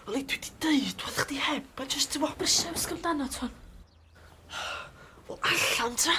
Wel, dwi 'di deud wrth chdi heb, a jyst ti'n Brysia wisgo amdano t'wan. Wel, allan ta!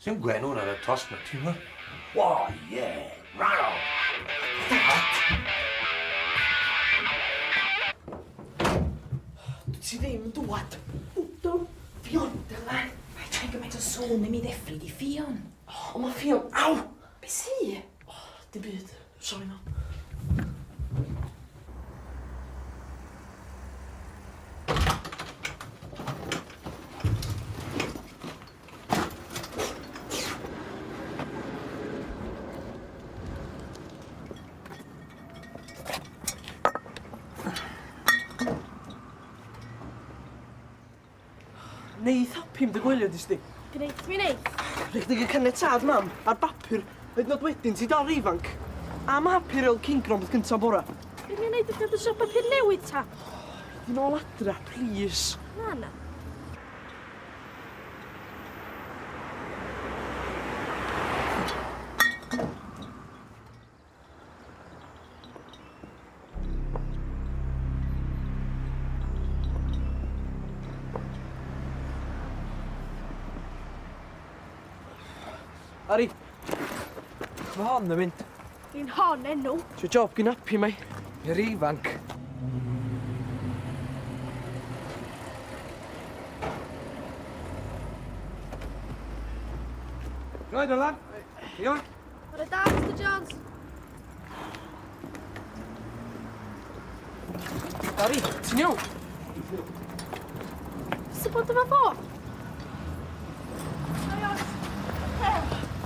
Sim gwenwn ar y tost 'na, ti'n gwybod? Why, yeah, right on! Dad! Dwyt ti ddim yn dŵad. Wdw. Ffion, dyla. Paid rhoi gymaint o sŵn i mi ddeffro di Ffion. O, ma Ffion, aw! Be sy? O, dim byd. Sori mam. Neith Happy'm dy gwylio di sdi. Grêt, mi neith. Rhaid chdi gael caniatâd mam, ar bapur, hyd yn oed wedyn ti dal ry ifanc. A ma Happy rôl Kingdom peth cynta bora. Be ni'n neud wrth gadw siop papur newydd ta? Di nôl adra, plîs. Na, na. Ari, mae hon yn mynd. Fi'n hon enw. Ti job gyn Happy, mai. I'r ifanc. Right, Dylan. Iawn? Bore da, Mr Jones. Ari, ti'n iawn? Sut bod efo fo?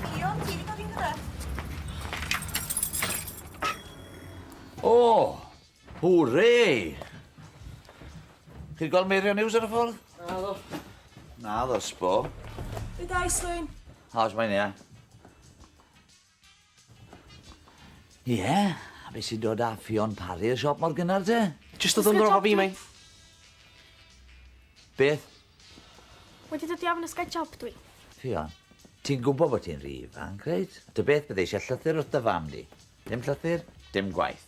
Ffion, ti wedi dod i'n gyda? O! Hwre! Chi 'di gweld Meirion Hughes ar y ffordd? Naddo. Naddo, sbo. Be da, Islwyn? Oes, mae'n ia. Ie, a be sy'n dod â Ffion Parry i'r siop mor gynnar te? Jyst dod yn efo fi, mei. Beth? Wedi dod i ofyn os gai job dwi. Ffion, ti'n gwybod bod ti'n rhy ifanc, reit? Dy beth bydde eisiau llythyr wrth dy fam di. Dim llythyr, dim gwaith.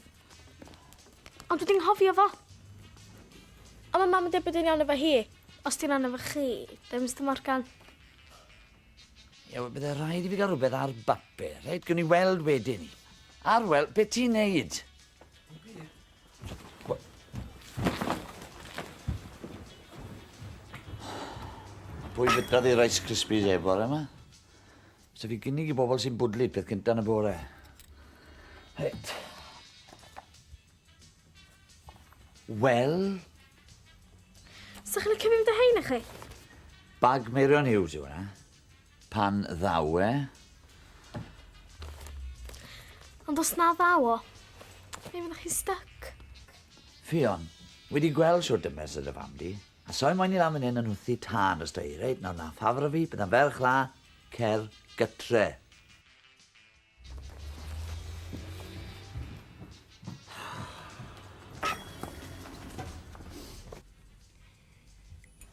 Ond dwi 'di nghofio fo. Ond ma' mam yn deud bod o'n iawn efo hi. Os 'di'n iawn efo chi, de Mister Morgan? Ie, wel, bydde rhaid i fi gael rhywbeth ar bapur, reit? Gwn i weld wedyn. Arwel, be ti'n neud? Pwy fydrodd i Rice Krispies e bore yma? So fi gynnig i bobl sy'n bwdlyd peth cynta yn y bore. Reit. Wel? Sa chi'n licio fi fynd â hein i chi? Bag Meirion Hughes yw hwnna. Pan ddaw e. Ond os na ddaw o, mi fyddwch chi'n styc. Ffion, wedi gweld shwt dymes y dy fam di. A soi moyn i lan fan hyn yn hwthu tân os da i, reit? Nawr na, ffafr o fi, bydda'n ferch la, cer gytre.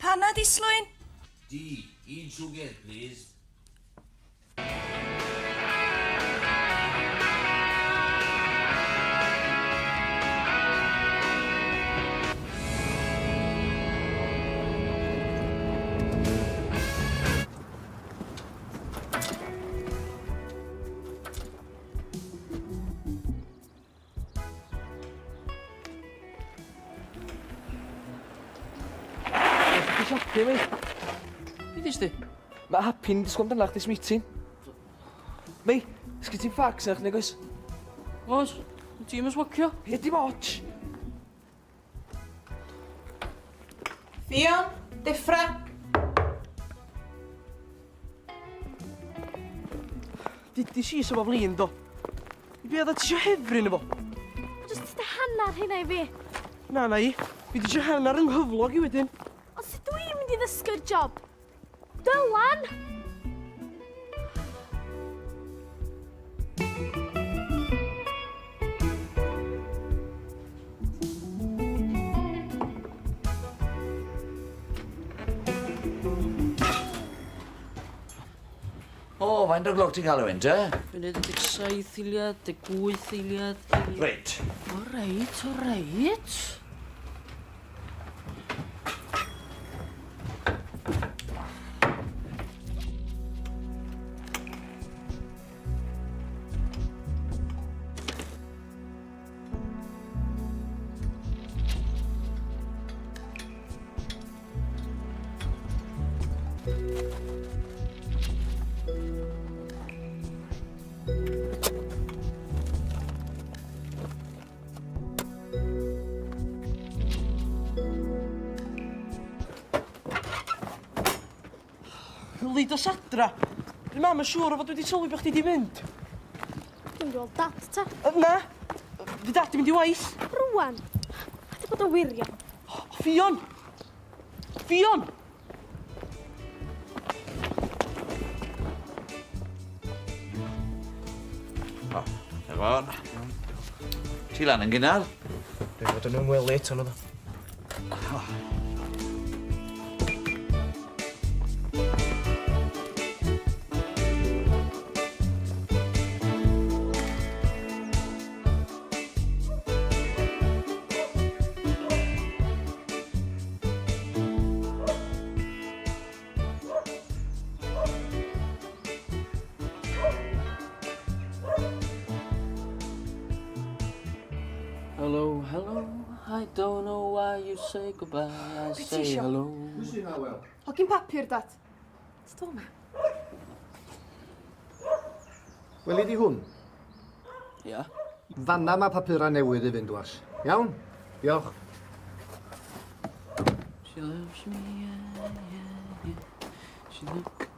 Panad Islwyn? Di, un siwgr, plîs. Ti siapu mi? Be ddys di? Mae Happy'n disgwyl amdana chdi meeting. Mei, sgyn ti'n ffacs na chdi nag oes? Oes, ti'n mynd swacio? Ie, dim ots. Ffion, deffra! Dudis i sa fo flin, do. I be oeddat ti isio hefryn efo? Jyst ti hannar hynna i fi. Na, na i. Fi di isio hannar yng nghyflog i wedyn. Ond sut dwi'n mynd i ddysgu'r job? Dylan! O, faint o gloch ti'n cael o hyn, te? Funud 17 eiliad, 18 eiliad. Reit. O reit, o reit. Lili, dos adra. Dwi mam yn siŵr o fod wedi sylwi bod chdi di mynd. Dwi'n gweld dad ta. Na! Fy dad di mynd i waith. Rwan. Paid â bod yn wirion. Ffion! Ffion! O, dyna fo. Ti lan yn gynnar? Dwi'n fod yn ymwely eto naddo. Hello, hello, I don't know why you say goodbye, I ti say isio? hello. Hogyn papur, dad. Ti ma? Weli di hwn? Ia. Fanna mae papurau newydd i fynd was. Iawn? Diolch. She loves me, yeah. She loves...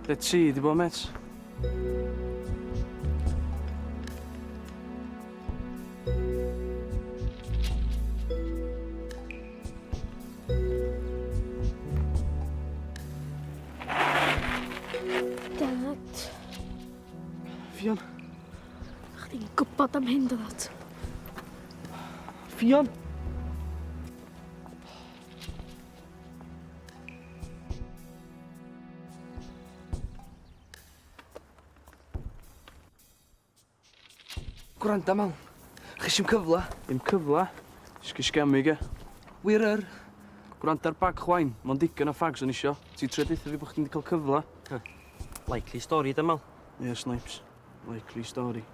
Le ti di bod, mêt? Dad, Ffion. chdi'n gwybod am hyn, dod. Ffion! Gwranda, Mal. Chi sim cyfla. Dim cyfla. Sgisgamu, ge. Wir yr. Gwranda ar bag chwain. Mo'n digon o fags o'n isio. Ti'n trio deutha fi bod chdi'n cael cyfla. Likely story, da, Mal. Ie, Snipes. Likely story.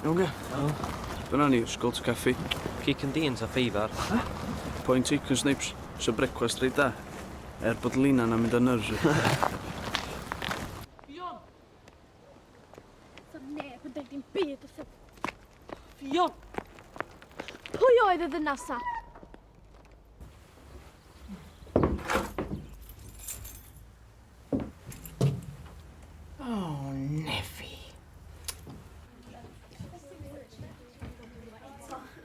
Iawn, ge? Iawn. Dyna ni, ysgol to caffi. Cic and beans a ffeifar. Point chicken snips. So brecwast reit da. Er bod Lina na'n mynd â nerves fi. Ffion! Sa neb yn deud dim byd wrtho. Ffion! Pwy oedd y ddynas 'na? O, Nefi.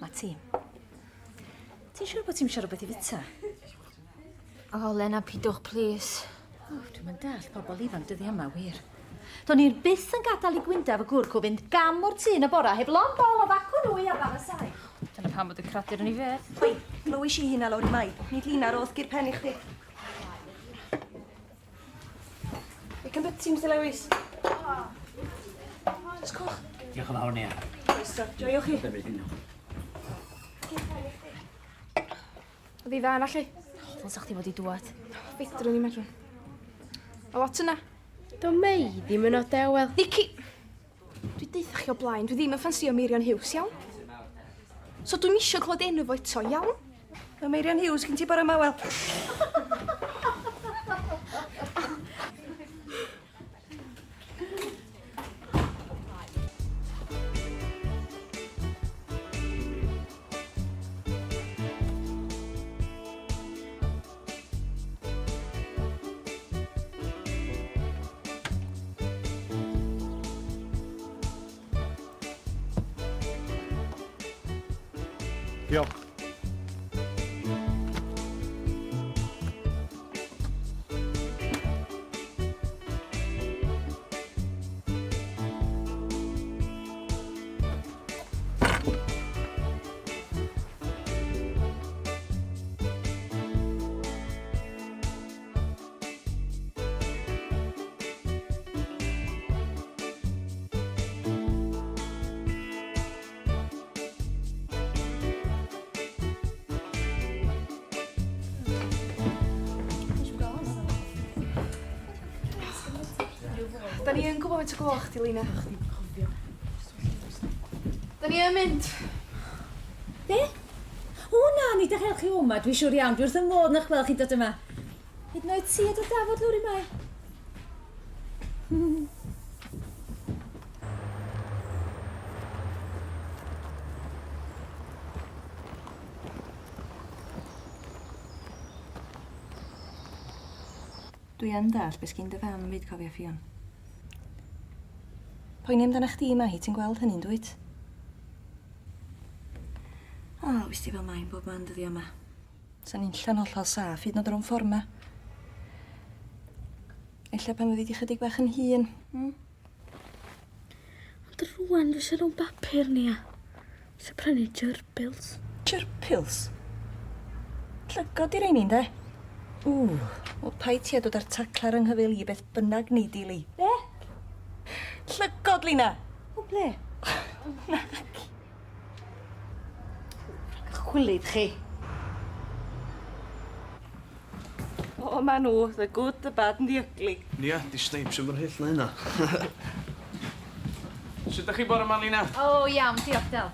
Ma ti. Ti'n siŵr bod ti'n siarad rhywbeth i fita? O, Lena, pidwch, plis. O, dwi'n mynd dall pobl ifanc dyddi yma, wir. Do'n i'r byth yn gadael i Gwyndaf y gŵr cw fynd gam o'r tŷ yn y bora heb lond bol o facwn nwy a bara saeth. Dyna pam bod y cradur yn ei fedd. Oi, glywis i hynna lawr i mai. Nid Lina roth gur pen i chdi. I can bit Mr Lewis. Just coch. Diolch yn fawr, Nia. Croeso, joiwch chi. Oedd hi dda, nallu? Ddylsa chdi fod i dŵad. Fedrwn i medrwn. O lot yna. Do Mei ddim yn o dewel. Nici! Dwi deutha chi o blaen, dwi ddim yn ffansio Meirion Hughes, iawn? So dwi'm isio clywed enw fo eto, iawn? Mae Meirion Hughes gen ti bore yma, wel. Diolch. Da ni yn gwybod faint o gloch di, Lina. Da ni yn mynd. Be? O na, nid â'ch help chi o 'ma, dwi siŵr iawn. Dwi wrth 'y modd yn 'ych gweld chi'n dod yma. Hyd yn oed ti a dy dafod lawr i Mai. Dwi yn dallt be sgin dy fam 'fyd cofia Ffion. Poeni amdana chdi ma hi, ti'n gweld hynny'n dwyt? O, wst ti fel mae'n bob man dyddia yma. Sa'n unlla'n hollol saff, hyd yn oed rownd ffor' 'ma. Ella pan fyddi di chydig bach yn hŷn, hmm? Ond rwan dwi eisiau rhwng bapur ni a. Eisiau prynu gerbils. Gerbils? Llygod di reini, ynde? Ww, wel paid ti a dod â'r taclar yng nghyfeil i beth bynnag nei di, Li. Be? Llygod, Lina! O ble? Naci. Rhag chwilydd chi. O, ma nhw, the good, the bad and the ugly. Nia, di Snipes yn fy hyll na hynna. Sut da chi bore 'ma, Lina? O, iawn, diolch, Del.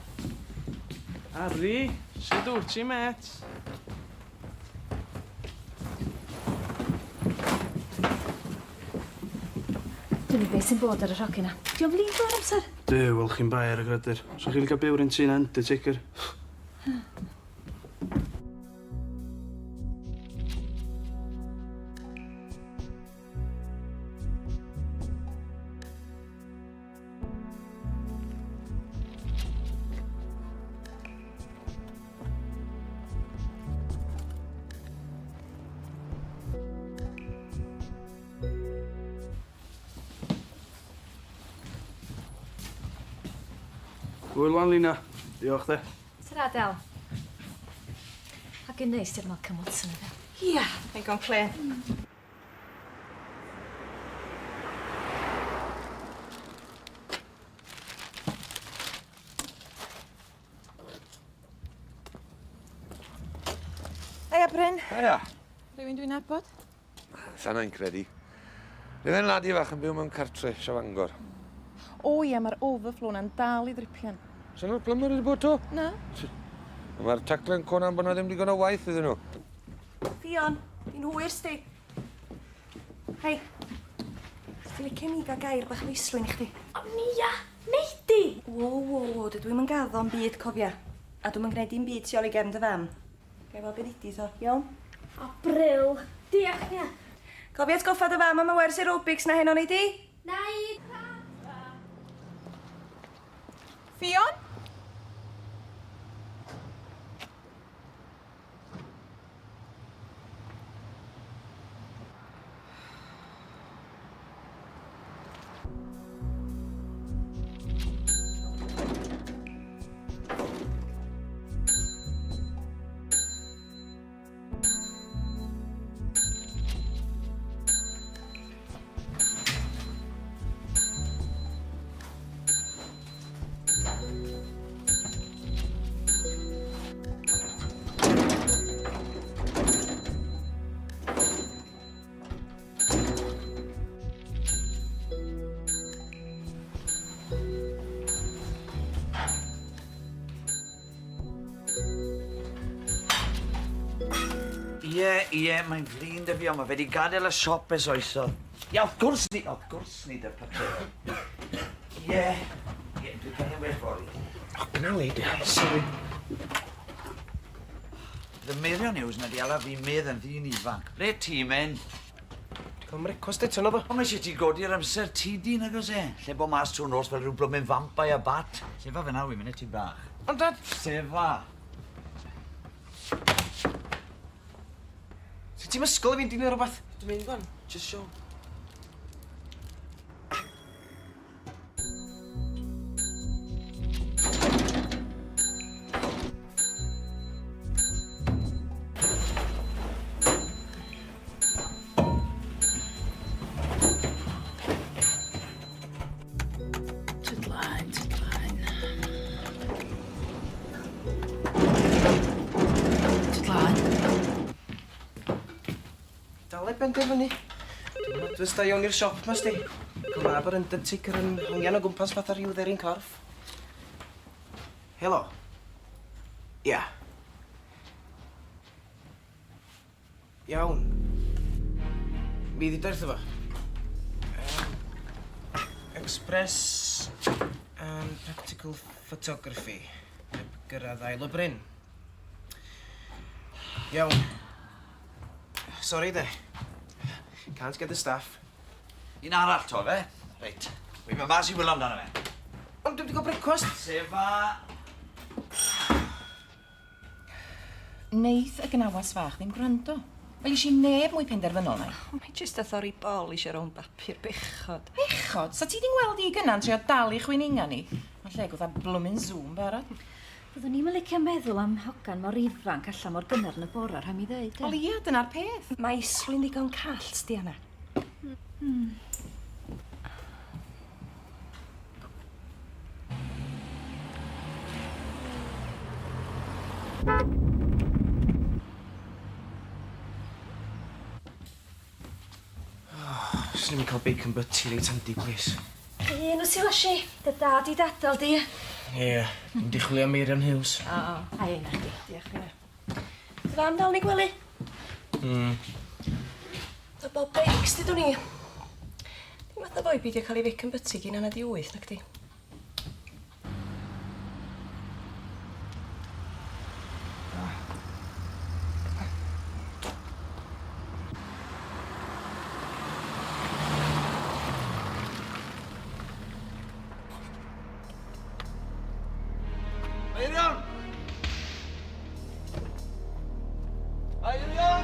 Ari, sut wyt ti, mêt? Dwi'n i beth sy'n bod ar y rhogyn 'na. Di o'n flin drwy'r amser? Duw, wel chi'n bai ar y gradur. So chi'n cael byw rhywun ti'n Undertaker? Hwyl wan, Lina. Diolch de. Tara, Del. Hogyn neis di'r Malcolm Watson yna. Ia, ddigon clên. Heia, Bryn. Heia. Rhywun dwi'n nabod? Sa na'n credu. Rhywun ladi fach yn byw mewn cartre, sio Fangor. O ia, mae'r overflow na'n dal i ddripian. Sa'n nhw'r plymar wedi bod to? Na. Mae'r tacle'n conan bod na ddim digon o waith iddyn nhw. Ffion, fi'n hwyr sti. Hei, ti'n licio mi gael gair bach o Islwyn i chdi? O, Nia, nei di! Wo, wo, wo, dydw i'm yn gaddo am byd, cofia. A dwi'm yn gwneud dim byd tu ôl i gefn dy fam. Ga i weld be ddudi tho, iawn? O, bril. Diolch, Nia. Cofia atgoffa dy fam am y wers aerobics na heno nei di? Na i. Ffion? Ie, ie, mae'n flin 'da fi, ond ma' fe 'di gadael y siop ers oesodd. Ie, wrth gwrs ni, wrth gwrs ni 'da'r papur. Ie, ie, dwi'n cael well fory. O, gynali, di. Sori. The Meirion Hughes 'na 'di ala fi medd yn ddyn ifanc. Ble ti'n mynd? Di cael mrecwast eto naddo? Ond mae eisiau ti godi'r amser ti di, nag oes e? Lle bo mas trwy'r nos fel rhyw blwmyn vampire bat. Sefa fe nawr, wi'n mynd ti bach. Ond dad... Sefa! Sut ti'n ysgol i fi'n dilyn rhywbeth? Dwi'n mynd gwan, just show. Tydlaen, tydlaen. Tydlaen. Dal i benderfynu. Dwi'n modfys da iawn i'r siop ma, sti. Cael mab yr Undertaker yn hongian o gwmpas fatha rhyw dderyn corff. Helo. Ia. Iawn. Mi dduda wrtho fo. Express and Practical Photography. Heb gyrraedd ail o Bryn. Iawn. Sori de. Can't get the staff. Un arall to, fe? Reit. Wi'n mynd mas i wylo amdano fe. Ond dwi'm 'di gael brecwast. Sefa! Neith y gnawas fach ddim gwrando. Welish i neb mwy penderfynol na'i. O, mae jyst a thorri bol eisiau rownd bapur bechod. Bechod? Sa ti 'di ngweld i gynna'n trio dal i chwininga ni? Ma'n lle gwtha blwmin Zoom barod. Byddwn i'm yn licio meddwl am hogan mor ifanc allan mor gynnar yn y bora, rhaid mi ddeud. Wel ia, dyna'r peth. Mae Islwyn ddigon call, sti Anna. Swn i'm yn cael bacon butty reit handi, please. Un wyt ti, Washi? Dy dad i dadal di. Ie, dwi'n di chwilio am Meirion Hughes. O, a un chdi. Diolch, Rina. Dy fam dal yn ei gwely? Y Bob Bakes, dydw ni. Dim fatha boi beidio cael ei bacon butty gyn hanner di wyth, nacdi? Meirion! Meirion!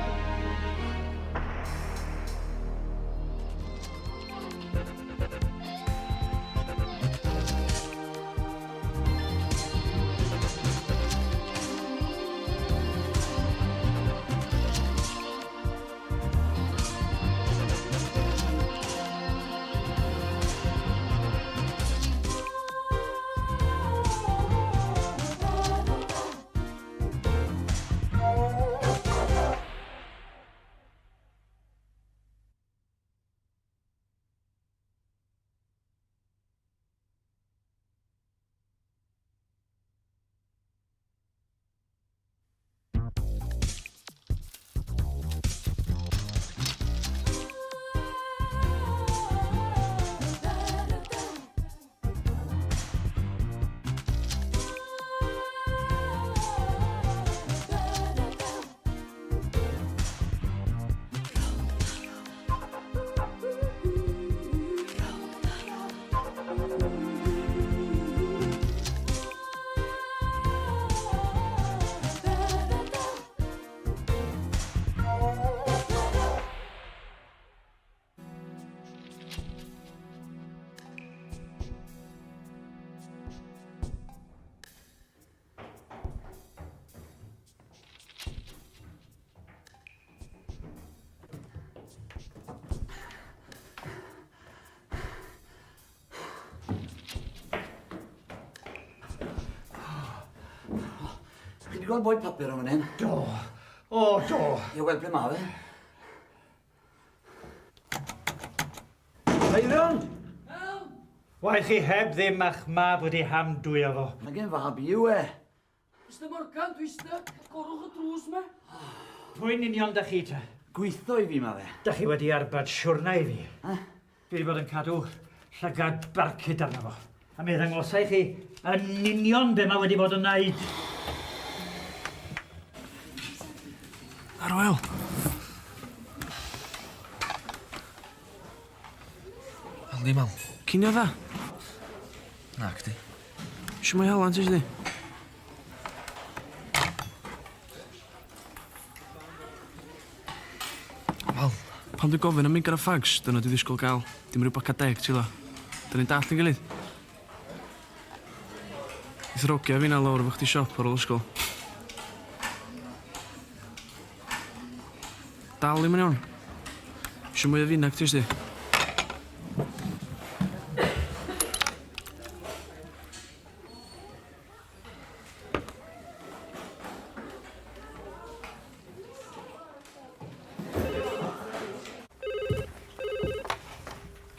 gweld boi papur yn fan hyn? Do. O, do. Ie, wel, ble ma fe? Meirion! Waeth chi heb ddim a'ch mab wedi hamdwyo fo. Mae gen fab i yw e. Mr Morgan, dwi styc. Agorwch y drws ma. Pwy'n union da chi te? Gweithio i fi ma fe. Da chi wedi arbad siwrna i fi. Dwi wedi bod yn cadw llygad barcud arno fo. A mi ddangosai chi yn union be mae wedi bod yn wneud. Arwel! Yndi, Mal. Cinio dda? Na, cdi. Isio mwy halan, ti di? Mal, pan dwi'n gofyn am mingor o ffags, dyna dwi ddisgwyl gael. Dim rhyw baca deg, ti lo. Dyn ni'n dallt yn gilydd. Neith yr ogia finna lawr efo chdi siop ar ôl ysgol. Dal ddim yn iawn. Isio mwy o finag ti, sti?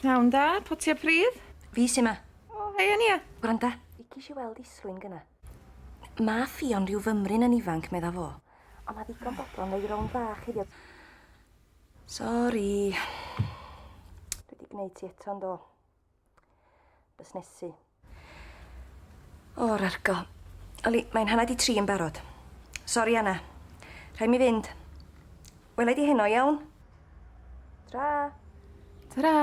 Pnawn da, potia pridd? Fi sy 'ma. O, hei Ania. Gwranda. Licis i weld Islwyn gynna. Ma Ffion rhyw fymryn yn ifanc, medda fo. Ond ma ddigon bodlon roi rownd fach iddi. Sori. Dwi 'di gwneud ti eto yndo? Busnesu. O'r argo. Oli, mae'n hanna di tri yn barod. Sori, Anna. Rhaid mi fynd. Wela i di heno, iawn? Tra! Tara!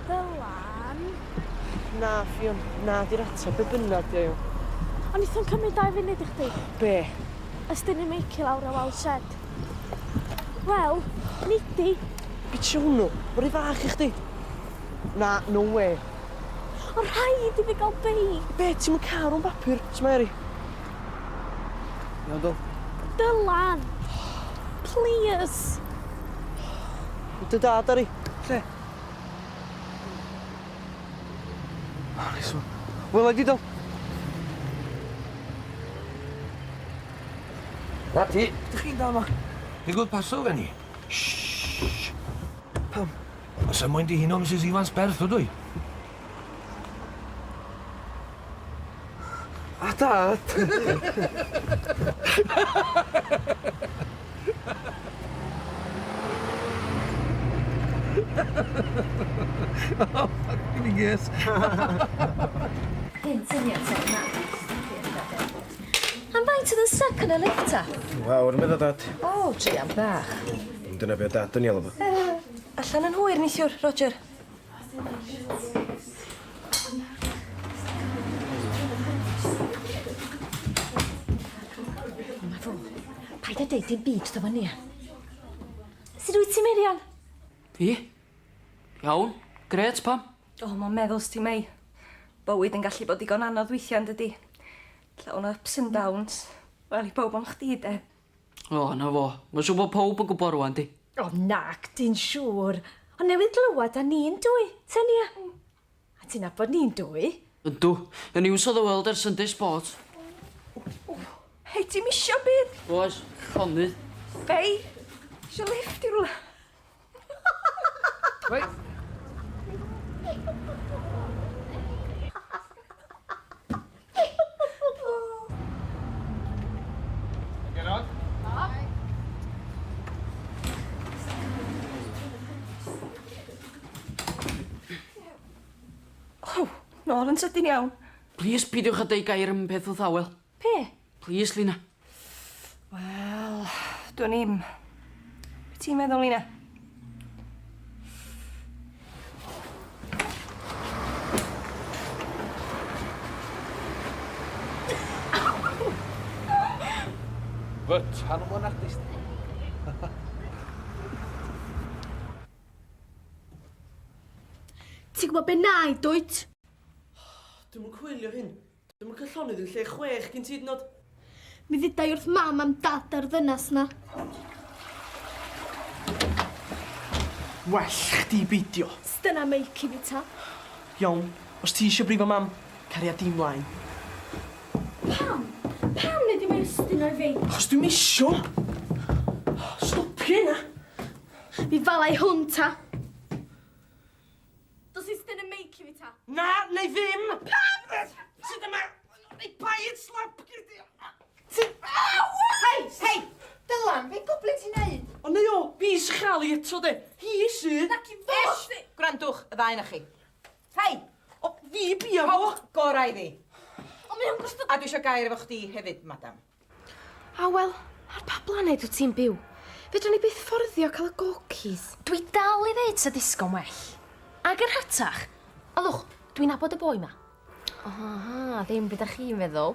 Dylan. Na, Ffion, na di'r ateb be bynnag di o. Ond neith o'n cymryd dau funud i chdi. Be? Ystyn i Meici lawr o wal shed. Wel, nidi. Be ti hwnnw? Mae'n rhy fach i chdi. Na, no way. O rhaid i fi gael beic. Be, ti'n mynd car o'n bapur, Mary? Iawn, Dyl. Dylan. Please. Dy dad, Ari. Lle? O, nice one. Wel, di, Dyl. Na ti. Dych chi'n dal ma? Digwydd paso gen i. Shh. Pam? Os am mwyn di huno Mrs Evans Perth, ydw i? A dad! Oh, fucking yes. Hen syniad te, na. Am faint oedd yn syc yn y lift ta? Wawr, medda dad. O, druan bach. Dyna be dad yn ei alw fo. Allan yn hwyr neithiwr, Roger. Ma fo. Paid â deud dim byd wrtho fo Nia. Sut wyt ti, Meirion? Fi? Iawn. Grêt, pam? O, mae'n meddwl sti mei. Bywyd yn gallu bod digon anodd weithiau, yn dydi? Llawn o ups and downs. Wel, i bawb ond chdi, de. O, na fo. Mae'n siŵr bod pawb yn gwybod rwan, di. O, nac, di'n siŵr. Ond newydd glywed a ni'n dwy, te Nia. A ti'n nabod ni'n dwy? Yndw. Y News of the World ar Sunday Sport. Hei, ti'n misio byd? Oes, llonydd. Fei, isio lift i rwla? Wei! Genod? Nôl yn sydyn iawn. Plîs pidiwch â deud gair am y peth wrth Awel. Pe? Plîs, Lina. Wel, dwn i'm. Be ti'n meddwl, Lina? Fytan o'n artist. Ti'n gwybod be na i, dwyt? Dwi'm yn coelio hyn. Dwi'm yn cael llonydd yn lle chwech gyn ti hyd yn oed. Mi ddudai wrth mam am dad a'r ddynas na. Well chdi beidio. Dyna meic i fi ta. Iawn, os ti eisiau brifo mam, caria di mlaen. Pam? Pam nid i mi estyn o'i fi? Achos dwi'm isio. Stopia hynna. Mi falai hwn ta. Dos i styn y meic i fi ta. Na, neu ddim! Pam? Sut yma? Neu bai slap gyd i. Hei, hei! Dylan, be goblin ti'n neud? O neu o, fi sy'n chael i eto de. Hi sydd. Nac i fo! Gwrandwch, y ddau na chi. Hei! O, fi bia fo. Rhowch gorau iddi. O, mae o'n gwrthod... A dwi eisiau gair efo chdi hefyd, madam. A wel, ar pa blaned wyt ti'n byw? Fedrwn ni byth fforddio cael y gokis. Dwi dal i ddeud sa disgo'n well. Ag yr rhatach. Alwch, dwi'n nabod y boi ma. Aha, ddim beth ydych chi'n feddwl.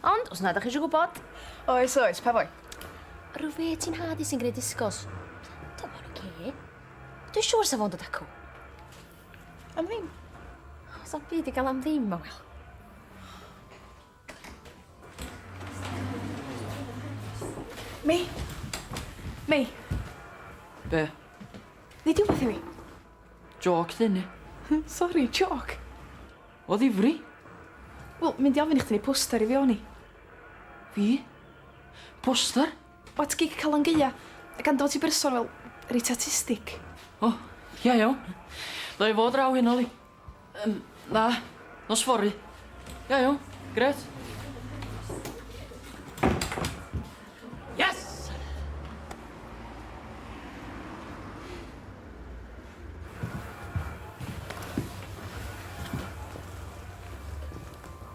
Ond, os na ydych chi eisiau gwybod, Oes, oes, pa foi? rhyw fe ti'n hadu sy'n gwneud disgos. Dyma nhw'n ce. Dwi'n siŵr sa fo'n dod acw. Am ddim. Os am byd i gael am ddim, Awel. Mei. Mei, Be? neud i wbeth i mi. Joc dyn ni. Sori, joc. O ddifri? Wel, mynd i ofyn i chdi neud poster i fi o'n i. Fi? Poster? Wat gig Calan Gaea. A gan dy fod ti berson fel reit artistic. O, ia iawn. Dda i fod draw heno, li. Na, nos fory. Ia iawn, gret. Yes!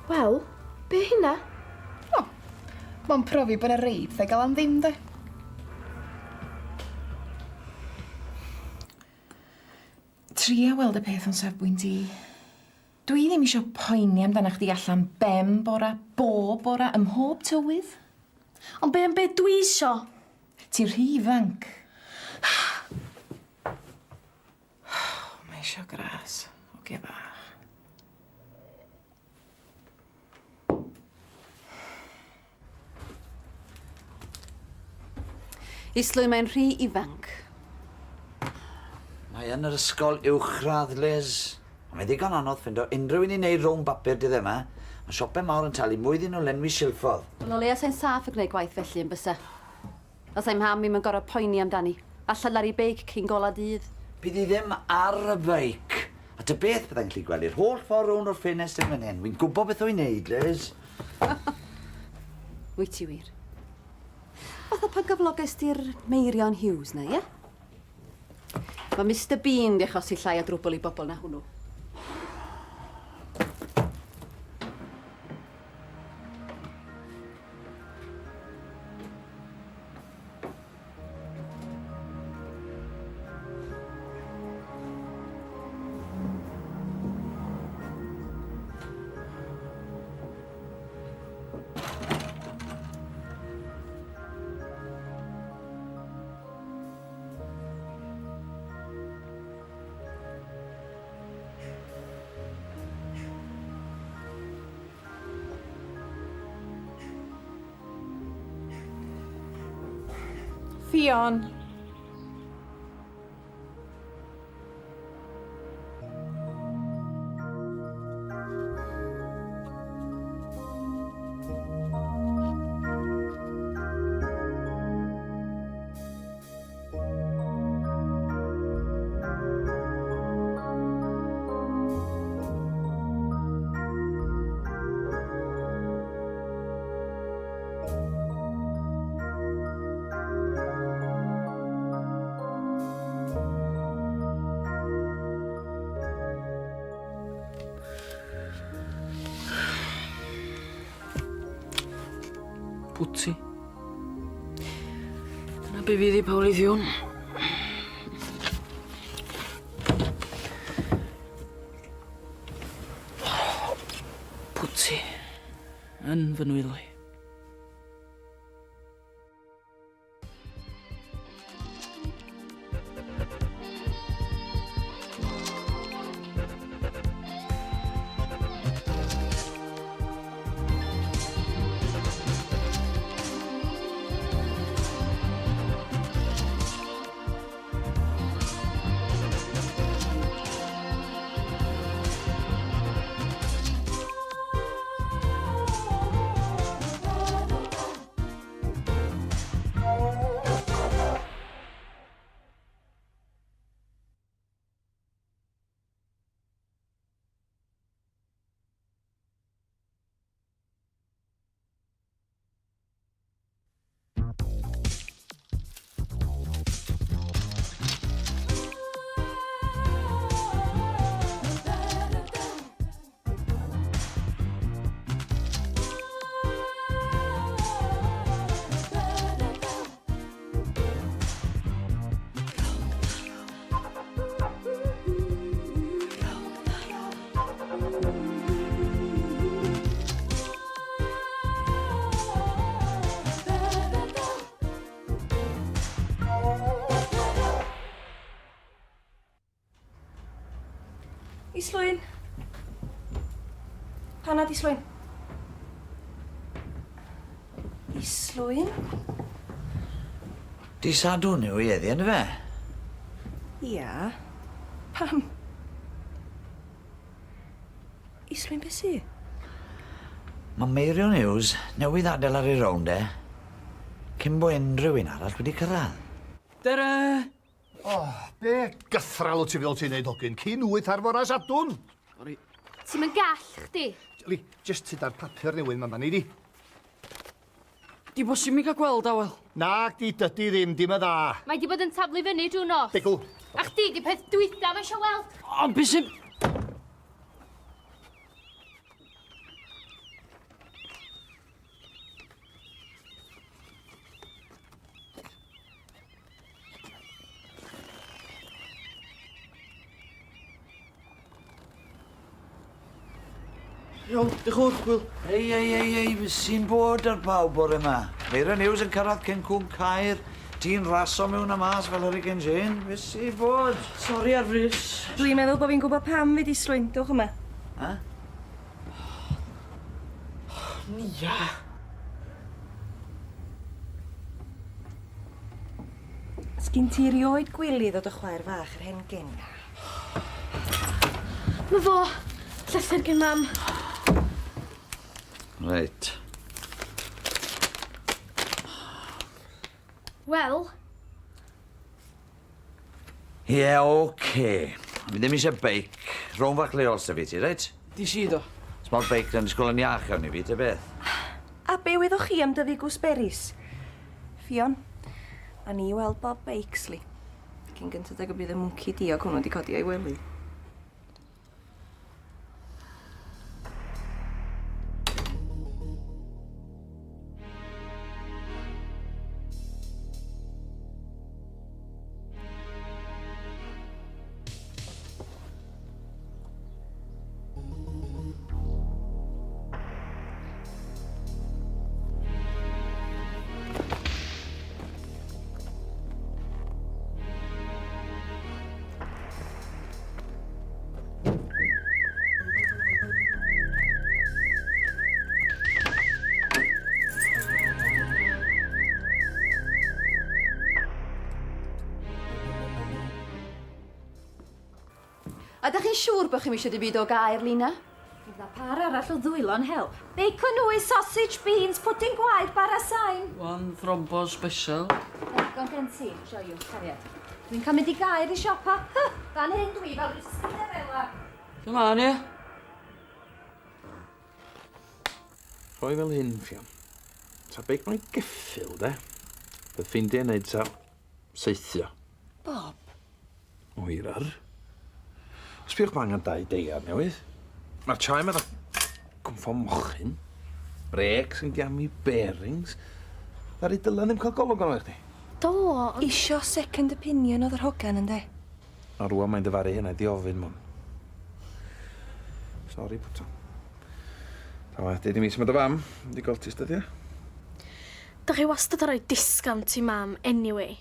Wel, be hynna? O, mae'n profi bod 'na rei pethau gael am ddim, de. Tria weld y peth o'n safbwynt i. Dwi ddim eisiau poeni amdana chdi allan ben bora, bob bora, ym mhob tywydd. Ond be am be dwi isio? Ti'n rhy ifanc. Mae eisiau gras, oge bach. Islwyn, mae'n rhy ifanc. Mae yn yr ysgol uwchradd, Liz. Ond mae'n ddigon anodd ffindo unrhyw un i wneud rownd bapur dydd yma. Mae siopau mawr yn talu mwy iddyn nhw lenwi silffodd. Wel, o leia sai'n saff yn gwneud gwaith felly yn bysa. A sai'm mham i'm yn gorfod poeni amdani. Allan ar ei beic cyn gola dydd. Bydd hi ddim ar y beic. A ta beth, byddai'n gallu gweld i'r holl ffordd rownd o'r ffenest yn fan hyn. Wi'n gwybod beth wy'n neud, Liz. Wyt ti wir? Fatha pan gyflogais di'r Meirion Hughes na, ie? Mae Mr Bean di achosi llai o drwbl i bobl na hwnnw. Ffion. Pwti. Dyna be fydd i Paul i Ffion. Pwti. Yn fy nwylo i. Islwyn. Panad Islwyn. Islwyn? Di Sadwrn yw i heddi, yndyfe? Ia. Pam? Islwyn, be sy? Mae Meirion Hughes newydd adael ar ei rownd e, cyn bo unrhyw un arall wedi cyrraedd. Dere! O, be gythral wyt ti feddwl ti'n neud, hogyn? Cyn wyth ar fora Sadwrn! Sori. Ti'm yn gall, chdi. Li, jyst tyda'r papur newydd 'ma, ma' nei di. Di bosib mi gael gweld Awel? Nag di, dydi ddim, dim y dda. Mae di bod yn taflu fyny drwy nos. Begw. A chdi di peth dwytha mae eisiau weld. Ond be sy'n... Iawn, diolch yn fawr, hwyl. Ei, ei, ei, ei, be sy'n bod ar pawb bore 'ma? Meirion Hughes yn cyrraedd cyn cŵn Caer, ti'n raso mewn a mas fel Hurricane Jane, be sy bod? Sori ar frys. Dwi'n meddwl bod fi'n gwybod pam fi 'di slwyn, dewch yma. Ha? Nia! Sgin ti rioed gwilydd o dy chwaer fach yr hen genna? Ma fo! Llythyr gin mam. Reit. Wel? Ie, yeah, oce. Okay. Fi ddim eisiau beic. Rhwng fach leol sy fi ti, reit? Di si do. Small beic yn disgwyl yn iach iawn i fi, te beth. A be wyddoch chi am dyfu gooseberries? Ffion, a ni weld Bob Bakesley. Cyn gynted ag y bydd y mwnci diog hwnnw wedi codi o'i wely. A dach chi'n siŵr bod chi'm eisiau dim byd o gaer, Lina? Fydd 'na pâr arall o ddwylo'n help. Bacon wy, sausage, beans, pwdin gwaed, bara sain. One thrombo special. Digon gen ti, joiwch cariad. Dwi'n cael mynd i gaer i siopa. Hy, fan hyn dwi fel rhyw Cinderella. Dyma ni. Rhoi fel hyn, Ffion. Ta beic mae'n geffyl, de. Bydd ffeindiau wneud ta saethio. Bob. Oerar. Sbiwch ma' angen dau deiar newydd. Mae'r chai 'ma 'tha cwmpo mochyn. Brêcs yn gamu, bearings. Ddaru Dylan ddim cael golwg arno chdi. Do, ond... Isio second opinion oedd yr hogan, ynde? A rwan mae'n dyfaru hynna i ofyn, mwyn. Sori, pwta. Ta waeth, deud i mi sut mae dy fam. Di gweld ti styddia? Dach chi wastad yn rhoi discount i mam, anyway.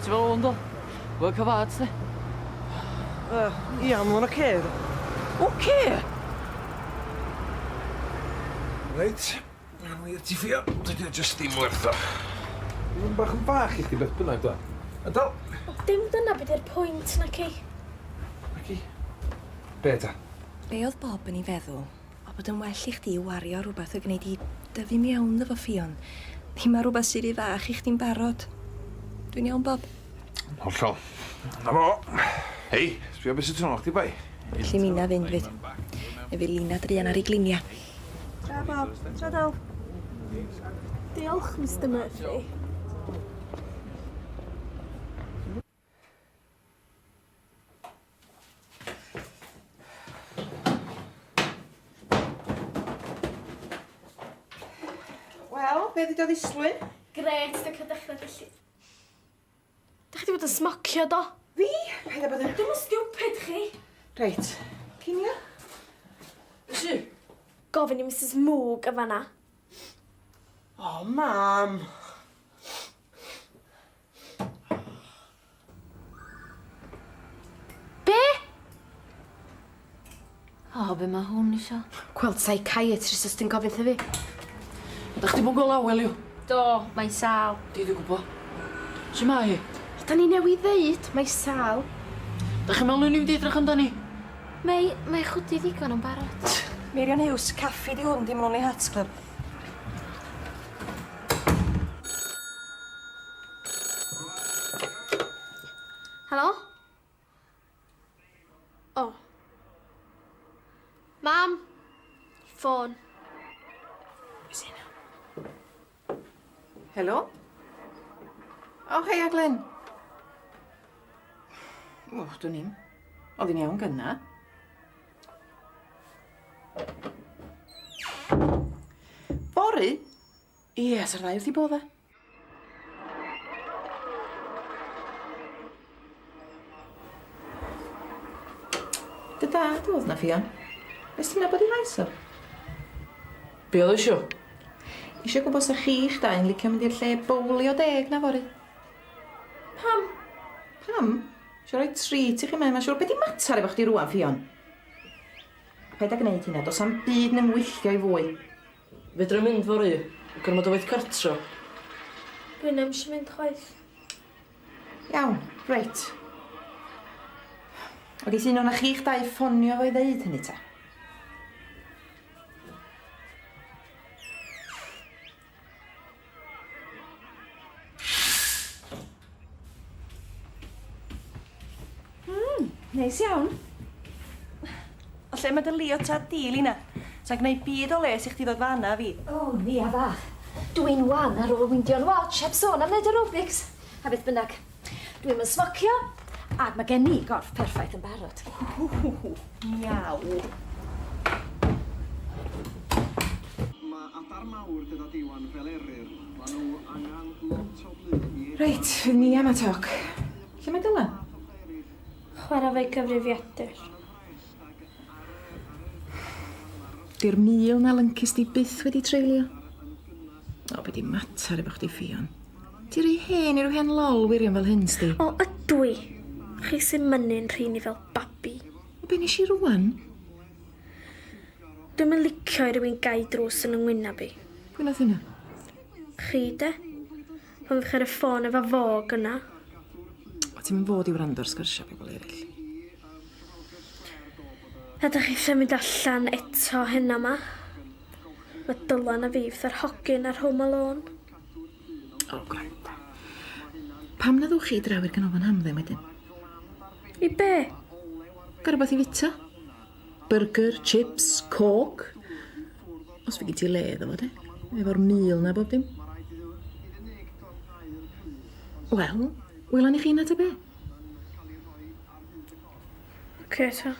Ti fel o'n do? Wel, cyfad, ti? Ia, mae'n oce. Oce? Reit, mae'n wir ti ffio. Dydy o jyst ddim werth o. Dwi'n bach yn fach i chdi beth bynnag, dwa. A dal. Dim dyna be di'r pwynt, naci? Naci? Be ta? Be oedd Bob yn ei feddwl? O bod yn well i chdi wario rhywbeth o gwneud i dyfu mewn efo Ffion. Ddim ar rhywbeth sy'n rhy fach i chdi'n barod. Dwi'n iawn, Bob? Hollol. Na fo. Hei, sbio beth sy'n tu ôl chdi, bai. Felly minna fynd fyd. Efe Lina druan ar ei glinia. Tra, Bob. Tra, Dal. Diolch, Mr Murphy. Wel, be ddudodd Islwyn? Grêt, dwi'n cael dechrau felly. Dach chi 'di bod yn smocio, do? Fi? Paid â bod yn... Dwi'm yn stupid, chi. Reit. Cinio? Sy? Gofyn i Mrs Moog yn fan'na. O, mam! Be? O, be mae hwn isio? Gweld psychiatrist os ti'n gofyn 'tha fi. Dach chdi bod yn gweld Awel yw? Do, mae'n sâl. Di dwi'n gwybod. Su mae hi? O, da ni newydd ddeud, mae sâl. Dach chi'n meddwl o'n i'n mynd i edrych amdani? Mae, mae chwdi ddigon yn barod. Meirion Huws, caffi di hwn, dim Lonely Hearts Club. Helo? O. Mam! Ffôn. Pwy sy 'na? Helo? O, heia Glyn. O, dwn i'm. Oedd hi'n iawn gynna. Fory? Ie, sa'r ddau wrth 'u bodda. Dy dad oedd na Ffion. Nes ti'n nabod 'i lais o? Be oedd o isio? Isio gwybod sa chi'ch dau'n licio mynd i'r lle bowlio deg 'na fory. Pam? Pam? Isio rhoi treat i chi mae, mae'n siŵr. Be di matar efo chdi rŵan, Ffion? A paid â gneud hynna, do's 'am byd yn ngwylltio i fwy. Fedra i mynd fory, gormod o waith cartra. Dwi ddim eisiau mynd chwaith. Iawn, reit. O geith un o'na chi'ch dau ffonio fo i ddeud hynny ta? Neis iawn. O lle mae dy leotard di, Lina? Sa'n gwneud byd o les i chdi ddod fan 'na fi. O, Nia fach. Dwi'n wan ar ôl windio'n watch, heb sôn am wneud aerobics. A beth bynnag, dwi'm yn smocio, ac mae gen i gorff perffaith yn barod. Miaw. Mae adar mawr gyda Diwan fel eryr, maen nhw angen lot o blu i Reit, fydd Nia 'ma toc. Lle mae Dylan? Chwarae fo'i gyfrifiadur. Di'r mul na lyncis di byth wedi treulio. O, be di matar efo chdi Ffion? Ti rhy hen i ryw hen lol wirion fel hyn, sti. O, ydw i. Chi sy'n mynnu'n rhin i fel babi. O, be nes i rwan? Dwi'm yn licio i rywun gau drws yn 'y ngwynab i. Pwy nath hynna? Chi de. Pan fych ar y ffôn efo fo gynna. O, ti'm yn fod i wrando ar sgyrsia pobl eraill. A dach chi eisiau mynd allan eto heno 'ma? Mae Dylan a fi fatha'r hogyn ar Home Alone. O, gwranda. Pam na ddwch chi draw i'r ganolfan hamdden wedyn? I be? Gael rhywbeth i fita? Burger, chips, coke. Os fi gyd ti le iddo fo, de. Efo'r mul na bob dim. Wel, welan i chi na ta be? Oce, ta.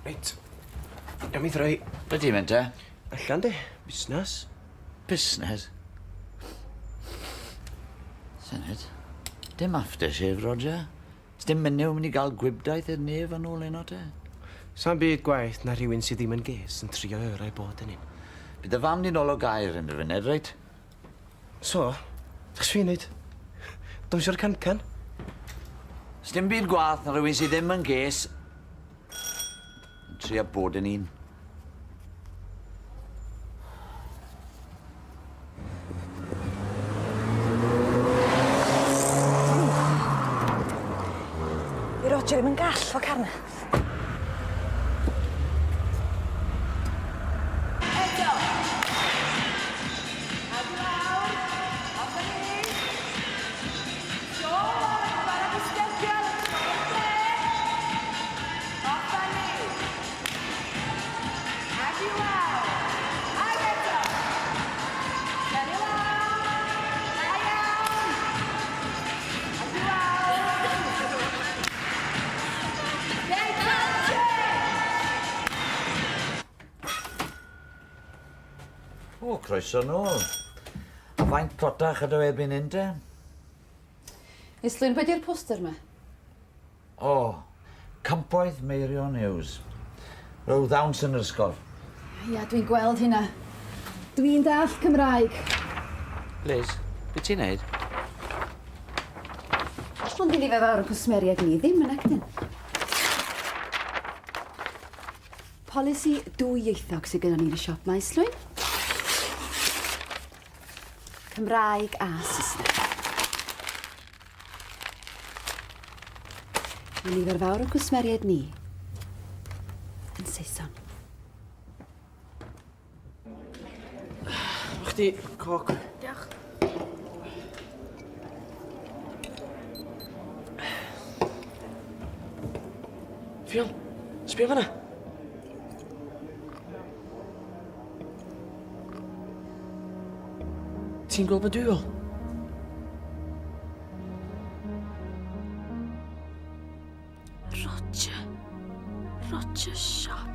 Reit. Iawn mi throi. Be ti'n mynd te? Allan de. Busnes. Busnes? Senate. Dim aftershave, Roger. Sdim menyw mynd i gael gwibdaith i'r nef yn ôl heno te. Sa'm byd gwaeth na rhywun sydd ddim yn ges yn trio orau bod yn un. Bydd dy fam di'n ôl o gair yn y funud, reit? So, beth fi'n neud? Dawnsio'r can-can? Sdim byd gwaeth na rhywun sydd ddim yn ges yn trio bod yn un. Di Roger ddim yn gall fo car 'na. Eto. Ag i lawr. Off â ni. Siôn, barod i stepio. Off â ni. Ag i lawr. Ag eto. Tynnu lawr. Da iawn. Ag i lawr. Get change! O, croeso nôl. A faint protach ydw erbyn hyn te? Islwyn, be di'r poster 'ma? O, campwaith Meirion Hughes. Rhyw ddawns yn yr ysgol. Ia, dwi'n gweld hynna. Dwi'n dallt Cymraeg. Liz, be ti'n neud? Ond i nifer fawr o cwsmeriaid ni ddim yn actyn. Polisi dwyieithog sydd gennym ni yn y siop 'ma, Islwyn. Cymraeg a Saesneg. Mae nifer fawr o cwsmeriaid ni yn Saeson. Chdi, coc. Diolch. Ffion, sbio fanna. Ti'n gweld be dwi fel? Roger. Roger Shop.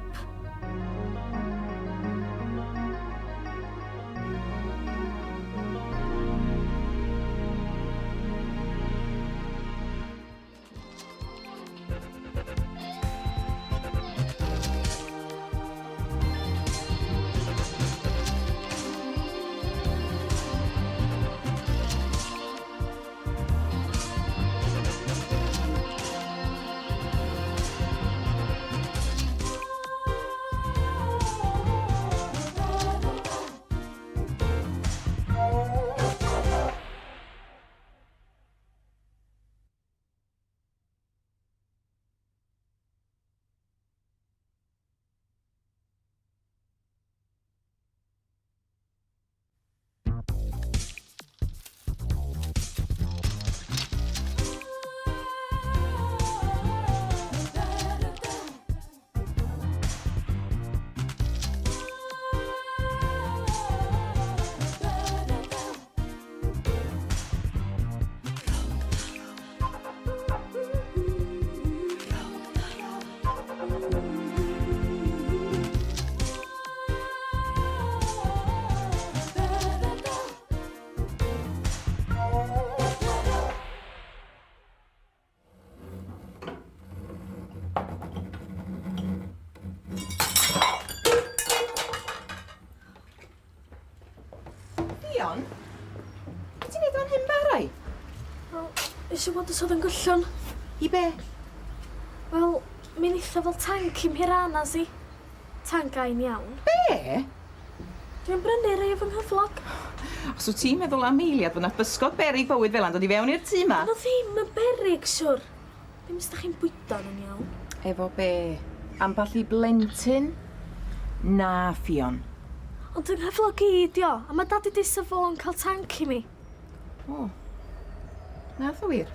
Ffion? Be ti'n neud fan hyn barau? Wel, eisiau gweld os oedd yn gyllon. I be? Wel, mi'n eitha fel tanc i'm piranhas i. Tanc ain iawn. Be? Dwi'n brynu rei o fy nghyflog. Os wyt ti'n meddwl am eiliad bod 'na bysgod berig bywyd fel 'na'n dod i fewn i'r tŷ 'ma. Maen nhw ddim yn berig, siwr. Ddim os da chi'n bwydo nhw'n iawn. Efo be? Ambell i blentyn? Na, Ffion. Ond yng nghyflog i, di o, a mae dad 'di deutha fo o'n cael tanc i mi. O. Nath o wir.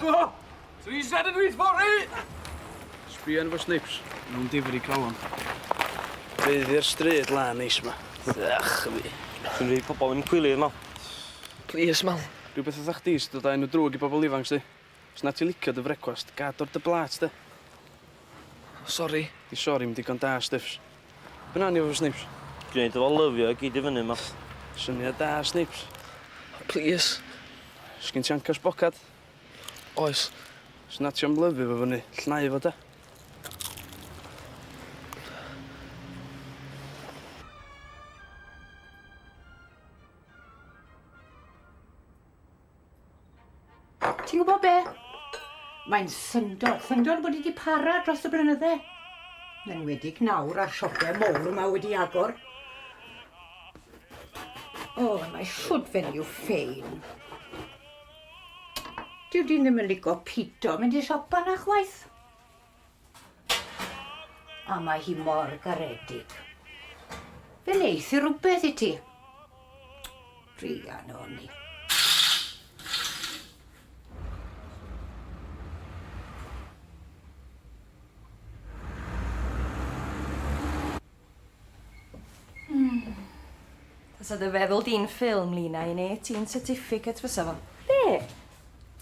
O! Tri sed yn wyth fory! Sbia arno fo Snips. Ma' nw'n difri calon. Bydd i'r stryd lan neis 'ma. Ych a fi. Dwi'n rhoi pobol yn cwilydd, Mal. Plîs, Mal. Rhywbeth fatha chdi sy dod â enw drwg i bobol ifanc 'sti. Os na ti licio dy frecwast, gad o'r dy blât de. Sori. Di sori 'm digon da, Stiffs. Be' 'na ni efo Snips? Gwneud o lyfio i gyd i fyny, Mal. Syniad da, Snips. Plîs. Sgin ti ancars bocad? Oes. Os na ti am lyfu fo fyny, llnau fo de. Ti'n gwybod be? Mae'n syndod, syndod bod hi 'di para dros y blynydde. Yn enwedig nawr a'r siopau mowr yma wedi agor. O, mae shwd fenyw ffein. Dyw dyn ddim yn lico pito mynd i siopa na chwaith. A mae hi mor garedig. Fe wneith hi rywbeth i ti. Druan o'n i. Tasa dy feddwl di'n ffilm, Lina, i 18 certificate fysa fo. Be?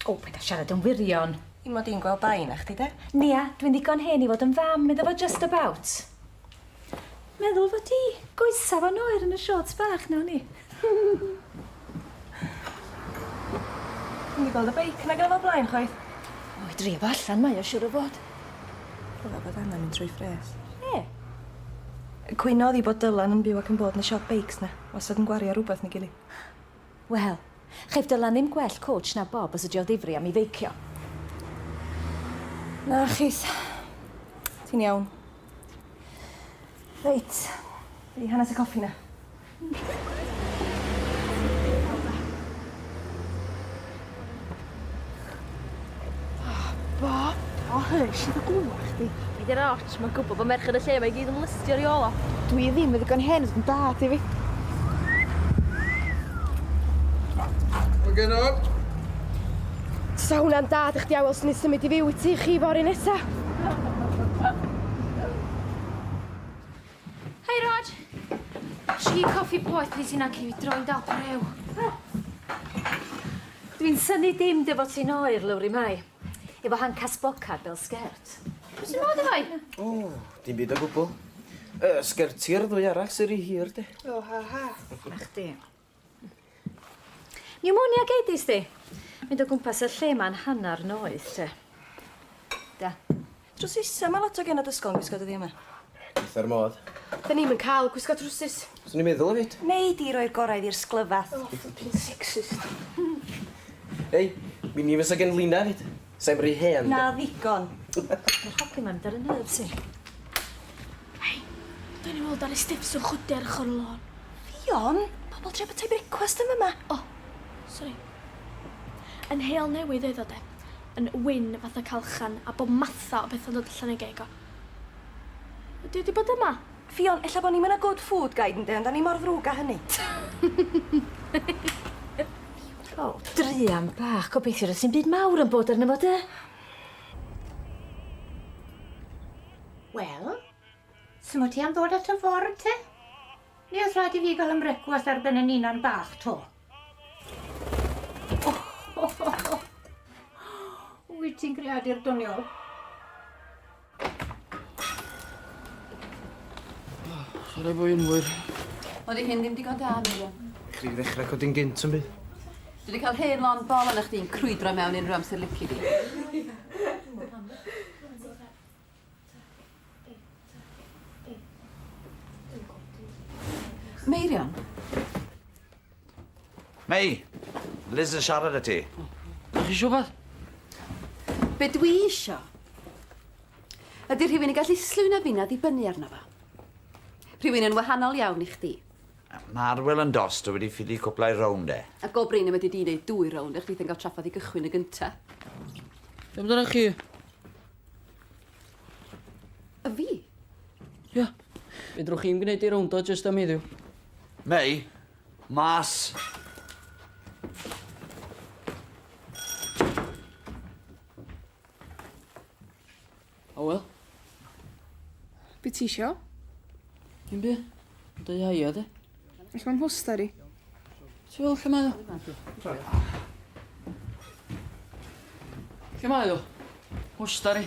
O, paid â siarad yn wirion. I mod i'n gweld bai na chdi de. Nia, dwi'n ddigon hen i fod yn fam iddo fo just about. Meddwl fod i goesa fo'n oer yn y shorts bach na o'n i. Dwi'm 'di gweld y beic 'na gynno fo blaen chwaith. O, i drio fo allan mae o siŵr o fod. Rhyfedd bod Anna'n mynd trwy ffres. Be? Cwynodd hi bod Dylan yn byw ac yn bod yn y siop beics 'na. Wastad yn gwario rwbath neu gili. Wel, chaiff Dylan ddim gwell coach na Bob os ydi o ddifri am 'i feicio. Na chith. Ti'n iawn. Reit. Be' 'di hanes y coffi 'na? Bob! O, hush, iddo glwad chdi. Be' 'di'r otsh, ma'n gwbo bo' merched y lle 'ma i gyd yn lystio ar 'i ôl o. Dwi ddim yn ddigon hen i fod yn dad i fi. Mae gen o. Sa hwnna'n dad i chdi awel swn i'n symud i fyw i tŷ chi fory nesa. Hei Rog! Tri coffi poeth plîs hynna cyn i fi droi'n dal prew. Dwi'n synnu dim dy fod ti'n oer, Lowri Mai. Efo hancas bocad fel sgert. Be' sy'n bod efo 'i? O, dim byd o gwbl. Yy, sgerti'r ddwy arall sy ry hir de. O, ha ha. Na chdi. Pneumonia gei di, sti. Mynd o gwmpas y lle 'ma'n hannar noeth, te. Da. Drws isa ma' lot o genod ysgol yn gwisgo dyddia' 'ma. Gweitha'r modd. Da ni'm yn ca'l gwisgo trwsus. Swn i'n meddwl hefyd. Nei di roi'r gorau iddi'r sglyfath. O, flippin' sexist. Ei, mi ni fysa gen Lina hefyd. Sai'm rhy hen. Na ddigon. Ma'r hogyn 'ma'n mynd ar 'y nerves i. Hei, dwi newydd weld Ari Stiffs yn chwydu ar ochor y lôn. Ffion, pobol trio byta 'u brecwast yn fyma. O, sori. Yn heol newydd oedd o de. Yn wyn fatha calchan a bob matha o petha'n dod allan o'i geg o. Ydi o 'di bod yma? Ffion, ella bo' ni'm yn a good food guide ynde, ond 'dan ni mor ddrwg â hynny. O, druan bach, gobeithio does dim byd mawr yn bod arno fo de. Wel, sut ti am ddod at y ford te? Neu oes rhaid i fi gael ymrecwast ar ben yn unan bach to? Wyt ti'n greadur doniol? Sori bo' fi'n hwyr. Oedd hyn ddim digon da, Miriam. Chdi ddechrau codi'n gynt yn byd. Dwi wedi cael hen lond bol arna chdi'n crwydro mewn unrhyw amser lici di. Meirion? Mei, Liz yn siarad â ti. Dach chi isio wbath? Be dwi isio ydy rhywun i gallu slwyno finna ddibynnu arno fo. Rhywun yn wahanol iawn i chdi. Mae Arwel yn dost o wedi ffili cwplau rownd e. A go brin y wedi di wneud dwy rownd, a chdi yn cael traffath i gychwyn y gynta. Be amdanoch chi? Ia. Fedrwch chi'm gneud i rownd o jyst am heddiw. Mei, mas! O wel. Be ti isio? Dim byd. Yn deu haia de. Lle mae'n mhoster i? Ti weld lle mae o? Lle mae o? Mhostar i.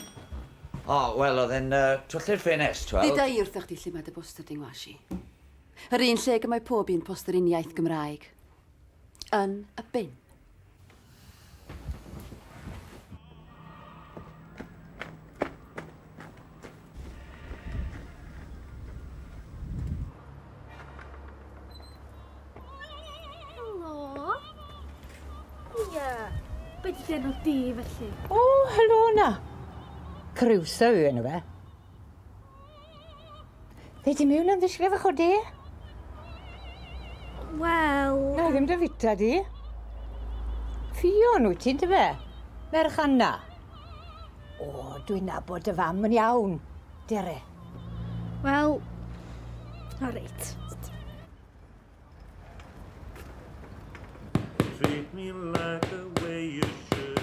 O, wel, oedd e'n uh, twyllu'r ffenest, tweld. Deuda i wrtho chdi lle mae dy boster di'n ngwash i. Yr un lle mae pob un poster uniaith Gymraeg. Yn y bin. Helo. Ia. Be di enw di felly? O, helo na. Crusoe yw enw fe. Fe di mewn am ddisgwyl fach o de? Wel... Na, ddim dy fita di. Ffion wyt ti'n dyfe? Merch Anna. O, dwi'n nabod dy fam yn iawn. Dere. Wel, o reit. Treat me like the way you should.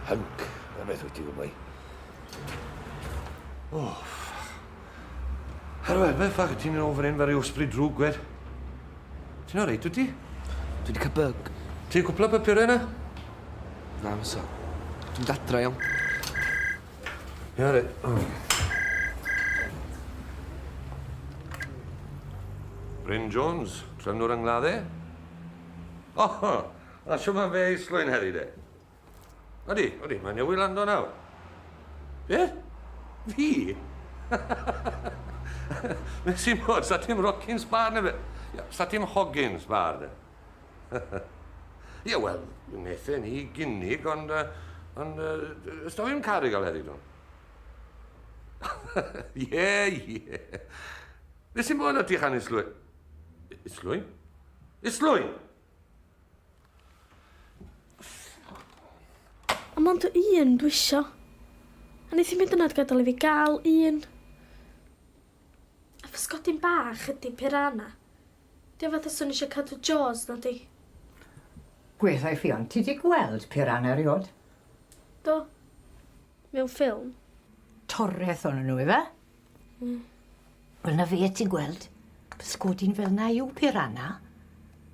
Hunk, na beth wyt ti gwybod. Oh, ffach. Arwel, be ffach, ti'n ôl fan hyn fel rhyw ysbryd drwg, gwed? Ti'n oreit, wyt ti? Dwi wedi cael bug. Ti'n cwpla papurau yna? Na, fysa. Dwi'n dadra, iawn. Ia, reit. Oh. Bryn Jones, trefnwr yngladde. Oh, a siw mae fe Islwyn heddi de? Odi, odi, mae newydd lando nawr. Be? Fi? Nes i'n bod, sa ti'n Rockins bar neu be? Ia, sa ti'n Hoggins bar de? Ie, wel, wnaethon ni gynnig, ond... Ond, uh, ys fi'n caru gael heddi, don? Ie, ie. Nes i'n bod o ti chan Islwyn? Islwyn? Islwyn? A mond un dwi isio. A neith hi'm hyd yn oed gadael i fi gael un. A physgodyn bach ydi piranha. Dio fatha swn i eisiau cadw Jaws na di. Gweithio Ffion, ti di gweld piranha erioed? Do. Mewn ffilm. Toreth o'n nhw, efe? Mm. Wel, na fe ti'n gweld. Pysgodyn fel na yw piranha.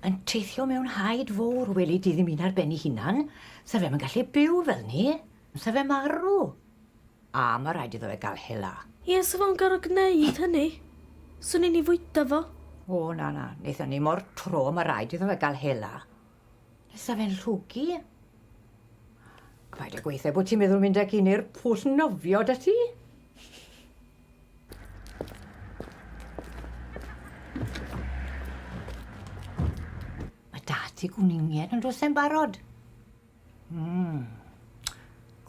Yn teithio mewn haid fôr, weli di ddim un ar ben ei hunan. Sa fe'm yn gallu byw fel ni. Sa fe marw. A mae rhaid iddo fe gael hela. Ie, sa fo'n gorfod gwneud hynny. Swn i'n ei fwyta fo. O, na, na. Wnaethon ni mor tro, mae rhaid iddo fe gael hela. Sa fe'n llwgu. Paid â gweithio bod ti'n meddwl mynd ag un i'r pwll nofio da ti? Mae da ti gwningen yn does e'n barod. Mm.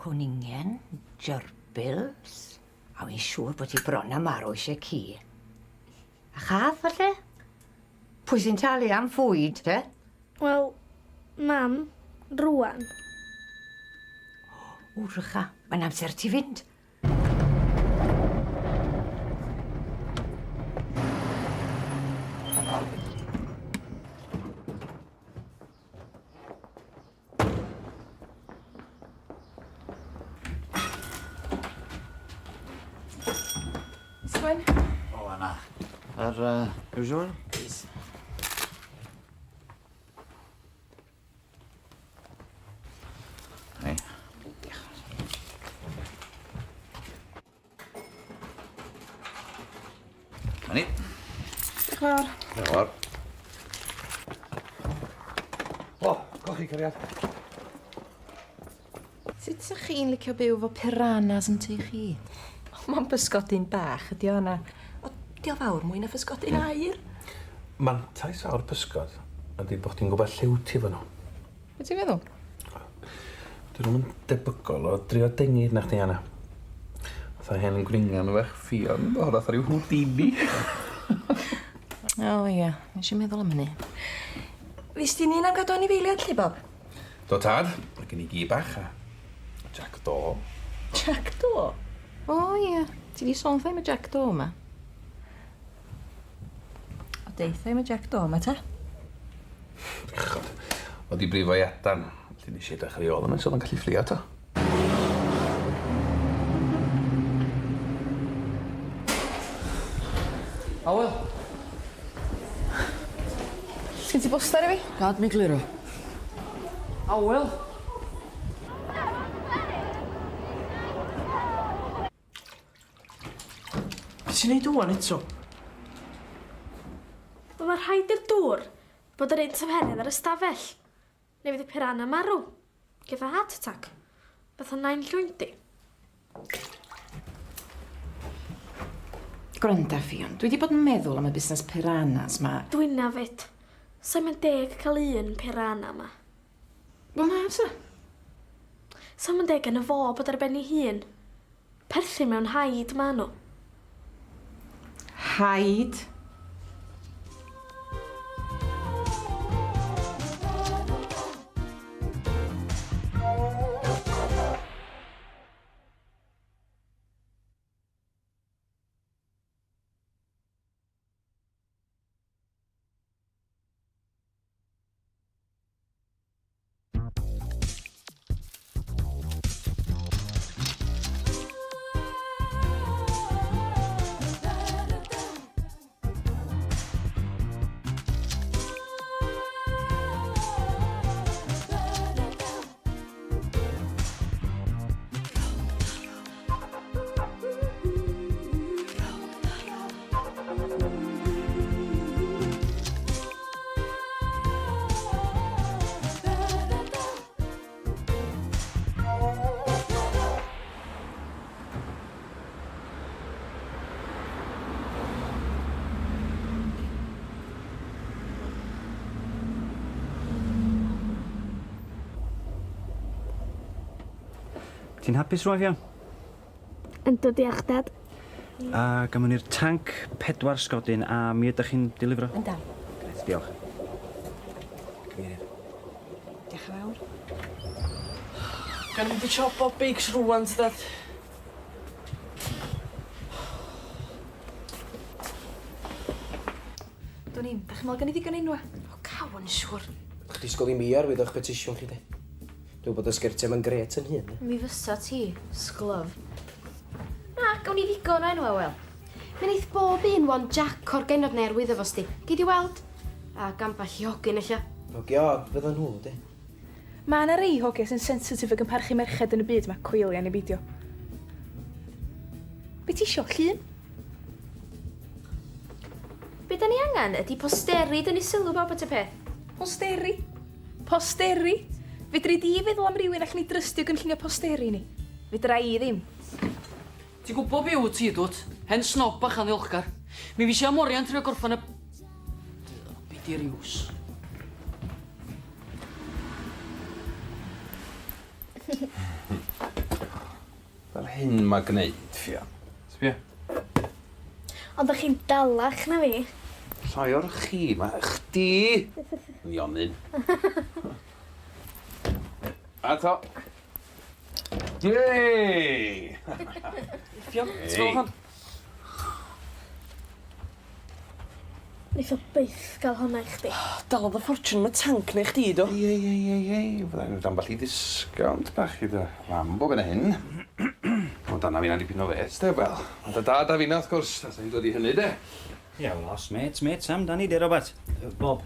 Cwningen, gerbils, a wy'n siŵr bod ti bron a marw eisiau ci. A chath, falle? Pwy sy'n talu am fwyd, te? Wel, mam, rwan. O, drycha, mae'n amser ti fynd. Sgwen? O, yna. Yr, usual? Please. Hei. Diolch. Na ni. Diolch yn fawr. Diolch yn fawr. O, cochi cariad. Sut sa'ch chi'n licio byw efo piranhas yn tŷ chi? Mae'n bysgodyn bach ydi o yna. O, di o fawr mwy na physgodyn aur. Mantais o'r pysgod ydy bod chdi'n gwybod lle wyt ti efo nhw. Be ti'n feddwl? Dyn nhw'n debygol o drio dengid na chdi Anna. Fatha hen gwningan fach Ffion, o fatha rhyw Houdini. O ia, nes i meddwl am hynny. Fys ti'n un am gadw anifeiliaid lly, Bob? Do tad, mae gen i gi bach a Jack Do. Jack Do? O ia, ti di sôn wrtha i am y Jack Do yma. O deutha i am y Jack Do yma ta. Bechod. Oedd di brifo i adan. Felly nes i edrych ar ei ôl yma, so oedd o'n gallu fflio to. Awel! Sgin ti bostar i fi? Gad mi gliro. Awel! Be ti'n neud ŵan eto? Wel, mae rhaid i'r dŵr fod yr un tymheredd ar y stafell. Neu fydd y piranha marw. Geith o heart attack. Fatha nain llwyndi. Gwranda, Ffion, dwi wedi bod yn meddwl am y busnes piranhas ma. Dwina fyd. Sa i'n deg cael un piranha ma. Wel na, sa. Sa i'n deg yn y fo bod ar ben ei hun. Perthyn mewn haid ma nhw. Haid? Ti'n hapus rwan, Ffion? Yndw, diolch, Dad. A gymwn ni'r tanc pedwar sgodyn a mi ydych chi'n delifro? Yndan. Grêt, diolch. Cyfeirydd. Diolch yn fawr. Gan mynd i siop Bob Bakes rŵan, ti dad? Dwn i'm, dach chi'n meddwl gen i ddigon enwa? O, cawn, siŵr. Chdi disgwyl i mi arwyddo eich petisiwn chi de. Dwi'n bod y sgertiau ma'n grêt yn hun. Mi fysa ti, sglöf. Na, gawn ni ddigon o enwa, wel. Mi neith bob un wan Jack o'r genod neu arwyddo fo sti. Gei di weld. A ambell i hogyn ella. Hogia od fyddan nhw, de. Mae yna rei hogia sy'n sensitif ac yn parchu merched yn y byd ma, coelia neu beidio. Be ti isio, llun? Be da ni angen ydi posteri dynnu sylw bawb at y peth. Posteri? Posteri? Fedri di feddwl am rywun allwn ni drystio gynllunio posteri ni? Fedra i ddim. Ti'n gwybod be wyt ti, dwt? Hen snob bach anniolchgar. Mi fi am oriau'n trio gorffan y... Be di'r iws? Fel hyn mae gwneud, Ffion. Sbia. Ond ydych chi'n dalach na fi. Llai o'r chi, ma chdi. Nionyn. A to. Yay! Ffion, ti'n meddwl hon? Neith o byth gael hwnna i chdi. Dalodd y ffortiwn yn y tanc neu chdi, do? Ei, ei, ei, ei, ei. Fyddai'n rhaid ambell i ddisgownt bach i dy fam bob yn hyn. O, dan a finna dipyn o fêts, de, wel. Ond dy dad a finna, wrth gwrs, a sa'n dod i hynny, de. Ia, wel, os mêts, mêts amdani, de, Robert. Bob.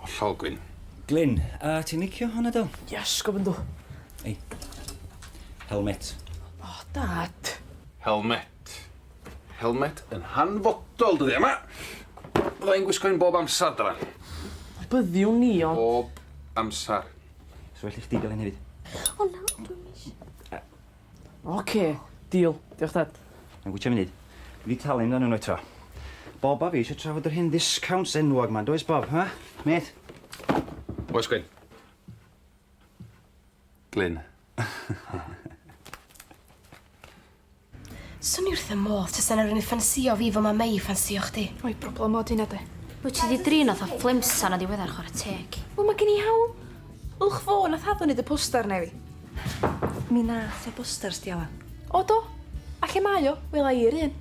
Hollol, Gwyn. Glyn, a ti'n licio hwnna, do? Yes, gofyn do. Ei, helmet. O, dad. Helmet. Helmet yn hanfodol, dyddi yma. Byddai'n gwisgo un bob amsar, dylan. Byddiwn ni, ond... Bob amsar. So felly chdi gael un hefyd. O na, dwi'n eisiau. Oce, deal. Diolch, dad. Mae'n gwytio munud. Dwi wedi talu amdano nhw eto. Bob a fi eisiau trafod yr hyn discounts enwog ma'n, does Bob, ha? Met? Oes, Gwyn. Glyn. Swn i wrth y modd tasa 'na rywun yn ffansïo fi fel ma' Mei ffansïo chdi. Oi, broblem od hynna de. Wyt ti 'di drin o 'tha flimsan yn ddiweddar chwarae teg. Wel ma' gen i hawl. Ylch fo nath addo neud y postar na i fi. Mi nath o bostars di Alan. O do? A lle mae o? Wela i'r un.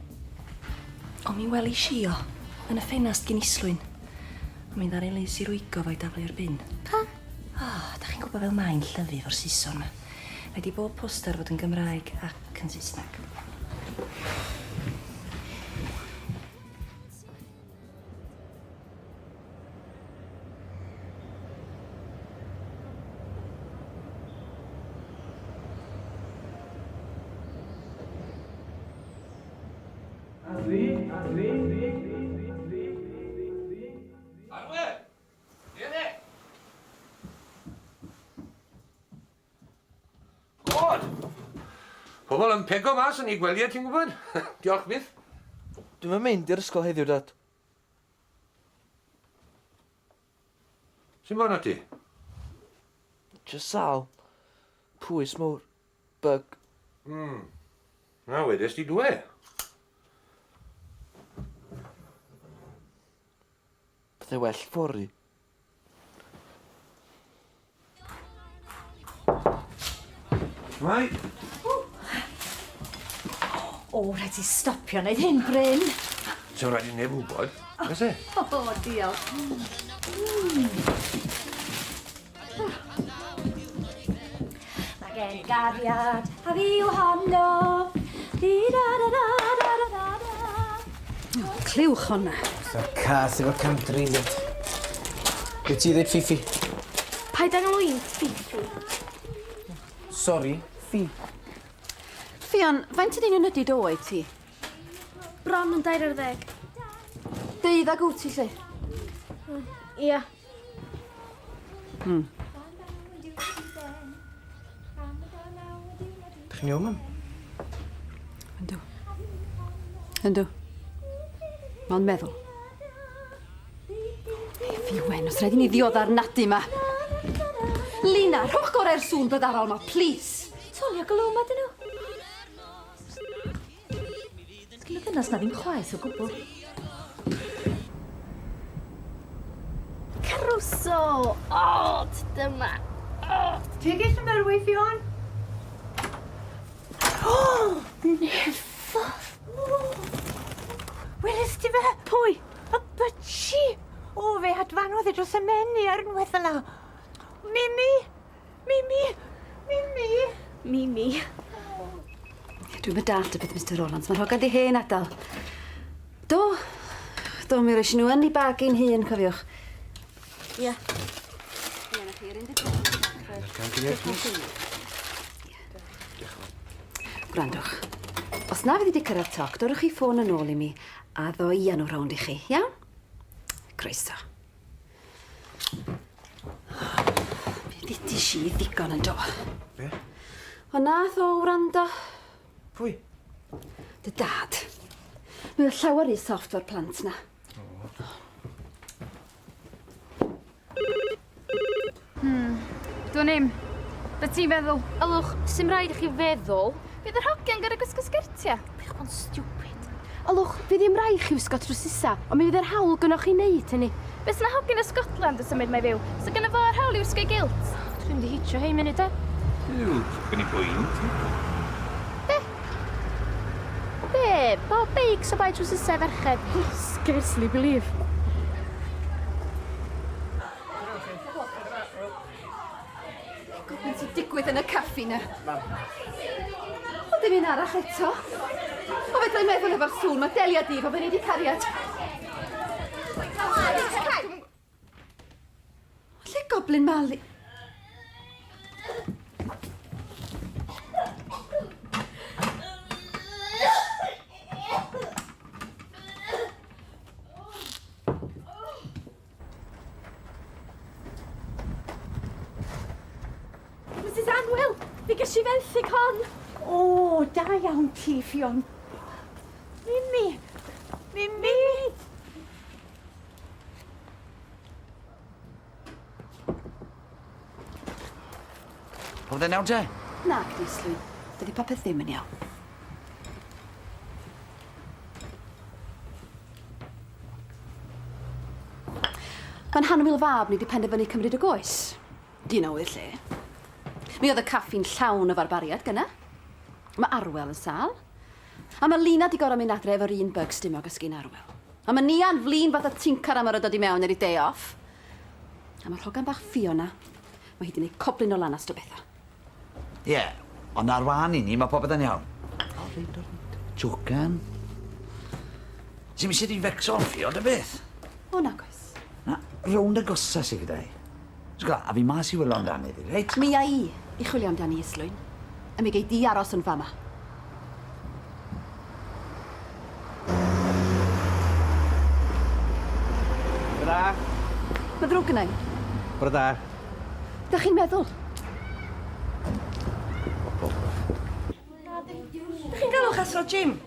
O mi welish i o. Yn y ffenast gin Islwyn. A mi ddaru Liz i rwygo fo i daflu i'r bin. Pam? O, dach chi'n gwbo fel mae'n llyfu efo'r Saeson 'ma. Rhaid i bob poster fod yn Gymraeg ac yn Saesneg. A dwi, a dwi, dwi, dwi, dwi, dwi, dwi, dwi. Arwe! Ie ne? God! Pobl yn pego mas yn eu gwelyau, ti'n gwybod? Diolch byth. Dwi'm yn mynd i'r ysgol heddiw, Dad. Sy'n bod arnot ti? Jyst sâl. Pwys mowr. Bug. Hmm. Na, wedes di dwe. Bydde well fory. Shwmae? O, rhaid ti stopio wneud hyn, Bryn. Sdim rhaid i neb wybod, oes e? O, diolch. Mae gen i gariad, a fi yw honno. Di da da da da da da da. Clywch honna. Fatha cath efo camdriniad. Be ti ddeud, Ffifi? Paid â galw i'n Ffifi. Sori, Ffi. Ffion, faint yn union ydi dy oed ti? Bron yn 14. Deuddag wt ti 'lly? Ia. Dych chi'n iawn, mam? Yndw. Yndw. Mae'n meddwl. Ei, fi wen, os rhaid i ni ddiodda'r nadu ma. Lina, rhowch gorau'r sŵn byddarol ma, plis. Tolio glwm ydyn nhw. Sgyn y ddynas na ddim chwaeth o gwbl. Caruso! O, dyma. Ti gyll yn berwi, Ffion? O! Nefodd! Welest ti fe? Pwy? Y bytsi! O, fe adfanodd e dros y menu ar unwaith fel 'na. Mimi! Mimi! Mimi! Mimi. Dwi'm yn dallt y peth, Mister Rowlands. Mae'r hogan di hen adal. Do. Do, mi roes i nhw yn ei bag ein hun, cofiwch. Ia. Ie, na chi, yr 15. Gwrandwch. Os na fydd wedi cyrraedd toc, dorwch chi ffôn yn ôl i mi a ddo i â nhw rownd i chi, iawn? Croeso. Mi ddudish i ddigon yn do. Be? Wel nath o wrando. Pwy? Dy dad. Mae o llawer rhy soft fo'r plant 'na. Dwn i'm. Be ti'n feddwl? Ylwch, sim raid i chi feddwl. Fydd yr hogiau'n gor'o' gwisgo sgertia? Peidiwch bod yn stupid. Ylwch, fydd ddim raid chi wisgo trwsusa, ond mi fydd yr hawl gynnoch chi neud hynny. Be' 'sa 'na hogyn o Scotland yn symud 'ma i fyw? 'Sa gynno fo'r hawl i wisgo'i gilt? Dwi'n mynd i hitio hein munud de. Duw, tipyn i boen ti. Be? Be? Bob beics o bai trwsusa i ferched? Scarcely believe. Gwybod sy'n digwydd yn y caffi 'na. Mam. O, dim un arall eto. O, fedra i meddwl efo'r sŵn, mae delia di fo fe wedi cariad. Lle goblin Mali? Misus Anwyl, fi ges i fenthyg hon. O, da iawn ti, Ffion. Mimi! Mimi! Popeth yn iawn te? Nag, Islwyn. Dydy popeth ddim yn iawn. Mae'n hanwyl fab ni 'di penderfynu cymryd y goes. Dyn awyr lle. Mi oedd y caffi'n llawn o farbariaid gynna. Mae Arwel yn sâl. A mae Lina 'di gor'o' mynd adre efo'r un byg stumog â sgin Arwel. A mae Nia'n flin fatha tincar am or'o' dod i mewn ar ei day off. A mae'r hogan bach Fiona, mae hi 'di neud coblyn o lanast o betha. Ie, ond ar wahân i ni, mae popeth yn iawn. O, reit, o, reit. Jocan. Ti'n eisiau di fecso am Ffion, dy beth? O, nag oes. Na, rownd agosa sydd gyda hi. Sgla, a fi mas i wylo amdani ddi, reit? Mi a i i chwilio amdani, Islwyn. A mi gei di aros yn fama. Bore da. Mae'n ddrwg gynna i. Bore da. Dach chi'n meddwl? Dach chi'n galw'ch athro Jim?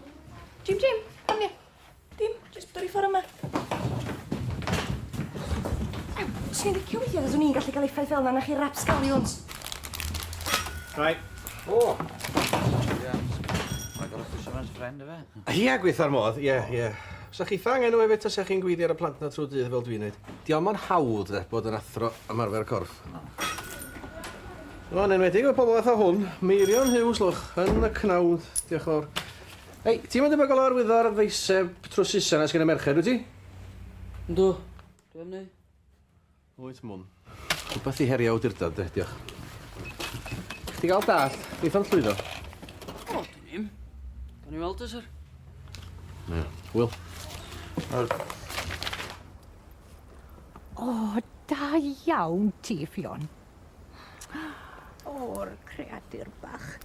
Jim Jim, come here. Dim, jyst bod ar ei ffordd yma. Ew, swn i'n licio weithio os o'n i'n gallu cael effaith fel 'na na chi rapscallions. Right. O! Mae gorau fisherman's friend, ife? Ia, gweitha'r modd, ie, ie. Sa chitha angen nhw hefyd tasa chi'n gweiddi ar y plant 'na trw'r dydd fel dwi'n neud. Dio'm yn hawdd de, bod yn athro ymarfer corff. O, yn enwedig efo pobl fatha hwn, Meirion Hughes lwch, yn y cnawd, diolch fawr. Ei, ti'm yn debygol o arwyddo'r ddeiseb trwsusa 'na sgen y merched, wyt ti? Yndw, dwi am neu'. Wyt, mwn. Rhywbeth i herio awdurdod, de, diolch. Chdi gael dallt, neith o'm llwyddo. O, dwn i'm. Gawn ni weld de, syr. Ie. Hwyl. O, da iawn ti, Ffion. O'r creadur bach.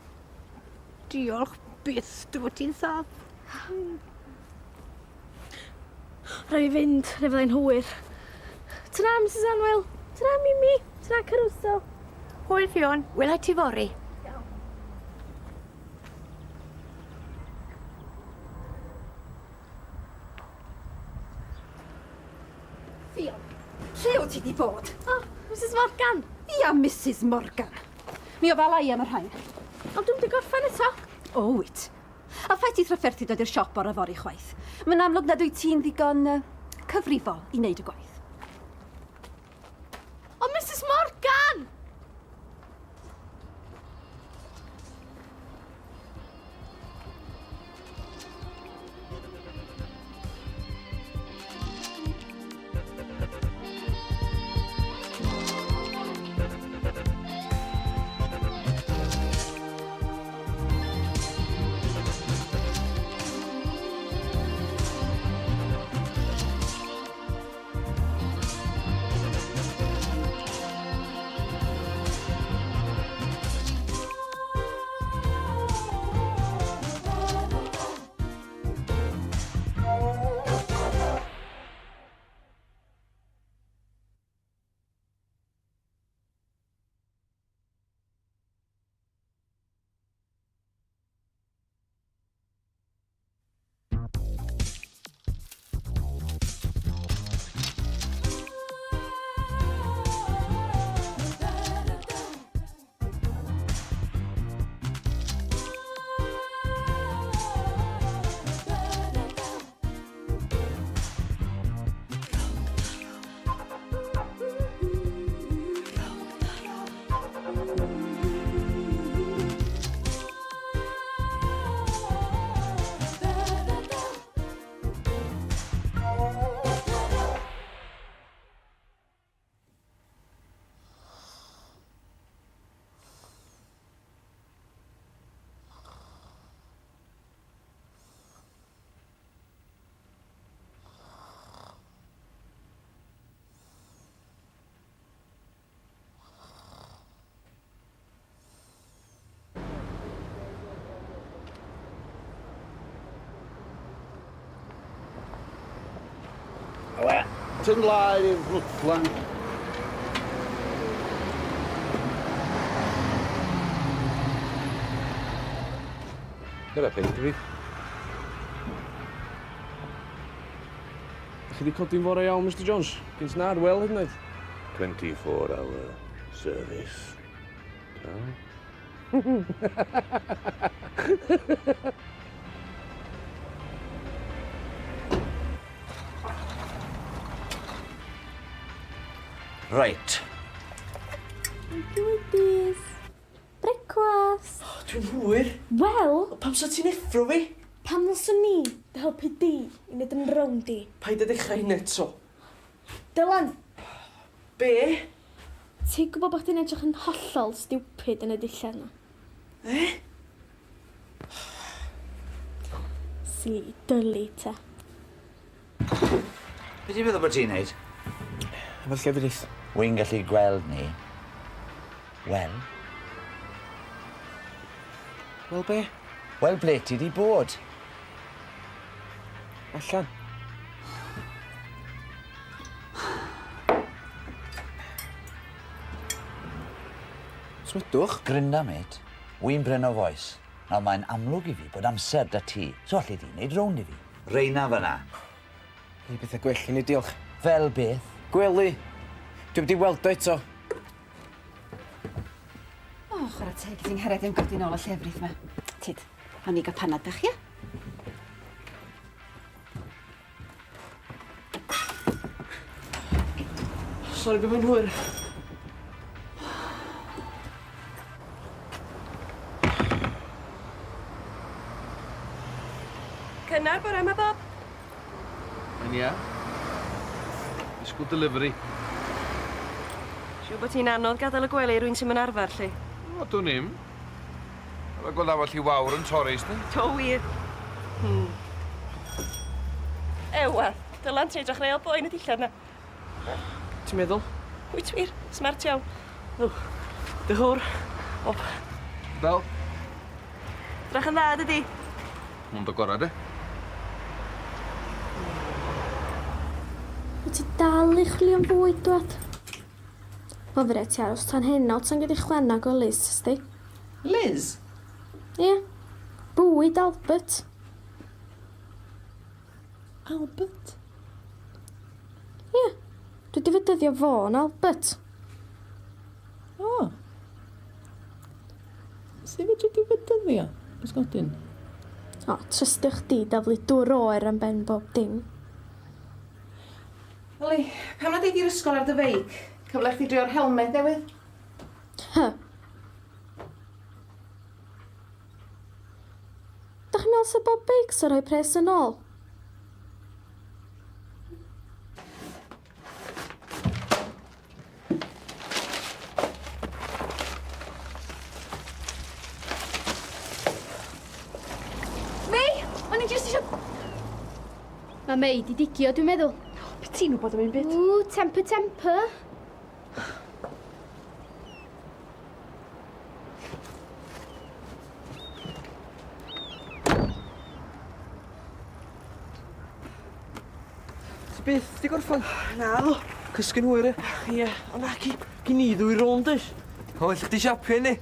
Diolch byth dy fod ti'n saff. Rhaid fi fynd, neu fyddai'n hwyr. Tara, Mrs Anwyl. Tara, Mimi. Tara, Caruso. Hwyl, Ffion. Wela i ti fory. Iawn. Ffion, lle wyt ti 'di bod? O, Mrs Morgan. Ia, Mrs Morgan. Mi ofala i am y rhain. Ond dwi'm 'di gorffen eto. O, wyt. A phaid ti thrafferthu dod i'r siop bore fory chwaith. Mae'n amlwg nad wyt ti'n ddigon uh, cyfrifol i wneud y gwaith. Ond Mrs Morgan! Awe, tyn mlaen i'r Rwtlan. Dyna peint i fi. Chi 'di codi'n fore iawn, Mister Jones. Gynt na Arwel hyd yn oed. 24 hour service. Ta? Reit. Wakey wakeys. Brecwast. O, dwi'n hwyr. Wel... Pam sa ti'n effro fi? Pam ddylswn ni dy helpu di i wneud yn rownd di? Paid â dechrau hynna eto. Dylan! Be? Ti'n gwybod bod chdi'n edrych yn hollol stupid yn y dillad 'na? E? Silly dyli te. Be ti'n meddwl bod ti'n neud? Efo'r llefrith. Wy'n gallu gweld ni. Wel? Wel be? Wel ble ti di bod? Allan. Smydwch. Grinda, mate. Wy'n brin o fois. Nawr mae'n amlwg i fi bod amser 'da ti, so alli di wneud rownd i fi. Reina fan'na. Neu bethau gwell i ni, diolch. Fel beth? Gwely. Dwi'm di weld o eto. O, chwarae teg i ti 'nghariad i am godi nôl y llefrith 'ma. Tyd, awn ni gael panad bach, ia? Sori bod fi'n hwyr. Cynnar bore 'ma, Bob. Yn ia. Disgwyl delivery. Siŵr bod hi'n anodd gadael y gwely i rywun sy'm yn arfer, 'lly. O, dwn i'm. Efo gweld ambell i wawr yn torri, sdi? Do wir. Hmm. Ewa, Dylan, ti'n edrych real boi yn y dillad 'na. Ti'n meddwl? Wyt wir, smart iawn. O, diolch yn fawr. Bob. Fel? Drach yn dda, dydi? Mond o gorau, de. Wyt ti dal i chwilio am fwyd, dwad? Wel, fe ti aros tan heno tan gei di chwanag o Liz, sdi? Liz? Ie. Bwyd Albert. Albert? Ie. Dwi 'di fedyddio fo'n Albert. O. Sut fedri di fedyddio bysgodyn? O, trystio chdi daflu dŵr oer am ben bob dim. Oli, pam nad ei di'r ysgol ar dy feic? Cyfle i chdi drio'r helmed newydd. Hy. Dach chi'n meddwl sa Bob Beics yn rhoi pres yn ôl? Mei! O'n i jyst isio... Mae Mei di digio, dwi'n meddwl. Be ti'n wybod am un byd? Ww, temper temper. Ti byth 'di gorffan? Naddo. Cysgu'n hwyr ie? Ie, ond naci, gin i ddwy rownd oes? O, well chdi siapio hynny.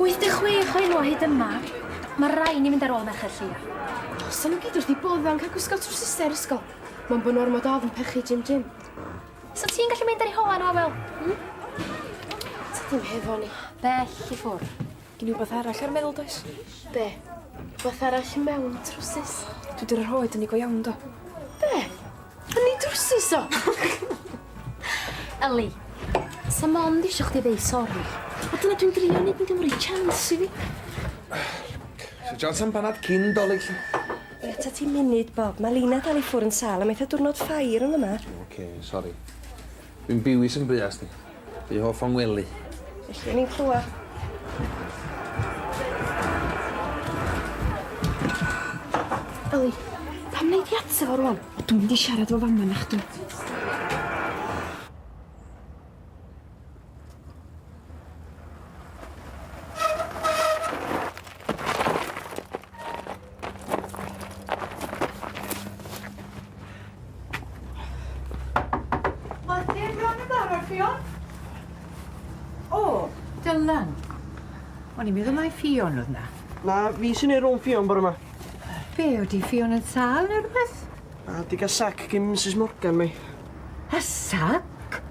86 o enwa hyd yma. Mae rai ni mynd ar ôl merched lleia. O, sa nhw gyd wrth i bodda'n cael gwisgo trwsusau i'r ysgol. Mae'n bod nhw ormod ofn pechu Jim Jim. So ti'n gallu mynd ar ei hola nhw, Awel? Hmm? Ta dim hefo ni. Bell i ffwr. Gin i wbath arall ar meddwl, does? Be? Wbath arall mewn trwsus? Dwi 'di rhoid yn 'i go iawn, do. Be? Yn ei drwsus o? Eli, sa mond isio chdi ddeud sori. O dyna dwi'n drio neud, nid yw'n rhoi chance i fi. So chance am panad cyn Dolig, 'lly? Be ta ti munud, Bob? Mae Lina dal i ffwr yn sâl a mae eitha diwrnod ffair yn fyma. Oce, sori. Dwi'n biwis yn buas di. Dwi hoff o'n ngwely. Felly o'n i'n clywed. Eli, pam nei di ato fo rwan? O, dwi'n mynd i siarad efo fama na chdi. Mae dim bron yn barod, Ffion. O, Dylan. O'n i'n meddwl mai Ffion oedd 'na. Na, fi sy'n neud rownd Ffion bore 'ma. Be, ydi Ffion yn sâl neu rhywbeth? Na, 'di gael sac gin Misus Morgan, mei. Y sac?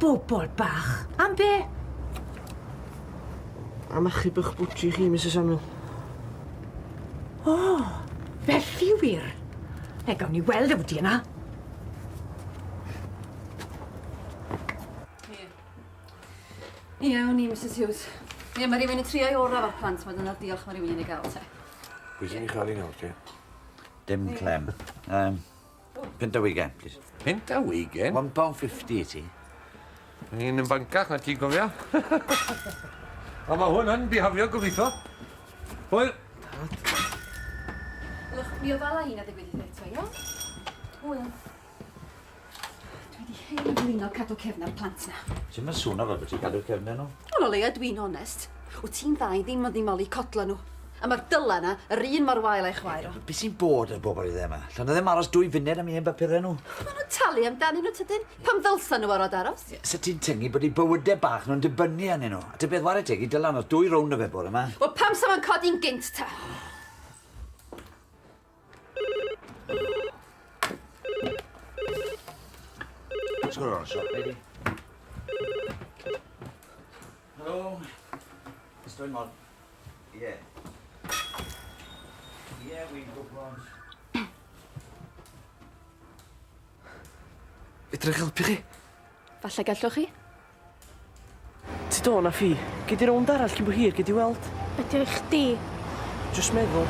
Bobol bach. Am be? Am achub eich bwtsi chi, Mrs Samuel. O, felly wir. Ne, gawn ni weld y bwti yna. Ie. Iawn i, Mrs Hughes. Ie, mae rhywun yn trio ei orau fo'r plant, mae dyna'r diolch mae rhywun yn ei gael, te. Pwy sy'n ei chael i nawr, te? Dim clem. Um, Punt a ugain, please. Punt a ugain? £1.50 i ti. Un yn fancach na ti, gofia. A mae hwn yn bihafio, gobeithio. Hwyl. Lwch, mi ofala i na ddigwydd eto, iawn? Hwyl. Dwi wedi hen flino cadw cefn ar plant na. Ti'n mynd sŵn fel bod ti'n cadw cefnau nhw? Wel, o leia dwi'n onest. Wyt ti'n dda i ddim ond i moli codla nhw. A mae'r dyla na, yr un mor wael a'i chwaer o. Be sy'n bod ar bobl i ddim yma? Llan nhw ddim aros dwy funud am un bapurau nhw. Maen nhw'n talu amdanyn nhw tydyn? Pam ddylsa nhw orod aros? Sa ti'n tyngu bod eu bywydau bach nhw'n dibynnu arnyn nhw. A ty beth ware teg i Dylan oedd dwy rownd o fe bore yma. Wel, pam sa fo'n codi'n gynt ta? Let's go on a shot, lady. Hello. Mr. Mod. Yeah. Yeah, we go on. Fedra i helpu chi? Falle gallwch chi? Ti do na ffi. Gei di rownd arall cyn bo hir, gei di weld. Be di o i chdi? Jyst meddwl.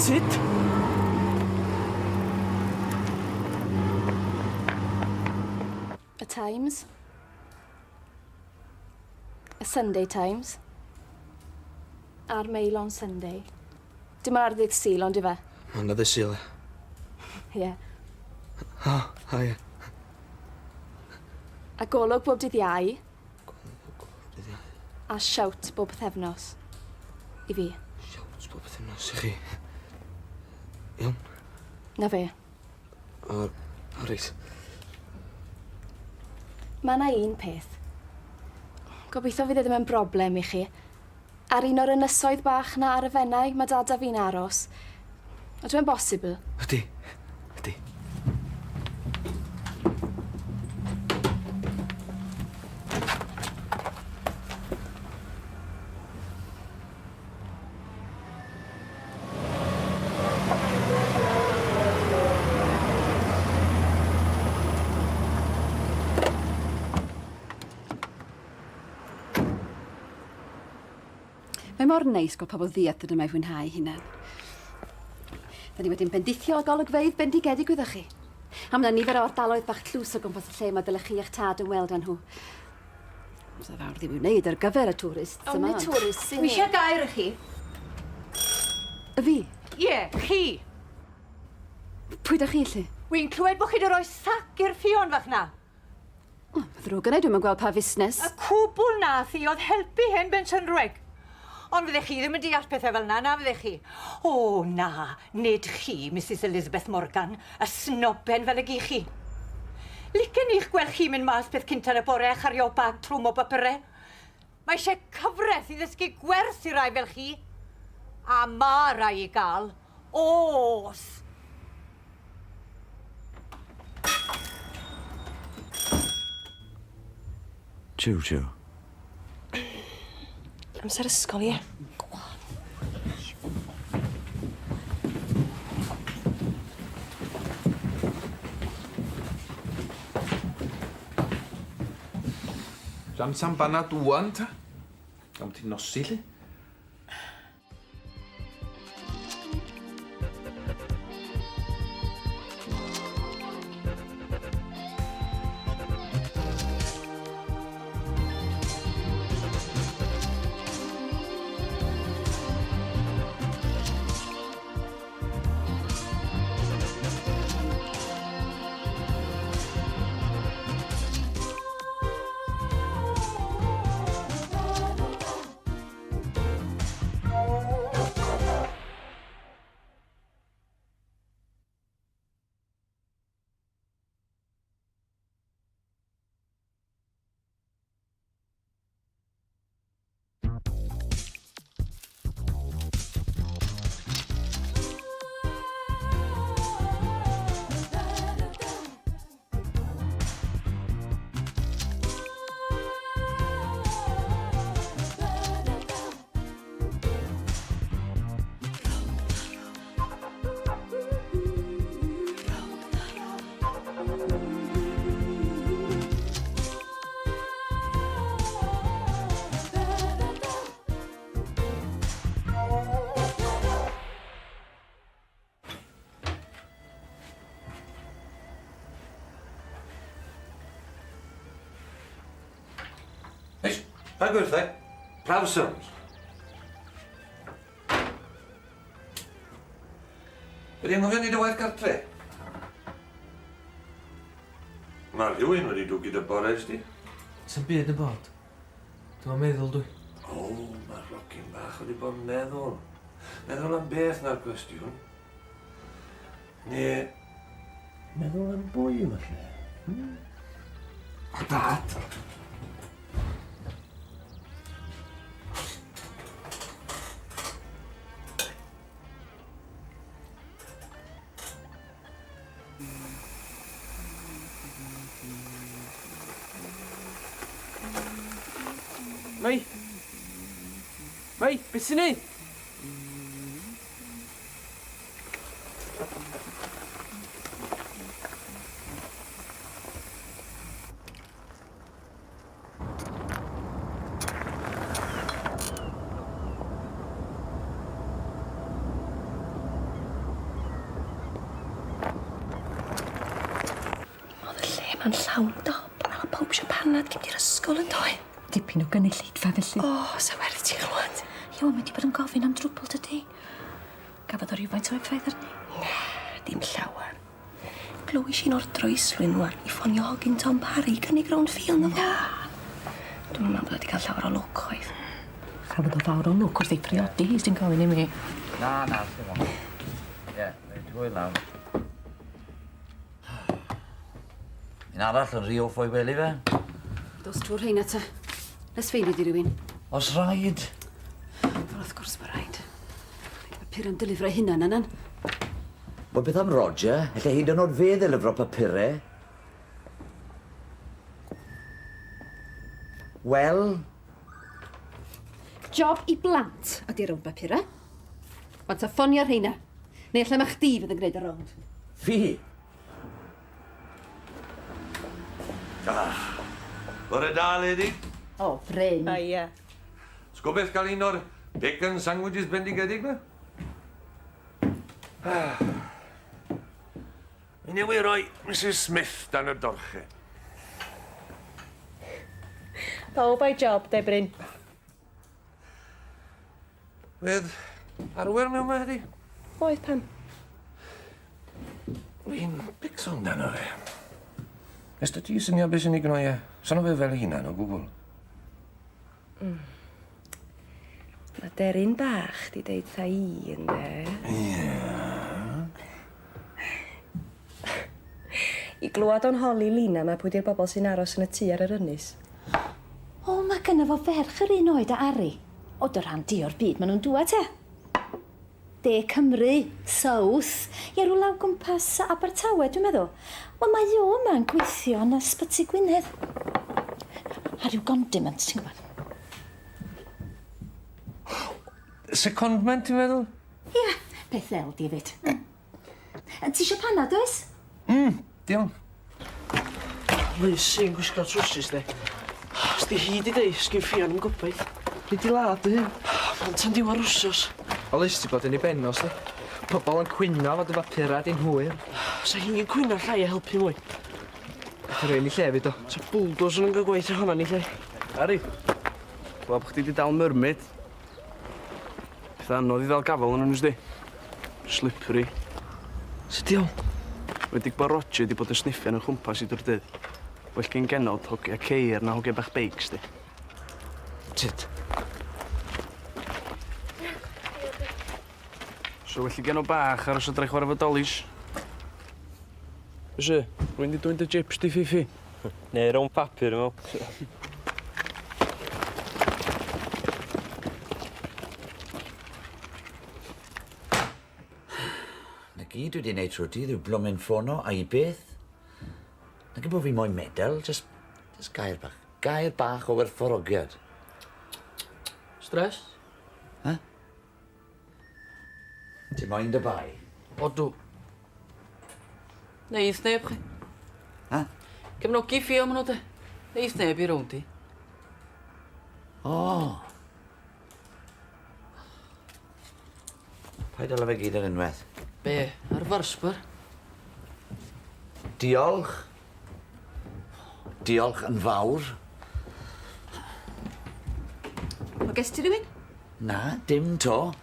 Tyd! Y Times. Y Sunday Times. A'r Mail on Sunday. Dim ar ddydd Sul, ond ife? Ond ar ddydd Sul, e. Ie. O, o ie. A golwg bob dydd Iau. Golwg bob dydd Iau. A shout bob pythefnos. I fi. Shout bob pythefnos i chi. Iawn. Na fe. O, o reit. Mae yna un peth. Gobeithio fydd e ddim yn broblem i chi. Ar un o'r ynysoedd bach 'na ar y Fenai, mae dad a fi'n aros. Ydyw e'n bosibl? Ydy. Ydy. Mae mor neis gweld pobl ddiarth yma i fwynhau eu hunain. Da ni wedi'n bendithio â golygfeydd bendigedig, wyddoch chi. A mae 'na nifer o ardaloedd bach tlws o gwmpas y lle mae dylech chi a'ch tad ymweld â nhw. Does fawr ddim i'w wneud ar gyfer y tourists yma. Ond nid tourists sy'n... Dwi eisiau gair i chi. Y fi? Ie, chi. Pwy da chi, 'lly? Wi'n clywed bod chi 'di rhoi sac i'r Ffion fach 'na. O, ma' ddrwg gynna i, dwi'm yn gweld pa fusnes. Y cwbl nath hi oedd helpu hen bensiynwraig. Ond fyddech chi ddim yn deall pethau fel 'na, na fyddech chi? O, na, nid chi, Misus Elizabeth Morgan, y snoben fel y gych chi. Licen i'ch gweld chi'n mynd mas peth cynta yn y bore a chario bag trwm o bapure. Mae eisiau cyfraith i ddysgu gwers i rai fel chi. A ma' rai i gael. O's! Jiw jiw. Amser ysgol, ie? Go on. Jam tan banad ŵan, ta? Am ti'n nosi, 'lly? Pa gwirthau? Prawsons. Wedi anghofio neud y waith gartre? Mae rhywun wedi dwgu dy bores di. Sa'm byd yn bod. Dwi'm yn meddwl dwi. O, mae'r rocyn bach wedi bod yn meddwl. Meddwl am beth na'r cwestiwn. Ne, meddwl am bwy falle? Hmm? O, dad! Mei! Mei, beth sy'n neud? Oedd y lle ma'n llawn dop, a ma' pawb isio panad cyn mynd i'r ysgol yn doedd? Dipyn o gynulleidfa felly. O, sa werth ti chlwad. Ie, mae 'di bod yn gofyn am drwbl dydi? Gafodd o rywfaint o effaith arni? Na, dim llawar. Glywis i'n ordro Islwyn ŵan i ffonio hogyn Tom Parry i gynnig rownd Ffion iddo fo. Na! Dwi'm yn meddwl bod o 'di cael llawer o lwc chwaith. Chafodd o fawr o lwc wrth ei priodi hi, sdim gofyn i mi. Na, na, dim ond. Ie, reit hwyl nawr. Un arall yn rhy off o'i wely fe. Dos trwy'r rheina ta. Nes ffeindio di rywun. Os rhaid. Wel, wrth gwrs mae rhaid. Papurau'n delifro hunan yna'n. Wel, beth am Roger? Ella hyd yn oed fe ddelifro papurau. Wel? Job i blant ydi rownd bapurau. Wan ta ffonio'r rheina. Neu ella ma chdi fydd yn gwneud y rownd. Fi? Ah. Bore da, lady. O, Bryn. Haia. Sgwbeth gael un o'r bacon sandwiches bendigedig 'ma? Ah. Mi newydd roi Mrs Smith dan y dorche. Pawb a'i job, de, Bryn. Wedd Arwel mewn 'ma heddi? Oedd, pam? Fi'n becso amdano fe. Nes dy ti syniad beth sy'n ei gnoi e? Sano fe fel ei hunan o gwbl. Mae deryn bach di deud tha i, ynde? Ie. I glwad o'n holi Lina 'ma pwy di'r bobl sy'n aros yn y tŷ ar yr ynys. O, mae gynno fo ferch yr un oed â Ari. O dy rhan di o'r byd maen nhw'n dŵad te. De Cymru, South, ie rwla o gwmpas Abertawe dwi'n meddwl. Wel mae o yma yn gweithio yn Ysbyty Gwynedd. Ar ryw gondiment, ti'n gwybod. Secondment, ti'n meddwl? Ia, peth fel di 'fyd. Ti isio panad, oes? Diolch. Lucy'n gwisgo trowsus di. Os di hi di deud, sgin Ffion 'im gobaith. Nei di ladd dy hun. Ond tan diwedd wsos. O Liz ti bod yn ei ben o sdi. Pobol yn cwyno fod y bapura di'n hwyr. Sa hi'n cwyno llai a helpu mwy. Nath o roi yn ei lle fyd do. Sa bulldozer yn gael gwaith ohona yn ei lle. Ari, gweld bo' chdi 'di dal mermaid. Peth anodd i ddal gafel arnyn nhw sdi. Slippery. Sut diawl? Wedig bo' Roger 'di bod yn sniffian o'n chwmpas i drw'r dydd. Well gin genod hogia ceir na hogia bach beics 'di. Tyd. So well i genod bach aros adra i chwara 'fo dolis. Fyse, rwy'n di dwyn dy jips di Fiffi. Neu rownd papur, dwi'n meddwl. Na gyd dwi 'di neud trwy'r dydd yw blwmin ffono a i beth. Nag yw bo' fi moyn medal, jyst jyst gair bach. Gair bach o werthfawrogiad. Stress? Huh? Ti moyn dy bai? Odw. Neith neb chi. Ha? Cefnogi Ffio ma' nhw de. Neith neb i rownd hi. O! Paid â fe gyd ar unwaith. Be? Ar farsbar? Diolch. Diolch yn fawr. Ges ti rywun? Na, dim 'to.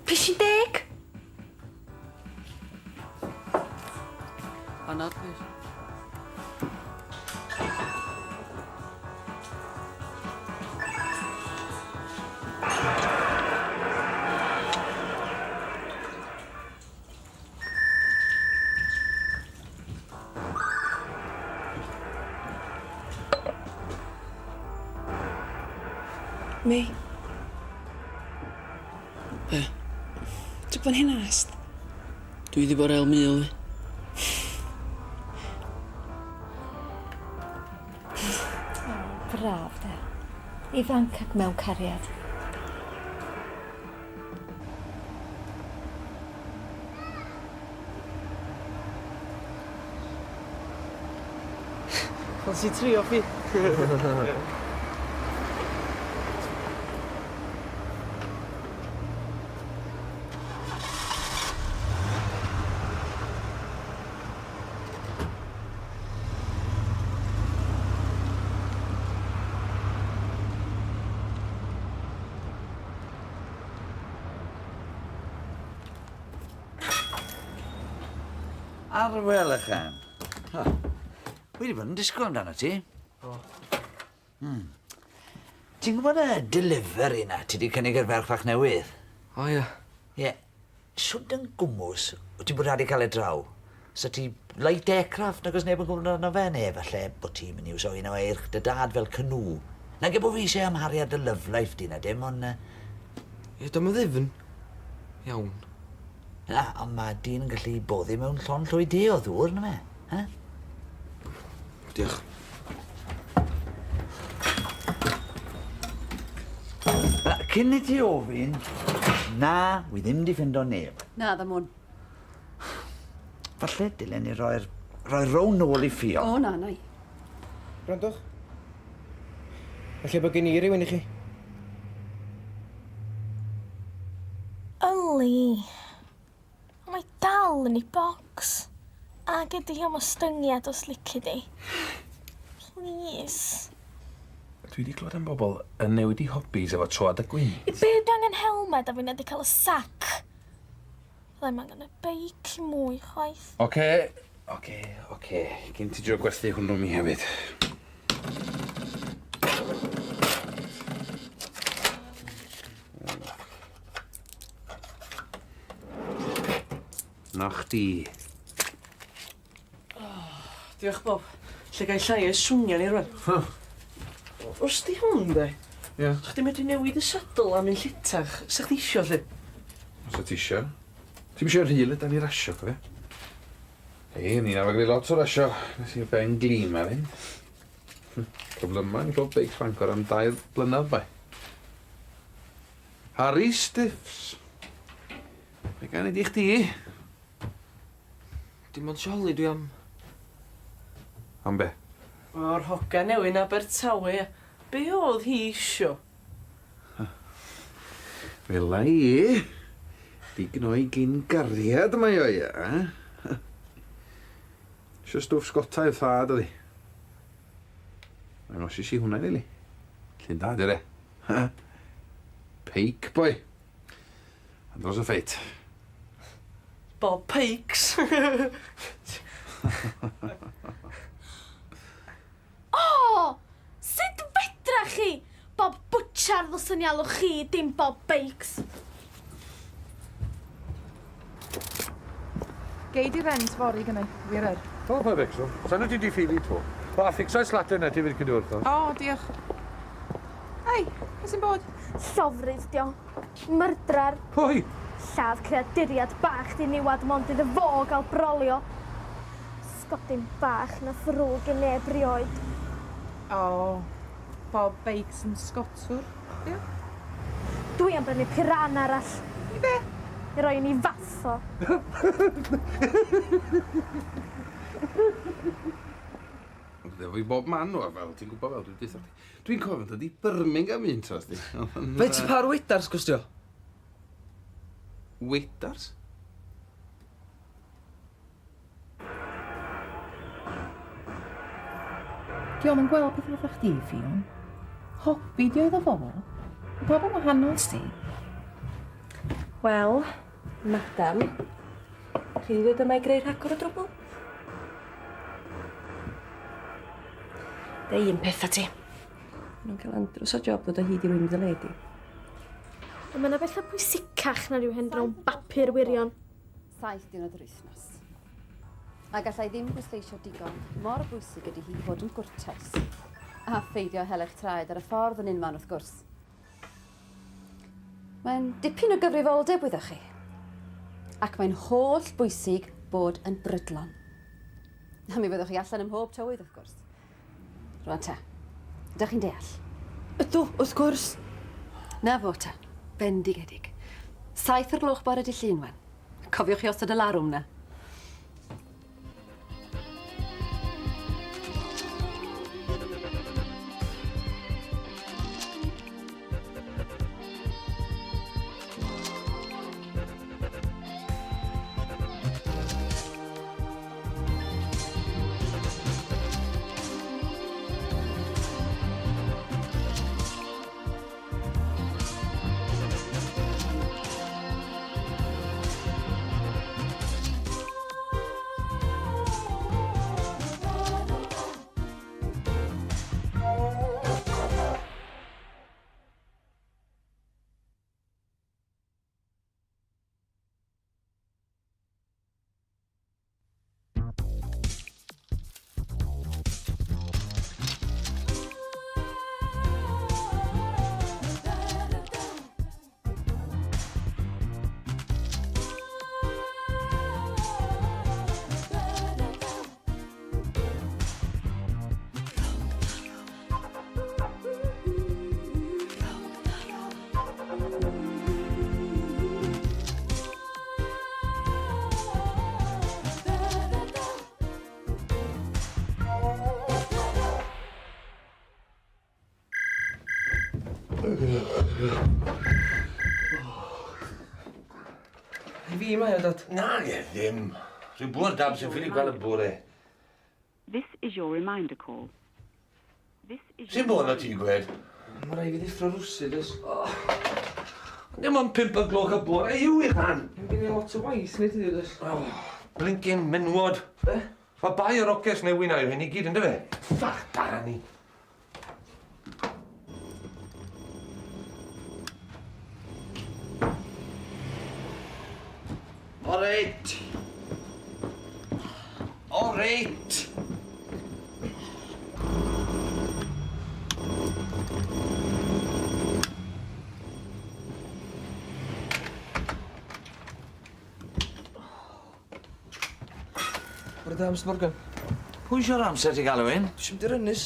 Pishin deg! Panad, plîs. Mi. Be? Ti'n gwybod hynast? Dwi 'di bod ar ail mul fi. Braf de. Ifanc ac mewn cariad. Fel ti trio fi. Arwel ychan. Ha. Wi 'di bod yn disgwyl amdano ti. O. Ti'n gwybod y delivery 'na ti 'di cynnig i'r ferch fach newydd? O ie. Ie. Shwd yn gwmws wyt ti'n bwriadu cael e draw? Sa ti light aircraft nag oes neb yn gwybod amdano fe ne falle bod ti'n mynd i iwso un o eirch dy dad fel canŵ. Nage bo fi eisiau amharu ar dy love life di na dim ond yy... Ie, dio'm yn ddyfn. Iawn. Na, ond ma' dyn yn gallu boddi mewn llond llwy de o ddŵr, na fe? He? Diolch. Cyn i ti ofyn, na, wi ddim 'di ffindo neb. Na, ddim 'wn. Falle dylen ni roi'r roi row nôl i Ffion. O, na, na i. Gwrandwch. Falle bod gen i rywun i chi. Yli. Mae dal yn ei bocs. A gei di am ostyngiad os lici di. Plîs. Dwi 'di clywed am bobl yn newid 'u hobbies efo troad y gwynt. I be dwi angen helmed a finna 'di cael y sac? Fyddai'm angen y beic mwy chwaith. Oce, oce, oce. Gin ti drio gwerthu hwnnw mi hefyd. Na chdi. Oh, diolch Bob. Lle gai llai o'i swnian i rwan. Huh. Os di hwn de? Ie. Yeah. Sa chdi medru newid y saddle am un lletach? Sa chdi isio lly? Os o ti isio. Ti'm isio rhy lydan i rasio, cofia? Ei, o'n i'n arfer gwneud lot o rasio. Nes i'r ben glin ma fynd. Problemau yn Clwb Beics Bangor am dair blynedd, bai. Harry Stiffs. Be gan i di chdi? Dim ond joli dwi am. Am be? O'r hogan newydd yn Abertawe, ia. Be oedd hi isio? Wela i. Digon o'i gyn gariad mae o, ia. Isio stwff Sgotaidd thad oedd hi. Dangosish i hwnna iddi li. Llun da, dire. Peic, boi. Andros o ffeit. Bob Pikes. O! Sut fedra chi? Bob Butcher ddylswn i alw chi, dim Bob Bakes. Gei di rent fory gynnau, wir yr. O, pa becso. Sa'n ti di ffili to. O, a fficsai slaten na ti fyd cyn wrtho. O, diolch. Hei, beth sy'n bod? Llofrudd 'di o. Myrdrar. Pwy? Lladd creaduriad bach diniwad mond iddo fo gael brolio. Sgodyn bach na ddrwg i neb rioed. O, Bob Bakes yn Sgotwr, 'di o? Dwi am brynu piranha arall. I be? I roi yn 'i fath o. Efo i bob man o, fel ti'n gwybod fel dwi'n deutha chdi. Dwi'n cofio dod i Birmingham un tro, sdi. Faint y par wedars costio? Wedars? Di o'm yn gweld pethau fatha chdi, Ffion. Hobi di o iddo fo. Mae pawb yn wahanol, sti. Wel, madam, chi 'di dod yma i greu rhagor o drwbl? Deu un peth 'tha ti. Ma' nw'n ca'l andros o job dod o hyd i rywun i dy le di. Ond ma' 'na betha pwysicach na rhyw hen rown bapur wirion. Saith diwrnod yr wythnos. A gallai ddim bwysleisio digon mor bwysig ydy hi fod yn gwrtais. A pheidio hel eich traed ar y ffordd yn unman wrth gwrs. Mae'n dipyn o gyfrifoldeb, wyddoch chi. Ac mae'n holl bwysig bod yn brydlon. A mi fyddwch chi allan ym mhob tywydd, wrth gwrs. Rwan te, ydych chi'n deall? Ydw, wrth gwrs. Na fo te, bendigedig. Saith o'r gloch bore dy Llun, Wen. Cofiwch chi osod y larwm 'na. I fi mae o, Dad. Na, ie, ddim. Rhyw bwr dab sy'n ffili gweld y bore. This is your reminder call. This is Sy'n bod na ti gwed? Mae rai fi ddeffro rwsyd, oes? Oh. Dim ond pump o gloch y bore yw i rhan. Gen i lot o waith wneud heddiw, does? Oh, blinking menwod. Be? Mae bai yr orchest newy na yw hyn i gyd, yndyfe? Ffach da ni. O reit. O reit. Bore da, Mr Morgan. Pwy eisiau'r amser ti galw un? Dwi eisiau mynd i'r ynys.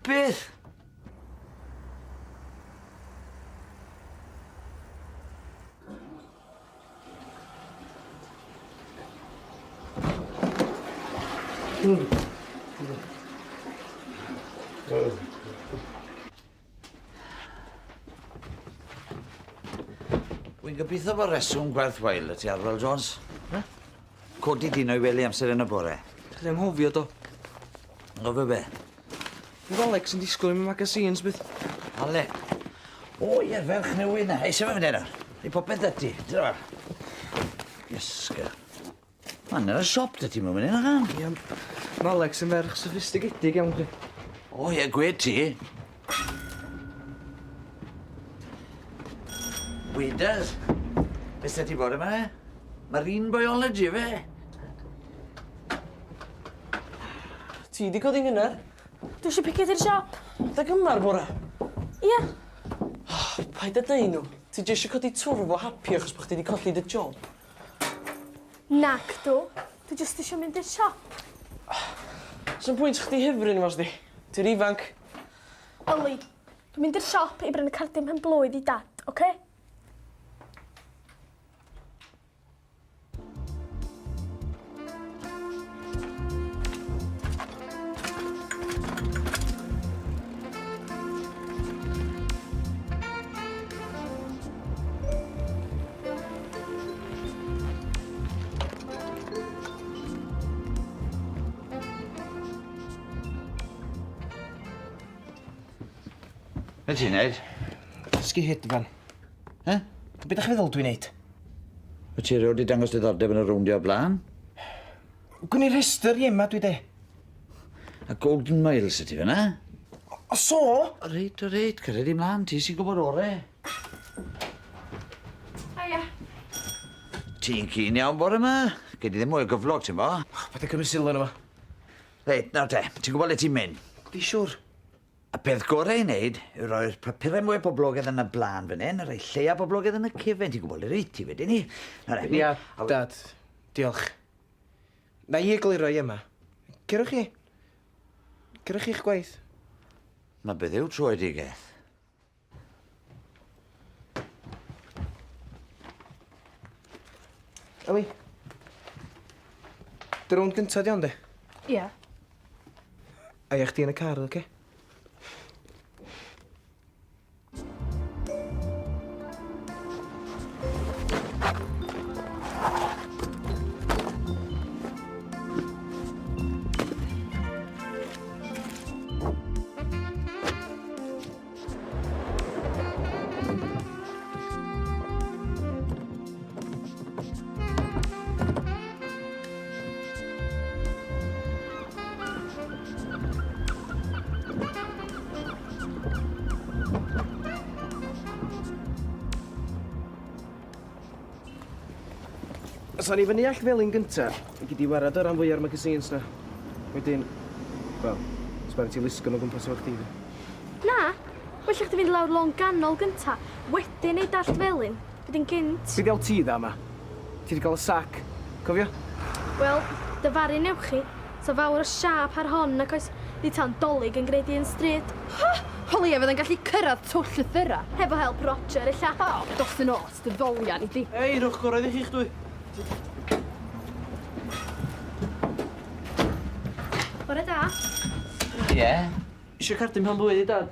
Beth? Wy'n gobeithio bod reswm gwerth wael y ti, Arwel Jones. Eh? Codi dyn o'i wely amser yn y bore. Ti anghofio do. Anghofio be? Fydd Alex yn disgwyl i mi magazines bydd. Ale. O ie, ferch newydd na. Ei, sef yn fynd Ei popeth da ti. Dyna. Iesga. Mae'n yr siop da ti mewn mynd yna. Ie, mae Alex yn ferch soffistigedig iawn chi. O ie, gwed ti. Wedas. Beth sy'n ti bod yma? Marine biology, fe? Ti di codi'n gynnar? Dwi eisiau picio i'r siop. Da gyma'r bore? Ia. Oh, paid â deud nhw. Ti jyst eisiau codi twrf o happy achos bod chdi di colli dy job. Nac dw. Dwi jyst eisiau mynd i'r siop. Sa'm pwynt chdi hyfryn efo sdi. Ti'n ifanc. Yli, dwi'n mynd i'r siop i brynu cardyn pen blwydd i dad, oce? Be ti'n neud? Dysgu hedfan. He? Be dach chi'n feddwl dwi'n neud? Wyt ti erioed 'di dangos diddordeb yn y rowndio o'r blaen? Gwn i rhestr iema dwi de. A Golden Miles ydy fyna? O so? O reit, o reit, cyrraedd di mlaen, ti sy'n gwybod ore. Haia. Ti'n keen iawn bore yma? Gei di ddim mwy o gyflog, ti'n bo? Paid â cymryd sylw arno fo. Reit, nawr te, ti'n gwybod le ti'n mynd? Di siwr. Y peth gorau i wneud yw rhoi'r papurau mwyaf poblogaidd yn y blaen fan hyn, a rhai lleia poblogaidd yn y cefen. Ti'n gwybod le rwyt ti wedyn ni. Nawr, Ia, Dad. Diolch. Na i egluro i yma. Cerwch chi. Cerwch chi'ch gwaith. Na beth yw troedigaeth? Eli. Dy rownd gynta di hon de? Ia. A ia chdi yn y car, oce? Os awn ni fyny Allt Felin gynta, gei di warad y ran fwya o'r magazines 'na. Wedyn, wel, sbari ti lusgo nhw o gwmpas efo chdi de. Na, well i chdi fynd lawr lôn ganol gynta, wedyn neud Allt Felin. Be' 'di'n gynt? Be' ddiawl ti dda 'ma? Ti 'di ga'l y sac, cofio? Wel, dyfaru newch chi. Sa fawr o siâp ar hon nac oes? Nid tan 'Dolig yn gneud un stryd. Ha! O leia fyddai'n gallu cyrraedd twll llythyra. Hefo help Roger ella. O, dos yn ôl at dy ddolian i di. Hei, rhowch gorau iddi chi'ch dwy. Bore da. Ie? Isio cardyn pen blwydd i dad?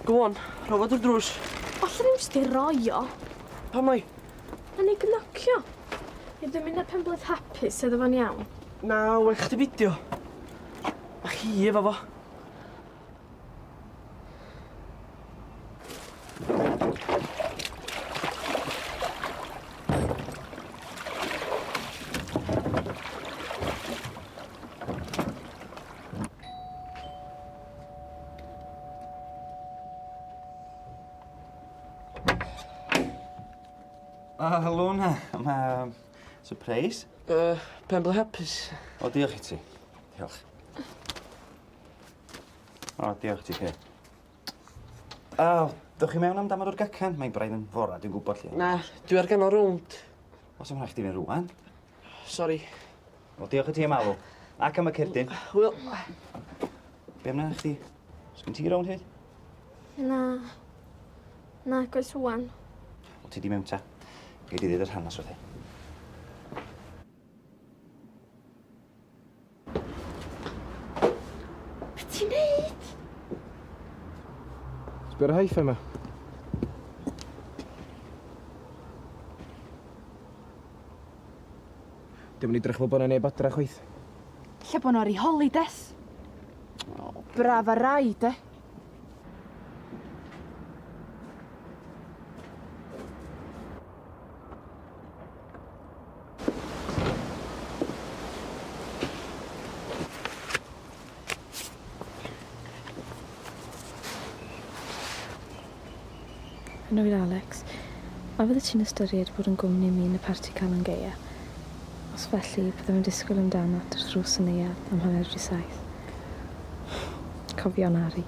Go on, rho fo drwy'r drws. Alla ddim jyst ei roi o. Pam lai? Na ni gnocio. Fi ddim mynd ar penblwydd hapus iddo fo'n iawn. Na, well chdi bidio. Ma' hi efo fo. O, helo 'na. Ma' surprise. Yy, penblwydd hapus. O, diolch i ti. Diolch. O, diolch ti, Kay. O, dewch chi mewn am damad o'r gacan? Mae'n braidd yn fora, dwi'n gwybod lle. Na, dwi ar ganol rownd. Os am rhaid chdi fynd rwan. Sori. Wel, diolch i ti am alw. Ac am y cerdyn. Hwyl. Be am na chdi? Sgyn ti rownd hyd? Na. Na, goes rwan. Wel, ti di mewn ta. Gei di ddeud yr hanes wrth i. Be ti'n neud? Sbia ar y hi-fi 'ma. Dio'm yn edrych fel bo' 'na neb adra chwaith. Ella bo' nhw ar 'u holides. O, braf ar rai, de. Annwyl Alex, a fyddet ti'n ystyried bod yn gwmni mi yn y parti Calan Gaea? Os felly, byddaf yn disgwyl amdanat wrth ddrws y neuadd am hanner wedi saith. Cofion Ari.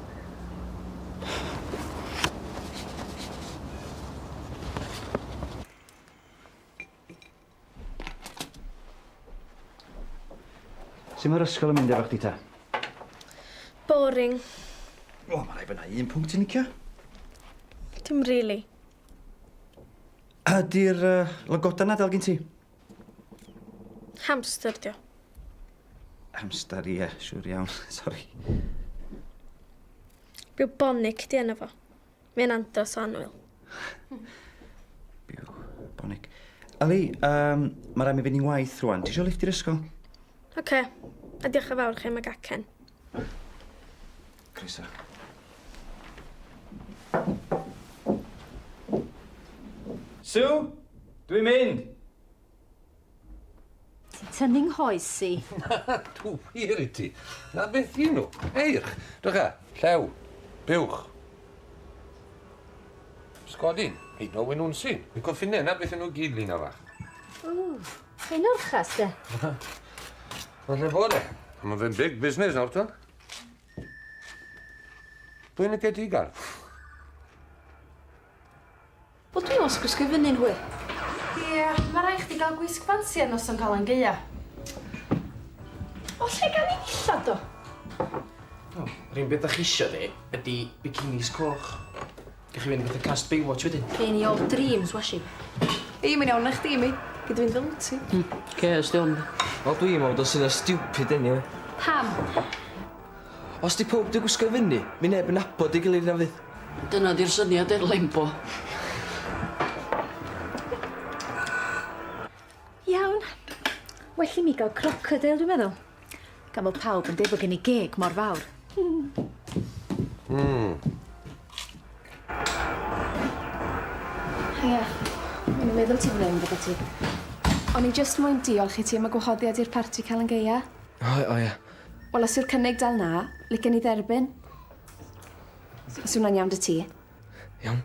Sut mae'r ysgol yn mynd efo chdi ta? Boring. O, mae rhaid bod 'na un pwnc ti'n licio. Dim rili. Ydy'r uh, logoda 'na dal gin ti? Hamster dio. Hamster, ie, siŵr iawn. Sori. Bubonic di enw fo. Mae'n andros o annwyl. Bubonic. Ali, um, mae rhaid mi fynd i'n waith rwan. Ti eisiau lift i'r ysgol? Oce. Okay. A diolch yn fawr chi am y gacen. Croeso. Sue, dwi'n mynd. Ti'n tynnu 'nghoes i. Na, dw wir i ti. Na beth y'n nhw. Eirch. Drycha, llew, buwch. Sgodyn, hyd yn oed winwnsyn. Fi'n coffinne, na beth y'n nhw gyd, Lina fach. Ww, hen orchas de. Falle bod e. Mae fe'n big business nawr, t'wel. Pwy yn y gei di gael? Wel dwi me'wl sa gwisgo i fyny'n hwyr. Ia, ma' rai' chdi ga'l gwisg ffansi ar noson Calan Gaea. O lle gawn ni ddillad do? O, yr un beth dach chi isio di ydi bikinis coch. Gewch chi fynd fatha cast Baywatch wedyn. Be' ni old dreams washi. Ei, mae'n iawn na chdi, mi. Gei di fynd fel wt ti. Hmm, ces di ond. Wel dwi'n me'wl bod o'n syniad stupid eniwe. Pam? Os di powb 'di gwisgo i fyny, mi neb yn nabod ei gilydd na fydd? Dyna 'di'r syniad er lembo. Iawn. Well i mi gael crocodile, dwi'n meddwl. Gan bod pawb yn deud bod gen i geg mor fawr. Hmm. Haia. O'n i'n meddwl ti fan 'yn fyddet ti. O'n i jyst moyn diolch i ti am y gwahoddiad i'r parti Calan Gaea. O o ia. Wel os yw'r cynnig dal 'na, licen i dderbyn. Os yw hwnna'n iawn 'da ti. Iawn.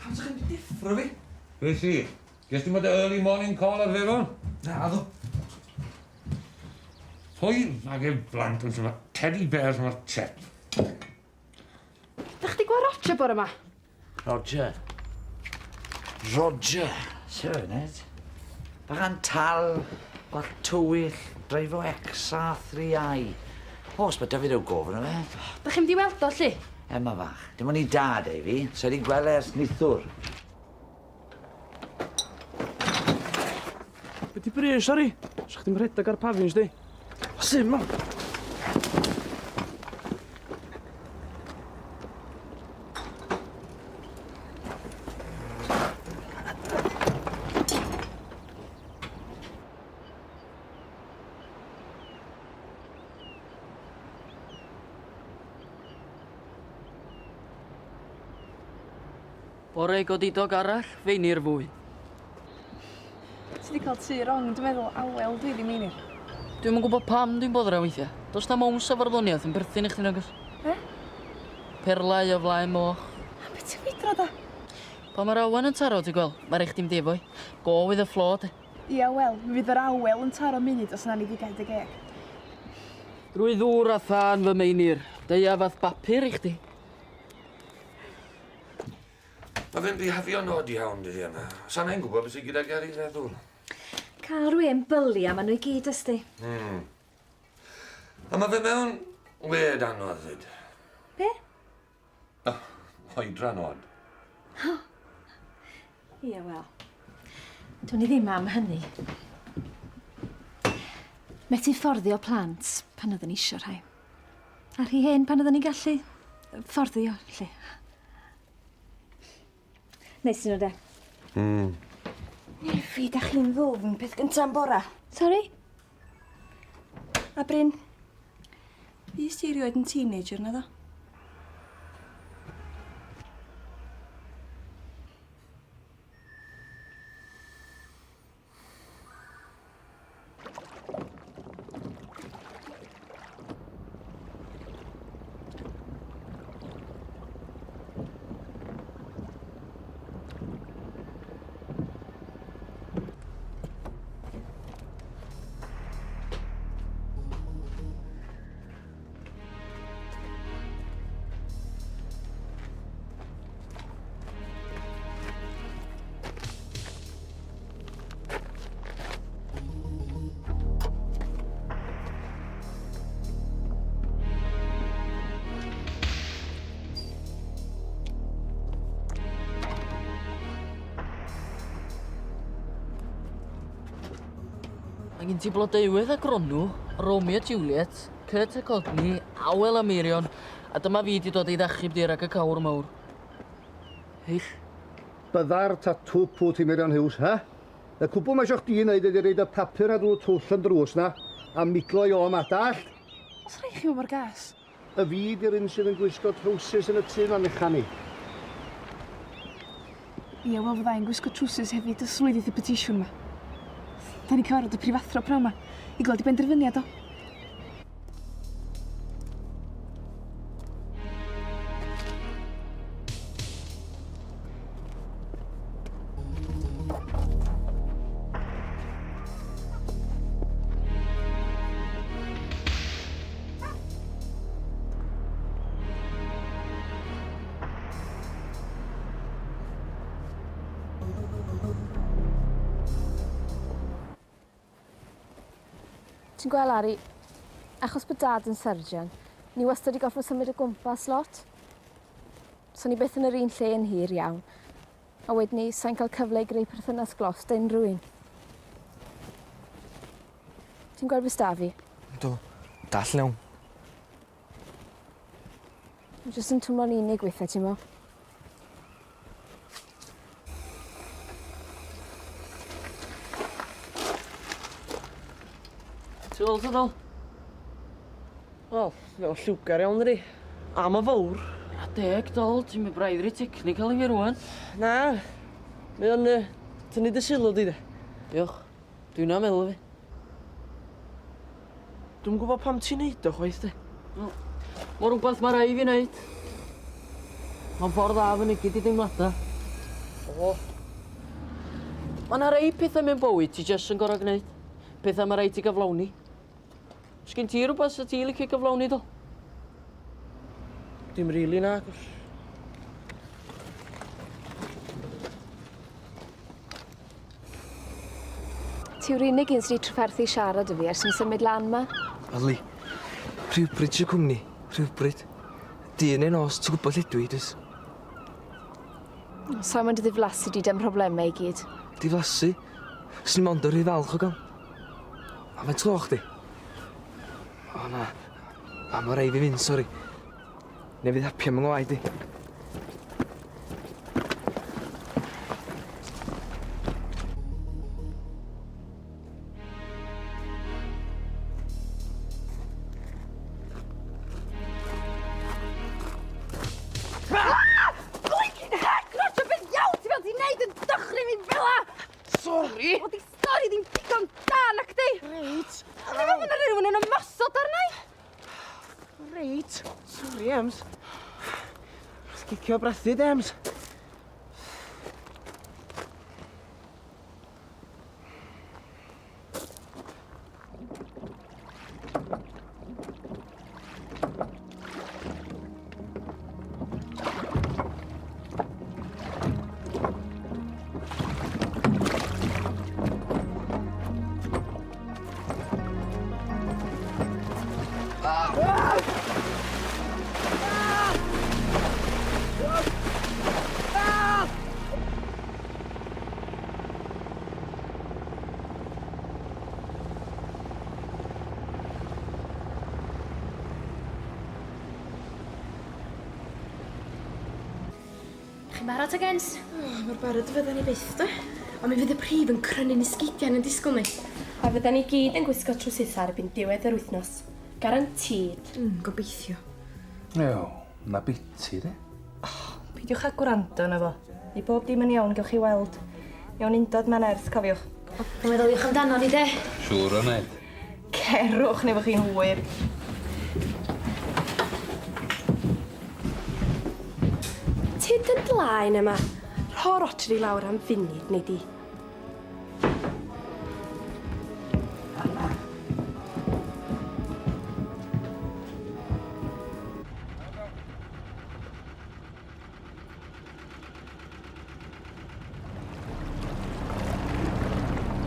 Pam sa chi'n deffro fi? Be sy? Ges ti mod y early morning call arferol? Naddo. Pwy fage blant yn sôn teddy bears ma'r chep? Dach chdi gweld Roger bore 'ma? Roger. Roger. Sir, Ned. Bachan tal, gwallt tywyll, dreifo XR3i. Oes, mae David o'w gof yna fe. Dach chi'n mynd i weld o, lly? Emma fach, dim ond i dad ei fi, so wedi gweld e ers nithwr. Be di brys, sori? Sa chdi'n rhedeg ar pafins, di? Sut, mam? Bore godidog arall, feinir fwy. Ti 'di cael tŷ rong, dwi'n meddwl, awel dwi ddim Meinir. Dwi'm yn gwybod pam dwi'n boddran weithiau. Does 'na'm ows o farddoniaeth yn perthyn i chdi nagos? Be? Perlau o flaen moch. A be ti'n wydro da? Pan mae'r awen yn taro, ti'n gweld, mae rhaid chdi mynd efo hi. Go with the flow, de. Ia, wel, mi fydd yr awel yn taro munud os na ni di gau dy geg. Drwy ddŵr a thân fy meinir, deua fath bapur i chdi. Mae fe'n bihafio'n od iawn dyddiau yma. Sa nai'n gwybod beth sydd gyda Gary feddwl. Cael rhywun byli a maen nhw i gyd ysdi. A mae fe mewn wed anodd fyd. Be? Oh, oedran od. Ie, wel. Dwn i ddim am hynny. Methu fforddio plant pan oedden ni isio rhai. A rhy hen pan oedden ni'n gallu fforddio, lle. Neis i nhw de. Nefi, da chi'n ddwfn peth gynta'n bora. Sori? A Bryn, fues ti erioed yn teenager na ddo? Mae gen ti Blodeuwedd a Gronw, Romeo a Juliet, Kurt a Codney, Awel a Meirion, a dyma fi 'di dod i ddachub di rhag y cawr mawr. Hyll. Byddar ta twp wyt ti Meirion Huws, ha? Y cwbl mae isio chdi neud ydi roid y papur ar drwy twll yn drws na, a miglo i o 'ma, dallt? Os rhai chi mor gas. Y fi di'r un sydd yn gwisgo trowsus yn y tŷ 'ma, mechani. Ie, wel fydda i'n gwisgo trowsus hefyd os lwyddith y petisiwn 'ma. Da ni'n cyfarfod y prifathro pnawn 'ma i glywed 'i benderfyniad o. Ti'n gweld, Ari, achos bod Dad yn surgeon, ni wastad 'di gorfod symud o gwmpas lot. So ni byth yn yr un lle yn hir iawn. A wedyn 'ny, sai'n cael cyfle i greu perthynas glos 'da unrhyw un. Ti'n gweld be' s'da fi? Yndw, dall iawn. Dwi jyst yn twmlo'n unig withe, t'mo'? Ti weld o ddol? Wel, mae o'n lliwgar iawn dydi? A ma' fowr. A deg dol, ti'n mynd braidd rhy technical i fi rwan. Na, mae o'n yy tynnu dy sylw di de. Diolch. Dwi'n meddwl fi. Dwi'm yn gwybod pam ti'n neud o chwaith de. Wel, ma' rwbath ma' rai' fi neud. Ma'n ffordd dda fynegi dy deimlada. O. Ma' 'na rei petha mewn bywyd ti jyst yn gor'o' gneud. Petha ma' raid ti gyflawni. Sgin ti rwbath sa ti licio gyflawni ddo? Dim rili nagos. Ti yw'r unig un sy 'di trafferthu siarad 'da fi ers i mi symud lan 'ma. Yli. Rhywbryd isio cwmni. Rhywbryd. Dydd neu nos, ti'n gwybod lle dwi, dwyt? Sa i'n mynd i ddiflasu di da'm mhroblemau i gyd. Diflasu? Swn i mond yn rhy falch o gael. A faint gloch di? O na. A ma' rai' fi fynd, sori. Neu fydd happy am 'y ngwaed i. Blinking heck, Roger, beth iawn ti fel ti'n neud yn dychryn fi fel 'a? Sori! O, di stori ddim digon da, nac di? Reit. Dwi'n meddwl bod 'na rywun yn ymosod arna i. Reit. Sori, Ems. cicio brathu, Dems. Chi'n barod ta gens? Oh, mor barod fyddan ni byth, de. Ond mi fydd y prif yn crynu'n esgidiau yn disgwyl ni. A fyddan ni gyd yn gwisgo trwsutha erbyn diwedd yr wythnos. Guaranteed. Gobeithio. Ew, na biti, de. Oh, peidiwch â gwrando na fo. I bob dim yn iawn, gewch chi weld. Mewn undod mae'n nerth, cofiwch. Wel, meddyliwch amdano ni, de. Siŵr o wneud. Cerwch neu fo chi'n hwyr. Tyd yn blaen yma. Rho'r otri lawr am funud, neu di.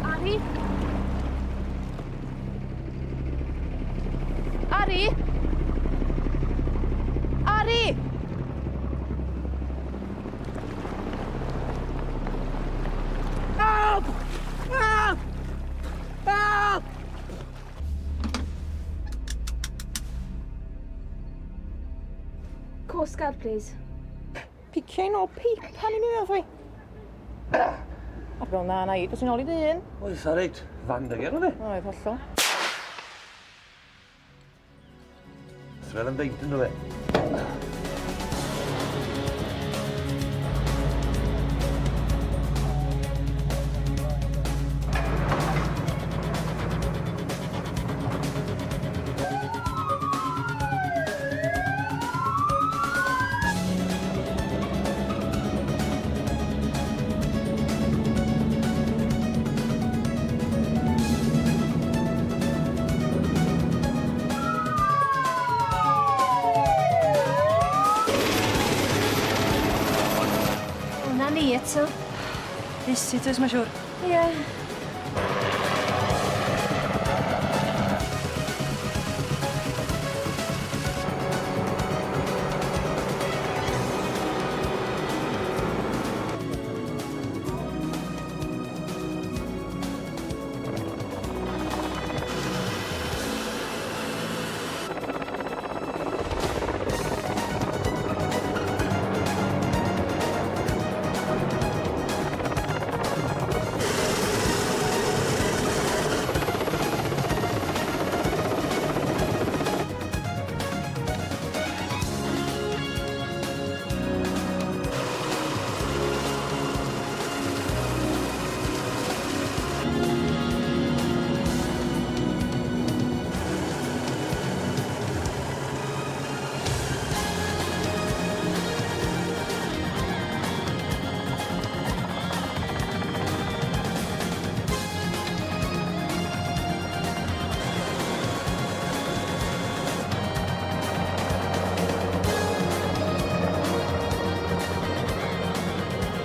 Ari? Ari? Ari! Help! Help! Help! Coast Guard, please. Picio un ôl peipan i mi mewn fi. A fel na, na i, dos i'n ôl i ddyn. Oes, a reit, fan dy gen, oedd e? Oedd, hollol. Fel yn beint yn dod e? Na ni eto. Visitors, mae'n siŵr. Ie. Yeah.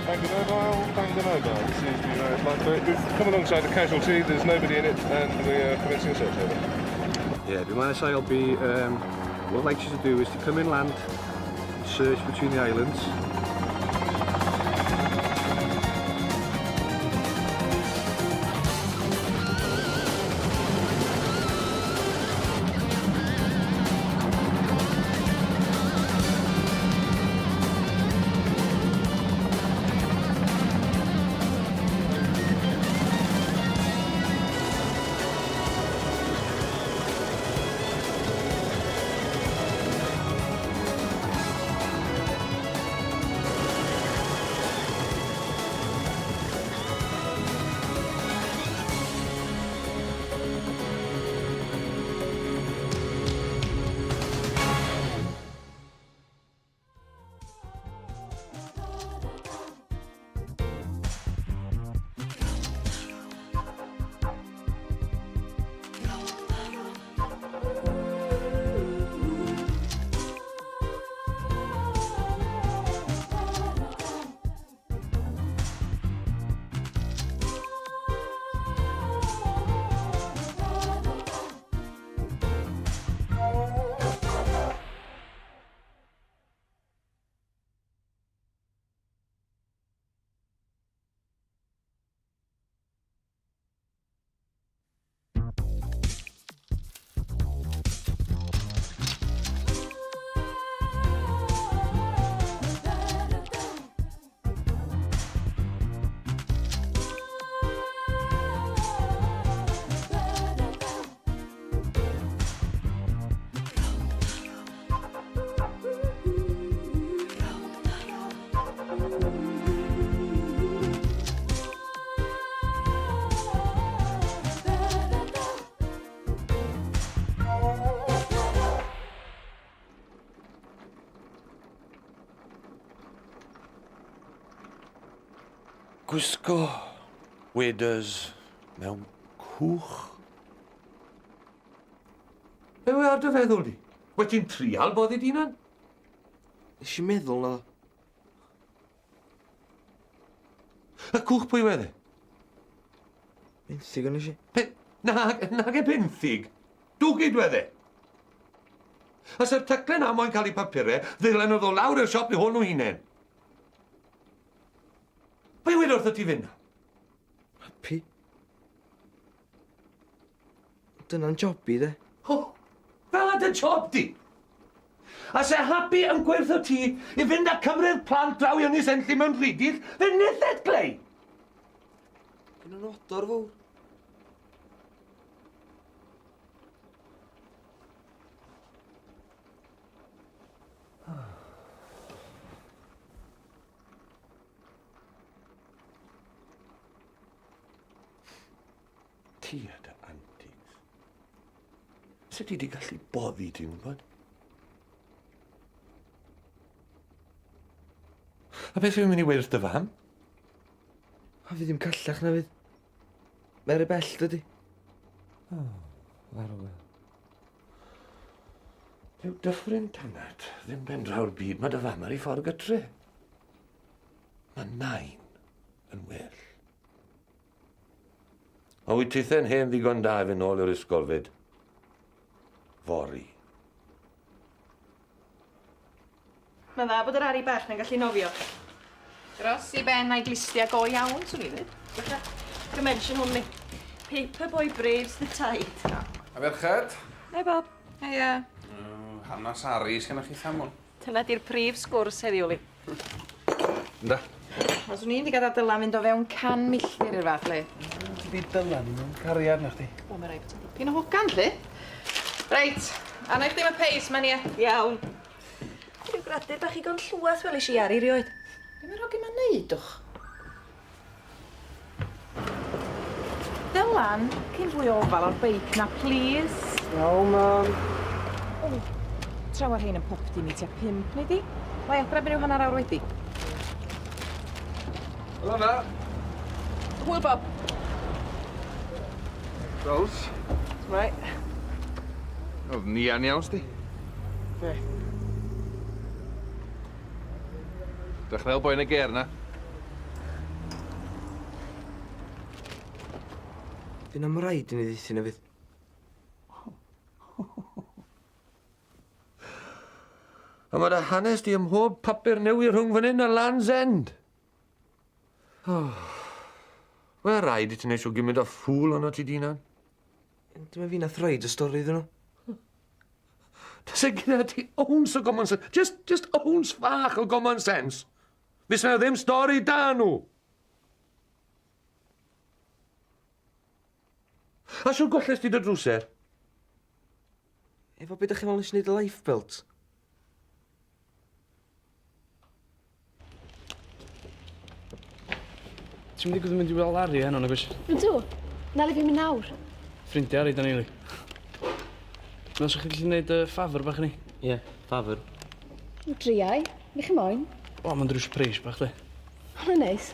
Bangor Mobile, Bangor Mobile. This is the United Lifeboat. We've come alongside the casualty, there's nobody in it, and we are commencing a search over. Yeah, the man SILB, what I'd like you to do is to come inland, search between the islands. Gwisgo waders mewn cwch? Be we ar dy feddwl di? Wyt ti'n trial boddi dy hunan? Nes i meddwl na. Y cwch pwy wedd e? Benthyg o'n i. Pe... Na, nage benthyg. Dwgyd wedd e. Os yw'r teclyn na moyn cael eu papurau, ddylen nhw ddod lawr i'r siop i hol nhw hunain. Pwy wedodd wrtho ti fynd na? Happy. Dyna'n job i, de. O, fel a dy job di. A se Happy yn gwertho ti i fynd a cymryd plant draw i Ynys Enlli mewn rhidill, fe nithet Glei. Gynnon odor fawr. Ti a dy antics. Sut ti di gallu boddi, ti'n gwybod? A beth yw'n mynd i weud wrth dy fam? A fi ddim callach na fydd. Mae ar y bell, dydy. O, oh, farwel. Dyw Dyffryn Tanat ddim ben draw'r byd, mae dy fam ar ei ffordd gytre. Mae nain yn well. A wyt tithe'n hen ddigon da i fynd nôl i'r ysgol fyd? Fory. Mae'n dda bod yr Ari bach 'na'n gallu nofio. Dros i ben a'i glustia go iawn, swn i'n ddweud. Drycha, dimension hwn ni. Paperboy braves the tide. A ferched? Hi Bob. Heia. Hanas Ari sgennoch chi tha mwn? Dyna di'r prif sgwrs heddiw, Li. Ynda. Wel, swn i'n 'di gadal Dylan fynd o fewn can milltir i'r fath le. Ti 'di Dylan i mewn cariad na chdi. Wel, ma' raid bod ti'n dipyn o hogan, 'lly. Reit, arna i chdi am y peis 'ma, Nia. Iawn. Rhyw gradur bach igon llwas welis i Ari rioed. Be mae'r hogyn 'ma'n neud, dwch? Dylan, cyn fwy o ofal o'r beic 'na, plîs. Iawn, mam. O, traw ar rhein yn popty ni tua pump, nei di? Mae adra erbyn ryw hanner awr wedi. Helo 'na. Hwyl, Bob. Rose. Shwmae? O'dd Nia'n iawn sdi. Be? Drych fel boi yn y gêr 'na. Fy' na'm raid i ni ddeuthyn na fydd? A ma' dy hanes di ym mhob papur newydd rhwng fan 'yn a Land's End. Oh. Wel, rhaid i ti wneud siw gymryd o ffŵl ono ti di hunan. Dim fi nath roid y stori iddyn nhw. Does e gyda ti ounce o common sense? Just, just ounce fach o common sense. Fysa 'na ddim stori da nhw. A siwr golles ti dy drwser? Efo be dych chi'n meddwl nes i neud y life belt? Ti'n mynd i gwybod mynd i weld Ari heno, nag oes? Ydw. Na le fi'n mynd nawr. Ffrindiau Ari, dan ni. Meddwl sa chi gallu gwneud y ffafr bach i ni? Ie, yeah, ffafr. Driai. Mi chi moyn. O, mae'n drws pris bach, di. Hwnna'n neis.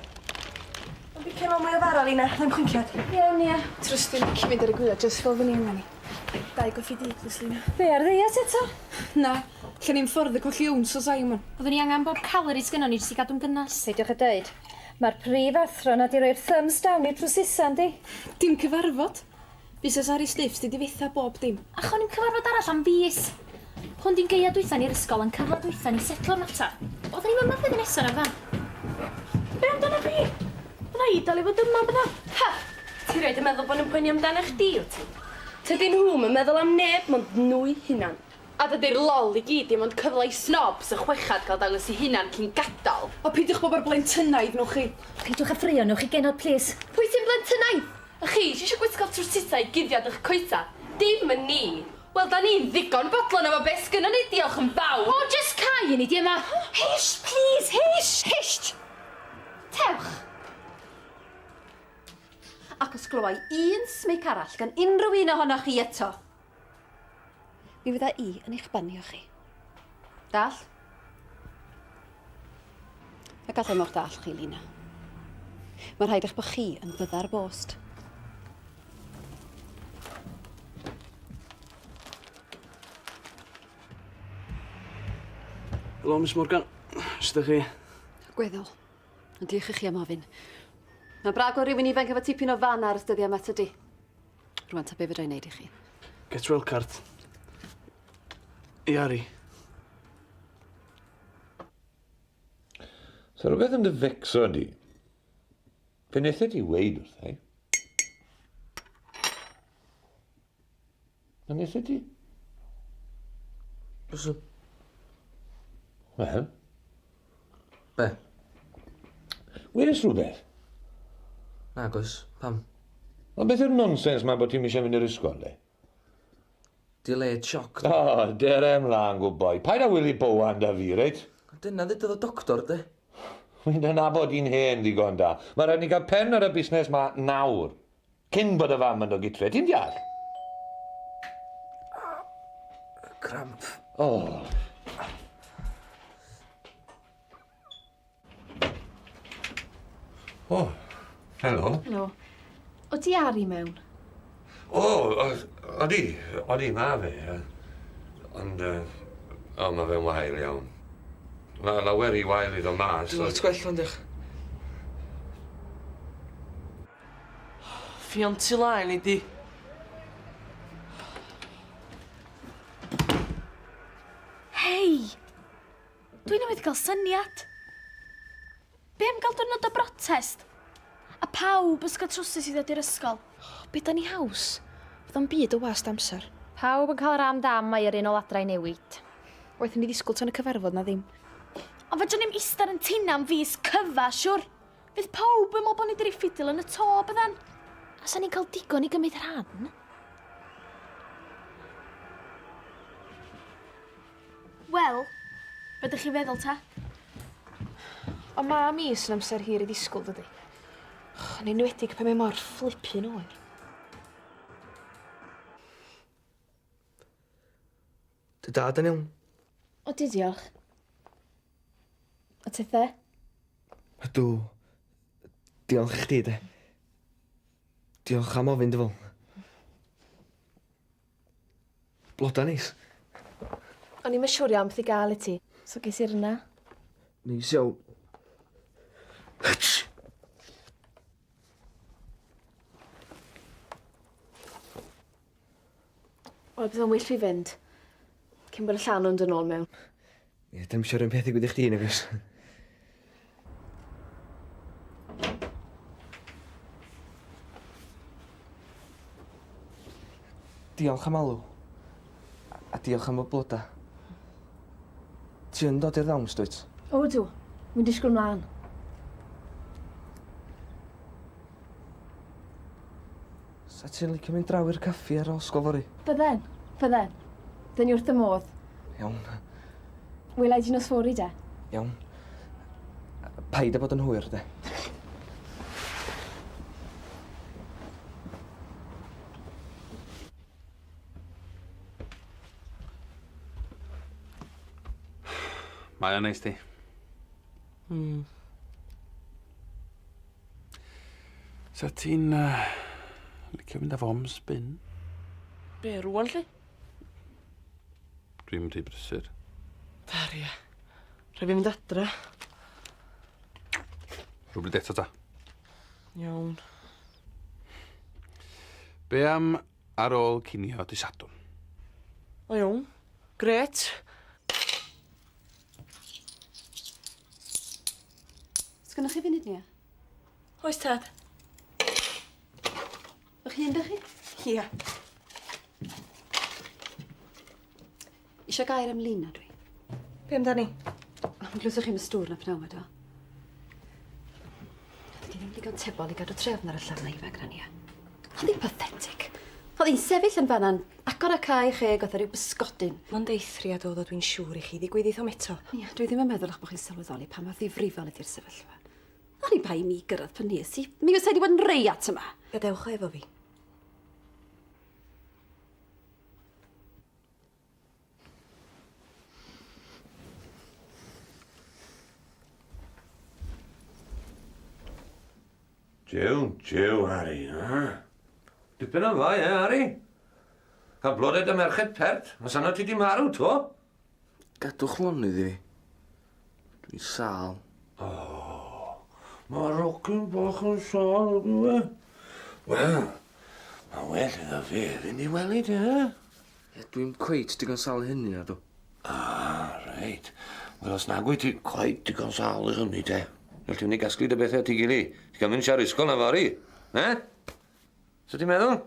Ond fi cefo mwy o fara, Lina, ddim chwinciad. Iawn, ia. Trystio Nici mynd ar y gwylia jyst fel fy ni angen i. Dau goffi du, plis, Lina. Be, ar ddiet eto? Na, lle ni'n ffordd y colli owns o Simon. Oedden ni angen bob calorie sgynnon ni jyst i gadw'n gynnas. Peidiwch â deud. Mae'r prif athro 'na 'di roi'r thumbs down i'r drws isa, yndi? Dim cyfarfod. Busnes Harry Stiffs 'di difetha bob dim. A chawn ni'm cyfarfod arall am fis. Hwn 'di'n gaea dwytha ni'r ysgol a'n cyfle dwytha ni setlo'r matar. Oedden ni'm yma flwyddyn nesa na fyddan? Be amdano fi? Fydda i dal i fod yma, bydda? Ha! Ti rioed yn meddwl bod nhw'n poeni amdana chdi, wyt ti? Tydyn nhw'm yn meddwl am neb mond nhw'u hunan. A dydi'r lol i gyd dim ond cyfle i snobs y chwechad gael dangos eu hunan cyn gadal. O peidiwch bod mor blentynaidd nhw chi. Peidiwch â ffraeo nhw chi genod plîs. Pwy sy'n blentynaidd? Y chi sy isio gwisgo trwsisau i guddiad ych coesa, dim y ni. Wel da ni'n ddigon bodlon efo be sgynnon ni diolch yn fawr. O jyst cau i ni di yma. Hysh plîs hysh! Hysht! Tewch! Ac os glywai un smic arall gan unrhyw un ohonoch chi eto, mi fydda i yn eich banio chi. Dall? A gallai mo'ch dall chi, Lina. Mae rhaid eich bod chi yn fyddar bost. Helo, Miss Morgan. Sut ydych chi? Gweddol. Ond diolch i chi am ofyn. Mae braf gweld rhywun ifanc efo tipyn o fan ar y dyddiau yma, tydi? Rwan, ta be fedra i wneud i chi? Get well card. I Ari. So rhywbeth yn dy fecso di? Fe wnaethet ti weud wrtha i? Na wnaethet ti? Byswn. Wel? Be? Wedes rhywbeth? Nag oes. Pam? Ond beth yw'r nonsens ma bod ti'n eisiau mynd i'r ysgol, de? Delayed shock. O, oh, dere ymlaen, good boy. Paid â Willy Bowan da fi, reit? Dyna ddudodd y doctor, de. Wy'n dy nabod i'n hen ddigon da. Mae rhaid ni gael pen ar y busnes ma nawr. Cyn bod y fam yn dod gytre. Ti'n deall? Cramp. O. Oh. O, helo. Helo. O ti Ari mewn? O, odi, odi, ma fe. Ond, o, ma fe'n wael iawn. Mae lawer i wael iddo mas. Dwi'n lot gwell fan, diolch. Ffion tu laen i di. Hei! Dwi newydd gael syniad. Be am gael diwrnod o brotest? A pawb ysgol trwsus i ddod i'r ysgol. Oh, be da ni haws? Fydd o'n byd o wast amser. Pawb yn cael yr am dam mae yr un o ladrau newid. Waeth ni ddisgwyl tan y cyfarfod na ddim. Ond fedrwn ni'm ista yn tina am fis cyfa, siwr. Fydd pawb yn meddwl bod ni 'di rhoi ffidil yn y to, byddan? A sa ni'n cael digon i gymryd rhan? Wel, be dych chi'n feddwl ta? Ond ma' mis yn amser hir i ddisgwyl, dydi? Yn enwedig pan mae mor flippin' oer. Dy dad yn iawn? O, di, diolch. A tithe? Ydw. Diolch i chdi, de. Diolch am ofyn, dy fol. Bloda neis. O'n i'm yn siŵr iawn beth i gael i ti, so ges i'r yna. Neis iawn. Wel, bydd o'n well fi fynd. Cyn bod y llanw'n dod nôl mewn. Ie, dim eisiau'r un peth i gwyd i chdi, nag oes? Diolch am alw. A diolch am y bloda. Ti yn dod i'r ddawns, dwyt? O, dw. Wy'n disgwyl mlaen. Sa ti'n licio mynd draw i'r caffi ar ôl ysgol fory? Bydden, bydden. Dyn ni wrth y modd. Iawn. Wela i di nos fory de. Iawn. Paid â bod yn hwyr de. Mae o'n neis di. Sa ti'n uh, licio mynd â fo am spin? Be, rwan lly? Dwi'n mynd i brysur. Daria. Rhaid fi mynd adra. Rhywbryd eto ta. Iawn. Be am ar ôl cinio dy Sadwrn? O iawn. Grêt. Sgynnoch chi funud, Nia? Oes tad. Ych hun, dych chi? Ia. Isio gair am Lina, dwi. Be amdani? Ond glywsoch chi'm y stwr na pnawn 'ma, do? Dydy ddim digon tebol i gadw trefn ar y llanau ifanc na Nia. Oedd hi'n pathetic. Oedd hi'n sefyll yn fanna'n agor a cau cheg fatha rhyw bysgodyn. Mond eithriad oedd o dwi'n siŵr i chi. Ddigwyddith o'm eto. Ia, dwi ddim yn meddwl eich bod chi'n sylweddoli pa mor ddifrifol ydi'r sefyllfa. O'n i bai mi gyrraedd pan nes i. Mi fysa i wedi bod yn reiat yma. Gadewch o efo fi. Jiw, jiw, Harry, ha? Dipyn o fai, eh, Harry? Cael blodau dy merched pert, os anna ti di marw, to? Gadwch lonydd i fi. Dwi'n sâl. O, oh, mae rocyn bach yn sâl, ydw e? Wel, mae'n well iddo fe fynd i wely te, eh? Ie, dwi'n cweit digon sâl i hynny, nadw. Ah, reit. Wel, os nag wyt ti cweit digon sâl i hynny, te. Wel, ti'n mynd i gasglu dy bethau at ei gili. Ti'n cael mynd siar ysgol na fory. Ne? So ti'n meddwl?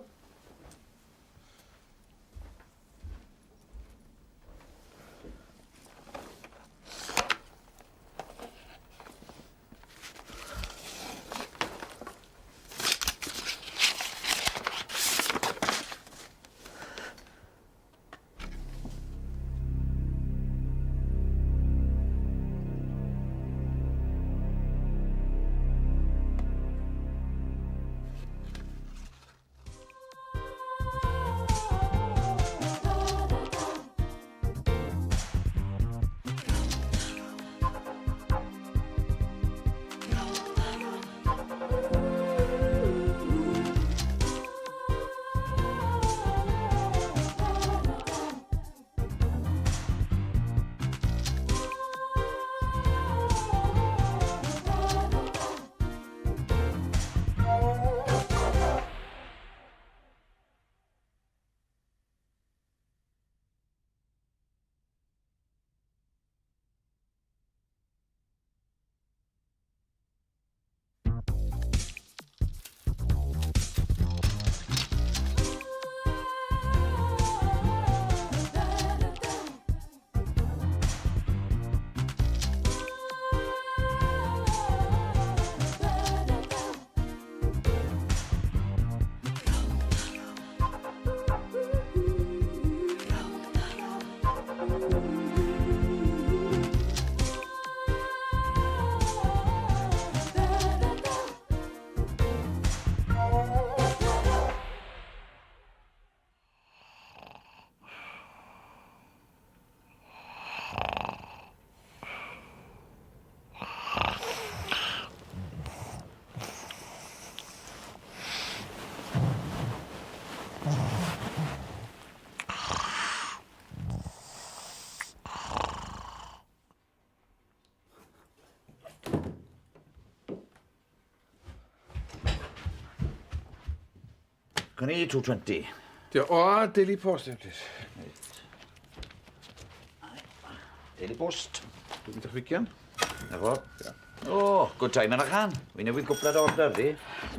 Gwni 220. Dio, o, Daily Post, ie, please. Daily Post. Dwi'n mynd i'ch wigian. Na fo. O, good time yn y chan. Wi newydd gwblad order fi.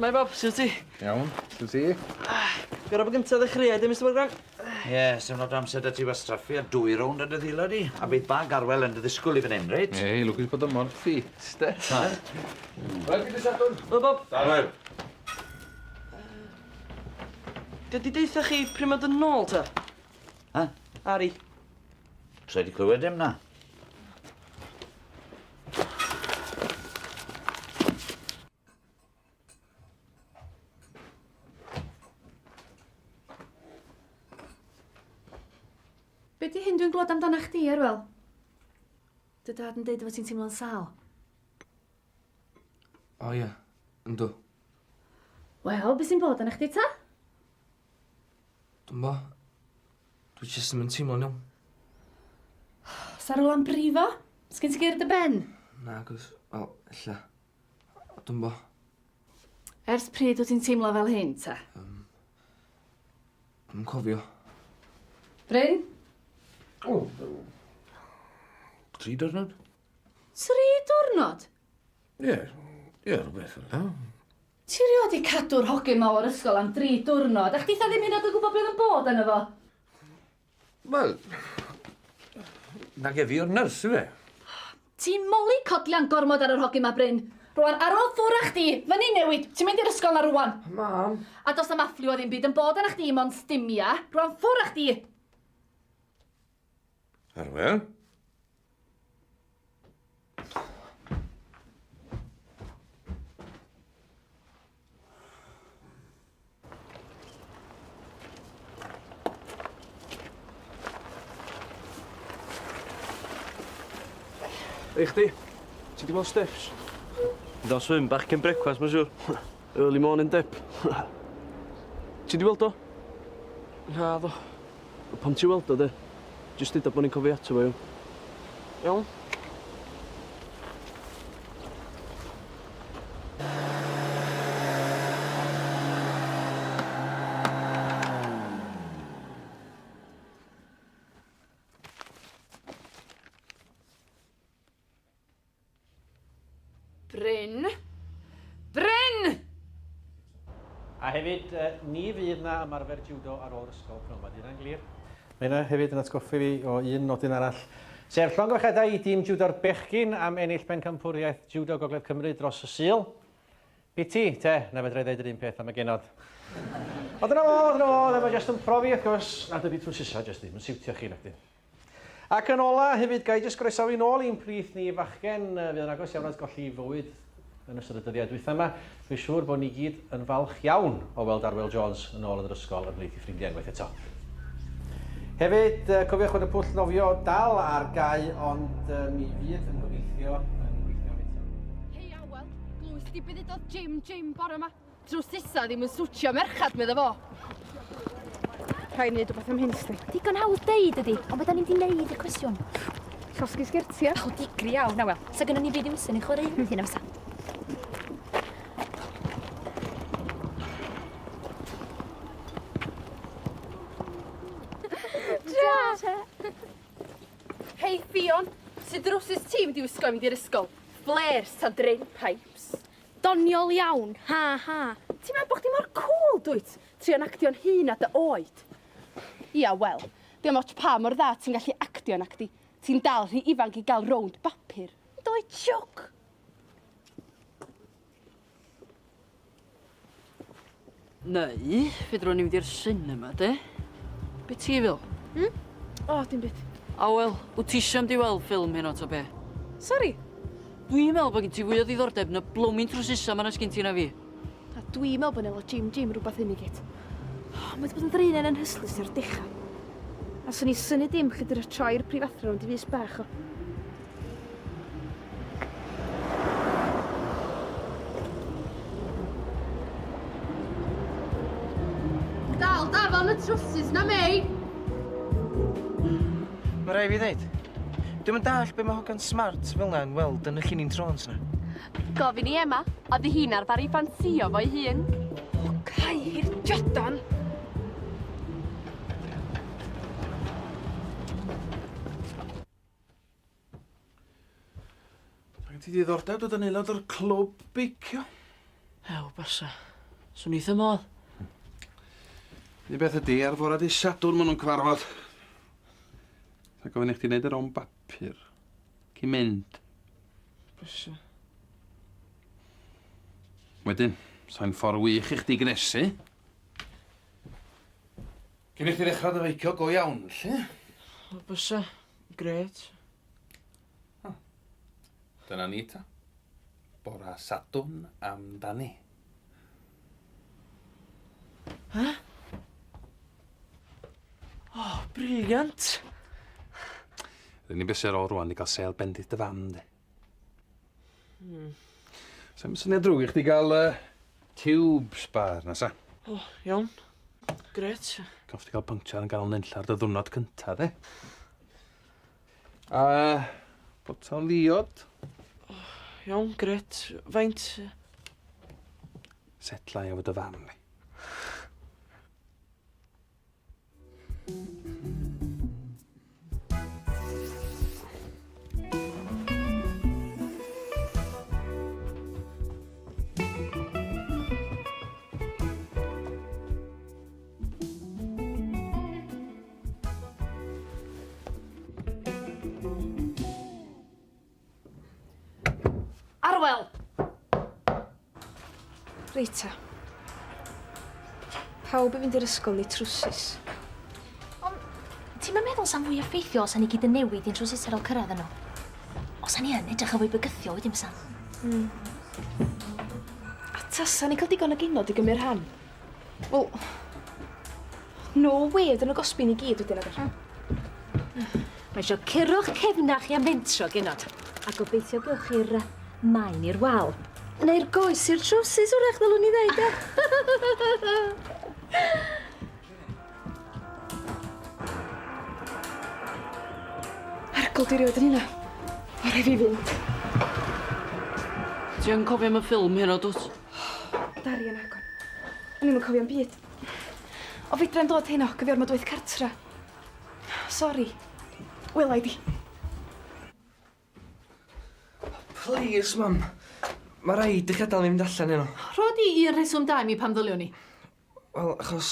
Mae Bob, sut ti? Iawn, sut ti? Gorau bod gyntaf ddechreuad, e, Mr Morgan? Ie, yeah, sy'n lot o amser da ti wastraffu a dwy rownd yn dy ddilo di. A bydd bag Arwel yn dy ddisgwyl i fan hyn, reit? Ei, lwcus bod o mor ffit, de. Rhaid i dy Sadwrn. Helo, Bob. Arwel. Di di deitha chi pryd mae dod nôl, ta? Ha? Ari. Sa i 'di clywed dim na. Be di hyn dwi'n glwad amdana chdi, Arwel? Dy dad yn deud fod ti'n teimlo'n sâl. O ie, yndw. Wel, be sy'n bod arna chdi ta? Dwi'mbo. Dwi jyst ddim yn teimlo'n iawn. Sa rwla'n brifo? Sgin ti gur dy ben? Nagos, wel, ella. Dwi'mbo. Ers pryd wyt ti'n teimlo fel hyn ta? Dwi'm yn cofio. Bryn? O, 3 diwrnod. 3 diwrnod? Ie, ie, rhywbeth fel 'na. Ti rioed 'di cadw'r hogyn 'ma o'r ysgol am dri diwrnod, a chditha ddim hyd yn oed yn gwybod be oedd yn bod arno fo. Wel, nage fi yw'r nyrs, yfe? Ti'n moli codlian gormod ar yr hogyn 'ma, Bryn. Rwan, ar ôl ffwr â chdi, fyny newid, ti'n mynd i'r ysgol 'na rwan. Mam! A does 'na'm affliw o ddim byd yn bod arna chdi, mond stumia. Rwan, ffwr â chdi! Arwel? Ei chdi, ti 'di weld Stiffs? Do swim bach cyn brecwast, mae'n siŵr. Early morning dip. Ti 'di weld o? Naddo. Pam ti weld o de? Jyst deuda bo' ni'n cofio ato fo iawn? Iawn. Bryn! Bryn! A hefyd, ni fydd 'na ymarfer jiwdo ar ôl yr ysgol pnawn 'ma, 'di hynna'n glir? Mae hynna hefyd yn atgoffa fi o un nodyn arall, sef llongyfarchiadau i dîm jiwdo'r bechgyn am ennill Pencampwriaeth Jiwdo Gogledd Cymru dros y Sul. Piti, te, na fedra i ddeud yr un peth am y genod. Ond dyna fo, dyna fo, mae jyst yn profi wrth gwrs nad ydi trwsisa jyst ddim yn siwtio chi nacdi. Ac yn ola, hefyd, ga i jyst groesawu nôl i'n plith ni fachgen fydd yn agos iawn at golli fywyd yn ystod y dyddiau dwytha yma. Dwi'n siŵr bod ni gyd yn falch iawn o weld Arwel Jones yn ôl yn yr ysgol ymhlith ei ffrindiau unwaith eto. Hefyd, cofiwch fod y pwll nofio dal ar gau ond mi fydd yn gobeithio yn gweithio eto. Hei Awel, glwys di be ddudodd Jim Jim bore 'ma? Trowsusa ddim yn swtio merchad, medda fo. Rhaid neud wbath am hyn, sti. Digon hawdd deud ydi, ond be da ni'n di neud i'r cwestiwn? Llosgi sgertia. O, digri iawn, Awel. Sa gynnon ni byd i'w sy'n ei chwarae hyn na fysa. Tra! Hei Ffion, sut drowsus ti mynd i wisgo i mynd i'r ysgol? Flares ta drain pipes? Doniol iawn, ha ha. Ti'n meddwl bo' chdi mor cŵl, dwyt? Trio'n actio'n hŷn na dy oed. Ia, wel, dim ots pa mor dda ti'n gallu actio nacdi, ti'n dal rhy ifanc i gael rownd bapur. Yndw i jwc! Neu, fedrwn ni fynd i'r sinema, de? Be ti feddwl? Hmm? O, dim byd. Awel, wyt ti isio mynd i weld ffilm heno ta be? Sori? Dwi'n meddwl bod gen ti fwy o ddiddordeb yn y blwming trwsusa 'ma na sgin ti na fi. A dwi'n meddwl bod nelo Jim Jim rhywbeth hyn i gyd. O, mae wedi bod yn ddraenen anhystlys o'r dechrau. A swn i'n synnu dim lle dy'r troi'r prifathro rownd i fys bach o. Dal dafon y trwsus na Mei! Mae rai fi ddeud, dwi'm yn dallt be mae hogan smart fel 'na yn weld yn y llinyn trôns 'na. Gofyn i Emma, oedd hi'n arfer ei ffansïo fo'i hun. O, cair Jordan! Sa gen ti ddiddordeb dod yn aelod o'r clwb beicio? Ew, basa. Swn i wrth 'y modd. Un beth ydi, ar fora dydd Sadwrn maen nhw'n cyfarfod. Sa gofyn i chdi wneud yr o'n bapur. Cyn mynd. Bysa. Wedyn, sa'n ffordd wych i chdi gnesu. Cyn i chdi ddechrau dy feicio go iawn, 'lly. O, bysa. Grêt. Dyna ni ta. Bora Sadwrn amdani. Ha? Oh, brilliant! Yr unig beth sy ar ôl rwan i gael sêl bendith dy fam, de. Sa'm syniad drwg i chdi gael tube spar, na sa? O, iawn. Grêt. Gaf chdi gael puncture yn ganol nunlla ar dy ddiwrnod cynta, de. A botel ddiod. O, iawn, grêt. Faint? Setla i efo dy fam, li. Arwel! Reit ta. Pawb i fynd i'r ysgol neu trwsus. Ond ti'm yn meddwl sa'n fwy effeithiol os 'sa ni gyd yn newid i'n trowsus ar ôl cyrraedd yno? Os 'sa ni yn edrych yn fwy bygythiol wedyn bysan? Hmm. A tasa ni'n cael digon o genod i gymryd rhan? Wel, no way oedden nhw'n gosbi ni gyd wedyn nag? Mae eisiau curo'ch cefnach chi a mentro, genod. A gobeithio gewch chi'r maen i'r wal. Neu'r goes i'r trowsus wrach ddylwn i ddeud, e? Argol di rioed yn hynna. O rhaid fi fynd. Ti yn cofio am y ffilm heno, dwt? Darian Agon. O'n i'm yn cofio'm byd. O fedrai'm dod heno, gyfi ormod o waith cartra. Sori. Wela i di. Plîs, mam. Ma' raid i chi adal fi mynd allan heno. Rho di un rheswm da i mi pam ddyliwn i. Wel, achos...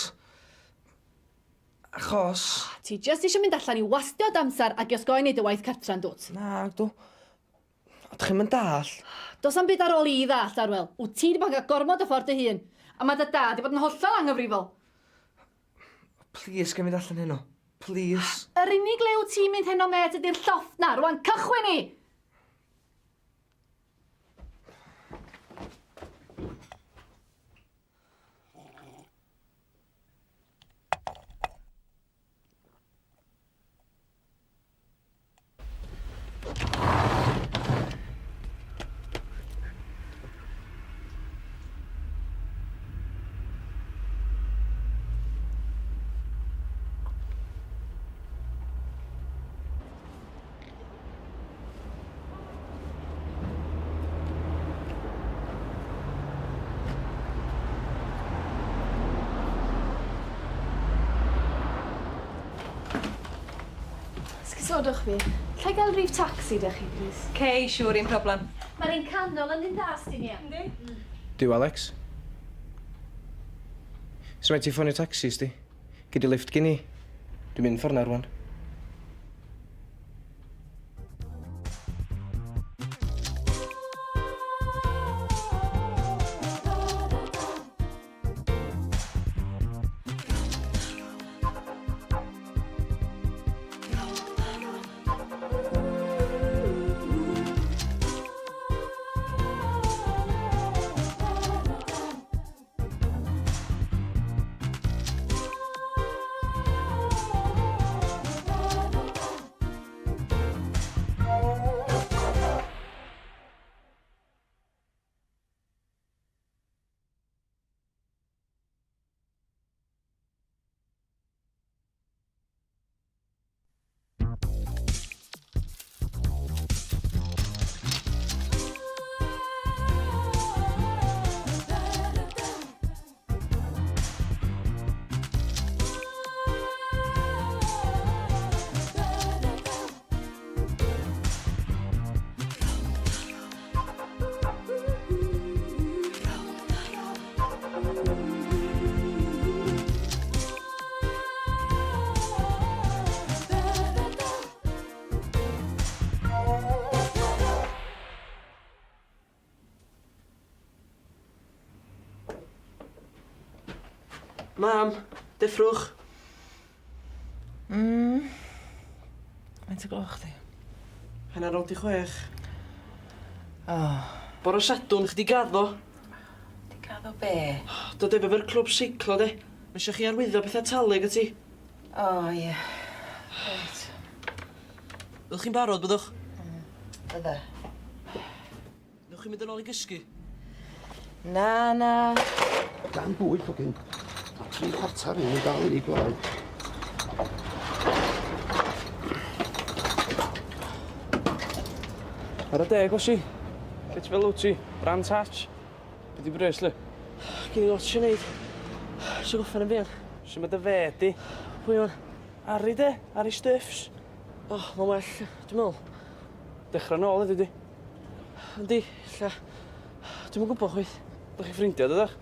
Achos... Ti jyst eisiau mynd allan i wastio d'amsar ag i osgoi neud dy waith cartra yn dwt? Nagdw. O, dych chi'm yn dallt. Does 'am byd ar ôl i ddallt, Arwel. Wt ti 'di bod yn cael gormod o ffordd dy hun. A ma' dy dad 'di bod yn hollol anghyfrifol. Plîs, ga i fynd allan heno? Plîs. Yr unig le wt ti'n mynd heno mêt ydi'r llofft 'na. Rwan cychwyn ni! Esgusodwch fi. Alla i gael rhif tacsi 'da chi, plîs? Cei, siŵr, un problem. Mae'r un canol yn un dda, sdi Nia. Yndi? Duw, Alex. Su' mae ti ffonio tacsi, sdi? Gei di lifft gin i. Dwi'n mynd ffor 'na rŵan. Mam, deffrwch. Faint o gloch di? Hanner rownd i chwech. O. Bore Sadwrn, chdi gaddo. Di gaddo be? Dod efo fo'r clwb seiclo de. Ma' isio chi arwyddo petha talu ag ati. O ie. Reit. Fyddwch chi'n barod, byddwch? Bydda. Newch chi mynd yn ôl i gysgu? Na, na. Gan bwyll, hogyn. Ma' tri chwarter un yn dal i ni gloi. Ar y deg, Osi. Lle ti fel wyt ti? Brands Hatch? Be di bres, li? Gen i lot i wneud. Isio gorffen yn fuan. Su' ma dy fed di? Pwy ŵan? Ari de, Ari Stuffs. O, ma'n well, dwi'n meddwl. Dechra nôl heddiw di. Yndi, ella. Dwi'm yn gwybod chwaith. Dach chi'n ffrindia dydach?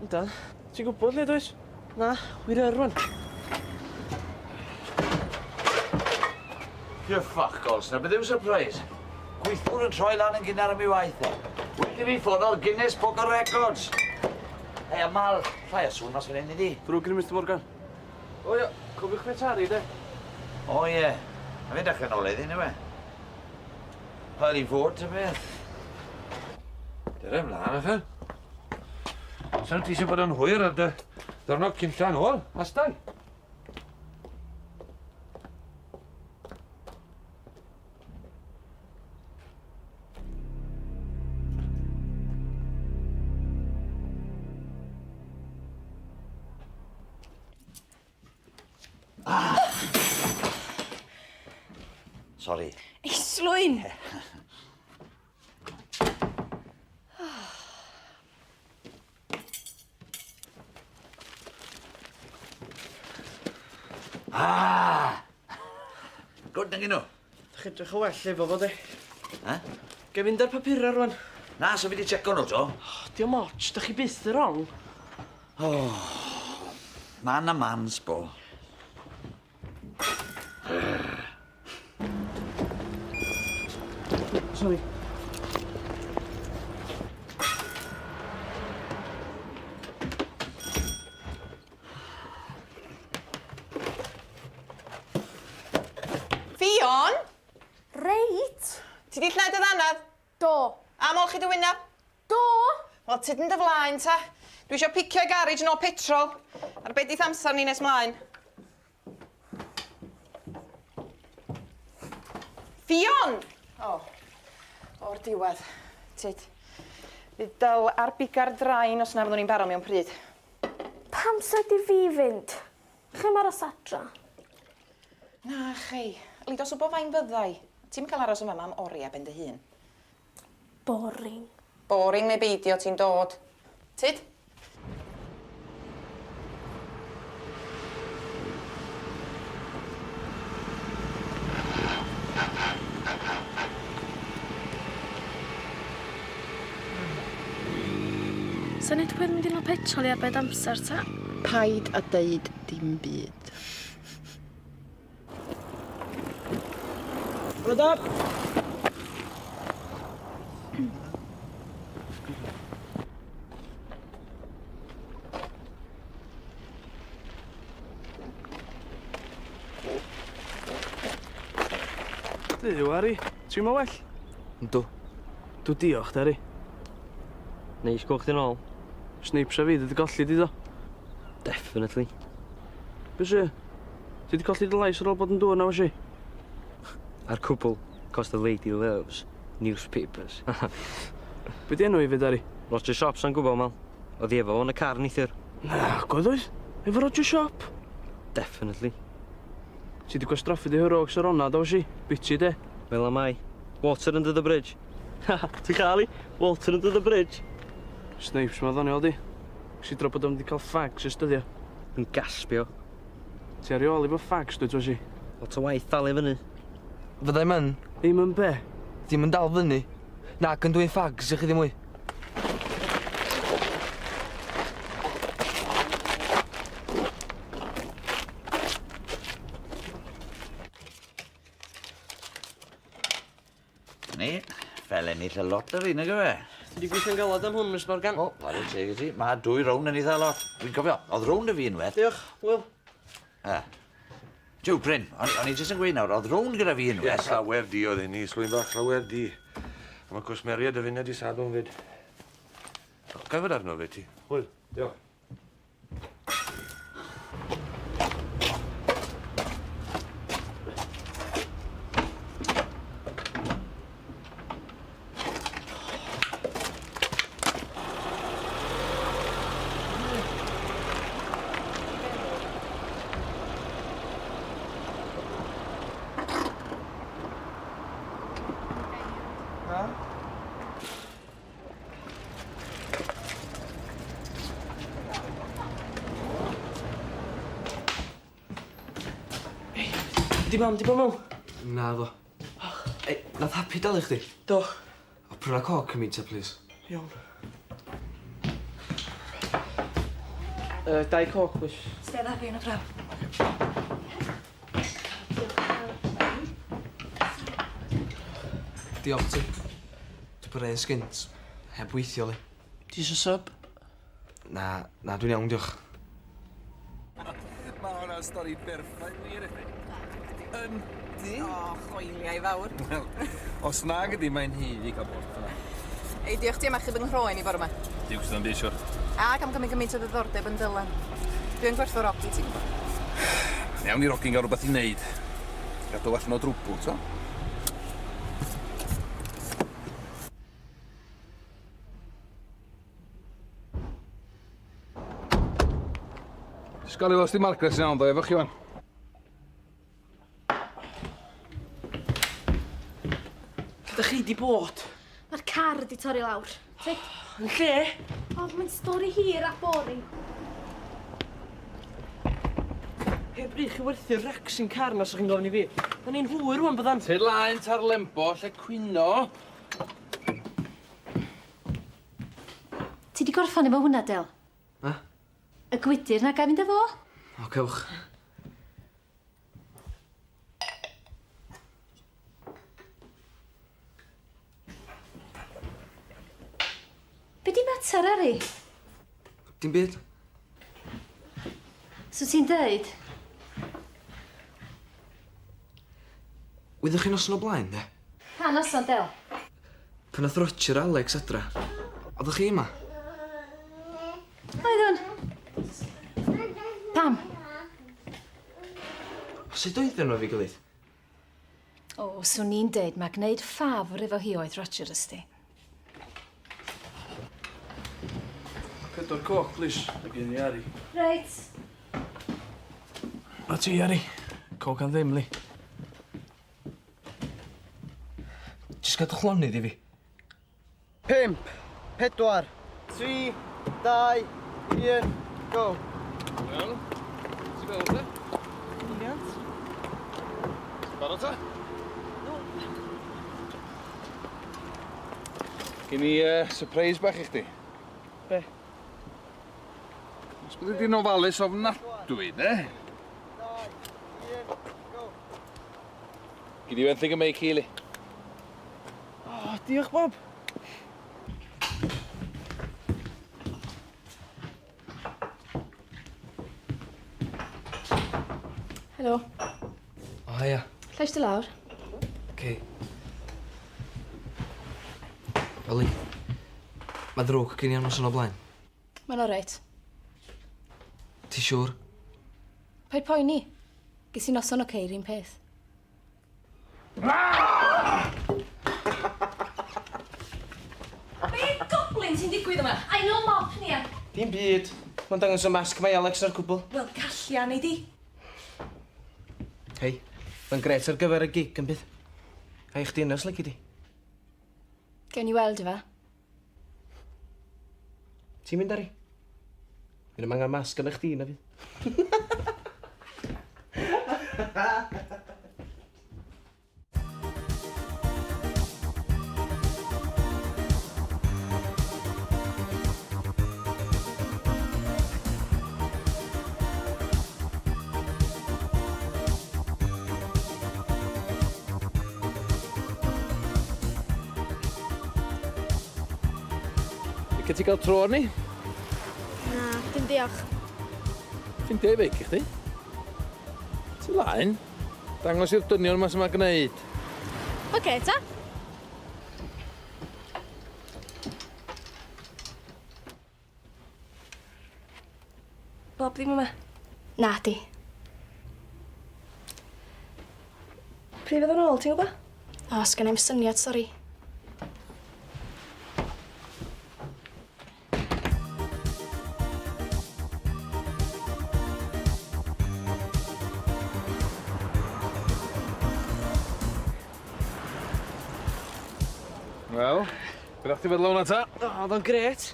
Yndan. Ti'n gwybod lle dwyt? Na, wir yr rwan. Pure fuck all, sna beth yw surprise. Gweithiwr yn troi lan yn gynnar am ei waith e. Well i fi ffono'r Guinness Book of Records. Hei, a mal, llai o sŵn mas fan hyn iddi. Drwg gen i Mister Morgan. O ia, cofiwch bet Harry de. O ie, a fe'n dechrau nôl heddi, neu e? Wel, i fod, ta beth. Dere ymlaen, ychan. Sa'n ti eisiau bod yn hwyr ar dy ddwrnod cynta yn ôl, Astan? Sori. Islwyn! Ah! Gwd nag nhw. Dach edrych o well efo fo, de. Ha? Ga i fynd ar papura rwan? Na, so fi di checo nhw to. Oh, diolch ots, dach chi byth y wrong. Oh, man a man, sbo. Sorry. Ffion! Reit! Ti di llnau dy ddannedd? Do. A molchi dy wyneb? Do! Wel, tyd yn dy flaen ta. Dwi isio picio i garej nôl petrol. Ar be dith amsar ni nes mlaen. Ffion! O, o'r diwedd. Tyd. Fydd Dyl ar biga'r drain os na fyddwn ni'n barod mewn pryd. Pam sa di fi fynd? Chi'm aros adra? Na chei. Li dos wbo fain fyddai. Ti'm yn cael aros yn fama am oria ben dy hun. Boring. Boring neu beidio, ti'n dod. Tyd? Syniad pwy mynd i nôl petrol i arbed amser ta? Paid a deud dim byd. Bore da! Duw, Ari, ti'n ma well? Yndw. Dw diolch, Dari. Neis gweld chdi nôl. Snipes a fi, dwi 'di golli di do? Definitely. Be sy? Ti 'di colli dy lais ar ôl bod yn dŵr na wysi? A'r cwbl, 'cos the lady loves newspapers. Be 'di enw hi 'fyd Ari? Roger Shop sa'n gwbo mal. O'dd hi efo fo yn y car neithiwr. Nagoedd oedd? Efo Roger Shop? Definitely. Ti 'di gwastraffu dy heroics ar onna do wysi? Biti de. Fel am I. Water under the bridge. Ti chael hi? Water under the bridge. Snipes ma ddoniol di. Sidro bod o'm 'di cael fags ers dyddia. Yn gaspio. Ti ar 'i ôl efo fags dwyt Wesi? Lot o waith dal i fyny. Fyddai'm yn. Ddim yn be? Ddim yn dal fyny. Nac yn dwyn ffags i chi ddim mwy. Ni, fel ennill y lottery, nag yw e? Ti 'di gweithio'n galad am hwn, Miss Morgan. O, whare teg i ti. Mae dwy rownd yn eitha lot. Dwi'n cofio, oedd rownd y fi unwaith. Diolch, Wil. E. Jiw, Bryn, o'n, o'n i jyst yn gweud nawr, oedd rownd gyda fi unwaith. Ie, llawer di oedd hynny, slwyn bach, llawer di. A mae cwsmeriaid y funud i Sadwrn fyd. Ga i fod arno fe ti? Hwyl, diolch. Di mam di bod mewn? Naddo. Ei, nath Happy dalu chdi? Do. O, pryna coc i mi ta, plîs. Iawn. Dau coc, plîs. Stedd Happy yn y draw. Diolch ti. Dwi bod un sgynt. Heb weithio li. Ti isio sub? Na, na, dwi'n iawn, diolch. Mae hwnna'n stori berffaith wir i chi. Yndi? O, choeliau fawr. Wel, os nag ydi, mae'n haeddu cael borth yna. Ei, diolch ti am achub yng nghroen i bore 'ma. Diwcs am byd, siwr. Ac am gymryd gymaint o ddiddordeb yn Dylan. Dwi yn gwerthfawrogi, ti'n gwybod. Mae'n iawn i'r hogyn gael rhywbeth i wneud. Gadw allan o drwbl, t'o'? Sgori los di Margaret yn iawn ddo efo chi wan. di bod? Mae'r car di torri lawr. Tyd. Yn lle? O, mae'n stori hir a boring. Heb rych chi werthu'r racks yn car na sa chi'n gofyn i fi. Da ni'n hwyr rwan byddan. Ty laen ta'r lembo lle cwyno. Ti di gorffan efo hwnna, Del? Ha? Y gwydyr na gai fynd â fo? O, cewch. Be di mater, Ari? Dim byd. So ti'n deud? Wyddoch chi noson o blaen, de? Pa noson, Del? Pan nath Roger a Alex adra. Oeddech chi yma? Oeddwn. Pam? Sut oedden nhw efo'i gilydd? O, swn i'n deud ma' gneud ffafr efo hi oedd Roger ysdi. Pedwar coc, plis. Ac un i Ari. Reit. Na ti, Ari. Coc am ddim, li. Jyst gadwch lonydd i fi. 5, 4, 3, 2, 1, go. Iawn. Ti'n feddwl te? Brilliant. Ti'n barod ta? Gen i surprise bach i chdi. Be? Os byddi di'n ofalus ofnadwy, de? Gei di fenthyg y meic i, li. O, diolch, Bob. Helo. O, haia. Llais dy lawr. Oce. Oli, mae ddrwg gen i am noson o blaen. Mae'n oreit. Ti siŵr? Paid poeni. Ges i noson oce i'r un peth. Be goblin sy'n digwydd yma? I know mop ni a. Dim byd. Mae'n dangos y masg mae Alex a'r cwbl. Wel, callia nei di. Hei, mae'n gret ar gyfer y gig yn bydd. A i chdi yna os lici di. Gewn ni weld efe. Ti'n mynd, Ari? Fydd 'm angen masg arna chdi na fydd? Licio ti gael tro arni? Na, dim diolch. Ffindio i feic i chdi. Ti laen. Dangos i'r dynion ma sy'n ma gneud. Oce, ta. Bob ddim yma? Na di. Pryd fydd o'n ôl, ti'n gwybod? O, sgen i'm syniad, sori. Wel, be ddach chdi feddwl o hwnna ta? O, oedd o'n grêt.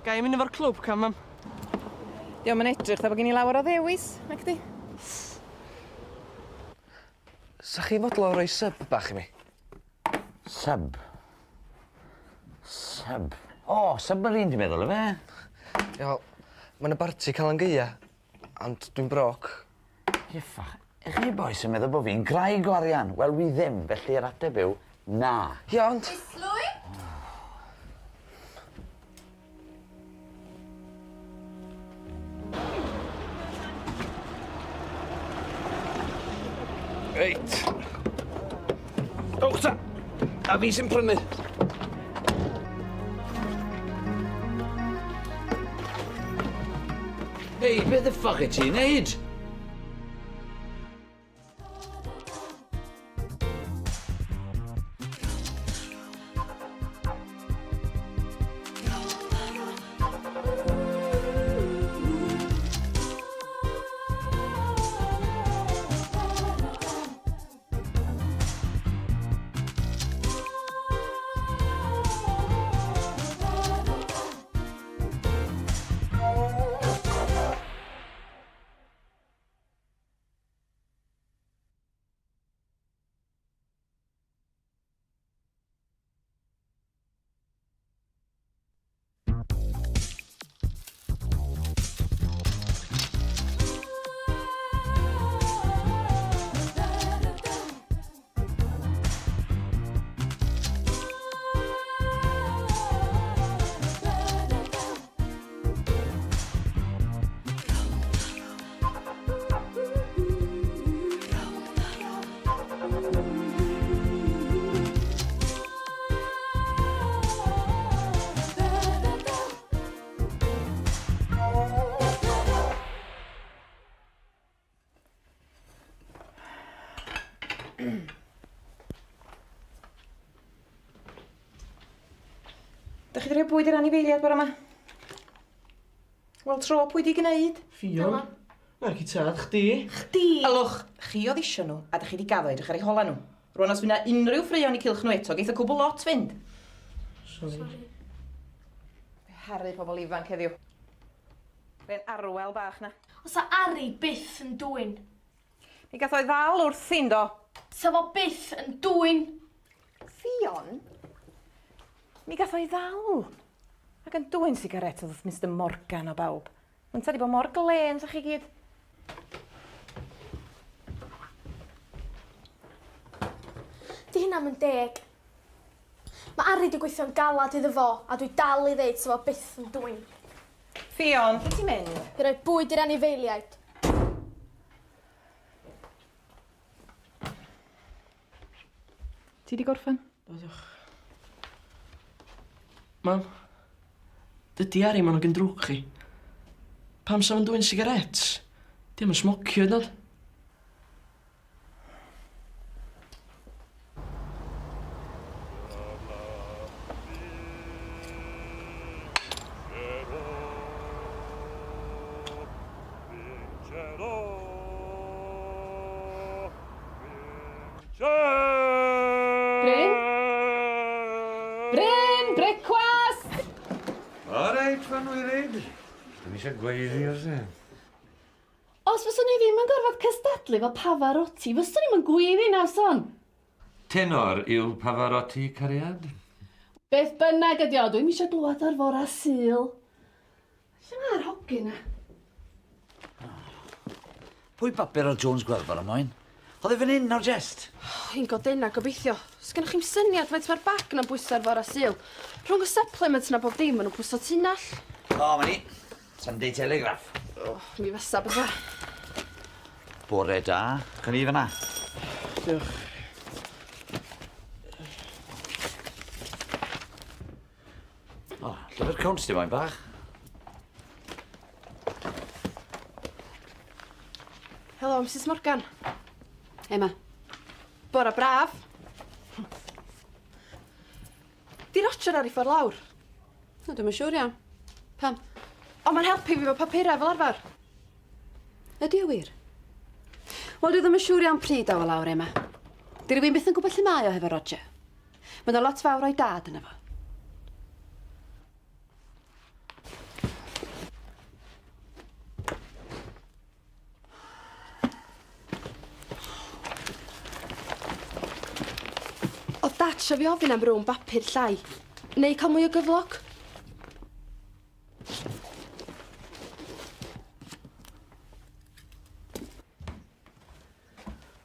Ga i mynd efo'r clwb cam, mam? Dio'm yn edrych 'tha bo' gin i lawer o ddewis, nacdi? Sa chi'n fodlon rhoi sub bach i mi? Sub? Sub? O, submarine ti'n meddwl, ife? Ie, wel, ma' 'na barti Calan Gaea, ond dwi'n broc. Uffach, 'ych chi bois yn meddwl bo' fi'n graig o arian? Wel, wi ddim, felly yr ateb yw na. Ie, ond... Islwyn? Reit. Dowch ta! A fi sy'n prynu. Hei, be the fuck wyt ti'n neud? Dych chi wedi rhoi bwyd i'r anifeiliaid bore yma? Wel, tro pwy di gneud? Ffion? Naci tad, chdi. Chdi! Ylwch, chi oedd isio nhw, a dych chi di gaddo edrych ar eu hola nhw. Rwan os fydd 'na unrhyw ffraeon i cylch nhw eto, geith y cwbl lot fynd. Sori. Haru pobl ifanc heddiw. Rhen Arwel bach na. Os a Ari byth yn dwyn. Mi gath o'i ddal wrthi, yndo? Sa fo byth yn dwyn. Ffion? Mi gath o'i ddal. Ac yn dwyn sigaret oedd wrth Mister Morgan o bawb. Mae'n ta di bod mor glên sa chi gyd. Di hynna'm yn deg. Mae Ari di gweithio'n galad iddo fo a dwi dal i ddeud sa fo byth yn dwyn. Ffion, lle ti'n mynd? I roi bwyd i'r anifeiliaid. Ti 'di gorffen? Do, diolch. Mam, dydy Harry ma'n ogyn drwg chi. Pam sa fo'n dwyn sigarets? Di o'm yn smocio hyd yn o'd. Bryn? Bryn, brecwast! O reit, fan wylid. Dwi'm eisiau gweiddi os e. Os fyswn i ddim yn gorfod cystadlu efo Pavarotti, fyswn i'm yn gweiddi na son. Tenor yw Pavarotti, cariad? Beth bynnag ydi o, dwi'm eisiau glwad ar fora Sul. Lle mae'r hogyn 'na? Pwy bapur oedd Jones Gwelfar am moyn? Oedd e fan hyn nawr jest? Hi'n godena gobeithio. Sgennoch chi'm syniad faint mae'r bag 'na'n bwyso ar fora Sul. Rhwng y supplements 'na bob dim ma' nhw'n pwyso tunell. O, ma' ni. Sunday Telegraph. O, mi fysa bysa. Bore da. Cawn ni fan'na. Diolch. O, llyfr cwns di moyn bach. Helo, Mrs Morgan. Emma. Bora braf. Di Roger ar ei ffordd lawr? O, dwi'm yn siŵr iawn. Pam? O, mae'n helpu fi efo papurau fel arfer. Ydy o wir? Wel, dwi ddim yn siŵr iawn pryd daw o lawr, Emma. Di rywun byth yn gwybod lle mae o hefo Roger. Mae 'na lot fawr o'i dad yno fo. O'dd Dad isio fi ofyn am rownd bapur llai. Neu ca'l mwy o gyflog.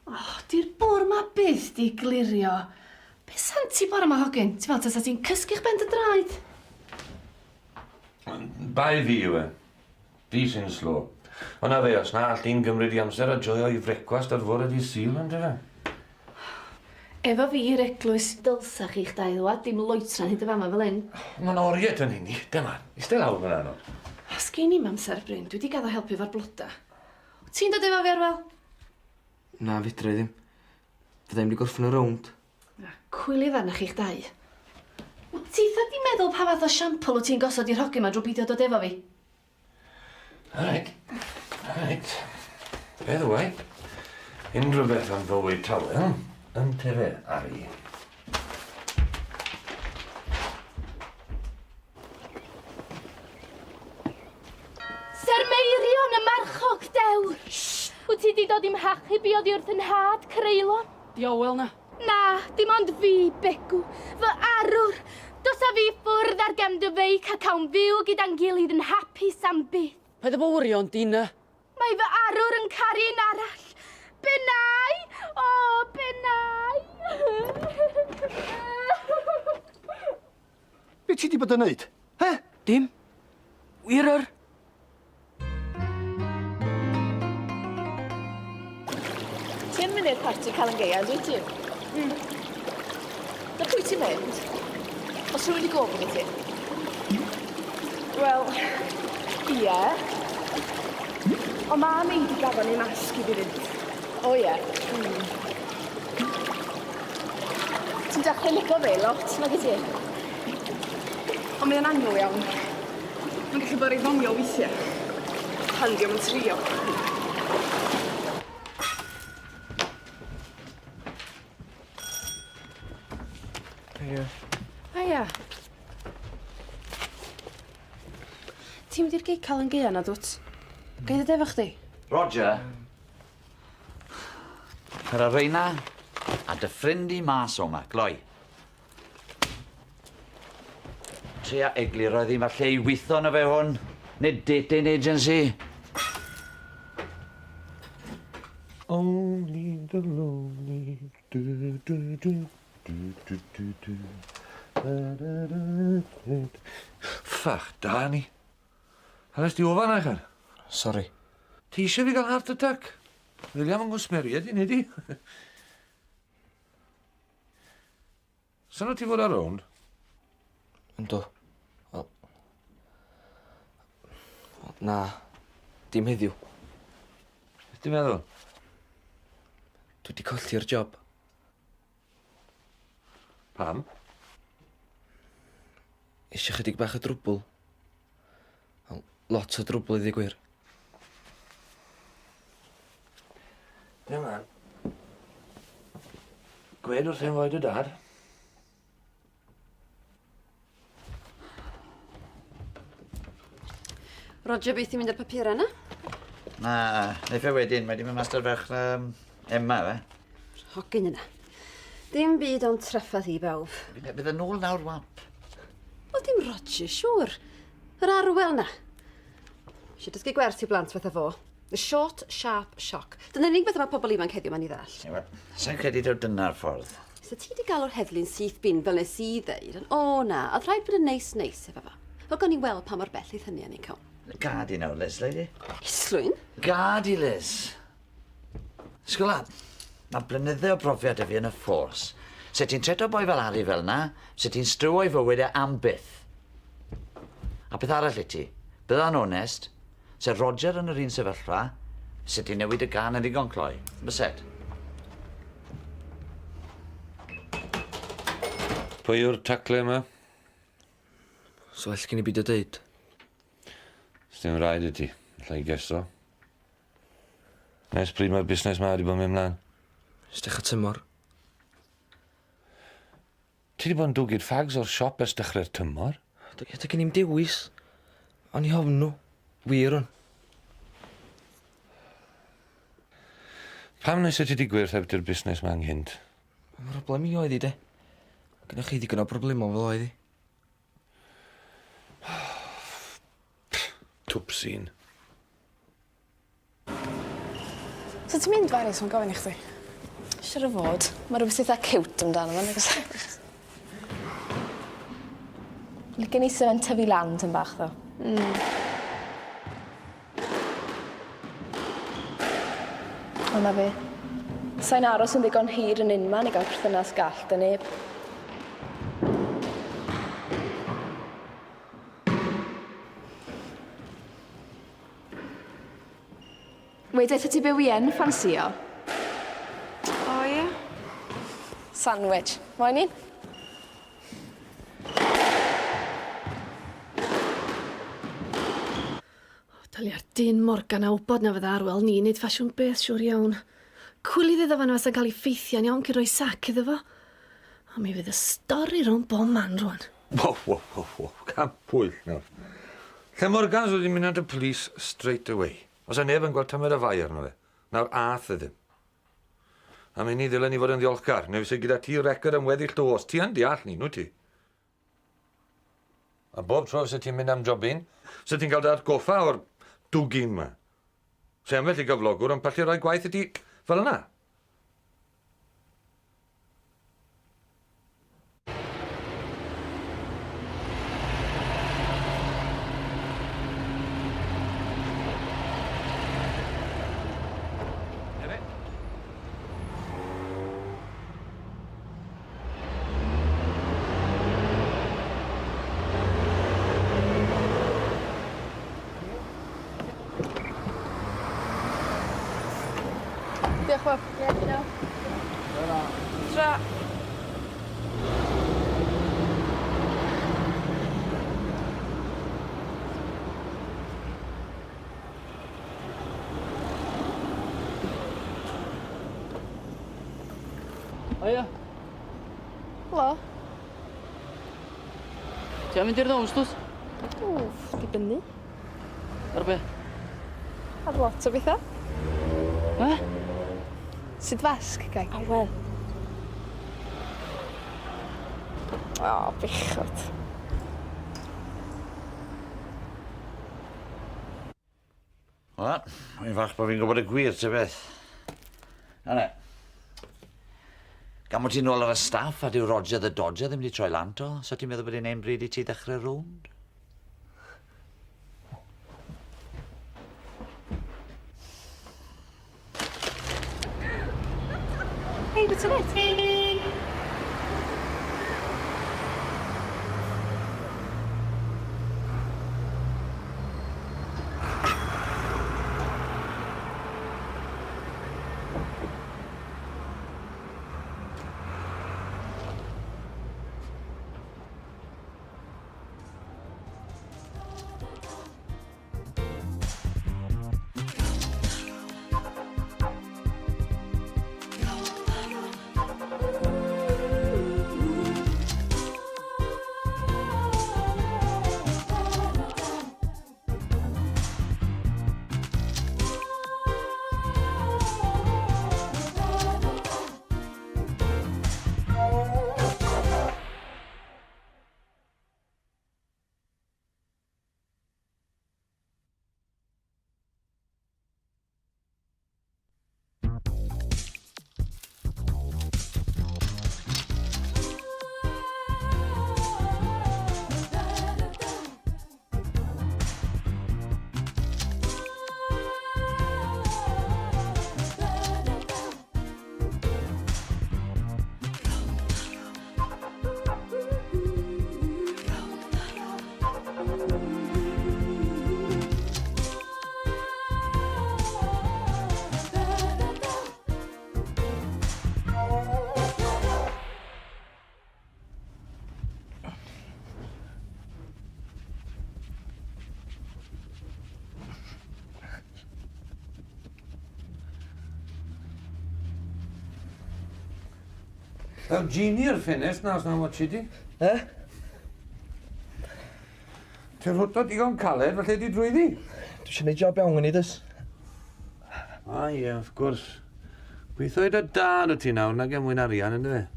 O, di'r bwr 'ma byth 'di glirio. Be santi bore 'ma hogyn? Ti fel tasa ti'n cysgu'ch ben dy draed. Bai fi yw e. Fi sy'n slo. Ond na fe, os na all un gymryd 'i amser a joio 'i frecwast ar fore dydd Sul on'd yfe? Efo fi i'r eglwys. Dylsa chi'ch dau ddwad, dim loetran hyd y fama fel 'yn. Ma'n orie tan hynny. Dyma, iste lawr fan 'na nawr. O, sgin i'm amser, Bryn. Dwi 'di gaddo helpu efo'r bloda. Wt ti'n dod efo fi, Arwel? Na, fedra i ddim. Fydda i'm 'di gorffen y rownd. Na, cwilydd arna chi'ch dau. Wt titha 'di meddwl pa fath o siampl wt ti'n gosod i'r hogyn 'ma drw beidio dod efo fi? Alright. Alright. By the way, unrhyw beth am fywyd tawel, yntefe, Ari? Ser Meirion y marchog dewr! Shh! Wyt ti 'di dod i'm hachub i oddi wrth 'y nhad creulon? Di Owel 'na. Na, dim ond fi, Begw, fy arwr! Dos â fi i ffwrdd ar gefn dy feic a cawn fyw gyda'n gilydd yn hapus am byth. Paid â bod wirion, Dina. Mae fy arwr yn caru un arall. Be nai? O, be nai? Be ti 'di bod yn neud? He? Dim. Wir yr. Ti yn mynd i'r parti Calan Gaea, dwyt ti? Hmm. 'Da pwy ti'n mynd? O's rhywun 'di gofyn i ti? Wel, ie. Ond ma' May 'di gafon ei masg i fi 'fyd. O ie? Hmm. Ti'n dechrau lico fe lot, nag wyt ti? Ond mae o'n annwyl iawn. Mae'n gallu bod reit ddoniol weithiau. Pan 'di o'm yn trio. Heia. Heia. Ti'n mynd i'r gig Calan Gaea na dwt? Ga i ddod efo chdi? Roger. Cer â reina a dy ffrind di mas o 'ma, gloi. Tria egluro iddi ma' lle i witho na fe hwn, nid dating agency. Only the lonely du du du du du du du da da da da. Ffach da ni. Hanes di ofan achan? Sori. Ti eisiau fi gael heart attack? William yn gwsmeriaid i nid i. Syna ti fod ar rownd? Yndw. Wel... Na. Dim heddiw. Beth ti'n meddwl? Dwi 'di colli'r job. Pam? Eisiau chydig bach o drwbl. Wel, lot o drwbl i ddeu gwir. Dyma. Gwed wrth hen foi dy dad. Roger, beth i'n mynd â'r papurau yna? Na, neiff e wedyn. Mae di mynd mas da'r ferch Emma, fe. Hogyn yna. Dim byd ond trafferth i bawb. Bydd yn ôl nawr, wamp. Wel, dim Roger, siŵr. Yr arwel na. Eisiau dysgu gwers i blant fatha fo. The short, sharp shock. Dyna'r unig beth mae pobl ifanc heddiw ma'n i ddall. Wel, sai'n credu taw dyna'r ffordd. Se ti 'di galw'r heddlu'n syth bin fel nes i ddeud, ond o na, o'dd rhaid bod yn neis neis efo fo. Wel, gawn ni weld pa mor bell eith hynny â ni, cawn. Gad i nawr, Liz, lady. Islwyn? Gad i, Liz. Sgwla, mae blynydde o brofiad 'da fi yn y force. Se ti'n treto boi fel Harry fel 'na, se ti'n strywo'i fywyd e am byth. A peth arall i ti, bydda'n onest, Se Roger yn yr un sefyllfa, se ti'n newid y gân yn ddigon cloi, byset? Pwy yw'r tacle yma? So well gen i beidio deud. Sdim rhaid i ti, alla i geso. Nes pryd mae'r busnes ma wedi bod yn mynd mlaen? Ers dechrau tymor. Ti 'di bod yn dwgyd fags o'r siop ers dechrau'r tymor. Doedd gen i'm dewis. O'n i ofn nhw. Wir rwan. Pam nes i ti 'di gwyrth heb di'r busnes 'ma ynghynt? Mhroblem i oedd hi de. Gyda chi ddigon o broblemau fel oedd hi. Twpsyn. So ti'n mynd Faris ma'n gofyn i chdi? Siŵr o fod. Ma' rwbeth eitha ciwt amdano fo nag o's e? Licen i se fe'n tyfu lan tym bach ddo. Hmm. O 'na fe. Sai'n aros yn ddigon hir yn unman i ga'l perthynas gall 'da neb. Wedes i ti be wi yn ffansïo? O ie? Sandwich. Moyn un? O, dylia'r dyn Morgan a wybod na fydda Arwel ni'n neud ffasiwn beth siŵr iawn. Cwilydd iddo fo na fasa'n cael ei ffeithiau'n iawn cyn rhoi sac iddo fo. A mi fydd y stori rownd bob man rwan. Wow, wow, wow, wow, cam pwyll nawr. Lle Morgans wedi mynd at y police straight away. Os e neb yn gweld tamed o fai arno fe. Nawr ath e ddim. Am hynny ddylen ni fod yn ddiolchgar, neu fyse gyda ti record am weddill dy oes. Ti yn deall ni, nwyt ti? A bob tro fyse ti'n mynd am jobyn, fyse ti'n cael dy atgoffa o'r dwgyn 'ma. Se ambell i gyflogwr yn pallu rhoi gwaith i ti fel yna. Diolch Bob. Ie, diolch. Tara. Tra. Haia. Helo. Ti am mynd i'r ddawns, dwt? Wff, dibynnu. Ar be? Ar lot o betha. Be? Sut fasg, gai? O, wel. O, bechod. Wel, fi'n falch bod fi'n gwybod y gwir, ta beth. Na ne. Gan bod ti'n nôl ar y staff a dyw Roger the Dodger ddim wedi troi lan to, so ti'n meddwl bod hi'n ein bryd i ti ddechrau rownd? Hei, be ti'n neud? Daw Genie i'r ffenest na os na watchi di. E? Ti'n rhwto digon caled, felly di drwyddi. Dwi eisiau gwneud job iawn yn i dys. A ie, wrth gwrs. Gweithio i dy dad wyt ti nawr, nag e mwyn arian, ynddo fe?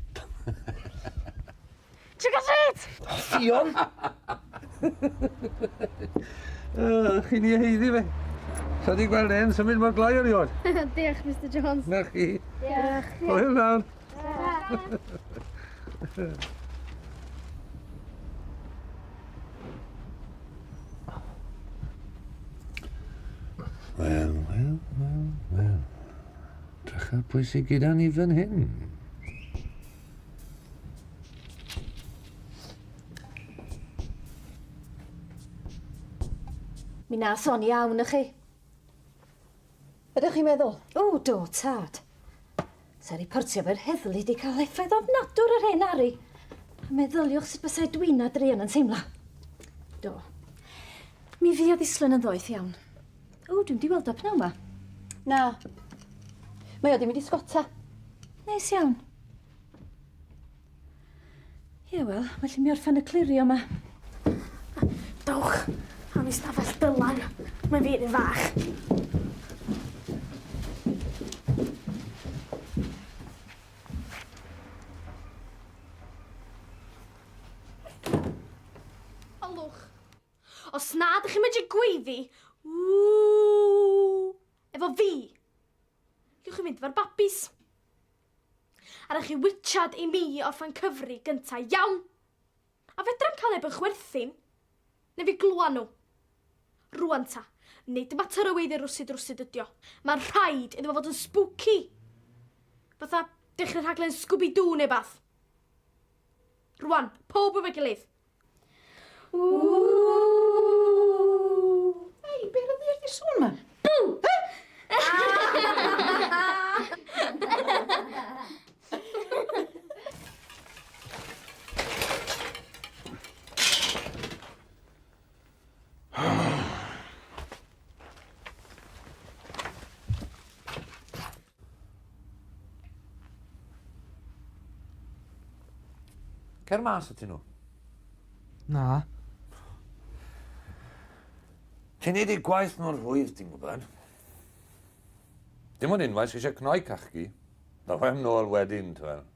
Trick or treat! Ffion! Chi'n i heiddi fe. Sa di gweld e'n symud mor gloi erioed. Diolch, Mr Jones. Na chi. Diolch. Hwyl nawr. Wel, wel, wel, wel. Drycha pwy sydd gyda ni fan hyn. Mi na son iawn i chi. Ydych chi'n meddwl? O, do, tad. Sa riportio fe'r heddlu di cael effaith ofnadwr ar hen Ari. A meddyliwch sut bysai Dwina druan yn teimlo. Do. Mi fuodd Islwyn yn ddoeth iawn. O, dwi'm di weld o pnawn 'ma. Na. Mae o di mynd i sgota. Neis iawn. Ie, wel, well i mi orffen y clirio 'ma. Dowch am i stafell Dylan. Mae'n fi yn fach. Olwch. Os na ydych chi'n medru gweiddi, ww, efo fi, gewch chi fynd efo'r babis. A rhaid chi wichad i mi orffen cyfri gynta, iawn? A fedra'm cael neb yn chwerthin, neu fi glwa nhw. Rwan ta, nid mater o weiddi rwsyd rwsyd ydi o. Mae'n rhaid iddo fo fod yn spooky. Fatha dechrau rhaglen Scooby-Doo neu bath. Rwan, pawb efo'i gilydd. Ei, be ar y ddaear 'di'r sŵn 'ma? Bw! Cer mas atyn nhw. Na. Ti'n neud eu gwaith nhw'n rhwydd, ti'n gwybod. Dim ond unwaith sy eisiau cnoi cachgi. Ddaw e'n nôl wedyn, t'wel.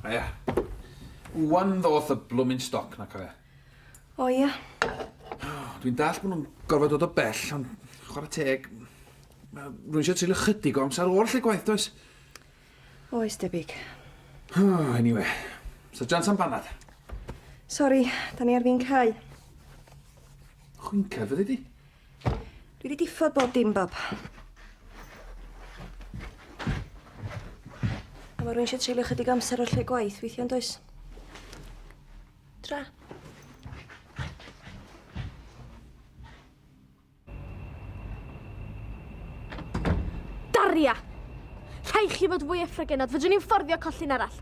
A ia. Wan ddoth y blwmin stoc na cofia. O ia. Dwi'n dallt bod nhw'n gorfod dod o bell, ond chwarae teg, Mae rwy'n eisiau treulio chydig o amser o'r lle gwaith, does? Oes, debyg. Oh, anyway, so jans am banad. Sori, da ni ar fin cau. Chwincar fyddi di? Dwi wedi diffodd bob dim, Bob. A mae rwy'n eisiau treulio chydig amser o'r lle gwaith weithiau, yn does? Tra. Daria! Rhaid chi fod fwy effro genod, fedrwn ni'n fforddio collin arall.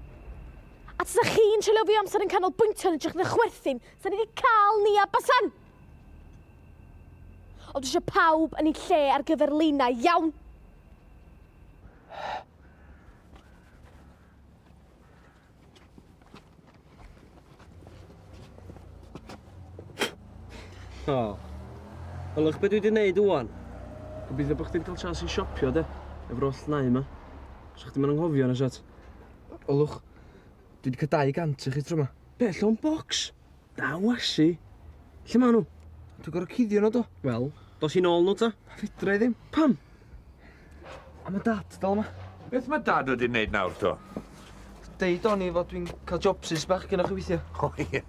A tasa chi'n treulio fwy o amser yn canolbwyntio yn hytrach na chwerthin, sa ni wedi cael ni a basan! Ond dwi eisiau pawb yn ei lle ar gyfer Lina, iawn? O. Ylwch be dwi wedi neud ŵan. Gobeithio bod chdi'n cael chance i siopio de, efo'r holl nau yma. Sa chdi'm yn anghofio na sat. Olwch, dwi wedi cael 200 i chi tro yma. Be, llon bocs? Da wasu. Lle ma nhw? Dwi'n gorfod cuddio nhw do. Wel, dos i nôl nhw ta. Fedra i ddim. Pam? A mae dad dal yma. Beth mae dad wedi wneud nawr to? Deud o'n i fod dwi'n cael jobsys bach gynnwch chi weithio. O ie.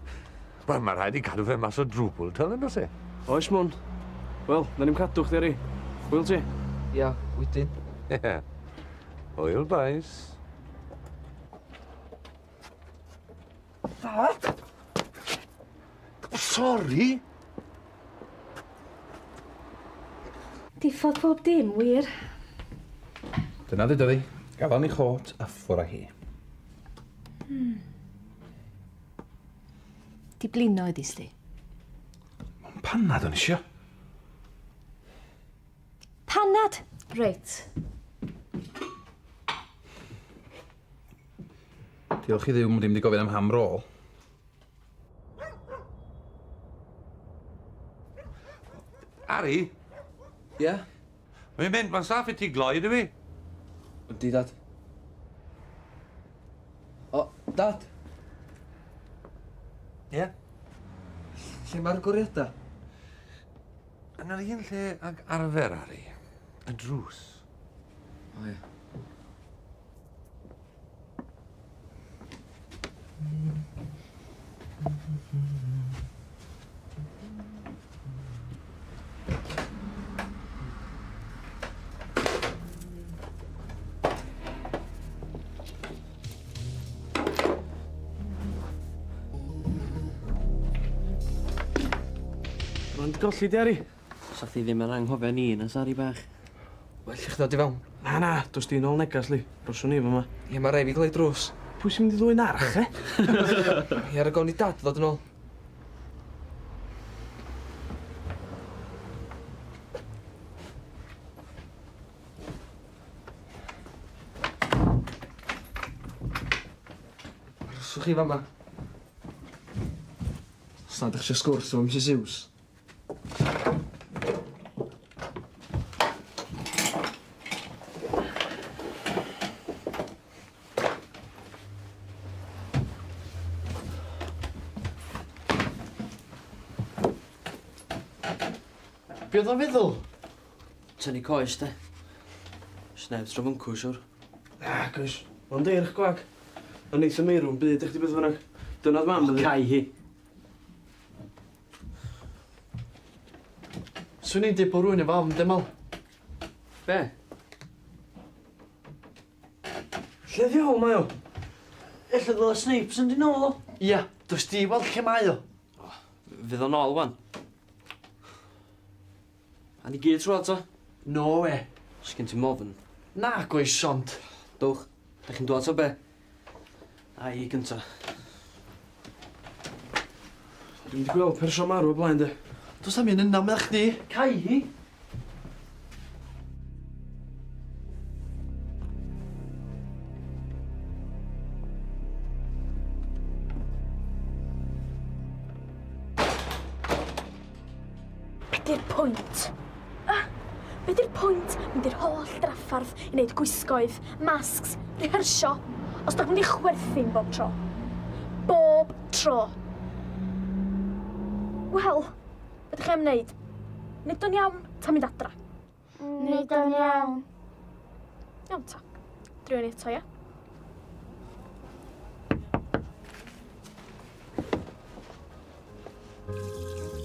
Wel, mae rhaid i cadw fe mas o drwbl, tal yn does e? Oes, Mwn. Wel, na ni'm cadw chdi, Ari. Hwyl ti. Ia, wedyn. Ie. Hwyl, boys. Dad! Sori! Diffodd pob dim, wir. Dyna ddudodd hi. Gafal ni chot a ffwr â hi. Hmm. Di blino ydi sti. Ond panad o'n isio. Panad? Reit. Diolch i Dduw mod i'm 'di gofyn am ham roll. Ari? Ie? Yeah? Mae'n mynd, mae'n saff i ti gloi, ydw i? Yndi, dad. O, dad? Ie? Yeah? Lle mae'r goriadau? Yn yr un lle ag arfer, Ari. Y drws. O ie. Rwan di golli di, Ari. Sa chdi ddim yn anghofio ni na sori bach. Well i chdi ddod i fewn. Na, na, dos di nôl negas, li. Roswn i fama. Ie, mae rai fi gloi drws. Pwy sy'n mynd i ddwyn arch, e? Ie, ar y gofn i dad ddod yn ôl. Arhoswch chi fama. Os na, dych chi eisiau sgwrs efo Mrs Hughes. Be oedd o'n feddwl? Tynnu coes, de. Sneb tro fyncw, siwr. Na, goes. Ond eirch gwag. Ond neith y meirw'n byd i chdi beth bynnag. Dyna oedd mam yn Cau hi. Swn i'n deud bod rhywun efo ofn, dim ol. Be? Lle ddiawl mae o? Ella ddyle Snapes yn di nôl o. Ia, does di weld lle mae o. Fydd o'n ôl wan. A ni gyd trwad ta? No we. Sgyn ti mofn? Nag oes ond. Dwch. Da chi'n dod ta be? A i gynta. Dwi'n mynd i gweld person marw o blaen de. Does am un yna, meddach chdi. Cau hi! Be di'r pwynt? Ah, be di'r pwynt mynd i'r holl draffarth i wneud gwisgoedd, masks, rihyrsio, os dach mynd i chwerthin bob tro? Bob tro. Wel, be dych chi am wneud? Neud o'n iawn, ta mynd adra? Neud o'n iawn. Iawn ta. Driwn ni eto, ia?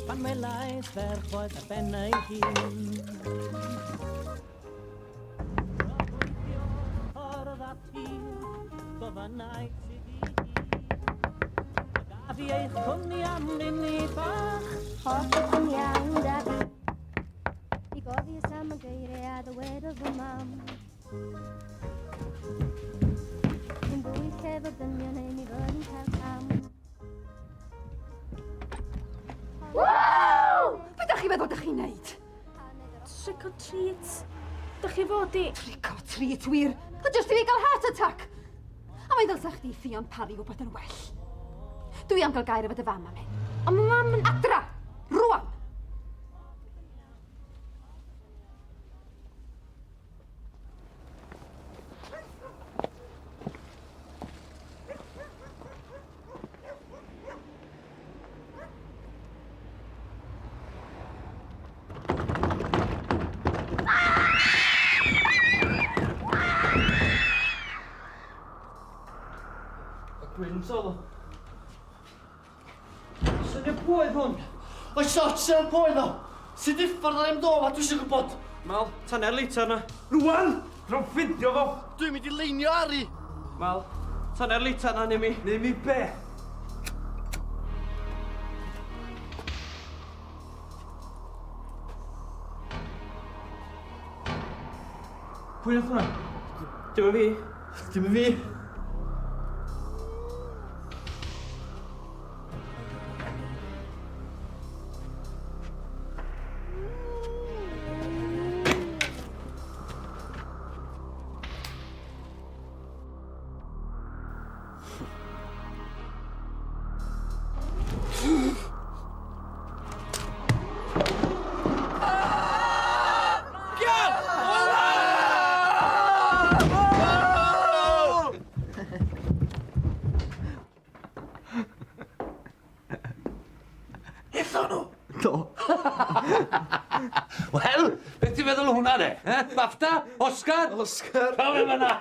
Pan welais ferch oedd ar ben ei hun. Ffordd ati, gofynnais iddi hi. A gaf i eich cwmni am munud bach? Hoffech yn iawn da fi. I gofio am y geiriau a ddywedodd fy mam. Yn bwyll efo dynion neu mi fyddi'n cael cam. Wow! Be da chi feddwl da chi'n neud? Trick or treat. Da chi fod i... Trick or treat, wir. A jyst i fi gael heart attack. A mae ddylsa chdi Ffion Parry wybod yn well. Dwi am gael gair efo dy fam am hyn. Ond mae mam yn... Adra! Rwan! Y gwynt oedd o. Syniad pwy oedd hwn? Oes ots am pwy oedd o? Sut uffar ar do, ma dwi eisiau gwybod. Mal, tanner leitar na. Rwan! Rwy'n ffindio fo! Dwi'n mynd i leinio Ari! Mal, tanner leitar na neu mi. Neu mi be? Pwy nath hwnna? Dim yn fi. Dim yn fi. Ethon nhw? Do. Wel, beth ti'n feddwl o hwnna de? Eh? BAFTA? Oscar? Oscar. Pawb efo na!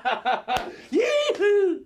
Yee-hoo!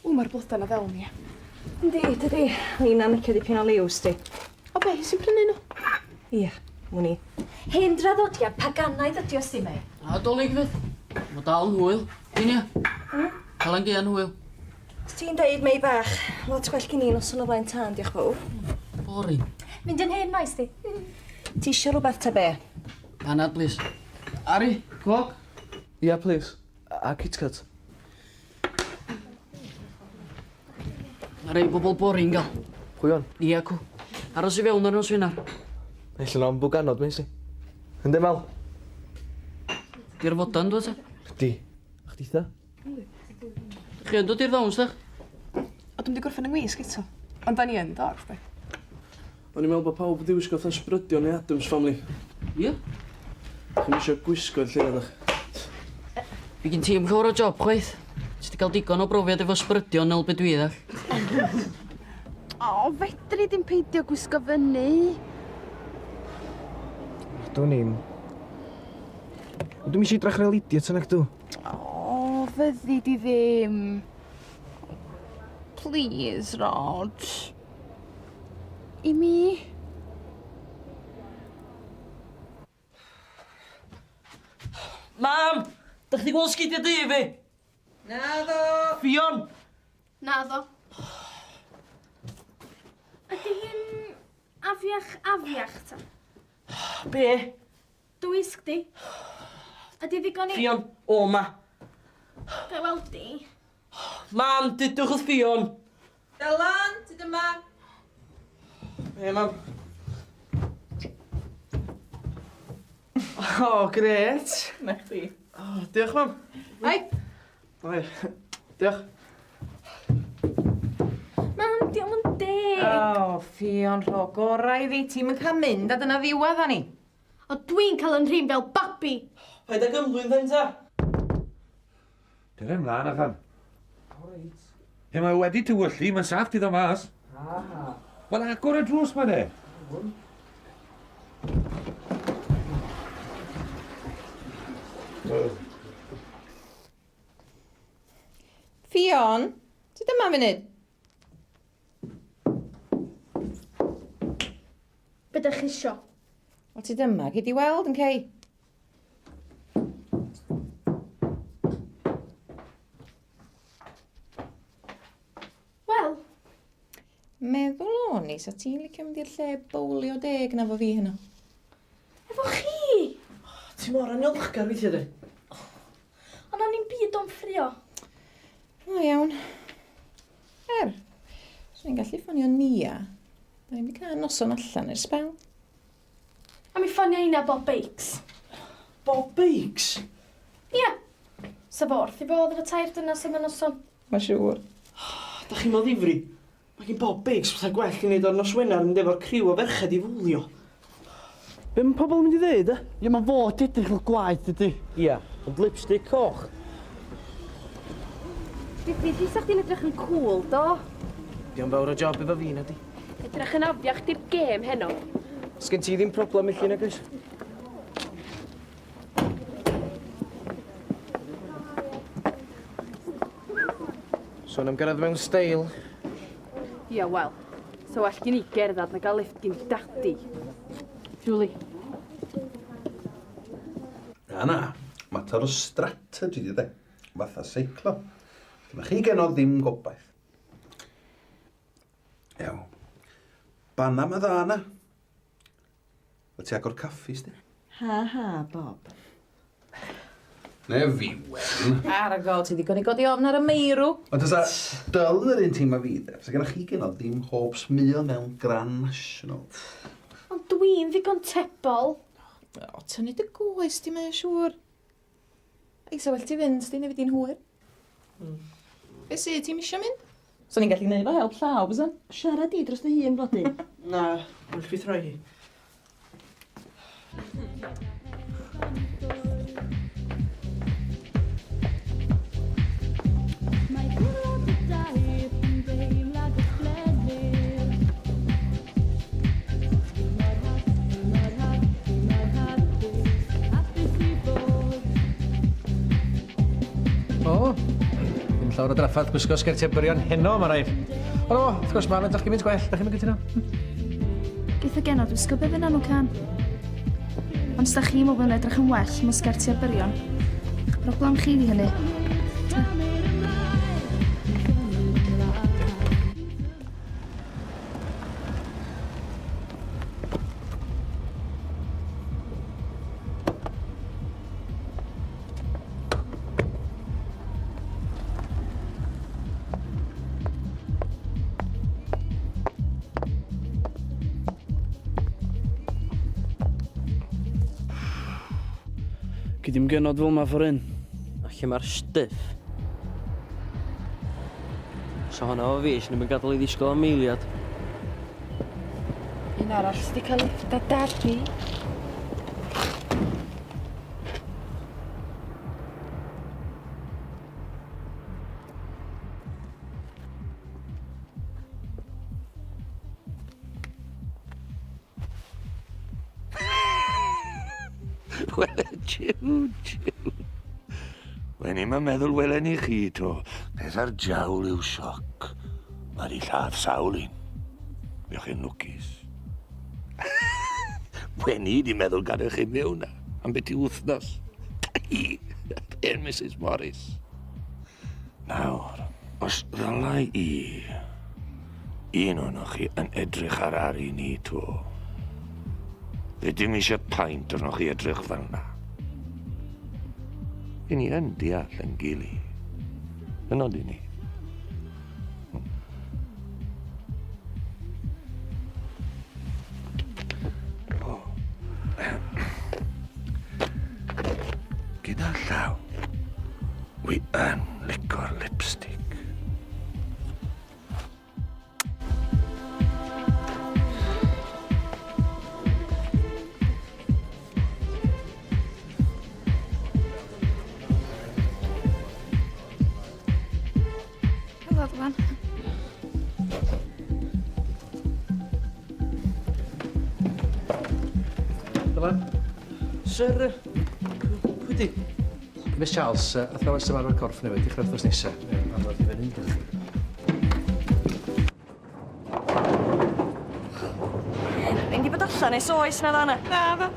O, mae'r blodau na ddel ni. Yndi, dydi. Lina'n licio dipyn o liw, sti. O be, sy'n prynu nhw? Ia, mwyn i. Hen draddodiad paganaidd ydi o sti, Mei. A dolyg fydd. Mae dal yn hwyl. Dyn ia. Cael yn gian hwyl. Ti'n deud, Mei bach, lot gwell gen i noson o flaen tân, diolch fawr. Boring. Mynd yn hen maes di. Ti isio rhywbeth ta be? Panad, please. Ari, coc? Ia, please. A KitKat. Mae rei bobl boring gael. Pwy o'n? Ia, cw. Aros i fewn ar nos Wener. Ella na am bwganod, mae'n si. Yndi, Mel? Di'r fodan, dwi te? Di. Chditha? Chi yn dod i'r ddawns, dach? O, dwi'm 'di gorffen 'y ngwisg eto. Ond 'dan ni yn dorf, 'de. O'n i'n meddwl bod pawb wedi wisgo fatha ysbrydion neu Addams Family. Ie? Chi'm isio gwisgoedd lle ydych? Fi gyn ti'm llawer o job chwaith. Ti 'di cael digon o brofiad efo ysbrydion nel be dwi ddall. O, fedri di'm peidio gwisgo fyny. Dwn i'm. Ond dwi'm isio edrach fel idiot nacdw? O, fyddi di ddim. Please, Rog. I mi. Mam! Dach chdi gweld sgidia du fi? Naddo! Ffion! Naddo. Ydy hi'n afiach afiach ta? Be? Dy wisg di. Ydy ddigon i... Ffion, o ma. Ga i weld di? Mam, dudwch wrth Ffion! Dylan, ti dyma? Be, mam? O, grêt! Na chdi. O, diolch, mam. Ai! Oi, diolch. Mam, diolch yn deg. O, Ffion, rho gorau iddi. Ti'm yn cael mynd a dyna ddiwedd ani. O dwi'n cael yn rhin fel babi! Paid ag ymddwyn then ta! Dere mlaen, Nathan. O reit. Ie, mae wedi tywyllu, mae'n saff ti ddod mas. Ah. Wel, agor y drws ma de. Ffion, ti dyma funud? Be dych chi isio? Wel, ti dyma, gei di weld yn cei. Wel. Meddwl o'n i, sa ti'n licio mynd i'r lle bowlio deg na fo fi heno? Efo chi? Oh, ti mor aniolchgar weithiau di. Ond o'n i'n byd o'n ffrio. O iawn. Er, swn i'n gallu ffonio Nia. Da ni'n wedi cael noson allan ers sbel. A mi ffonio ina Bob Bakes. Bob Bakes? Ia. Sa fo wrth i fodd efo tair dynas am y noson. Mae'n siŵr. Da chi'n meddwl ddifri? Mae gen Bob Bakes pethau gwell i wneud ar nos Wener yn efo'r criw o ferched i fwlio. Be mae pobl yn mynd i ddeud, e? Ie, mae'n fod edrych fel gwaed, dydy. Ia, ond lipstick coch. Digwydd hi sa chdi'n edrych yn cŵl, do? Dio'm fawr o job efo fi, nadi? Edrych yn afiach di'r gêm heno. Sgen ti ddim problem felly, nag oes? Sôn am gyrraedd mewn steil. Ia, wel, so well gen i gerdded na gael lift gin dadi. Julie. Na, na. Mater o strategy di de. Fatha seiclo. Dyma chi genod ddim gobaith. Iawn. Banna ma dda na. Wyt ti agor caffi, sti? Ha ha, Bob. Ne fi, Wen. Ar y gol, ti ddigon i godi ofn ar y meirw. Ond tasa Dyl yn yr un tîm â fi, de, fysa gennych chi genod ddim hopes mwy mewn Grand National. Ond dwi'n ddigon tebol. O, tynnu dy goes di, mae'n siŵr. Ei, sa well ti fynd, sti, neu fydd di'n hwyr. Be sy, ti'm isio mynd? Swn i'n gallu gwneud efo help llaw, bysan? Siarad di dros dy hun, blodyn. Na, well fi throi hi. O, ddim llawer o drafferth gwisgo sgertiau byrion heno, mae rhaid. Ond o, wrth gwrs, mae'n edrych gymaint gwell, da chi'n mynd cytuno? Geith y genod wisgo be fynna nhw can. Ond os da chi'n meddwl bod nhw'n edrych yn well mewn sgertiau byrion, eich broblem chi di hynny. Ta. Gei di'm genod fel 'ma ffor hyn. A lle mae'r stuff? So honna o fi, swn i'm yn gadael i ddisgwyl am eiliad. Un arall sy 'di cael lifft 'da Dadi. Wel, jiw, jiw. Wen i'm yn meddwl welen i chi to. Peth ar jawl yw sioc. Mae di lladd sawl un. Fuoch chi'n lwcus. Wen i di meddwl gadael chi mewn am beth i wythnos. Dai, hen Mrs Morris. Nawr, os ddylai i un ohonoch chi yn edrych ar Ari ni 'to, fe dim eisiau paent arnoch chi edrych fel 'na. I ni yn deall yn gili. Yn oed i ni. Gyda llaw, wi yn lico'r lipstick. Helo, Dylan. Dylan? Sir, pwy di? Miss Charles, athrawes ymarfer corff newydd, dechrau wythnos nesaf. Mae'n anodd i fyny, diolch. Fi'n di bod allan ers oes na ddo, na? Na, ddo.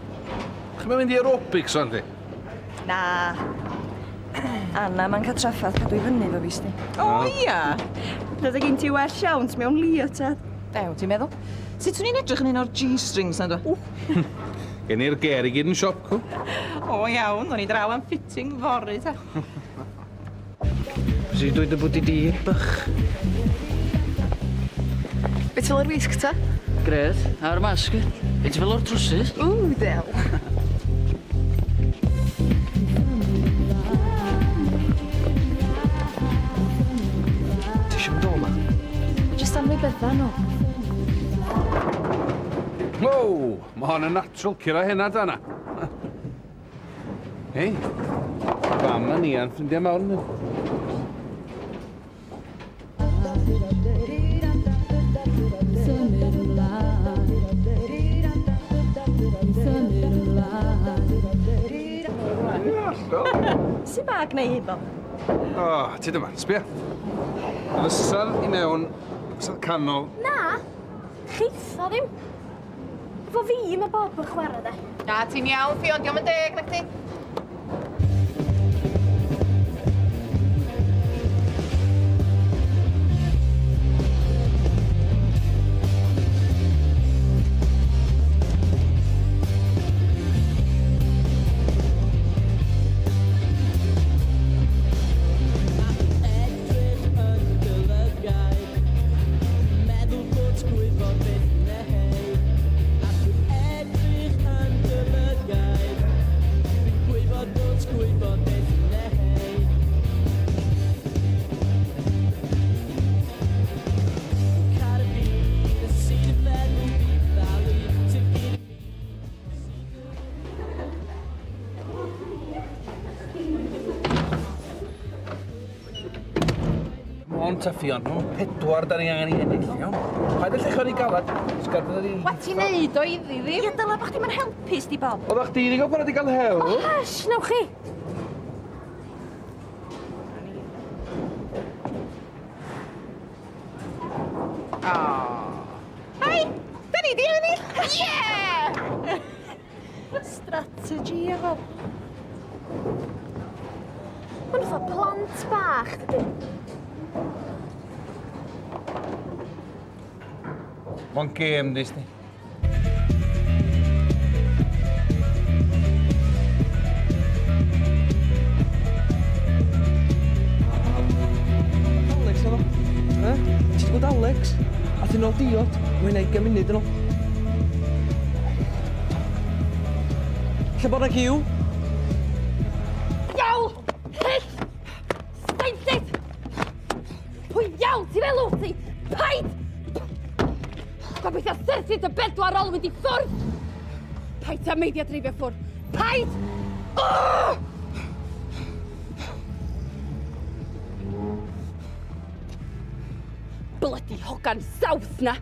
Chi'n mynd i aerobics o'n di? Na. Anna, mae'n cael trafferth cadw i fyny efo fi, sti. O, ia! Bydde gen ti well siawns mewn leotard. Dew, ti'n meddwl? Sut swn i'n edrych yn un o'r G-strings na, dwi? Gen i'r ger i gyd yn siop, cw. O, iawn, o'n i draw am fitting fory, ta. Be sy 'di dweud dy bod di di, bych? Be ti'n feddwl o'r wisg ta? Grêt, a'r masg. Be ti'n feddwl o'r trowsus? Ww, del. Ti isio mynd o 'ma? Jyst anwybydda nhw. Wow! Ma' hon yn natural cura hynna, Dana. Hei, fam a ni a'n ffrindiau mawr ni. Sut ma gneu hyn, Bob? O, ti dyma, sbia. Fysedd i mewn, fysedd canol. Na, cheitha ddim. Efo fi ma' Bob yn chwara de. Na, ti'n iawn, Ffion, dio'm yn deg, nacdi? Come on, ta Ffion, no? Pedwar da ni angen i ennill, iawn? Paid â llechio ni galad. Sgardodd ni... Wa ti'n neud o iddi ddim? Ia, dyla bo' chdi'm yn helpu sti, Bob. Oeddach chdi 'di gwybod bod 'di gael help? O, hush, newch chi! Hai! Da ni 'di ennill! Yeah! Strategy, ia, Bob. Ma' nhw fatha plant bach, dydyn? Mo'n gêm, dweud ti. Alex efo. Eh? Ti 'di gweld Alex? Ath i nôl diod. Mae hynna ugain munud yn ôl. Lle bod 'na giw? Paid â syrthio dy bedwar olwyn di ffwrdd! Paid â meiddio dreifio ffwrdd! Paid! Oh! Blydi hogan South na!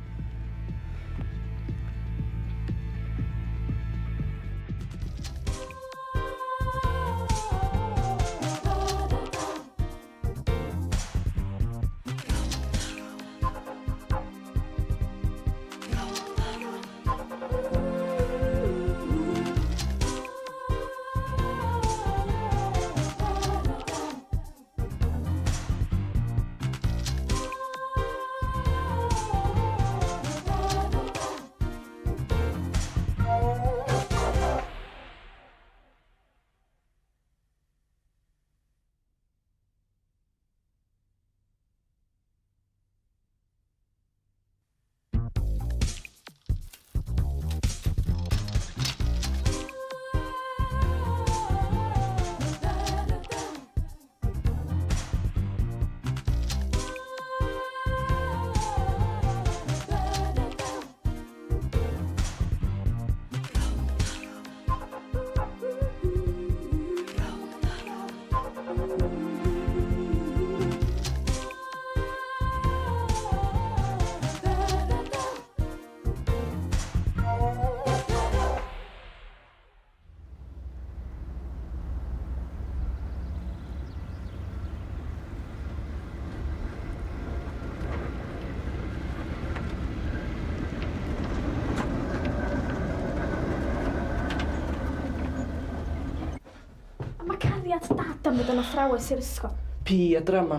A mae cariad dad am fod yn athrawes i'r ysgol. Pi a drama.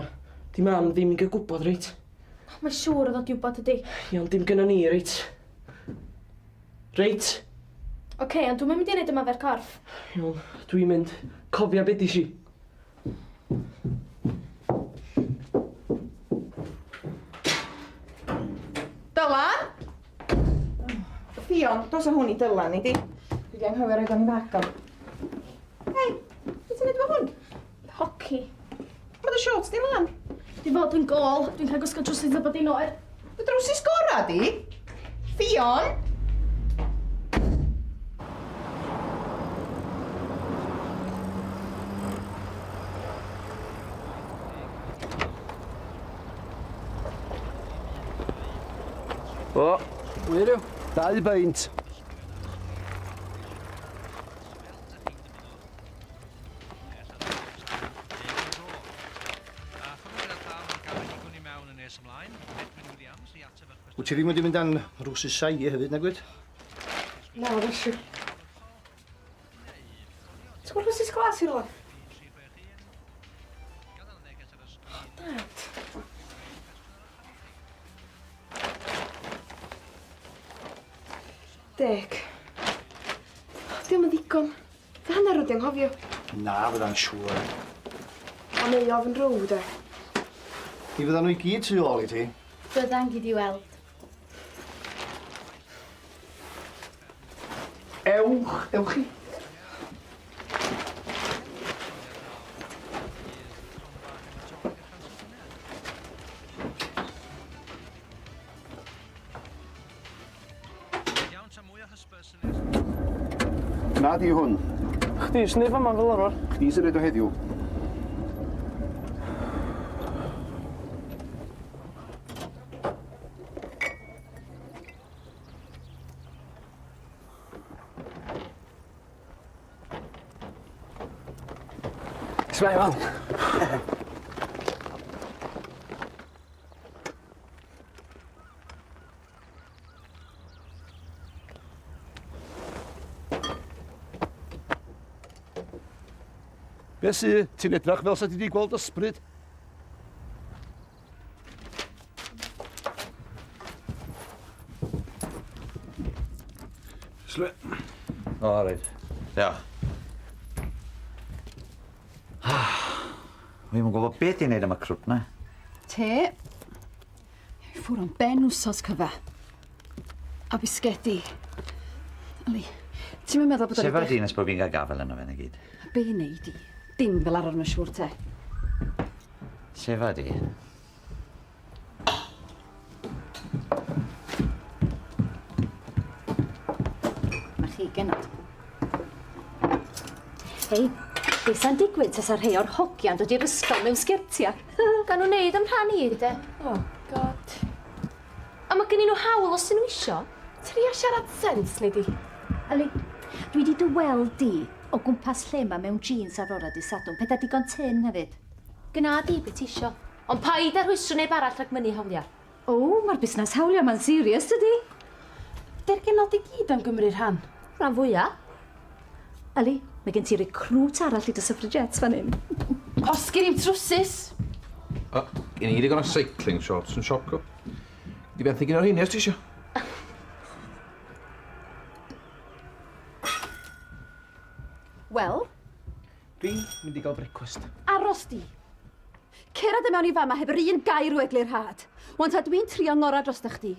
Di mam ddim yn gael gwybod, reit? Mae'n siŵr o ddod i wybod ydi. Ie, ond dim gynna ni, reit? Reit? Oce, okay, ond dwi'm yn mynd i neud ymarfer corff. Iawn, dwi'n mynd. Cofia be dish i. Dylan! Ffion, dos â hwn i Dylan, nei di? Dwi 'di anghofio roid o'n i fag o. Hei, be ti'n neud efo hwn? Hoci. Mae dy shorts di lan. Dwi fod yn gôl. Dwi'n cael gwisgo trowsus a bod hi'n oer. Dy drowsus gora di? Ffion! O! Wir yw. Dau beint. Wyt ti ddim wedi mynd am rwsisau i hefyd, nag wyt? Na, felly. Ti'n gweld rwsys glas i rywle? O, dad. Deg. Dio'm yn ddigon. Fy hanner nhw 'di anghofio. Na, fydda'n siŵr. A mae ofn row de. Mi fyddan nhw i gyd tu ôl i ti. Byddan gyd i weld. Ewch, ewch chi. Na di hwn. Chdi sy'n neud fama fel arfer. Chdi sy'n neud o heddiw. S'mai Val? Be sy? Ti'n edrach fel sa ti 'di gweld ysbryd. Sle. O, reit. Ia. Wi'm yn gwybod beth i wneud am y crwt 'na. Te. I ffwr am ben wsos cyfa. A bisgedi. Yli, ti'm yn meddwl bod o'n... Sefa di nes bod fi'n cael gafel yno fe na gyd. A be nei di? Dim fel arfer mae'n siŵr te. Sefa di. Hei, be sa'n digwydd tasa rhei o'r hogia'n dod i'r ysgol mewn sgertia? Ga nhw wneud am rhan i, de. Oh, God. A mae gennyn nhw hawl os 'dyn nhw isio. Tria siarad sens, nei di. Yli, dwi 'di dy weld di o gwmpas lle 'ma mewn jeans ar fore dydd Sadwrn, petha digon tynn hefyd. Gwna di be ti isio, ond paid â rhwystro neb arall rhag mynnu hawlia. O, mae'r busnes hawlia 'ma'n serious, dydi? Ydi'r genod i gyd am gymryd rhan? Rhan fwya. Yli, mae gen ti recrwt arall i dy suffragettes fan hyn. Os gen i'm trwsus! O, gen i ddigon o cycling shorts yn siop go. Di benthyg un o'r rheini os ti isio. Wel? Dwi'n mynd i gael brecwast. Aros di. Cera dy mewn i fama heb yr un gair o eglurhad. Wan ta dwi'n trio ngora drosta chdi.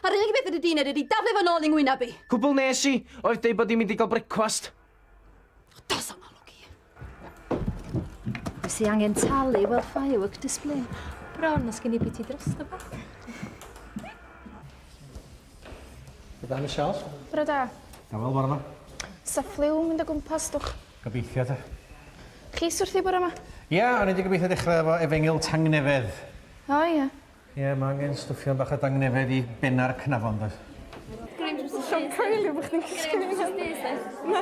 A'r unig beth ydy di'n neud ydy daflu fo nôl i ngwynab i. Cwbl nes i oedd deud bod i'n mynd i gael brecwast. Dos am olwg i. Pwy sy angen talu wel firework display? Bron os gen i biti drosto fo. Bore da, Michelle. Bore da. Dawel bore 'ma. Sa ffliw mynd o gwmpas, dwch. Gobeithio te. Chi sy wrthi bore 'ma? Ia, o'n i 'di gobeithio dechrau efo Efengyl Tangnefedd. O ia. Ie, ma' angen stwffio bach o dangnefedd i benna'r cnafon, does? Siom coelio bo' chdi'n cysgu Na.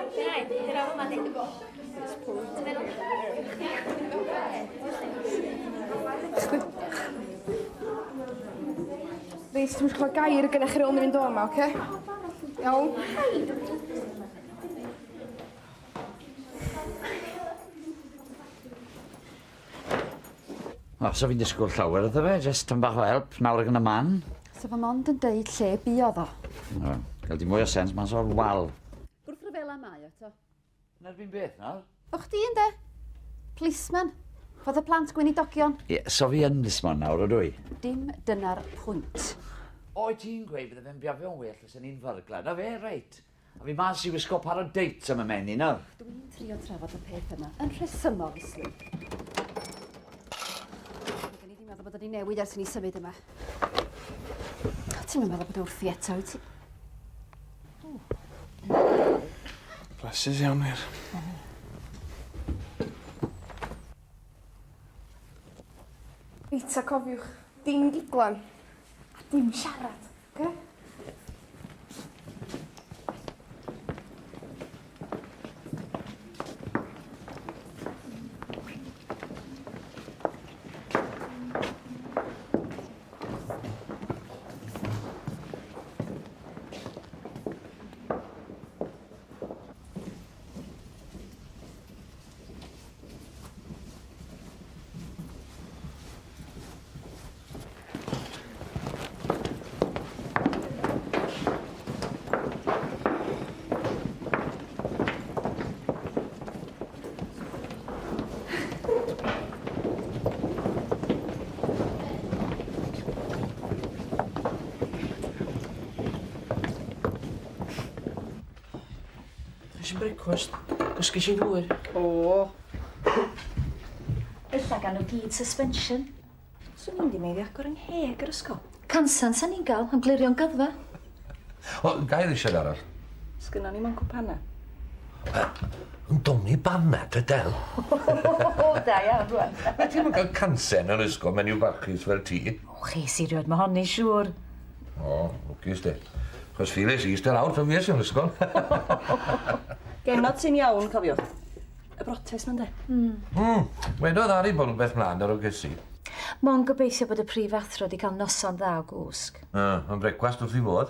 Reit, dwi'm isio clywed gair gynna chi ar ôl ni fynd o 'ma, oce? Iawn? O, so fi'n disgwyl llawer iddo fe, jyst tam bach o help nawr ac yn y man. Sa fo mond yn deud lle buodd o. O, gael di mwy o sens mas o'r wal. Gwrthryfela mae o eto. Yn erbyn beth nawr? O chdi ynde? Plisman. Fath o plant gweinidogion. Ie, so fi yn blismon nawr, ydw i? Dim dyna'r pwynt. Oed ti'n gweud bydde fe'n biafio'n well os o'n i'n fyrglar? Na fe, reit. A fi mas i wisgo par o deits am y menu nawr. Dwi'n trio trafod y peth yma yn rhesymol, Islwyn. Mae gen i ddim meddwl bod wedi newid ers i ni symud yma. Ti'm yn meddwl bod o wrthi eto, wyt ti? Blasus iawn wir. Reit ta cofiwch, dim giglan a dim siarad, oce? Ges i'm brecwast. Gysges i'n hwyr. O. Ella gan nhw gyd suspension. Swn i'n di meiddio agor yng ngheg yr ysgol. Cansan san ni'n gael am glirio'n gyddfa. O, gair eisiau arall. Sgynnon ni mo'n cwpana. Yn doni banad, y del. O, da iawn, rwan. Na ti'm yn cael cansen yn ysgol menyw barchus fel ti. O, ches i rioed mohoni, siŵr. O, lwcus de. Chos ffiles i eistedd lawr pan fues i yn ysgol. Genod sy'n iawn, cofiwch. Y brotest ma'n de. Mm. Wedodd Ari bod rhywbeth mlaen ar o gysi. Mond gobeithio bod y prif athro 'di cael noson dda o gwsg. Yy, ond brecwast wrth 'i fodd.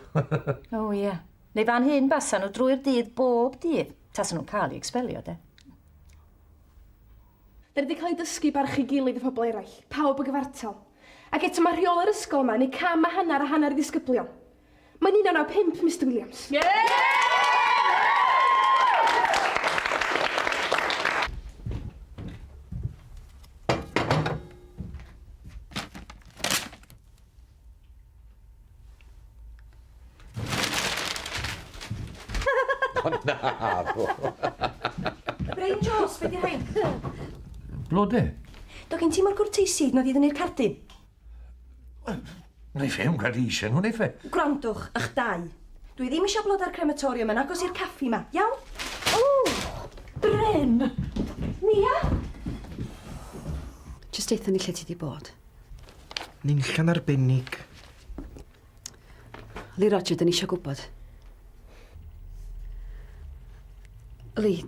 O ie. Neu fan hyn basa nhw drwy'r dydd bob dydd. Tasa nhw'n cael eu expelio de. Da ni wedi cael ein dysgu i barchu gilydd a phobl eraill, pawb yn gyfartal. Ac eto mae rheolau'r ysgol yma yn eu cam a hanner a hanner i ddisgyblion. Mae'n 1995, Mister Williams. O na! Brain Jones, be di rhain? Blode. Do gen ti mor gwrteisi hyd yn oed i ddynnu'r cardyn? Wneith e 'im gweld i eisiau nhw, wneith e? Gwrandwch, ych dau. Dwi ddim eisiau blodau'r crematorium yn agos i'r caffi 'ma, iawn? O! Bryn! hyn? Nia? Jyst deutha ni lle ti di bod. Ninlla'n arbennig. Lee Roger, dyn ni eisiau gwybod. Lee,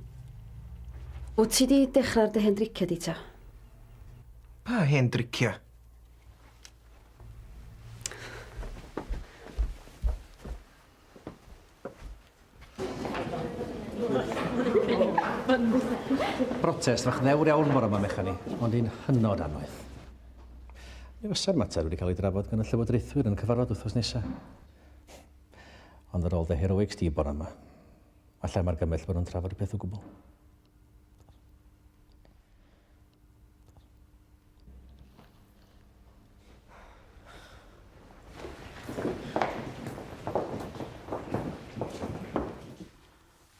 wyt ti di dechrau ar dy hen dricia di ta? Pa hen dricia? Protest fach ddewr iawn bore 'ma, Mechani, ond un hynod annoeth. Mi fysa'r mater wedi cael ei drafod gan y llywodraethwyr yn y cyfarfod wythnos nesa. Ond ar ôl dy heroics di bore 'ma, alla i'm argymell bod nhw'n trafod y peth o gwbl.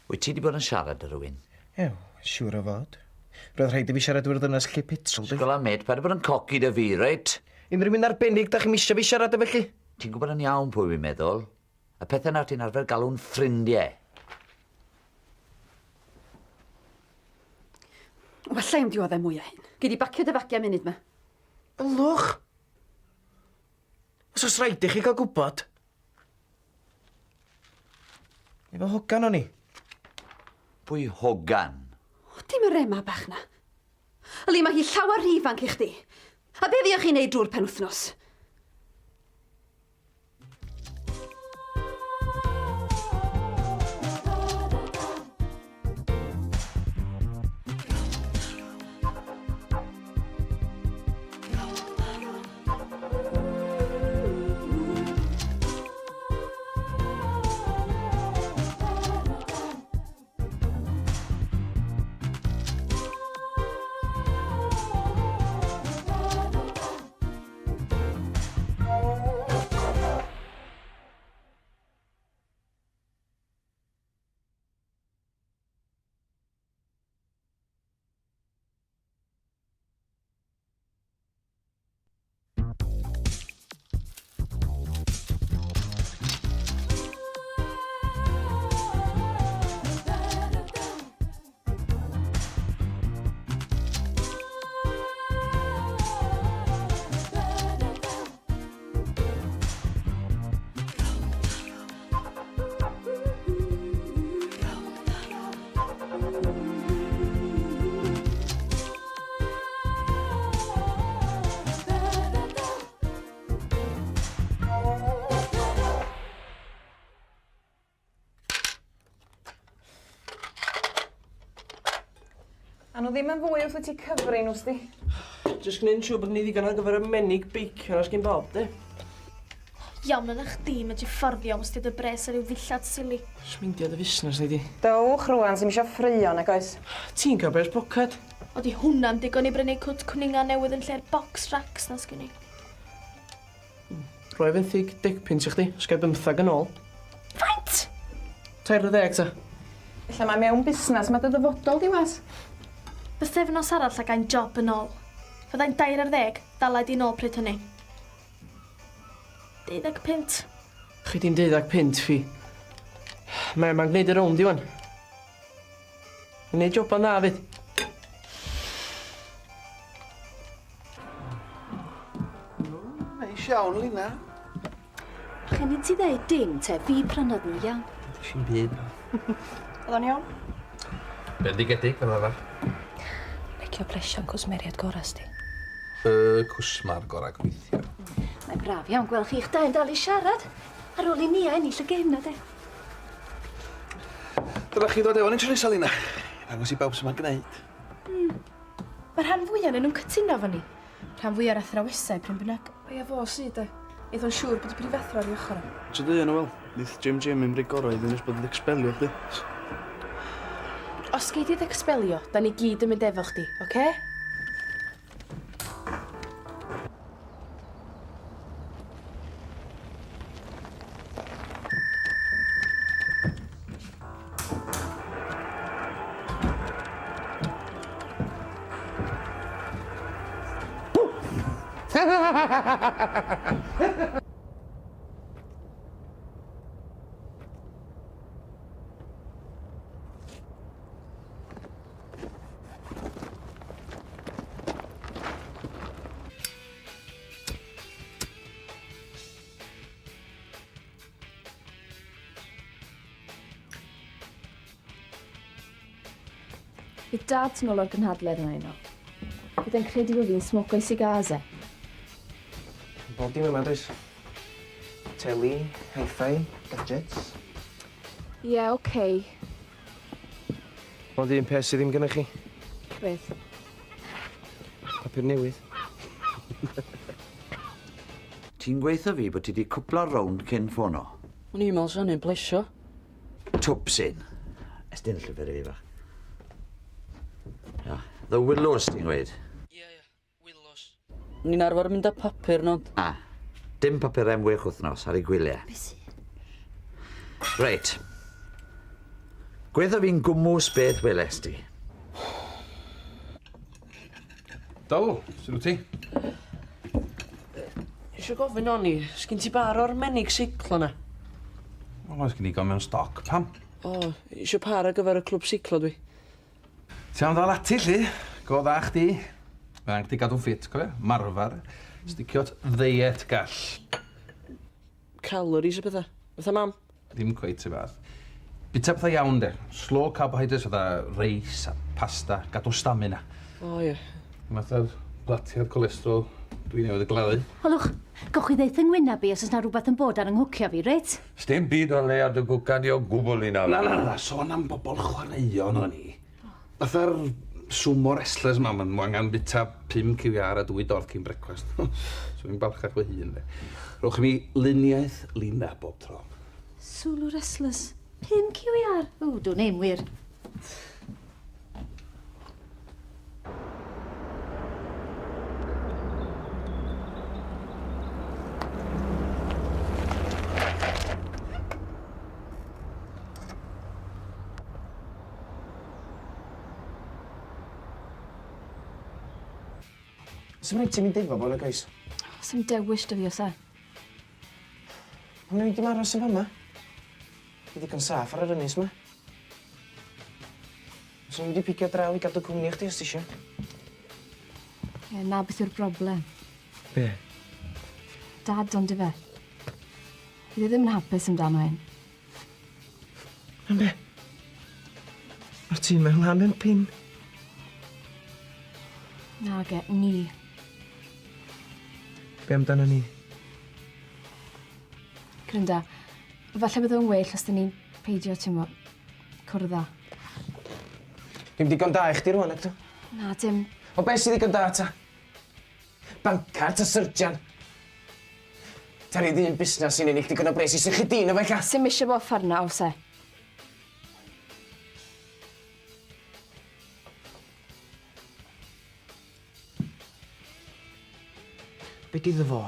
Wyt ti 'di bod yn siarad â rhywun? Ew, siŵr o fod. Roedd rhaid i fi siarad efo'r ddynas lle petrol di. Sgola mêt, paid â bod yn coci 'da fi, reit? Unrhyw un arbennig 'da chi'm isio fi siarad â felly? Ti'n gwybod yn iawn pwy fi'n meddwl. Y pethe 'na ti'n arfer galw'n ffrindie. Wella i'm diodde mwy o hyn. Gei di bacio dy fagia munud ma. Ylwch! Os oes rhaid i chi gael gwybod. Efo hogan o'n i. Pwy hogan? O, dim yr Emma bach na. Yli, mae hi llawer rhy ifanc i chdi. A be fuoch chi'n neud drwy'r penwythnos? A nhw ddim yn fwy wrth wyt ti cyfri nhw, sdi. Jyst gwneud yn siŵr bod ni ddigon ar gyfer y menig beicio na sgyn Bob, di. Iawn, yna chdi medru fforddio os dy bres ar ryw ddillad sili. Meindio dy fusnes nei di. Dowch rwan, sy'm isio ffraeo nag oes? Ti'n cael bres poced. Odi hwnna'n digon i brynu cwt cwningan newydd yn lle'r box racks na sgyn i. Rhoi fenthyg degpunt i chdi, os ga i bymthag yn ôl. Faint? 30 ta. Ella mai mewn busnes mae dy ddyfodol di, was. Bythefnos arall a gai'n job yn ôl. Fyddai'n 13, ddala i di nôl pryd hynny. Deuddeg punt. Chi dim deuddag punt fi. Mae yma'n gwneud y rownd i wan. Yn neud joban dda fyd. Neis iawn, Lina. Cyn i ti ddeud dim te, fi prynodd nhw, iawn? Dim byd. Oedd o'n iawn? Bendigedig, fel arfer. Licio plesio'n cwsmeriaid gora, sti. Y cwsmar gora gobeithio. Mae'n braf iawn gweld chi'ch dau'n dal i siarad ar ôl i ni ennill y gêm na de. Dyla chi ddod efo ni tro nesa, Lina. I ddangos i bawb sut mae'n gneud. Mae'r rhan fwya o'nyn nhw'n cytuno efo ni. Rhan fwya'r athrawesau, p'run bynnag. Paia fo sy de. Neith o'n siŵr bod y prifathro ar ei ochr o. Ti deu yna wel, neith Jim Jim i'm rhoi gorau iddyn nes bod yn expelio chdi. Os gei di dy expelio, da ni gyd yn mynd efo chdi, oce? Fydd Dad nôl o'r gynhadledd yna heno. Bydd e'n credu bod fi'n smoco ei cigars e. Bob dim yma, does? Teli, hi-fi, gadgets. Ie, yeah, oce. Okay. Ond un peth sydd ddim gennych chi. Beth? Papur newydd. Ti'n gweutho fi bod ti 'di cwpla rownd cyn ffono? O'n i'n meddwl 'sa hynny'n plesio. Twpsyn. Estyn y llyfr i fi bach. Ia. The Willows ti'n gweud? Ie, ie. Willows. O'n i'n arfer mynd â papur 'no ond... Na. Dim papurau am wech wythnos ar ei gwyliau. Be sy? Reit. Gweutho fi'n gwmws beth weles di. Dyl, sut wyt ti? Isio gofyn o'n i, sgin ti bar o'r menig seiclo 'na? Wel, oes gen i digon mewn stoc, pam? O, isio par ar gyfer y clwb seiclo dwi. Ti am ddal ati 'lly? Go dda chdi. Mae angen chdi gadw'n ffit, cofia? Marfer. Sticio at ddiet gall. Calories a petha. Fatha mam. Ddim cweit y fath. Bita petha iawn de. Slow carbohydrates fatha reis a pasta. Gadw stamina. O ie. Fatha'r platiad colesterol dwi newydd ei gladdu. Holwch, gowch chi ddeutha ngwynab i os oes 'na rwbath yn bod ar 'y nghwcio fi, reit? Sdim byd o le ar dy gwcan di o gwbl Lina. Na, na, na, sôn am bobl chwaraeon o'n i. Fatha'r sumo wrestlers 'ma, ma' nhw angen bita pum cyw iâr a dwy dorth cyn brecwast. So fi'n balchach fy hun de. Rhowch i mi luniaeth Lina bob tro. Sulu wrestlers? Pum cyw iâr? Ww, dwn i'm wir. Sdim rhaid ti mynd efo fo nag oes? Sdim dewis 'da fi oes e? Pam wnei di'm aros yn fama? Fi ddigon saff ar yr ynys 'ma. Swn i wedi pigo draw i gadw cwmni i chdi os ti isio. Ie, 'na beth yw'r broblem. Be? Dad on'd yfe? Fydd e ddim yn hapus amdano hyn. Am be? Mae'r tŷ mewn lan yn pin. Nage, ni. Be amdano ni? Grynda, falle bydd o'n well os dyn ni'n peidio, ti'n mo, cwrdd â. Dim digon da i chdi rwan, nagdw? Na, dim. O be sydd ddigon da ta? Bancar ta syrjan? Ta rhyw ddyn busnas sy'n ennill digon o bres i sychu dyn o fo ella? Sim eisiau bod ffordd na, oes e? Be di fo?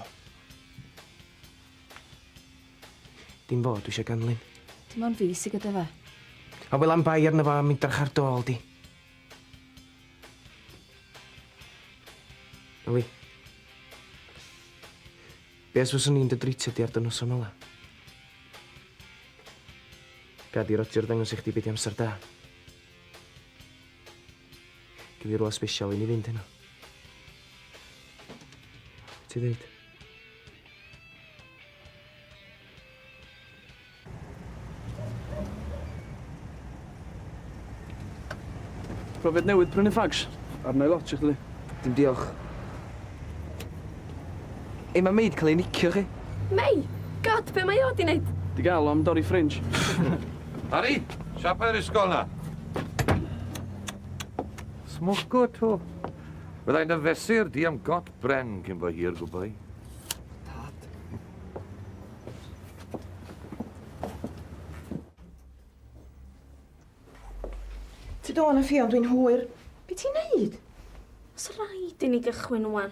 Dim fo dwi eisiau ganlyn. Dim ond fi sy gyda fe. A wel am bai arno fo am edrach ar dôl di. Yli. Be os fyswn i'n dy dritio di ar dy noson ola? Gad i Roger ddangos i chdi be di amser da. Gei fi rwla sbesial i ni fynd heno. Ti ddeud? Profiad newydd prynu ffags. Arna i lot i chdi. Dim diolch. Ei, mae May 'di cael ei nicio chi. May? God, be mae o 'di neud? Di gael o am dorri ffrinj. Harry, siapa yr ysgol na? Smoco to. Fyddai'n dy fesur di am got bren cyn bo hir gwbo i. Tad. Ti do na Ffion, dwi'n hwyr. Be ti'n neud? Os rhaid i ni gychwyn wan.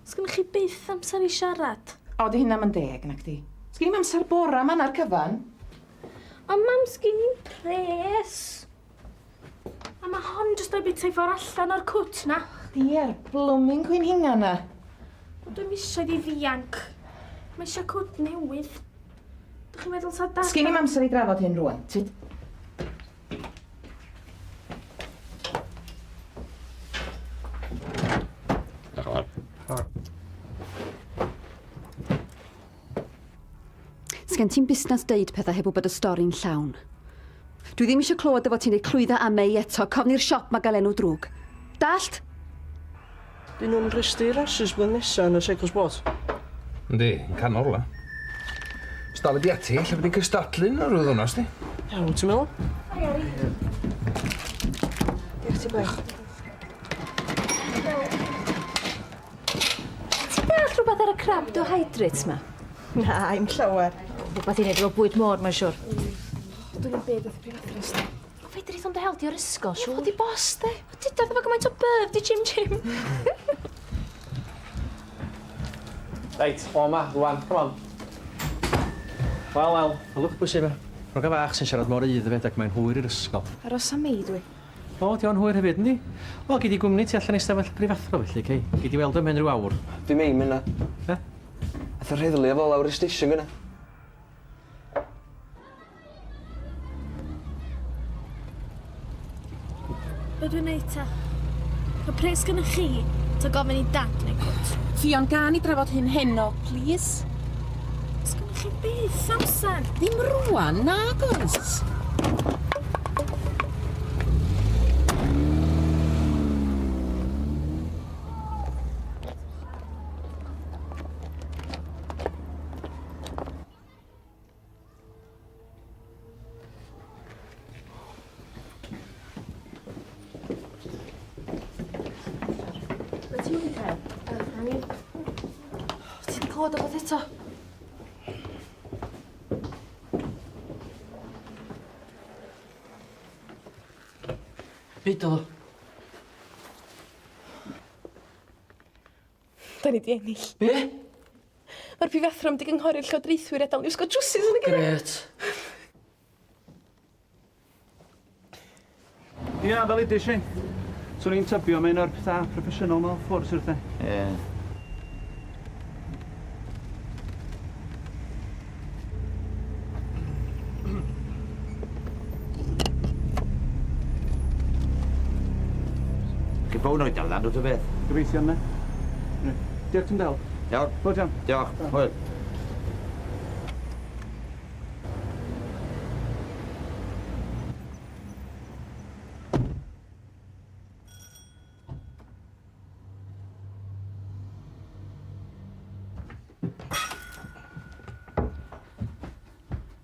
Sgynnych chi byth amser i siarad. O, di hynna'm yn deg, nacdi? Sgin i'm amser bora 'ma na'r cyfan. Ond mam, sgin i'm pres. A ma hon jyst rhoi bita i ffordd allan o'r cwt na. Chdi a'r blwming cwyn hingan na. Ond dwi'm isio iddi ddianc. Mae isio cwt newydd. Dych chi'n meddwl sa dad... Sgin i'm amser i drafod hyn rwan, tyd. Diolch yn fawr. Sgen ti'm busnas deud pethau heb wybod y stori'n llawn. Dwi ddim eisiau clywed dy fod ti'n ei clwydda am Mei eto, cofn i'r siop ma gael enw drwg. Dallt? Dyn nhw'n rhestru rasys blwyddyn nesa yn y Cycle Sport? Yndi, yn canol rwla. Os dal i di ati, ella bod ni'n cystadlu yno rhyw ddwrnod, sti? Iawn, ti'n meddwl? Hi, Ari. Diolch ti, boi. Ti'n dallt rhywbeth ar y crabdohydrates ma? Na, i'm llawer. Rhywbeth i wneud efo bwyd môr, mae'n siwr. Dwi'n yn byd wrth y prifathro, sti. O, fedri ond dy hel di o'r ysgol, siwr. Ie, di bos, de. O, dudodd efo gymaint o byf di Jim Jim. Reit, o ma, rwan, come on. Wel, wel, ylwch pwy sy'n yma. Roga fach sy'n siarad mor aeddfed ac mae'n hwyr i'r ysgol. Aros am Mei, dwi. O, di o'n hwyr hefyd, yndi? O, gei di gwmni tu allan i stafell y prifathro felly, cei. Gei di weld o ymhen rhyw awr. Di Mei'm yna. Be? Ath yr heddlu â fo lawr i'r station gynna. Be dwi'n neud ta? Y pres gynnych chi, ta gofyn i dad neu cwt? Ffion, ga ni drafod hyn heno, plîs? Sgynnych chi byth amser. Ddim rŵan, nag oes. Be ti'n mynd i cael? Ti 'di clywed o beth eto? Be do? Da ni 'di ennill. Be? Mae'r prifathro mynd i gynghori'r llywodraethwyr i adael ni wisgo trowsus yn y gêm. Grêt. Ia, fel udish i. Swn i'n tybio mae un o'r petha proffesiynol mewn ffwrdd sydd wrth Ie. Chi bown oed dal lan wrth y beth. Gobeithio yna. Diolch ti'n dal. Iawn. Hwyl John. Diolch. Hwyl.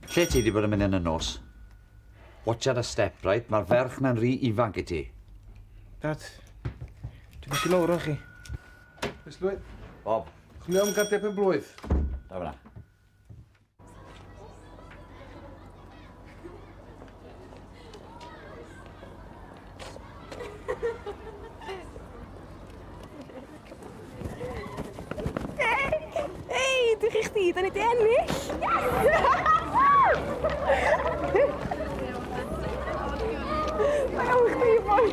Lle ti 'di bod yn mynd yn y nos? Watcha dy step, reit? Mae'r ferch 'na'n rhy ifanc i ti. Dad, dwi'n methu lawr o chi. Miss Lwyd. Bob. Chwilio am gardiau pen blwydd. Da fyna. Hei, dych i chdi, da ni di ennill! Yes! Da iawn chdi, boi!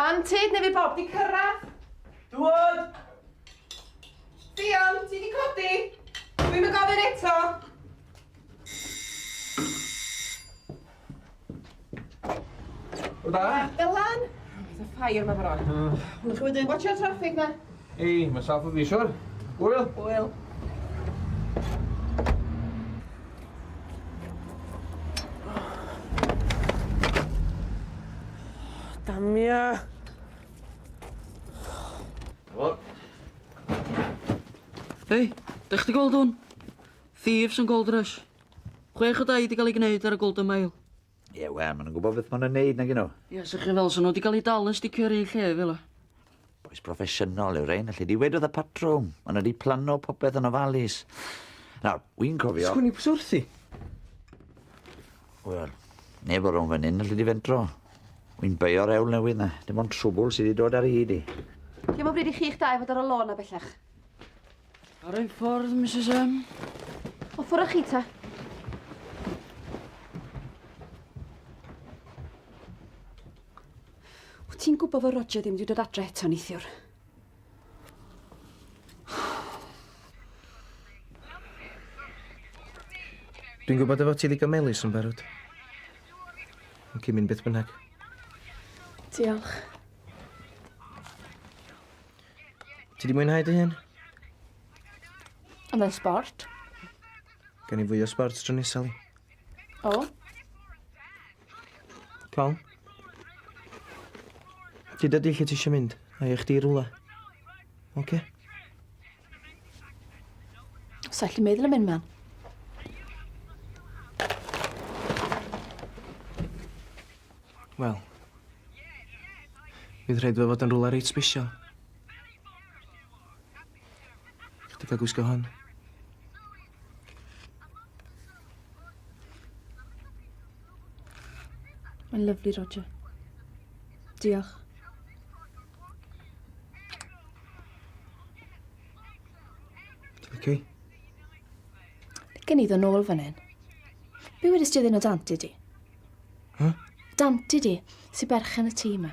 Bant hyd neu fydd Bob di cyrraedd. Dwad! Ffion, ti di codi? Dwi'm yn gofyn eto. O da! Dylan! Bydd y ffair ma bron. Hwnnw chi wedyn? Watch your traffic na. Ei, mae saff o fi, siwr. Hwyl! Hwyl. Damia! Hei, dych chdi gweld hwn? Thieves yn Gold Rush. 6 o dai 'di gael ei gwneud ar y Golden Mile. Ie, wel, maen nhw'n gwybod beth maen nhw'n neud, nag nhw? Ie, sa chi fel sa nhw 'di gael eu dal yn sticio i'r un lle fel 'a. Bois proffesiynol yw'r rhain, allu di weud wrth y patrwm. Maen nhw wedi plano popeth yn ofalus. Nawr, wy'n cofio... Sgwn i pwy sy wrthi? Wel, neb o rownd fan hyn, allu di fentro. Wy'n beio'r ewl newydd na. Dim ond trwbwl sydd wedi dod ar ei hyd i. Lle mae bryd i chi'ch dau fod ar y lôn na bellach? Ar ein ffordd, Misus M. O, ffwrdd â chi ta. Wyt ti'n gwybod fod Roger ddim wedi dod adre eto neithiwr? Dwi'n gwybod dy fod ti ddigon melys yn barod. Yn cymryd beth bynnag. Diolch. Ti di mwynhau dy hun? Oedd e'n sbort. Gen i fwy o sbort tro nesa, Li. O? Col. Duda di lle ti eisiau mynd, a i chdi rwla. Oce? Sa allu meddwl am unman. Wel, fydd rhaid fo fod yn rwla reit sbesial. Chdi cael gwisgo hon. Mae'n lyfli, Roger. Diolch. Ti'n okay? Gen i ddod nôl fan hyn. Be wedys di ddyn o Dante di? Huh? Dante di, sy'n berchen y tŷ yma.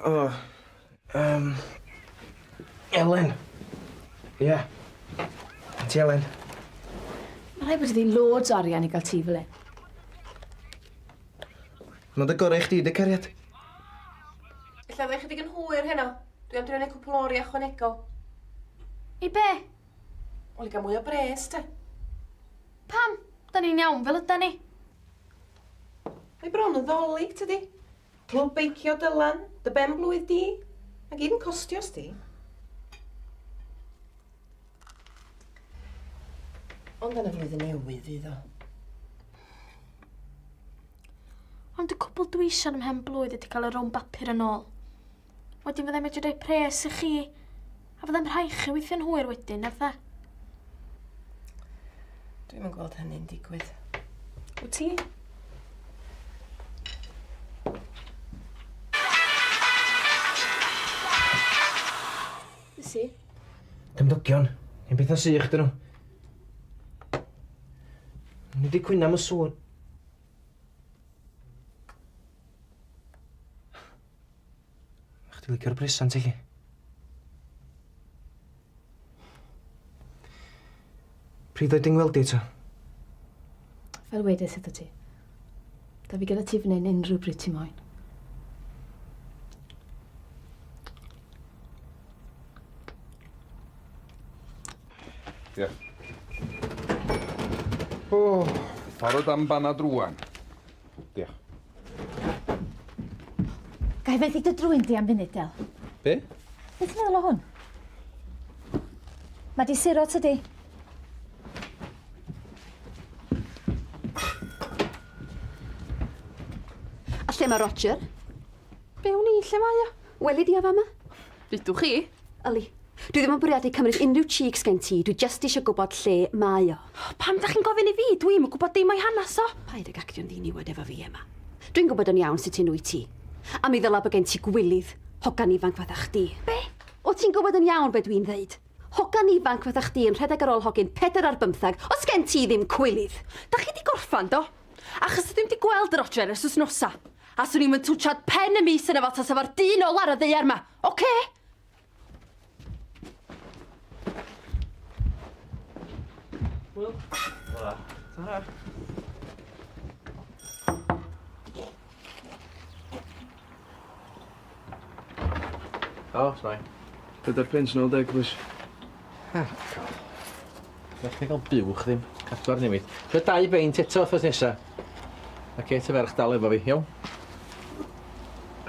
O, Elen. Ie. Yeah. Ti Elen. Mae rhaid bod iddi loads o arian i gael tŷ fel hyn. Mae'n dy gorau i chdi, dy cariad. Ella fydda i chydig yn hwyr heno. Dwi am drio neud cwpl o oriau ychwanegol. I be? Wel, i gael mwy o bres, te. Pam? Da ni'n iawn fel yda ni. Mae bron yn ddolig, tydi? Clwb Beicio Dylan, dy ben-blwydd di. Mae gyd yn costio, sdi. Ond yn y flwyddyn newydd fydd o. Ond y cwbl dwi eisiau yn ymhen blwydd ydy cael y rownd bapur yn ôl. Wedyn fyddai'n medru rhoi pres i chi, a fyddai'n rhaid chi weithio'n hwyr wedyn, na fydda? Dwi'm yn gweld hynny'n digwydd. Wyt ti? Ysi? Cymdogion, un pethau sych dyn nhw. Ni wedi cwyno am y sŵn. Chdi licio'r presant i chi? Pryd oedd di'n gweld di eto? Fel wedes iddo ti. Da fi gyda ti fan hyn unrhyw bryd ti moyn. Ie. O, parod am banad rwan. Diolch. Ga i fethu dy drwyn di am funud, Del? Be? Beth ti'n meddwl o hwn? Mae di suro tydi? A lle mae Roger? Be wn i lle mae o? Weli di o fama? Dudwch chi. Yli, dwi ddim yn bwriadu cymryd unrhyw cheek sgen ti, dwi jyst eisiau gwybod lle mae o. Pam dach chi'n gofyn i fi? Dwi'm yn gwybod dim o'i hanes o. Paid ag actio'n ddiniwed efo fi, Emma. Dwi'n gwybod yn iawn sut un wyt ti. A mi ddyla bod gen ti gwilydd, hogan ifanc fatha chdi. Be? O ti'n gwybod yn iawn be dwi'n ddeud. Hogan ifanc fatha chdi yn rhedeg ar ôl hogyn pedair ar bymthag, os gen ti ddim cwilydd. Dach chi 'di gorffan, do? Achos dwi ddim 'di gweld Roger ers wythnosa. A swn i'm yn twtsiad pen y mis yna fo tasa fo'r dyn ola ar y ddaear 'ma. Ocê? Hwyl. Tara. Tara. O, oh, sorry. 4 punt 90, plîs. Ah, God. Well ni gael buwch ddim. Cadwa'r newid. Fe dau beint eto wythnos nesa. A Kate y ferch dal efo fi, iawn?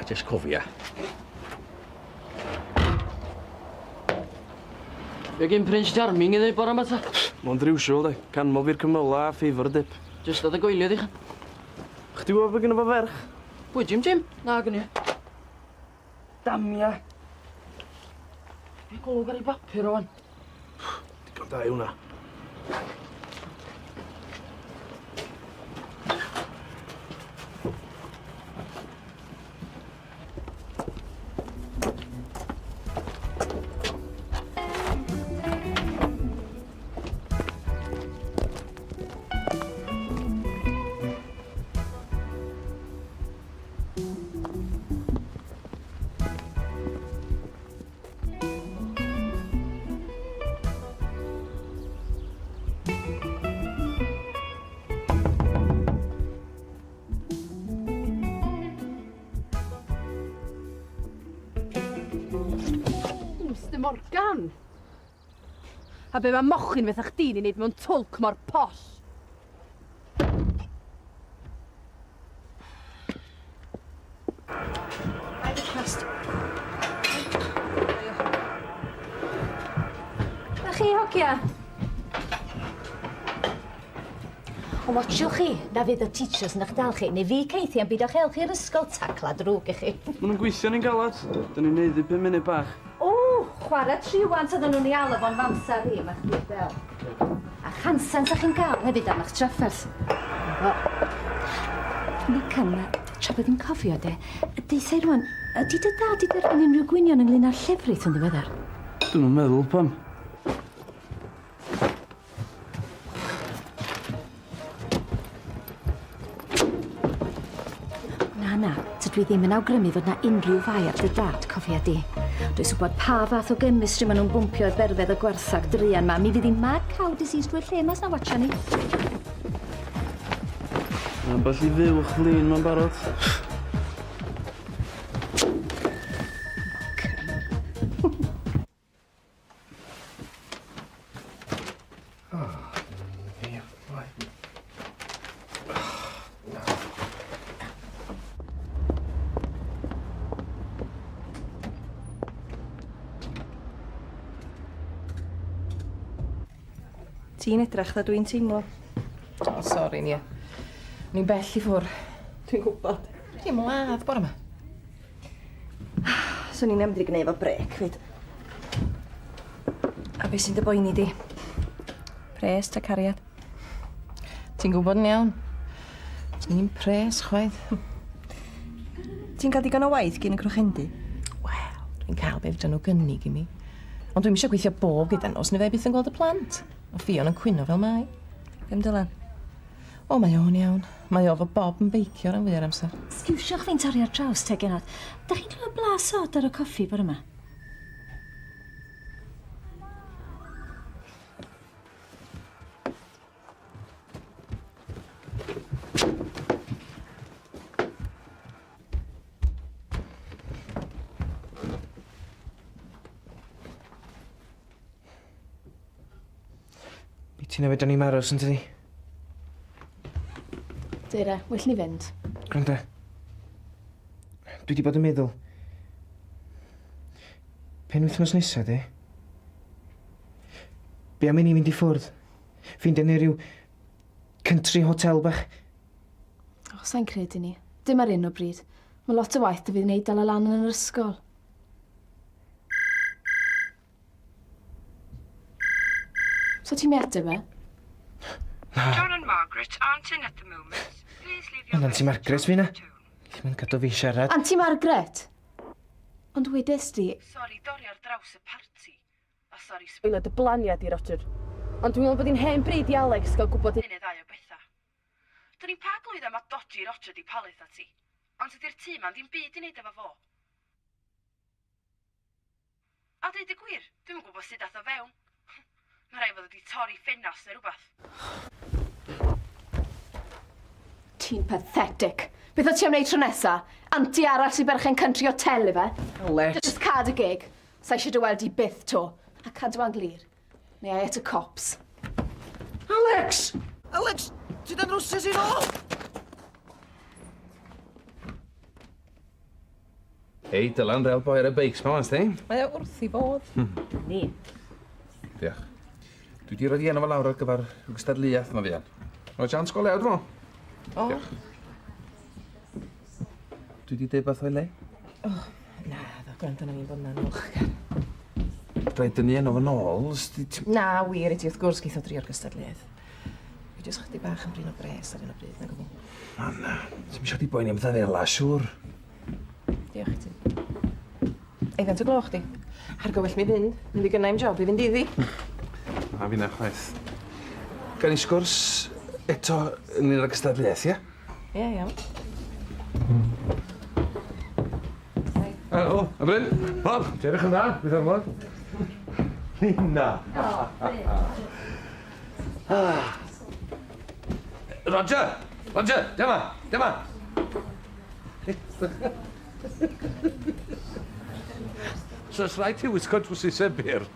A jyst cofia. Be gyn Prince Charming i ddeud bora 'ma ta? Mond ryw siŵr de. Canmol fi'r cymyla a ffeifr y dip. Jyst dod y goelio di chan. Chdi wybod bod gynno fo ferch? Pwy, Jim Jim? Na, gwn i. Damia! Be golwg ar ei bapur o wan? Digon da i hwnna. Mister Morgan! A be mae mochyn fatha chdi'n ei wneud mewn twlc mor posh? Bye, brecwast. Na chi, hogia. Ond watsiwch chi, na fydd y teachers yn eich dal chi, neu fi ceithi am byd o'ch helch i'r ysgol tacla drwg i chi. Maen nhw'n gweithio ni'n galad. Dyn ni'n neud i pum munud bach. O, chwarae triwant oedden nhw'n ei alw fo'n f'amser i, mae chdi fel. A chansan sa chi'n gael hefyd am eich trafferth. Nican, tra bod fi'n cofio de, deutha i rwan, ydy dy dad 'di derbyn unrhyw gwynion ynglyn â'r llefrith yn ddiweddar? Dwi'm yn meddwl, pam? Na, na, tydw i ddim yn awgrymu fod na unrhyw fai ar dy dad, cofia di. Does wybod pa fath o gemistry maen nhw'n bwmpio i'r berfedd y gwarthag druan ma. Mi fydd hi mad cow disease drwy'r lle mas na watcha ni. Ambell i fuwch lin ma'n barod. Ti'n edrach dda dwi'n teimlo. O, sori, Nia. O'n i'n bell i ffwr. Dwi'n gwybod. Dwi'n ladd bore 'ma. Swn i'n ymdri gwneud efo brêc 'fyd. A be sy'n dy boeni di? Pres ta cariad? Ti'n gwybod yn iawn. Sgin i'm pres chwaith. Ti'n cael digon o waith gin y crochendy? Wel, dwi'n cael be fedran nhw gynnig i mi. Ond dwi'm eisiau gweithio bob gyda nos, neu fydda i byth yn gweld y plant. Ma' Ffion yn cwyno fel mae. Be am Dylan? O, mae o'n iawn. Mae o efo Bob yn beicio ran fwya'r amser. Sgiwsiwch fi'n torri ar draws te, genod. Dach chi'n clywed blas od ar y coffi bore 'ma? Mi ti newid o'n i'n aros yn tydi? Dere, well ni fynd. Gwranda. Dwi wedi bod yn meddwl. Penwythnos nesa, de? Be am i ni fynd i ffwrdd? Ffeindio ni rhyw country hotel bach. O, sa'n credu ni. Dim ar un o bryd. Mae lot o waith 'da fi wneud dala lan yn yr ysgol. So ti'n mi ateb e? Na. John and Margaret aren't in at the moment. Please leave your Mae'n Auntie Margaret fi na. Lle mae'n gadw fi siarad. Auntie Margaret! Ond wedes di... Sori dorri ar draws y parti. A sori sboilio dy blania di, Roger. Ond dwi'n meddwl bod hi'n hen bryd i Alex gael gwybod un neu ddau o bethau. Dwn i'm pa glwydda mae dodgy Roger di palu 'tha ti. Ond tydi'r tŷ 'ma'n ddim byd i neud efo fo. A deud y gwir, dwi'm yn gwybod sut ath o fewn. Mae rhaid fod o 'di torri ffenast neu rwbath. Ti'n pathetic. Beth o ti am wneud tro nesa? Anti arall sy'n berchen country hotel ife? Alex. Jyst cad y geg. Sa eisiau dy weld di byth to. A cadw a'n glir. Neu ai at y cops. Alex! Alex! Ti dan drwsus i nôl! Hei, Dylan, real boi ar y beics ma wan, sti? Mae o wrth i fodd. Ni. Diolch. Dwi di rhoi enw fo lawr ar gyfer y gystadleuaeth yma fuan. Mae chance go lew, dwi'n meddwl. O. Diolch. Dwi di deud beth o'i le. O, na, ddo, gwrando na fi'n bod yn anolchgar. Fedra i dynnu enw fo nôl, os di... Na, wir i ti, wrth gwrs, geith o drio'r gystadleuaeth. Dwi jyst chydig bach yn brin o bres ar hyn o bryd, nag o Na, na. Ti'm isio di boeni am petha fel 'a, siŵr. Diolch i ti. Ei, faint o gloch di? Argymell mi fynd. Mi fydd gynna i'm job i fynd iddi. Na finna chwaith. Gawn ni sgwrs eto ynglyn â'r gystadleuaeth, ia? Ie, iawn. Helo, a Bryn? Bob, ti edrych yn dda, beth am fod? Nina! Roger! Roger, dyma, dyma! So os rhaid ti wisgo trwsusau byr,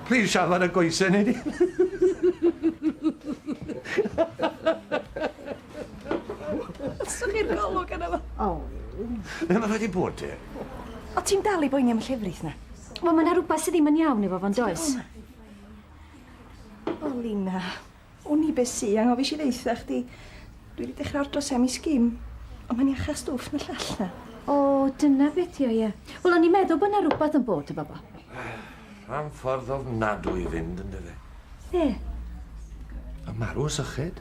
please siafad y goesau neu di. Swn i'r golwg yna fo. O. Be mae wedi bod te? O ti'n dal i boeni am y llefrith na? Wel, mae yna rhywbeth sydd ddim yn iawn efo fo'n does? O, Lina. Wn i be sy, anghofis i ddeutha chdi. Dwi wedi dechrau ordro semi sgim, ond mae'n iachach stwff na llall na. O, dyna beth yw, ie. Wel, o'n i'n meddwl bod yna rhywbeth yn bod efo fo. Rhan ffordd ofnadwy i fynd, ynddo fe? Be? A marw o syched.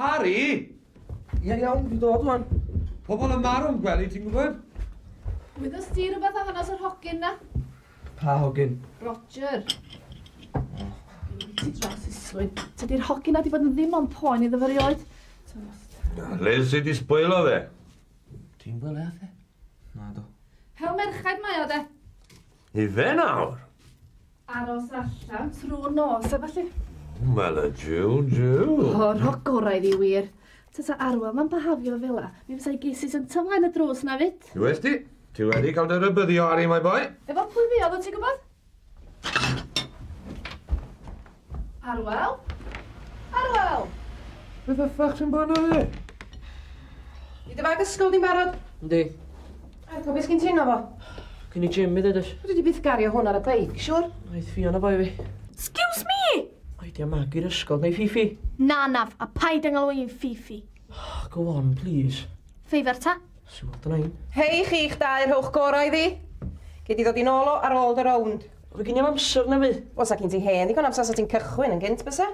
Harry! Ia, iawn, dwi'n dod wan. Pobl yn marw'n gwely, ti'n gwybod? Wyddost ti rhywbeth am hanes yr hogyn na? Pa hogyn? Roger. Ti dros Islwyn. Tydi'r hogyn na di bod yn ddim ond poen iddo fo erioed. Liz sy di sbwylo fe. Ti'n gweld e, athe? Na do. Hel merchaid mae o de. Ife nawr? Aros allan trwy'r nos a ballu. Wel y jiw jiw. O, rho gorau iddi wir. Tasa Arwel ma'n byhafio fel 'a, mi fysa'i gesus yn tyflaen y drws na fyd. West ti? Ti wedi cael dy rybuddio, Harry, my boy? Efo pwy fuodd o, ti'n gwybod? Arwel? Arwel! Beth y ffach sy'n bod yna fe? Di dy fag ysgol di'n barod? Yndi. Arco, beth sgyn ti yno fo? Gyn i gym i ddweud oes? Dwi di byth gario hwn ar y beic, siwr? Aeth Fiona fo i fi. Excuse me! Oedi am mag i'r ysgol neu Fifi? Na, naf, a paid â ngalw i'n Fifi. Oh, go on, please. Ffeifar ta? Sy'n weld yna un. Hei chi'ch dau, rhowch gorau iddi. Gei di ddod i nôl o ar ôl dy rownd. Fe gyn i am amser na fi. Wel, sa gyn ti hen ddigon amser sa ti'n cychwyn yn gynt, bysa?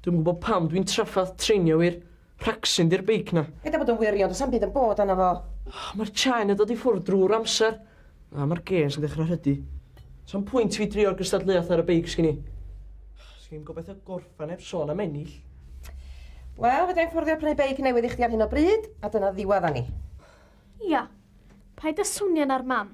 Dwi'm yn gwybod pam dwi'n trafferth treinio wir. Rhacsyn di'r beic na. Paid â bod yn wirion, does na'm byd yn bod arno fo. Oh, mae'r chain yn dod i ffwrdd drwy'r amser. A mae'r gêrs yn dechrau rhydu. So'n pwynt fi drio'r gystadleuaeth ar y beic sgyn i. Sgyn i'm gobeithio gorffen heb sôn am ennill. Wel, fedra i'm fforddio prynu beic newydd i chdi ar hyn o bryd, a dyna ddiwadd arni. Ia. Paid â swnian ar Mam.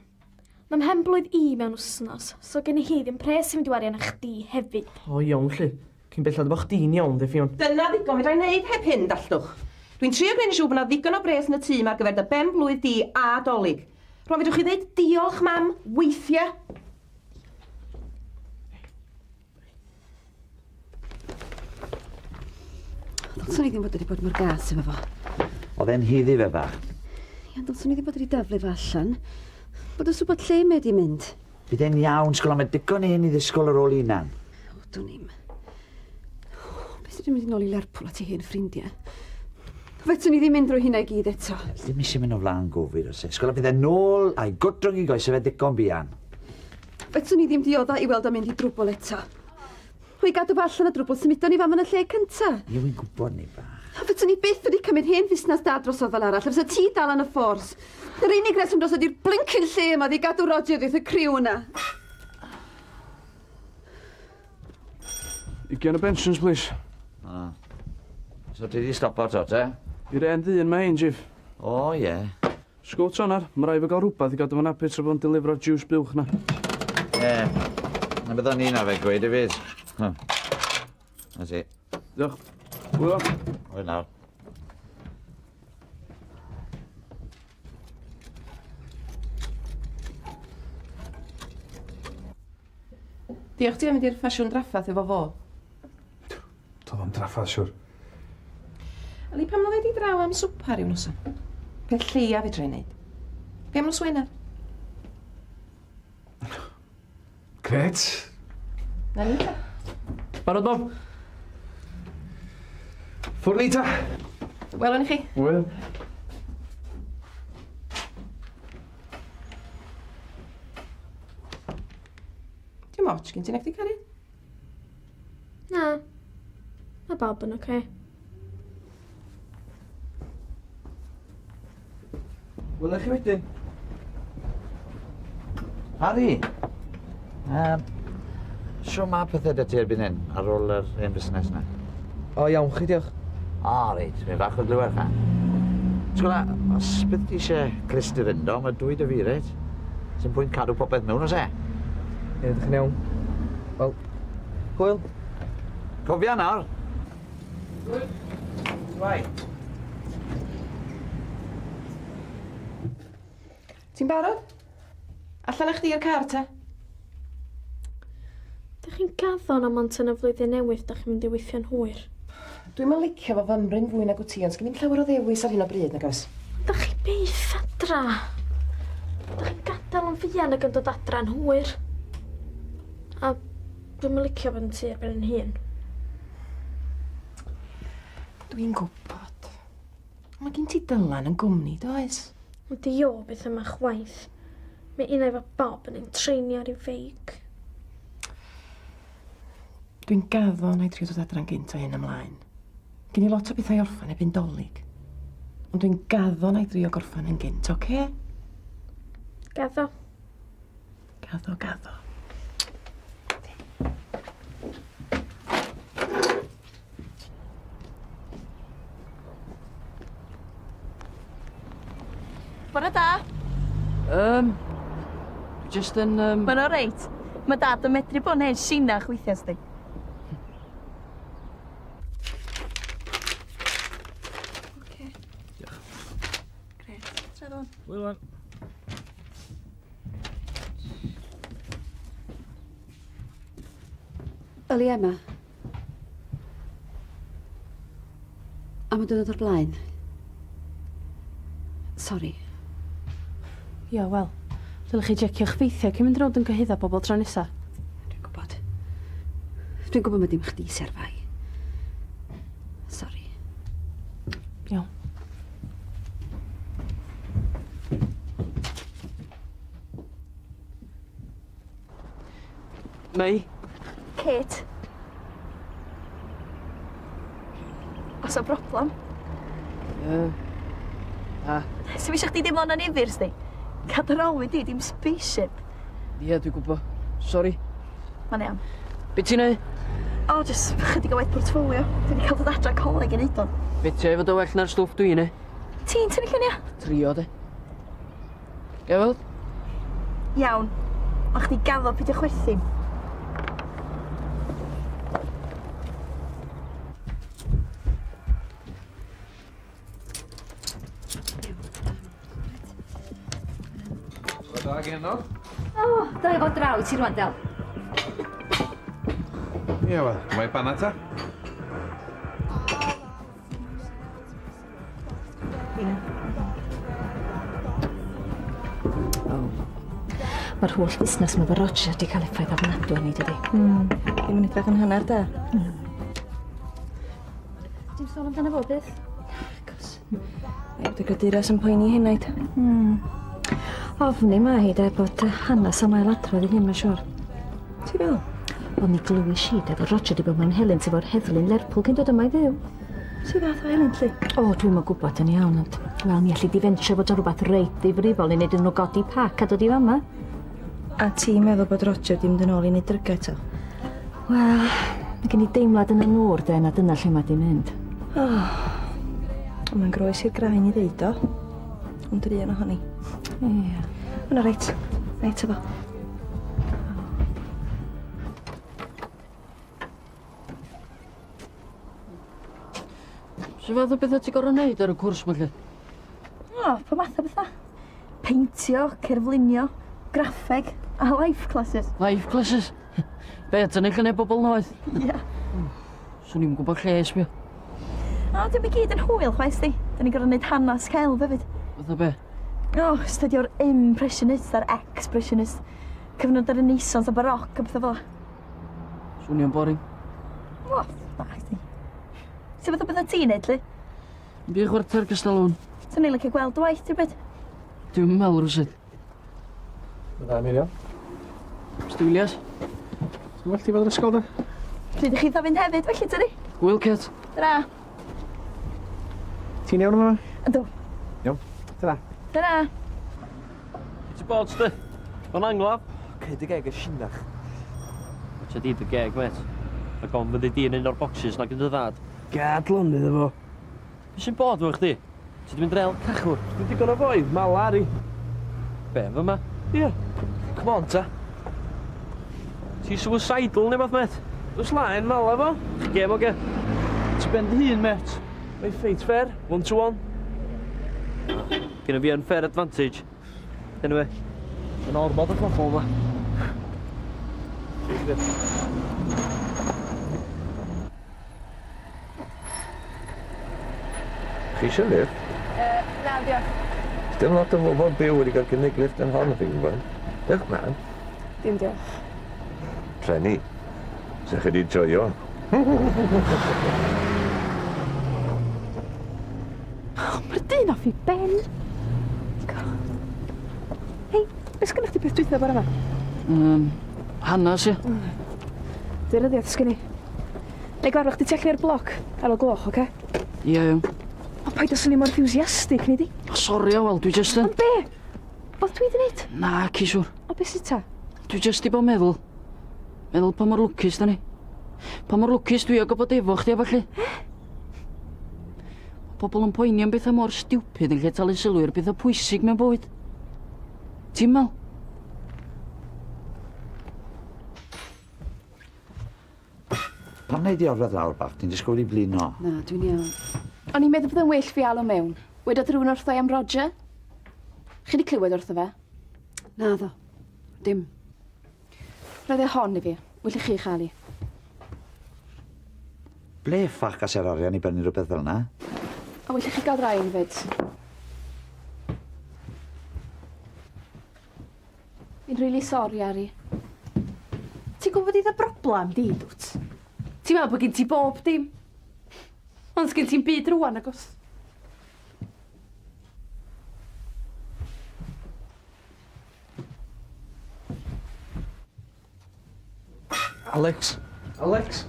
Mae mhen-blwydd i mewn wsnos, so gen i hi ddim pres i fynd i wario arna chdi hefyd. O, iawn 'lly. Cyn bellad efo chdi'n iawn, de Ffion. Dyna ddigon fedra i wneud heb hyn, dalltwch. Dwi'n trio gwneud yn siŵr bod 'na ddigon o bres yn y tŷ 'ma ar gyfer dy ben-blwydd di a 'Dolig. Rwan fedrwch chi ddeud diolch, Mam, weithiau. Ddylswn i ddim fod wedi bod mor gas efo fo. Oedd e'n hiddi fe bach. Ia, ddylswn i ddim bod wedi daflu fo allan. Bod os wybod lle mae wedi mynd. Bydd e'n iawn, sgol am y digon hen i ddisgwyl ar ôl hunan. O, dwn i'm. Beth sydd wedi mynd yn ôl i Lerpwl at ei hen ffrindiau? Fedrwn i ddim mynd drwy hynna i gyd eto. Ddim eisiau mynd o flaen gofid oes e. Sgol a bydd e'n nôl a'i gwt rhwng i goesau fe ddigon buan. Fedrwn i ddim diodda i weld o'n mynd i drwbwl eto. Pwy gadw fo allan o drwbwl symudon ni fam yn y lle cynta. Ie, wy'n gwybod 'ny bach. A fyswn i byth wedi cymryd hen fusnes dad drosodd fel arall, a fysa ti dal yn y ffors. Yr unig reswm dros ydi'r blincin lle yma oedd i gadw Roger oddi wrth y criw yna. Ugian o bensions, please. O. So ti di stopo to, te? I'r hen ddyn mae hein, Chief. O, ie. Sgwt onar, ma rai fo gael rhywbeth i gadw fo'n hapus tra bod o'n delifro'r jiws buwch na. Ie. Na beth o'n i'n arfer gweud hefyd. Na ti. Diolch. Hwyl. Hwyl nawr. Diolch ti am mynd i'r ffasiwn draffath efo fo. Doedd o'm draffath, siwr. Ali, pam na ddoi di draw am swpar ryw noson? Peth lleia fedra i wneud. Be am nos Wener? Gret. Na ni ta. Barod, Bob? Ffwrdd ni ta. Welwn i chi. Wel. Dim ots gen ti nag di Cari? Na. Mae bawb yn oce. Wela chi wedyn. Harry! Um, Shw mae pethau da ti erbyn hyn, ar ôl yr hen busnes yna? O, iawn chi, diolch. O, reit, mi fach o glywed cha. Ti'n gwybod, os bydd ti eisiau clust i fynd o, mae dwy dy fi, reit? Sy'n pwynt cadw popeth mewn, oes e? Ie, ydych chi'n iawn. Wel, hwyl. Cofia nawr. Shwmae? Ti'n barod? Allan â chdi i'r car te. Dych chi'n gaddo na mond tan y flwyddyn newydd dych chi'n mynd i weithio'n hwyr? Dwi'm yn licio fo fymryn fwy nag wyt ti, ond sgin i'm llawer o ddewis ar hyn o bryd, nag oes? Ond dych chi byth adra. Dych chi'n gadael yn fuan ac yn dod adra'n hwyr. A dwi'm yn licio bod yn tŷ ar ben yn hun. Dwi'n gwybod. Mae gen ti Dylan yn gwmni, does? Ond di o byth yma chwaith. Mae un efo Bob yn ein treinio ar ei feic. Dwi'n gaddo na i drio dod adra'n gynt o hyn ymlaen. Gen i lot o bethau i orffen erbyn Dolig. Ond dwi'n gaddo na i drio gorffen yn gynt, oce? Gaddo. Gaddo, gaddo. Bore da. Um, dwi jyst yn... Um... Mae'n oreit. Mae dad yn medru bod yn hen sinach weithiau, sdi. Oce. Diolch. Grêt. Tra ddwn. Hwyl wan. Yli Emma. Am y diwrnod o'r blaen. Sori. Ia, wel, Dylech chi jecio'ch ffeithiau cyn mynd rownd yn cyhuddo pobl tro nesa. Dwi'n gwybod. Dwi'n gwybod mae dim chdi sy ar fai. Sori. Iawn. Mei? Kate. Oes 'na broblam? Yy. Na. Sdim isio chdi deimlo'n annifyr, sdi? Gad yr olwyn di, dim spaceship. Ie, dwi'n gwbo. Sori. Mae'n iawn. Be ti'n neud? O, jyst chydig o waith portffolio. Dwi wedi cael dod adra coleg i neud o. Beti ei fod o well na'r stwff dwi'n neud. Ti'n tynnu llunia? Trio, de. Ga i weld? Iawn. Ond chdi gaddo pidio chwerthin. Bore da genod. O, dau fod draw i ti rwan, Del. Ie, wel, mae banad ta. Mae'r holl fusnes 'ma efo Roger 'di cael effaith ofnadwy arni dydi? Hmm. Ddim yn edrych yn hanner da. Na. Dim sôn amdano fo byth? Nagos. Mae bod y graduras yn poeni henaid. Hmm. Ofni mae hi de bod hanes am ailadrodd ei hun mae'n siŵr. Ti feddwl? Wel mi glywis i de fod Roger 'di bod mewn helynt efo'r heddlu yn Lerpwl cyn dod yma i fyw. Su fath o helynt 'lly? O, dwi'm yn gwybod yn iawn, ond wel mi elli di fentro fod o'n rhywbeth reit ddifrifol i neud iddyn nhw godi pac a dod i fama. A ti'n meddwl bod Roger 'di mynd yn ôl i neud drygau eto? Wel, mae gen i deimlad yn y nŵr de na dyna lle mae 'di mynd. O, ond mae'n groes i'r graen i ddeud o. Ond druan ohoni. Ie. Yna reit, reit efo. Su fath o betha ti gor'o' neud ar y cwrs 'ma 'lly? O, po' math o betha. Peintio, cerflunio, graffeg, a life classes. Life classes? Be', tynnu llunia' bobol noeth? Ia. Swn i'm yn gwbo lle i sbio. O, dio'm i gyd yn hwyl chwaith 'sti. 'Dan ni'n gor'o' neud hanas celf hefyd. Fatha be'? O, stydio'r impressionists a'r expressionists. Cyfnod y Renaissance a Baroque a petha fel 'a. Swnio'n boring. O, nacdi. Su' fath o betha ti'n neud 'lly? Dim by' chwarter cystal â hwn. Swn i'n licio gweld dy waith rhywbryd. Dwi'm yn me'wl rywsut. Dda, Miriam. Mr Williams. Ti'n well ti fod yn ysgol, da? Pryd i chi dda fynd hefyd, felly, tydi? Gwyl, Kate. Tara. Ti'n iawn yma? Yndw. Iawn. Tara. Tara. Ti bod, sti? Mae'n angladd. Cyd y geg y sinach. Ti di dy geg, met. Ac ond fyddi di yn un o'r boxes na gyda ddad. Gad lonydd efo. Be sy'n bod efo chdi? Ti 'di mynd rêl cachwr? Dwi digon o foi, mala Ari. Be, yn fyma? Ie. Come on ta. Ti suicidal neu wbath mêt? Oes laen mala fo? Chi gêm oge? Ti ben dy hun mêt. Mae'n ffeit fair, one to one. Gynna fi unfair advantage. Anyway, mae'n ormod o bobl yma. Chi eisiau lift? Uh, na, diolch. Dim lot o bobl byw wedi cael cynnig lift yn hon, fi'n gwybod. Diolch, man. Dim diolch. Treni. Sech chi wedi joio? Oh, mae'r dyn off i ben. Hei, beth sgynnoch chdi peth dwytha bore yma? Hanas, ia. Daearyddiaeth sgyn i. Na i gwarfod chdi tu allan i'r bloc ar ôl gloch, oce? Ia, iawn. O, paid â swnio mor enthusiastic, nei di? O, sori, Awel, dwi jyst yn... Ond be? Beth dwi 'di neud? Na, ci siwr. O, be sy ta? Dwi jyst 'di bod meddwl. Meddwl pa mor lwcus da ni. Pa mor lwcus dwi o gwybod efo chdi a ballu. E? Ma' pobl yn poeni am bethau mor stupid yn lle talu sylw i'r bethau pwysig mewn bywyd. Ti'n me'wl? Pam wnei di orwedd lawr bach? Ti'n disgwyl i blino. Na, dwi'n iawn. O'n i'n meddwl bod yn well fi alw mewn. Wedodd rhywun wrtho i am Roger. Chi 'di clywed wrtho fe? Naddo. Dim. Roedd e hon i fi. Well i chi chael hi. Ble ffac as e'r arian i brynu rhywbeth fel 'na? A well i chi gael rhain 'fyd. Dwi'n rili sori, Ari. Ti'n gwybod iddo broblam di, dwt? Ti'n meddwl bod gen ti bob dim. Ond sgyn ti'm byd rŵan, nagos? Alex! Alex!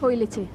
Hwyl i ti.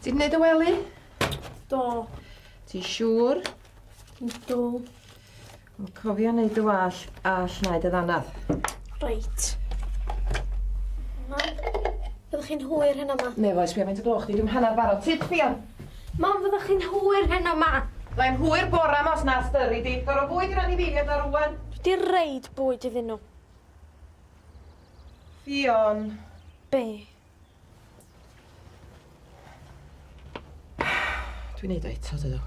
Ti 'di neud dy wely? Do. Ti siŵr? Yndw. Wel, cofia neud dy wallt a llnau dy ddanadd. Reit. Mam, fyddwch chi'n hwyr heno 'ma? Ne foes, sbia faint o gloch 'di, dwi'm hannar barod. Tyd, Ffion! Mam, fyddwch chi'n hwyr heno 'ma? Fyddai'n hwyr bora 'ma os na styri di. Gor'o' fwyd i'r anifeiliad 'na rŵan. Dwi 'di reid bwyd iddyn nhw. Ffion. Be? Dwi'n neud o eto, dydw.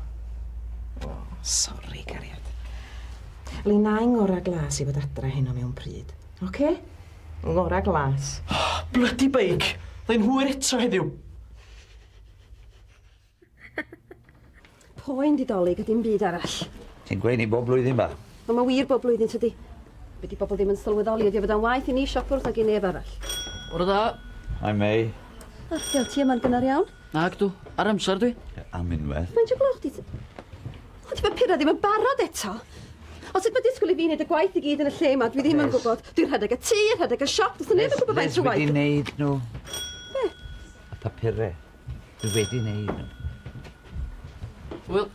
O, sori, cariad. Li na i ngora glas i fod adra heno mewn pryd. Oce? Ngora glas. Oh, bloody beic! Fyddai'n hwyr eto heddiw. Poen 'di Dolig a dim byd arall. Ti'n gweud 'ny bob blwyddyn ba? Wel ma' wir bob blwyddyn tydi? Be' 'di bobl ddim yn sylweddoli ydi o fod o'n waeth i ni siopwrs nag i neb arall. Bore da. Hi May. Argel, ti yma'n gynnar iawn. Nag dw. Ar amser dwi. Am unwaith. Faint o gloch 'di t- O, 'di papura ddim yn barod eto. O sut ma' disgwyl i fi neud y gwaith i gyd yn y lle 'ma dwi ddim yn gwbod. Dwi'n rhedeg y tŷ, rhedeg y siop, do's 'na neb yn gwbod faint o waith. Liz wedi neud nhw. Be? Y papure. Dwi wedi neud nhw. Hwyl.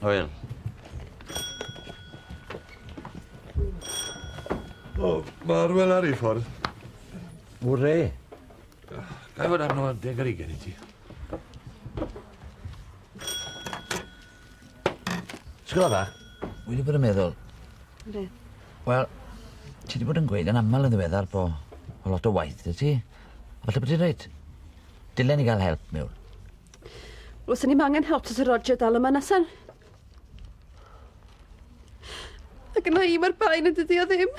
Hwyl. O, mae Arwel ar ei ffordd. Wre. Ga i fod arno am 20 i ti? Sgwla fach, wi 'di bod yn meddwl. Be? Wel, ti 'di bod yn gweud yn aml yn ddiweddar bo' bo' lot o waith 'da ti. Falle bod ti'n reit. Dylen ni gael help mewn. Wel, swn i'm angen help tase Roger dal yma nasen? Ac yna i mae'r bai yn dydi o ddim.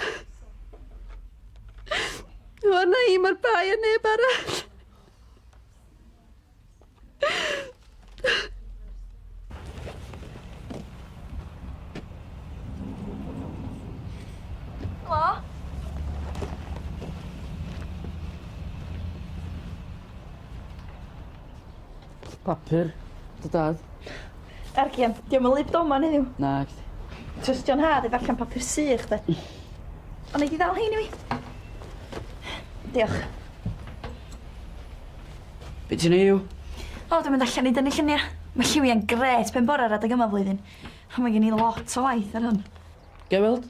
O, yna i mae'r bai a neb arall. Helo? Papur, dy dad. Argian, dio'm yn wlyb doman heddiw. Nag 'di. Trystio'n nhad i ddarllen papur sych de. Ond nei di ddal hein i mi? Diolch. Be ti'n neud yw? O, dwi'n mynd allan i dynnu llunia. Mae lliwiau'n grêt pen bore'r adeg yma flwyddyn. A mae gen i lot o waith ar hwn. Ga i weld?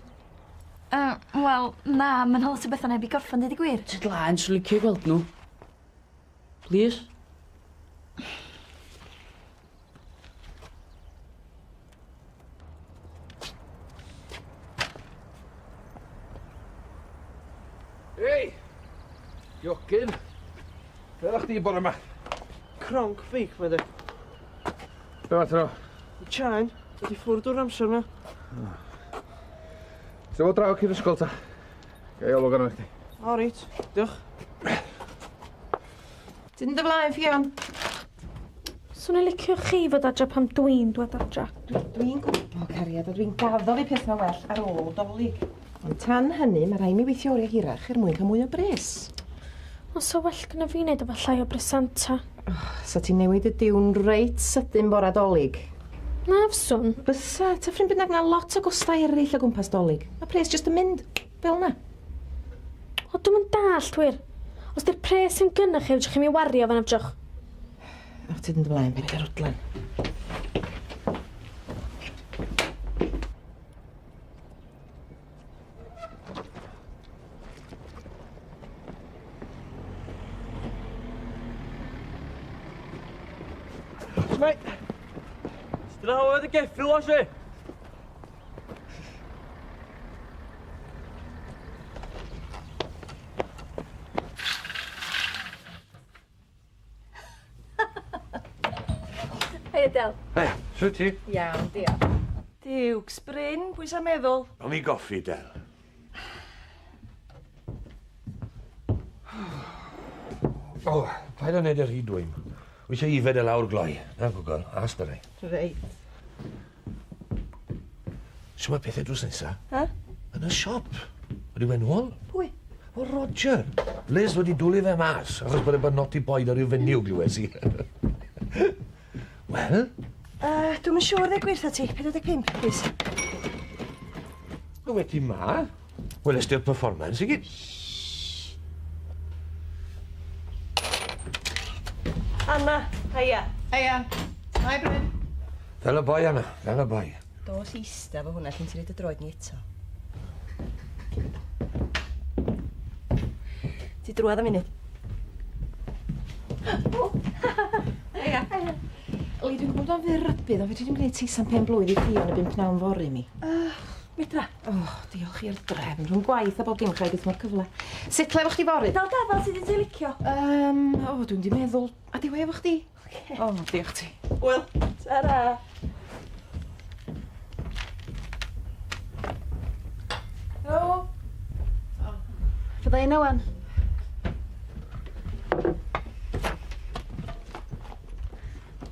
Yy, wel, na, mae'n lot o bethau heb i gorffen, deud y gwir. Tyd lan, swn licio gweld nhw. Plîs? Ei! Iogyn! Be oeddach chdi bore 'ma? cronc feic ma de. Be mater o? Y chain, wedi ffwrdd o'r amser ma. Ti'n fod draw cyn ysgol ta? Gai olwg arno chdi. O reit, diolch. Ti'n dy flaen, Ffion? Swn i'n licio chi fod adra pam dwi'n dwad adra. Dwi'n gwybod, cariad, a dwi'n gaddo fi pethau well ar ôl Dolig. Ond tan hynny, mae rhaid mi weithio oriau hirach er mwyn cael mwy o bres. Ond so well gyda fi wneud efo llai o bresanta. Oh, sa ti'n newid y diwn reit sydyn bora Dolig? Na fyswn. Bysa, ta ffrind bynnag na lot o gostau eraill o gwmpas Dolig. Mae pres jyst yn mynd, fel na. O, dwi'm yn dallt wir. Os di'r pres yn gynnach chi, fedrwch chi mi wario fan fedrwch. O, ti mynd ymlaen, paid â rwdlan. Shwmae? Straw oedd y geffyl o si? Hei Adele. Hei, sut ti? Iawn, diolch. Diwcs, Bryn, pwy sa'n meddwl? O'n i goffi, Del. O, paid â neud e rhy dwym. Wy eisiau ifed e lawr gloi. Na, gwgol, as dy rai. Reit. Shwt mae pethau drws nesa? Ha? Yn y siop. Wedi mynd nôl? Pwy? O, Roger. Liz wedi dwlu fe mas, achos bod e bod naughty boy ar ryw fenyw glywes i. Wel? Dwi'm yn siŵr ddeud gwir 'tha ti. 45, plîs. O, wedi ma. Wel, ysdi'r performance i gyd. Anna, haia. Haia. Hi, Bryn. Fel y boi, Anna, fel y boi. Dos ista fo hwnna cyn ti roid dy droed ni eto. Ti drwadd am munud. O! Haia. Haia. Li, dwi'n gwybod o'n fyr rybudd, ond fedri di'm gwneud teisan pen blwydd i Ffion y bum pnawn fory mi. Medra. O, diolch i'r drefn. Rhwng gwaith a bob dim, chwaith byth mor cyfle. Sut le efo chdi fory? Dal gafal ti di ti licio. O, dwi'n di meddwl. A diwe efo chdi? Oce. O, diolch ti. Wel, tara. Helo. Fydda i yna wan.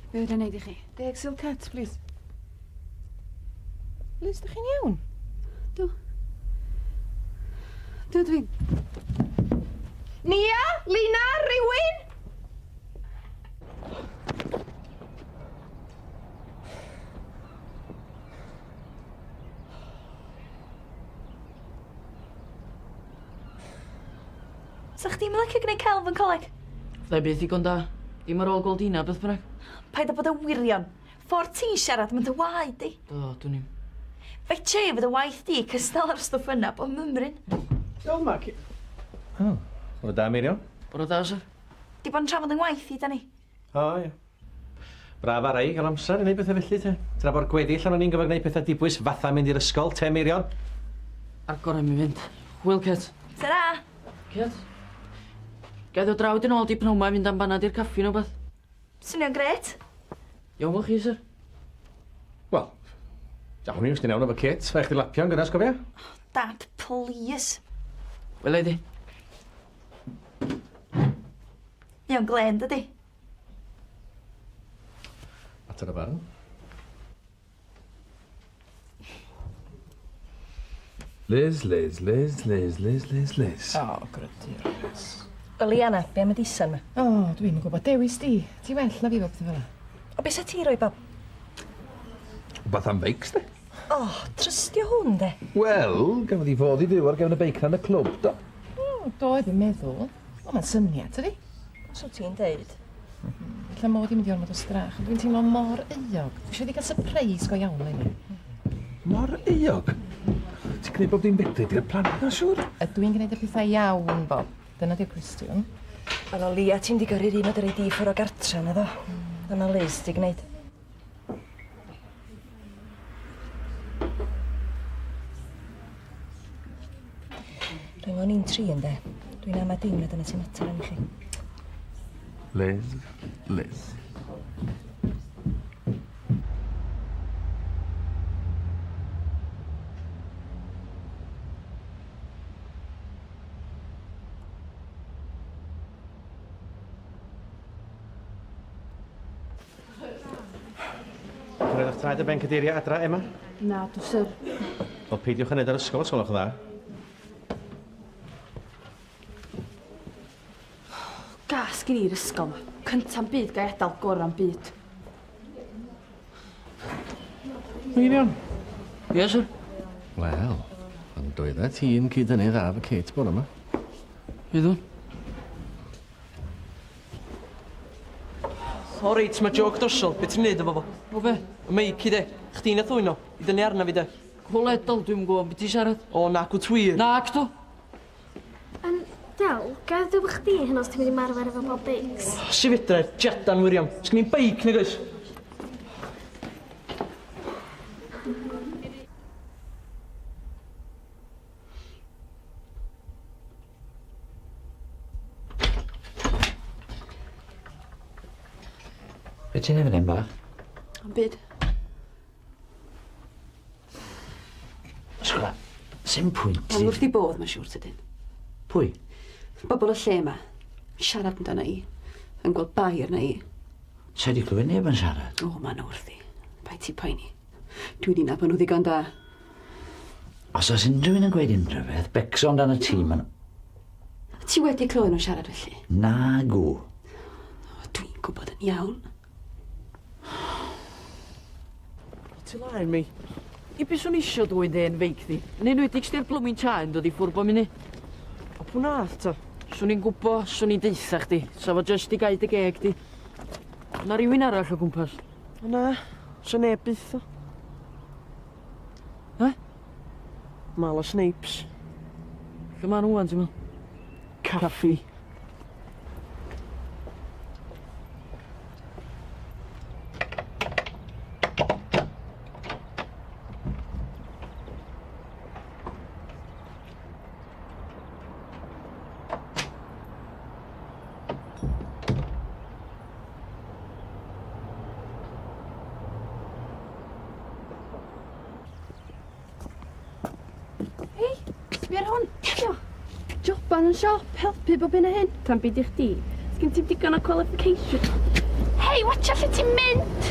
Be fedra i wneud i chi? Deg silk cut, please. Liz, dych chi'n iawn? Dw. Dw, dwi'n... Nia? Lina? Rywun? Sa chdi'm yn licio gneud celf yn coleg? Fydda i byth ddigon da. Dim ar ôl gweld Dina, beth bynnag. Paid â bod yn wirion. Ffordd ti'n siarad, mae'n dy waed di. Do, dwn i'm. Fetcha i fod y waith di cystal â'r stwff yna bod mymryn. Iawn, Mark. O, bore da, Meirion. Bore da, syr. Di bod yn trafod yng ngwaith i, da ni. O, ie. Braf ar ei gael amser i wneud pethau felly, te. Tra bo'r gweddill onon ni'n gorfod gwneud pethau dibwys fatha mynd i'r ysgol, te, Meirion? A'r gorau mi fynd. Hwyl, Kate. Tara! Kate? Gai ddod draw di nôl di pnawn 'ma i fynd am banad i'r caffi neu wbath? Swnio'n grêt. Iawn fo chi, syr. Wel, iawn i, os ti'n iawn efo Kate. Rhaid chdi lapio'n gynnas, cofia? Oh, Dad, please. Wela i di. Iawn glên, dydi? Mater o farn. Liz, Liz, Liz, Liz, Liz, Liz, Liz. O, grydur, Liz. Wel, Liana, be am y disan ma? O, dwi'm yn gwybod. Dewis di. Ti well na fi efo petha fel 'a. O, be sa ti roi, Bob? Wbath am feics, de? O, trystio hwn, de. Wel, gafodd 'i fodd i fyw ar gefn y beic 'na yn y clwb, do? O, do, oedd i'n meddwl. O, mae'n syniad, tydi? Os wyt ti'n deud. Ella mod i'n mynd i ormod o strach, ond dwi'n teimlo mor euog. Dwi eisiau di gael surprise go iawn eleni. Mor euog? Ti'n gwneud bob dim fedri di'r plant na, siŵr? Ydw i'n gwneud y pethau iawn, Bob? Dyna di'r cwestiwn. Wel, o leia ti'm di gyrru'r un o dy rei di ffwr o gartra, naddo? Dyna Liz di gwneud. Rhwng o'n i'n tri, ynde? Dwi'n ama dim na dyna sy'n mater arni chi. Liz, Liz. Ti'n rhaid o'ch traed y ben cadeiriau adra, Emma? Na, dw syr. Wel, peidiwch â neud ar ysgol os gwelwch yn dda. Gas gin i'r ysgol 'ma. Cynta'n byd gai adal, gora'n byd. Meirion. Ie, sir? Wel, ond oeddet ti'n cyd-dynnu dda efo Kate bore 'ma. Oeddwn. O reit, mae jôc drosodd, be ti'n neud efo fo? O be? Y meic i de. Chdi nath ddwyn o, i dynnu arna fi de. Gweledol, dwi'm yn gwybod be ti'n siarad. O, nacw wir. Nacdw. Del, ga i ddod efo chdi heno os ti'n mynd i marfer efo Bob Beics? Si fedra, jadan wirion. Sgyn i'm beic nag oes? Be ti'n neud fan hyn bach? Am byd. Sgwla, sim pwynt. Ma'n wrth i bodd, mae'n siŵr tydyn. Pwy? Bobl y lle yma. Siarad amdana i. Yn gweld bai arna i. Sa i 'di clywed neb yn siarad. O, ma' nhw wrthi. Paid ti poeni. Dwi'n 'u nabod nhw ddigon da. Os oes unrhyw un yn gweud unrhyw beth, becso amdan y tîm ma' nhw. Ti wedi clywed nhw'n siarad felly? Nagw. O, dwi'n gwybod yn iawn. O, ti laen mi. I be swn i isio dwyn dy hen feic di? Yn enwedig sdi'r blwmin chain dod i ffwr bob munud. A pw nath ta? Swn i'n gwbo, swn i'n deutha chdi. Sa fo jyst i gau dy geg di. O' 'na rywun arall o gwmpas? O na, sa neb byth o. He? Marla Snapes. Lle ma' nhw wan ti'n me'wl? Caffi. Hei, sbia ar hwn. Be' 'di o? Joban yn siop, helpu bob hyn a hyn. Tan byd i chdi. Sgin ti'm digon o qualification. Hei, watcha lle ti'n mynd!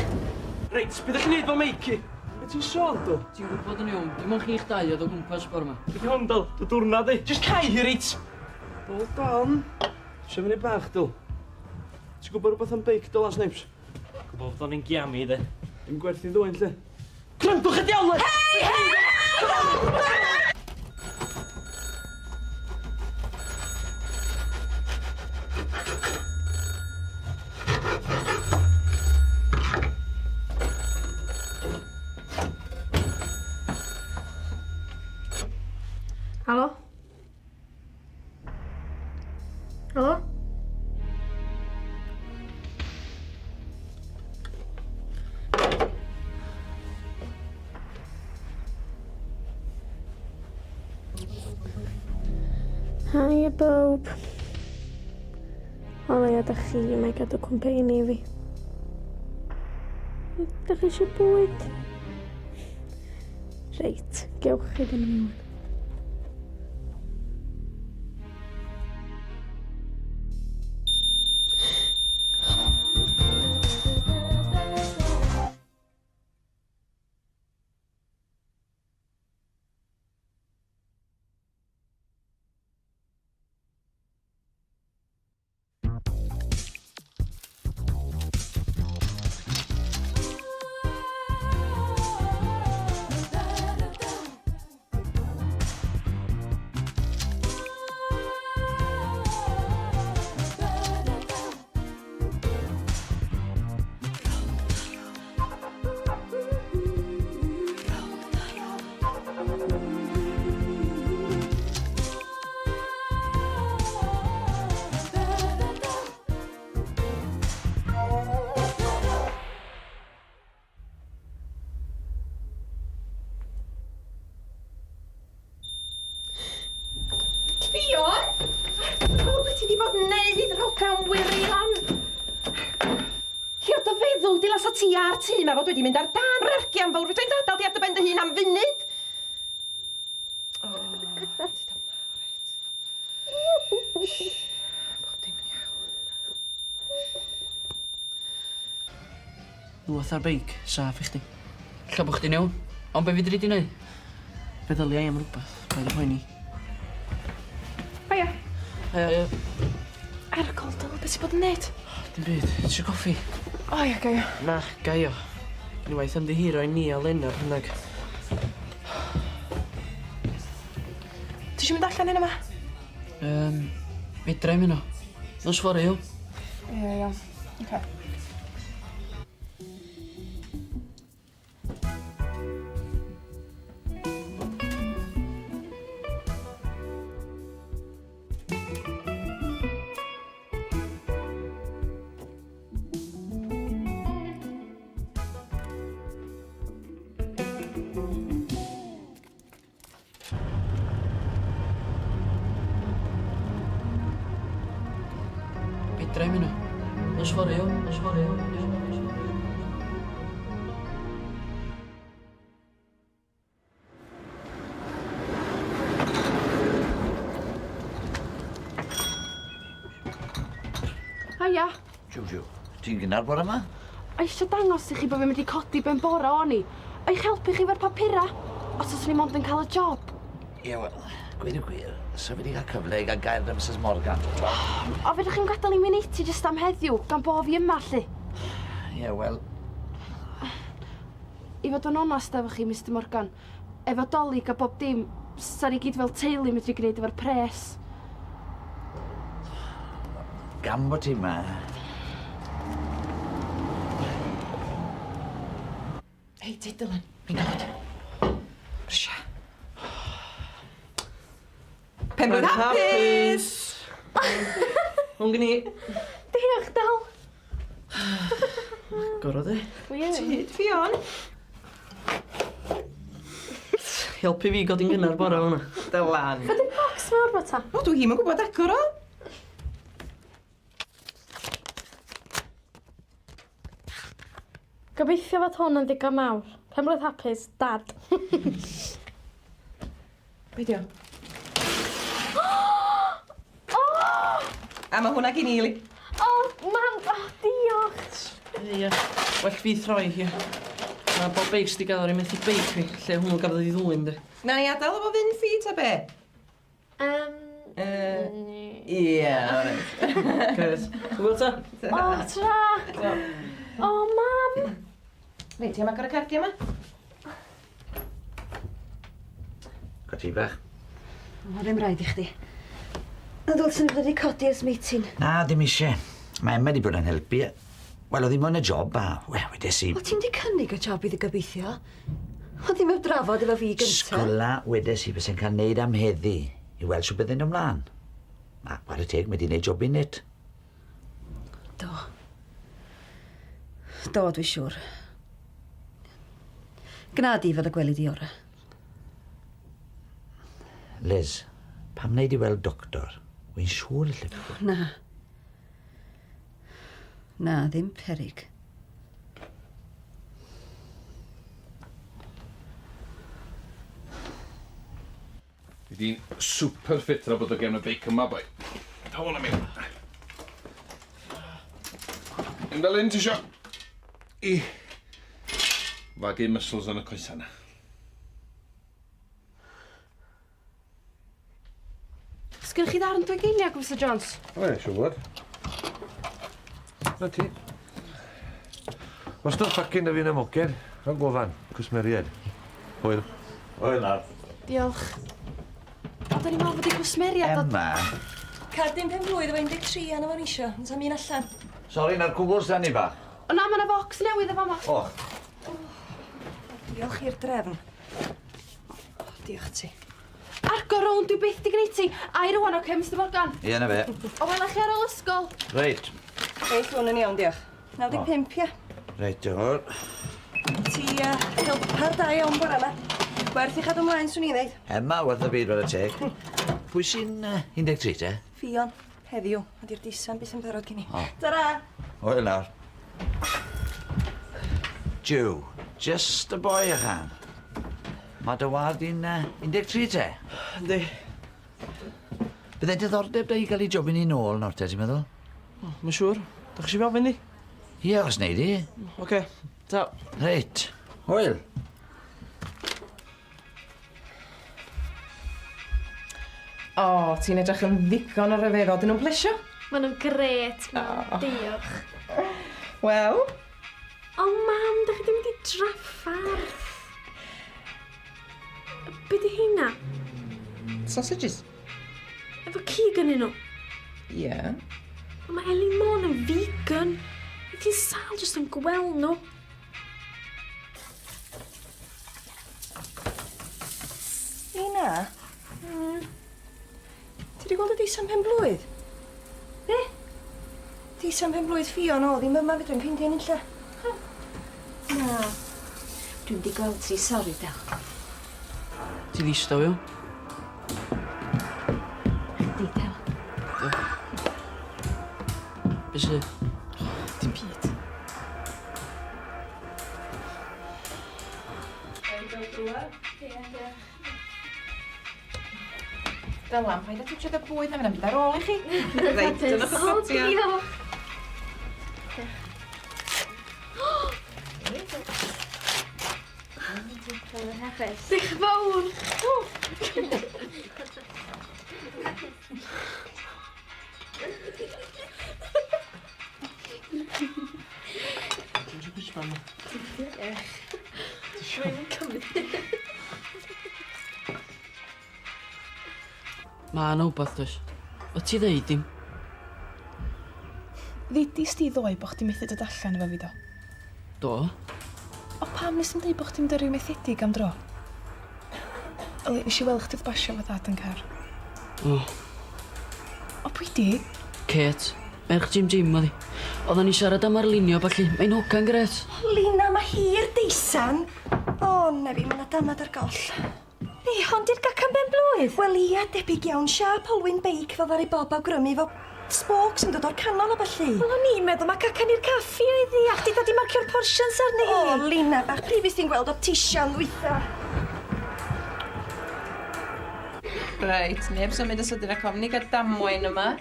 Reit, be' 'dach chi'n neud 'fo meic i? Be' ti'n sôn dw? Ti'n gwybod yn iawn, dim ond chi'ch dau oedd o gwmpas bore 'ma. Be' 'di hwn dwl? Dy dwrna di. Jyst cau hi reit! Hold on. Trio fyny bach dwl. Ti'n gwybod rhywbeth am beic Dylan Snipes? Gwybod fod o'n un giami de. Dim gwerth i ddwyn 'lly. Gwrandwch y diawl! Hei! Hei! Halo? Halo? Haia bawb. O leia dach chi yma i gadw cwmpeini i fi. Dach chi eisiau bwyd? Reit, gewch chi ddim yn wan. Ffion! O, be ti di bod yn neud, hogan wirion? Duw dilasa ti a'r tŷ 'ma fod wedi mynd ar dân yr argian fawr. Fedra i'm dy adael di ar dy ben dy hun am funud. O, ti dyma, reit. Shh, bob dim yn iawn. Lwth ar beic, saff i chdi. Ella bo' chdi'n iawn, ond be' fedri di neu'? Feddylia i am rwbath, paid â poeni. Haia. Haia, haia. Ergol, Dyl, be' ti bod yn neud? Dim byd. Tisio coffi? O ia, gai o. Na, gai o. Unwaith ymddiheuro i ni a Lena bynnag. Ti isio mynd allan heno 'ma? Yym, fedra i'm heno. Nos fory, iawn? Ie, iawn. Oce. Fedra i'm heno. Nos fory, iawn? Nos fory, iawn? Nos fory, nos fory. Haia. Jiw, jiw. Ti'n gynnar bore yma? A eisiau dangos i chi bod fi'n mynd i codi ben bore o'n i. A i'ch helpu chi efo'r papura. Os oes ni mond yn cael y job. Ie, wel, gweud y gwir, so fi wedi cael cyfle i gael gair 'da Misus Morgan. O, fedrwch chi'm gadael i mi neud ti jyst am heddiw, gan bo fi yma, 'lly. Ie, wel... I fod yn onast efo chi, Mister Morgan, efo 'Dolig a bob dim, 'sa ni gyd fel teulu medru gneud efo'r pres. Gan bo ti 'ma... Hei, ti Dylan, fi'n dod. Brysia. Penblwydd hapus! Hwn gen i. Diolch, Del. Gorod e. Wir. Tyd, Ffion. Helpu fi godi'n gynnar bore hwnna. Dylan. Be di'r bocs mawr 'ma ta? O, dwi hi'm yn gwybod agor o. Gobeithio fod hwn yn ddigon mawr. Penblwydd hapus, Dad. Be 'di o? O! A ma' hwnna gin i 'li. O, mam, o, diolch. Ie, well fi throi hi. Ma' bob beic sy 'di gadael i methu beic fi, lle hwnnw gafodd ei ddwyn de. Na ni adael o fo fynd ffi ta be? Yym... Yy, ie, alright. Grêt. Hwyl ta. O, tra! O, mam! Reit, ti am agor y cardia 'ma? Ga ti bach? O, ddim rhaid i chdi. Na ddylswn i fod wedi codi ers meeting. Na, dim isie. Mae Emma 'di bod yn helpu. Wel, o'dd 'i moyn y job a, wel, wedes i... O, ti'm 'di cynnig y job iddi gobeithio? O, ddim heb drafod efo fi gynta. Sgola, wedes i, byse'n cael neud am heddi, i weld shwt bydde'n ymlaen. A, whare teg, mae 'di neud jobyn nyt. Do. Do, dwi siŵr. Gna di fel y gweli di ora. Liz, pam wnei di weld doctor? Wy'n siŵr alle fi. Na. Na, ddim peryg. Fi di'n super fit ar bod o gefn y beic yma, boi. Ta hwn am mi. Un fel un ti isio? I fagu muscles yn y coesau 'na. Sgynnoch chi ddarn dwy geiniog, Mister Jones? O ie, siŵr fod. Na ti. Wastad ffacin 'da fi yn y moced, rhag gofan, cwsmeriaid. Hwyl. Hwyl nawr. Diolch. O, da ni'n meddwl fod i gwsmeriaid... Emma. Cardyn pen blwydd efo 13 arno fo'n isio, ond sa'm un allan. Sori, na'r cwbl s'da ni bach. O na, ma' 'na focs newydd yn fama. O. Diolch i'r drefn. O, diolch ti. Agor rownd, dwi byth 'di gneud ti. Ai rŵan, oce, Mister Morgan? Ie, 'na fe. O, wela chi ar ôl ysgol. Reit. Reit, hwn yn iawn, diolch. 95, ia? Reit, diolch yn fawr. Ti uh, helpar da iawn bore yma. Werth i chadw ymlaen, swn i'n ddeud. Emma, werth y byd, whare teg. Pwy sy'n uh, 13, te? Ffion, heddiw. Ond i'r disan byth yn barod gen i. O. Tara! Hwyl nawr. Jiw, just y boi ychan. Mae dy wad i'n 13 te? Yndi. Bydde diddordeb da i gael ei jobyn i nôl nawr te, ti'n meddwl? O, mae'n siŵr. Dach chi eisiau ofyn i? Ie, os nei di. Oce, ta. Reit. Hwyl. O, ti'n edrych yn ddigon o ryfeddol. Dyn nhw'n plesio? Maen nhw'n grêt, mam. Oh. Diolch. Wel? O, mam, da chi ddim wedi draffarth. Be di heina? Sausages. Efo cig yn nhw? Ie. Yeah. Ond mae Elin Môn yn vegan. Fydd hi'n sâl jyst yn gweld nhw. Lina? Ti wedi gweld y deisan pen blwydd? Be? Deisan pen blwydd Ffion o, ddim yma fedrai'm ffeindio hi'n unlle. Na. Dwi'm di gweld hi, sori Del. Ti ddistaw iawn. Chdi Del. Diolch. Be sy? Dim byd. Dylan, paid â twtsiad y bwyd na fydd na'm byd ar ôl i chi. Reit, dynwch y O, potia. diolch. Diolch yn fawr. Dwi'n cymryd. Ma' 'na wbath does? O' ti ddeud dim? Ddudis di ddoe bo' chdi methu dod allan efo fi do? Do. O pam nes i'm deud bo' chdi mynd â ryw methedig am dro? Yli, nesh i weld chdi wrth basio efo dad yn car. O. O pwy di? Kate. Merch Jim Jim oedd hi. Oeddan ni'n siarad am arlunio a ballu. Mae'n hogan grêt. Lina, mae hi'r deisan. O, na fi, mae 'na damad ar goll. Be, hon di'r gacan ben blwydd? Wel ia, debyg iawn. Siâp olwyn beic fel ddaru Bob awgrymu efo spokes yn dod o'r canol a ballu. Wel o'n i'n meddwl ma' cacan i'r caffi oedd hi, a chdi dod i marcio'r portions arni hi. O, Lina bach, pryd fuest ti'n gweld optician ddwytha? Reit, neb symud yn sydyn ac ofn i gael damwain yma.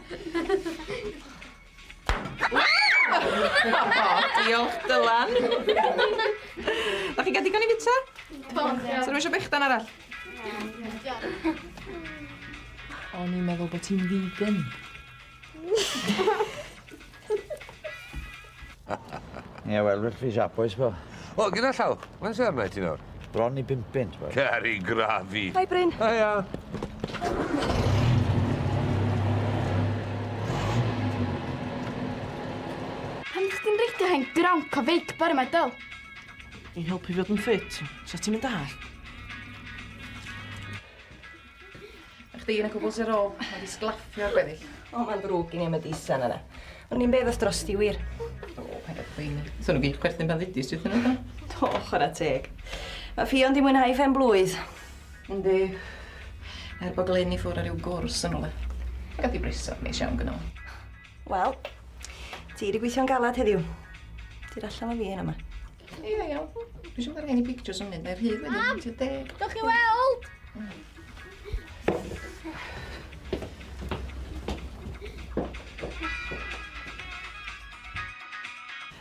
Diolch, Dylan. Da chi'n gael digon i fita? Do. So rhywun eisiau bechdan arall? O'n i'n meddwl bod ti'n vegan. Ie, wel, well fi siap oes, bo. O, gyda llaw, mae'n sy'n arna i ti nawr? Bron i bumpin, t'bod. Cer i grafu. Hi, Bryn. Hiya. Pam ydych chdi'n reidio hen grawnc o feic bore 'ma, Dyl? I helpu fi fod yn ffit, sa ti'n mynd all? A chdi yn y cwbl sy'n ôl, mae di sglaffio'r gweddill. O, mae'n ddrwg gen i am y deisan yna. O'n i'n beddell drosti wir. O, paid â poeni. So nhw gyd chwerthin pan ddudis ti wrthyn nhw, do? Do, chwarae teg. Mae Ffion di mwynhau phen blwydd. Yndi. Er bod Glyn i ffwrdd ar ryw gwrs yn rhywle. Gath i bresant neis iawn gynno fo. Wel, ti wedi gweithio'n galad heddiw. Ti'n allan o fi heno 'ma. Ie, iawn. Dwi eisiau mynd ar gen i pictures yn mynd, mae'r rhydd wedyn. Mam! Tua deg. Dewch i weld!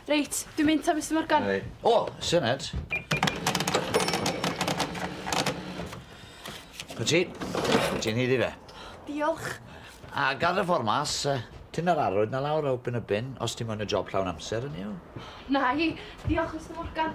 Reit, dwi'n mynd ta, Mister Morgan. Reit. O, syniad. Wyt ti? Ti'n haeddu fe. Diolch. A gad y ffordd mas, tyn yr arwyd na lawr a open y bin, os ti moyn y job llawn amser, hynny yw. Na i. Diolch, Mister Morgan.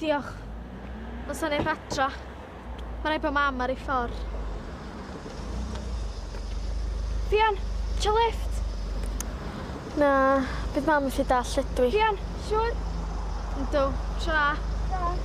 Diolch. Ond sa neb adra. Mae rhaid bod mam ar ei ffordd. Ffion, isio lift? Na, bydd mam yn gallu dall ydw i. Ffion, siŵr? Yndw, tra. Tra.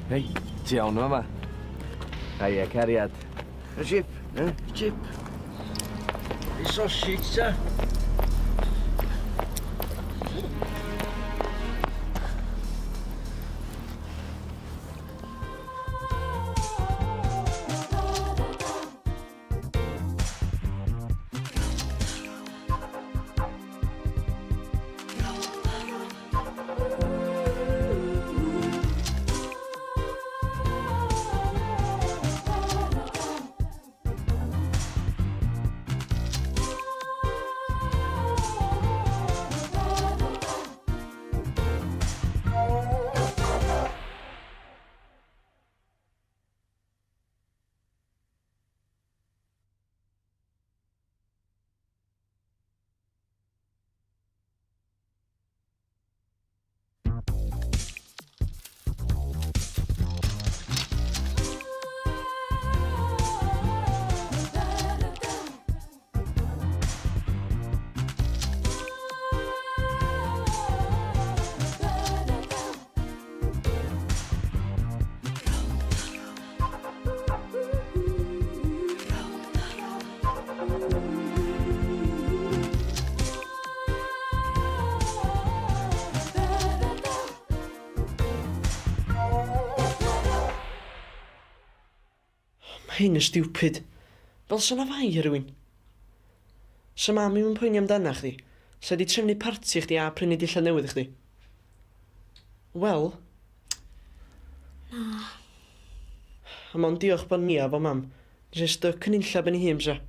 Hei, ti iawn yma? Haia, cariad. Y jip, eh? Jip. I sausage, ta? Mae hyn yn stupid. Fel sa 'na fai ar rywun. Sa mam i'm yn poeni amdana chdi, sa di trefnu parti i chdi a prynu dillad newydd i chdi. Wel. Na. A mond diolch bod Nia efo mam. Nes i styc yn unlla ben ei hun bysa.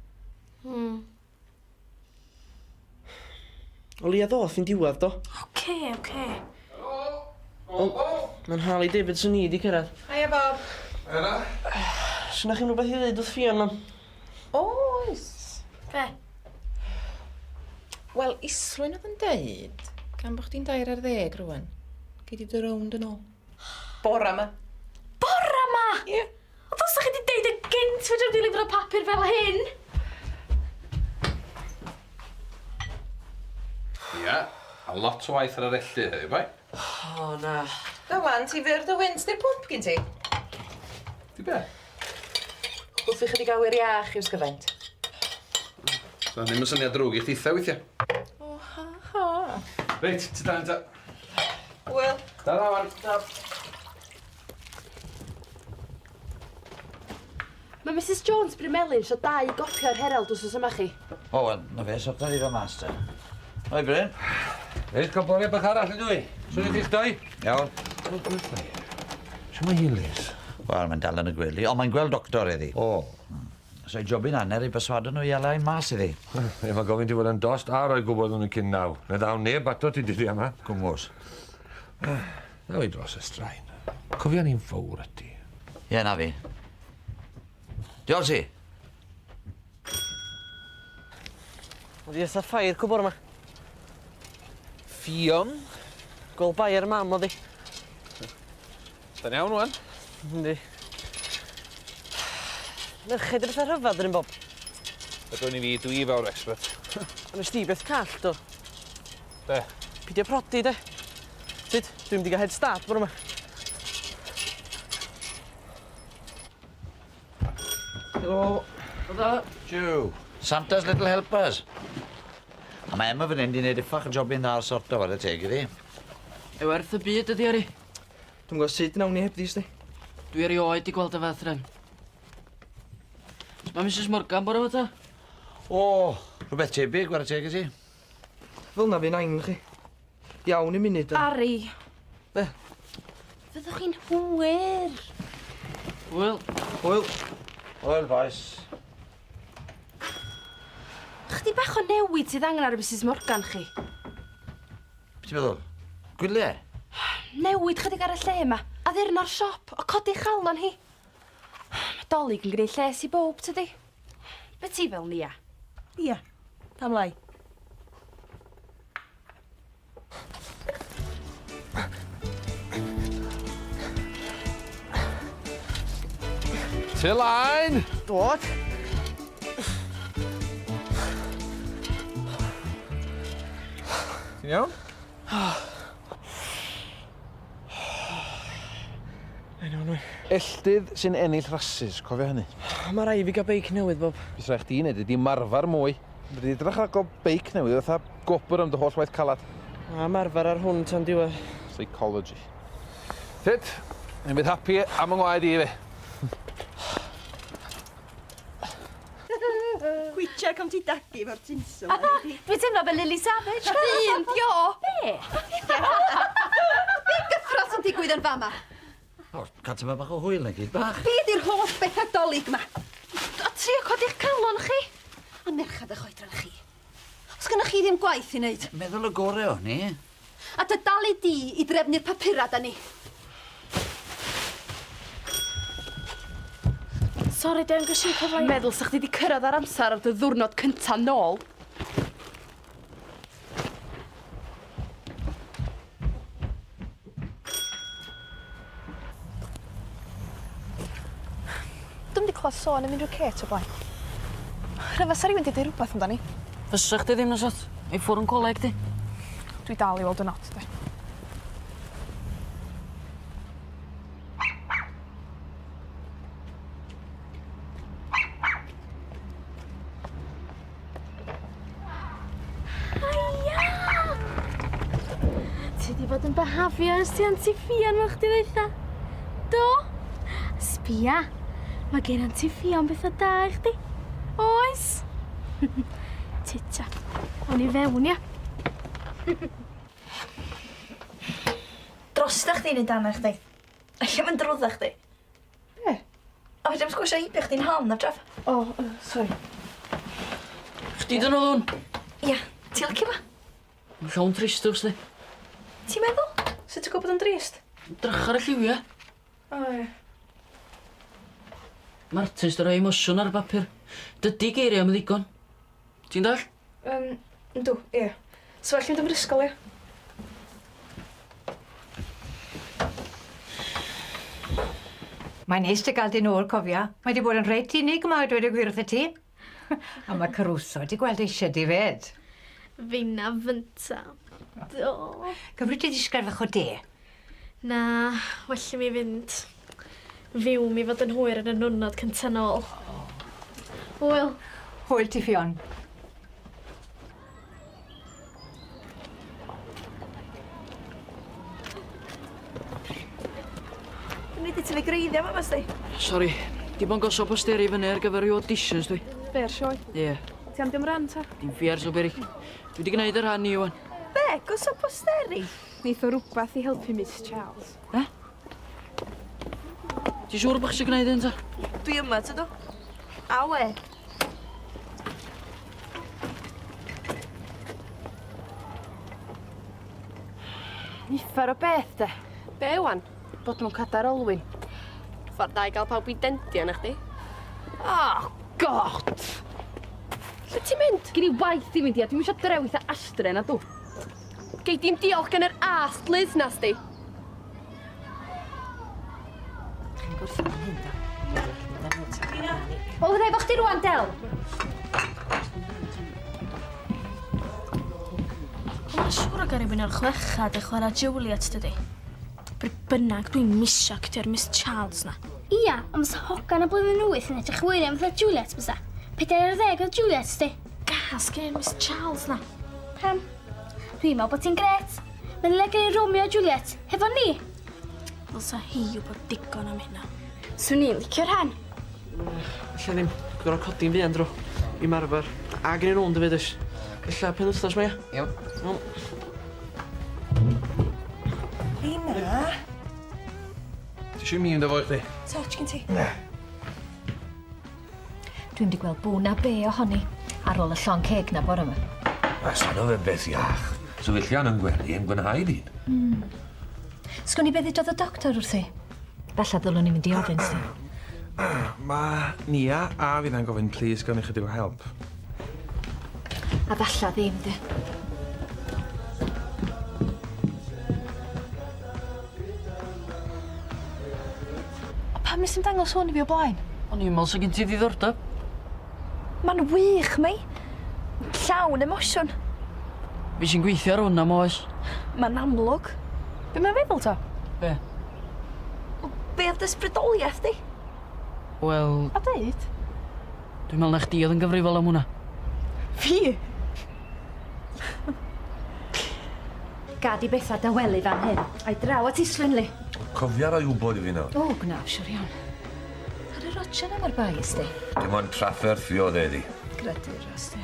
O leia ddoth i'n diwedd do? Oce, oce. O, mae'n Harley Davidson ni di cyrraedd. Hiya Bob. Hiya na. Sgynnoch chi'm rhywbeth i ddeud wrth Ffion, mam? Oes. Be? Wel, Islwyn oedd yn deud, gan bo chdi'n 13 rwan, gei di dy rownd yn ôl. Bora 'ma. Bora 'ma? Ie. Ond os chi 'di deud yn gynt fedra i'm delifro papur fel hyn! Ia, a lot o waith ar yr ellu heddiw, bai? O na. Dylan, ti fyr dy wynt, di'r pwmp gin ti? Di be? Chwthu chydig awyr iach i'w sgyfaint. So, ddim yn syniad drwg i chditha weithia. O, ha, ha. Reit, ti dan ta. Hwyl. Ta-ra, wan. Ta. Mae Misus Jones Bryn Melyn isio dau gopi o'r Herald wsos yma chi. O, wel, na fe, sorta fi fel mas te. Oi, Bryn. Reit, cael bore bach arall yn dwi. Swn i chi'ch dau? Iawn. Shwmae hi, Liz? Wel, mae'n dal yn y gwely, ond mae'n gweld doctor iddi. O. So ei jobyn hanner i berswado nhw i ala un mas iddi. Ie, mae gofyn ti fod yn dost a rhoi gwybod nhw'n cyn naw. Na ddaw neb ato ti dyddia yma. Gwmws. Naw i dros y straen. Cofio ni'n fawr ydy. Ie, na fi. Diolch ti. Oedd hi fatha ffair cw bore 'ma. Ffion. Gweld bai ar mam oedd hi. Da'n iawn wan? Yndi. Merched y bethau rhyfedd dyn Bob. Ydw i fi, dwi fawr expert. Ond nes di beth call, do? Be? Pidio prodi, de. Tyd, dwi'n mynd i gael head start bore yma. Helo. Helo. Jiw. Santa's Little Helpers. A mae Emma fan hyn 'di neud uffach o jobyn dda ar sorto ware teg iddi. E werth y byd ydi Ari. Dwi'm gwbo sut nawn ni hebddi sdi. Dwi erioed 'di gweld y fath ren. Mae Mrs Morgan bore 'ma ta? O, rhywbeth tebyg, ware teg i ti. Fel 'na fu nain chi. Iawn i munud. Ari. Be? Fyddwch chi'n hwyr. Hwyl. Hwyl. Hwyl, boys. Chdi bach o newid sydd angen ar y Mrs Morgan chi. Be ti'n meddwl? Gwyliau? Newid chydig ar y lle yma. Addurno'r siop, o codi chalon hi. Mae Dolig yn gwneud lles i bob, tydi? Be ti fel, Nia? Ia, pam lai? Ty laen! Dod! Ti'n iawn? Elltydd sy'n ennill rasys, cofia hynny. Mae rai fi gael beic newydd, Bob. Be sy rai chdi neud ydi marfar mwy. Fedri di edrych ar gael beic newydd fatha gwobr am dy holl waith calad. A marfar ar hwn tan diwedd. Psychology. Tyd, ni'n fydd happy am yng ngwaed i fi. Gwitsiad com ti dagu efo'r tinsel. Dwi'n teimlo fel Lily Savage. Dyn, dio! Be? Be gyffro sy'n digwydd yn fama? O, cael tyma bach o hwyl na gyd bach. Be di'r holl bethau dolig ma? A trio codi'ch calon chi. A merchad eich oedran chi. Os gynnoch chi ddim gwaith i wneud. Meddwl y gore o'n i. A dy dalu di i drefnu'r papura da ni. Sori, Deon, ges i'm cyfle i... Meddwl sa chdi 'di cyrraedd ar amser ar dy ddiwrnod cynta nôl. Dwi'm 'di clywed sôn am unrhyw Kate o blaen. Rhyfedd sa rywun 'di deud rwbath amdani. Fysa chdi ddim na sut? I ffwr yn coleg di. Dwi dal i weld yn od de. Haia! Ti 'di bod yn byhafio ers ti Anti Ffion fel chdi ddeutha. Do? Sbia, mae gen Anti Ffion betha da i chdi. Oes? Tita. Awn i fewn, ia? Drosta chdi neud darna chdi. Alla mynd drwdda chdi. Be? A fedrai'm sgwrsio heibio chdi'n hon ar draf. O, yy, sori. Chdi dyn nhw ddwn? Ia, ti licio fo? Mae'n llawn tristwch, sdi. Ti'n meddwl? Sut ti'n gwybod bod o'n drist? Drych ar y lliwiau. O, ie. Mae artist yn rhoi emosiwn ar bapur. Dydy geiriau am ddigon. Ti'n dall? Yym, yndw, ie. So well mynd am yr ysgol, ia? Mae'n neis dy gael di nôl, cofia. Mae di bod yn reit unig yma, a dweud y gwir wrthyt ti. A mae Caruso di gweld eisiau di fed. Finna fynta. Do. Cymryd ti ddisglair fach o de? Na, well i mi fynd. Fyw mi fod yn hwyr yn y nwrnod cynta nôl. Hwyl. Hwyl ti Ffion. Dwi 'di tyfu greiddia fama sti. Sori, di bo'n gosod posteri fyny ar gyfer ryw auditions dwi. Be, ar sioe? Ie. Ti am dim ran ta? Dim ffiars o beryg. Dwi 'di gneud y rhan i ŵan. Be, gosod posteri? Neith o rwbath i helpu Miss Charles. Be? Ti siŵr bo' chi isio gneud hyn ta? Dwi yma tydw. Awe. Uffar o beth de. Be wan? Bod mewn cadar olwyn. Ffordd da i gael pawb i dendio na chdi. Oh, God! Lle ti'n mynd? Gen i waith i fynd i a dwi'm isio drewi 'tha ashtray na dw. Gei di'm diolch gan yr ast Liz na sdi. Chi'n gwrthod yn hyn, do? Wel, fydda i efo chdi rwan, Del. Mae'n siŵr o gael rhywun o'r chwechad yn chwarae Juliet, dydy. Bryd bynnag dwi'n misio actio'r Miss Charles na. Ia, ond fysa hogan y blwyddyn wyth yn edrych wirion fatha Juliet bysa. 40 oedd Juliet, sti. Gas gen Miss Charles na. Pam? Dwi'n meddwl bod ti'n gret. Mae'n le gen i Romeo a Juliet, hefo ni. Ddylsa hi wybod digon am hynna. Swn i'n licio'r rhan. Ella ddim. Gor'o' codi'n fuan dro. I marfer. A gen i rownd hefyd oes? Ella penwythnos 'ma ia? Iawn. Iawn. Di na. Ti eisiau mi fynd efo i chdi? Torch gen ti? Na. Dwi'm 'di gweld bw na be ohoni ar ôl y llong ceg 'na bore 'ma. A sano fe'n beth iach. Sefyllian yn gwely yn gwenhau dyn. Mm. Sgwn i be ddudodd y doctor wrthi. Falla ddylwn i mynd i ofyn sti. Mae Nia a finna'n gofyn plîs gawn ni chydig o help. A falla ddim de. A pam nes i'm dangos hwn i fi o blaen? O'n i'n meddwl 'sa gen ti ddiddordeb. Ma'n wych, Mei. Llawn emosiwn. Fi sy'n gweithio ar hwn am oes. Ma'n amlwg. Be' mae'n feddwl ta? Be? Wel, be' o'dd dy ysbrydoliaeth di? Wel... A deud? Dwi'n me'wl na chdi o'dd yn gyfrifol am hwnna. Fi? Gad i betha dawelu fan hyn. A'i draw at Islwyn 'li. Cofia roi wybod i fi nawr. O, gwnaf, siwr iawn. Ar y Roger 'na ma'r bai ysdi. Dim ond trafferth fuodd e iddi. Gradur ysdi.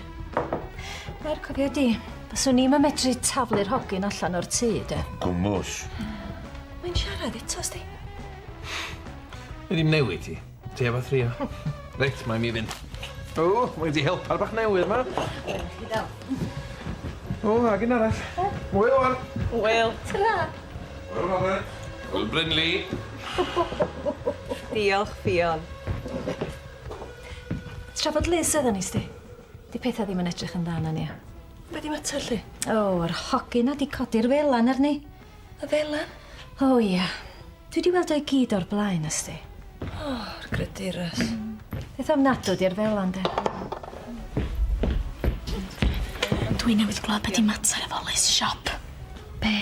Na'r cofia di, faswn i'm yn medru taflu'r hogyn allan o'r tŷ, de. Gwmws. Mae'n siarad eto, sti. Nei di'm newid ti. Ti efo thrio. Reit, mae mi fynd. O, mae di helpar bach newydd ma. O, ag un arall. Hwyl wan. Hwyl. Tara. Hwyl Robert. Hwyl Brynley. Diolch Ffion. Trafod Liz oedden ni, sti. Di pethau ddim yn edrych yn dda na ni. Be di mater lly? O, yr hogyn na di codi'r felan arni. Y felan? O ia. Dwi 'di weld o i gyd o'r blaen, ysdi. O, 'r greduras. Beth ofnadw 'di'r felan de? Dwi newydd glywed be' 'di mater efo Liz Shop. Be?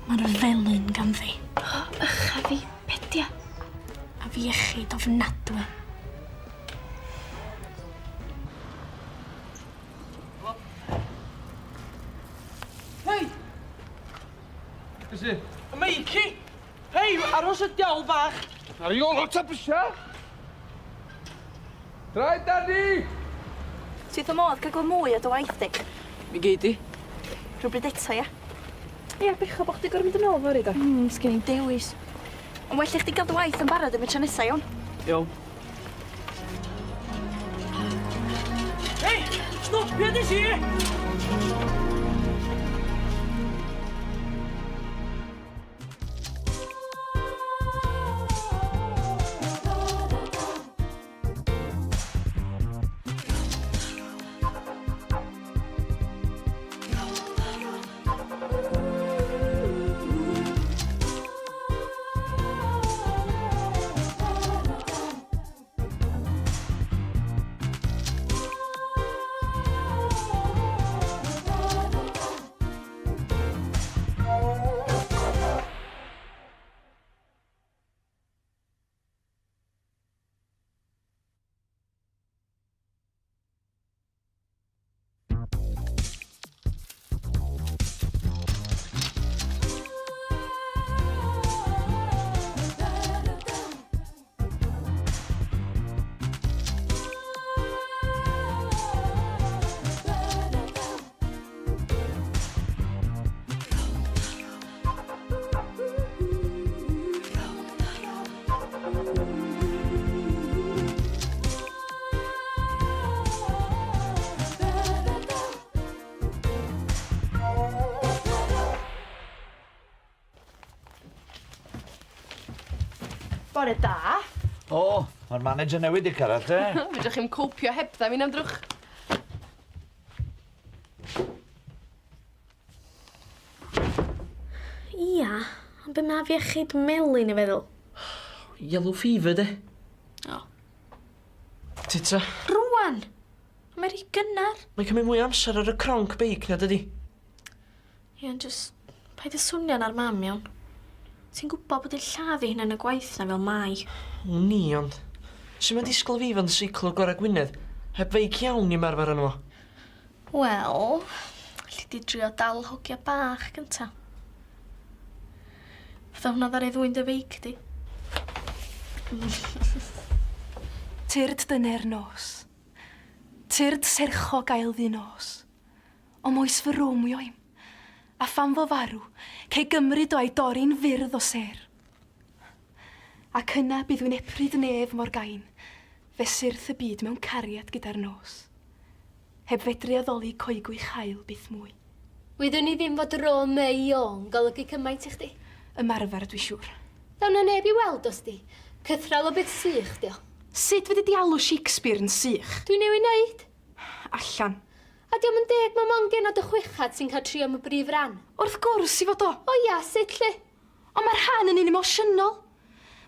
Ma'r felyn ganddi. O, ycha fi, be' 'di o? Afiechyd ofnadwy. Hei! Be sy? Y Mikey! Hei, aros y diawl bach! Ar ei ôl o ta bysia! Traed Daddy! Ti wrth fy modd cael gweld mwy o dy waith di. Mi gei di. Rhywbryd eto, ia? Ia, bechod bo' chdi gor'o' mynd yn ôl fory de. Hmm, sgin i'm dewis. Ond well i chdi ga'l dy waith yn barod erbyn tro nesa, iawn? Iawn. Hei! Stopia des i! Bore da. O, mae'r manager newydd 'di cyrraedd te. Fedrwch chi'm copio hebdda fi na'm drwch. Ia, ond be' ma' afiechyd melyn i feddwl? Yellow fever 'de. O. Tita. Rŵan! Mae rhy gynnar. Mae'n cymryd mwy o amser ar y cronc beic na dydi? Ie, ond jyst paid â swnio ar mam, iawn? Ti'n gwybod bod hi'n lladd ei hunan y gwaith na fel mai. Wn i, ond su' mae'n disgwyl fi fod yn seiclo Gorau Gwynedd heb feic iawn i ymarfer arno fo? Wel, alli di drio dal hogia bach gynta. Fatha hwnna ddaru ddwyn dy feic di. Tyrd dyner nos. Tyrd serchog ail ddu nos. O moes fy Romeo i'm. A phan fo farw, cei gymryd o a'i dorri'n fyrdd o sêr. Ac yna bydd wynepryd nef mor gain, fe syrth y byd mewn cariad gyda'r nos. Heb fedru addoli coegwych haul byth mwy. Wyddwn i ddim fod Romeo yn golygu cymaint i chdi. Ymarfer dwi siŵr. Daw 'na neb i weld os di. Cythral o beth sych 'di o. Sut fedri di alw Shakespeare yn sych? Dwi newy neud. Allan. A dio'm yn deg ma' mond genod y chwechad sy'n cael trio am y brif ran. Wrth gwrs i fod o! O ia, sut 'lly? Ond mae'r rhan yn un emosiynol.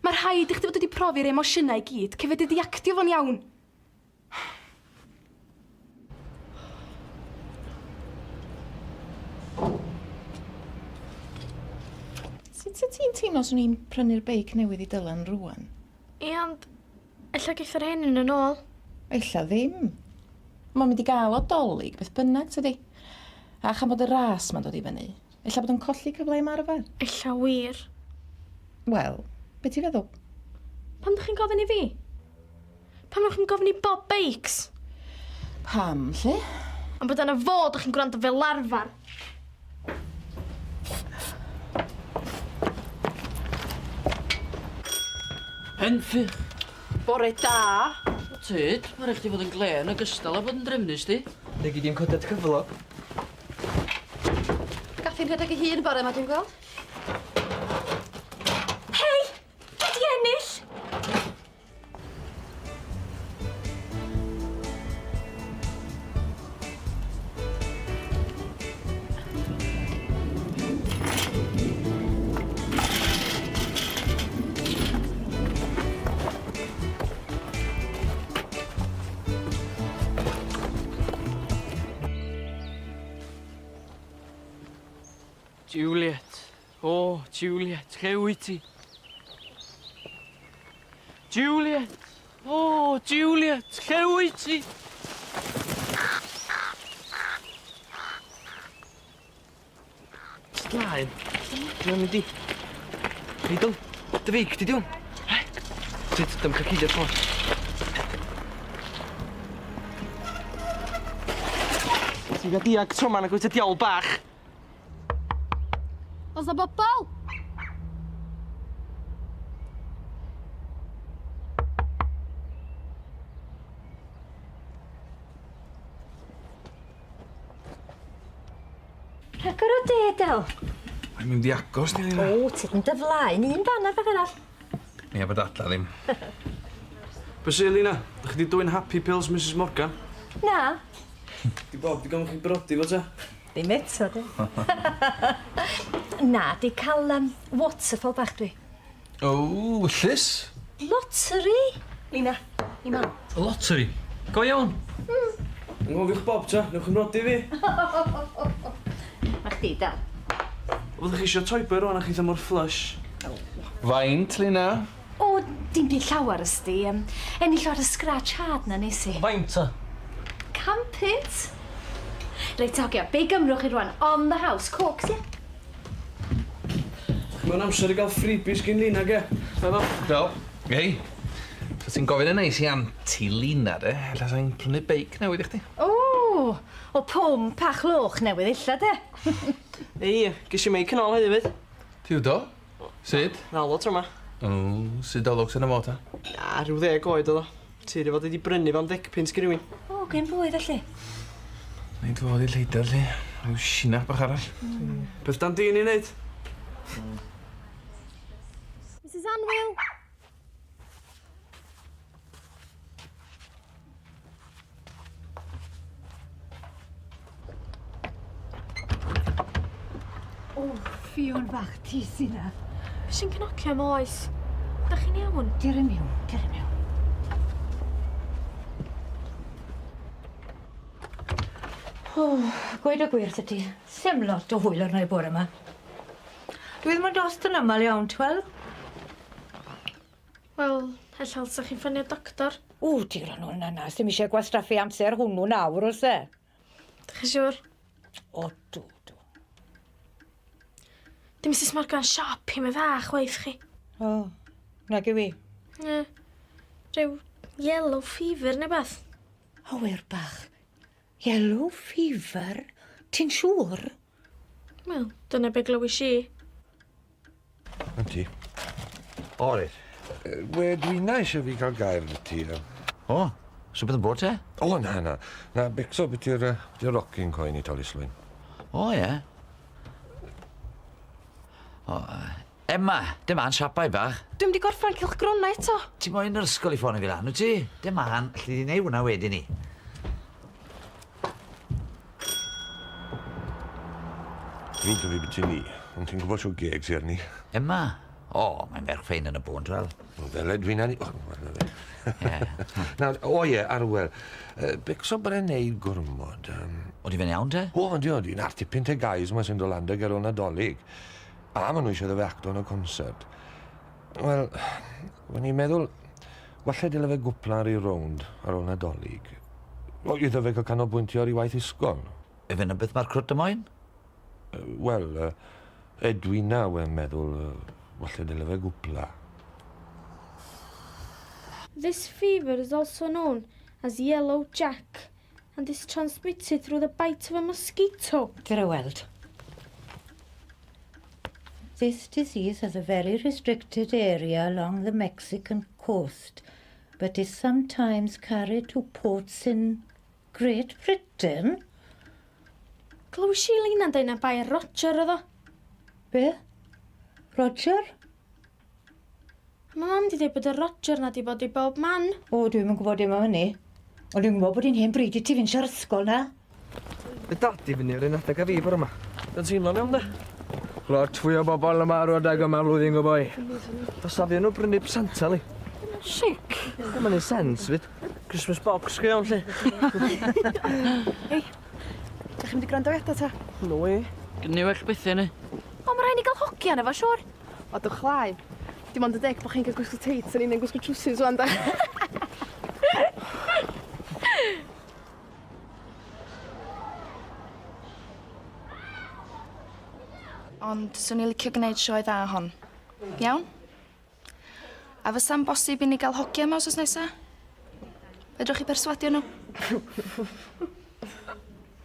Mae rhaid i chdi fod wedi profi'r emosiynau i gyd cyn fedri di actio fo'n iawn. Sut sa ti'n teimlo swn i'n prynu'r beic newydd i Dylan rŵan? Ie, ond ella geith yr hen un yn ôl. Ella ddim. Mae'n mynd i gael o Dolig beth bynnag, tydi? A chan bod y ras ma'n dod i fyny, ella bod o'n colli cyfle i ymarfer. Ella wir. Wel, be ti'n feddwl? Pam dych chi'n gofyn i fi? Pam ydych chi'n gofyn i Bob Beics? Pam, lle? Am bod yna fo dych chi'n gwrando fel arfer. Penffych! Bore da! O tyd, mae rhaid chdi fod yn glên ogystal â bod yn drefnus di. Neu gei di'm codiad cyflog. Gath hi'n rhedeg ei hun bore 'ma dwi'n gweld. Hei! Dwi 'di ennill! Juliet. O, Juliet, lle wyt ti? Juliet! O, Juliet, lle wyt ti? Mlaen. Dwi'n mynd i. Hei, Dyl. Dy feic di, di hwn. He? Tyd, dim cael ceidiad ffôn. Ti'n gael diag tro 'ma nag wyt y diawl bach? Oes 'na bobol? Rhagor o de, Del. Mae'n mynd i agos ni, Lina. O, ti yn dy flaen, un banad bach arall. Ie, bod adla ddim. Be sy, Lina? Dych chi 'di dwyn happy pills Misus Morgan? Na. Di Bob 'di gofyn chi brodi fo ta? Ddim eto, de. Na, di cael um, waterfall bach dwi. O, wyllys? Lottery! Lina, i mam. Lottery? Go iawn? Mm. Anghofiwch Bob ta, newch chi mrodi fi. Ma chdi dal. Fyddwch chi eisiau toiber rwan a chitha mor flush. Faint, Lina? O, dim byd llawar ysdi. Um, ennill ar y scratch hard na nes i. Faint ta? 100 punt. Reit, hogia, be gymrwch chi rwan? On the house, cokes, ie? Mae'n amser i gael freebies gin Lina, ge? Efo? Del. Hei. So ti'n gofyn yn neis i anti Lina, de? Ella sa'n prynu beic newydd i chdi. O, o pwmp a chlwch newydd illa, de? Ei, ges i meic yn ôl heddiw fyd. Tiw do? Sut? Nalo tro 'ma. O, sut olwg sy'n y fo ta? Na, rhyw ddeg oed oedd o. Tiri fod wedi brynu fo am ddegpunt gen rhywun. O, gen fwyd felly. Neud fod i'r lleidr, lli. Rhyw sinach bach arall. Beth dan dyn i wneud? Mrs Anwyl! O, Ffion fach, ti sy 'na. Be sy'n cnocio am oes? Dach chi'n iawn? Dere miwn, dere miwn. O, gweud y gwir 'tha ti, sim lot o hwyl arna i bore 'ma. Dwi ddim yn dost yn amal iawn, t'wel? Wel, ella ddylsa chi ffonio doctor. O, digon o na, na, sdim isie gwastraffu amser hwnnw nawr, o's e? Dych chi siŵr? O, dw, dw. Di Mrs Morgan siop hi, mae fach waith chi. O, nag yw i. Ne. Rhyw yellow fever neu beth. O, wir bach. Yellow fever? Ti'n siŵr? Wel, dyna be glywis i. Yn ti? O, reit. We, dwi'n eisiau fi cael gair 'da ti. O, so beth yn bod te? O, na, na. Na, becso beth yw'r uh, rocking coin i Toli Slwyn. O, ie. O, Emma, dim an siapau bach. Dwi'm di gorffan cylchgronau eto. Ti moyn yr ysgol i ffonio fi lan, wyt ti? Dim an, alli di neud hwnna wedyn ni. Drwg 'da fi biti ni, ond ti'n gwybod shwt geg sy arni. Emma? O, mae'n ferch ffein yn y bôn, twel. Wel, fel Edwina ni... O, wel, na fe. Ie. Nawr, o ie, Arwel. Becso bod e'n neud gormod. Um... Odi fe'n iawn te? O, yndi, odi. Na'r tipyn te guys 'ma sy'n dod lan 'dag ar ôl Nadolig. A maen nhw eisiau iddo fe acto yn y concert. Wel, o'n i'n meddwl, walle dyle fe gwpla ar ei rownd ar ôl Nadolig. O, iddo fe cael canolbwyntio ar ei waith ysgol. Efe 'na beth mae'r crwt y moyn? Wel, Edwina, we'n meddwl, walle dyle fe gwpla. This fever is also known as yellow jack and is transmitted through the bite of a mosquito. Dere weld. This disease has a very restricted area along the Mexican coast, but is sometimes carried to ports in Great Britain. Glywis i Lina'n deud na bai Roger oedd o. Be? Roger? A mae mam di deud bod y Roger na di bod i bob man. O, dwi'm yn gwybod dim am hynny. Ond dwi'n gwybod bod hi'n hen bryd i ti fynd siar ysgol na. Fydd dad i fyny yr un adeg a fi bore 'ma. Dwi'n teimlo'n iawn de? Lot fwy o bobl yma ar adeg yma flwyddyn go boi. Dos a fi nhw brynu presenta li. Sic. Mae'n neud sens fyd. Christmas box go iawn lly. Hei, dych chi'n mynd i gwrando eto ta? No way. Gynnu well bethau ni. O, mae rhaid ni gael hogia na fo, siwr. O, dwch lai. Dim ond y deg bo' chi'n cael gwisgo teits a ninnau'n gwisgo trowsus ŵan de. Ond swn i licio gwneud sioe dda hon. Iawn? A fysa'n bosib i ni gael hogia yma wsos nesa? Fedrwch chi perswadio nhw?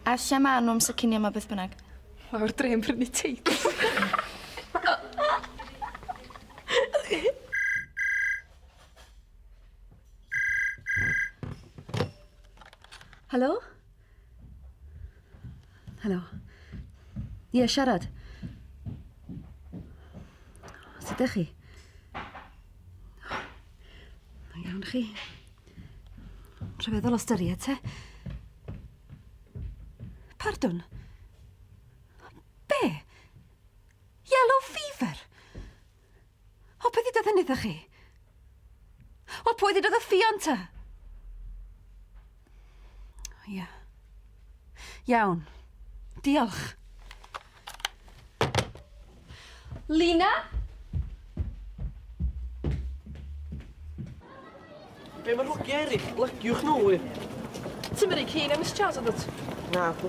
A lle ma' nhw amser cinio 'ma beth bynnag? Lawr dre yn prynu teits. Helo? Helo? Ie, siarad. Sut ydych chi? Mae'n iawn chi. Rhyfeddol ystyried, te. Pardwn? Be? Yellow fever? O, pwy ddudodd hynny iddo chi? O, pwy ddudodd y Ffion ta? O, ia. Iawn. Diolch. Lina? Be mae'r hogia eraill? Lygiwch nhw, wir. Ti'n mynd i cyn am Miss Charles oedd Na, dwi.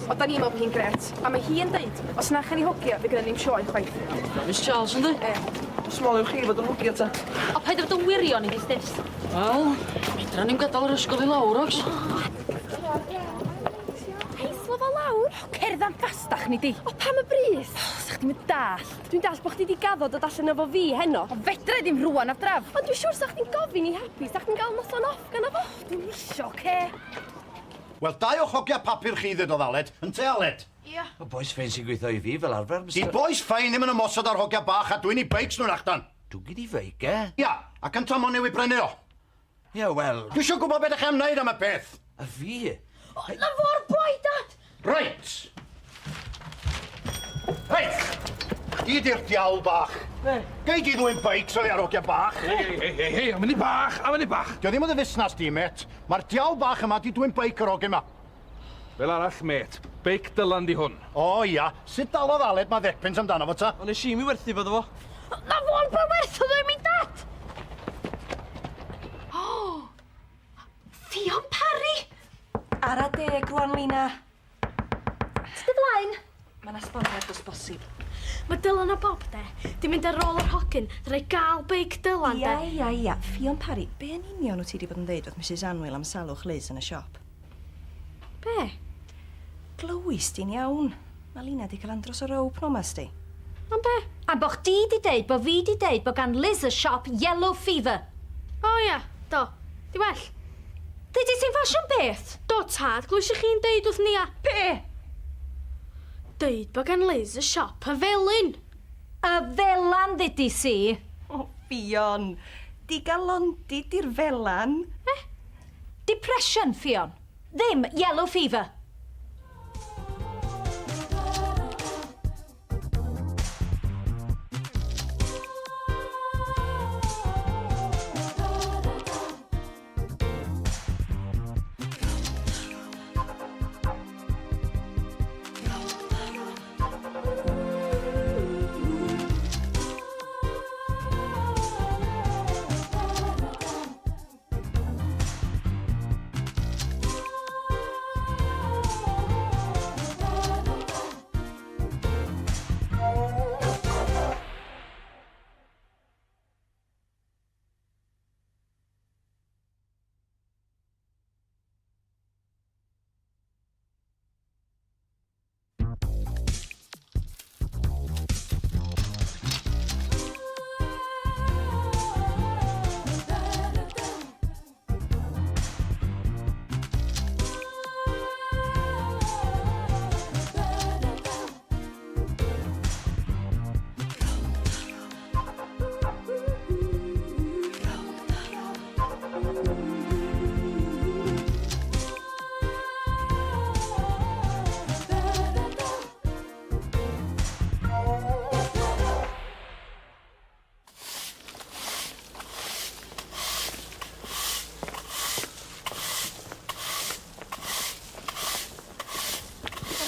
O, da ni'n meddwl bod hi'n gret. A mae hi'n deud, os na chawn ni hogia, fe gynnon ni'm sioe chwaith. Miss Charles, yndi? Ie. Smoliwch chi fod yn hogia ta. O, paid â bod yn wirion i fi, Stiffs. Wel, fedra ni'm gadael yr ysgol i lawr, oes? Hei, slo fo lawr. O, cerdda'n ffastach ni di. O, pam y brys? O, sa chdi'm yn dallt. Dwi'n dallt bo' chdi 'di gaddo dod allan efo fi heno. O, fedra i ddim rŵan afdraf. Ond dwi'n siŵr sa chdi'n gofyn i Happy, sa chdi'n gael noson off gynna fo. Dwi'm isio, oce? Wel, dau o'ch hogia papur chi, ddedodd Aled. Ynte, Aled? Ia. Y bois ffein sy'n gweithio i fi fel arfer, Mister... Di bois ffein ddim yn ymosod ar hogia bach a dwyn i beics nhw'n nachdan. Dwgyn i feic, e? Ia, ac ynta mon newydd brynu o. Ie, wel... Dwi isio gwybod be dych chi am wneud am y peth! A fi? O, na fo'r boi, Dad! Reit! Reit! Di di'r diawl bach. Be? Gei di ddwyn beics oddi ar hogia bach. Hei, hei, hei, hei, am ynny bach, am ynny bach. Dio ddim yn dy fusnas di, mêt. Mae'r diawl bach yma di dwyn beic yr hogyn ma. Fel arall, mêt, beic Dylan di hwn. O ia, sut dalodd Aled ma ddegpunt amdano fo ta? O nes i'm i werthu fo iddo fo. Na fo'n boi werth o i mi, Dad! O! Ffion Parry! Ara deg rwan, Lina. Ti dy flaen? Mae 'na sboned os bosib. Mae Dylan a Bob de, di mynd ar ôl yr hogyn, rhaid gael beic Dylan de. Ia, ia, ia. Ffion Parry, be yn union wyt ti 'di bod yn ddeud wrth Misus Anwyl am salwch Liz yn y siop? Be? Glywis di'n iawn. Mae Lina di cael andros o row pnawn 'ma sdi. Am be? Am bo chdi di deud bo fi di deud bo gan Liz y siop yellow fever. O ia, do. Di well? Ddeudis ti'm ffasiwn beth? Do tad, glwys i chi'n deud wrth Nia. Be? Deud bo gan Liz y siop y felyn. Y felan ddudis i. O Ffion, digalondid di'r felan. Eh? Depression, Ffion. Ddim yellow fever.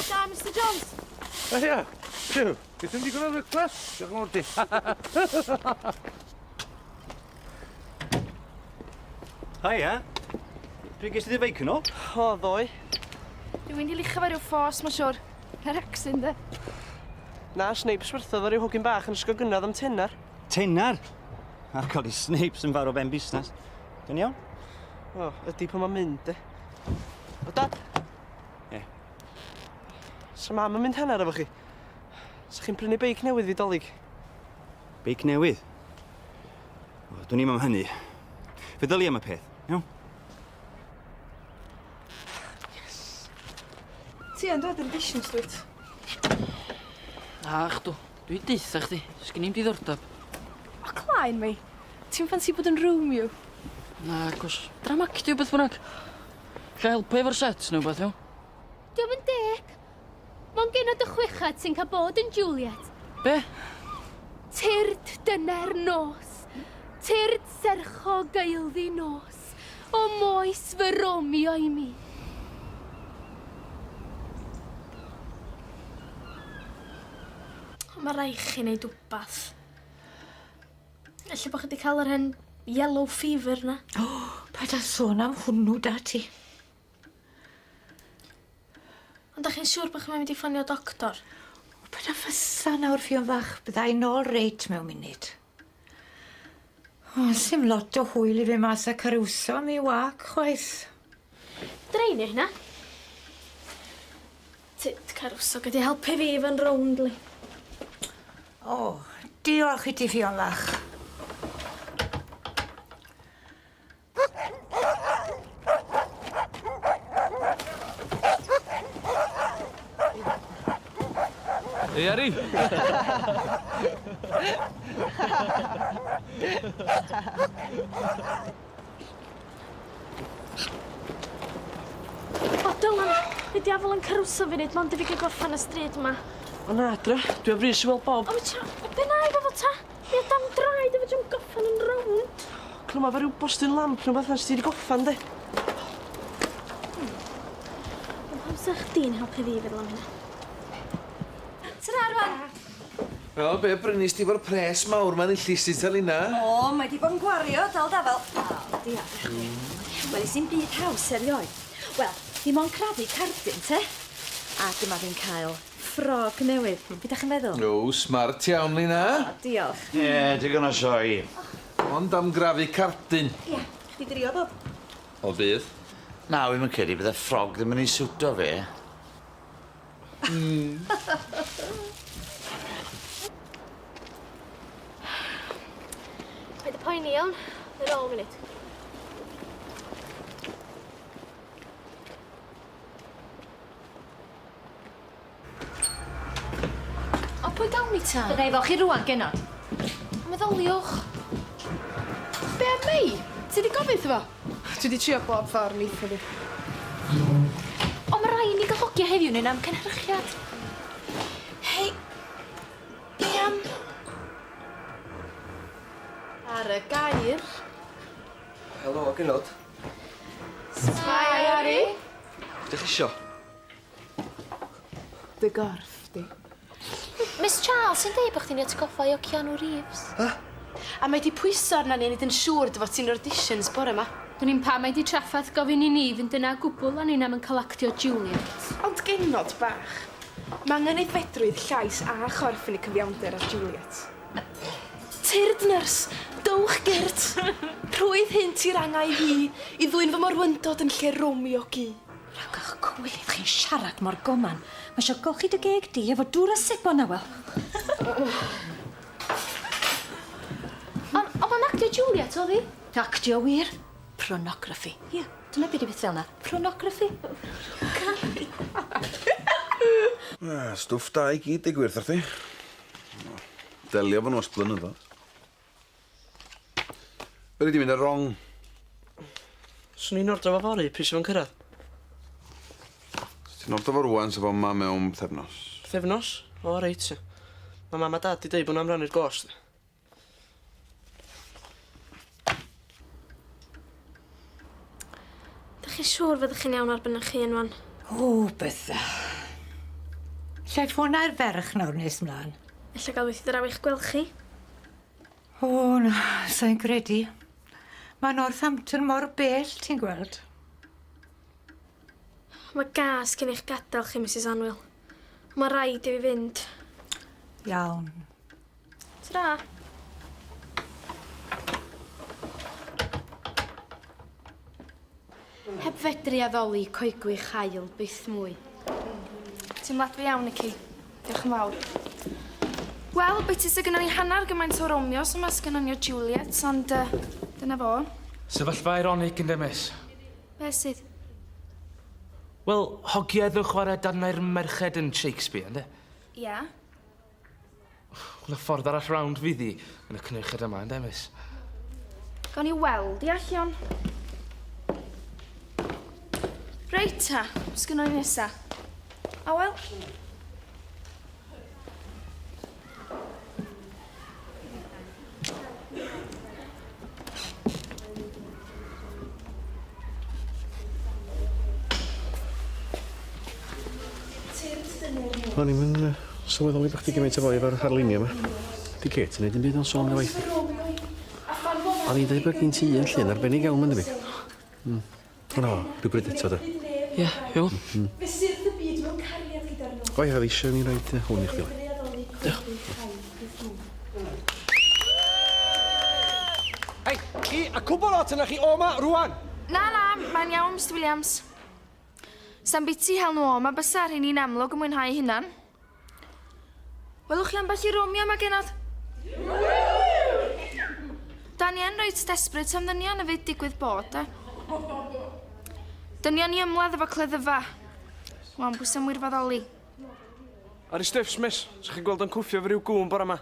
Da, Mr Jones. Ia, Siw, beth yn digon o frecwas? Diolch yn fawr ti. Haia. Pryd ges ti dy feic yn ôl? O, ddoe. Rhywun 'di luchio fo ryw ffos, ma'n siwr. Yr accent de. Na, Snapes werthodd o ryw hogyn bach yn ysgol gynradd am tenner. Tenner? Ar codi Snapes yn farw ben busnes. Dyn iawn? O, ydi pan mae'n mynd, de. O, dad? Ie. Sa mam yn mynd hanner efo chi? Sa chi'n prynu beic newydd fi Dolig? Beic newydd? O, dwn i'm am hynny. Feddylia am y peth, iawn? Yes! Ti yn dod i'r auditions dwyt? Na, chdw. Dwi deutha chdi. Sgin i'm diddordab. O, claen mi. Ti'n ffansi bod yn Romeo? Na, cos drama actio beth bynnag. Alla helpu efo'r set neu wbath, iawn? Dio'm yn deg. Mond genod y chwechad sy'n cael bod yn Juliet. Be? Tyrd dyner nos, tyrd sercho gaelddi nos, o moes fy Romeo i mi. Mae rai chi wneud wbath. Ella bod chi wedi cael yr hen yellow fever na. O, paid â sôn am hwnnw da ti. Ond dach chi'n siŵr bod chi'n mynd i ffonio doctor? O, paid â ffysa nawr, Ffion fach. Bydda i nôl reit mewn munud. O, sim lot o hwyl i fi mas â Caruso am ei wâc, chwaith. Dreinio hynna. Tyd, Caruso, gei di helpu fi efo'n rownd, li. O, diolch i ti, Ffion fach. Ei, Ari! O, Dylan, y diafol yn Caruso funud, mond i fi gael gorffan y stryd yma. O na, dra, dwi ar frys i weld Bob. O, mi o, be na i fo fo ta? Mi o dan draed efo jam goffan yn rownd. Clyma fo ryw bostyn lamp neu wbath nes ti 'di goffan de. Wel pam sa chdi'n helpu fi feddwl am hynna? Tara rwan! Wel, be brynis di fo'r pres mawr ma'n enllys ti ta Lina? O, mae di bod yn gwario, dal dafel. O, diolch i chdi. Wel, is byd haws erioed. Wel, dim ond crafu cardyn, te? A dyma fi'n cael ffrog newydd. Be dach chi'n feddwl? O, smart iawn, Lina. O, diolch. Ie, digon o sioe. Ond am grafu cardyn. Ie, chdi drio, Bob. O, bydd. Na, wi'm yn credu bydde ffrog ddim yn ei siwto fe. Paid â poeni, iawn? Yn ôl munud. O, pwy gawn ni ta? Fydda i efo chi rŵan, genod. Meddyliwch. Be am Mei? Ti 'di gofyn 'tho fo? Dwi 'di trio bob ffordd neitho fi. O, ma' rai' ni ga'l hogia heddiw neu na'm cynhyrchiad. Hei, be am... Ar y gair. Helo, genod. S'mai, Ari? Be 'dych chi isio? Dy gorff di. Miss Charles sy'n deud bo' chdi'n 'i atgoffa 'i o Keanu Reeves. Be? A mae 'di pwyso arna ni neud yn siŵr dy fod ti'n yr auditions bore 'ma. Dwn i'm pam mae 'di traffarth gofyn i ni fynd yna o gwbwl a ninna'm yn ca'l actio Juliet. Ond genod bach. Ma' angen aeddfedrwydd llais a chorff yn y cyfiawnder ar Juliet. Tyrd, nyrs! Dowch gyrt! Rhwydd hynt i'r angau hi, i ddwyn fy morwyndod yn lle Romeo gu. Rhag o'ch cywilydd chi'n siarad mor goman. Mae isio golchi dy geg di efo dŵr a sebon, Awel. Ond ond ma'n actio Juliet o'dd 'i? Actio wir? Pronography. Ia, dyna be' 'di peth fel 'na. Pronography. Ah, stwff da i gyd, deu gwir 'tha chdi. Delio efo nhw ers blynyddoedd. Be' 'di mynd ar rong? Swn i'n ordro fo fory, pry' sa fo'n cyrradd? Os ti'n ordro fo rŵan sa fo 'ma mewn pythefnos. Pythefnos? O reit. Ma' mam a dad 'di deud bo' nhw am rannu'r gost. Dych chi siŵr fyddwch chi'n iawn ar ben 'ych hun wan? O, bydda. Llai ffonau'r ferch nawr nes mlaen. Ella gael weithio draw i'ch gweld chi. O, na, sai'n credu. Mae Northampton mor bell, ti'n gweld. Mae gas gen i'ch gadael chi, Misus Anwyl. Mae rhaid i fi fynd. Iawn. Tara. Heb fedru addoli coegwych haul byth mwy. Ti'n ladwy iawn, Nici. Diolch yn fawr. Wel, biti sy gynnon ni hanner gymaint o Romeos yma sy gynnon ni o Juliets, ond yy, dyna fo. Sefyllfa ironic ynde, miss? Be' sydd? Wel, hogiau oedd yn chwarae darnau'r merched yn Shakespeare, ynde? Ia. Wel, y ffordd arall rownd fydd hi yn y cynhyrchiad yma, ynde, miss? Gawn ni weld, ia, Llion? Reit ta, sgynnon ni nesa? Awel? O'n i'm yn yy sylweddoli bo' chdi gymaint o foi efo'r harlunia 'ma. 'Di Kate yn neud dim byd ond sôn am ei waith hi. O'n i'n deud bod gin ti un llun arbennig iawn ma'n debyg. Hmm. O na, rhywbryd eto de. Ie, iawn. Hmm. O ia, o'dd eisiau ni roid yy hwn i chdi. Diolch. Hei, chi a cwbl lot yna chi o 'ma rŵan! Na, na, mae'n iawn, Mister Williams. Sa'm biti hel nhw o 'ma bysa, rheini'n amlwg yn mwynhau hunan. Welwch chi ambell i Romeo 'ma genod? Da ni yn reit desperate am ddynion efyd, digwydd bod, de. Dynion i ymladd efo cleddyfa. Wan, pwy sy'n wirfoddoli? Ar y stiffs, miss. Sa chi'n gweld o'n cwffio efo ryw gŵn bora 'ma.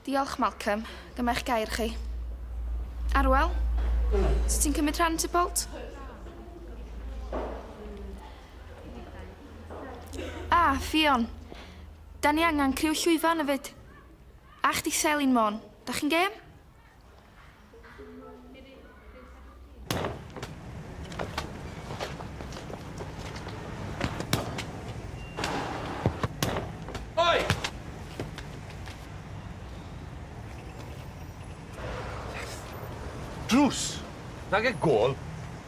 Diolch, Malcolm. Dyma eich gair chi. Arwel, sut ti'n cymryd rhan, Tybalt? Ah, Ffion. Da ni angen criw llwyfan hefyd. A chdi Selin Môn. Da chi'n gêm? Oi! Drws! Nage gôl.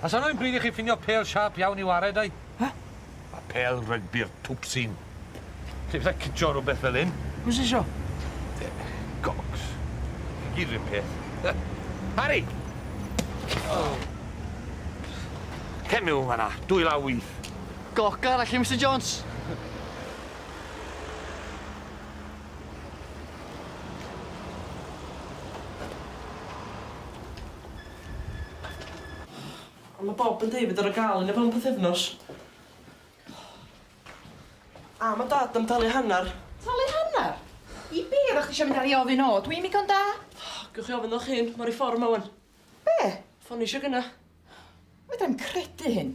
A sa nhw'n bryd i chi ffinio pêl siâp iawn i ware 'da 'i? He? Ma' pêl rygbi'r twpsyn. Lle fydda cicio rwbeth fel 'yn? Pwy sy isio? Gogs. Chi gyd 'r un peth. Harry! Oh. Cer miwn fan 'na, dwy law wyth. Gog arall i Mister Jones. Ond mae Bob yn deud fod ar gael un o fewn pythefnos. A mae dad am dalu hanner. Talu hanner? I be oeddach chdi isio mynd ar ei ofyn o? Dwi'm igon da. Gewch chi ofyn o'ch hun, mae'r i ffordd yma wan. Be? Ffonisio gynna. Fedrai'm credu hyn.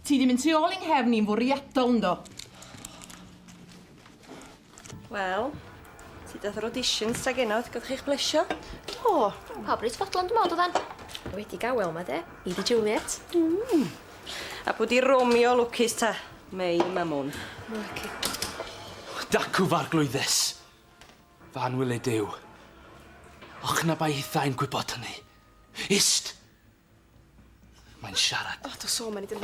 Ti 'di mynd tu ôl i nghefn i'n fwriadol yndo? Wel, sut ath yr auditions ta genod? Gafoch chi'ch plesio? Do. Pawb reit fodlon dwi me'wl doddan? Wedi gawel 'ma de. I 'di Juliet. Mm. A pw 'di Romeo lwcus ta? Mei Mamun. Naci. Dacw f'arglwyddes. Fy anwylyd Duw. Och na bai hithau'n gwybod hynny. Ist! Mae'n siarad. O, do so many dim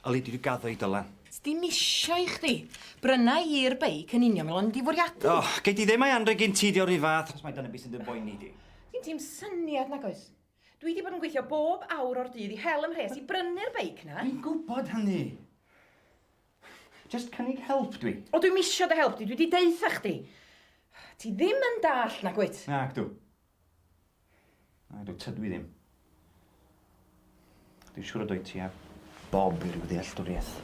Oli, dwi 'di gaddo i Dylan. Sdim isio i chdi. Bryna i'r beic yn union fel o'n i 'di fwriadu. O, gei di ddim ei anrheg gen ti 'di o'r un fath, achos mai dyna be sy'n dy boeni di. Sgin ti'm syniad nag oes? Dwi 'di bod yn gweithio bob awr o'r dydd i hel 'y mhres i brynu'r beic 'na. Dwi'n gwybod hynny. Jyst cynnig help dwi. O, dwi'm isio dy help di, dwi 'di deutha chdi. Ti ddim yn dallt nagwyt? Nagdw. Nagdw, tydw i ddim. Dwi'n siŵr o dwyt ti a Bob i ryw ddealltwriaeth.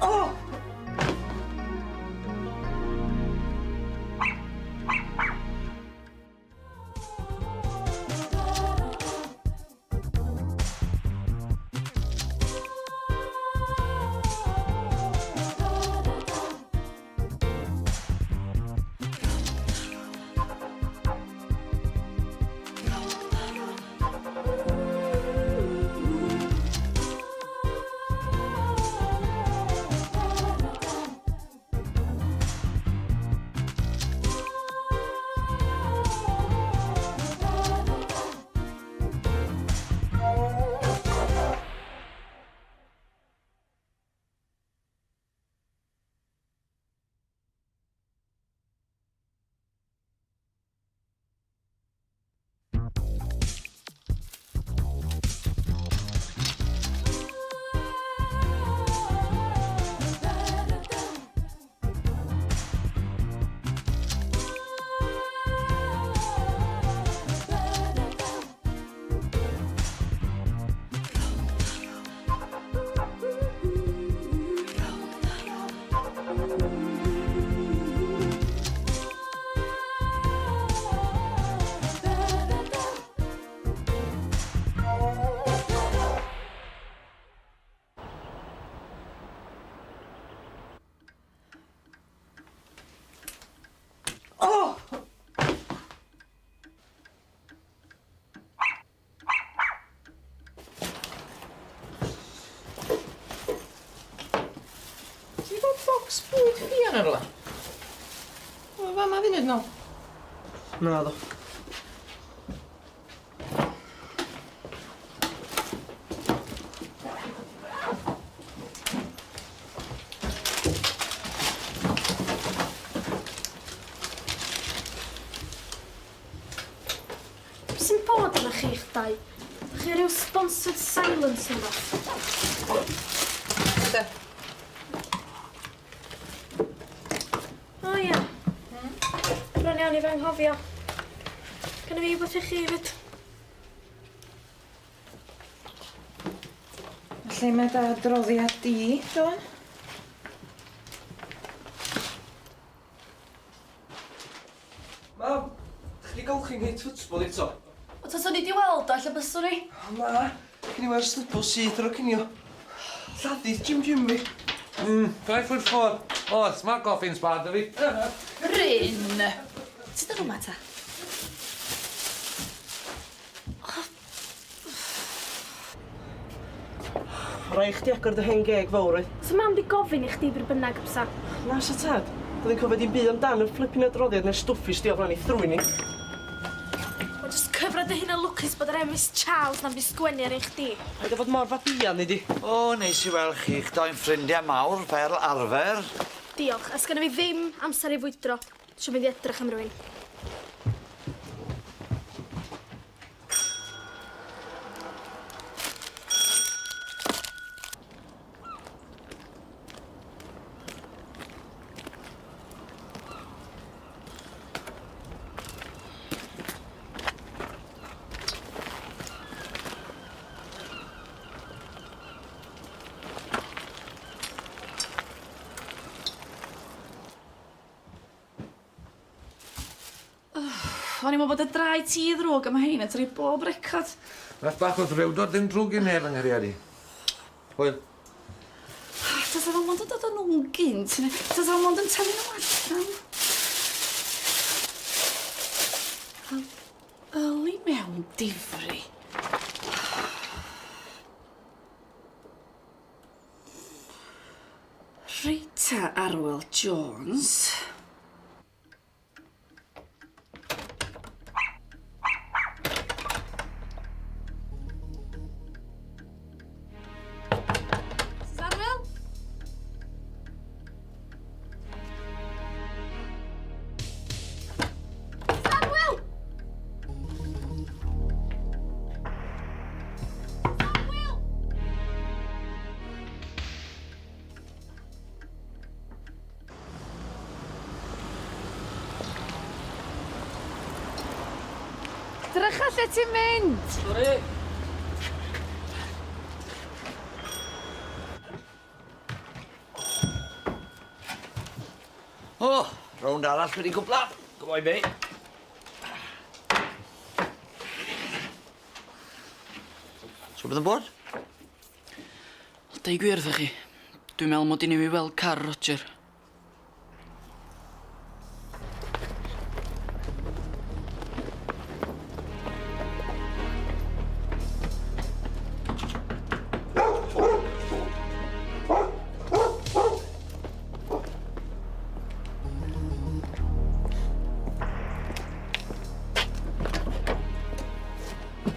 O! O! Ti 'di gweld bocs bwyd Ffion yn rwla? O, fama funud nôl. Naddo. Be sy'n bod arnoch chi'ch dau? Dych chi ryw sponsored silence neu wbath? Be? O ia. Hmm? Bron iawn i fy anghofio. Gynna fi wbath i chi 'fyd. Lle mae dy adroddiad di, Dylan? Mam, dych chi 'di golchi ngheit football eto? O taswn i 'di weld o ella byswn i. O na, cyn i weld slipio syth ar ôl cinio. Lladdu Jim Jim fi. Dau ffwrdd ffwr. Oes, ma goffi'n sbâr 'da fi. Bryn! Sut ar yma ta? Rai chdi agor dy hen geg fawr oedd. Sa mam 'di gofyn i chdi bryd bynnag bysa? Na sa tad. Doedd hi'n cofio dim byd amdan y flippin adroddiad ne'r stwff i sti o flaen ei thrwyn hi. Wel jyst cyfra dy hun yn lwcus bod yr Emrys Charles 'na'm 'di sgwennu ar un chdi. Paid â bod mor fabian nei di. O neis i weld chi'ch dau'n ffrindiau mawr fel arfer. Diolch, a sgynna fi ddim amser i fwydro. Isio mynd i edrych am rywun. O'n i'n meddwl bod y drai ti ddrwg a mae hein yn torri bob record. Nath bach o ddrewdod ddim drwg i neb yng nghariad i. Hwyl. Tasa fo mond yn dod â nhw'n gynt, neu tasa fo mond yn tynnu nhw allan. Wel, yli mewn difri. Reit ta, Arwel Jones. Mrs Anwyl? Mrs Anwyl! Drycha lle ti'n mynd! Sori! O, rownd arall wedi gwpla. Go on, mate. So beth yn bod? Deu gwir wrthoch chi, dwi'n meddwl mod i newydd weld car Roger.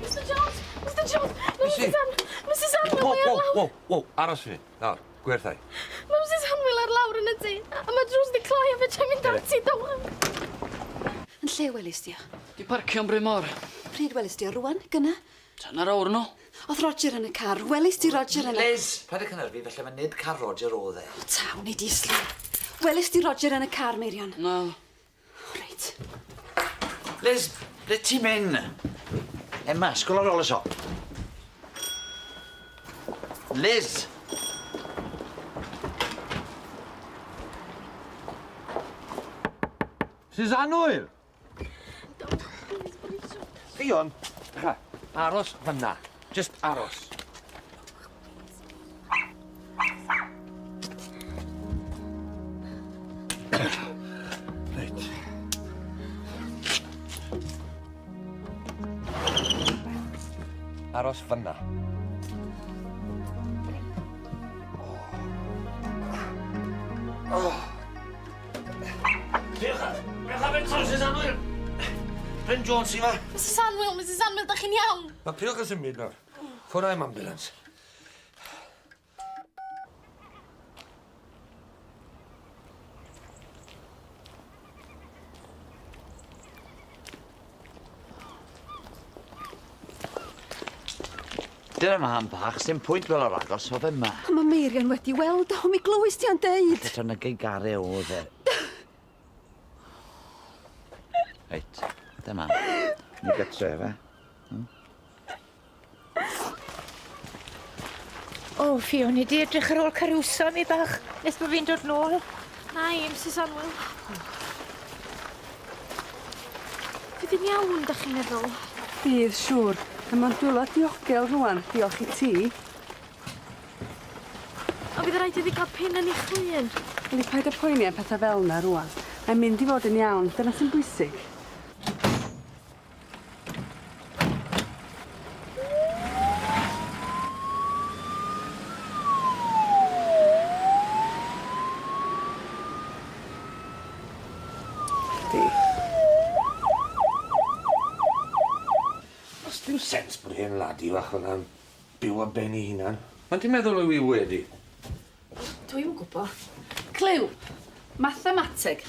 Mr Jones! Mr Jones! Mae Mrs An... Mrs Anwyl Wow, ar wow, lawr! wow, wow, aros fi. Nawr, gwerthau. Mae Mrs Anwyl ar lawr yn y tŷ, a mae drws di clau a fedra i mynd ati, dowch. Yn lle welis di o? Di parcio yn Bryn Mawr. Pryd welis di o rwan? Gynna? Tan ar awr nôl. O'dd Roger yn y car. Welis di Roger yn y... Liz! Paid â cynhyrfu, felly mae nid car Roger o'dd e. O taw, nei di sylwi. Welis di Roger yn y car, Meirion? Naddo. O reit. Liz, ble ti'n mynd? Emma, sgol ar ôl y siop. Liz! Mrs Annwyl! Ffion, aros fyna. Just aros. Reit. Aros fyna. Oh. Diolch am... Diolch am eto, Mrs Anwyl. Bryn Jones sy 'ma. Mrs Anwyl, Mrs Anwyl, da chi'n iawn? Ma' priodas yn symud nawr. Ffwrdd am ambulance. Dyna mam bach, sdim pwynt fel yr agos o fe 'ma. Ond ma' Meirion wedi weld o, mi glywis ti o'n deud. Eto na gei gare o'dd e. Reit, dyma. Ni gytre, fe. Hmm? O, Fiona, di edrych ar ôl Caruso mi bach, nes bod fi'n dod nôl. Na i, Mrs Anwyl. Fydd hi'n iawn, dach chi'n meddwl? Bydd, siŵr. A ma'n dwylo diogel rŵan, diolch i ti. Ond fydd rhaid iddi gael pin yn ei chlun. Yli, paid â poeni am pethau fel 'na rŵan. Mae'n mynd i fod yn iawn, dyna sy'n bwysig. Chdi. Does dim sens bod hen ladi fach fel 'na'n byw ar ben 'i hunan. Ma'n ti'n meddwl yw 'i wedi? Dwi'm yn gwbo. Cliw! Mathemateg.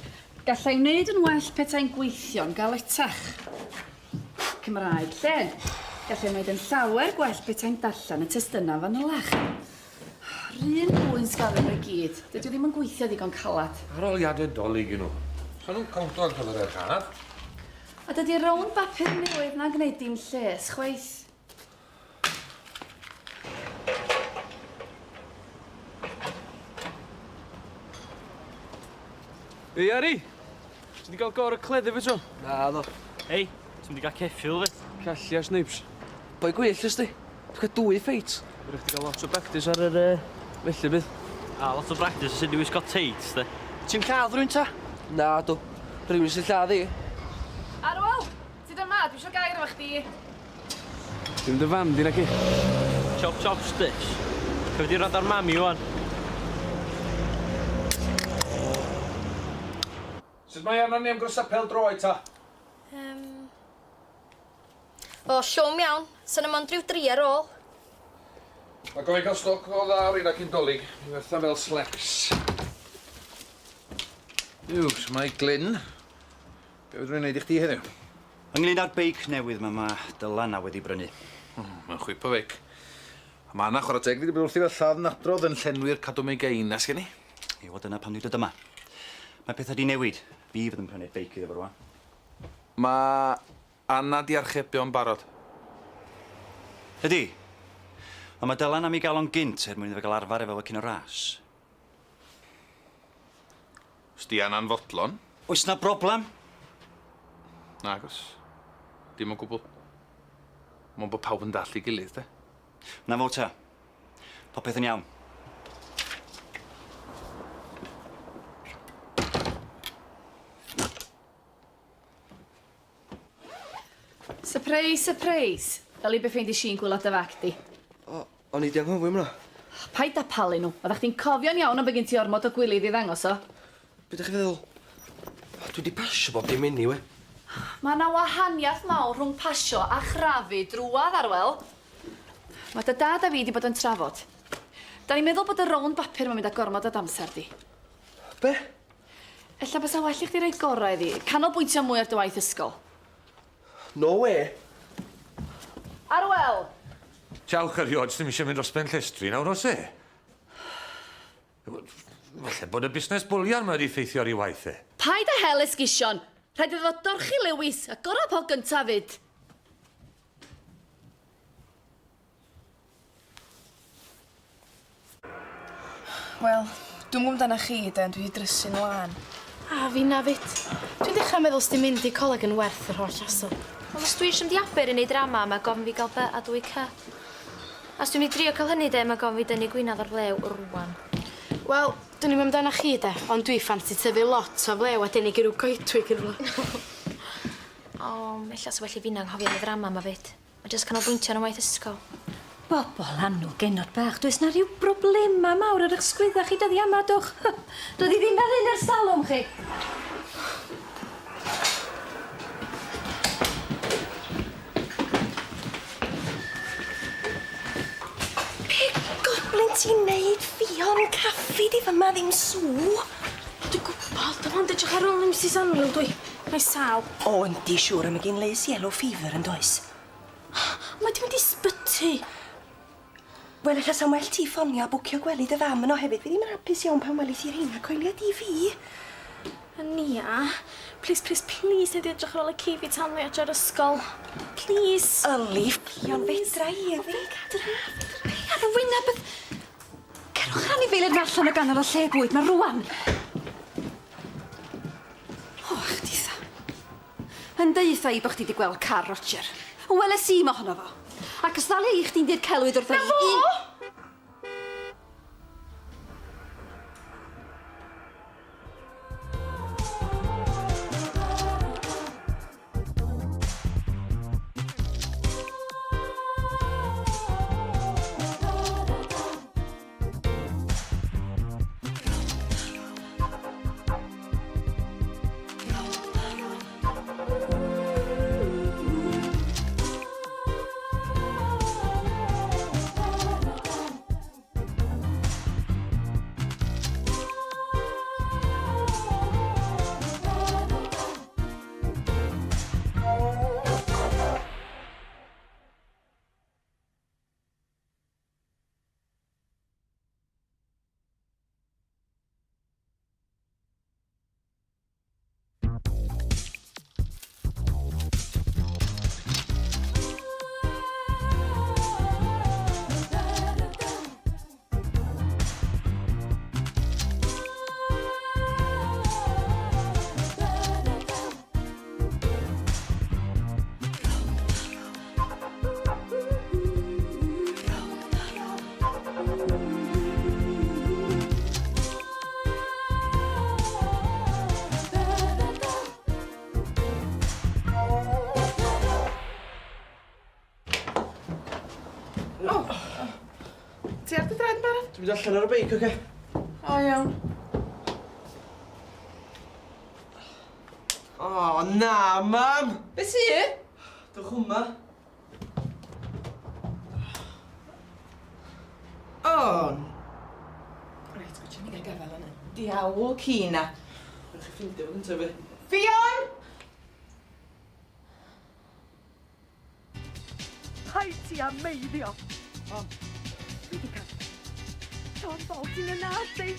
Galla i wneud yn well petai'n gweithio'n galetach. Cymraeg llên. Galla i wneud yn llawer gwell petai'n darllen y testunau fanylach. R'un pwynt ganddyn nhw i gyd. Dydy o ddim yn gweithio ddigon calad. Arholiadau 'Dolig 'yn nhw. Sa nhw'n cownto ar gyfer yr haf. A dydy'r rownd bapur newydd 'na'n gwneud dim lles chwaith. Ei, Ari! Ti 'di gael go ar y cleddyf eto? Naddo. Hei, ti'n mynd i gael ceffyl fi? Callia, Snipes. Boi gwyllt ysdi. Dwi'n cael dwy ffeit. Rwy'n chdi gael lot o practice ar yr, felly bydd. A, lot o practice sut i wisgo teits, de. Ti'n lladd rhywun ta? Na, dw. Rhywun sy'n lladd i. Arwel! Ti dyma, dwi eisiau gair efo chdi. Dim dy fam di naci? Chop chop stitch. Cyfyd di rand ar mami wan. Sut mae arnon ni am grosa pêl-droed ta? Yym. O, llwm iawn. Sa 'na mond ryw dri ar ôl. Mae gofyn cael stoc o dda o reina cyn Dolig. Mi werthan fel sleps. Duw, shwmae Glyn? Be fedrwn i wneud i chdi heddiw? Ynglyn â'r beic newydd 'ma ma' Dylan a wedi brynu. Mae'n chwip o feic. A ma' 'na, chwarae teg, fi 'di bod wrthi fel lladd nadrodd yn llenwi'r cadw meigein a sgen i. Ie, wel dyna pam dwi'n dod yma. Mae pethau 'di newid. Fi fydd yn prynu'r beic iddo fo rwan. Mae Anna 'di archebio'n barod. Ydi. Ond mae Dylan am ei gael o'n gynt er mwyn iddo fe gael arfer efo fo cyn y ras. Os 'di Anna'n fodlon. Oes 'na broblem? Nagos. Dim o gwbl. Mond bod pawb yn dallt ei gilydd, de. Na fo ta. Popeth yn iawn. Sypreis, sypreis. Fel i be ffeindis i'n gwylod dy fag di. O, o'n i 'di anghofio am wnna. Paid â palu nhw. Oeddach chdi'n cofio'n iawn am bod gen ti ormod o gwilydd i ddangos o. Be dych chi feddwl? Dwi 'di pasio bob dim eniwe. Mae 'na wahaniaeth mawr rhwng pasio a chrafu drwadd, Arwel. Mae dy dad a fi 'di bod yn trafod. Da ni'n meddwl bod y rownd bapur 'ma'n mynd â gormod o d'amser di. Be? Ella bysa well i chdi roi gorau iddi. Canolbwyntio mwy ar dy waith ysgol. No way! Arwel! Jawch erioed, sdim eisiau mynd dros ben llestri nawr, oes e? Falle bod y busnes bwlian 'ma wedi effeithio ar ei waith e. Paid â hel esgusion. Rhaid iddo fo dorchi Lewis, a gorau po gynta 'fyd. Wel, dwi'm gwbo amdanach chi de, ond dwi 'di drysu'n lân. A finna 'fyd. Dwi'n dechra meddwl sdim mynd i coleg yn werth yr holl hassle. Wel os dwi isio mynd i Aber i neud drama ma' gofyn fi ga'l By a dwy Cy. A os dwi'n mynd i drio ca'l hynny de ma' gofyn fi dynnu gwinadd o'r flew rŵan. Wel, dwn i'm amdanach chi de, ond dwi ffansi tyfu lot o flew a denig i ryw goedwig yn rwla. O, ella sa well i finna anghofio am y ddrama 'ma 'fyd. Ma' jyst canolbwyntio ar 'yn waith ysgol. Bobol annwl genod bach, does 'na rhyw broblema mawr ar 'ych sgwydda chi dyddia 'ma, dwch? Doedd hi ddim fel hyn ers talwm chi. Be goblin ti'n neud Ffion? Caffi 'di fyma ddim sŵ. Dwi'n gwybod, dim ond edrych ar ôl Misus Annwyl dwi. Mae sâl. O yndi siŵr a ma' gin Liz yellow fever yndoes? Mae 'di mynd i sbyty. Wel ella sa'n well ti ffonio a bwcio gwely dy fam yno hefyd. Fi ddim yn hapus iawn pan welis i rheina coelia di fi. Nia, plis plis plis nei di edrych ar ôl y ci fi tan fi adre'r ysgol. Plis. Yli Ffion fedra i yfi. Fedra, fedra. Ar y wyneb y... Cerwch yr anifeiliaid 'ma allan o ganol y lle bwyd 'ma rŵan! O, chditha. Yn deutha i bo' chdi 'di gweld car Roger. Weles i mohono fo. Ac os ddalia i chdi'n deud celwydd wrtha i... Na fo! Ti'n mynd allan ar y beic, oce? O, iawn. O, na, mam! Be sy? Dwch hwma. O! Reit, gwtio ni gael gafael yn y diawl ci na. Rhaid chi ffindio fo gyntaf fi. Ffion! Paid ti â meiddio! Mam. Dwi 'di cael John Bolt yn y nad i!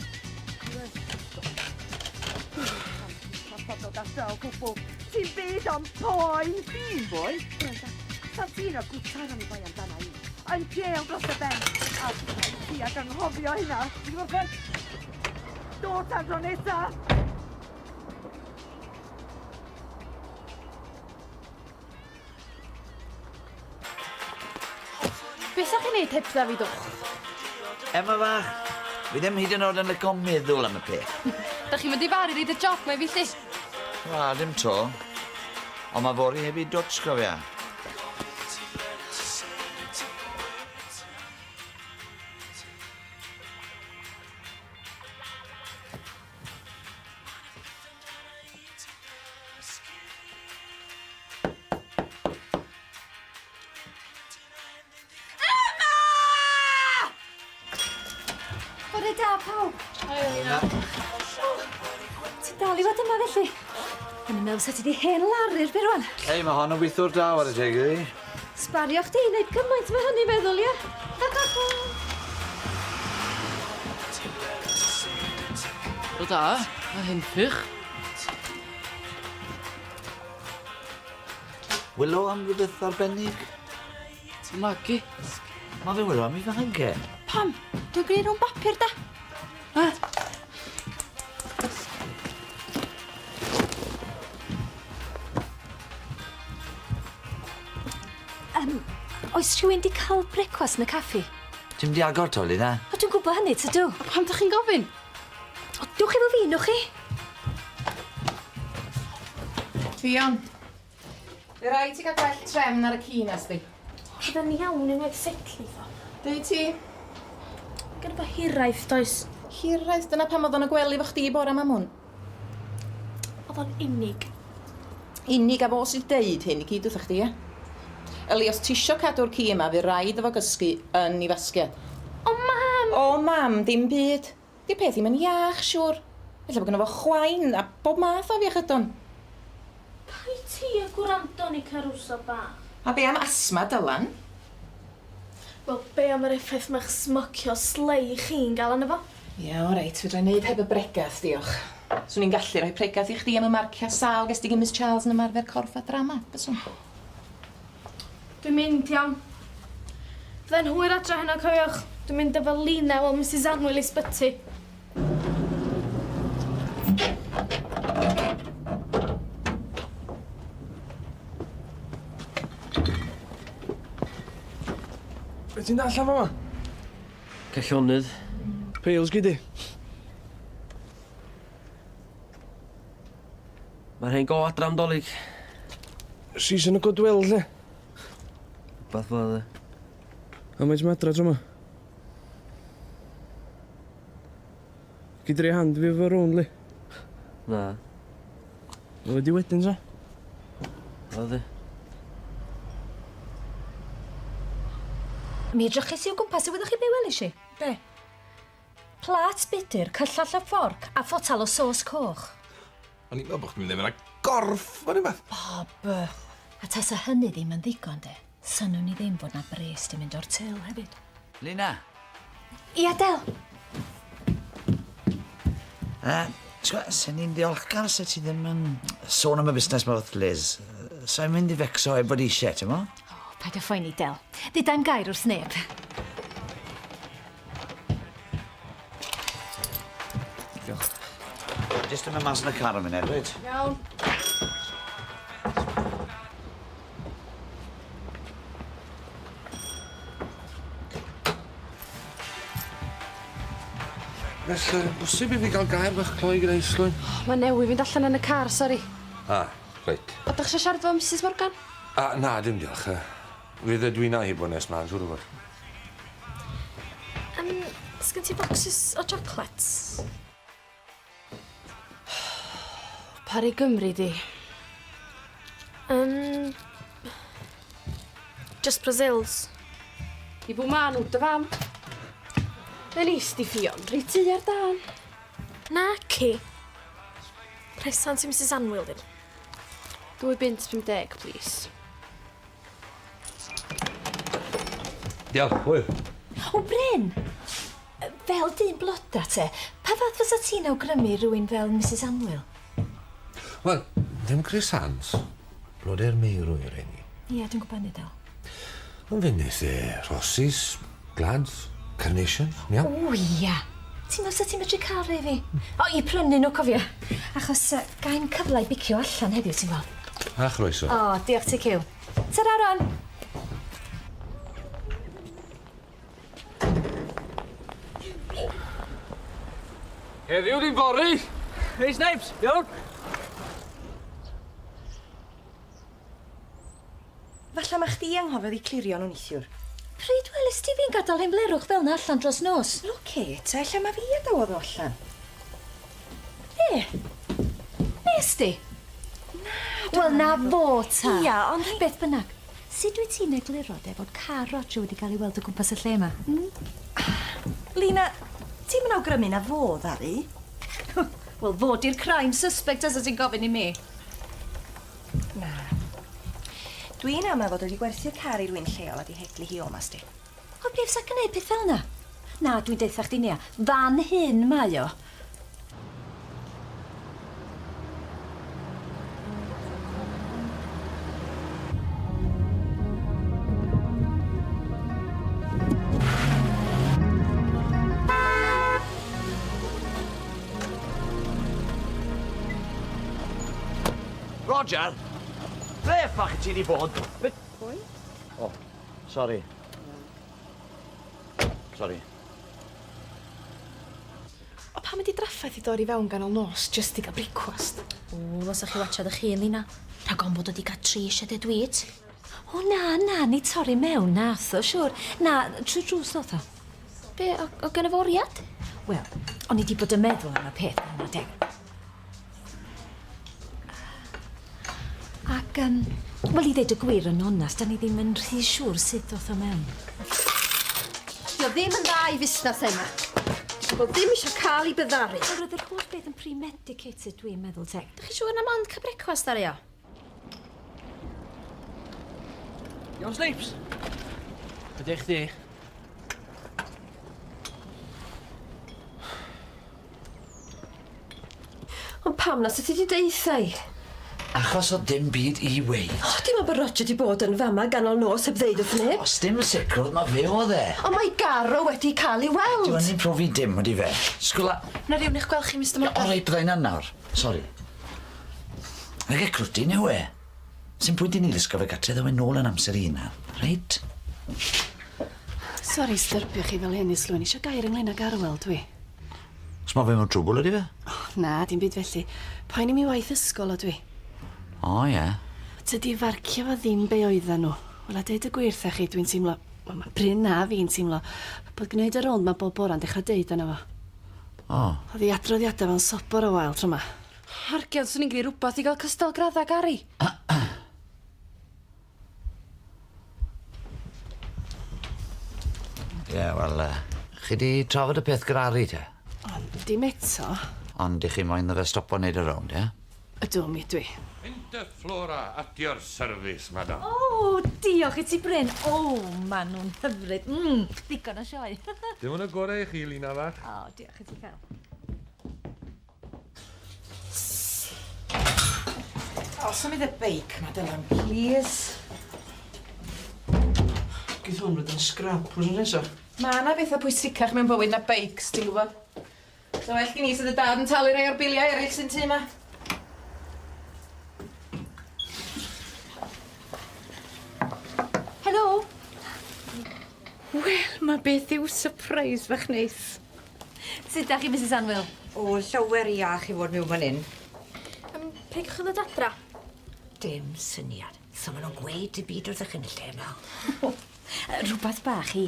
Paid dod adra o gwbl. Ti'n byd ond poen! Fi'n boen? Gwranda, sa ti'n o gwtar am i boi amdana i. Yn jail dros y ben. A paid ti ag anghofio hynna. Ti 'di gorffen? Do tan tro nesa! Be sa chi'n neud hebdda fi dwch? Emma fach, fi ddim hyd yn oed yn lico meddwl am y peth. Da chi'n mynd i faru reid y job 'ma i fi 'lly? Wel, dim 'to. Ond ma' fory heb i dwtsh, cofia. Emma! Bore da, pawb. Hei, Lina. Ti'n dal i fod yma felly? O'n i'n meddwl sa ti di hen laru'r be rwan. Hei, mae hon yn weithiwr da, ware teg iddi. Sbario chdi i neud gymaint mae hynny feddwl, ia? O da, a henffych. Wylo am rhywbeth arbennig? Nagi. Mae fe wylo am ei fag e. Pam? Dwi'n gwneud nhw'n bapur da. Ha? Um, oes rhywun di cael brecwast yn y caffi? Ti'n di agor to, Lina? O, dwi'n gwybod hynny, tydw. A pam dych chi'n gofyn? O, dwch efo fi, newch chi? Ffion. Fe rhaid ti gael gwell trefn ar y ci na sdi. Fydda'n iawn unwaith setli fo. Deud ti? Gynno fo hiraeth, does? Hiraeth? Dyna pam oedd o'n y gwely efo chdi bore 'ma mwn. Oedd o'n unig. Unig a fo sydd deud hyn i gyd wrtha chdi, ia? Yli, os tisio cadw'r ci yma, fydd raid iddo fo gysgu yn 'i fasgiad. O mam! O mam, dim byd. Di'r peth ddim yn iach, siŵr. Ella bod gynno fo chwain a bob math o afiechydon. Paid ti a gwrando ni Caruso bach. A be am asthma Dylan? Wel, be am yr effaith ma'ch smocio slei chi'n gael arno fo? Ia, o reit, fedra i neud heb y bregath, diolch. Swn i'n gallu rhoi pregath i chdi am y marciau sâl ges di gin Miss Charles yn ymarfer corff a drama, byswn? Dwi'n mynd, iawn. Fyddai'n hwyr adra heno, cofiwch. Dwi'n mynd efo Lina i weld Misus Anwyl i sbyty. Be ti'n darllen fama? Cell llonydd. Peils gei di. Mae'r hen go adra am Dolig. Season of goodwill, lle. Wbath fel 'a. A mae ti'n adra tro 'ma? Gei di roi hand fi efo rownd, li? Na. Wel, di wedyn, sa? O, di. Mi edrychais i o gwmpas a wyddoch chi be welis i? Be? Plât budr, cyllell a fforc, a photel o sos coch. O'n i'n meddwl bod chdi'n mynd i fynd â gorff neu rhywbeth. Bob! A tasa hynny ddim yn ddigon de, synnwn i ddim fod 'na bres 'di mynd o'r til hefyd. Lina! Ia, Del? Yy, t'gwo', sen i'n ddiolchgar se ti ddim yn sôn am y busnes 'ma wrth Liz. Sai'n mynd i fecso heb fod isie, t'mo'? O, paid â phoeni, Del. Ddeudai'm gair wrth neb. Diolch. Jyst yn mynd mas yn y car am funud, reit? Iawn. Felly, bosib i fi gael gair bach cloi gyda Islwyn? Oh, mae newi fynd allan yn y car, sori. Ah, reit. O, dach chi eisiau siarad efo Mrs Morgan? Ah, na, dim diolch. Fydd Edwina hi bod nes mlaen, siŵr o fod. Yym, Sgen ti bocsys o chocolates? Pa rei Gymru di? Just Brazils. I bw ma nhw, dy fam? Mae'n is di Ffion, reit tu ar dân. Naci. Presant i Mrs Anwyl dyn. 2 bunt 50, please. Diolch, hwyl. O, Bryn! Fel dyn bloda te, pa fath fysa ti'n awgrymu rhywun fel Mrs Anwyl? Wel, ddim croissants. Blodau'r meirw yw'r rheini. Ie, dwi'n gwybod hynny del. Ond fe wnes e rhosys, glads, carnations, iawn? O, ia. Ti'n meddwl sa ti'n medru cael rhai fi? O, i prynu nhw, cofia. Achos gai'm cyfle i bicio allan heddiw, ti'n gweld. A chroeso. O, diolch ti, Cyw. Tara, rwan! Heddiw di fory! Hei Snipes, iawn? Falla ma chdi anghofiodd i clirio nhw neithiwr. Pryd weles ti fi'n gadael hen blerwch fel 'na allan dros nos? Wel oce te, ella ma fi adawodd o allan. Be? Nes di? Na, Wel na fo ta. Ia, ond... Beth bynnag, sut wyt ti'n egluro de fod car Roger wedi cael ei weld o gwmpas y lle yma? Hmm? Lina, ti'm yn awgrymu na fo ddaru? Wel, fo di'r crime suspect os ti'n gofyn i mi. Na. Dwi'n ama fod wedi gwerthu'r car i rywun lleol a di heglu hi o 'ma sti. O, be fysa gneud peth fel 'na? Na, dwi'n deutha chdi Nia, fan hyn mae o. Roger! Ble ffach ti di bod? Be... Pwy? O, sori. Sori. O pam ydi draffaeth i dorri fewn ganol nos jyst i gael brecwast? O, ddylsa chi watsiad eich hun, Lina. Rhag ofn bod o 'di cael 3 dead weight. O na, na, nid torri mewn nath o, siwr. Na, trwy drws ddoth o. Be, o, o gynno fo oriad? Wel, o'n i di bod yn meddwl am y peth yma, deg. Ac, wel, i ddeud y gwir yn onast, da ni ddim yn rhy siŵr sut ddoth o mewn. Dio ddim yn dda i fusnes yma. Pobl ddim eisiau cael ei byddaru. Wel, roedd yr holl beth yn premedicated, dwi'n meddwl, te. Dych chi siŵr na mond cael brecwast ar o? Iawn, Snipes? Be di chdi? Ond pam na sut ti di deutha i? Achos o dim byd i weud. O, dim ond bod Roger di bod yn fama ganol nos heb ddeud wrth neb. Os dim sicrwydd ma fe o'dd e. Ond mae gar o wedi cael ei weld. Dyw hynny'n profi dim ydi fe? Sgwla... Na rhywun i'ch gweld chi, Mister Morgan. O reit, bydda i'n nawr. Sori. Nage crwtyn yw e. Sim pwynt i ni lusgo fe gatre ddaw e nôl yn amser i hunan, reit? Sori styrbio chi fel hyn, Islwyn. Isio gair ynglyn ag Arwel, dwi. Os ma fe mewn trwbwl ydi fe? O, na, dim byd felly. Poeni mi waith ysgol o dwi. O, ie. Tydi farcio fo ddim be oeddan nhw. Wel, a deud y gwir 'tha chi, dwi'n teimlo... Wel, mae Bryn a fi'n teimlo bod gwneud y rownd ma bob bora'n dechrau deud arno fo. O. Oedd ei adroddiadau fo'n sobor o wael tro 'ma. Argian, swn i'n gwneud rhywbeth i gael cystal gradda Gary. Ie, wel, chi di trafod y peth gyda Ari, te? Ond dim eto. Ond i chi moyn iddo fe stopo wneud y rownd, ie? Ydw, mi ydw i. Interflora at your service, madam. O, diolch i ti, Bryn. O, maen nhw'n hyfryd. Ddigon o sioe. Dim ond y gorau i chi, Lina fach. O, diolch i ti, Fel. O, symud y beic ma, Dylan, please. Geith hwn fod yn scrap wrth nesaf. Mae yna bethau pwysicach mewn bywyd na beics, ti'n gwybod? So well gen i sydd y dad yn talu rhai o'r biliau eraill sy'n tŷ yma. Helo! Wel, mae beth yw surprise fach neis. Sut da chi, Mrs Anwyl? O, llawer iach i fod mewn fan hyn. Pryd gewch chi ddod adra? Dim syniad. So maen nhw'n gweud dim byd wrthych yn y lle yma. Rhywbeth bach i,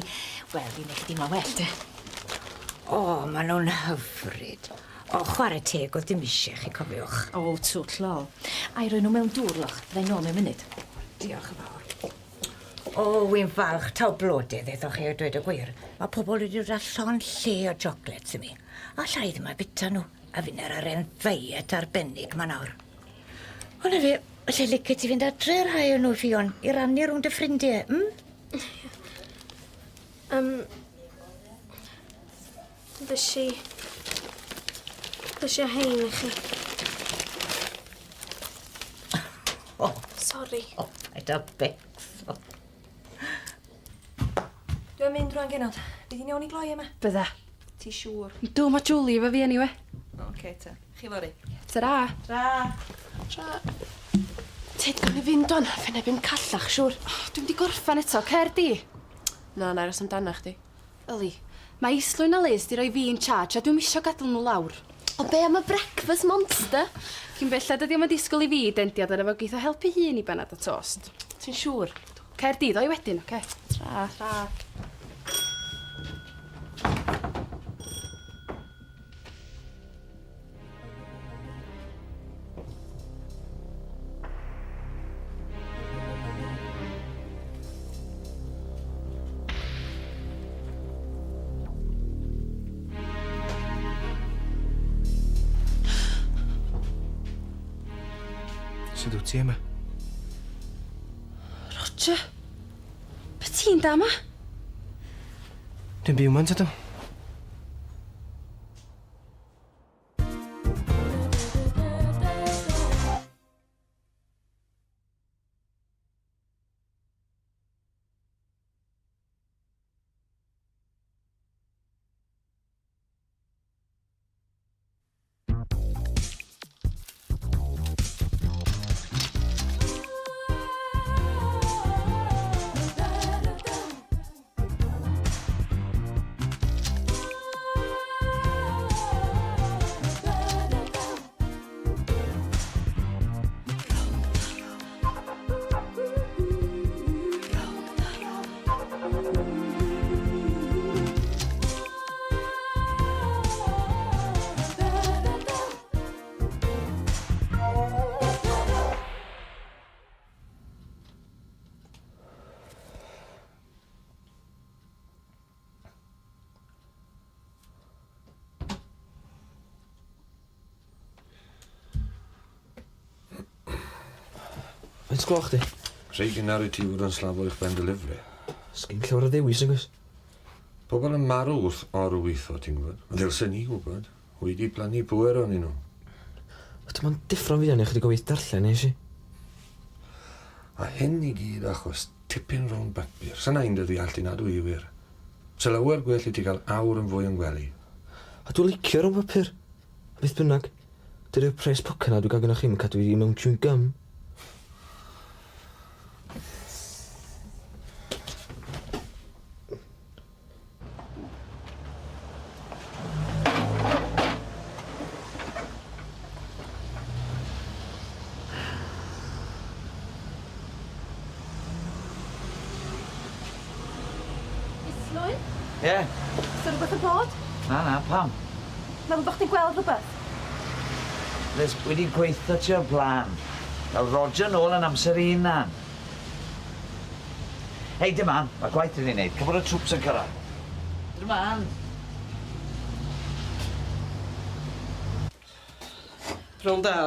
wel, i wneud chdi deimlo'n well, de. O, maen nhw'n hyfryd. O, chwarae teg, oedd dim eisiau chi, cofiwch. O, twt lol. A'i roi nhw mewn dŵr, loch. Byddai nôl mewn munud. Diolch yn fawr. O, wi'n falch taw blode ddethoch chi a dweud y gwir. Mae pobl wedi dod â llond lle o chocolates i mi. Alla i ddim a bita nhw. A finne ar yr ddiet arbennig 'ma nawr. O 'na fe, lle licet ti fynd adre rhai o nhw, Ffion, i rannu rhwng dy ffrindie, mm? Yym... Ddes i... Ddes i â hein i chi. O. Sori. O, paid â becso. Dwi'n mynd rwan, genod. Bydd hi'n iawn i gloi yma? Bydda. Ti siŵr? Yndw, mae Julie efo fi anyway. Oce te. Chi fory. Tara. Tra. Tra. Ted, gawn ni fynd wan. Fe neb yn callach, siŵr. Oh, dwi'm di gorffan eto. Cer di. Na, na, aros amdana chdi. Yli, mae Islwyn a Liz di roi fi in charge a dwi'm isio gadal nhw lawr. Ond be am y breakfast monster? Cyn belled ydi o'm yn disgwyl i fi dendiad arno fo geith o helpu hun i banad a tost. Ti'n siŵr? Cer di, ddoi wedyn, oce? Tra. Tra. Sut wyt ti yma? Roger! Be ti'n da yma? Dwi'n byw ma'n tydw. Faint gloch di? Rhy gynnar i ti fod yn slafo uwch ben dy lyfre. Sgin llawer o ddewis nag oes? Pobl yn marw wrth orweithio, ti'n gwybod? Ddylsen ni gwybod. Wedi plannu pŵer o'n nhw. Ydw ma'n deffro'n fuan i chydig o waith darllen nes i. A hyn i gyd achos tipyn rownd bapur. Sa nain dy ddeall di nad wy wir. Sa lawer gwell i ti gael awr yn fwy yn gwely. A dwi'n licio rownd bapur. A beth bynnag, dydi'r pres poced 'na dwi'n gael gynnoch chi'm yn cadw fi mewn chewing gum. Islwyn? Ie? Yeah. Oes 'na rwbeth yn bod? Na, na, pam? Meddwl bo' chdi'n gweld rwbeth. Liz, wedi gweitho ti o'r blaen. Daw Roger nôl yn amser ei hunan. Hei, dim man, mae gwaith i ni wneud. Cyfod y trwps yn cyrraedd. Dim man. Pnawn da.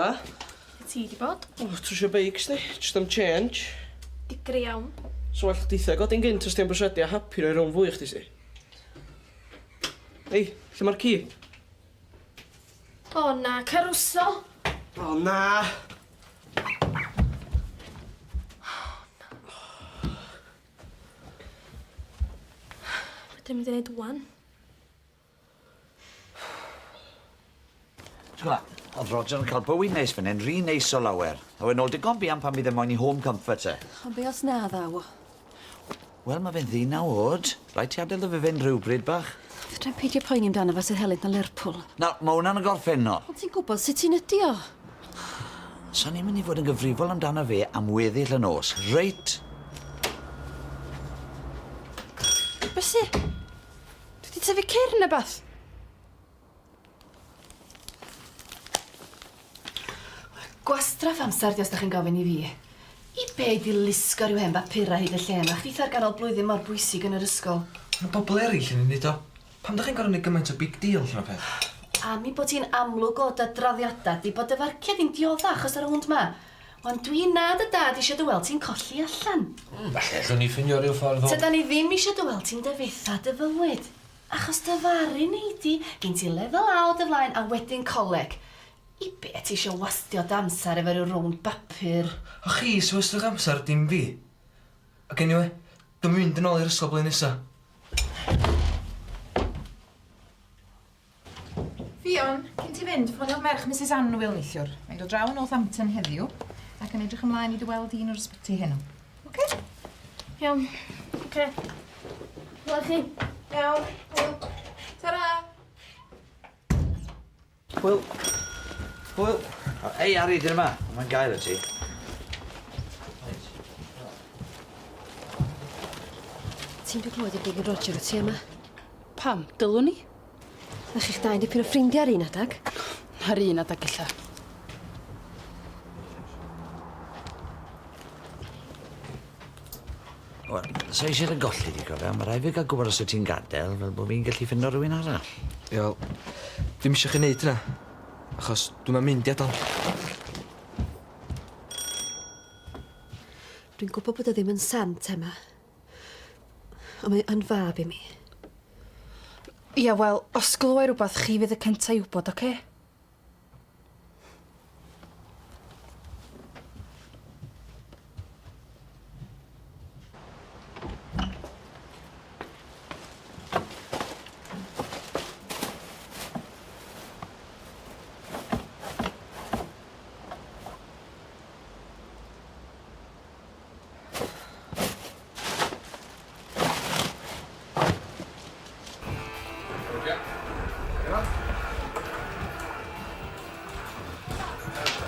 Lle ti 'di bod? O, trwsio beics di, jyst am change. Digri iawn. So well chditha godi'n gynt os ti am brysedi a happy roi rownd fwy chdi si. Ei, lle mae'r ci? O na, Caruso! O na! Be dwi'n mynd i wneud wan? T'wel, oedd Roger yn cael bywyd neis fan hyn, rhy neis o lawer. A we'n ôl digon buan pan bydd e moyn i home comfort e. Ond be os na ddaw o? Wel, ma' fe'n ddeunaw o'd. Rhaid ti adel iddo fe fynd rhywbryd bach. Fedrai'm peidio poeni amdano fo sydd helynt na Lerpwl. Na, ma' wnna'n y gorffennol. Ond ti'n gwybod sut un ydi o. So ni'n mynd i fod yn gyfrifol amdano fe am weddill y nos, reit? Be sy? Dwi 'di tyfu cyrn ne' beth? Gwastraff amser 'di os 'dach chi'n gofyn i fi. I be 'di lusgo rhyw hen bapura hyd y lle 'ma, chditha'r ganol blwyddyn mor bwysig yn yr ysgol. Ma' pobl eraill yn ei neud o. Pam 'dach chi'n gor'o' neud gymaint o big deal allan o peth? Am 'i bod hi'n amlwg o dy draddiada di bod dy farcia di'n diodda achos y rownd 'ma. Wan dwi na dy dad isio dy weld ti'n colli allan. Falle allwn ni ffindio ryw ffordd o... Tydan ni ddim isio dy weld ti'n dyfetha dy fywyd. Achos dyfaru nei di, gin ti lefel A o dy flaen a wedyn coleg. I be ti isio wastio dy amser efo ryw rownd bapur? O chi sy wastio'ch amser, dim fi. Ac eniwe, dwi'm yn mynd yn ôl i'r ysgol blwyddyn nesa. Ffion, cyn ti fynd, ffoniodd merch Misus Anwyl neithiwr. Mae'n dod draw yn Northampton heddiw ac yn edrych ymlaen i dy weld di yn yr ysbyty heno. Oce? Iawn. Oce. Hwyl chi. Iawn. Hwyl. Tara! Hwyl. Hwyl. Ei, Ari, dyn yma. Mae'n gael y ti. Ti'n dod clywed y big Roger o ti yma? Pam? Dylwn i? Na chi'ch dau'n dipyn o ffrindiau ar un adag. Ar un adag ella. Wel, sa i eisiau dy golli di, cofia. Mae rhaid fi gael gwybod os wyt ti'n gadael, fel bod fi'n gallu ffindo rhywun arall. Ie, wel, ddim eisiau chi wneud hynna, achos dwi'm yn mynd i adael. Dwi'n gwybod bod o ddim yn sant, Emma. Ond mae o yn fab i mi. Ia, wel, os glywai rwbath, chi fydd y cynta i wybod, oce?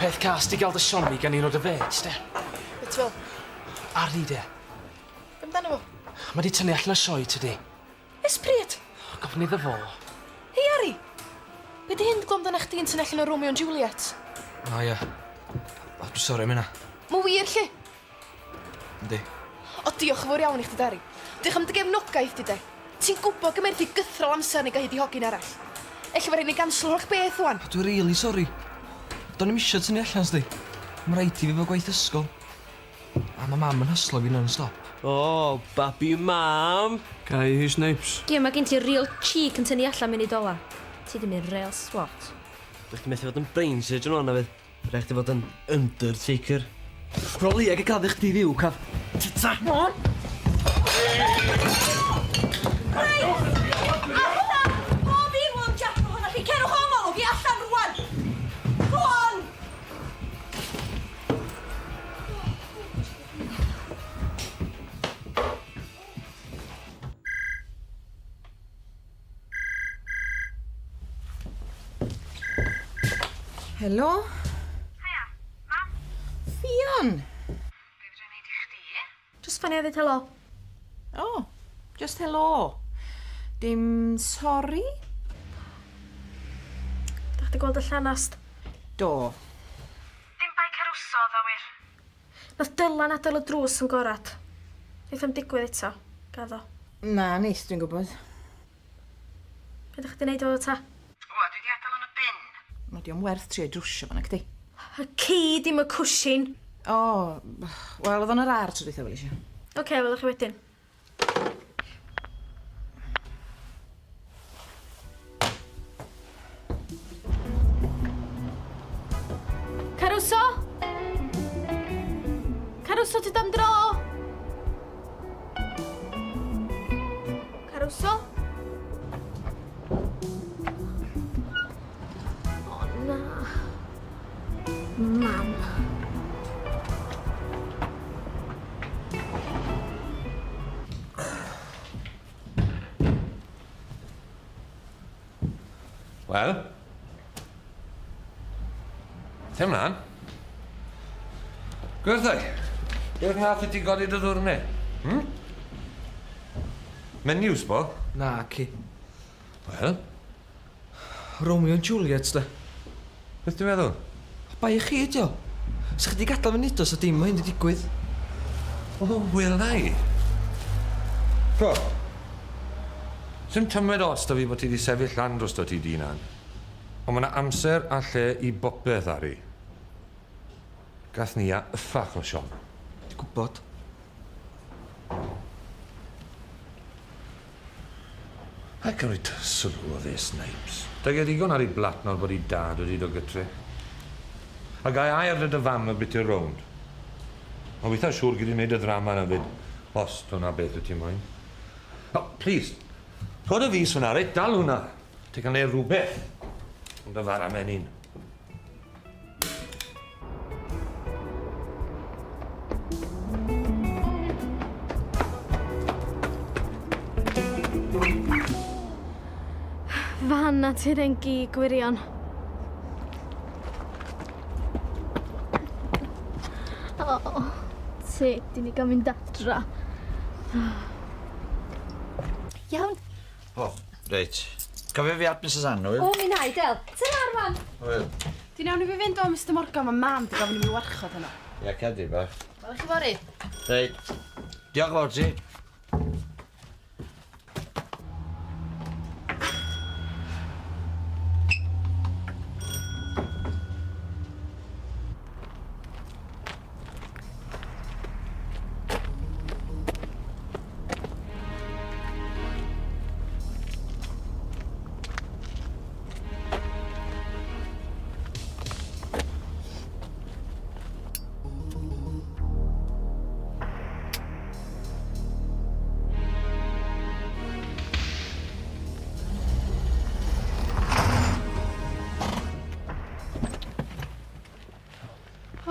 Peth cas di gael dy siomi gan un o dy fêts, de. Be ti fel? Ari, de. Be amdano fo? Mae di tynnu allan o sioe, tydi. Ers pryd? Gofyn iddo fo. Hei Ari! Be di hyn glwm amdana chdi yn tynnu allan o Romeo and Juliet? O ia. O, dwi'n sori am hynna. Mae'n wir, lly? Yndi. O, diolch yn fawr iawn i chdi, Dari. Diolch am dy gefnogaeth di, de. Ti'n gwybod gymaint di gythral amser ni gael hyd i hogyn arall. Ella fo rhaid ni ganslo holl beth wan. O, dwi'n rili sori. Do'n i'm isio tynnu allan, sdi. Mae'n rhaid i fi efo gwaith ysgol. A mae mam yn hyslo fi non-stop. O, babi mam! Ga i hi snipes? Ie, mae gen ti real cheek yn tynnu allan munud ola. Ti di mynd real swat. Dych chdi methu fod yn brain surgeon wan na fydd? Rhaid chdi fod yn undertaker. Rho ag y gadw chdi fyw, caf. Ta! Come on! Allan! Bob un one jack ohonoch chi! Cerwch o'n olwg i allan rwan! Go on! Helo? Haia, mam. Ffion! Be fedra i neud i chdi? Jyst ffonio i ddeud helo. O, just helo. Dim sori? Dach chdi gweld y llanast? Do. Dim bai Caruso o'dd o wir. Nath Dylan adael y drws yn gorad. Neith o'm digwydd eto, gaddo. Na, neith, dwi'n gwybod. Be dach chdi neud efo fo ta? Wel, dwi 'di adael o'n y bin. Wel, 'di o'm werth trio drwsio fo, nacdi? Y ci, dim y cwshin. O, wel, o'dd o'n yr ardd tro dwytha, welis i. Oce, welwch chi wedyn. Caruso? Caruso, ti am dro? Caruso? O na. Mam. Wel? Te mlaen. Gwerthau, beth nath i ti godi dy ddwrne? Hmm? Menyw, sbo? Na, ci. Wel? Romeo and Juliet, de. Beth ti'n meddwl? Bai chi ydi o. Sa chdi gadael fi neud o sa dim o hyn 'di digwydd. O, wela i. Do. Sim tymed ots 'da fi bod ti 'di sefyll lan drosto ti dy hunan. Ond ma' 'na amser a lle i bopeth, Ari. Gath Nia yffach o siom. Dwi gwybod. Paid cymryd sylw o dde, Snipes. Dag e ddigon ar ei blat nawr bod ei dad wedi dod gytre. A gai air 'da dy fam a bit rownd. Mae'n weitha siŵr gei di wneud y ddrama 'na 'fyd, os dyna beth wyt ti moyn. O, plîs, rho dy fys fynna reit, dal hwnna. Ti'n cael neud rhywbeth yn dy fara menyn. Fan na ti'r ein gi gwirion. O, ti, di ni gael mynd adra. Iawn. O, reit. Cofio fi at Mrs Annwyl. O, mi wna i, Del. Tara, rwan. Hwyl. Ti'n iawn i fi fynd o, Mister Morgan, mae mam di gofyn i mi warchod heno. Ia, cadi bach. Wela i chi fory. Reit. Diolch yn fawr ti.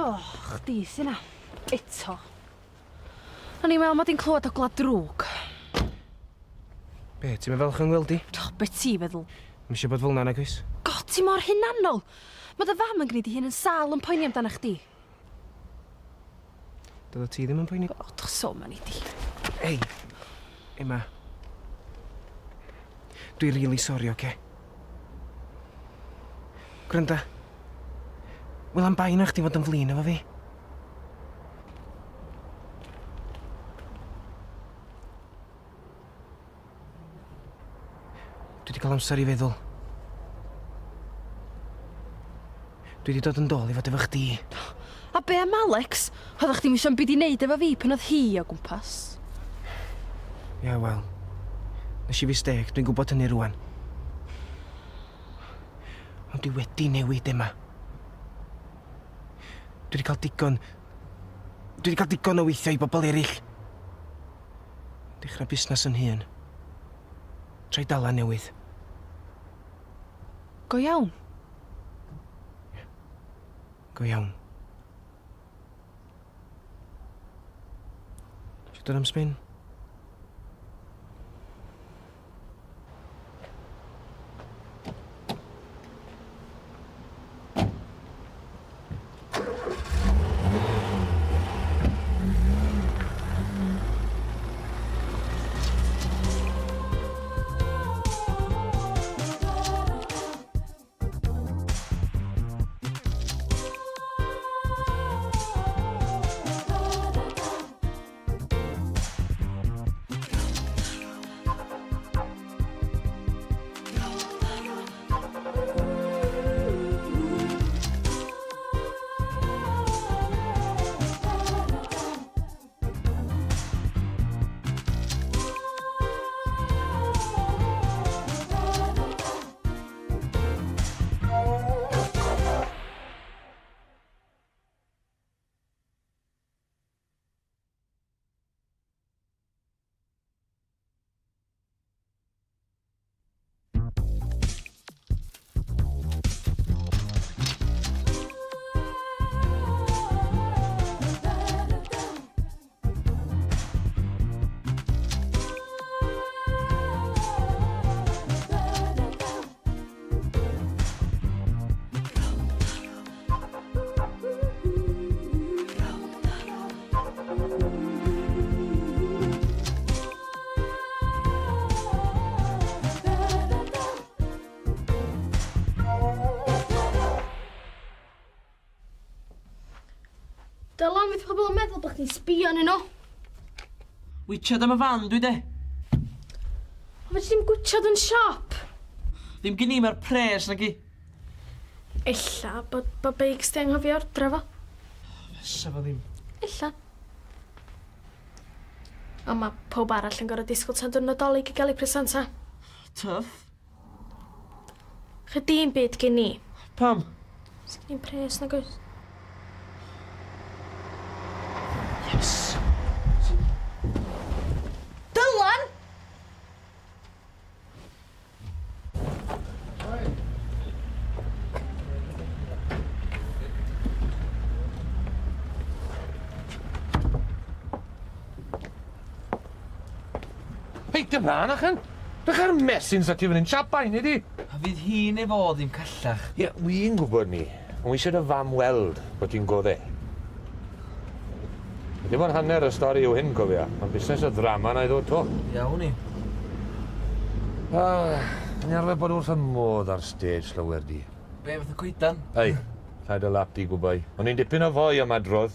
O, chdi sy 'na. Eto. O'n i'n meddwl mod i'n clywed ogla drwg. Be, ti'n meddwl falch o'n gweld i? O, be ti feddwl? Ddim eisiau bod fel 'na nag oes? God, ti mor hunanol! Mae dy fam yn gwneud ei hun yn sâl yn poeni amdana chdi. Doedda ti ddim yn poeni? O, doch so ma ni di. Ei, Emma. Dwi rili sori, oce? Gwranda. Wel am bai na chdi fod yn flin efo fi. Dwi wedi cael amser i feddwl. Dwi wedi dod yn dôl i fod efo chdi. A be am Alex? Oeddach chdi'm isio 'm byd i neud efo fi pan oedd hi o gwmpas. Ia, wel. Nes i fistêc, dwi'n gwybod hynny rwan. Ond dwi wedi newid, Emma. Dwi wedi cael digon... Dwi wedi cael digon o weithio i bobl eraill. Dechrau busnes yn hun. Troi dala newydd. Go iawn? Go iawn. Isio dod am spin? Dylan, fydd pobl yn meddwl bod chdi'n sbio arnyn nhw. Witsiad am y fan dwi de. Ond fedri di'm gwtsiad yn siop. Ddim gin i mae'r pres nagi. Ella bod bod beics di anghofio ordro fo. Fysa fo ddim. Ella. Ond mae pawb arall yn gorfod disgwyl tan diwrnod Dolig i gael eu presanta. Tough. Chdi dim byd gen i. Pam? Sgin i'm pres nag oes? Yes! Dylan! Hei, dim mlaen achan! Drych ar mesyn sa ti fan hyn, siap bai, nei di? A fydd hi neu fo ddim callach. Ie, wi'n gwybod 'ny, ond wi eisiau dy fam weld bod ti'n godde. Dim ond hanner y stori yw hyn, cofia. Mae busnes y ddrama 'na i ddod 'to. Iawn i. Ah, ni'n arfer bod wrth y modd ar stage llawer di. Be, fath o coedan? Ei, llai dy lap di, gwboi. O'n i'n dipyn o foi am adrodd.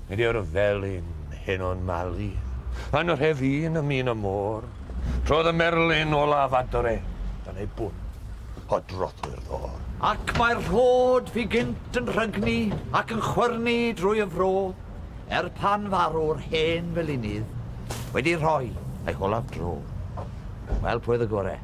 Nid yw'r felin heno'n malu. Yn y rhef un ym min y môr. Trodd y merlyn olaf adre dan ei bwn o drothwy'r ddôr. Ac mae'r rhod fu gynt yn rhygnu ac yn chwyrnu drwy y fro, er pan farw'r hen felinydd wedi rhoi ei holaf dro. Wel, pwy oedd y gore?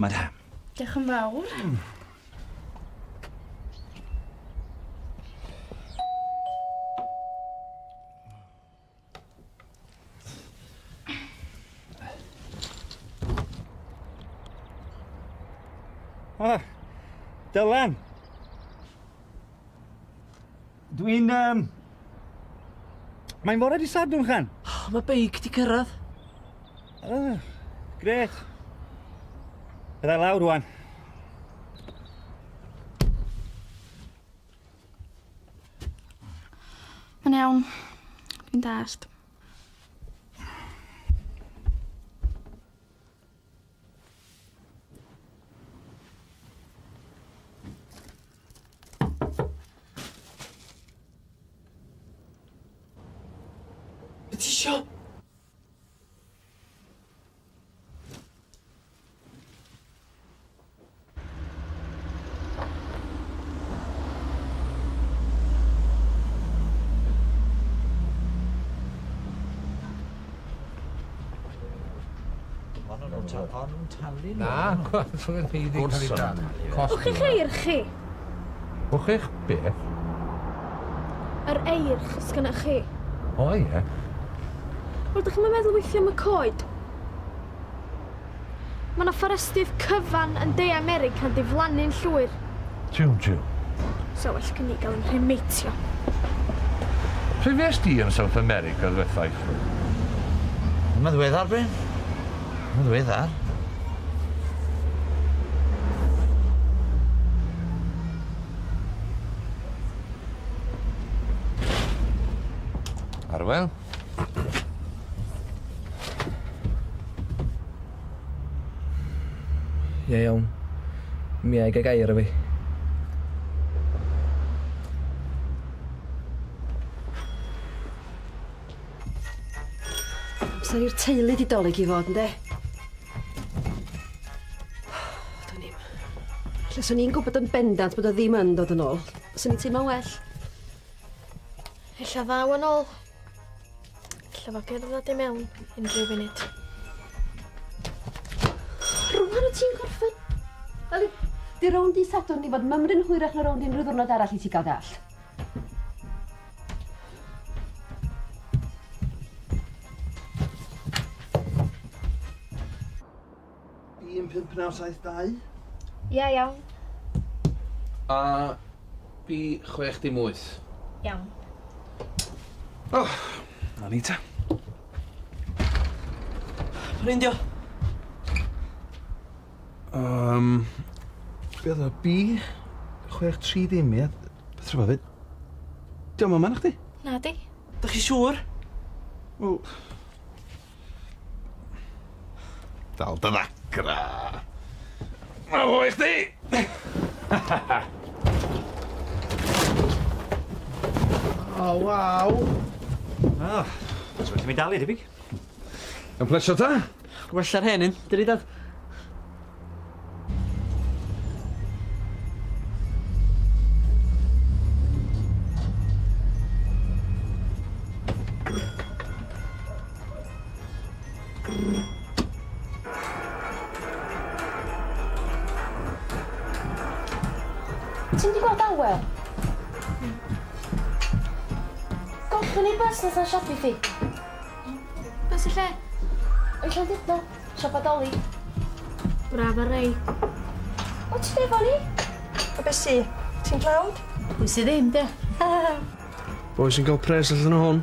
Madam. Diolch yn fawr. Ah, Dylan. Dwi'n... Um... Mae'n fore di Sadwrn, Chan. Oh, mae beic di cyrraedd. Oh, gret. Byddai lawr rwan. Mae'n iawn. Dwi'n dallt. Be ti isio? O'n nhw'n talu nhw. Na, roedd ni wedi cael ei dalu. Wch eich eirch chi? Wch eich beth? Yr eirch sgynnach chi. O ie. Wel, dych chi'n meddwl weithio am y coed? Mae yna fforestydd cyfan yn De America'n diflannu'n llwyr. Jiw, jiw. So well gen i gael yn rhymeitio. Pryd fues di yn South America ddwetha i ffwrdd? Mae'n ddiweddar, Bryn. Mae'n ddiweddar. Arwel? Ie, iawn. Mi ai gael gair o fi. Amser i'r teulu di Dolig i fod, ynde? Dwn i'm. Lle swn i'n gwybod yn bendant bod o ddim yn dod yn ôl, swn i'n teimlo'n well. Ella ddaw yn ôl. Ella fo gerdded i mewn unrhyw funud. Rwan wyt ti'n gorffen? Wel, di rownd i Sadwrn i fod mymryn hwyrach na rownd unrhyw ddwrnod arall i ti gael dall. Un pump naw saith dau. Ia, iawn. A B 6 dim 8. Iawn. O, na ni ta. P'run 'di o? Be oedd o? B 6 3 dim, ia? Beth rhyfedd fyd? Diolch yma na chdi? Na di. Dach chi siŵr? Wel... Dal dy ddagra. Ma fo i chdi! O, waw. O, so wedi mi dalu, debyg. Yn plesio ta? Wella'r hen un, dydi dad? Ti'n di gweld Awel? Gollon ni bus nath o'n siop i chi. Bus y lle? O'i Llandudno, siopa Dolig. Braf ar rei. O, ti'n efo ni? O be sy? Ti'n dlawd? Pwy sydd ddim, de? Boi sy'n cael pres allan o hwn.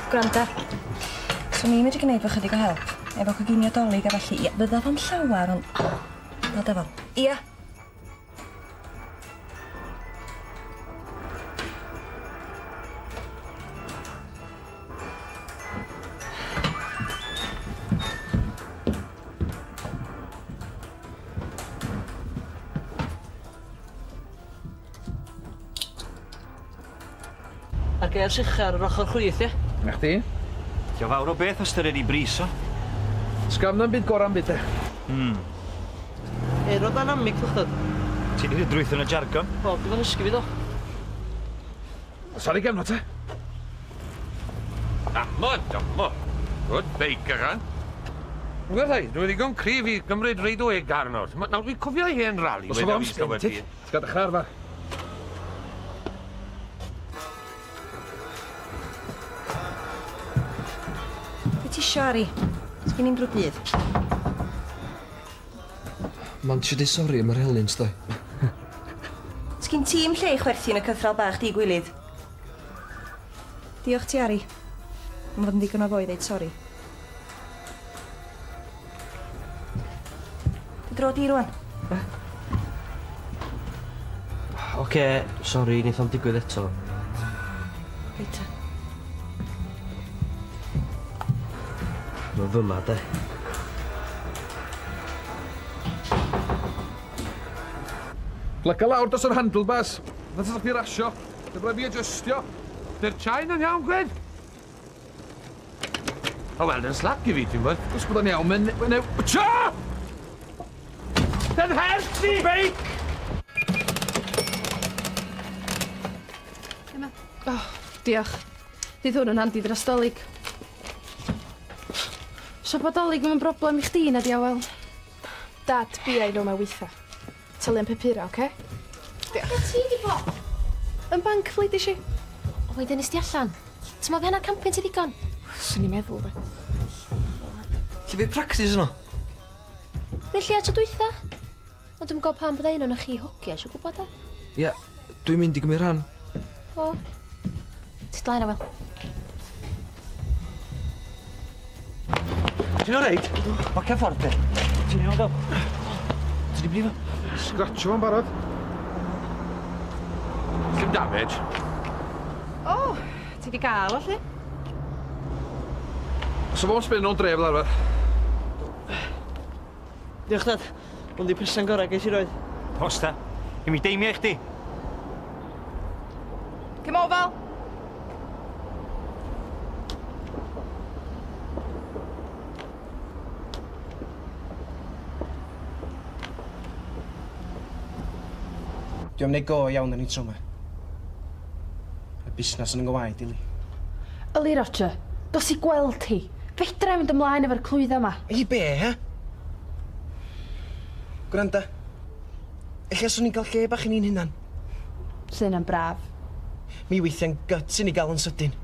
Gwranda. Swn i'n medru gwneud fo chydig o help. Efo coginio Dolig a felly. Ia, fydda fo'n llawar, ond... Dod efo. Ia. Ar gair ucha ar yr ochr chwith, ie? Na chdi? Dio fawr o beth ystyried i bris o. Sgam na'n byd gorau'n byd e. Aerodynamic, ddech dad. Ti wedi drwytho yn y jargon? O, dwi'n fan ysgu fi do. Sori gefno te. Amo, damo. Good beic aran. Wel, rhaid, dwi ddigon cryf i gymryd reid o egar nawr. Nawr, dwi'n cofio hen rali. Os oedd o'n spin, ti? Ti'n gael dechrau arfer. Be ti isio, Ari? Sgyn i'n drwy dydd. Mond eisiau deud sori am yr helynt, doi. Sgyn ti'm lle i chwerthin y cythral bach di gwilydd. Diolch ti, Ari. Mae'n fod yn ddigon o fo i ddeud sori. Dy dro di rwan. Oce, sori, neith o'm digwydd eto. Reit ta. Mae'n fyma, de. Plyga lawr dros yr handlebars. Nath ydych chi rasio. Dy rhaid fi adjustio. Dy'r chain yn iawn, Gwyn? O, wel, yn slack i fi, ti'n bod? Os bod o'n iawn, mae'n... Mae'n... Tja! Dyn help ni! Beic! Oh, diolch. Fydd hwn yn handi dros Dolig. So bod Dolig ddim yn broblem i chdi na di Awel? Dad, bia i nhw ma weitha. Talu am papura, oce? Diolch. Lle ti di bod? Yn banc fleidis i. O, wedyn nes di allan. Ti'n meddwl hynna camping ti ddigon? Swn i'n meddwl, de. Lle fydd practis yno? Felly a tro dwytha? Ond dwi'n gwybod pam bydda un o'n chi hogia eisiau gwybod e. Ia, dwi'n mynd i gymryd rhan. O. Ti dlaen Awel. Ti'n oreit? Wacia ffordd, de. Ti'n iawn, Dal? Ti di brifo? Scratcho fo'n barod. Dim damage. O, ti di gael o, lle? Os o fo'n spin o'n dref fel arfer. Diolch, dad. Hwn di presan gorau ges i roed. Posta. I mi deimio i chdi. Cym ofal! Dwi am neud go iawn arni tro 'ma. Y busnas yn 'y ngwaed i 'li. Yli Roger, dos i gweld hi. Fedra i'm mynd ymlaen efo'r clwydda 'ma. I be, he? Gwranda. Ella swn i'n cael lle bach i ni'n hunan. Sa hynna'n braf. Mi weithiau'n gyts i ni gael yn sydyn.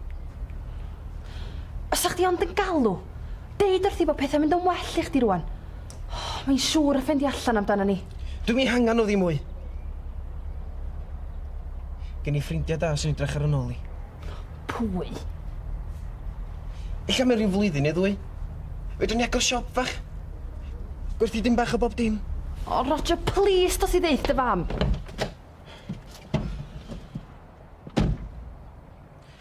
Os 'sa chdi ond yn galw, deud wrthi bod pethau'n mynd yn well i chdi rwan. Oh, mae'n siŵr y ffendio allan amdano ni. Dwi'm 'i hangan o ddim mwy. Gen i ffrindiau da sy'n edrych ar 'yn ôl i. Pwy? Ella mewn rhyw flwyddyn neu ddwy. Fedrwn ni agor siop fach. Gwerthu dim bach o bob dim. O, Roger, plîs, dos i ddeud dy fam.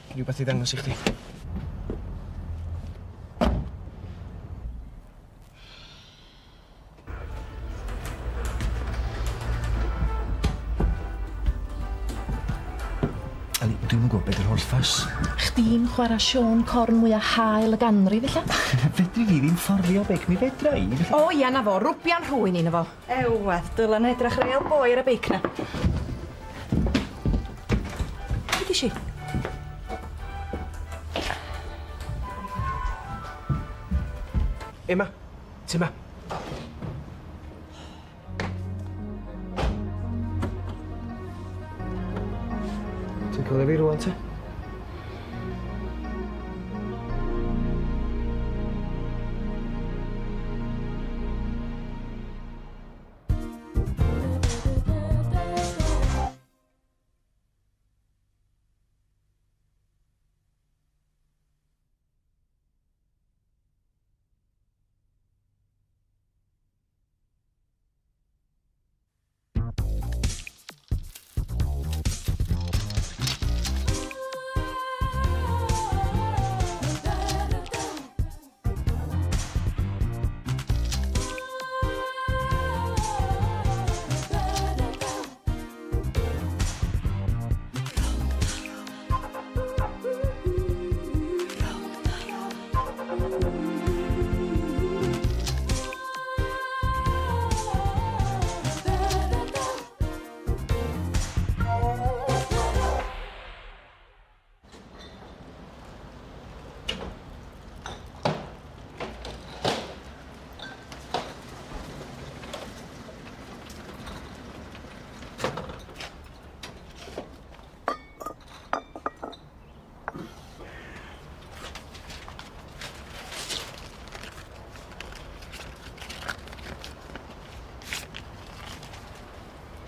Gen i wbath i ddangos i chdi. Eli, dwi'm yn gwybod be' 'di'r holl ffys. Chdi'n chwara Siôn Corn mwya hael y ganrif ella? Fedri di ddim fforddio beic, mi fedra i. O ia, 'na fo, rwbian rhywun i 'na fo. Ewadd, dylan edrach real boi ar y beic 'na. Be' 'dish i? Emma, ti 'ma? Ti'n cofio fi rŵan te?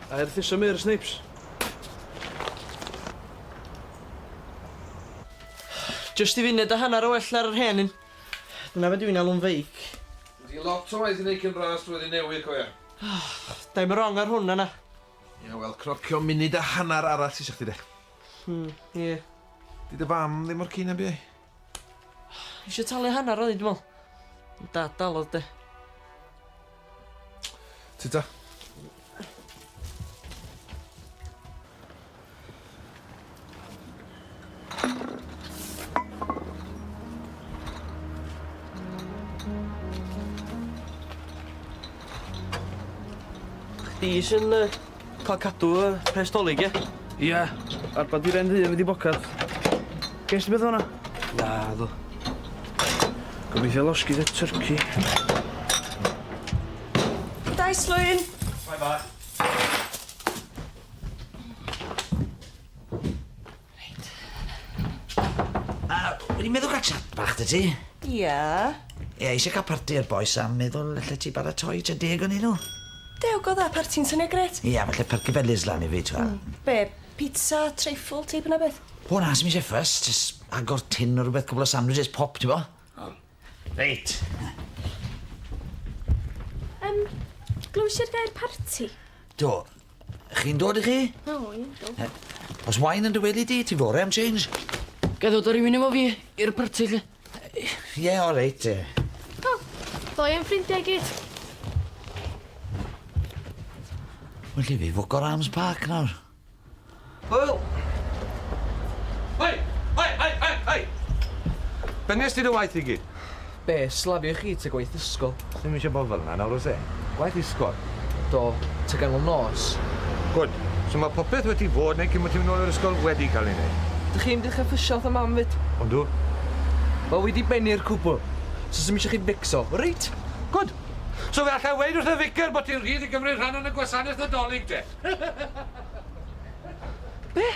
A erth isio mur, Snipes? Jyst i funud a hanner o well ar yr hen un. Dyna be dwi'n alw'n feic. Wedi lot o waith i neud cyn ras flwyddyn newydd, cofia. Dim wrong ar hwnna na. Ia, wel, crocio munud a hanner arall ti isio chdi de. Ie. Di dy fam ddim mor keen am byd? Isio talu hanner oedd hi, dwi'n meddwl. Ond dad dalodd de. Tita. Chdi sy'n yy ca'l cadw y pres 'Dolig ie? Ia, arbad i'r 'en ddu yn mynd i bocad. Ges ti beth o 'na? Naddo. Gobeithio losgi dy twrci. Dai Slwyn! Bye bye. Reit. A, wedi meddwl cael chat bach 'da ti? Ia. Ie, eisiau cael parti i'r bois a meddwl alle ti baratoi tua deg o'n nhw. Dew, go dda, parti'n swnio grêt. Ia, falle perky felys lan i fi, t'wel. Be, pizza, trifle, teip yna beth? O na, sim eisiau fuss, jyst agor tin o rhywbeth, cwbl o sandwiches, pop, ti'n bo? Reit. Glywis i'r gair parti? Do. Chi'n dod i chi? O, ie, do. Os wine yn dy wely di, ti fore am change. Gai ddod â rhywun efo fi i'r parti 'lly? Ie, o reit. O, ddoe yn ffrindiau i gyd. Well i fi fwco'r Arms Park nawr. Hwyl! Hei! Hei, hei, hei, hei! Be nes di dy waith i gyd? Be, slavio chi ta gwaith ysgol? Sdim eisiau bod fel 'na nawr oes e? Gwaith ysgol. Do, ta ganol nos. Good. So mae popeth wedi fod neu cyn bod ti'n mynd nôl i'r ysgol wedi cael ei wneud. Dych chi'n dechrau ffysio wrth y mam 'fyd? Ondw. Wel, wi 'di bennu'r cwbl. So sdim eisiau chi becso, reit? Good. So fe allai weud wrth y vicar bod ti'n rhydd i gymryd rhan yn y gwasanaeth Nadolig de. Be?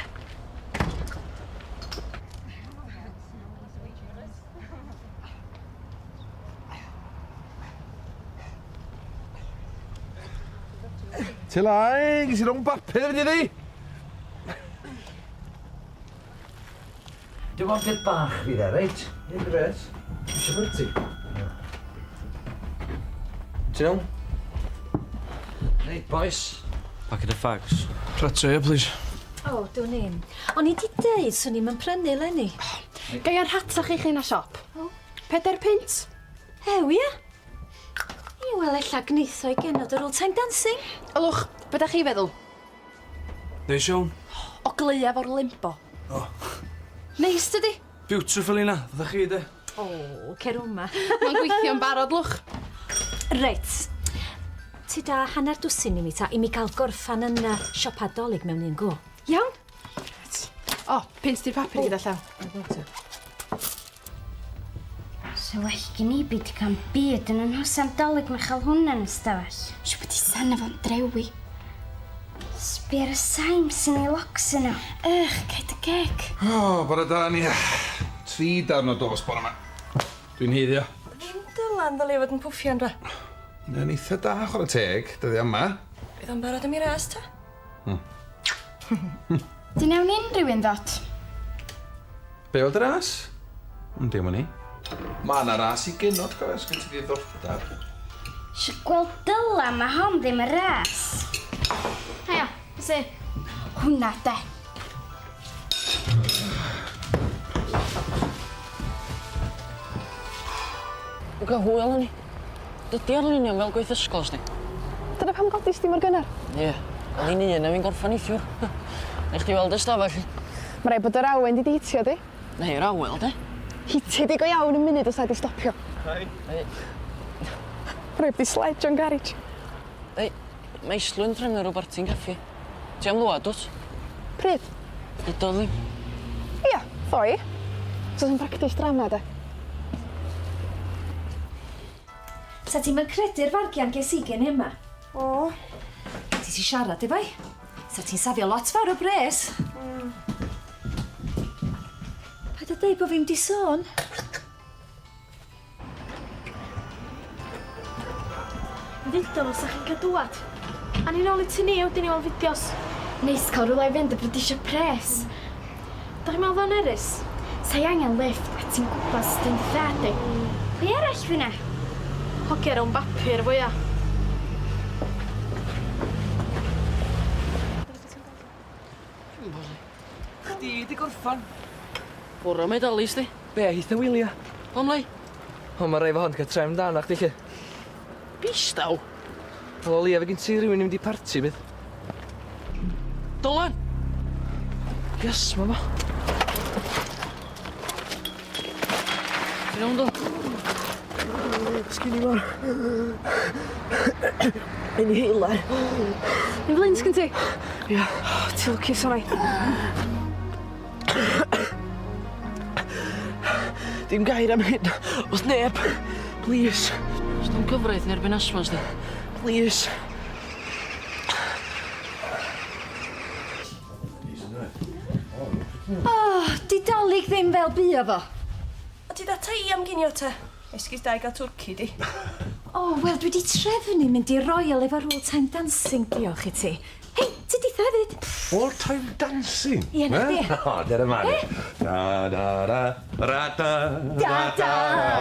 Tilai, ges i rownd bapur i ddi? Dim ond peth bach fydd e, reit? Ie, gret. Eisiau bwyty? Ti'n iawn? Reit, boys. Packet of fags. Prato, ie, please. O, dwn i'm. O'n i 'di deud swn i'm yn prynu 'leni. Gai ar rhatach i chi na siop? O. Pedair punt. Ew, ia? Ie, wel, ella gneitho i genod ar ôl time dancing. Ylwch, be da chi feddwl? Neis iawn. O gleiaf o'r limbo. O. Neis dydi? Beautiful Lina, fatha chi de. O, cer o'ma. Mae'n gweithio'n barod, lwch. Reit. Ti da hanner dwsin i mi ta, i mi gael gorffan yn uh, siopa Dolig mewn un go. Iawn. Reit. O, pint di'r papur gyda llaw. So well gen i beidio cael byd yn yn hosan Dolig na chael hwnna yn y stafell. Siw bod i sana fo'n drewi. Sbia ar y saim sy'n ei locs yno. Ych, cau dy geg. O, bore da ni. Tri darn o dost bore 'ma. Dwi'n haeddu o. Ddim dylan ddylia fod yn pwffian dwa. Mae o'n eitha da chwarae teg, dyddia yma. Fydd o'n barod am 'i ras ta? Di newn ni unrhyw un ddot? Be oedd y ras? Ond dim o'n i. Ma' 'na ras i genod, cofia, os gen ti ddiddordab. Isio gweld Dylan ma hon ddim yn ras. Haia, be sy? Hwnna de. Dwi'n cael hwyl yn ni. Dydy arlunio'm fel gwaith ysgol sdi. Dyna pam godis di mor gynnar? Ie. O'n i'n un a fi'n gorffan neithiwr. Neu chdi weld y stafell. Ma' raid bod yr awen 'di dy hitio di. Neu'r awel de. Hitio di go iawn yn munud os na di stopio. Hei. Hei. Ma' raid bod 'di sledge o'n garej. Hei, mae Islwyn trefnu ryw barti'n caffi. Ti am ddwad dwt? Pryd? Dudodd ddim. Ia, ddo i. Os o's 'im practis drama de. Sa ti'm yn credu'r fargian ges i gen Emma? O. Ti ti siarad efo 'i? Sa ti'n safio lot fawr o bres. Paid â deud bo fi'm di sôn. Ddudodd o sa chi'n cael dŵad. A ni nôl i tŷ ni a wedyn i weld fideos. Neis cael rhywle i fynd a bod isio pres. Dach chi'n meddwl ddo'n nerys? Sa i angen lifft a ti'n gwybod sut dwi'n dy thad di. Pwy arall fy' 'na? Hogia rownd bapur fwya. Chdi 'di gorffan. Bore medalis di. Be, hitha wylia? Pam lai? O, ma' rai fo hon 'di ca'l trefn da arna chdi 'lly. Distaw? Wel o leia fe gin ti rywun i mynd i parti bydd? Dylan! Yes, ma fo. Ti'n iawn Dylan? Sgin i mor. Inhaler. Un flin sgin ti? Ia. O, ti lwcus orau. Dim gair am hyn wrth neb. Plîs. Sdim cyfraith yn erbyn asthma sdi? Plîs. O, 'di Dolig ddim fel buo fo. A ti data i am ginio te? Esgus da i gael twrci di. O, wel, dwi 'di trefnu mynd i'r Royal efo'r Old Time Dancing, diolch i ti. Hei, ti ditha hefyd? Old Time Dancing? Ie, 'na chdi. O, dere 'ma de. Da da da ra da Da da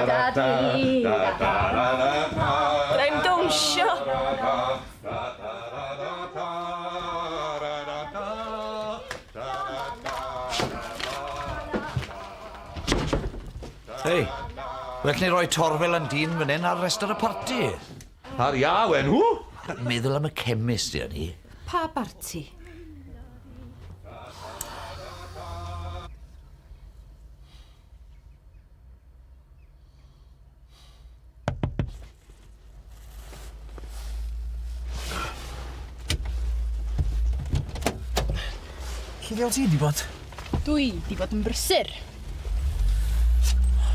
da di da da da da da. Fedra i'm dawnsio. Da da da da da ra da da da da da da. Hei, well ni roi torfel yn dyn fan hyn ar restr y parti. Ar iaw enw? Meddwl am y chemist i o'n i. Pa barti? Lle ddiawl ti 'di bod? Dwi 'di bod yn brysur.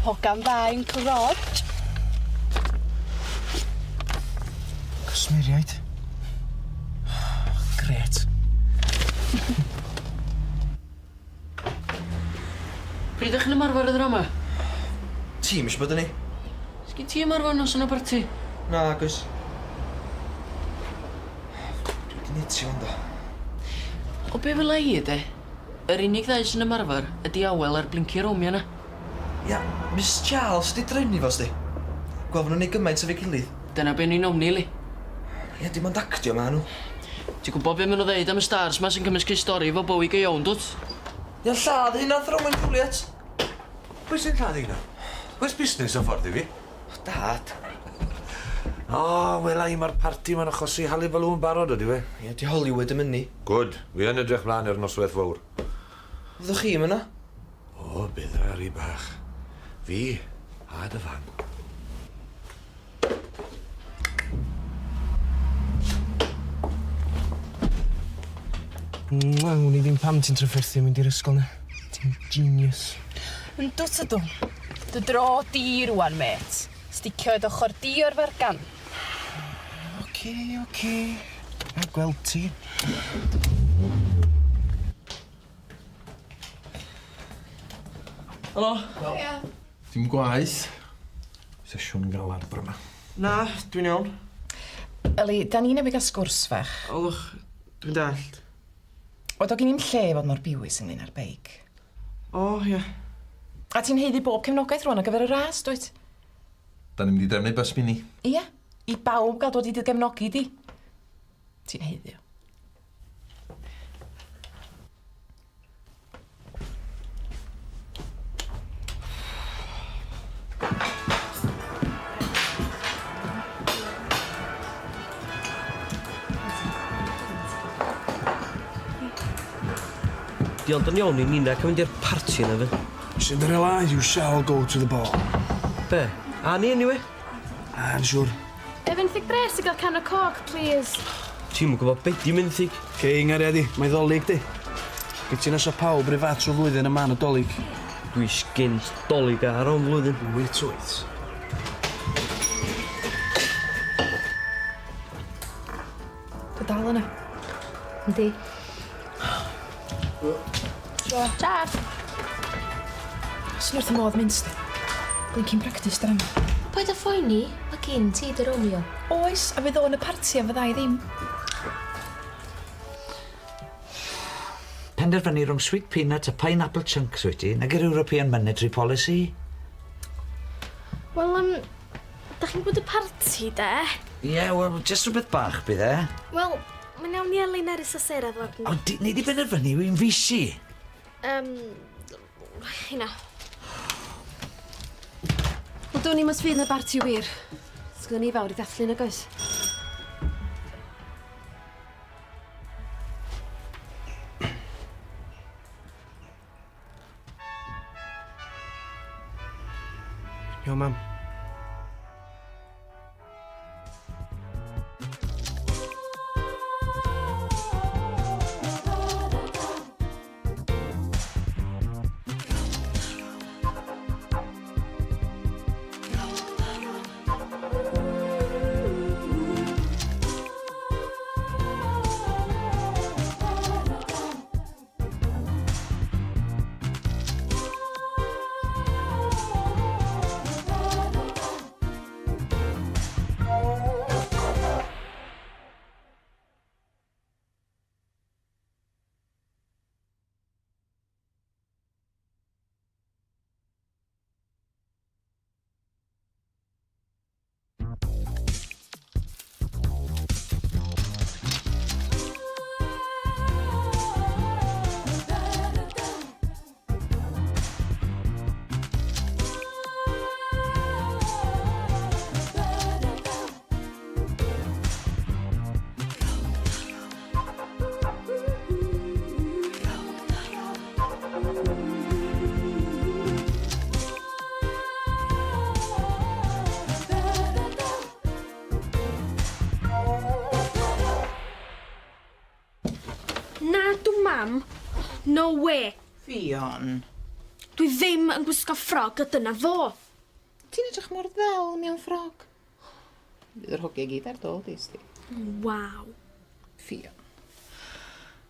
Hogan dda i'n Rog. Cwsmeriaid. Grêt. Pryd ydych chi'n ymarfer y ddrama? Ti'm isio bod yn ni? Sgin ti ymarfer nos yn y parti? Nag oes. Dwi wedi neud ond o. O be fela i de? Yr unig ddau sy'n ymarfer ydi Awel a'r blinky Romeo na. Ia, Miss Charles di drefnu fo sdi. Gweld fo nhw'n neud gymaint efo'i gilydd. Dyna be ni'n ofni, li. Ia, dim ond actio ma' nhw. Ti'n gwybod be maen nhw ddeud am y stars ma sy'n cymysgu stori efo bywyd go iawn, dwt? Ia, lladd hynna nath Romeo and Juliet. Pwy sy'n lladd hynna? Oes busnes o ffordd i fi? Dad. O, wela i mae'r parti ma'n achosi hullabaloo yn barod ydy fe? Ie, di Hollywood yn mynnu. Good. Fi yn edrych mlaen i'r noswaith fawr. Fyddwch chi yma? O, bydda Ari bach. Fi a dy fam. Wel, wn i ddim pam ti'n trafferthu mynd i'r ysgol 'na. Ti'n genius. Yndw tydw. Dy dro di rwan, mêt. Sticio i dy ochr di o'r fargan. Oce, oce. Na gweld ti. Helo. Ia. Dim gwaith. Sesiwn galar bore 'ma. Na, dwi'n iawn. Eli, da ni newydd gael sgwrs fach. Olwch, dwi'n dallt. Wel, do gen i'm lle i fod mor biwis ynglyn â'r beic. O, ia. A ti'n haeddu bob cefnogaeth rwan ar gyfer y ras, dwyt? Da ni'n mynd i drefnu bus mini. Ia, i bawb gael dod i dy gefnogi di. Ti'n haeddu o. Di ond yn iawn i Nina cael mynd i'r parti yna fe. Cinderella, you shall go to the ball. Be? A ni anyway? A'n siŵr. E fenthyg bres i gael can o coc, please. Ti'm yn gwybod be di menthyg. Cei, ngariad i, mae ddolig di. Gyd ti'n asio pawb rhy fat trwy flwyddyn yma yn y dolig. Dwi sgint dolig ar o'n flwyddyn. Wyt wyt. Dwi dal yna. Yndi. Cha. Swn i wrth y modd mynd, sti. Blinking practice drama. Paid â phoeni, mae gen ti dy Romeo. Oes, a fydd o yn y parti a fydda i ddim. Penderfynu rhwng sweet peanut a pineapple chunks wyt ti, nag yr European Monetary Policy. Wel, da chi'n gwybod y parti, de? Ie, yeah, wel, just rhywbeth bach bydd e. Wel, mae'n iawn i Elin Nerys a Sarah ddod. Ond di, nei di benderfynu wy'n fisi. Hynna. Wel, dwn i'm os fydd 'na barti wir. Sgynnon ni fawr i ddathlu nag oes? Iawn, mam. Na, dw mam. No way. Ffion. Dwi ddim yn gwisgo ffrog a dyna fo. Ti'n edrych mor ddel mewn ffrog. Fydd yr hogia i gyd ar dôl di, sdi. Waw. Ffion.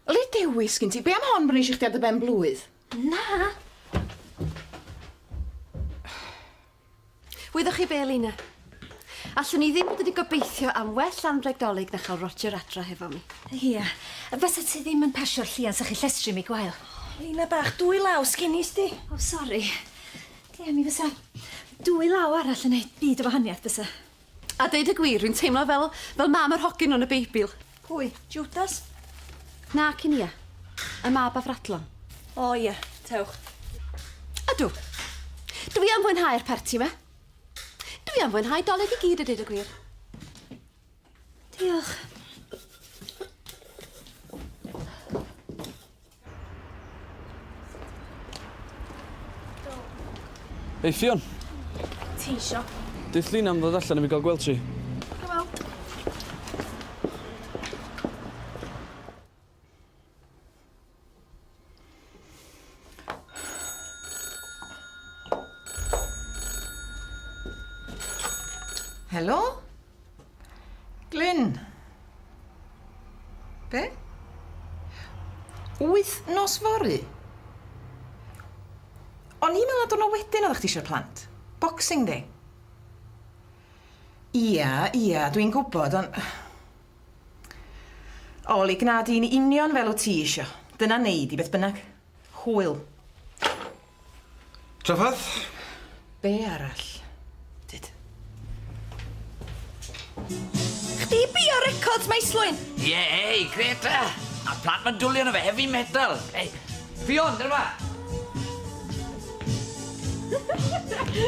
Le dewis gin ti? Be am hon brynu i chdi ar dy ben blwydd? Na. Wyddoch chi be, Lina? Allwn i ddim bod wedi gobeithio am well anrheg Dolig na chael Roger adra hefo mi. Ia, fysa ti ddim yn pasio'r llian sa chi llestri mi gwael. Lina bach, dwy law sgin i sdi. O, sori. Ie, mi fysa dwy law arall yn neud byd o wahaniaeth bysa. A deud y gwir, rwy'n teimlo fel, fel mam yr hogyn yn y Beibl. Pwy? Judas? Na, cyn ia. Y mab afradlon. O ie, tewch. Ydw. Dwi am fwynhau'r parti 'ma. Dwi am fwynhau Dolig i gyd a deud y gwir. Diolch. Hei Ffion. Ti isio? Deuth Lina am ddod allan i mi gael gweld ti. Go weld. Helo? Glyn? Be? Wythnos fory? O'n i'n meddwl na diwrnod wedyn oeddach chdi eisiau'r plant. Boxing Day. Ia, ia, dwi'n gwybod, ond... Oli, gna di'n union fel wyt ti isio. Dyna nei di beth bynnag. Hwyl. Trafferth? Be arall? Dud. Chdi bia records Maeslwyn! Ie, ei, grêt e! A plant ma'n dwli arno fe, heavy metal. Ei, Ffion, dyna fa!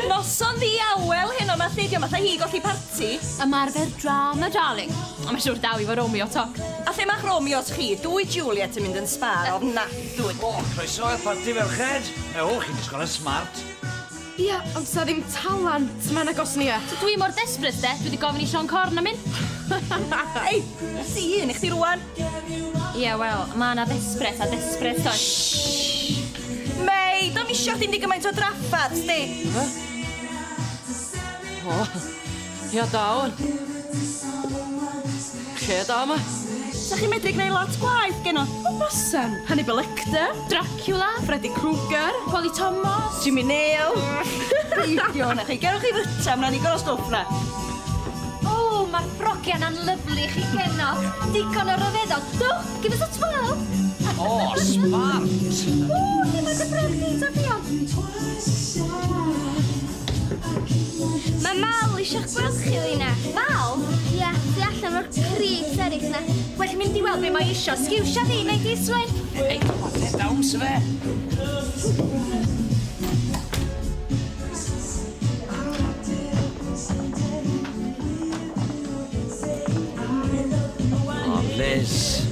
Noson ddiawel heno 'ma 'lly, dio'm fatha hi golli parti. Ymarfer drama, darling. Ond mae'n siŵr daw i fo Romeo toc. A lle ma'ch Romeos chi? Dwy Juliet yn mynd yn sbâr ofnadwy. O, croeso i'r parti ferched. O, chi'n disgwyl yn smart. Ia, ond sa ddim talent 'ma nag oes Nia. So dwi mor desperate de, dwi 'di gofyn i Siôn Corn am un. Ei, nes i un i chdi rŵan. Ia, wel, ma' 'na desperate a desperate does? Mei, do'm isio chdi mynd i gymaint o draffarth, sdi. Be? O, ia da ŵan. Lle da 'ma? Sa chi'n medru gneud lot gwaeth genno. O bysan. Hannibal Lecter. Dracula. Freddy Krueger. Polly Thomas. Jimmy Nail. Peidio na chi. Gewch chi fyta, ma' 'na ddigon o stwff 'na. O, mae'r ffrogiau 'na'n lyfli i chi genod. Digon o ryfeddod. Dowch, give us a twirl. O, smart! O, lle mae dy ffrog di, ta Ffion? Mae Mal eisiau'ch gweld chi, Lina. Mal? Ia, tu allan o'r creeps eraill na. Well mynd i weld be mae isio. Sgiwsia fi, neu di Islwyn. Ei, chware dawns fe! O, Liz.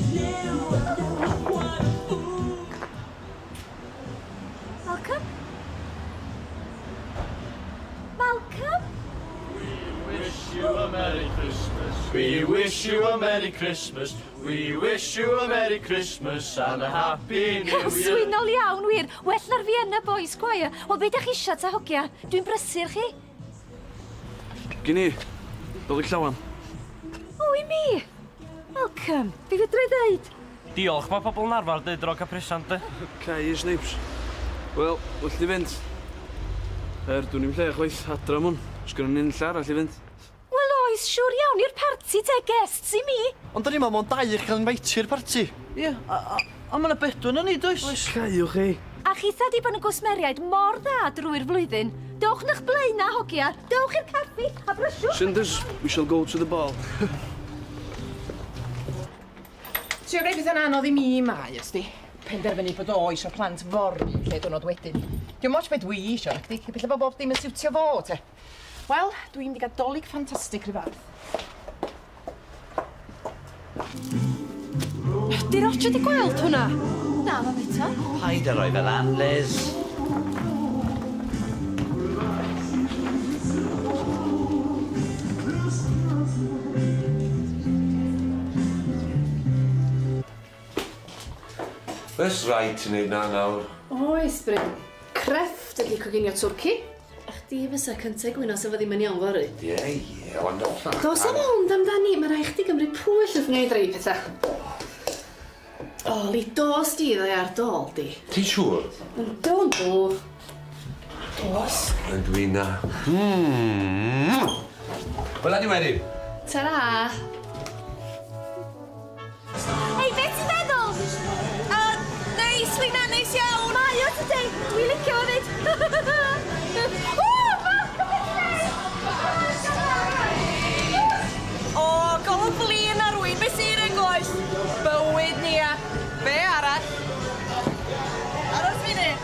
Malcolm? Malcolm? Wish you a Merry Christmas. We wish you a Merry Christmas. We wish you a Merry Christmas and a Happy New Year. Swynol iawn, wir. Well na'r Vienna Boys Choir. Wel, be dach chi isio ta hogia? Dwi'n brysur chi. Gyn i. Dolig llawan. O, i mi. Malcolm, fi fedra i ddeud? Diolch, mae pobl yn arfer deud dro cael presant, de. Cau i snipes. Wel, well di fynd. Er, dwi'n i'm lle chwaith, adra mwyn. Sgynnon ni'n lle arall i fynd. Wel oes, siŵr iawn i'r parti te, guests i mi. Ond da ni mond dau eich cael invitio i'r parti. Ie, a, a, a ma' 'na bedwar na ni, does? Oes. Caiwch chi. A chitha di bod yn gwsmeriaid mor dda drwy'r flwyddyn. Dowch n'ych blaena, hogia. Dowch i'r caffi a brysiwch. Cinders, we shall go to the ball. Trio gwneud pethau'n anodd i mi mae, ysdi. Penderfynu bod o isio plant fory lle diwrnod wedyn. Dio'm ots be dwi isio, nacdi? Bella bod bob dim yn siwtio fo, te. Wel, dwi'n mynd i gael Dolig ffantastig rhyw fath. Di Roger di gweld hwnna? Na, mam eto. Paid â roi fel an, Liz. Oes rhaid ti wneud na nawr? Oes, Bryn. Crefft ydi coginio twrci. A chdi fysa cynta i gwyno sa fo ddim yn iawn fory. Ie, ie, ond... Dos am ond amdani, mae rhaid chdi gymryd pwyll wrth wneud rhei pethau. O, li dos di ddo ar dôl di. Ti'n siŵr? Yndw, yndw. Dos. Yn dwi na. Mm. Wela di wedyn. Ta-ra. Hei, be ti'n feddwl? Neis, Lina, neis iawn. Mae o tydi. Dwi'n licio fo 'fyd. Ww, falch o be ti'n neud! O, golwg flin ar rywun, be sy'n ei goes? Bywyd Nia. Be arall? Aros funud.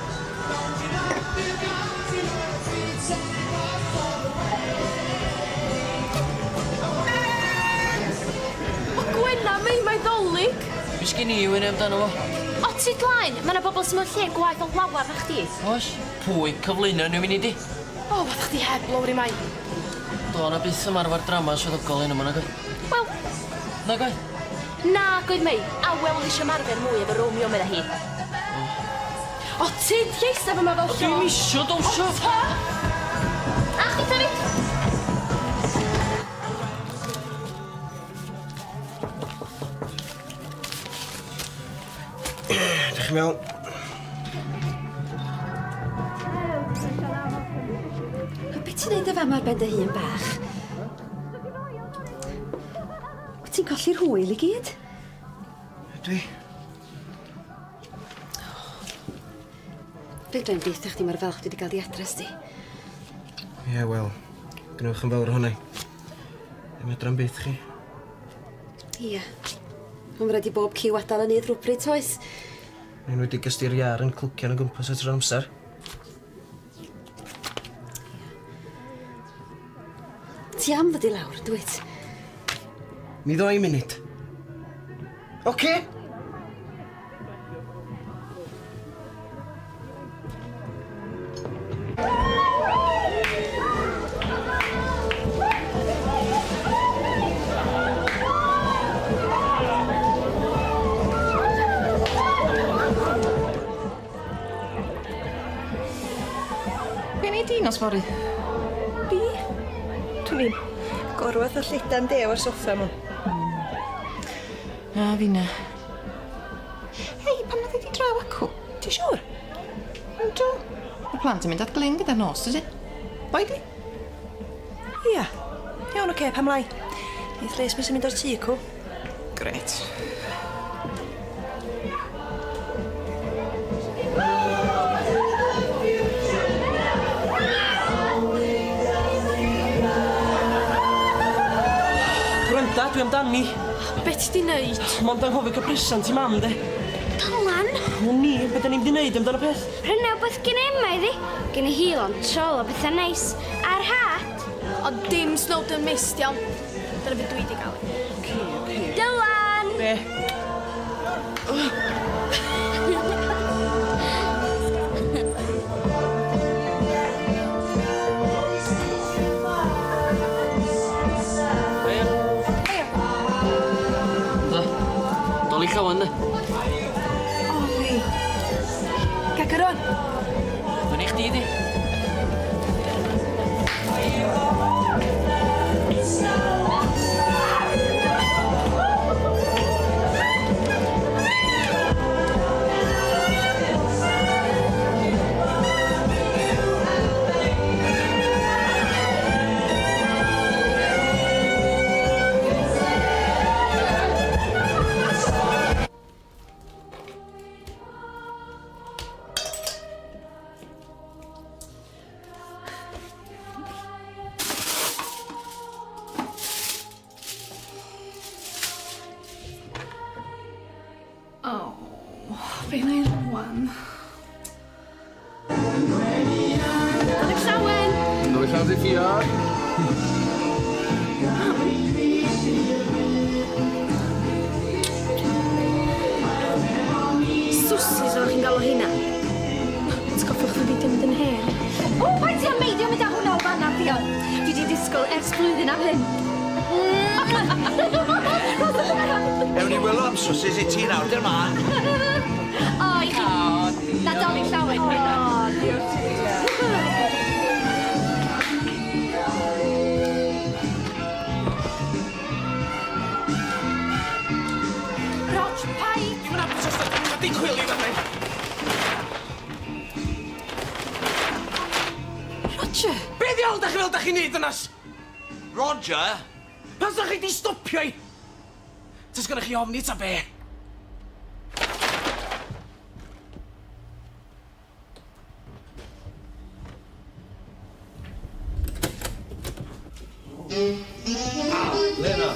Ma' Gwenna mei mae ddolig. Be sgin i i wynu amdano fo? O ti dlaen, ma' 'na bobl sy mewn lle gwaeth o lawar na chdi. Oes? Pwy cyflwyno nhw i mi di? O, fath chdi heb lowri mai. Do 'na byth ymarfer drama swyddogol heno 'ma nag oedd? Wel... Nag oedd? Nag oedd Mei. Awel oedd isio ymarfer mwy efo Romeo medda hi. O tyd lleisa fyma fel llo. Dwi'm isio dawnsio. O ta! A chdi hefyd! Dych chi'n mewn? Be ti'n neud y fama ar ben dy hun bach? Wyt ti'n colli'r hwyl i gyd? Ydw i? Fedra i'm deutha chdi mor falch dwi 'di ga'l di adra sdi. Ie, wel, gwnewch yn fawr ohona i. Ddim adra'n byth chi. Ia. Ond ma' raid i bob ciw adal y nyth rwbryd, oes? Yn enwedig os 'di'r iâr yn clwcian o gwmpas o trwy'r amser. Ti am ddod i lawr, dwyt? Mi ddoi munud. Oce? Be nei di nos fory? Fi? Dwn i'm. Gorwedd a lledan dew ar soffa 'ma. A finna. Hei, pam na ddei di draw acw? Ti siŵr? Yndw. Mae'r plant yn mynd at Glyn gyda'r nos, dydyn? Ddoi di? Ia. Iawn, oce, pam lai? Neith Les mi symud o'r tŷ acw. Grêt. Gwranda, dwi amdani. Be ti 'di neud? Mond anghofio ca'l presant i mam de. Dylan! Wn i, be' 'dan ni mynd i neud amdan y peth? Pryna wbath gin Emma iddi. Gynna hi lond trol o betha neis. A'r hat. Ond dim Snowdon Mist, iawn? Dyna be dwi 'di ga'l. Oce, oce. Dylan! Be? Haia. Haia. Da. Dolig llawen de. Oli. Gagaron. Fyny chdi di. O, be wna i rŵan? Dolig llawen! Dolig llawen ti Ffion! Swsys oddach chi'n galw heina. Atgoffwch fi beidio mynd yn hen. O, paid ti â meidio mynd â hwnna o fan'na, Ffion. Dwi 'di disgwyl ers blwyddyn am hyn. Ewn ni wilo am swsys i ti nawr, dyr ma. O, O, i chi. Nadolig llawen. O, diolch ti. Rog, paid! Dim yn hapus os da di chwilio fan hyn. Roger! Be ddiawl da chi fel da chi'n neud ynas? Roger? Pan sa chi di stopio i? Tas gynnoch chi ofni ta be? Lena!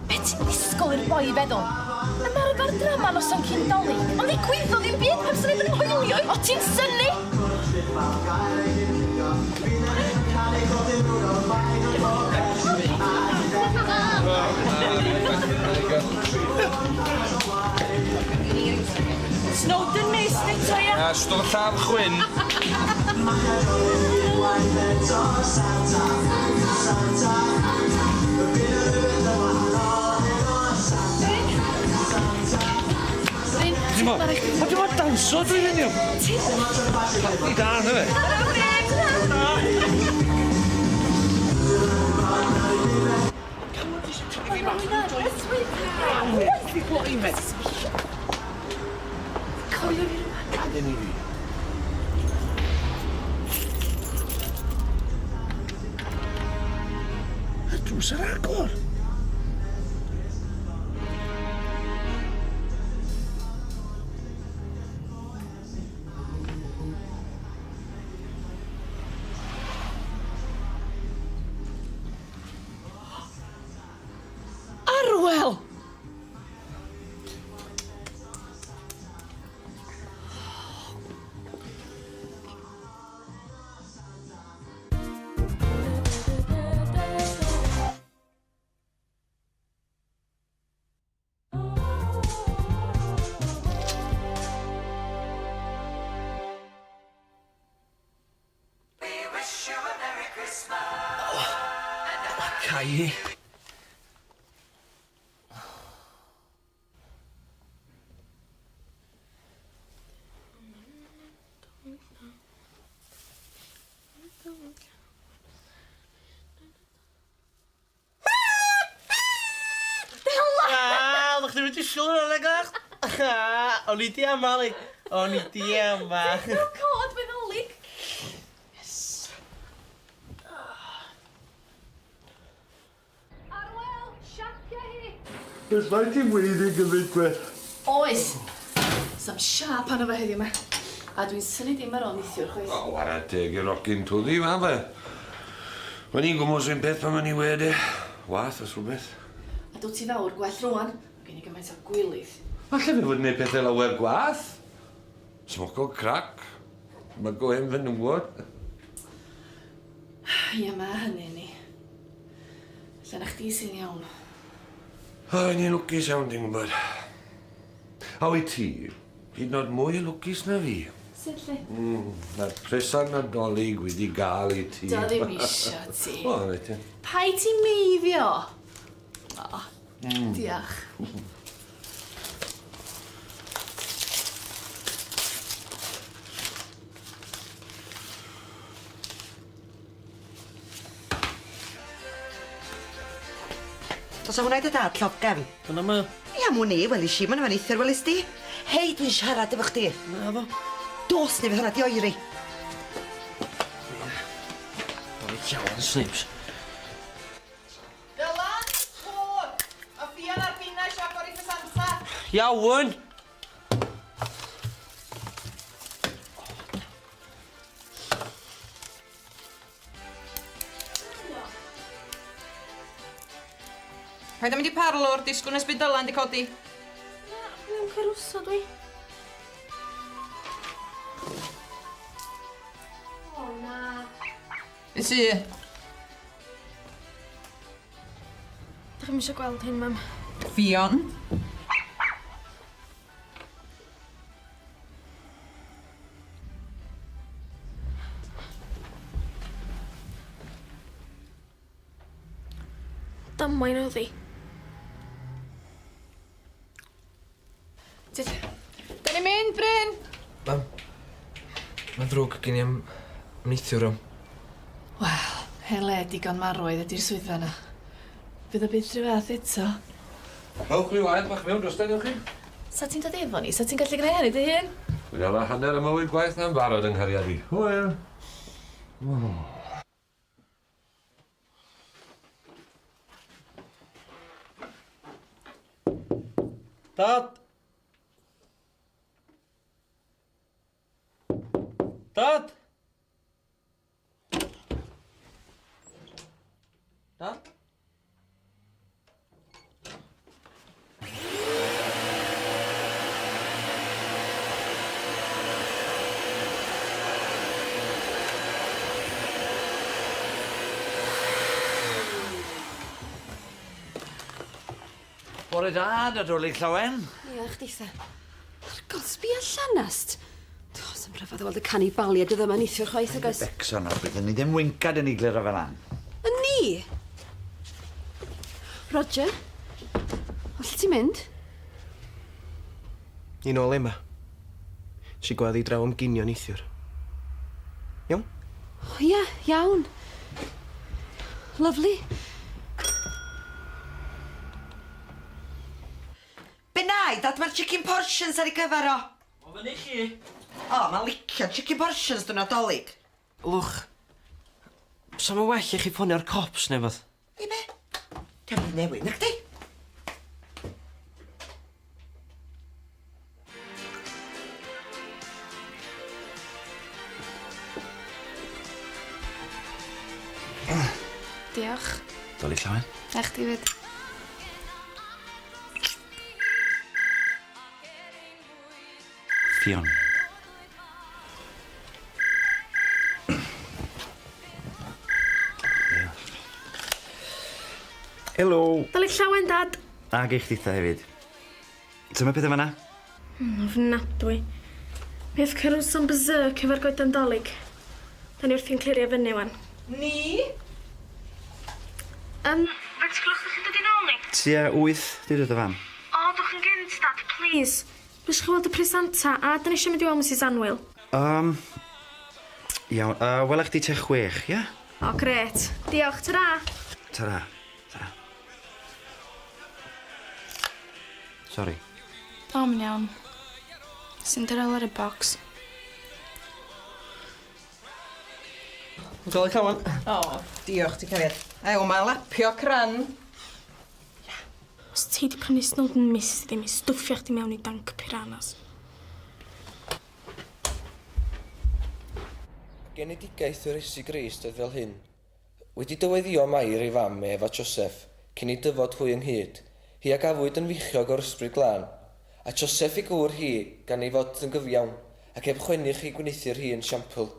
Be ti'n disgwyl i'r boi feddwl? Ymarfer drama noson cyn 'Dolig, ond ddigwyddodd ddim byd pam sa neb yn hwylio i? O ti'n synnu? Snowdon Mist eto ia? Na, stwff lladd chwyn. Ti'n mo? O, ti'n mo danso dwi'n mynd i'w. Parti da, yna fe? Mae'r drws ar agor. Arwel! Cau hi. Wel, o'ch chdi'n mynd i disgwyl hwnna nag o'ch? O'n i di ama, li. O'n i di ama. Ti'n cod feddolig. Yes. Arwel, siapia hi. Beth mae ti'n weiddi gymaint gwell? Oes. Sa'm siâp arno fo heddiw 'ma. A dwi'n synnu dim ar ôl neithiwr chwaith. O, wara teg i'r rocyn twddi, ma fe. O'n i'n gwmws un peth pan o'n i wedi. Wath os rhywbeth. A dwt ti fawr gwell rŵan. Ma' gen i gymaint o gwilydd. Falle fe fod yn neud pethe lawer gwath. Smoco crac. Mygo hen fenywod. Ia, ma' hynny ni. Lle na chdi sy'n iawn. O, ni'n lwcus iawn, ti'n gwybod. A wyt ti, hyd yn oed mwy lwcus na fi. Sut 'lly? Mae'r presan Nadolig wedi gael i ti. Do ddim isio ti. O, reit te. Paid ti'n meiddio? O, diolch. Dos a hwnna i dy dad, llofgefn. Dyna ma. Ia, mwyn i, welis i, ma'n fan eithr, welis di. Hei, dwi'n siarad efo chdi. Naddo. Dos neu fydd hwnna di oeri. Ia. O'n i llawer yn snips. Dylan, Côr! A Ffion a'r Bina isio agor i tŷ Santa. Iawn! Paid â mynd i parlwr, disgwyl nes bydd Dylan di codi. Na, dwi am caruso dwi. O na. I ti. Dach chi'm isio gweld hyn, mam. Ffion. Damwain oedd hi. Da ni'n mynd, Bryn! Mam, mae'n ddrwg gen i am am neithiwr am. Wel, hen le digon marwaidd ydi'r swyddfa 'na. Fydd o byth rhyw fath eto. Rhowch ryw air bach mewn drosta, newch chi? Sa ti'n dod efo ni, sa ti'n gallu gwneud hynny dy hun? Dwi'n ala hanner y mywyd gwaith na'n barod yng nghariad i. Hwyl! Dad! Dad! Dad? Bore da, Nadolig Llawen. Ia, chditha. Argol, sbia llanast. Does 'am rhyfedd o weld y canibaliaid dyddia 'ma neithiwr chwaith nag oes? Becso nawr, byddwn ni ddim wincad yn igluro fel 'an. Y ni? Roger? O lle ti'n mynd? I nôl Emma. Nes i gwadd hi draw am ginio neithiwr. Iawn? O ia, iawn. Lyfli. Be na i, dad, mae'r chicken portions ar ei gyfer o. O fyny chi. O, mae'n licio chicken portions dwrnod Dolig. Lwch. Sa fo'n well i chi ffonio'r cops neu wbath? I be? Dio'm byd newydd, nacdi? Diolch. Dolig llawen. A chdi 'fyd. Ffion. Helo. Dolig llawen, Dad. Ag i chditha hefyd. Su' ma' petha fan 'na? Ofnadwy. Mi ath Caruso'n berserk efo'r goedan 'Dolig. Da ni wrthi'n clirio fyny wan. Ni? Yym, faint gloch 'dych chi'n dod i nôl ni? Tua wyth, deudodd dy fam. O, dowch yn gynt, Dad, plîs. Dwi isio chi weld y pry Santa, a 'dan ni isio mynd i weld Misus Annwyl. Yym, iawn, yy, wela i chdi tua chwech, ia? O, grêt. Diolch, tara! Tara, tara. Sori. O, mae'n iawn. Cinderella ar y bocs. Dolig llawen. O, diolch ti cariad. Ew, mae lapio cran. Os ti 'di prynu Snowdon Mist iddi mi stwffio chdi mewn i danc piranhas. Genedigaeth yr Iesu Grist oedd fel hyn. Wedi dyweddïo Mair ei fam ef at Joseph, cyn eu dyfod hwy ynghyd, hi a gafwyd yn feichiog o'r Ysbryd Glân. A Joseph ei gŵr hi, gan ei fod yn gyfiawn, ac heb chwennych ei gwneuthur hi yn siampl.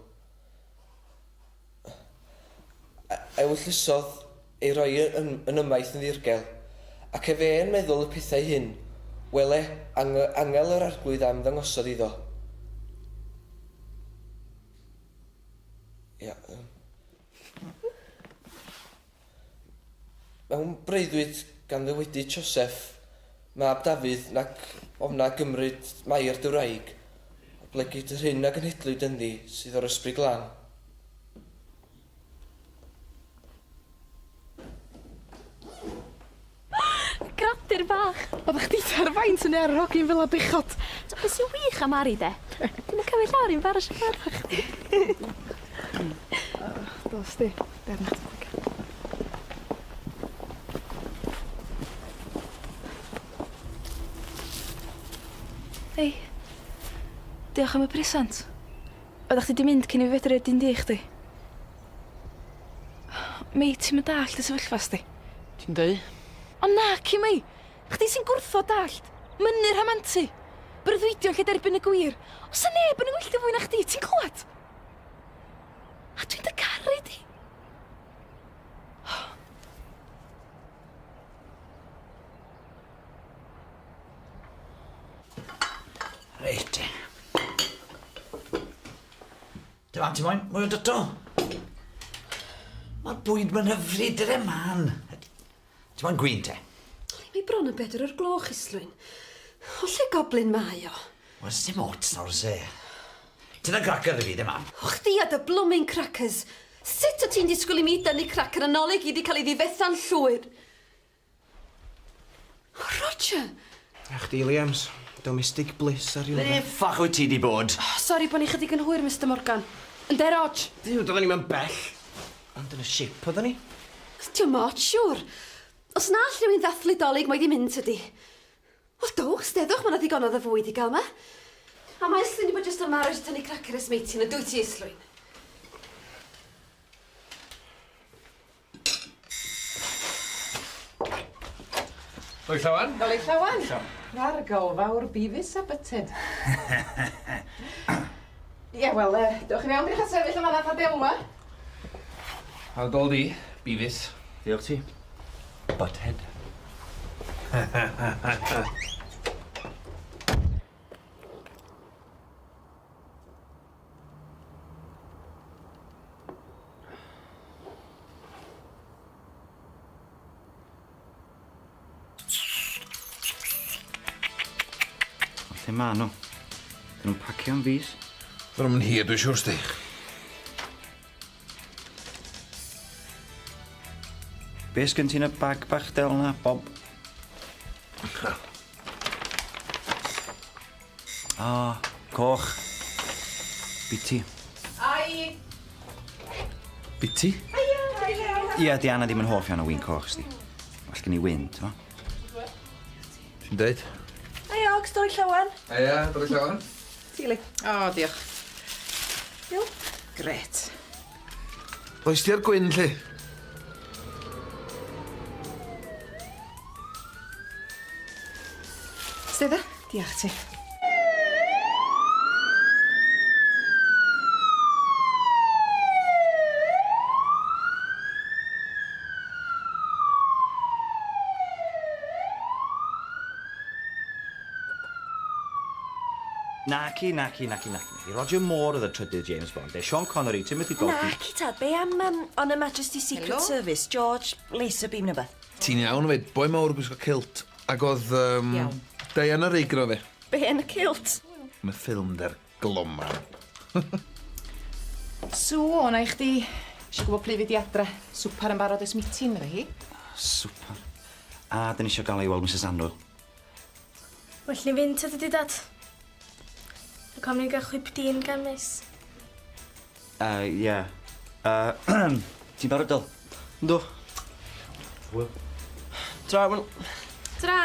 A ewyllysodd ei roi yn, yn ymaith yn ddirgel. Ac efe yn meddwl y pethau hyn, wele, angel yr Arglwydd am ddangosodd iddo. Ia. Mewn breuddwyd gan ddywedyd Joseph, mab Dafydd, nac ofna gymryd Mair dy wraig, oblegid yr hyn a genhedlwyd ynddi sydd o'r Ysbryd Glân. Gradur bach! Oddach chdi ar faint yn ar hogyn fel 'a bechod. T'o' be' sy wych am Ari 'de? Dim yn cymryd llawer i embarasio chdi. Dos di. Be' arna chdi? Hei. Diolch am y presant. Oeddach chdi 'di mynd cyn i fi fedru roid un di i chdi. Mei, ti'm yn dallt y sefyllfa sdi. Ti'n deu? O naci, Mei! Chdi sy'n gwrthod dallt. Mynnu rhamantu. Breuddwydio yn lle derbyn y gwir. O's 'na neb yn 'y ngwylltio fwy na chdi, ti'n clywad? A dwi'n dy caru di. Dim am ti moyn mwy o dyto. Mae'r bwyd ma'n hyfryd, dyre man. Ti moyn gwin te? Mae bron yn bedwar o'r gloch, Islwyn. O lle goblin mae o? Wel, sim ots nawr, se. Tyna cracker i fi, dim am. O chdi a dy blwming crackers. Sut o ti'n disgwyl i mi dynnu cracker yn ôl i gyd i cael ei ddifetha'n llwyr? O, Roger! A chdi, Williams. Domestic bliss ar ryw... Le ffach wyt ti 'di bod? O, sori bo' ni chydig yn hwyr, Mister Morgan. Ynde, Rog? Duw, doedden ni'm yn bell. Ond yn y ship oedden ni. Dio'm ots, siŵr. Os na all rhywun ddathlu 'Dolig, mae 'di mynd, tydi? Wel, dowch, steddwch, ma' 'na ddigonodd o fwyd i gael 'ma. A mae Islwyn 'di bod jyst yn marw eisiau tynnu cracer ers meitin, yn dwyt ti, Islwyn? Dolig llawan. Dolig llawan. Rargol fawr bifus a butted. Ie, wel, dewch i mewn, dych chi'n sefyll yma fath a delwa. Ar dol di, bifus. Diolch ti. Butthead. Lle ma' nhw? Dyn nhw'n pacio am fis? Dyn nhw'n hir, dwi'n siŵr, sti. Be sgyn ti yn y bag bach del na, Bob? O, coch. Biti. Ai! Biti? Haia! Haia! Ia, di Anna ddim yn hoff iawn o win coch, sti. Well gen i win, t'mo'? Ti'n deud? Haia, Ogs, Dolig Llawen. Haia, Dolig Llawen. Ti, Li. O, diolch. Iawn? Grêt. Oes ti ar gwyn, lli? Stedda? Diolch ti. Naci, naci, naci, naci, naci. Roger Moore oedd y trydydd James Bond, e. Sean Connery, Timothy Dalton... Naci tad, be am um, On Her Majesty's Secret Helo? Service, George Laserbeam neu beth? Ti'n iawn 'fyd, boi mawr gwisgo kilt, ac oedd um, Iawn. Diana Rigg yno fe. Be yn y kilt? Yn y ffilm der gloman. Sw, o na i chdi. Isio gwybod pryd fyd di adre. Swpar yn barod ers meeting, medda hi. Swpar. A, dyn ni isio gael ei weld Mrs Anwyl. Well ni fynd ta dydi dad? Ac ofn ni gael chwip dîn gan Miss. Ie. Ti'n barod, Dyl? Yndw. Hwyl. Tra, Wil. Tra!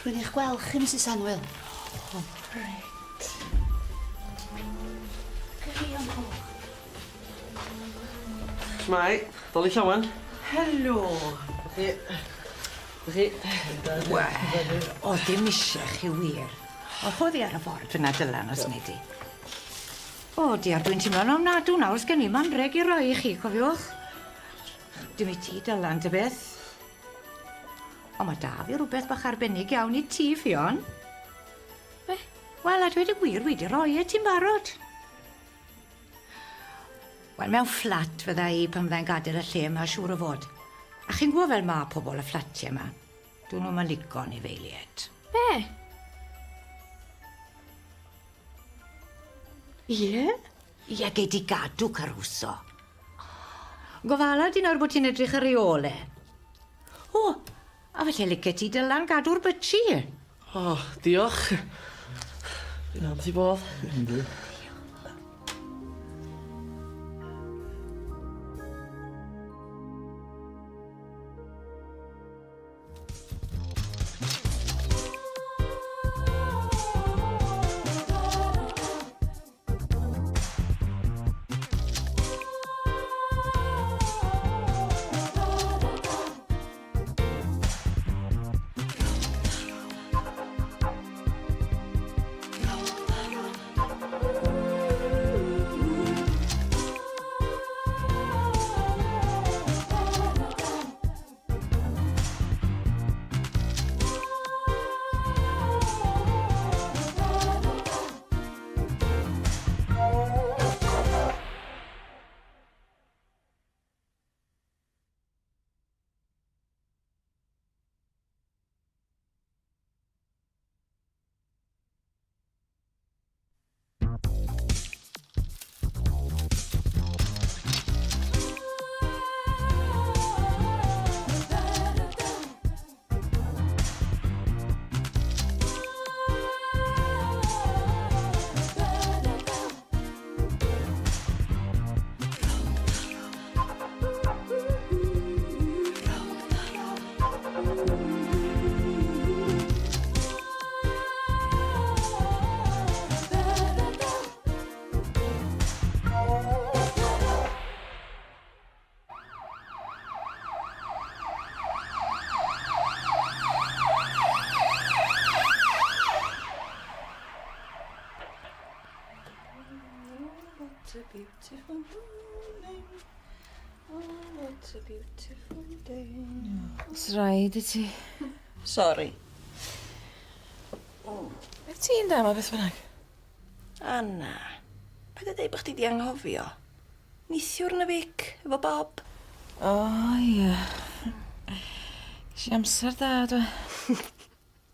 Rwy'n eich gweld chi, Mrs Anwyl. O, reit. Cyrion coch. Shwmae, Dolig Llawen. Helo. Chi. Chi. Wel, o dim eisiau chi wir. O, hoddi ar y ford fyna Dylan os wnei di. O diar, dwi'n teimlo'n ofnadw nawr, sgen i'm anreg i roi i chi, cofiwch. Dim i ti, Dylan, dy beth. Ond mae da fi rhywbeth bach arbennig iawn i ti, Ffion. Be? Wel, a dweud y gwir, wedi roi e ti'n barod. Wel, mewn fflat fydda i pan fyddai'n gadael y lle yma, siŵr o fod. A chi'n gwybod fel ma' pobl y fflatiau yma. Dyn nhw'm yn lico anifeiliaid. Be? Ie? Ie, gei di gadw Caruso. Gofala di nawr bod ti'n edrych ar ei ôl e. O, a falle licet ti Dylan gadw'r bytsi. O, diolch. Fi'n wrth i bodd. Yndi. Beautiful morning. Oh, what a beautiful day. Os rhaid i ti. Sorry. Beth ti'n da ma beth bynnag? Anna, paid â deud bo' chdi 'di anghofio. Neithiwr yn y Vic, efo Bob. O, ie. Ges i amser da, do.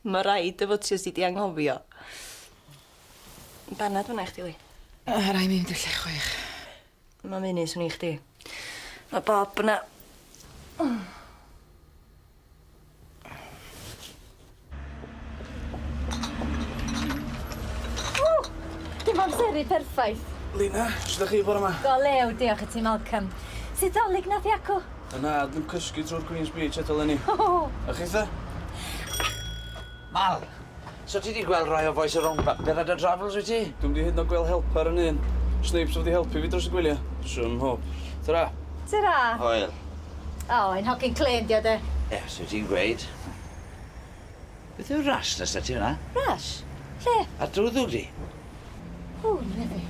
Ma' raid dy fod ti os ti 'di anghofio. Banad fynna i chdi Lee. O, rai' mynd i'r llechwech. Ma' munud swn i chdi. Ma' Bob yna. Ww! Dim amseru perffaith. Lina, sut 'dach chi bore 'ma? Go lew, diolch i ti Malcolm. Sut Dolig nath hi acw? Na, dwi'm cysgu trwy'r Queen's Speech eto leni. A chitha? Mal! So ti 'di gweld rai o fois y rownd bapur ar dy travels wyt ti? Dwi'm 'di hyd yn o'd gweld helper yn un. Snapes fod i helpu fi dros y gwylia. Swm hope. Tara. Tara. Hwyl. O, ein hogyn clên 'di o de. Ie, so ti'n gweud. Beth yw'r rash nesa ti fan'na? Rash? Lle? Ar dy wddwg di. O, lyfi.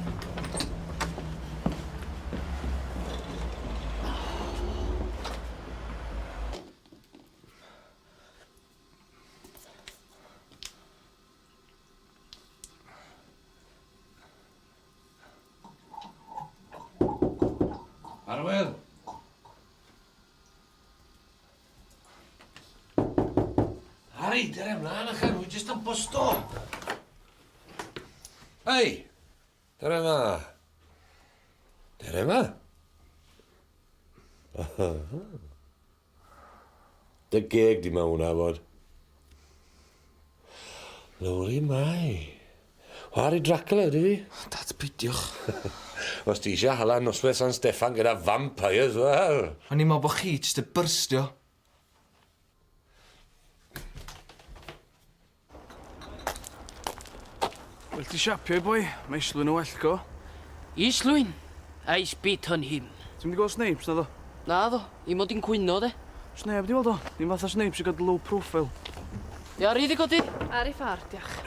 Arwel! Harry, dere ymlaen achan, wy jyst yn bosto. Hei! Dere yma. Dere yma. Dy geg di ma hwnna fod. Lowri Mai. O Harry Dracula ydi fi. Dad, peidiwch. Os ti eisiau hala noswaith San Steffan gyda vampires, wel. O'n i'n meddwl bod chi jyst yn byrstio. Well ti siapio i boi, mae Islwyn yn well go. Islwyn? I spit on him. Ti'm 'di gweld Snapes naddo? Naddo, i mod i'n cwyno de. Sneb 'di weld o, ddim fatha Snapes i gadw low profile. Di Ari 'di codi? Ar ei ffordd, diolch.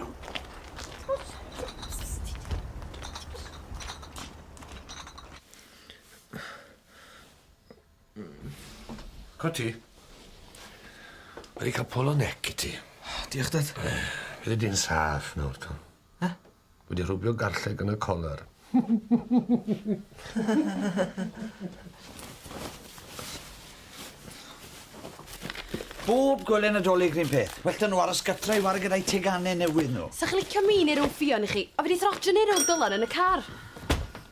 Co ti? Wedi cael polo neck i ti. Diolch, Dad. Fyddi di'n saff nawr, Tom. Eh? Wedi rhwbio garlleg yn y coler. Bob gwyliau Nadolig 'run peth. Well 'da nhw aros gytre i ware gyda'i tegannau newydd nhw. Sa chi'n licio mi neu rownd Ffion i chi? A fi 'di Roger neu rownd Dylan yn y car.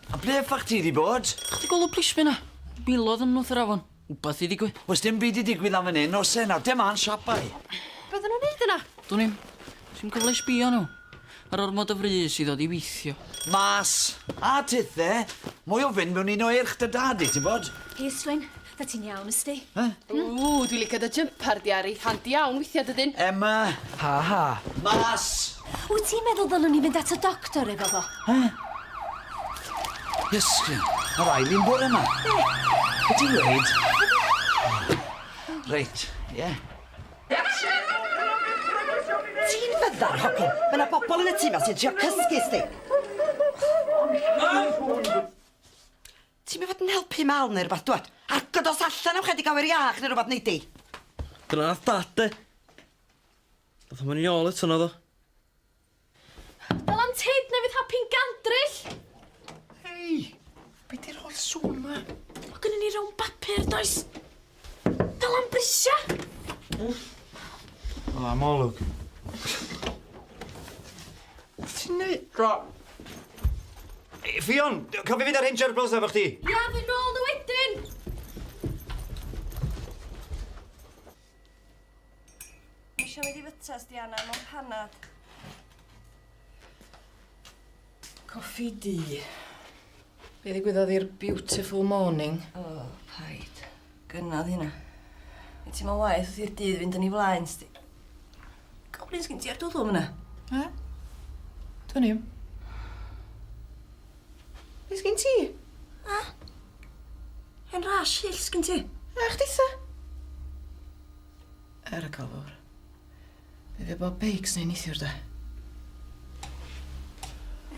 A ble ffach ti 'di bod? Chdi gweld y plismyn 'na? Milodd yn wrth yr afon. Wbath 'di digwydd. Oes dim byd 'di digwydd lan fan 'yn, oes e nawr? Dim a'n siapau. Be oedden nhw'n neud yna? Dwn i'm. Sim cyfle i sbio nhw. Ar ormod o frys i ddod i weithio. Mas. A tithe. Mwy o fynd mewn un o eirch dy dad di, ti'n bod? Islwyn, da ti'n iawn, ysdi? He? Ww, dwi licio dy jympar di, Ari. Handi iawn weithia, dydyn? Emma. Ha ha. Mas! Wyt ti'n meddwl ddylwn ni fynd at y doctor efo fo? He? Iesgyn, mae'r ail un bore yma. Be? Be ti'n gweud? Reit, ie. Ti'n fyddar, hogyn? Mae 'na bobl yn y tŷ 'ma sy'n trio cysgu, sdi. Mam! Ti'n mynd fod yn helpu Mal neu rwbath, dwad? Agor dos allan am chydig awyr iach neu rwbath, nei di? Dyna nath Dad de. Nath o'm yn ôl eto naddo? Dylan tyd neu fydd Happy'n gandryll! Hei! Be di'r holl sŵn ma? Ma' gynnon ni rownd bapur, does? Dylan brisia! O, am olwg. Ti'n neud? Dro. Ffion, cofio fynd ar hen gerbils efo chdi? Ia, fy nôl nhw wedyn! Mae eisiau mynd i fyta, Diana, mewn panad. Coffi du. Be ddigwyddodd i'r beautiful morning? O, oh, paid. Gynnad hynna. Wyt ti'n meddwl waeth wrth i'r dydd fynd yn ei flaen, sti. Goblins gen ti ar dwdl yna? E? Dwn i'm. Be sgin ti? A? Hen rash hyll sgin ti? A chditha? Er y colwr. Be fe bob beics neu neithiwr de?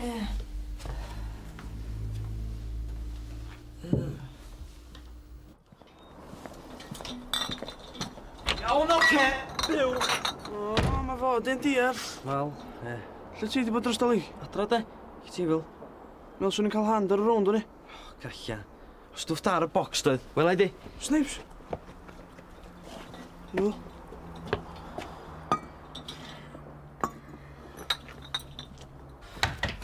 Ie. Iawn, oce! Byw! O, mae fod un diar. Wel, e. Lle ti wedi bod dros Dolig? Adra, de. Lle ti fel? Meddwl swn i'n cael hand ar y rownd, o'n i? O, calla. Stwff da ar y bocs, doedd. Wela i di. Snipes! Ti'n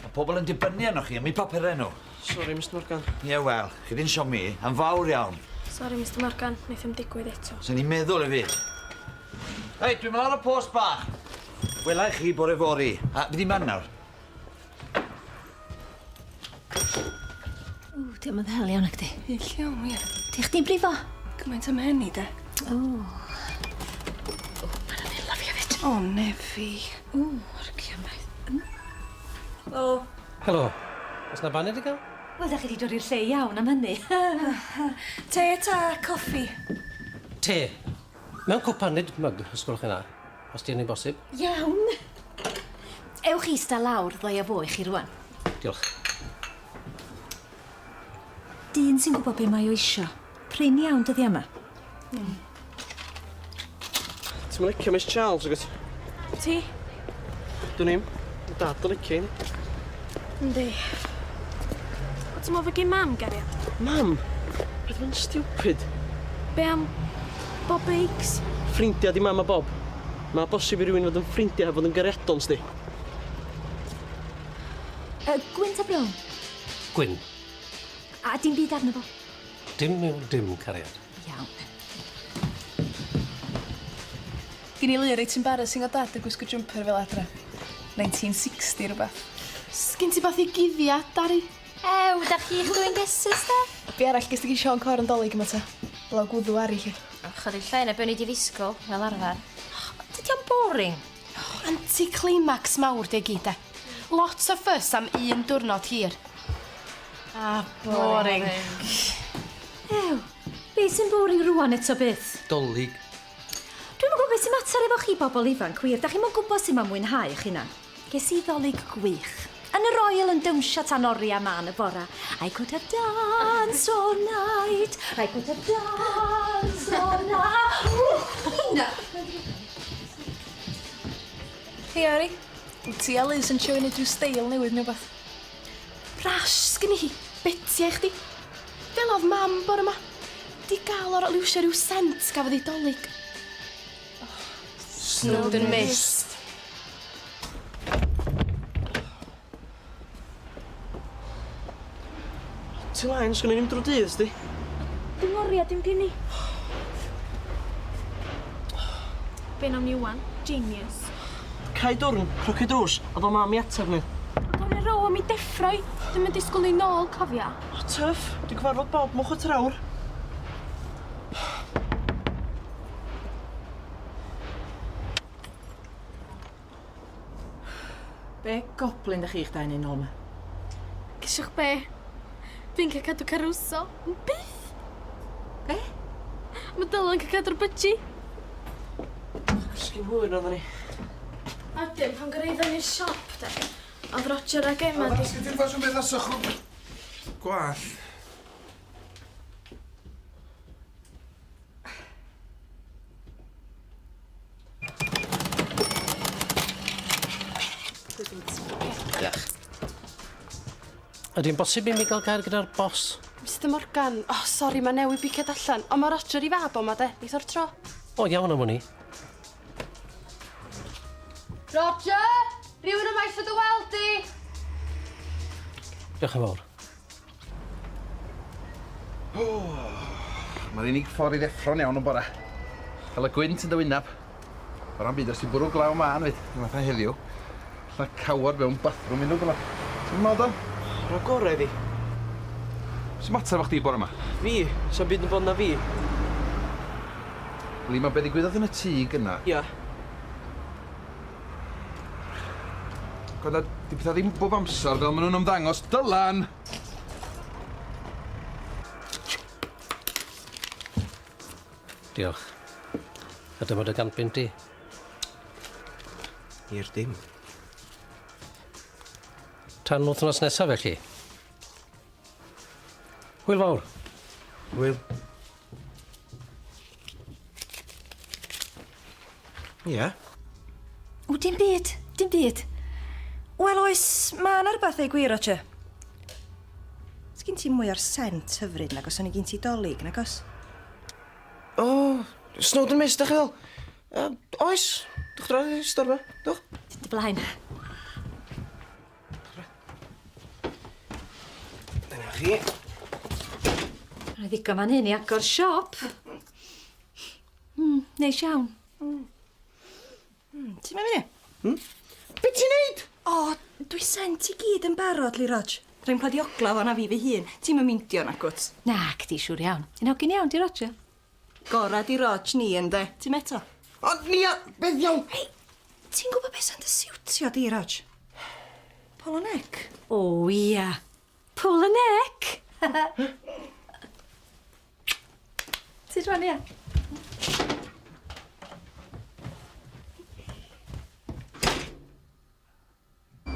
Mae pobl yn dibynnu arnoch chi am eu papurau nhw. Sori, Mr Morgan. Ie, wel, chi di'n siomi, yn fawr iawn. Sori, Mr Morgan, wnaeth o'm digwydd eto. Swn i'n meddwl i fi. Reit, dwi'n mynd ar y post bach. Wela i chi bore fory. A fydd hi'n man nawr. Ww, di o'm yn ddel iawn nacdi? Hyll iawn, wir. Di chdi'n brifo? Gymaint am hynny, de. O. O, ma'n anodd fi hefyd. O, nefi. O, argia maith. Helo. Helo. Oes 'na baned i ga'l? Wel, 'dach chi 'di dod i'r lle iawn am hynny. Te ta coffi? Te. Mewn cwpan, nid myg, os gwelwch yn dda. Os 'di hynny'n bosib. Iawn. Ewch i ista lawr, ddoi â fo i chi rŵan. Diolch. Dyn sy'n gwybod be mae o isio. Prin iawn dyddia 'ma. Hmm. Ti'm yn licio Miss Charles nagwt? Ti? Dwn i'm. Ma' dad yn licio 'i. Yndi. O ti'n me'wl fo gin mam, gariad? Mam? Paid bod yn stupid. Be am Bob Bakes? Ffrindia 'di mam a Bob. Ma' bosib i rywun fod yn ffrindia heb fod yn gariadon sdi. Yy gwyn ta brown? Gwyn. A dim byd arno fo? Dim yw dim, cariad. Iawn. Gin i lun reit embarrassing o dad yn gwisgo jumper fel adra. 1960 rwbath. Sgin ti bath i guddiad, Dari? Ew, dach chi'ch dwy'n gesys de? Be arall ges di gin Siôn Corn 'Dolig yma ta? Blaw gwddw Ari 'lly. Och, o'dd hi'n llai na be' o'n i 'di ddisgwl, fel arfer. Dydi o'm boring? Anti-climax mawr 'di o gyd de. Lot o fuss am un diwrnod hir. Ah, boring. Ew, be' sy'n boring rŵan eto byth? Dolig. Dwi'm yn gwbo be' sy'n mater efo chi bobol ifanc wir, 'dach chi'm yn gwbo sut ma' mwynhau 'ych hunan. Ges i ddolig gwych. Yn y Royal yn dawnsio tan oria mân y bora. I could have danced all night, I could have danced all night. Ww! Na! Hei Ari, wyt ti a Liz yn trio i neud rhyw steil newydd neu wbath? Rash sgynni hi, betia i chdi. Fel o'dd mam bore 'ma. Di ga'l o'r liwsio rhyw scent gafodd 'i 'Dolig. Snowdon Mist. Ti laen, sgynna i'm drwy dydd, sdi. Dim oria dim gin i. Be nawn ni ŵan? Genius. Cau dwrn, croci drws, a ddo mam i ateb ni. Ond o'n i row am i deffro i. Ddim yn disgwl ni nôl, cofia. O, tyff! Dwi'n cyfarfod Bob mewn chwarter awr. Be goblin dach chi'ch dau'n neud nôl 'ma? Gesiwch be? Dwi'n cael cadw Caruso. Am byth! Be? Ma' Dylan cael cadw'r budgie. Cysgu'n hwyr oedden ni. A wedyn pan gyrhaeddon ni'r siop de, o'dd Roger ag Emma 'di... Sgin ti'm ffasiwn beth â sychwr gwallt? Diolch. Ydy'n bosib i mi gael gair gyda'r boss? Mister Morgan, o oh, sori, mae newydd biciad allan, ond mae Roger i fab o ma de, neith o'r tro. O, iawn am wn i. Roger! Rhywun yma eisiau dy weld di! Diolch yn fawr. Mae'r unig ffordd i ddeffro'n iawn yn bora. Cael y gwynt yn dy wynab. O ran byd, os ti'n bwrw glaw mân 'fyd, fatha heddiw, fatha cawod mewn bathrwm unrhyw gyfnod. Ti'n meddwl, Don? Rho gorau iddi. Sy'n mater efo chdi bore 'ma? Fi? Sa'm byd yn bod na fi. Lee, ma' be' ddigwyddodd yn y tŷ gynna. Ia. Gwanda, 'di petha ddim bob amsar fel ma' nw'n ymddangos. Dylan! Diolch. A dyma dy 100 bunt di. I'r dim. Tan wythnos nesa felly. Hwyl fawr. Hwyl. Ie. O, dim byd, dim byd. Wel, oes, ma' 'na rwbath deu gwir, Roger. Sgin ti mwy o'r sent hyfryd nag os o'n i gin ti dolig, nag os? O, Snowdon Mist, dach chi fel? Uh, oes, dwch draw i'r storfa, dwch. Dy blaen. Dyna chi. Mae'n ddigon fan hyn i agor siop. Neis iawn. Ti'n mynd i? Hmm? Be ti'n neud? O, dwi sent i gyd yn barod, Lee Rog. Rwy'n plodi ogla fo na fi fy hun. Ti'm yn meindio nagwt? Nac di, siŵr iawn. Un hogyn iawn di Roger. Gora di Rog ni ynde? Ti'n eto? Ond Nia, beth iawn? Hei, ti'n gwybod beth sy'n dy siwtio di, Rog? Polo neck. O, ia. Polo neck! Ti rwan, ia?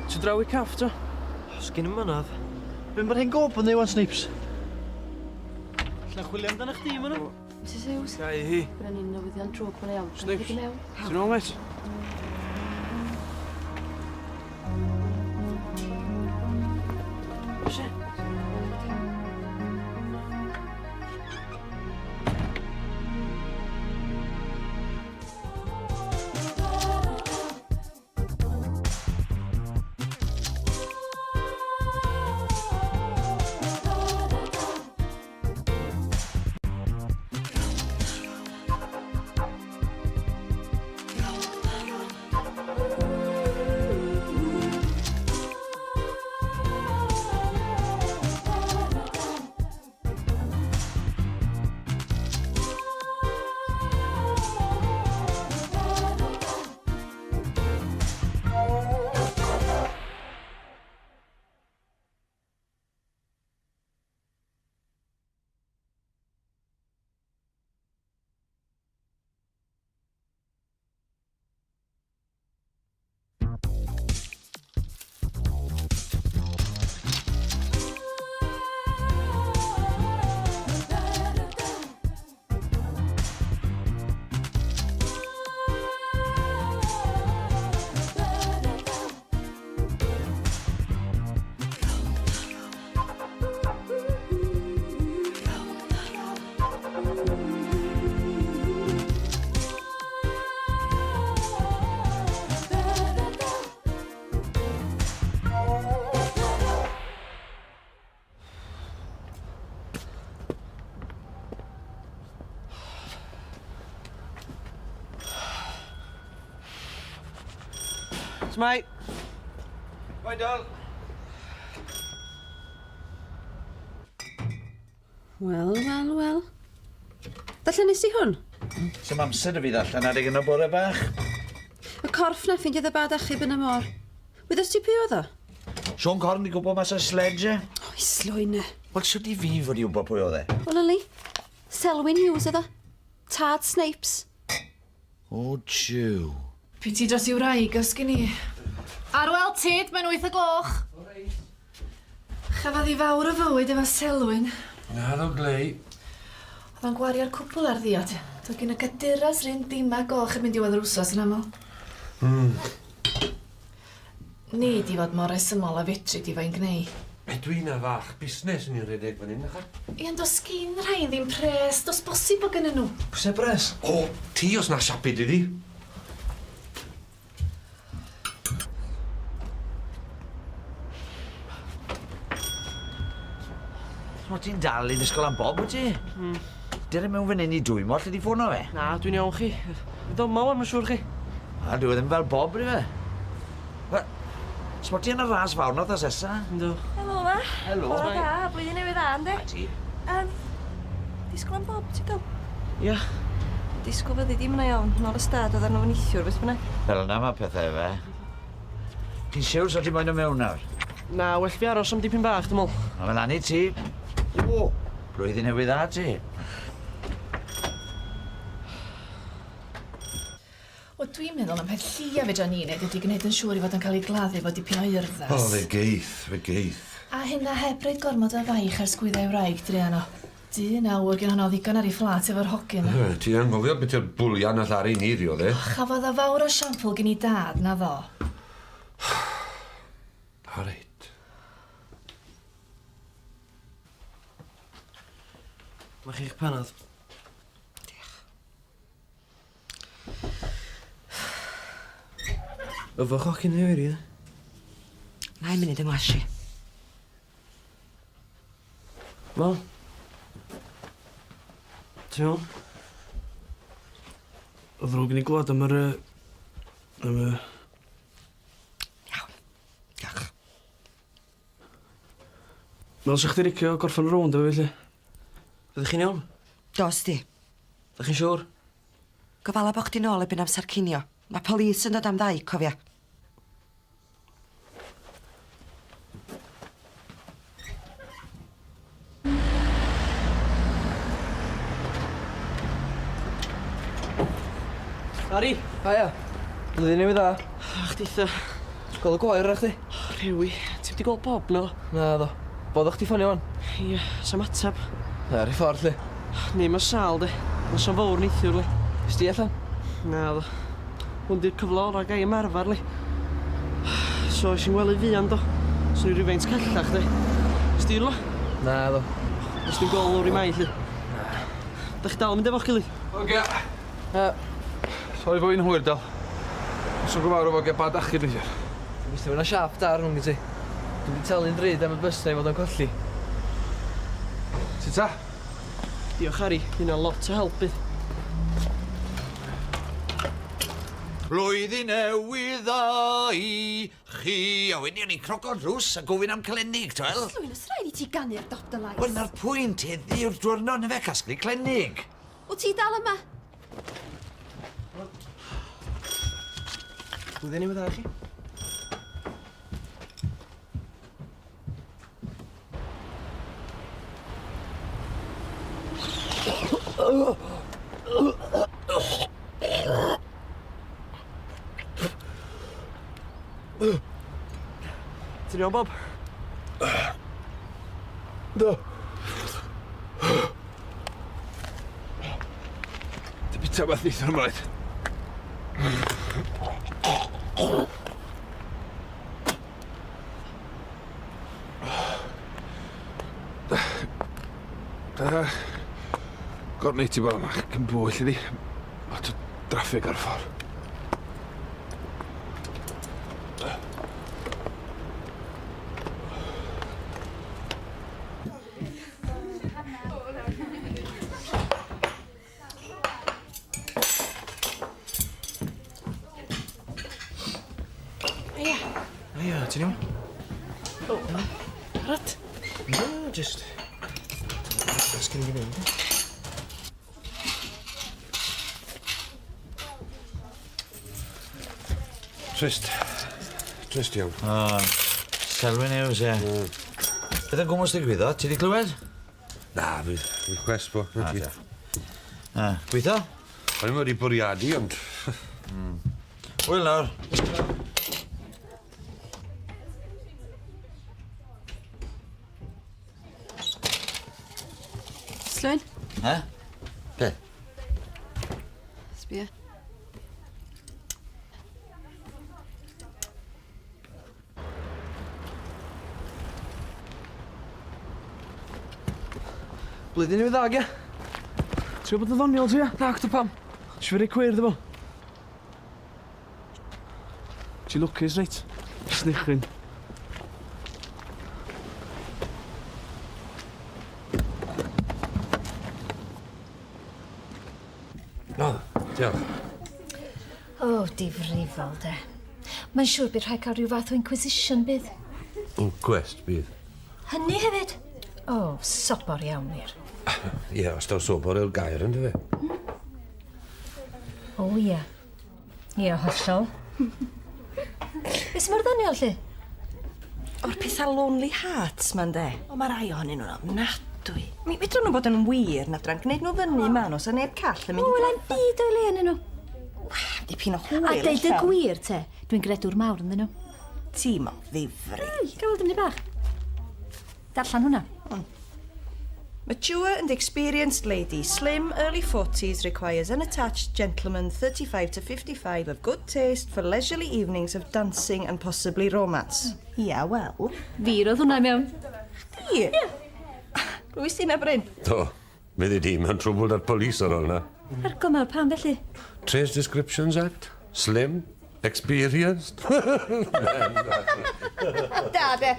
Ti draw i caff, to? Sgin i'm mynadd. Be mae'r hen gob yn ddewan, Snipes? Alla chwilio amdano chdi, ma' nhw. Mrs Hughes. Gai hi. Brynu ni'n newyddion drwg mae'n iawn. Snipes. Ti'n ôl, mate? S'mai? Bye, Dol. Wel, wel, wel. Darllen nes i hwn? Sdim amser 'da fi ddarllen adeg yna bore bach. Y corff na ffeindiodd y bad achub yn y môr. Wyddost ti pwy oedd o? Siôn Corn 'di gwbo mas o'i sledge e. O, Islwyn. Wel, shwt i fi fod i wbod pwy oedd e? Wel, yli. Selwyn Hughes oedd o. Tad Snapes. O, jiw. Piti dros i wraig os gyn i. Arwel tyd, mae'n 8 o gloch. Chafodd hi fawr o fywyd efo Selwyn. Naddo glei. Oedd o'n gwario'r cwbl ar ddiod. Doedd gyn y gaduras run dima goch erbyn diwedd yr wsos yn aml. Nid i fod mor resymol a fedri di fo'n gneu. Edwina fach, busnes yn i'n rhedeg fan hyn, nacha? Ie, ond does gin rhai ddim pres, does bosib bod gynnyn nhw. Pwy sy bres? O, ti os na siapu di di. O, ti'n dal i ddisgwyl am Bob, wyt ti? Dere mewn fan hyn i dwymo, lle di ffono fe? Na, dwi'n iawn chi. Fydd o yma wan, mae'n siŵr chi. A dwi e ddim fel Bob, ry fe. Wel, Smo ti yn y ras fawr na wthnos nesa? Yndw. Helo 'ma. Helo. Bore da, blwyddyn newydd dda, yndi? A ti? Disgwyl am Bob, ti dal? Ia. Disgwyl fyddi di, ma' iawn. Nôl y stad oedd arno fo neithiwr, beth bynnag. Fel yna mae pethau fe. Ti'n siwr so ti moyn o mewn nawr? Na, well fi aros am dipyn bach, dwi'n meddwl. A fel lan i ti. O, blwyddyn newydd dda ti. Wel, dwi'n meddwl am peth llia fedra ni wneud ydy gwneud yn siŵr i fod yn cael ei gladdu efo dipyn o urddas. O, fe geith, fe geith. A hynna heb roid gormod o faich ar sgwyddau wraig druan o. Dyn awr gen honno ddigon ar ei fflat efo'r hogyn. Ti anghofio beth yw'r bwlian nath Ari ni ddiodde. Chafodd o fawr o siampl gen i dad, na ddo. O reit. Mae chi'ch panad. Diolch. Yfwch o cyn i oeri, e? Na i munud yng ngwas i. Wel? Ti'n iawn? O ddrwg i ni glwad am yr yy am y... Iawn. Diolch. Meddwl sa chdi licio gorffan y rownd efo fi 'lly? Ydych chi'n iawn? Dos di. Dach chi'n siŵr? Gofala bo' chdi nôl erbyn amsar cinio. Ma' police yn dod am ddau, cofia. Ari! Haia. Blwyddyn newydd dda. A chditha. Gweld y gwair arna chdi. Rhewi. Ti'm 'di gweld Bob naddo? Naddo. Fo oddach chdi ffonio ŵan? Ia, sa'm atab. Ar ei ffordd 'lly. Neu ma' sâl 'de. Noson fowr neithiwr 'li. Es di allan? Naddo. Hwn 'di'r cyfle ora gai ymarfer 'li. So es i'n wely fuan do? Swn i rywfaint callach 'de. Es di rwla? Naddo. Nes di'm gweld lowri Mai 'lly? Na. Dach chi dal yn mynd efo'ch gilydd? Ogia. Yy. Sori bo' fi'n hwyr Del. Noson go fawr o fogia bad achub neithiwr. Gobeithio bo' 'na siâp da rhwng ti. Dwi 'di talu'n ddrud am y bys 'na i fod o'n colli. Sut ta? Diolch Harry, hynna'n lot o help bydd. Blwyddyn newydd dda i chi. A wedyn o'n i'n croco'r drws a gofyn am clenig, t'wel? Llwyn, os rhaid i ti ganu'r dop dy lais. Wel, 'na'r pwynt, heddi yw'r dwrnod, nafe, casglu clenig. Wt ti dal yma? Blwyddyn newydd dda i chi. Ti'n iawn, Bob? Do. Ti bita wbath neithiwr ymlaen. Da. Gorneu ti bod yma cyn bwyll iddi. Lot o draffig ar y ffordd. Heia. Heia, ti'n iawn? O, barod? Na, jyst... Os cyn i fi fynd. Trist. Trist iawn. O, Selwyn Hughes, ie. Beth yn gwmws ddigwyddodd? Ti 'di clywed? Na, fi, fi cwest bo. Na ti. Na, gweithio? O'n i'm wedi bwriadu, ond... Hwyl nawr. Slwyn? He? Be? Sbia. Blwyddyn newydd dda, gia. Ti'n gwybod bod yn ddoniol ti, ia? Nac dw pam. Isio fi roi cweir iddo fo? Ti lwcus reit? Snichyn. O, diolch. O, difrifol de. Mae'n siŵr bydd rhaid cael rhyw fath o inquisition bydd. Inquest bydd. Hynny hefyd. O, sobor iawn wir. Ie, os daw sobor yw'r gair on'd yfe? O ia. Ia, hollol. Be sy mor ddoniol 'lly? O'r petha Lonely Hearts 'ma ynde? O ma' rai ohonyn nhw'n ofnadwy. Mi fedrwn nhw bod yn wir na fedran gneud nhw fyny ma' nhw sa neb call yn mynd O, wela i'm byd o'i le ynnyn nhw. Wel, dipyn o hwyl A deud y ella. gwir te, dwi'n gredwr mawr ynddyn nhw. Ti'n o ddifri. Gael weld ymdyn bach. Darllan hwnna. Mature and experienced lady, slim, early 40s, requires unattached gentleman 35 to 55 of good taste for leisurely evenings of dancing and possibly romance. Ia, wel. Fi roedd hwnna i mewn. Chdi? Ia. Glywis ti 'na, Bryn? Do. Fyddi di mewn trwbwl 'da'r police ar ôl 'na. Argo mawr, pam felly? Trades Descriptions Act? Slim? Experienced? Da, de.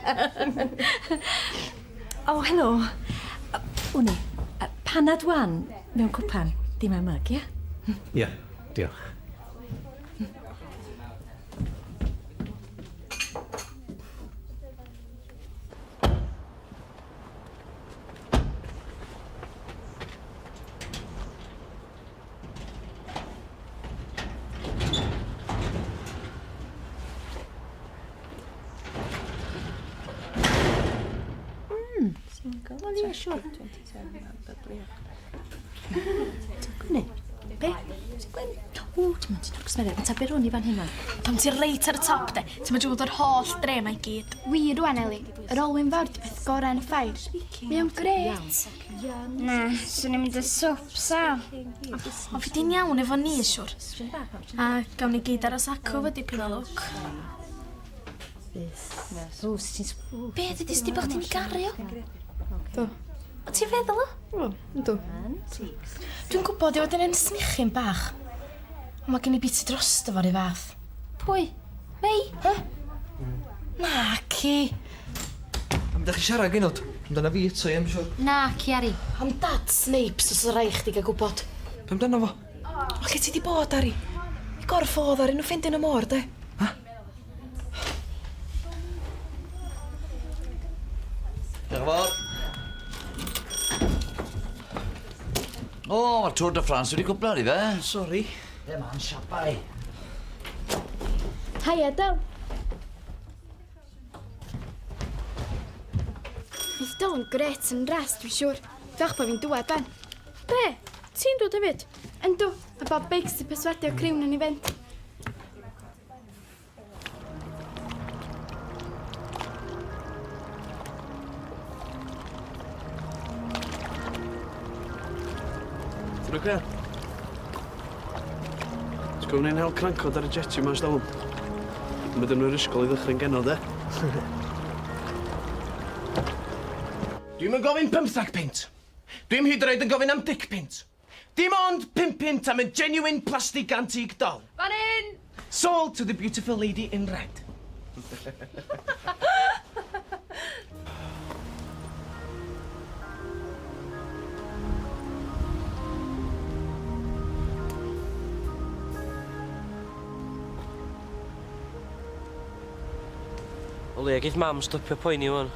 O, helo. Wni, panad wan mewn cwpan, dim am myg, ia? Ia, diolch. Mm, single. Wel, ie, siŵr. Ti'n gwneud? Be? Ti'n gwneud? O, ti'n mynd i'n smelio. Mae'n tabir hwn i fan hyn. Pan ti reit ar y top de, ti'n mynd i weld yr holl dre 'ma i gyd. Wir rwan, Eli. Yr olwyn fawr 'di peth gorau yn y ffair. Mae o'n grêt. Na, swn i'n mynd y swp, Sal. Ond fi di'n iawn efo ni, siwr. A gawn ni gyd aros acw efo dipyn o lwc. Be, ddudis di bod chdi'n ei garu o? Do. O ti'n feddwl o? O, yndw. Dwi'n gwybod ei fod yn ensmychyn bach. Ond mae gen i biti drosto fo 'run fath. Pwy? Mei? Hy? Naci. Am ydych chi siarad genod? Amdana fi eto, ie, mae'n siŵr. Naci, Ari. Am dad Snapes os oedd rhaid chdi gael gwybod. Be amdano fo? O, lle ti di bod, Ari? I gorff oedd ar un o ffendyn y môr, de. Ha? Diolch yn fawr. O, mae'r Tour de France wedi cwpla, di fe? Sori. Be ma'n siapau? Haia, Dyl. Fydd Dyl yn grêt yn ras, dwi'n siŵr. Falch bod fi'n dŵad, Ben. Be? Ti'n dod hefyd? Yndw, a Bob Biggs 'di perswadio criw 'na ni fynd. Ti'n oce? Ti'n gwybod ni'n hel crancod ar y jetty 'ma ers talwm? Mynd nhw'r ysgol i ddychryn genod, e? Dwi'm yn gofyn pymthag punt. Dwi'm hyd yn oed yn gofyn am deg punt. Dim ond pump punt am y genuine plastig antique doll. Fan hyn! Sold to the beautiful lady in red. O leia geith mam stopio poeni ŵan.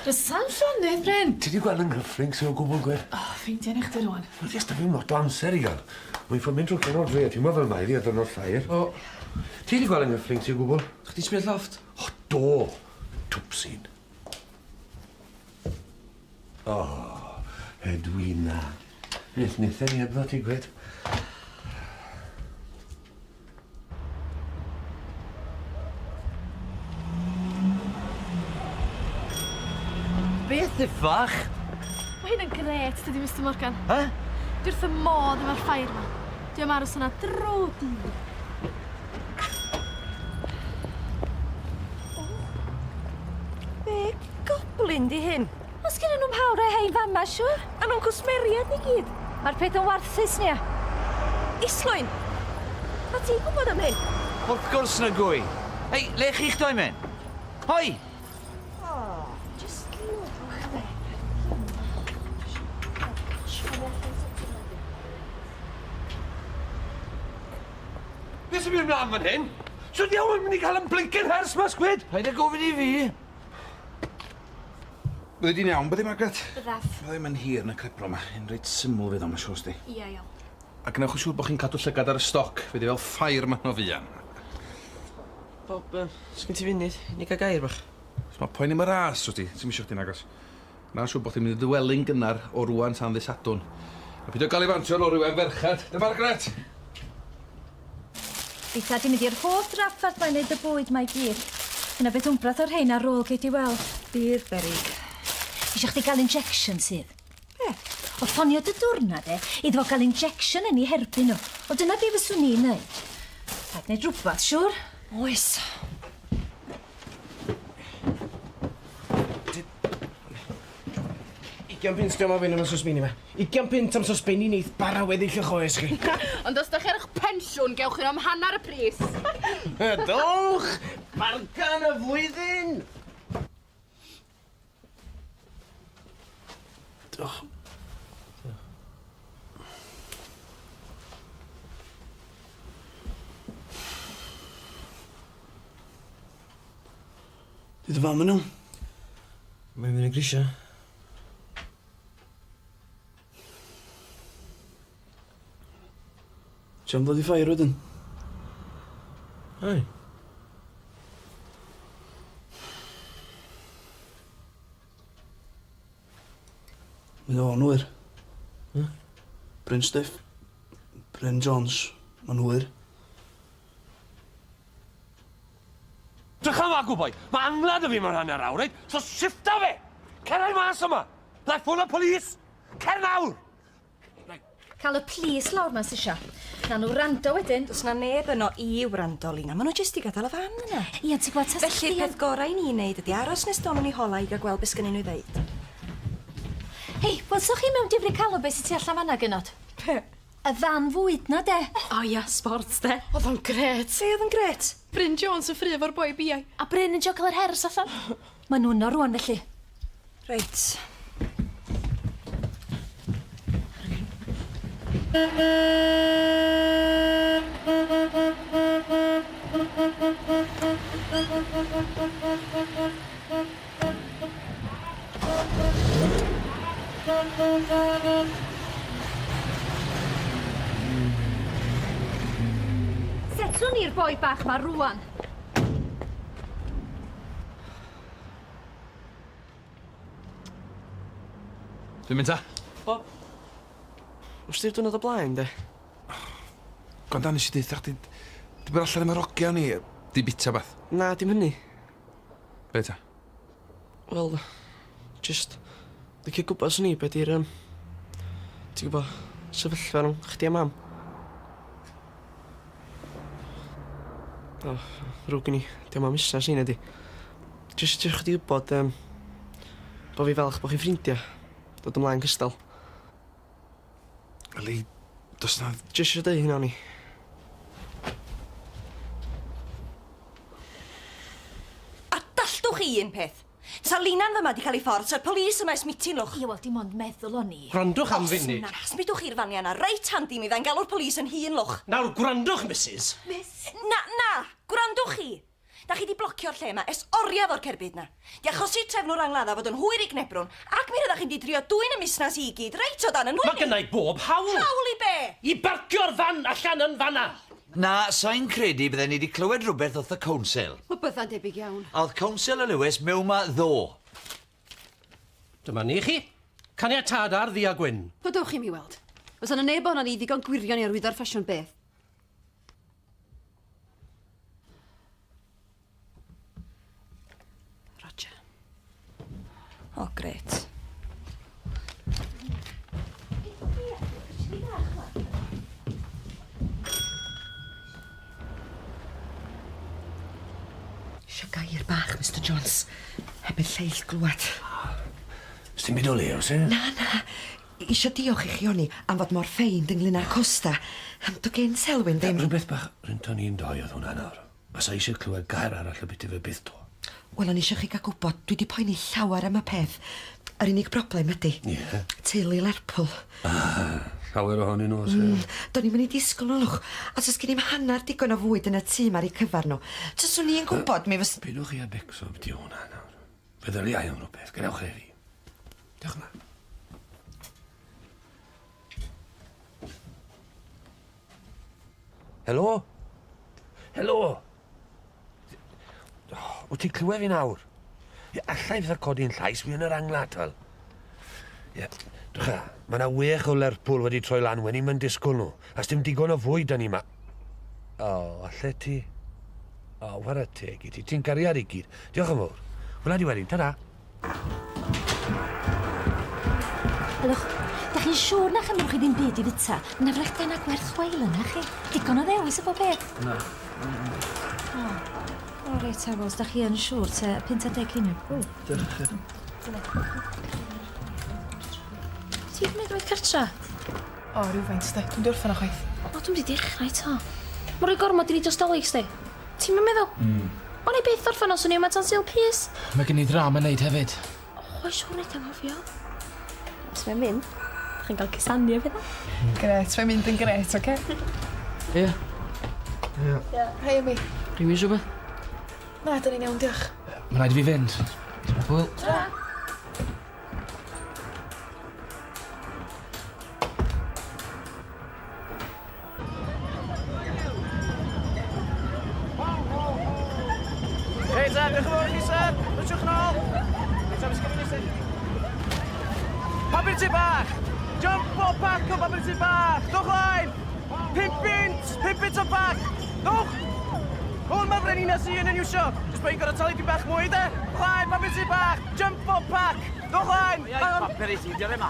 Fysa'n llonydd, Bryn. Ti 'di gweld 'y nghyfflinks i o gwbwl gwed? O, ffeindia ni chdi rŵan. Wel jest 'da fi'm lot o amser i ga'l. Mae'n ffod mynd trwy canol dre, ti'n gwbod fel mae 'i ar ddiwrnod ffair. O. Ti 'di gweld 'y nghyfflinks i o gwbwl? Chdi sbio llofft? O, do! Twpsyn. O, Edwina. Beth wnaethon ni hebddo ti, gwed? Stiffach! Mae hyn yn grêt, dydi, Mister Morgan? He? Dwi wrth fy modd efo'r ffair 'ma. Dwi am aros yna drw dydd. O! Be goblin 'di hyn? O's gennyn nw'm hawl rhoi hein fama, siŵr? A nhw'n cwsmeriaid ni gyd. Ma'r peth yn warthus, Nia. Islwyn! Ma' ti'n gwybod am hyn? Wrth gwrs na gwy. Hei, le chi'ch doi mynd? Hoi! Oh, just look de. Be sy'n mynd mlaen fan hyn? Sut diawl yn mynd i cael yn blinking hers ma, sgwid? Paid â gofyn i fi. Byddi di'n iawn, byddi, Margaret? Byddaf. Fydda i'm yn hir yn y crepro 'ma. Un reit syml fydd o, ma' siŵr sdi. Ia, iawn. A gwnewch yn siŵr bo' chi'n cadw llygad ar y stoc, fydd 'i fel ffair 'ma o fuan. Bob, yy, sgin ti funud i ni ga'l gair bach? Os ma' poeni am y ras wt ti, ti'm isio chdi nagos. Gwna siŵr bo' chdi'n mynd i dy wely'n gynnar o rŵan tan ddy' Sadwrn. A pidio galifantio ar ôl ryw hen ferchad, de Margaret? Rita 'di mynd i'r holl drafferth 'ma i neud y bwyd 'ma i gyd. Dyna beth wmbrath o'r rhein ar ôl gei di weld. Bydd beryg. Isio chdi ga'l injection sydd? Be? O ffonio dy dwrna de, iddo fo ga'l injection yn 'u herbyn nhw. Wel dyna be fyswn i'n neud. Rhaid neud rwbath, siŵr? Oes. Ugian punt 'di o'm ofyn am y sosbeini 'ma. Ugian punt am sosbeini neith bara weddill 'ych oes chi. Ond os 'dach chi ar 'ych pensiwn gewch chi nhw am hannar y pris. Dowch! Bargan y flwyddyn! Diolch. Di dy fam yn iawn? Mae'n mynd i grisia. Ti am ddod i ffair wedyn? Ai. Mae o'n hwyr. Yy? Bryn Stiff. Bryn Jones. Mae'n hwyr. Drycha 'ma, gwboi. Ma' angladd 'da fi mewn hanner awr, reit? So shifta fe! Cer â hi mas yma! Na'i ffono police! Cer nawr! Cael y plis lawr 'ma sy isio. Na nhw wrando wedyn. Does 'na neb yno i wrando, Lina. Ma' nhw jyst 'di gadael y fan yna. Ia, ti'n gwybod, tasa Felly'r peth gorau i ni wneud ydi aros nes down nhw'n eu holau i gael gweld be sgynnyn nhw i ddeud. Hei, welsoch chi mewn difri calon be sy tu allan fan'na, genod? Be? Y fan fwyd 'na de. O ia, sbort de. O'dd o'n grêt. Be o'dd yn grêt? Bryn Jones yn ffrio efo'r boi biau. A Bryn yn trio cael yr hers allan. Ma' nhw yno rŵan felly. Reit. Setlwn ni'r boi bach 'ma rŵan. Dwi'n mynd ta. Bob. Wst ti'r diwrnod o blaen de? Gwanda nes i deutha chdi di bod allan efo'r ogia o'n i di bita wbath. Na, dim hynny. Be ta? Wel, jyst licio gwbod swn i be' 'di'r yym ti gwbo, sefyllfa rhwng chdi a mam. O, ddrwg gen i, 'di o'm am usnas i nadi. Jyst isio chdi wbod yym bo' fi falch bo' chi'n ffrindia, dod ymlaen cystal. Ellie, does 'na... Jyst isio deu hynna o'n i. A dalltwch chi un peth. Sa Lina'n fyma 'di cael ei ffordd, sa'r police yma ers mitin lwch. Ie, wel, dim ond meddwl o'n i. Gwrandwch am funud. Os na, smidwch chi'r fania 'na reit handi mi fyddai'n galw'r police yn hun lwch. Nawr, gwrandwch, Misus. Miss? Na, na! Gwrandwch chi! Da chi 'di blocio'r lle 'ma ers oria efo'r cerbyd 'na. Di achosi'r trefnwr angladda fod yn hwyr i gnebrwn, ac mi roeddach chi'n 'di drio dwyn 'y musnas i i gyd reit o dan 'y nwyn i. Mae gynna i bob hawl. Hawl i be? I barcio'r fan allan yn fan'na. Na, sa i'n credu bydden ni 'di clywed rhywbeth wrth y Council. Wel, bydda'n debyg iawn. A o'dd Councillor Lewis mewn 'ma ddo. Dyma ni chi. Caniatâd ar ddu a gwyn. Wel, dowch i mi weld. Oes yna neb ohonon ni ddigon gwirion i arwyddo'r ffasiwn beth. Roger. O, grêt. Isio gair bach, Mr Jones. Heb i'r lleill glwad. Sdim byd o le, oes e? Na, na. Isio diolch i chi o'n i am fod mor ffeind ynglyn â'r costa. Do gen Selwyn ddim... Rhywbeth bach rhynto ni'n doi oedd hwnna nawr. A sa eisiau clywed gair arall o beth i fe byth to. Wel, o'n i eisiau chi gael gwybod, dwi wedi poeni llawer am y peth. Yr unig broblem ydy... Ie? Teulu Lerpwl. Ah, llawer ohonyn nhw, oes e? Do'n i'm yn ei disgwyl nhw, lwch. Os oes gen i'm hanner digon o fwyd yn y tŷ 'ma ar eu cyfer nhw. Taswn i'n gwybod, mi fys... Peidiwch chi â becso ambiti hwnna nawr. Feddylia i am rhywbeth, gadewch e i fi. Diolch yma. Helo? Helo? Wyt ti'n clywed fi nawr? Ie, alla i fatha codi'n llais, fi yn yr angla, tal. Ie, drycha, mae yna wech o Lerpwl wedi troi lan, wen i'm yn disgwyl nhw. A sdim digon o fwyd da ni ma. O, alle ti? O, whare teg i ti. Ti'n gariad i gyd. Diolch yn fawr. Wela di wedyn, ta-ra. Ylwch, da chi'n siŵr na chymrwch chi ddim byd i fyta? Mae 'na frechdanau gwerth chweil yna, chi. Digon o ddewis o bob peth. Na. O, o reit, ta, wel, os da chi yn siŵr, te, 50 ceiniog. O. Diolch i chi. Ti 'di gwneud gwaith cartra? O, rhywfaint, de. Dwi'm 'di orffen o chwaith. O, dwi'm 'di dechrau eto. Mae'n rhoi gormod i ni dros Dolig, sdi. Ti'm yn meddwl? Mm. O'n i byth orffen os o'n i yma tan Sul Pys. Mae gen i ddrama neud hefyd. O, oes siŵr wneud anghofio. Os mae'n mynd, chi'n cael cusanu a pethau. Grêt, mae'n mynd yn grêt, oce? Ie. Ie. Ie. Hei, Amy. Rhywun isio wbath? Na, 'dan ni'n iawn, diolch. Mae'n rhaid i fi fynd. Hwyl. Tara. Hei ta, diolch yn fawr i chi, sir. Rwy'n nôl. Hei ta, beth nesaf? Papur tŷ bach! Jump o pac o papur tŷ bach! Dwch lain! 5 bunt! 5 bunt o pac! Dwch! Hwn mae Frenhines un yn iwsio! Jyst bod hi'n gorfod talu dipyn bach mwy, de! Lain, papur tŷ bach! Jump o pac! Dwch lain! Ai, papur i ti, diolch yma.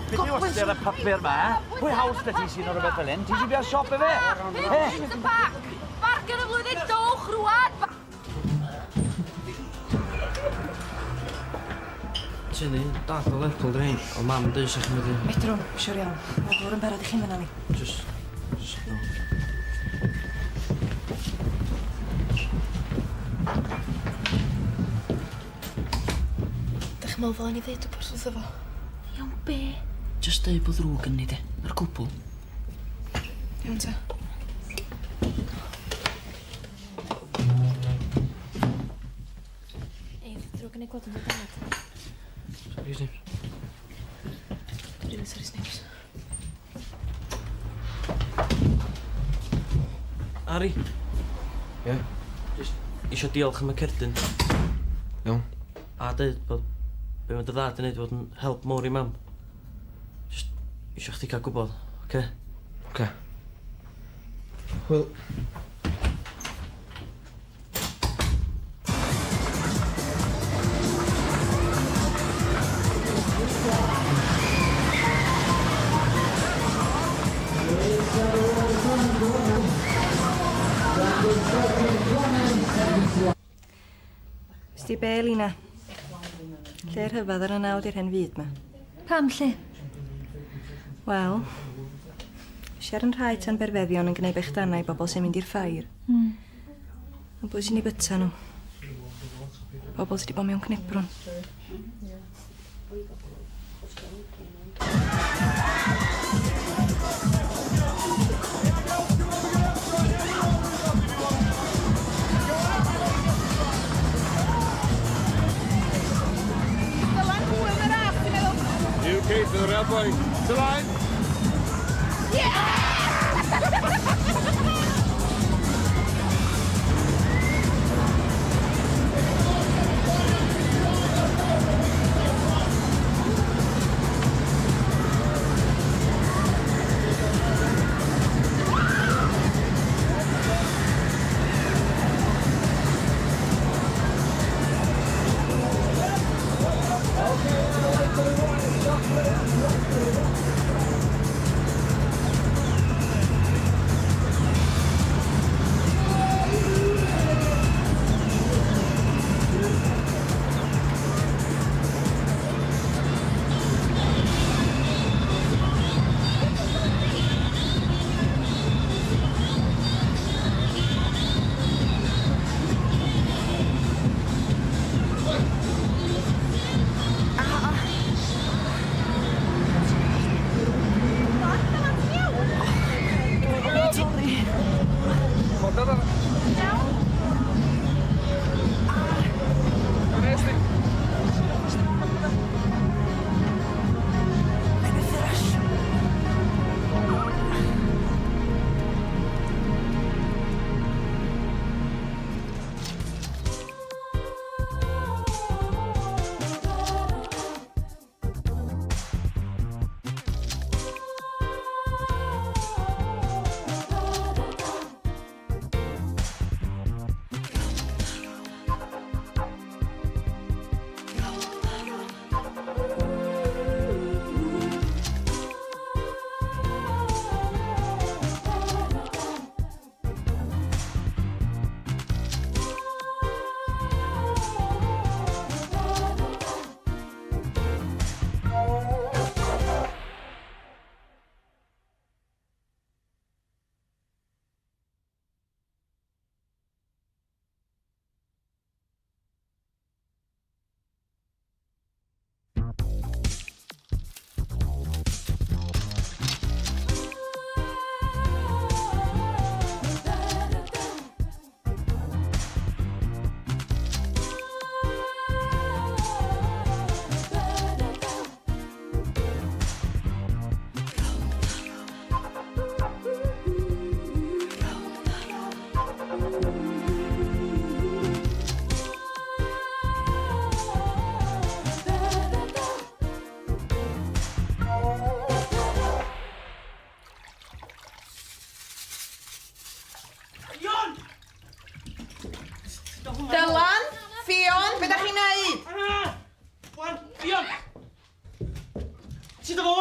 Beth yw ystyr y papur 'ma, eh? Pwy haws 'da ti sy'n o rhywbeth fel hyn? Ti sy'n bia'r siop efe? Pump y pac! Bargen y flwyddyn, dowch rwan! Tynnu dad o Lerpwl 'di rhein, o mam yn deud sa chi'n medru... Fedrwn, siwr iawn. Mae ddŵr yn barod i chi fan'na li. Jyst, jyst no. Dych chi'n meddwl ddylen i ddeud wbeth wrtho fo? Iawn be? Jyst deud bod ddrwg gen ni de. 'Na'r cwbl. Iawn ta. Ei, ddrwg gen i gweld yn dy dad. Sorry, Snipes. Rili sori, Snipes. Ari. Ie? Jyst isio diolch am y cerdyn. Iawn. A deud bod be' ma' dy ddad 'di neud fod yn help mowr i mam. Jyst isio chdi ca'l gwbod, oce? Oce. Hwyl. Wsti be, Lina? Lle rhyfedd ar y naw di'r hen fyd 'ma. Pam 'lly? Wel, es i ar 'yn rhaed tan berfeddion yn gneud bechdanau i bobl sy'n mynd i'r ffair. Ond pwy sy'n 'u byta nhw? Pobl sy 'di bod mewn cnebrwn. Dylan hwyl yn y ras, ti'n meddwl? UK to the rail point. To line. Yeah!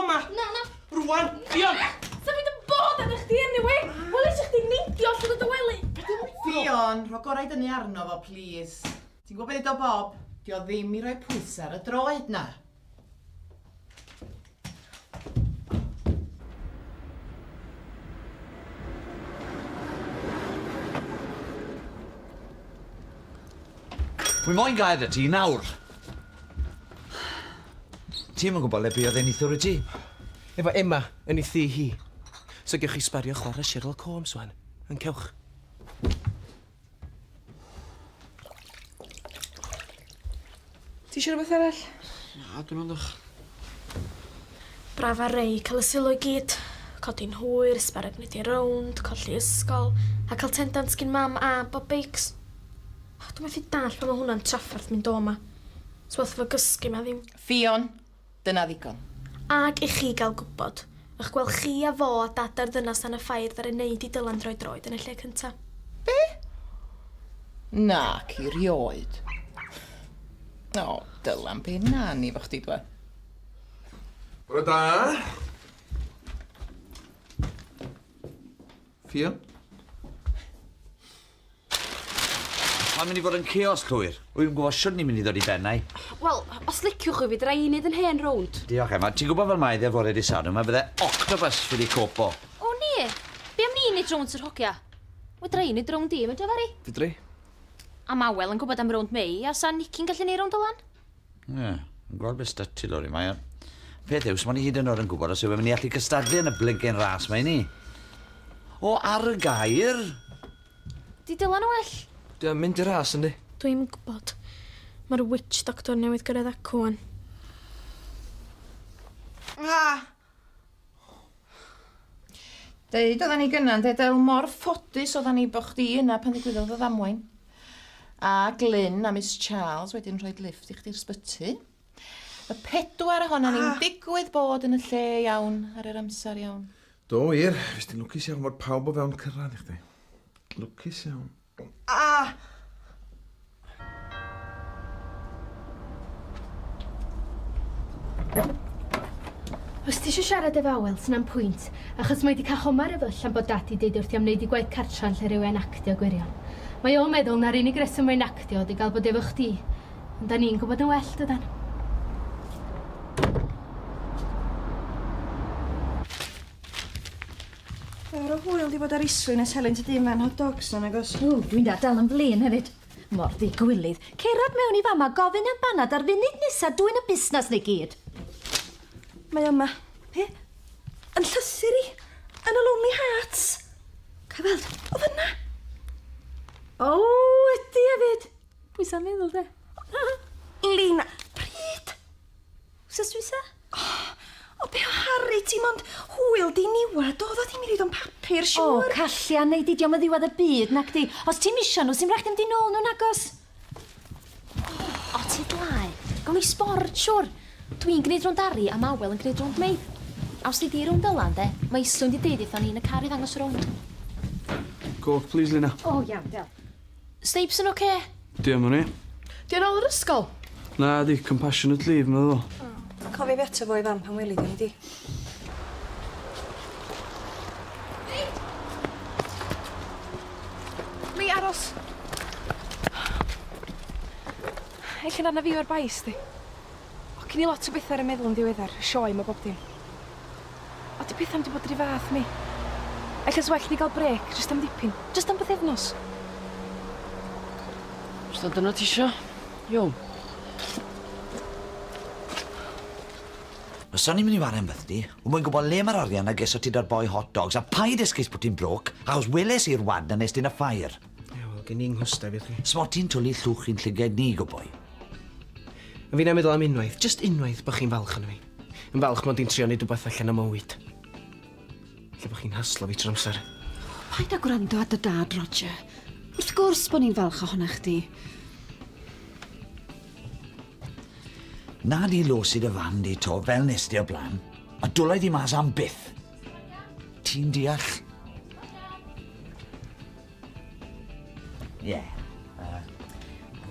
o ma! Na, na. Rwan, Ffion! Sa fi ddim bod arna chdi anyway! Wel eisiau chdi neidio allan o dy wely! Ffion, rho gorau i dynnu arno fo, plîs. Ti'n gwybod beth ddudodd Bob? Dio ddim i roi pwysau ar y droed na. Wi moyn gair 'da ti nawr. Ti'm yn gwybod le buodd e nithwr wyt ti? Efo Emma yn ei thŷ hi. So gewch chi sbario chwarae Sherlock Holmes wan. Yn cewch. Ti eisiau rhywbeth arall? Na, dwi'n ond Braf ar Ray cael y sylw i gyd. Codi'n hwyr, sbareg wneud i rownd, colli ysgol, a cael tendant gin mam a Bob Bakes. Oh, dwi'n methu dallt pan mae hwnna'n trafferth mynd o ma. Swath fo gysgu ma ddim. Ffion, dyna ddigon. Ag i chi gael gwybod. Ych gweld chi a fo a dad a'r ddynas dan y ffair ddaru neud i Dylan droi droed yn y lle cynta. Be? Naci, rioed. O, Dylan, be na ni fo chdi dwa? Bore da. Ffion? Mae'n mynd i fod yn chaos llwyr. Wy'n gwybod shwt ni'n mynd i ddod i ben 'na i. Wel, os liciwch chi fedra i neud yn hen rownd. Diolch Emma. Ti'n gwybod fel mae dde fore dy Sadwrn, mae bydde octopus wedi copo. O nie! Be am ni neud rownd yr hogia? Fedra i neud rownd di, medra Fari? Fedri. A ma Awel yn gwybod am rownd Mei, a sa Nicky'n gallu neud rownd Dylan? Ie, yn gweld beth sda ti Lori, mae o... Peth yw, smo'n i hyd yn oed yn gwybod os yw e'n mynd i allu cystadlu yn y blinking ras 'ma i ni. O, ar y gair! Di Dylan yn well? Di o'n mynd i'r ras yndi? Dwi'm yn gwybod. Mae'r witch doctor newydd gyrraedd acw wan. Ah! Deud oeddan ni gynna, ynde, Del, mor ffodus oeddan ni bo' chdi yna pan ddigwyddodd y ddamwain. A Glyn a Miss Charles wedyn rhoi lifft i chdi'r sbyty. Y pedwar ohonan ni'n ah. digwydd bod yn y lle iawn ar yr amser iawn. Do wir, fes ti'n lwcus iawn bod pawb o fewn cyrraedd i chdi. Lwcus iawn. Ah! Os ti eisiau siarad efo Awel, sy'n pwynt, achos mae wedi cael homar efo allan bod dad i deud wrthi am wneud i gwaith cartra yn lle rhywun actio gwirion. Mae o'n meddwl na'r unig reswm mae'n actio ydi gael bod efo chdi. Ond da ni'n gwybod yn well, dydan? Fawr o hwyl 'di bod ar Islwyn ers helynt y dyn fan hot dogs 'na nagos? O, dwi'n dal yn flin hefyd. Mor ddigwilydd. Cerad mewn i fama gofyn am banad a'r funud nesa dwyn y busnas 'na i gyd. Mae o 'ma. Be? Yn llythyr i. Yn y Lonely Hearts. Ca i weld? O fynna. O, ydi hefyd. Pwy sa'n meddwl de? Lina, pryd? Wsos dwytha? O, be o Harry, ti mond hwyl diniwad oedd o ddim i reid o'n papur, O, siŵr. callia, nei di, dio'm yn ddiwedd y byd, nacdi. Os ti'm isio nhw, sim rhaid chdi mynd i nôl nhw, nagos? O, ti dlai. Gawn ni sbort, siŵr. Dwi'n gneud rownd Ari a ma Awel yn gneud rownd Mei. A os nei di rownd Dylan, de, mae Islwyn di deud wrtha ni yn y car i ddangos rownd. Coke, please, Lina. O, iawn, del. Snapes yn ocê? Di am wn i. Di o'n ôl yr ysgol? Na di, compassionate leave medda fo. Cofia fi ato fo i fam pan weli di, nei di? Mi aros. Ella nad na fi o'r bai sdi. O, gin i lot o bethau ar y meddwl yn ddiweddar, y sioe ma bob dim. O, di pethau'm di bod yr un fath mi. Ella 's well ni gael brêc, jyst am dipyn, jyst am bythefnos. Os na dyna ti isio, iawn. Os o'n i'n mynd i ware am bythdi, wn mwyn gwybod le mae'r arian a geso ti da'r boi hot dogs, a paid esgus bod ti'n broke, achos weles i'r wad na nes di yn y ffair. Ie, wel, gen i'n nghostau fi chi. Smo ti'n twlu llwch i'n llygaid ni, good boy. A fi'n meddwl am unwaith, jyst unwaith, bod chi'n falch ono fi. Yn falch mod i'n trio neud rhywbeth allan o mywyd. Lle bod chi'n haslo fi trwy'r amser. Paid â gwrando ar dy dad, Roger. Wrth gwrs bod ni'n falch ohona chdi. Na di los i dy fam di to, fel nes di o blaen. A dwlai di mas am byth. Ti'n deall? Ie. Yeah.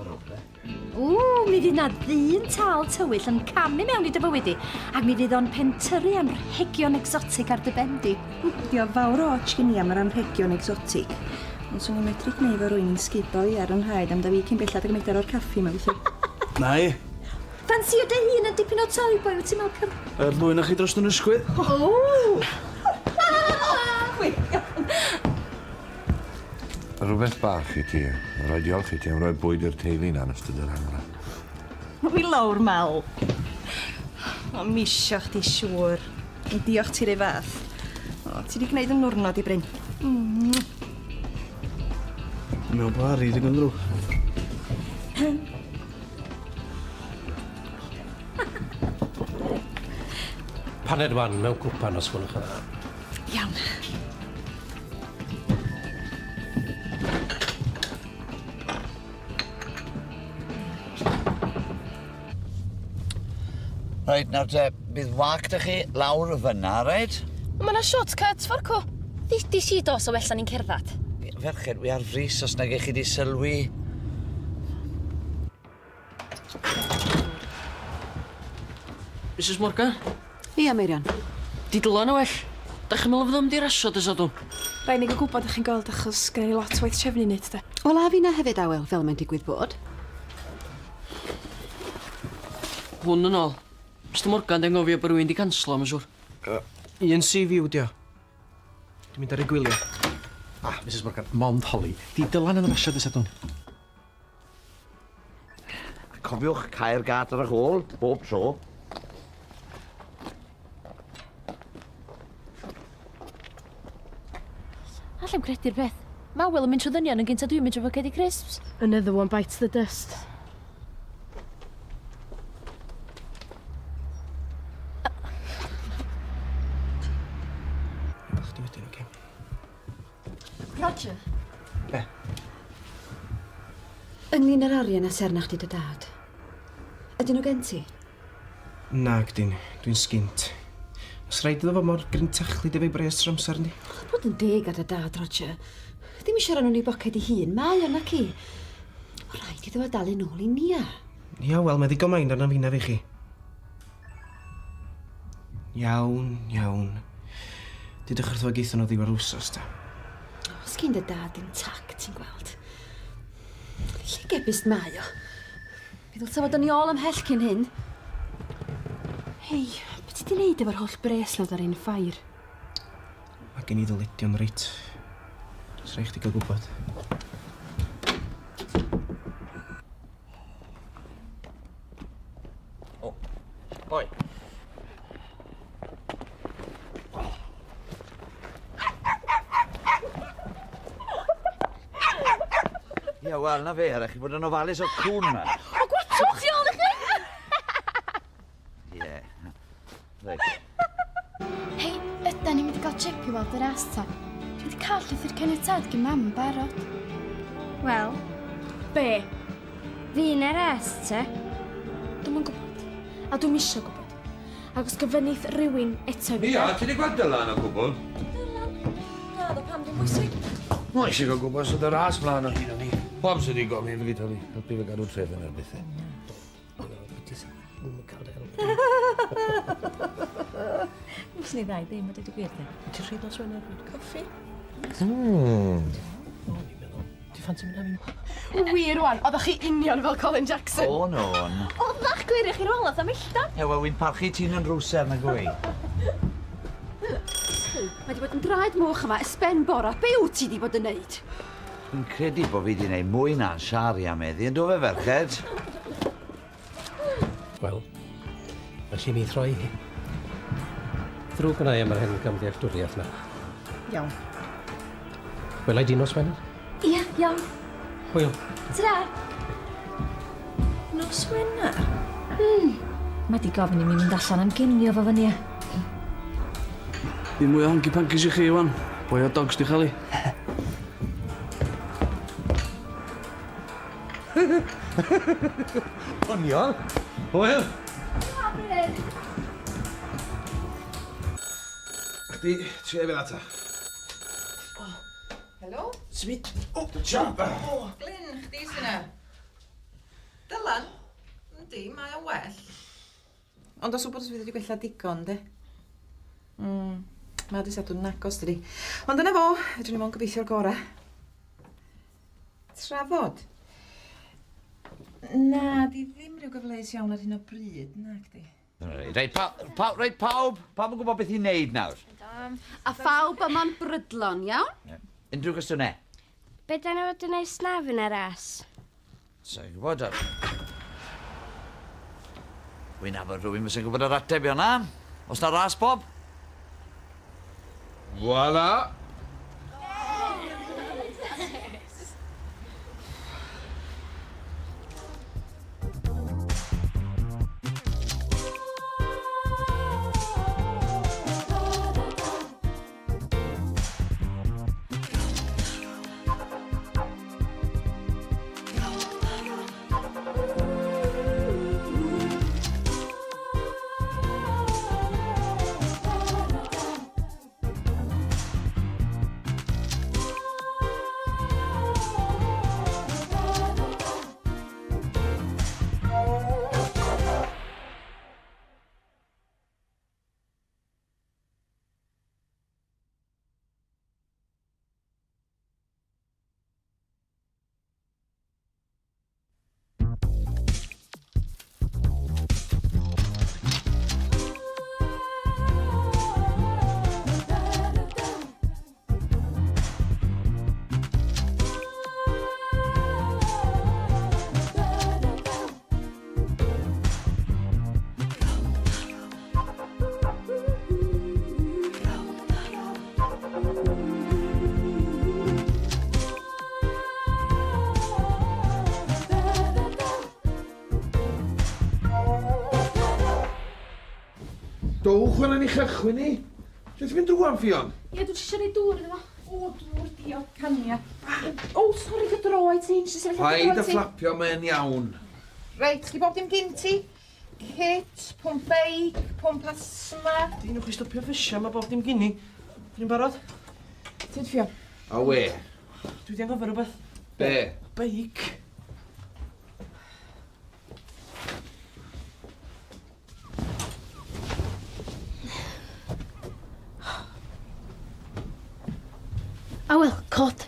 Ww, mi fydd na ddyn tal tywyll yn camu mewn i dy fywyd di, ac mi fydd o'n pentyrru anrhegion egsotig ar dy ben di. Dio fawr o otsh gen i am yr anrhegion egsotig, ond swn i'n medru gneud fo rwy'n i'n sgubo i ar 'y nhraed am da fi cyn bellad ag y medar o'r caffi 'ma felly. Na i. Ffansïo dy hun yn dipyn o toy boy, wyt ti Malcolm? Yr ddwy 'na chi dros yn ysgwydd. O! Rhywbeth bach i ti. Rhaid diolch i ti am roi bwyd i'r teulu 'na yn ystod yr angladd. Wi lawr Mel. O misio chdi siŵr. Yn diolch ti 'run fath. O, ti 'di gneud 'yn nwrnod i Bryn. Mm. Dwi'n meddwl bod Harry ddigon ddrwg. Paned wan mewn cwpan os gwelwch yn dda. Iawn. Reit, nawr te, bydd wag 'da chi lawr y fyna, reit? Ond ma' 'na short cut fforcw. Ddudis i do, so well 'sa ni'n cerddad. Ferched, wi ar frys os nag 'ych chi 'di sylwi. Misus Morgan? Ia, Meirion. Di Dylan yn well? Da chi'n meddwl fydd o'n mynd i rasio dy Sadwrn? Rhaid ni gael gwybod ych chi'n gweld achos gen i lot o waith trefnu i wneud de. Wel a finna hefyd Awel, fel mae'n digwydd bod. Hwn yn ôl. Mister Morgan di anghofio bod rhywun di canslo, mae'n siŵr. Un CV yw dio. Dwi'n mynd ar ei gwyliau. Ah, Misus Morgan, mond holi. Di Dylan yn rasio dy Sadwrn? Cofiwch cau'r gât ar eich ôl, bob tro. Allai'm credu'r peth. Mae Awel yn mynd trwy ddynion yn gynta dwi'n mynd trwy bocedi crisps. Another one bites the dust. Chdi wedyn, oce? Roger. Be? Ynglyn â'r arian a ser na chdi dy dad. Ydyn nhw gen ti? Nag dyn, dwi'n sgint. Os rhaid iddo fo mor grintachlyd efo'i bres trwy amser yndi? Bod yn deg ar dy dad, Roger. Ddim eisiau rhan o'n ei boced ei hun, mae o naci. Mae rhaid iddo fo dalu nôl i Nia. Ia, wel, mae ddigon mind arna fi na fi chi. Iawn, iawn. Dudwch wrtho fo geithon nhw ddiwedd wsos ta. Os gyn dy dad dim tact, ti'n gweld. Lle gebyst mae o? Mi ddylsa fod yn ei ôl ymhell cyn hyn. Hei, be ti di neud efo'r holl bres na ar un ffair? Mae gen i ddyledion reit. Os rhaid chdi gael gwybod. O, oi. Ie, wel, na fe, rhaid chi fod yn ofalus o'r cŵn yma. O, gwatwch tu ôl i chi! Ie. Reit. Hei, ydan ni'n mynd i gael trip i weld y ras ta? Dwi wedi cael llythyr caniatâd gen mam yn barod. Wel, Be? fi na'r ras te. Dwi'm yn gwybod. A dwi'm isio gwybod. Ac os gofynnith rhywun eto i fi... Nia, ti 'di gweld Dylan o gwbl? Naddo, pam dim bwysig? Mae eisiau cael gwybod sydd y ras mlaen o hyn o'n i. Pawb sydd wedi gofyn i fi talu, helpu fe gadw trefn ar bethau. Fyswn i ddau ddim a dweud y gwir de. Ti'n rhaid nos Wener? Coffi? Ti ffansi mynd am un? Wir rwan, oeddech chi union fel Colin Jackson. O'n o'n. Oeddech gwir i chi rôl am illta. Ie, wel, wy'n parchu ti'n yn rwser nag wy. Mae wedi bod yn draed moch yma ers ben bora. Be wyt ti wedi bod yn neud? Dwi'n credu bod fi wedi gwneud mwy na'n siari am heddi, yn do fe, ferched? Wel, felly mi throi hi. Ddrwg gwna i am yr hen gamddealltwriaeth 'na. Iawn. Wela i di nos Wener? Ia, iawn. Hwyl. Tara! Nos Wener? Mae di gofyn i mi mynd allan am ginio fo fyny. Ddim mwy o hanky pankies i chi, wan. Boi o dogs di chael ei. Doniol. Hwyl. Chdi, tria i fel ata. Helo? Symud. O, chap! Glyn, chdi sy'n na? Dylan? Yndi, mae o'n well. Ond os wybod os fydd wedi gwella digon, de. Mae o Sadwrn yn agos, dydi. Ond dyna fo, fedrwn ni mond gobeithio'r gorau. Trafod? Na, di ddim rhyw gyfleus iawn ar hyn o bryd, nag di. Reit, pa, pa, reit pawb, pawb yn gwybod beth i wneud nawr? A phawb yma'n brydlon, iawn? Unrhyw gwestiynau? Be da ni fod yn neud snaf yn y ras? Sa i'n gwybod. Wi'n nabod rhywun fysa'n gwybod yr ateb i hwnna. Oes 'na ras, Bob? Voilà! Dowch wan ni chychwyn ni. Lle ti'n mynd rwan, Ffion? Ie, dwi eisiau rhoi dŵr iddo fo. O, dŵr diod cania. O, sori, dy droed ti. Nes i sefyll ar dy Paid droed a ti. fflapio, mae'n iawn. Reit, chi bob dim gin ti? Kit, pwmp beic, pwmp asthma. Di, newch chi stopio ffysio, mae bob dim gin i. Dyn ni'n barod? Tyd Ffion. A we? Dwi di anghofio rhywbeth. Be? Beic. Awel, cod.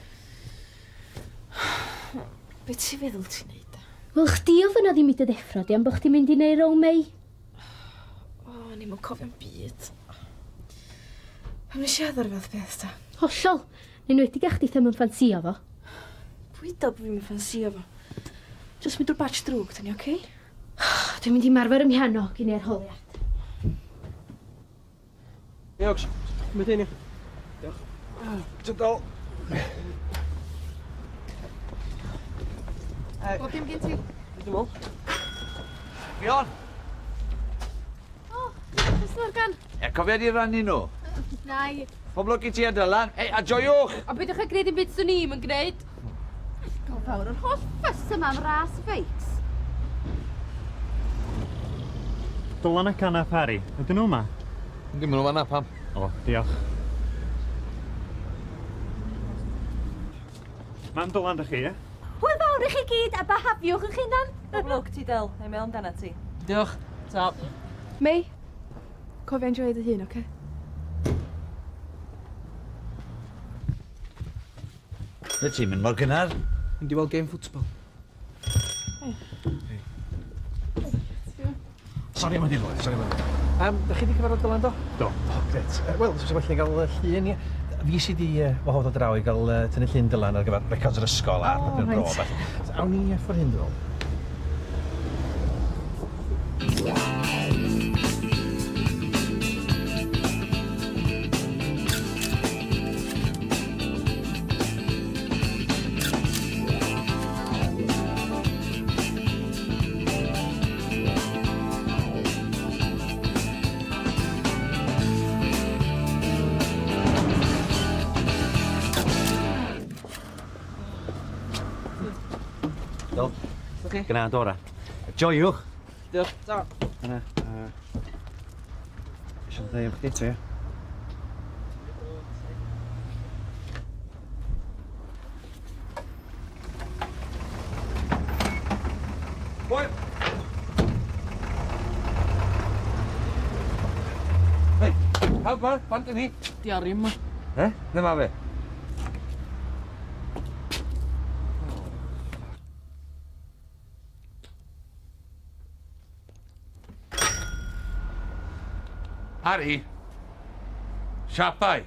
Be ti'n feddwl ti'n neud? Wel, chdi ofynnodd i mi dy ddeffro di am bo chdi'n mynd i neud row Mei. O, o'n i'm yn cofio'm byd. Pam nes i addo'r fath beth ta? Hollol. Yn enwedig a chdi ddim yn ffansïo fo. Pwy dal bo fi'm yn ffansïo fo? Jyst mynd drwy batch drwg, da ni, oce? Dwi'n mynd i marfer ym mhiano gyn i arholiad. Iawn, mynd hyn i. Diolch. Ti'n dal. Bob dim gen ti? Dwi'n meddwl. Ffion! O, Miss Morgan. E, cofia di rannu nhw. Na i. Pob lwc i ti a Dylan. Ei, a joiwch! A peidiwch â gwneud dim byd swn i'm yn gwneud. Go fawr yr holl ffys yma am ras feics. Dylan ac Anna Parry, ydyn nhw yma? Yndi, maen nhw fan'na, pam? O, diolch. Mam Dylan dych chi, ie? Hwyl fawr i chi gyd a behafiwch eich hunan. Pob lwc ti, Dyl. Na i meddwl amdanat ti. Diolch. Ta. Mei, cofia enjoio dy hun, oce? Lle ti'n mynd mor gynnar? Mynd i weld gêm ffwtbol. Sori am hynny, sori am hynny. Da chi wedi cyfarfod Dylan, do? Do. O, gret. Wel, os well ni gael llun, ie. Fi sydd wedi wahodd o draw i gael tynnu llun Dylan ar gyfer records yr ysgol a'r papur bro. reit. a ballu. So, awn ni ffordd hyn, dwi'n meddwl. Do. Oce. Gna dora. Joiwch! Diolch. Ta. Yna. Eisiau dweud am chdi eto, ie? Pwy ma, bant ni. Di Ari yma. Eh? Le ma fe? Ari! Siapau!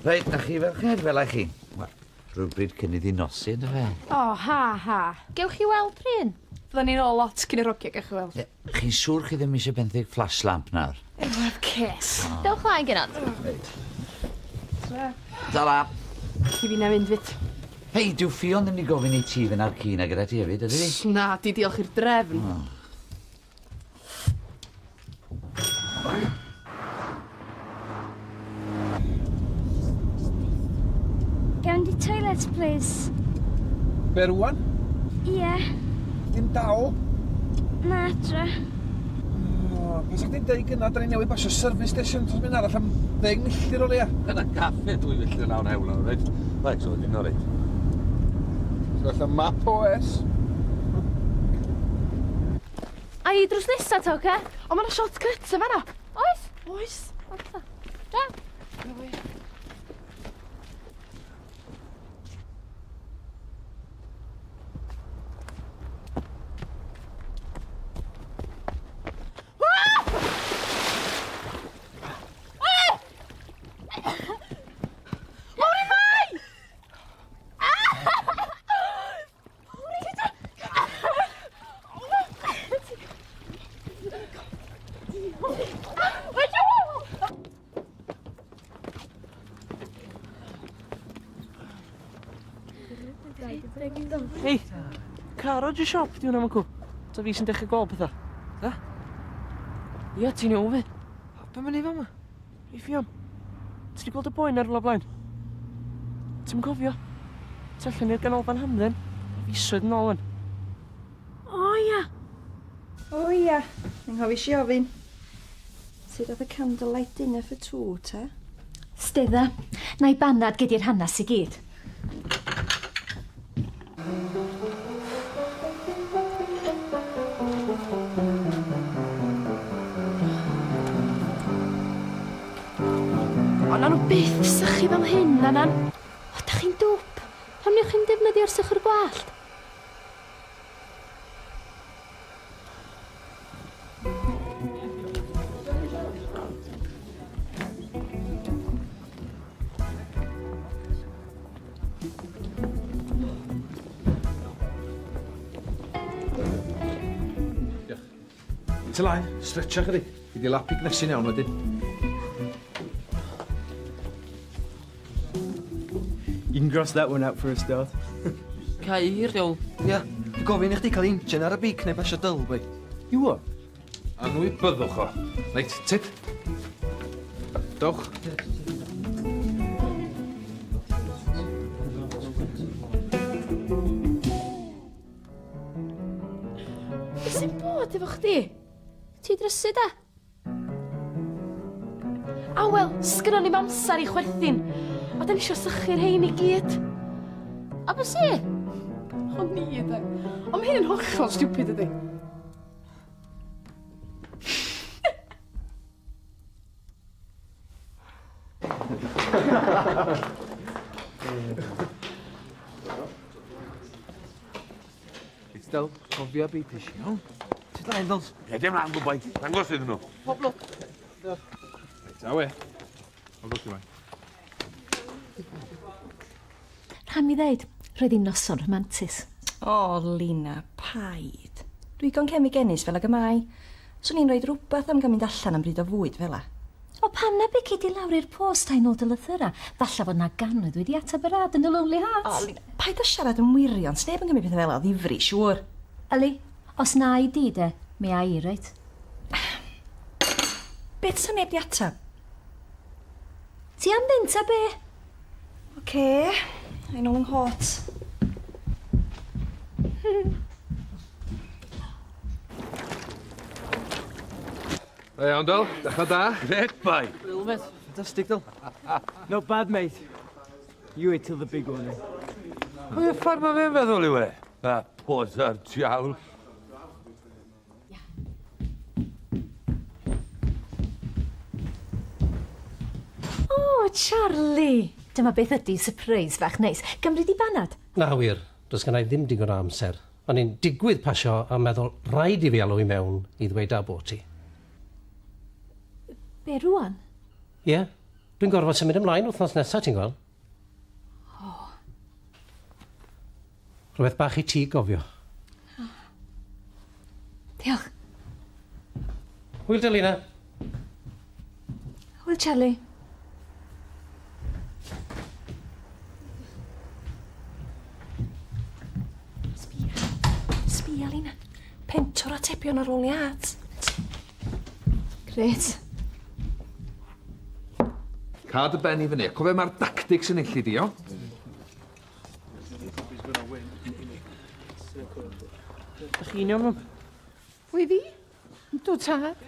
Reit, na chi ferched, fel chi. Wel, rhywbryd cyn iddi nosi, ynddo fe? O, ha, ha. Gewch chi weld pryn? Fydda ni'n ôl lot cyn i'r hogia gael chi weld. Chi'n siŵr chi ddim eisiau benthyg flash lamp nawr? Efo'r ces. Dewch mlaen, genod. Reit. Ta-ra. I fi na fynd fyd. Hei, dyw Ffion ddim wedi gofyn i ti fynd ar ci na gyda ti hefyd, ydy? Na, di diolch i'r drefn. Oh. Gawn di toilet, please? Be rwan? Ie. Dim dal? Na, adra. O, pa sa chdi'n deud gynna, da ni newydd basio service station dros mynd arall am 10 milltir o leia. Yna caffe 2 filltir lawr hewl nawr, reit? Reit, so ydyn nhw, reit. Fatha map OS. A i drws nesa ta, oce? O, ma' 'na shortcut yn fan'na. Oes? Oes. Oce. Da. Lowri Mai! Hei, car o siop di hwnna ma'n Ta fi sy'n dechrau gweld pethau. Da? Ia, ti'n iawn fi. Be mae'n neud fama? Ei Ffion, ti 'di gweld y boi 'na rwla blaen? Ti'm yn cofio? Tu allan i'r ganolfan hamdden, fisoedd yn ôl wan. O ia. O ia, anghofis i ofyn. Sut oedd y candlelight dinner for two, te? Stedda, na i banad gei di'r hanas i gyd. O, na nhw byth sychu fel hyn, nanan. O, da chi'n dwp. Pam newch chi'n defnyddio'r sychwr gwallt? Ti lai, stretcha chydig. Fi di lapu gnesu'n iawn wedyn. You can cross that one out for a start. Cau hir, diawl. Ia, dwi'n gofyn i chdi cael injan ar y beic neu basio dyl, boi. You what? Anwybyddwch o. Reit, tyd. Dowch. Be sy'n bod efo chdi? Ti drysu da? A wel, sgynnon ni'm amser i chwerthin. A da ni isio sychu'r rhein i gyd. A be sy? O ni yde. Ond mae hyn yn hollol stupid ydi. Reit, Del, cofia be ti eisiau, iawn? Tyd lan, Del. Ie, dim lan, good boy. Dangos iddyn nhw. Pob lwc. Reit, awe. Pob lwc i mai. Rhaid mi ddeud, roedd hi'n noson rhamantus. O, Lina, paid. Dwi digon cenfigenus fel ag y mae. Swn i'n rhoi rhywbeth am gael mynd allan am bryd o fwyd fel 'a. O, pam na beci di lawr i'r post a'i nôl dy lythyra? Falla fod na gannoedd wedi ateb yr ad yn y Lonely Hearts. O, Lina, paid â siarad yn wirion. Sneb yn cymryd pethau fel 'a o ddifri, siŵr. Yli, os na i di de, mi a i, reit? Beth sa neb di ateb? Ti am fynd ta be? Oce, a i nôl yng nghot. Da iawn, Del. Dechrau da. Great, boi. Brill, mate. Fantastic, Del. Not bad, mate. You wait till the big one, eh? Pwy y ffordd mae fe'n feddwl yw e? A poser diawl. O, Charlie! Dyma beth ydy sypreis fach neis. Gymri di banad? Na wir, does gynna i ddim digon o amser. O'n i'n digwydd pasio a meddwl rhaid i fi alw i mewn i ddweud da bo ti. Be rwan? Ie, dwi'n gorfod symud ymlaen wythnos nesa, ti'n gweld. O. Rhywbeth bach i ti gofio. O. Diolch. Hwyl Delina. Hwyl Charlie. Sbia. Sbia, Lina. Pentwr atebion ar ôl i at. Grêt. Cad y ben i fyny. Cofio mae'r tactics yn enlli di, iawn? Dach chi'n iawn, mam? Pwy fi? Yndw, tad.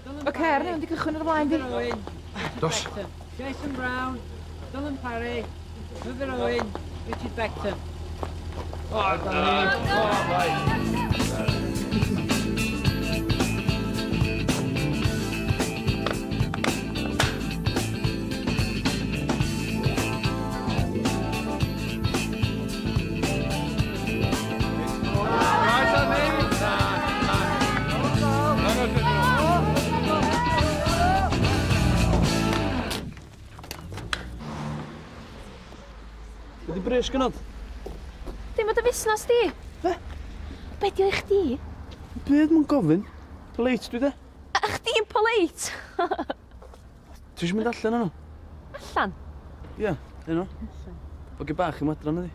Y cer ni, ond i gychwyn ar flaen fi. Dos. Jason Brown, Dylan Parry, Trevor Owen, Richard Beckton. O, da ni. Be di brys gynnod? Dim o dy fusnes di. Be? Be di o i chdi? Byd mwyn gofyn. Poleit dwi de. A chdi'n poleit? Ti eisiau mynd allan yno? Allan? Ia, yno. Oge bach i madran ydi.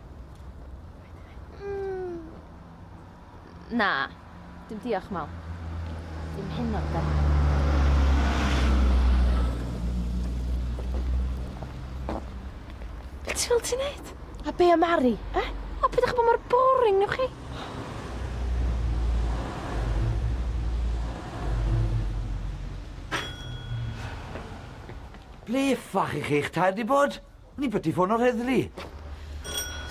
Na, dim diolch, Mal. Dim heno, de. Be ti'n fel ti'n neud? A be am Mari, eh? O, peidiwch â bod mor boring, newch chi? Ble ffach i chi'ch tair di bod? O'n i byti ffono'r heddlu.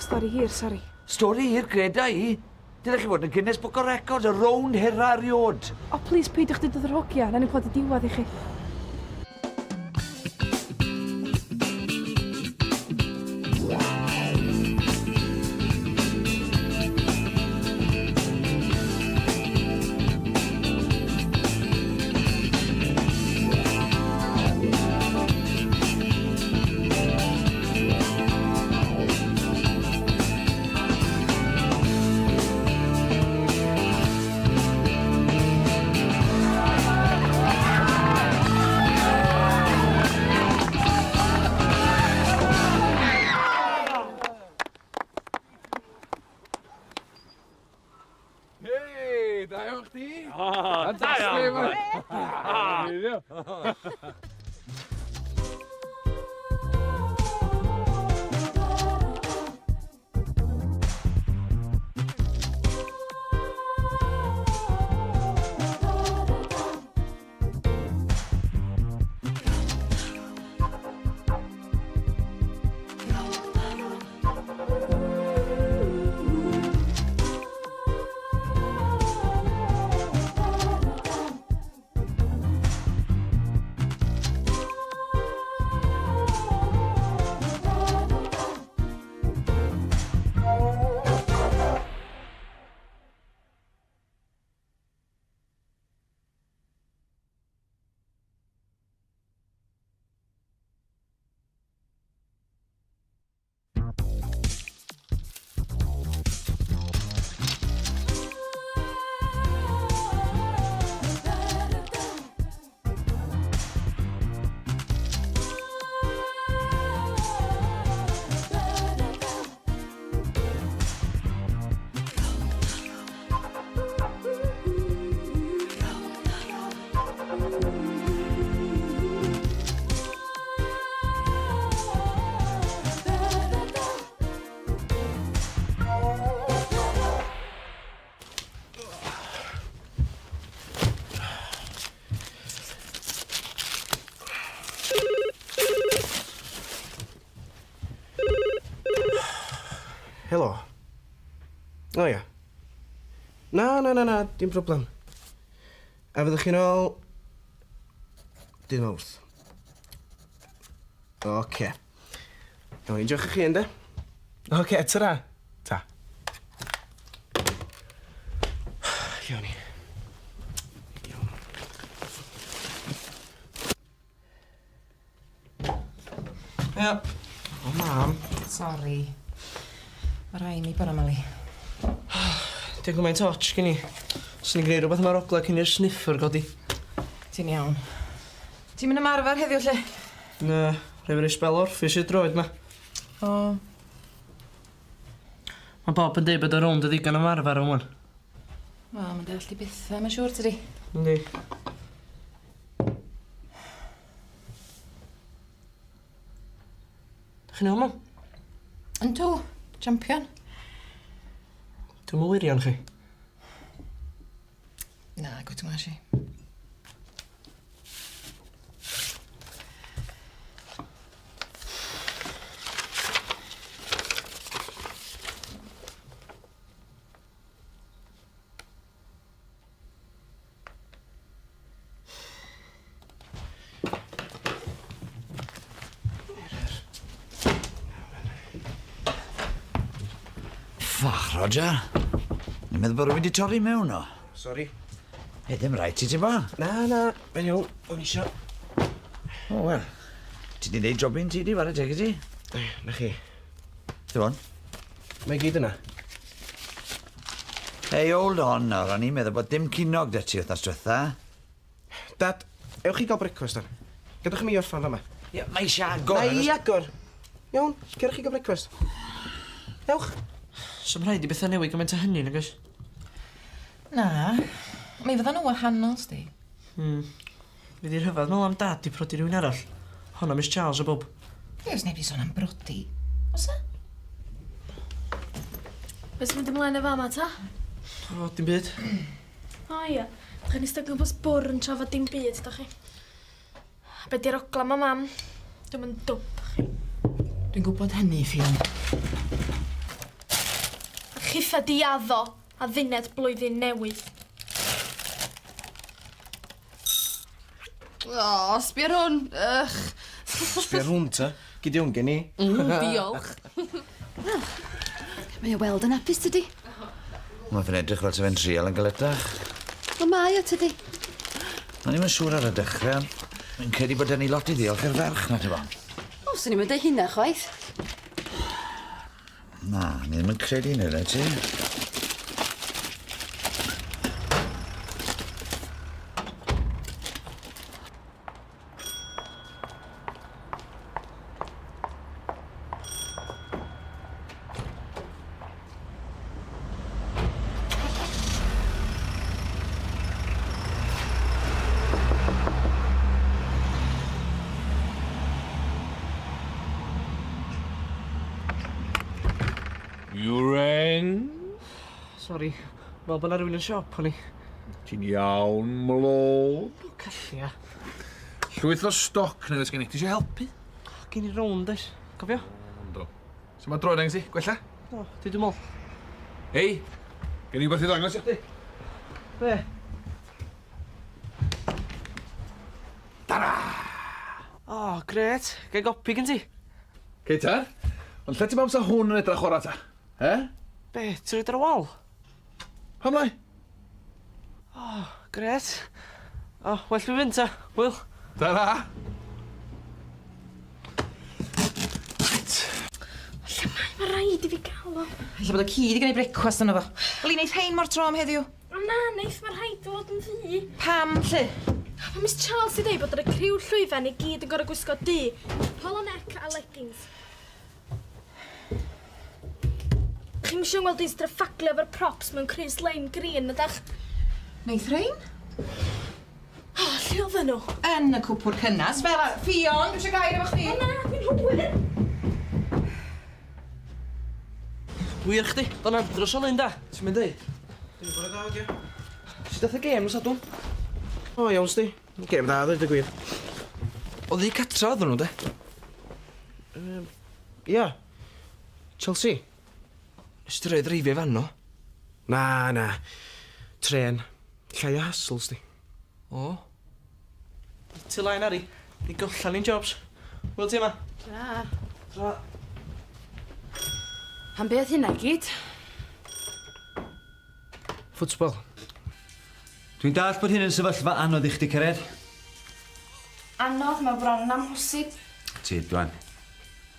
Stori hir, sori. Stori hir, greda i. Dylech chi fod yn Guinness Book of Records, y rownd hira eriôd. O, plis, peidiwch deud wrth yr hogia, nawn ni clywed y diwedd i chi. Hei, da iawn chdi! O, da iawn! Helo. O ia. Na, na, na, na, dim problem. A fyddwch chi'n ôl... Dydd Mawrth. Oce. Iawn, enjoiwch eich hun, de. Oce, tara. Ta. Iawn ni. Iawn. Ia. O, mam. Sori. Mae rhaid mi bod am Ali. Dwi'n gymaint och gen i. Swn i'n gwneud rhywbeth am arogla cyn i'r sniffer godi. Ti'n iawn. Ti'n mynd ymarfer heddiw lle? Na, rhaid fi roi sbel orffus i'r droed ma. O. Mae Bob yn deud bod y rownd yn ddigon ymarfer am wan. Wel, mae'n deall di bethau, mae'n siŵr, tydi? Yndi. Chi'n iawn, mam? Yndw, champion. Dwi'm yn wirion chi. Na, gwt ngwas i. Ffach, Roger. Ni'n meddwl bod rhywun wedi torri mewn o. Sori. E, ddim rhaid ti, ti'n bo? Na, na, mae'n iawn. O'n isio. O, wel. Ti di neud jobyn ti di, ware teg i ti. Na chi. Dim ond. Mae gyd yna. Hey, hold on nawr, o'n i'n meddwl bod dim cinog 'da ti wythnos diwetha. Dad, ewch i gael brecwast dan. Gadwch i mi orffan fama. Ie, mae eisiau agor. Na i agor. Iawn, cerwch i gael brecwast. Ewch. So'm rhaid i bethau newid gymaint â hynny, nag oes? Na, mi fyddan nhw'n wahanol, sdi. Hmm. Fydd hi rhyfedd meddwl am Dad 'di prodi rhywun arall. Hon a Miss Charles a bawb. Be os neb 'di sôn am brodi? Oes 'na? Be sy'n mynd ymlaen yn fama ta? O, dim byd. O ia, dach chi'n eistedd gwmpas bwr yn trafod dim byd, dach chi? Be di'r ogla ma mam? Dwi'm yn dwp chi. Dwi'n gwybod hynny, Ffion. A chitha di addo adduned blwyddyn newydd. O, sbia ar hwn. Ych. Sbia ar hwn ta. Gei di hwn gen i. Diolch. Wel, mae o weld yn hapus tydi? Mae fe'n edrych fel sa fe'n trial yn galetach. Wel mae o tydi? O'n i'm yn siŵr ar y dechrau, ond fi'n credu bod 'da ni lot i ddiolch i'r ferch 'na t'bo'. O, swn i'm yn deud hynna chwaith. Na, ni ddim yn credu 'ny reit ti? You rang? Sori, me'wl bo' 'na rywun yn siop o'n i. Ti'n iawn, mlod? O, calla. Llwyth o stoc newydd sgen i. Ti eisiau helpu? Gen i rownd, oes? Cofio? Yndw. Sut mae droed angen ti? Gwella? O, di dwi'n meddwl. Hei, gen i wbeth i ddangos i chdi. Be? Tara! O, grêt. Gai gopi gen ti? Cei ta. Ond lle ti'n meddwl sa hwn yn edrach ora ta? He? Be, ti'n rhoid ar y wal? Pam lai? O, grêt. O, well fi fynd ta. Hwyl. Ta-ra! Reit. Lle mae? Mae rhaid i fi gael o. Ella bod y ci 'di gneud brecwast yno fo. Wel, i neith hein mor tro am heddiw. O na, neith, mae rhaid o fod yn ddu. Pam, 'lly? Mae Miss Charles 'di deud bod yr y criw llwyfan i gyd yn gor'o' gwisgo du, polo neck a leggings. Chi'm isio ngweld i'n stryffaglio efo'r props mewn crys lime green ydach? Neith rhein? O, lle odden nhw? Yn y cwpwr cynnas, fel a... Ffion, dwi eisiau gair efo chdi. O na, dwi'n hwyr! Wir chdi, do'n andros o lun da. Ti'n mynd deud? Dwi'n bore da, ogia. Sut ath y gêm nos Sadwrn? O, iawn sdi. Gêm dda, dweud y gwir. Oddi cartra oedden nhw, de? Ia. Chelsea. Nes ti rioed dreifio i fan 'no? Na, na. Trên. Llai o hassle, sdi. O? Ti laen Ari. Ni gollan ni'n jobs. Wel ti yma. Tra. Tra. Am be oedd hynna i gyd? Ffwtbol. Dwi'n dallt bod hyn yn sefyllfa anodd i chdi, Cariad. Anodd, mae bron yn amhosib. Ti, dwan.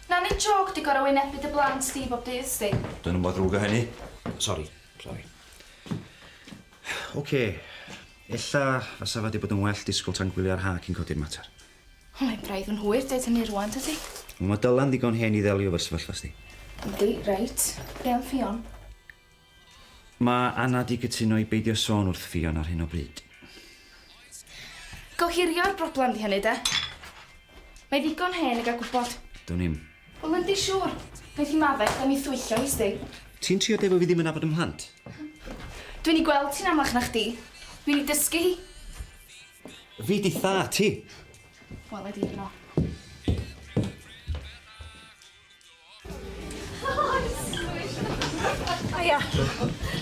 Na, nid jôc 'di gor'o' wynebu dy blant di bob dydd 'sti. Dwn i'm bod ddrwg o hynny. Sori, sori. Oce, ella fasa fo 'di bod yn well disgwyl tan gwyliau'r ha cyn codi'r mater. Wel, mae braidd yn hwyr deud hynny rŵan, tydi? Wel, mae Dylan ddigon hen i ddelio efo'r sefyllfa, sdi. Yndi, reit. Be am Ffion? Mae Anna 'di cytuno i beidio sôn wrth Ffion ar hyn o bryd. Gohirio'r broblem 'di hynny, de. Mae ddigon hen i gael gwybod. Dwn i'm. Wel, yndi, siŵr. Wnaeth hi maddau chdi am ei thwyllo hi, sdi. Ti'n trio deud bo' fi ddim yn nabod 'y mhlant? Dwi'n ei gweld hi'n amlach na chdi. Dwi'n ei dysgu hi. Fi 'di thad ti! Wel, ydi, no. Haia.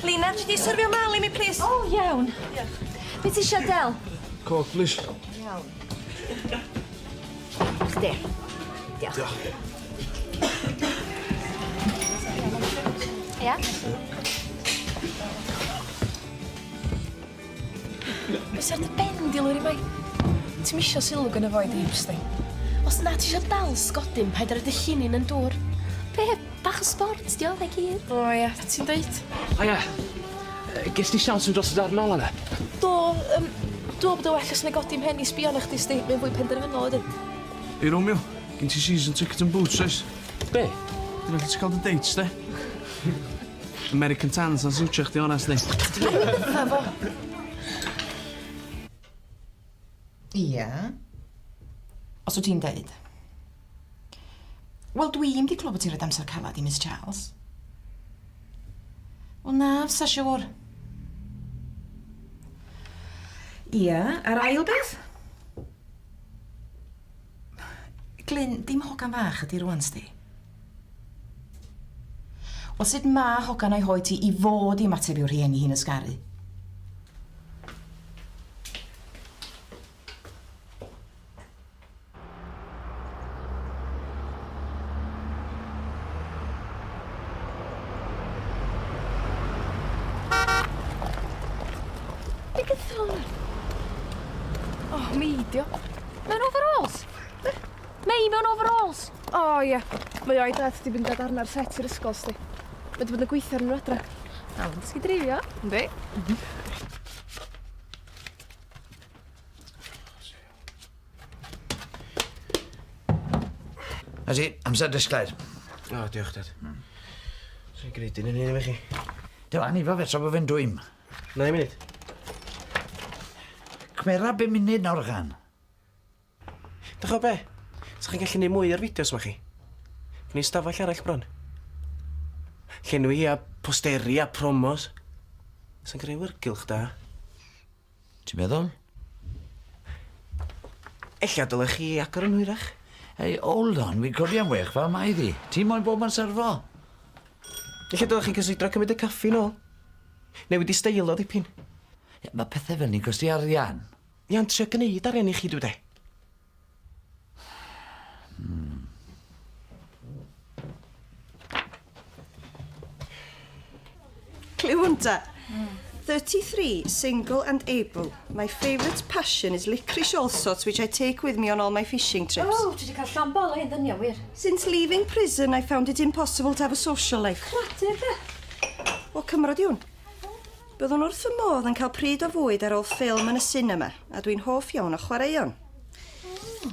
Lina, ti 'di syrfio Mal i mi plîs? O, iawn. Diolch. Be ti isio, Del? Coke, plîs. Iawn. Chdi. Diolch. Diolch. Ia? Be sy ar dy ben di, Lowri Mai? Ti'm isio sylw gynno fo i dy hips di. Os na ti isio dal sgodyn, paid â rhoi dy llinyn yn dŵr. Be? Bach o sbort 'di o, 'na gyd. O ia, ti'n deud? Haia. Ges di siawns mynd dros y darn ola 'na? Do, yym, dwi me'wl bod o well os 'nai godi mhen i sbio arna chdi 'sti, mae'n fwy penderfynol wedyn. Ei Romeo, gin ti season ticket yn Boots oes? Be? Dyna lle ti'n cael dy dates de? American Tans na'n siwtio chdi onest ni. Bydda fo. Ia. Os wyt ti'n deud. Wel, dwi'm 'di clywed bod ti'n rhoid amser calad i Miss Charles. Wel, na, fysa siŵr. Ia, a'r ail beth? Glyn, dim hogan fach ydi rŵan, sdi. Wel, sut ma' hogan o'i hoed hi i fod i ymateb i'w rhieni hi'n ysgaru? Be gyda hwnna? O, meidio. Mewn overalls? Mei mewn overalls? O, ie. Mae o'i dad 'di mynd â darna'r set i'r ysgol, sdi. Mae 'di bod yn gweithio arnyn nhw adra. A mae'n dysgu dreifio. Yndi. Na ti, amser disglair. O, diolch, Dad. Swn i'n gwneud un yn un efo chi. Dyw, ani fo fe, tra bod fe'n dwym. Na i munud. Cymera bum munud nawr, chan. Dych o be? Sa chi'n gallu neud mwy o'r fideos ma chi? Gen i stafell arall bron. Llenwi a posteri a promos. Sa'n creu wyrgylch da. Ti'n meddwl? Ella dylech chi agor yn hwyrach. Hey, hold on, wi'n codi am wech fel mae ddi. Ti moyn bob man serfo. Ella dylech chi cysidro cymryd y caffi nôl. Newid i steil o dipyn. Mae pethau fel ni'n costi arian. Ia'n trio gneud arian i chi dwi de. Clyw hwn ta. 33, single and able. My favourite passion is licorice allsorts which I take with me on all my fishing trips. O, dwi 'di cael llond bol o hen ddynion, wir. Since leaving prison I found it impossible to have a social life. Cradur de. O, Cymro 'di hwn. Byddwn wrth fy modd yn cael pryd o fwyd ar ôl ffilm yn y sinema, a dwi'n hoff iawn o chwaraeon.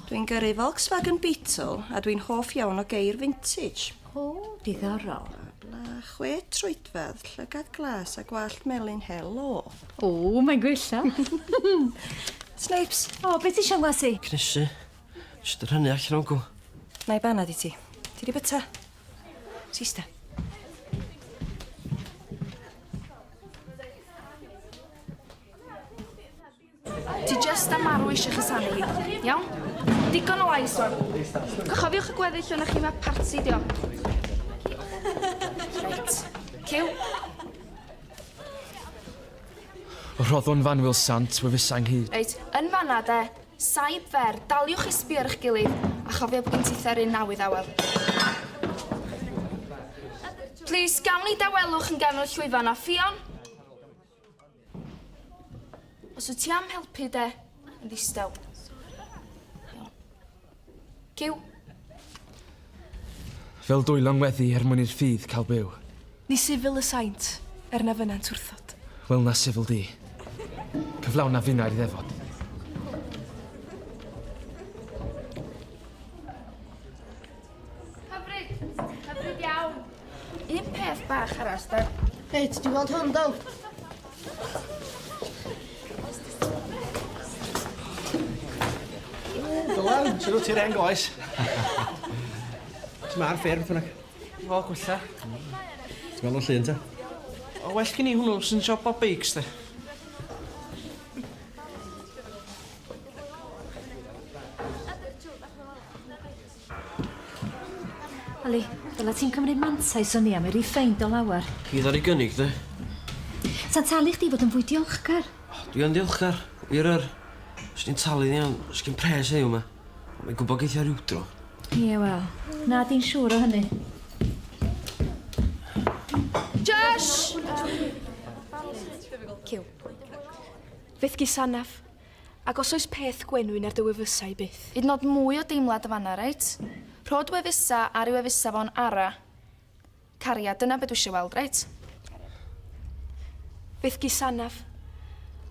Dwi'n gyrru Volkswagen Beetle a dwi'n hoff iawn o geir vintage. O, diddorol. Bla, chwe troedfedd, llygad glas a gwallt melyn helo. O, mae'n gwella. Snapes. O, be ti isio ngwas i? Cnesu. Jyst yr hynny allan o'n gww. Na i banad i ti. Ti di byta? Sista. Ti jyst am marw eisiau chusanu hi, iawn? Digon o lais wan. Cofiwch y gweddill o'na chi ma parti dio. Reit, cyw. Rhoddwn fanwyl sant wefusau ynghyd. Reit, yn fanna de, saib fer, daliwch i sbio ar eich gilydd, a Chofio bod gen titha'r un nawydd awel. Plis, gawn ni dawelwch yn gefn y llwyfan a Ffion? Os wyt ti am helpu de, yn ddistaw. Iawn. Cyw. Fel dwylo'n weddi er mwyn i'r ffydd cael byw. Ni sifil y saint, er na fynnant wrthod. Wel na sifil di. Cyflawn na finnau'r ddefod. Hyfryd. Hyfryd iawn. Un peth bach arall, de. Hei, ti 'di weld hwn, Dyl? Dylan, sut wyt ti'n hen goes? Ti ma'r ffêr beth bynnag. O, gwella. Ti'n gweld o'n llun ta? O, well gen i hwnnw sy'n siop o beics, de. Oli, dyla ti'n cymryd mantais o ni am ei ffeind o lawer. Chi ddod i gynnig, de? Sa'n talu chdi fod yn fwy diolchgar. Dwi yn diolchgar. Wir yr. Os di'n talu ni ond sgin pres heddiw 'ma. Mae'n gwybod geith o ryw dro. Ie, wel, na di'n siŵr o hynny. Josh! Cyw. Fyth gusanaf. Ac os oes peth gwenwyn ar dy wefusau byth. Hyd yn oed mwy o deimlad yn fan'na, reit? Rho dy wefusa ar ei wefusa fo'n ara. Cariad, dyna be dwi eisiau weld, reit? Fyth gusanaf.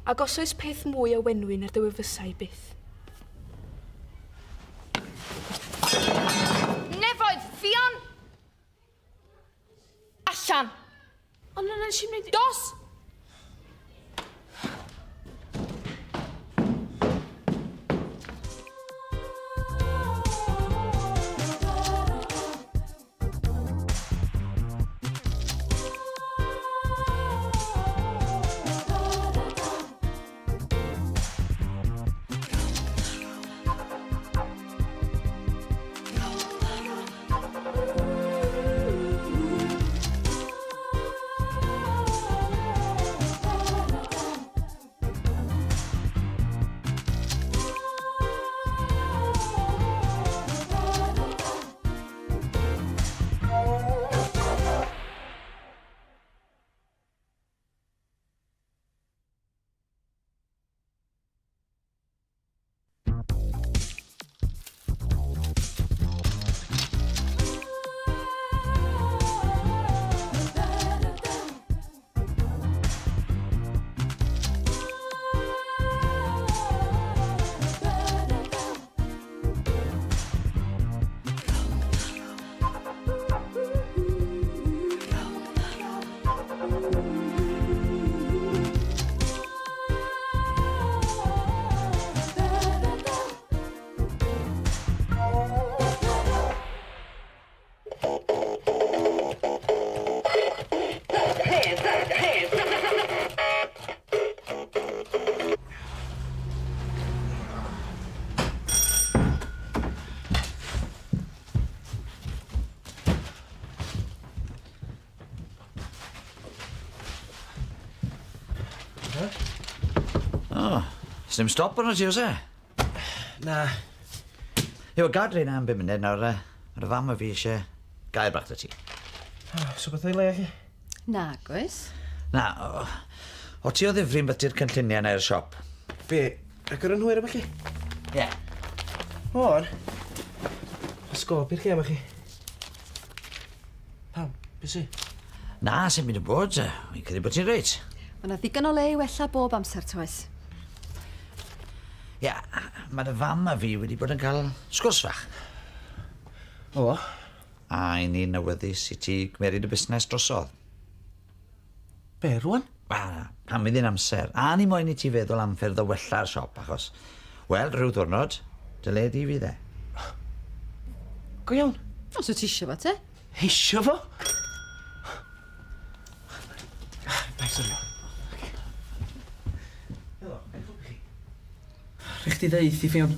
Ac os oes peth mwy o wenwyn ar dy wefusau byth. Nefoedd, Ffion! Allan! Ond na, nes i'm neud... Dos! O, sdim stop arno ti, oes e? Na. Ie, wel, gad reina am bum munud nawr, uh, mae'r fam a fi eisiau gair bach 'da ti. So beth o'i le chi? Nag oes. Na, o, o ti o ddifri'n byty'r cynlluniau yna i'r siop? Be, agor yn hwyr a ballu? Ie. Yeah. O'n. A sgôp i'r lle yma chi. Pam? Be sy? Na, sy'n mynd yn bod. Fi'n credu bod ti'n reit. Mae yna ddigon o le i wella bob amser, toes? Ia, mae dy fam a fi wedi bod yn cael sgwrs fach. O? A i ni'n awyddus i ti gymeryd y busnes drosodd. Be, rwan? Wel, pan fydd hi'n amser. A ni moyn i ti feddwl am ffyrdd o wella'r siop, achos, wel, rhyw ddwrnod, dy le di fydd e. Go iawn? Os wyt ti eisiau fo, te? Eisiau fo? Paid sylwi. Helo, ga i helpu chi? Rhaid chdi ddeud i Ffion.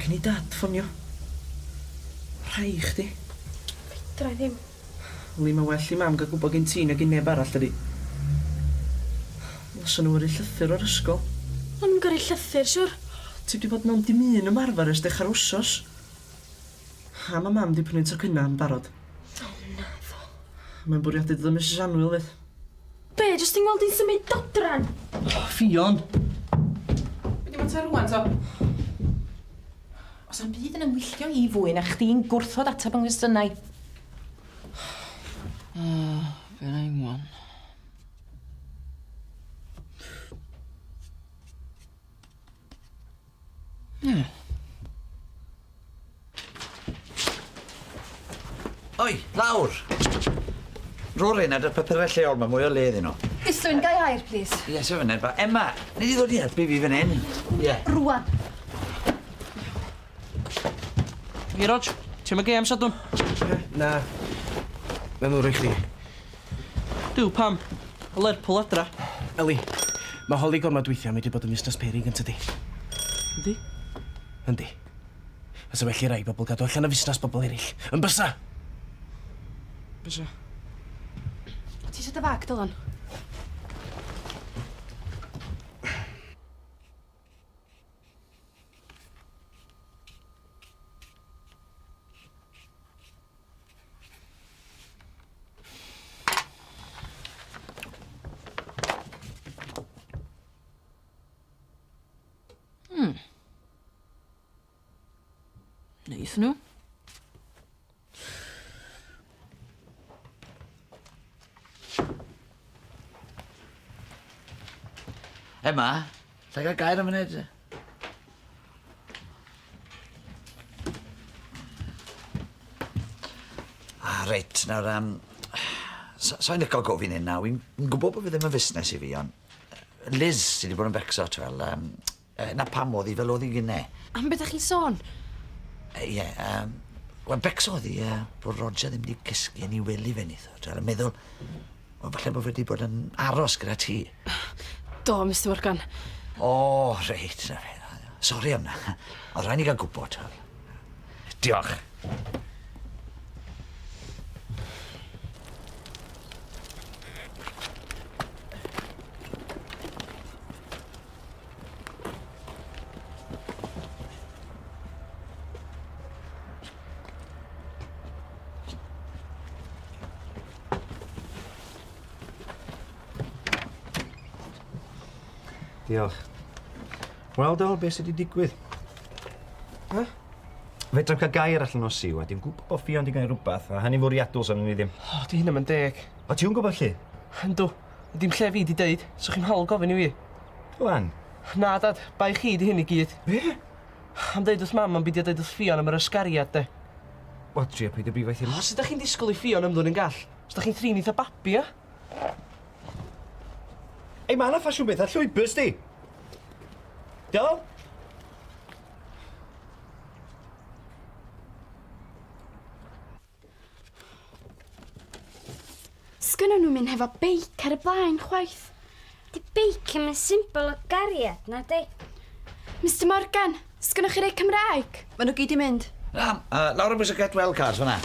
Cyn i dad ffonio. Rhai chdi. Fedra i ddim. Yli, mae well i mam gael gwybod gen ti na gin neb arall, dydi? Ddylsen nhw yrru llythyr o'r ysgol. O'n nhw'n gyrru llythyr, siwr. Ti 'di bod mewn dim un ymarfer ers dechra'r wsos. A ma' mam 'di prynu tocynna yn barod. O naddo. Mae'n bwriadu dod â Misus Annwyl 'fyd. Be, jyst i'n ngweld i'n symud dodran? O, Ffion! Be di mater rwan to? Os am byd yn ymwylltio i fwy na chdi'n gwrthod ateb yng nghwestiynau. O, be na i wan? Ie. Oi, lawr! Rho reina 'da'r papurau lleol, mae mwy o le iddyn nhw. Islwyn, gai air, plîs? Ie, sef funud ba. Emma, nei di ddod i helpu fi fan hyn? Ie. Rwan. Ie, Rog, ti am y gêm Sadwrn? Na. Mae'n ddwr i chdi. Duw, pam? O Lerpwl adra. Eli, mae holi gormod weithiau medru bod yn fusnes peryg yn tydi? Yndi? Yndi. A sa well i rai bobl gadw allan o fusnes bobl eraill. Yn bysa? Bysa. Ti isio dy fag, Dylan? Hmm. Neith nhw. Emma, lla i gael gair am funud? Ah, reit, nawr, um, so, so'n licio gofyn hyn nawr. Wi'n gwybod bod fi ddim yn fusnes i fi, ond Liz sydd wedi bod yn becso, twel. Um, na pam oedd hi fel oedd hi gynne. Am beth ydych chi'n sôn? Ie, yeah, wel, becso oedd hi bod Roger ddim wedi cysgu yn ei wely fe neithiwr, twel, yn meddwl, wel, falle bod fe wedi bod yn aros gyda ti. Do, Mister Morgan. O, reit, na fe. Sori am na. Oedd rhaid ni gael gwybod, twel. Diolch. Diolch. Wel, Dol, beth sydd wedi digwydd? Ha? Fedrai'm cael gair allan o Siw, a dwi'n gwybod bod Ffion 'di gwneud rhywbeth, a hynny'n fwriadol sa ni ddim. O, di hynny'm yn deg. O, ti'n gwybod 'lly? Yndw. Ond dim lle fi 'di deud, so chi'm hawl gofyn i fi. Dylan. Na, dad, bai chi 'di hyn i gyd. Be? Am deud wrth mam am beidio deud wrth Ffion am yr ysgariad, de. Wel, trio peidio brifo hi. O, sut 'dach chi'n disgwyl i Ffion ymddwyn yn gall? Os 'dach chi'n thrin hi 'tha babi, ia? Ei, ma' 'na ffasiwn beth â llwybr, sdi? Dyl? Sgynnon nhw'm un hefo beic ar y blaen chwaith. Di beic ddim yn symbol o gariad, na di? Mister Morgan, sgynnoch chi rei Cymraeg? Maen nhw gyd 'di mynd. Na, lawr am bwys y Get Well cards fan'na.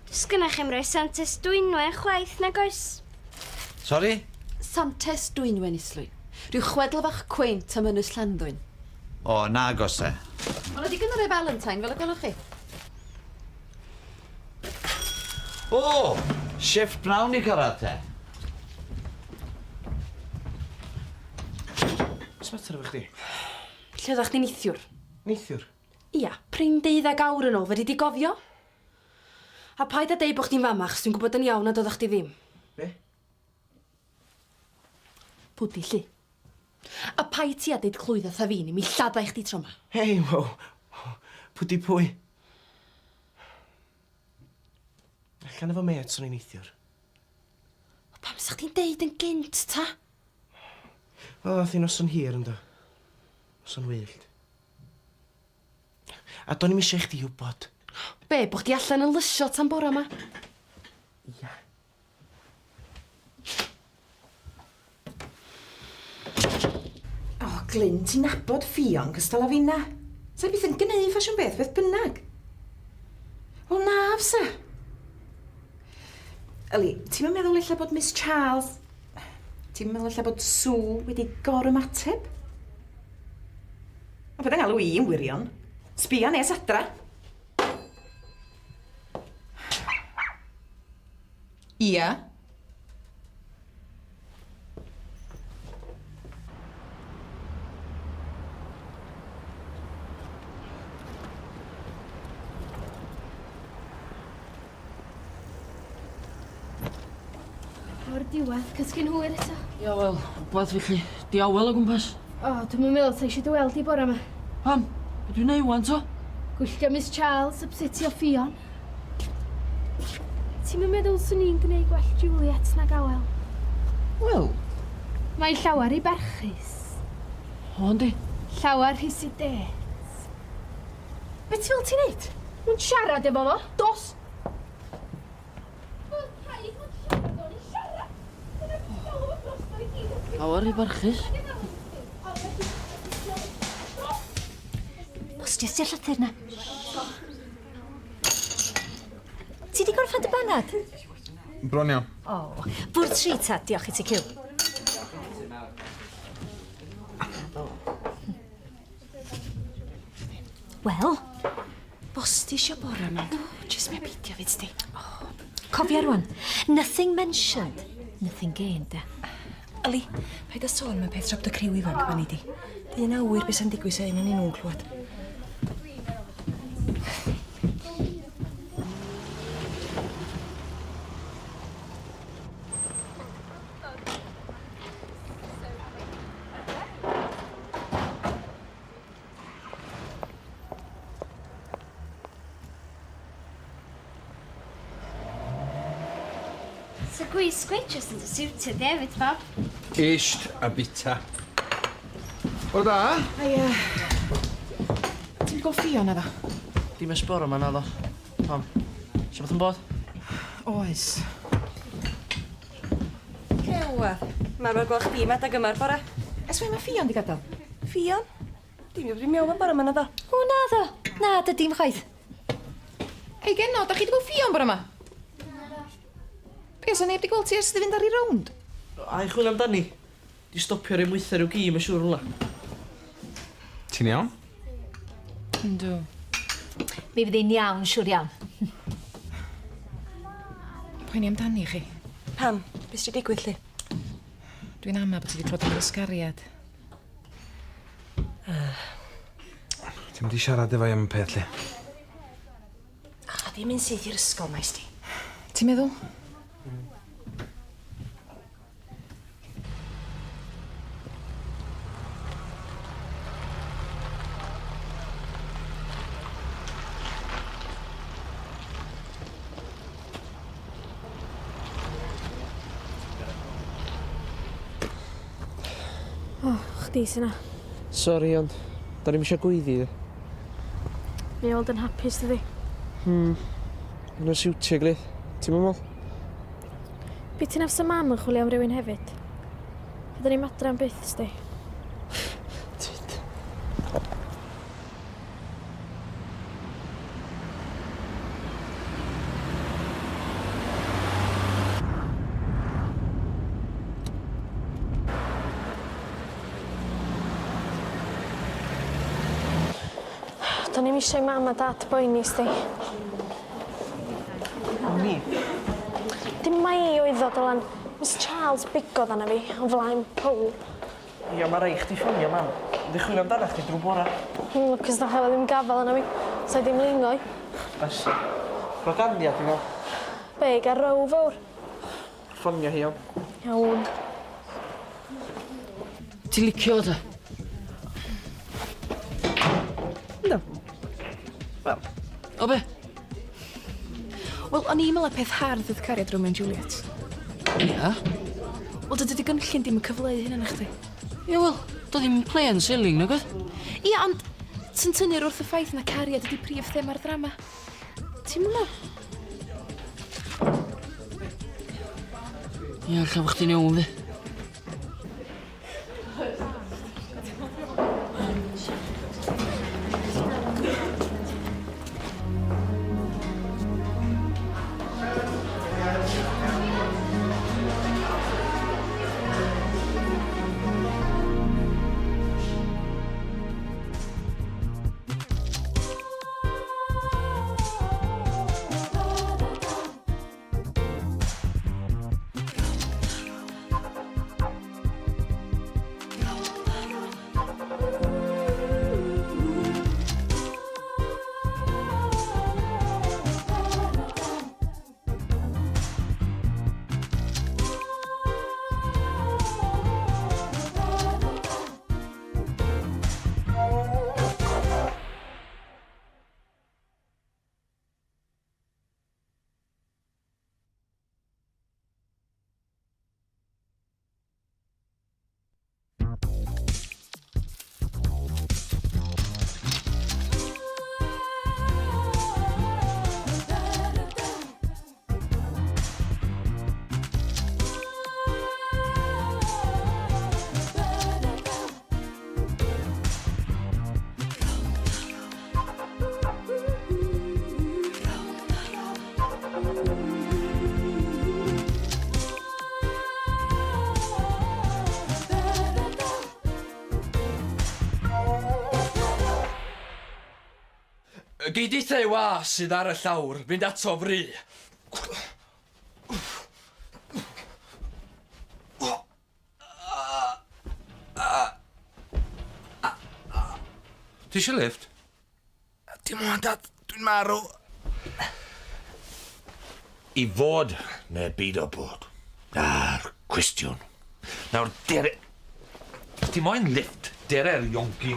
Sgynnoch chi'm rhoi Santes Dwynwen chwaith, nag oes? Sori? Santes Dwynwen, Islwyn. Rhyw chwedl fach cwênt am Ynys Llanddwyn. O, nag oes te. Ma' 'na digon o rai Valentine, fel y gwelwch chi. O! Shifft pnawn 'di cyrraedd te. Be' sy mater efo chdi? Lle oddach chdi neithiwr? Neithiwr? Ia, prin deuddag awr yn ôl, fedri di gofio? A paid â deud bo' chdi'n fama, achos dwi'n gwbod yn iawn nad oeddach chdi ddim. Be? Pwdi 'lly. A paid ti â deud clwydda 'tha fi, neu mi lladdai chdi tro 'ma. Hei, wow. Pwdi pwy? Allan efo mêts o'n i neithiwr. Wel, pam sa chdi'n deud yn gynt, ta? Wel, nath hi noson hir yndo. Noson wyllt. A do'n i'm eisiau i chdi wybod. Be, bo chdi allan yn lysio tan bora 'ma? Ia. O, Glyn, ti'n nabod Ffion cystal â finna. Sa i byth yn gneud ffasiwn beth, beth bynnag. Wel, na, fysa. Yli, ti'm yn meddwl ella bod Miss Charles... Ti'm yn meddwl ella bod Sue wedi gorymateb? Ond paid â ngalw i'n wirion. Sbia nes adra. Ia. O'r diwedd, cysgu'n hwyr eto. Ia, wel, wbath felly. Di awel o gwmpas. O, dwi'm yn meddwl sa eisiau dy weld di bora 'ma. Pam? Be dwi'n neud wan to? Gwylltio Miss Charles, ypsetio Ffion. Ti'm yn meddwl swn i'n gneud gwell Juliet nag Awel? Wel... Mae llawer rhy barchus. O, yndi. Llawer rhy sedate. Be ti'n meddwl ti'n neud? Mwyn siarad efo fo, dos! Llawer rhy barchus. Postias ti'r llythyr 'na? Ti 'di gorffan dy banad? Bron iawn. O, bwrdd tri ta, diolch i ti Cyw. Wel? Bosti isio bora 'ma. Jyst mi a beidio fyd sti. Cofia rwan, nothing mentioned, nothing gained, de. Yli, paid â sôn am y peth tra bod y criw ifanc 'ma nei di. Dyn awyr be' sa'n digwydd sa un o'nyn nhw'n clwad. So gwisg waitress yn dy siwtio di hefyd, Bob. Isht a bita. Bore da! Haia. Ti'm 'di gweld Ffion naddo? Dim ers bore 'ma naddo. Pam? Sa wbath yn bod? Oes. Cewa. Ma'n rhoi gweld chdi 'ma adag yma'r bora. Ers when ma Ffion 'di gadal? Ffion? Dim 'di bod i mewn am bore 'ma naddo? O naddo. Na, dydim chwaith. Hei genod, dach chi 'di gweld Ffion bore 'ma? Be, o's 'na neb 'di gweld ti ers iddi fynd ar 'i rownd? A i chwilio amdani. 'Di stopio rhoi mwytha rhyw gi ma' siŵr rwla. Ti'n iawn? Yndw. Mi fydd hi'n iawn, siŵr iawn. Poeni amdani chi. Pam? Be' sy 'di digwydd 'lly? Dwi'n ama bod ti 'di clywed am yr ysgariad. Ti'n mynd i siarad efo i am y peth 'lly? A ddim yn syth i'r ysgol, maes di. Ti'n meddwl? O, chdi sy 'na. Sori ond do'n i'm isio gweiddi. Mae o weld yn hapus dydi? Hmm. Ma' nw'n siwtio gilydd. Ti'm yn me'wl? Be' ti'n afsa mam yn chwilio am rywun hefyd? Fydden ni'm adra am byth sdi. Tyd. Do'n i'm eisiau i mam a dad boeni sdi. O'n i. Dim mai i oedd o Dylan. Miss Charles bigodd arna fi o flaen powb. Ia, ma' rai' chdi ffonio mam. Mynd i chwilio amdanach chdi drw bora. Lwcus nath o ddim gafal arna fi. Sai ddim lingo i. Oes. Rho ganiad i fewn. Be, i ga'l row fowr? Ffonio hi iawn. Iawn. Ti'n licio fo ta? Yndw. Wel. O be? Wel, o'n i'n meddwl y peth hardd oedd cariad Romeo and Juliet. Ia? Wel, dydy dy gynllun dim yn cyfleu hynna na chdi. Ia, wel, doedd ddim plain sailing, nag oedd? Ia, ond ti'n tynnu'r wrth y ffaith na cariad ydi prif thema'r ddrama. Ti'n meddwl? Ia, ella bo' chdi'n iawn, fi. Gei di the was sydd ar y llawr fynd ato fry. Ti eisiau lift? Dim ond, dad. Dwi'n marw. I fod neu byd o bod? Na'r cwestiwn. Nawr, dere... Ti moyn lift? Dere'r ionci.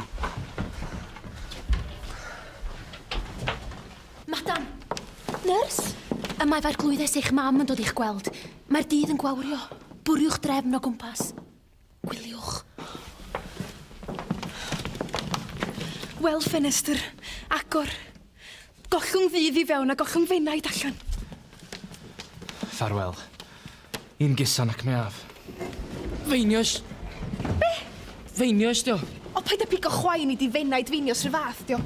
Madam! Nyrs! Y mae f'arglwyddes eich mam yn dod i'ch gweld. Mae'r dydd yn gwawrio. Bwriwch drefn o gwmpas. Gwyliwch. Wel, ffenestr, agor. Gollwng ddydd i fewn a gollwng f'enaid allan. Ffarwel. Un gusan ac mi af. Feinios! Be? Feinios, dio. O, paid â pigo chwain i di fenaid feinios rhy fath, dio.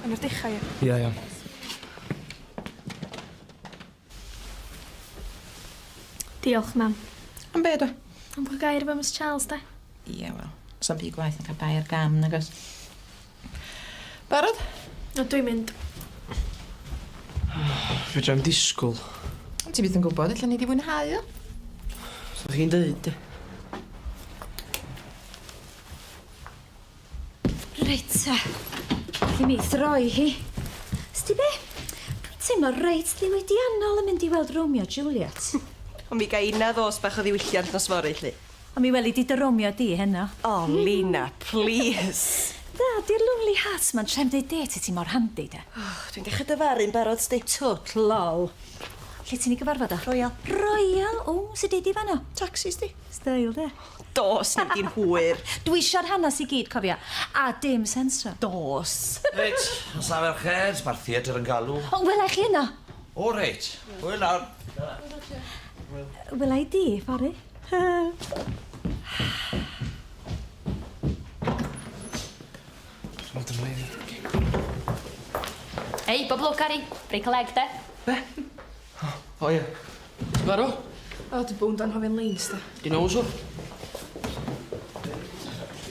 Yn o'r dechrau, ie. Ia, iawn. Diolch, mam. Am be, dwi? Am gael gair efo Miss Charles, de. Ie, wel, sa'm byd gwaeth na cael bai ar gam, nag oes? Barod? O, dwi'n mynd. Fedra i'm disgwyl. Ond ti byth yn gwybod, ella nei di fwynhau o. Sa chi'n deud, de? Reit te. Alli mi throi hi. Sti be? Dwi'n teimlo reit ddiwydiannol yn mynd i weld Romeo a Juliet. Ond mi ga inna ddos bach o ddiwylliant nos fory, 'lly. Ond mi weli di dy Romeo di heno. O, Lina, plîs. Da, di'r Lonely Hearts ma'n trefn deud dêt i ti mor handi, de. O, dwi'n dechra dyfaru'n barod, sti. Twt, lol. Lle ti'n ei gyfarfod o? Royal. Royal? O, sut ei di fanno? Taxi, sti. Steil, de. Dos, nei di'n hwyr. Dwi isio'r hanes i gyd, cofia. A dim sensro. Dos. Reit, os na ferched, mae'r theatr yn galw. O, wela i chi yno. O, reit. Hwyl nawr. Wela i di, fory. Ei, bob lwc, Ari. Break a leg, de. Be? O, ie. Ti'n barod? O, dwi bownd anghofio'n leins, de. Di nose o.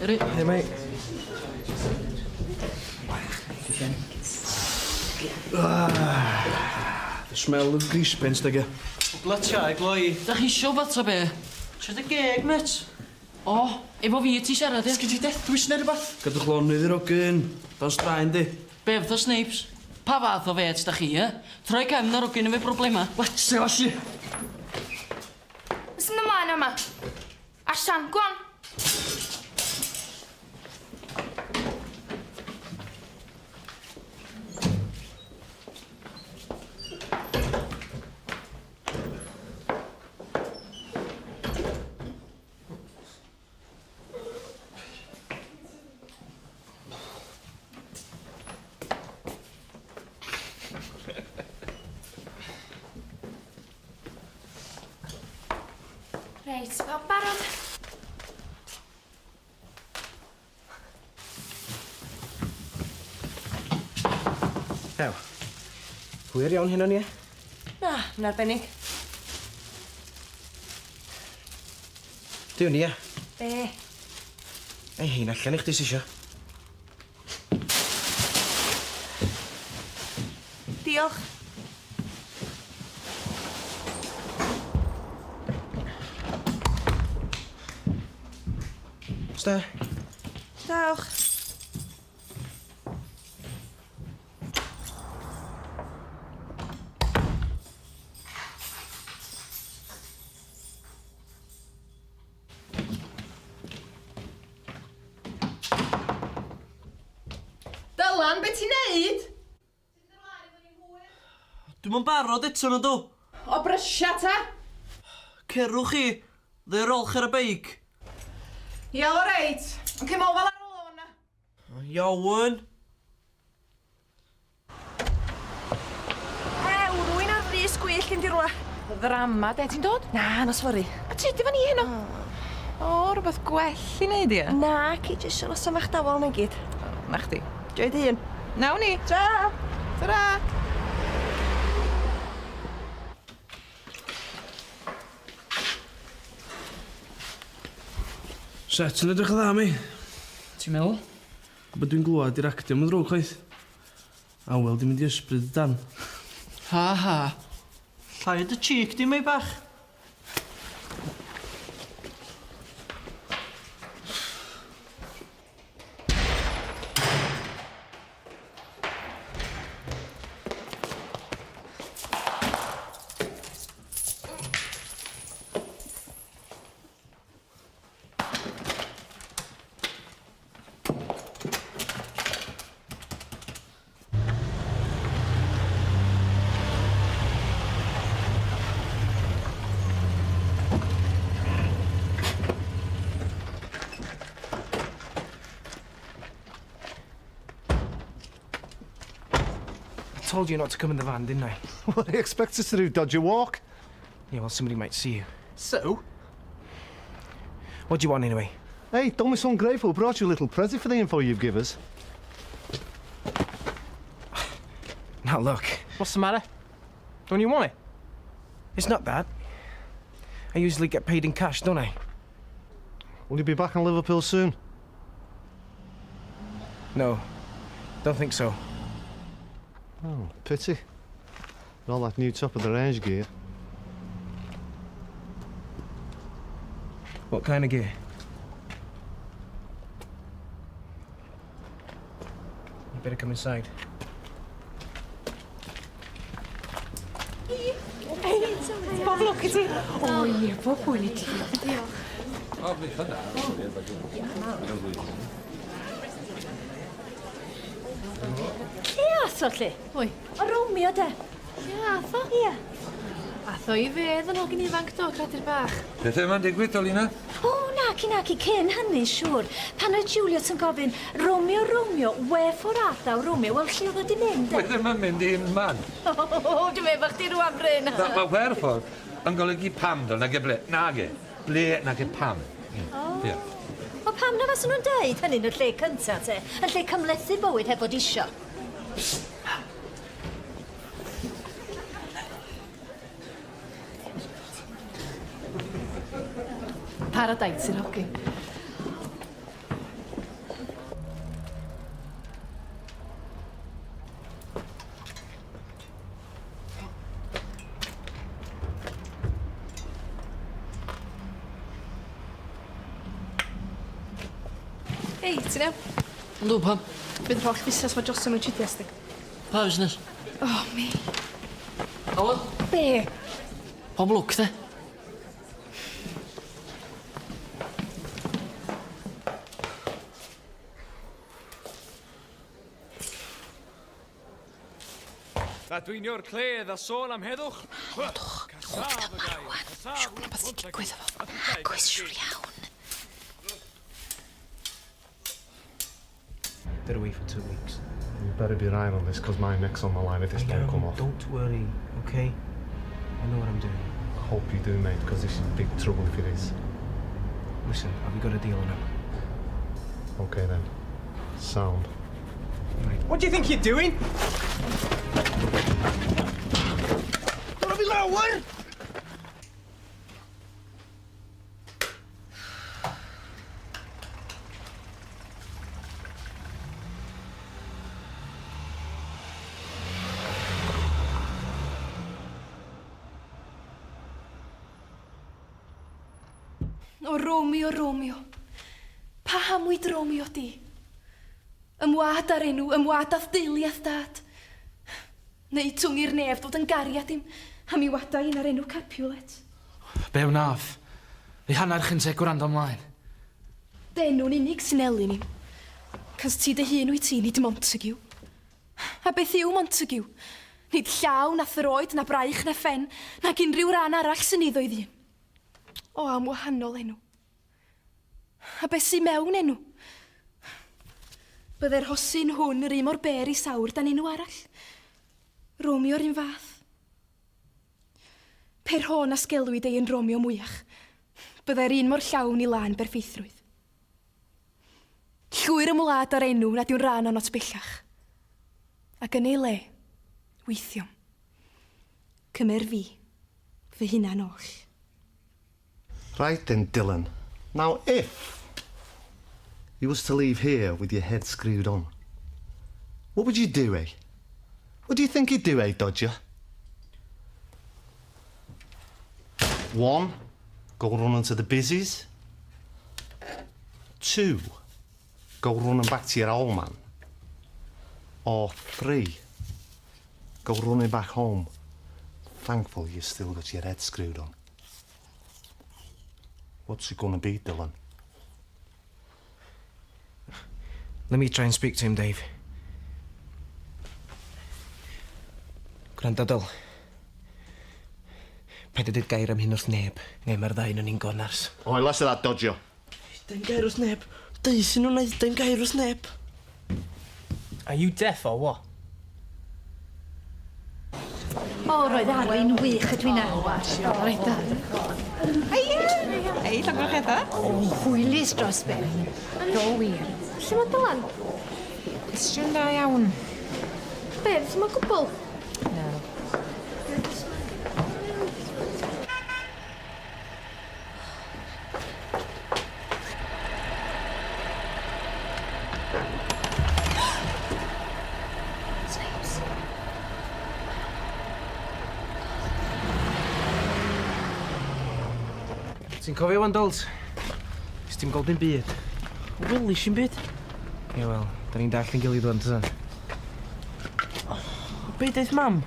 Eri. Hei, mate. Ah, the smell of grease paint, dag e. Blytia, i gloi. Da chi isio wbath ta be? Trio dy geg, mêt. O, efo fi ti siarad, ie? Sgin ti death wish neu rwbath? Gadwch lonydd i'r ogyn. Dan straen di. Be fatha Snapes? Pa fath o fêts da chi, ie? Troi cefn ar ogyn efo problema. Wetse, washi! Symud ymlaen yma. Allan, go on! Reit, pawb barod? Ew. Hwyr iawn heno ni, e? Na, yn arbennig. Duw nia. Be? Ei hein allan i chdi sy isio. Diolch. Sta. Dawch. Dylan, be ti'n neud? Dwi'm yn barod eto nadw? O brysia ta! Cerwch chi! Ddeu rolch ar y beic. Ia, o reit. Ond cym ofal ar y lôn na. Iawn. Ew, rwy'n ar frys gwyllt yn dirwla. Ddrama, de, ti'n dod? Na, nos fory. A ti di fyny heno? O, rhywbeth gwell i wneud, ie? Na, ci jyst isio noson fach dawel na gyd. Na chdi. Joio dy hun. Nawn ni. Tra! Tara! Set yn edrych yn dda, mi. Ti'n meddwl? Be dwi'n glwad i'r actio, mae'n ddrwg chwaith. Awel di mynd i ysbryd y dan. Ha ha. Llai dy cheek di, mei bach. I told you not to come in the van, didn't I? What do you expect us to do, dodge a walk? Yeah, well, somebody might see you. So? What do you want, anyway? Hey, don't be so ungrateful. We brought you a little present for the info you've give us. Now, look. What's the matter? Don't you want it? It's not that. I usually get paid in cash, don't I? Will you be back in Liverpool soon? No, don't think so. Oh, pity. With all that new top of the range gear. What kind of gear? You better come inside. Bob lwc i ti. O ie, bob hwyl i ti. Diolch. Lle ath o lle? Pwy? O Romeo de. Lle ath o? Ia. Ath o i fedd yn hogyn ifanc do, creadur bach. Pethau yma'n digwydd, Dolina? O, naci, naci, cyn hynny, siŵr. Pan oedd Juliet yn gofyn, Romeo, Romeo, wherefore art thou, Romeo? Wel, lle oedd o di mynd? Mae ddim yn mynd i unman. O, dwi'n meddwl chdi rwan, Bryn. Mae wherefore yn golygu pam, do, nage ble. Nage. Ble, nage pam. O. Ie. Wel, pam na faswn nhw'n deud hynny yn y lle cynta, te? Yn lle cymhlethu bywyd heb fod isio. Paradise i'r hogyn. Hei, ti'n iawn? Yndw, pam? Bydd yr holl fusnes 'ma drosto mewn tridia sti. Pa fusnes? O, mi. Awel? Be? Pob lwc, de. Dadweinio'r cledd a sôn am heddwch. Heddwch. O, fydd o'n marw wan. Siŵr bod 'na wbath 'di digwydd efo fo. Nagoes, siŵr iawn. They're away for two weeks. You better be right on this, cos my neck's on the line if this don't come off. Don't worry, okay? I know what I'm doing. I hope you do, mate, cos this is big trouble if it is. Listen, have we got a deal or not? Okay then. Sound. What do you think you're doing? Dod fi lawr! O Romeo, Romeo, paham wyt Romeo di? Ymwad ar enw, ymwad â'th deulu a'th dad. Neu twng i'r nef dod yn gariad i'm, a mi wada un ar enw Capulet. Be wnaf? Ei hanner chi'n te gwrando ymlaen. D'enw'n unig sy'n elyn i'm. Cos ti dy hun wyt ti, nid Montague. A beth yw Montague? Nid llaw, na throed, na braich, na phen, nag unrhyw ran arall sy'n iddo ei ddyn. O, am wahanol enw. A beth sy mewn enw? Bydde'r rhosyn hwn yr un mor bêr i sawr dan enw arall. Romeo'r un fath. Pe rho nas gelwid ei yn Romeo mwyach, byddai'r un mor llawn i lân berffeithrwydd. Llwyr ymwlad â'r enw nad yw'n rhan onot bellach. Ac yn ei le, weithiom. Cymer fi, fy hunan oll. Right then, Dylan. Now, if you was to leave here with your head screwed on, what would you do, eh? What do you think he'd do, eh, Dodger? One, go running to the busies. Two, go running back to your old man. Or three, go running back home, thankful you still got your head screwed on. What's it gonna be, Dylan? Let me try and speak to him, Dave. Gwranda, Dyl. Paid â deud gair am hyn wrth neb, neu mae'r ddau onon ni'n gonars. Oi, less of that dodger. Dim gair wrth neb. Deuthon nhw na dim gair wrth neb. Are you deaf or what? O, roedd Ari'n wych ydw i'n O, reit da. Heia! Hei, llongyfarchiadau. O, hwylus dros ben. Do wir. Lle mae Dylan? Cwestiwn da iawn. Be, ddim o gwbl? Na. Snipes. Ti'n cofio wan, Dolt? Nes ti'm gweld dim byd. Welis i'm byd. Ie, wel, da ni'n dallt ein gilydd wan, tydan? Be deith mam?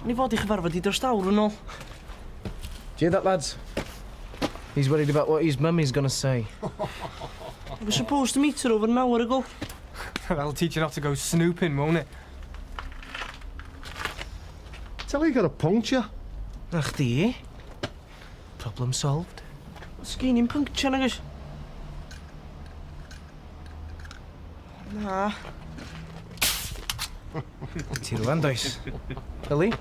O'n i fod i chyfarfod hi dros awr yn ôl. Do you hear that, lads? He's worried about what his mummy's gonna say. I was supposed to meet her over an hour ago. That'll teach you not to go snooping, won't it? Tell her you got a puncture. Na chdi. Problem solved. Sgin i'm puncture nag oes? Na. Ti rwan, does? Yli?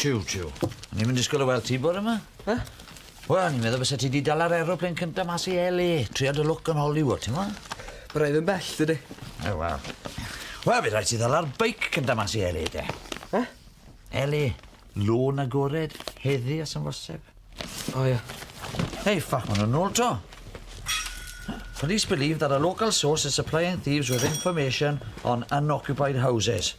Jiw, jiw. O'n i'm yn disgwyl y weld ti bore yma. Eh? Wel, o'n i'n meddwl bysa ti 'di dal ar aeroplane cynta mas i LA. Trio dy lwc yn Hollywood, ti'n mo'? Braidd yn bell, dydi? O, wel. Wel, bydd rhaid ti ddal ar beic cynta mas i LA, de. Eh? LA. Lôn agored, heddi os yn bosib. O, ia. Hey, fuck, maen nhw'n nôl to. Police believe that a local source is supplying thieves with information on unoccupied houses.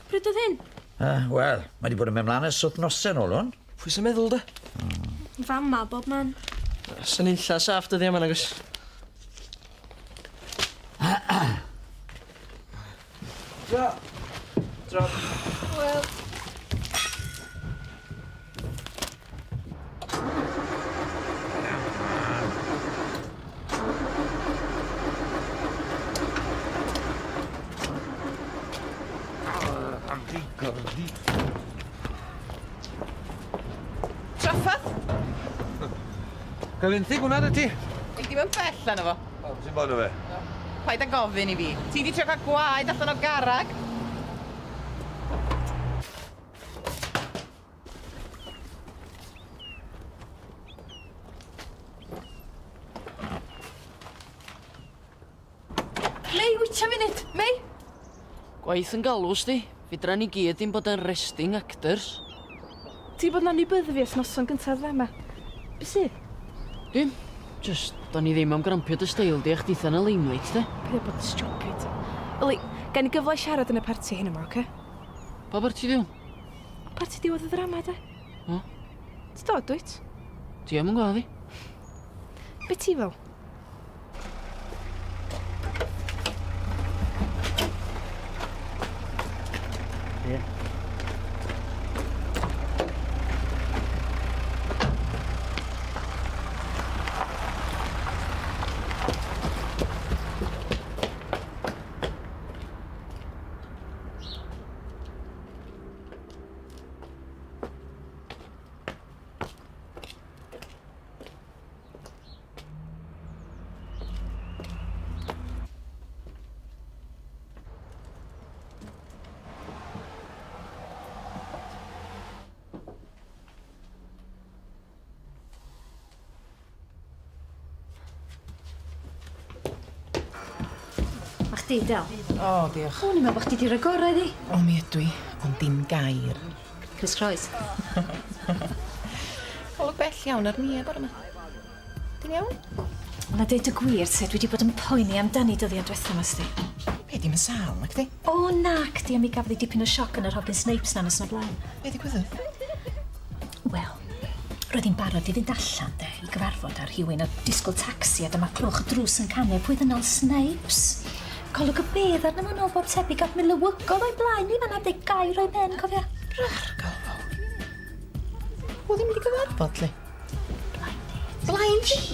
Pryd oedd hyn? Wel, mae wedi bod yn mynd mlaen ers wythnosau nôl hwn. Pwy sy'n meddwl, de? Fama, bob man. Sy'n unlla saff dyddia yma, nagos? Dra. Dra. Wel. Trafferth? Gael fenthyg hwnna 'da ti? Ei di mewn bell arno fo. O, be' sy'n bod 'da fe? Paid â gofyn i fi. Ti 'di trio cael gwaed allan o garreg? Mei, wyt ti funud? Mei? Gwaith yn galw, sdi. Fedra ni gyd ddim bod yn resting actors. Ti bod yn anwybyddu fi ers noson gynta'r ddrama. Be sy? Dim. Just, do'n i ddim am grampio dy steil di a chditha yn y limelight, de. Paid â bod yn stupid. Yli, gawn ni gyfle i siarad yn y parti heno 'ma, oce? Pa barti 'di hwn? Parti diwedd y ddrama, de. O? Ti dod, dwyt? Ti am yn gwadd i. Be ti fel? Ie. Ma' chdi del. O, diolch. O'n i'n meddwl bo' chdi 'di roi gorau iddi. O, mi ydw i, ond dim gair. Crys croes. Golwg bell iawn ar Nia bore 'ma. Ti'n iawn? Wel a deud y gwir te, dwi 'di bod yn poeni amdani dyddia dwetha 'ma sti. Be, dim yn sâl nacdi? O nacdi, a mi gafodd 'i dipyn o sioc yn yr hogyn Snipes 'na noson o blaen. Be ddigwyddodd? Wel, roedd hi'n barod i fynd allan de, i gyfarfod â rhywun a disgwyl tacsi a dyma clwch y drws yn canu a pwy oedd yno ond Snipes. Golwg y bedd arno fo yn ôl bob tebyg ac mi lywygodd o'i blaen i fan'na a deud gair o'i ben, cofia. Rargol fawr. Oedd hi'n mynd i gyfarfod 'lly? Blind date.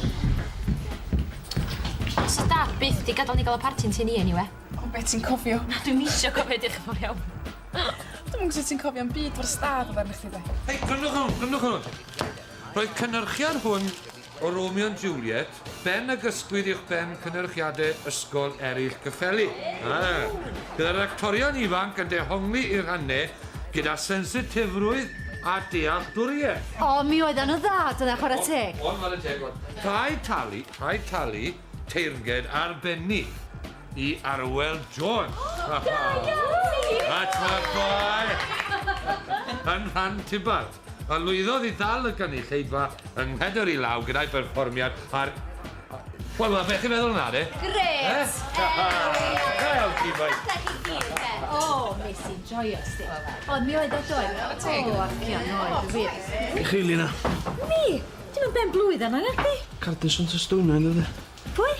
Blind Sa dad byth 'di gadal ni ga'l y parti'n tŷ ni eniwe. O be' ti'n cofio? Na dwi'm isio cofio diolch yn fawr iawn. Dwi'm yn gwbo sut ti'n cofio 'm byd o'r stad o'dd arnych chdi de. Hei, gwrandwch hwn, gwrandwch hwn. Roedd cynyrchiad hwn o Romeo and Juliet ben ag ysgwydd uwch ben cynyrchiadau ysgol eraill Cyffeli. Ah, gyda'r actorion ifanc yn dehongli eu rhannau gyda sensitifrwydd a dealltwriaeth. O, mi oeddan nhw'n dda, dyna chwarae teg. Ond chwarae teg, ond. Rhaid talu, rhaid talu teyrnged arbennig i Arwel Jones. Da iawn ti! That's my boy! Yn rhan Tybalt, a lwyddodd i ddal y gynulleidfa yng Nghedr i law gyda'i berfformiad ar Wel, ma' be' chi'n feddwl na de? Grêt! Da iawn ti boi. Da chi gyd de. O, nes i joio sti. Ond mi oedd o doedd? Teg. O, acian oedd, wir. I chi, Lina. Mi? Dim yn ben blwydd arna nacdi? Cardyn Santes Dwynwen ydi. Pwy?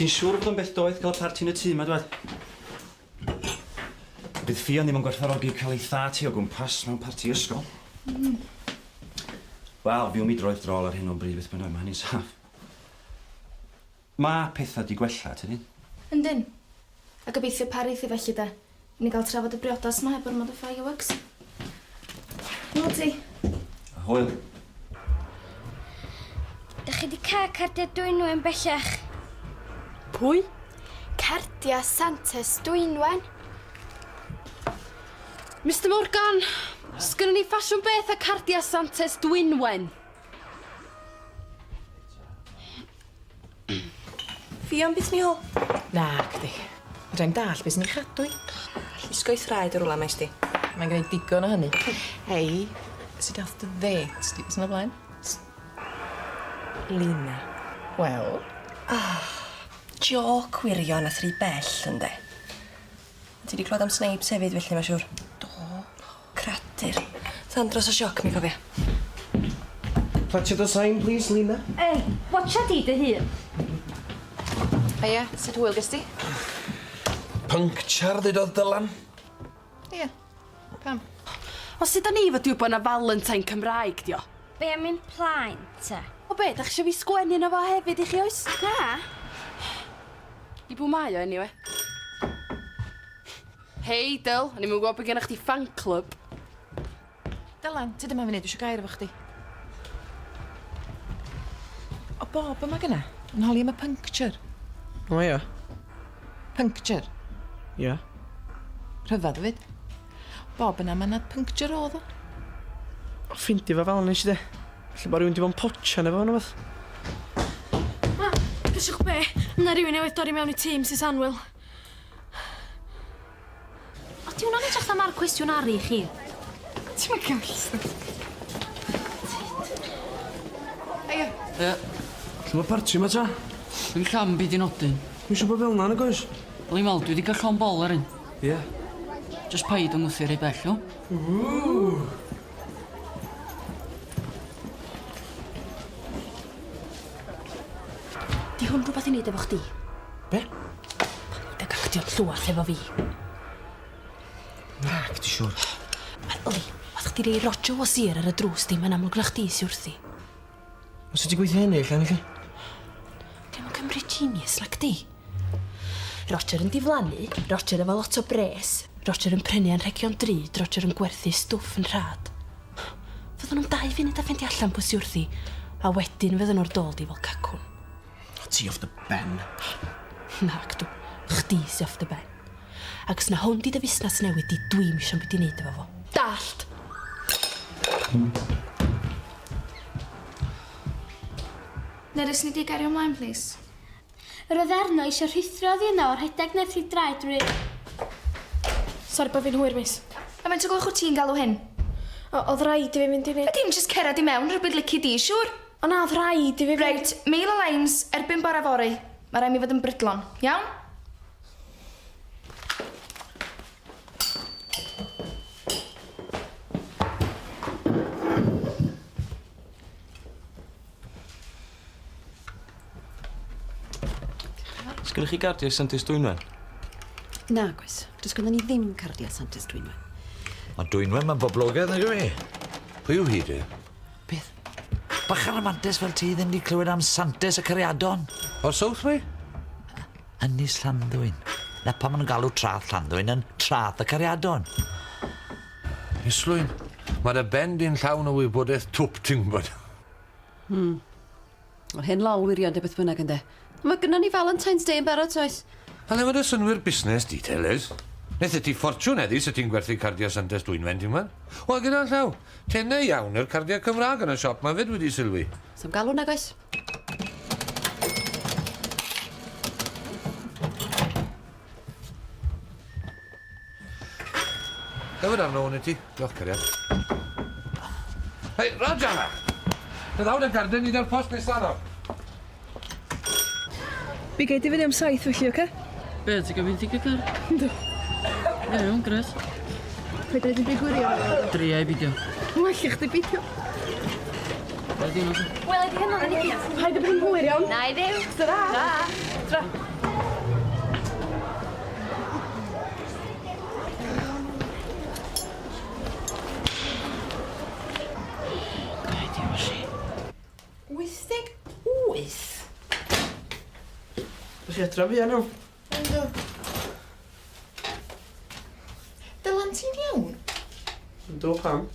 Ti'n siŵr bod o'n beth doeth cael y parti yn y tŷ 'ma dwad? Bydd Ffion ddim yn gwerthfawrogi cael ei thad hi o gwmpas mewn parti ysgol. Mm. Wel, fi mi droed drol ar hyn o'n bryd beth bynnag, mae hynny'n saff. Mae pethau di gwella, tydyn? Yndyn. A gobeithio parith i felly de. I ni gael trafod y briodas 'ma heb ormod o fireworks. Hwyl ti. Hwyl. Dych chi 'di cael cardiau Dwynwen bellach? Pwy? Cardiau Santes Dwynwen. Mister Morgan, sgynnon ni ffasiwn beth â cardiau Santes Dwynwen? Ffion byth ni hol. Nacdi. Fedrai'm dallt be' sy'n ei chadw 'i. Llusgo'i thraed o rwla maes di. Mae'n gneud digon o hynny. Hei, sut ath dy ddêt di wsnos o blaen? Lina. Wel? Ah, jôc wirion ath rhy bell ynde? Ti 'di clywed am Snipes hefyd felly ma' siŵr. Do. Cradur. Th'andros o sioc mi cofia. Platia dy sain plîs Lina. Ei, watcha di dy hun. Heia, sut hwyl ges di? Puncture ddeudodd Dylan. Ie. Pam? O sut 'dan ni fod i wybod na Valentine Cymraeg 'di o? Be am un plaen te? O be, dach chi isio fi sgwennu yno fo hefyd i chi oes? Na. I bw mae o eniwe? Hei Dyl, o'n i'm yn gwybod bod gennych chdi fan club. Dylan, tyd yma funud, dwi isio gair efo chdi. O Bob yma gynna, yn holi am y puncture. O ia? Puncture? Ia. Rhyfedd 'fyd. Bob yn ama nad puncture o'dd o. O ffindio fo fel 'na nesh i de. Ella bo' rywun 'di bo' yn potsian efo fo ne' wbath. Ma, Gesiwch be? Ma' 'na rywun newydd dorri mewn i tŷ Misus Anwyl. O, di hwnna'n edrych fatha marc cwestiwn Ari i chi? Ti'm yn gall. Heia. Heia. Lle ma' parti 'ma ta? Dwi'n llawn byd i nodyn. Dwi isio bod fel 'na nagoes? Wel i weld dwi 'di ca'l llond bol ar 'yn. Ie. Jyst paid â ngwthio rhy bell iawn? Ww! Di hwn rhywbeth i neud efo chdi? Be? Paid ag actio'n llwall efo fi. Nac, di siwr. Wel, Oli, oedd chdi rei Roger Wazir ar y drws di, mae'n amlwg na chdi sy wrthi. Ond sut ti'n gweithio hynny allan felly? Dwi'm yn cymryd genius nac di. Roger yn diflannu, Roger efo lot o bres, Roger yn prynu anrhegion drud, Roger yn gwerthu stwff yn rhad. Fydden nhw'n dau funud a ffeindio allan pwy sy wrthi, a wedyn fydden nhw'r dôl di fel cacwn. O, ti off dy ben. Nac dw. Chdi sy off dy ben. Ac os na hwn di dy fusnas newydd di, dwi'm isio 'm byd i neud efo fo. Dallt! Nerys, nei di gario mlaen, plîs? Yr oedd arno eisiau rhuthro oddi yno a rhedeg nerth ei draed drwy... Sori bo' fi'n hwyr, miss. A faint o gloch wt ti'n galw hyn? O- o'dd raid i fi fynd i neud... A dim jyst cerad i mewn, rhybudd lici di, siŵr? O na, o'dd raid i fi fynd... Reit, 1000 o lines, erbyn bora fory. Ma' rai' mi fod yn brydlon, iawn? Sgynnoch chi gardiau Santes Dwynwen? Nag oes. Does gynnon ni ddim cardiau Santes Dwynwen. Mae Dwynwen mae'n boblogaidd nag yw hi? Pwy yw hi de? Beth? Bachan ramantes fel ti ddim 'di clywed am Santes y Cariadon? O'r South Way? Ynys Llanddwyn. Na pam maen nhw'n galw traeth Llanddwyn yn Traeth y Cariadon. Islwyn, mae dy ben di'n llawn o wybodaeth twp, ti'n gwybod. Hmm. Wel, hen lol wirion de beth bynnag ynde. Mae gynnon ni Valentine's Day yn barod, oes? A le mae dy synnwyr busnes di, te, Liz? Wnaeth ti ffortiwn heddi 'sa ti'n gwerthu cardiau Santes Dwynwen, ti'n gwybod? Wel, gyda llaw, tenau iawn yw'r cardiau Cymraeg yn y siop 'ma 'fyd, wedi sylwi. Sa'm galw nag oes? Dyfod arno hwn i ti. Diolch, cariad. Hei, Roger! Dy ddaw dy garden i da'r post nesa nawr. Mi gei di fyny am saith felly, oce? Be, ti'n gofyn ti gael car? Yndw. Ie, iawn, gret. Paid â neud dim byd gwirion. Dria i beidio. Well i chdi beidio. Wel di hwnna. Wel ydi hynna yn i Paid â bod yn hwyr iawn. Na i ddim. Tara. Tara. 88? Dych chi adra fuan iawn. Yndw. Dylan, ti'n iawn? Yndw, pam?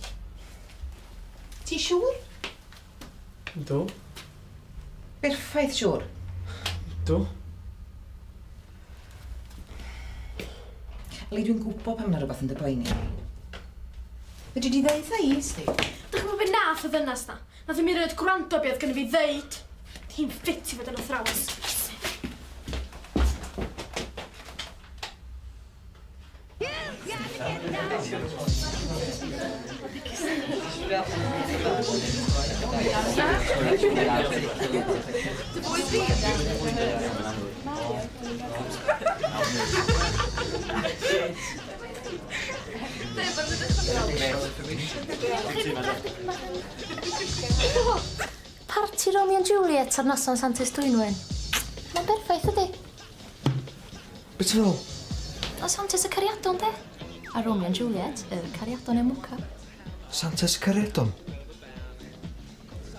Ti'n siŵr? Yndw. Berffaith siŵr. Yndw. Lee, dwi'n gwybod pam na rhywbeth yn dy boeni. Fedri di ddeud 'tha i, sdi? Dych chi'n gwybod be nath y ddynas 'na? Nath 'im erioed gwrando be oedd gynno fi ddeud. Hi'n ffit i fod yn athrawes. Parti Romeo and Juliet ar noson Santes Dwynwen. Mae'n berffaith ydi? Be ti'n feddwl? O Santes y Cariadon de? A Romeo and Juliet, y cariadon enwoca. Santes y Cariadon?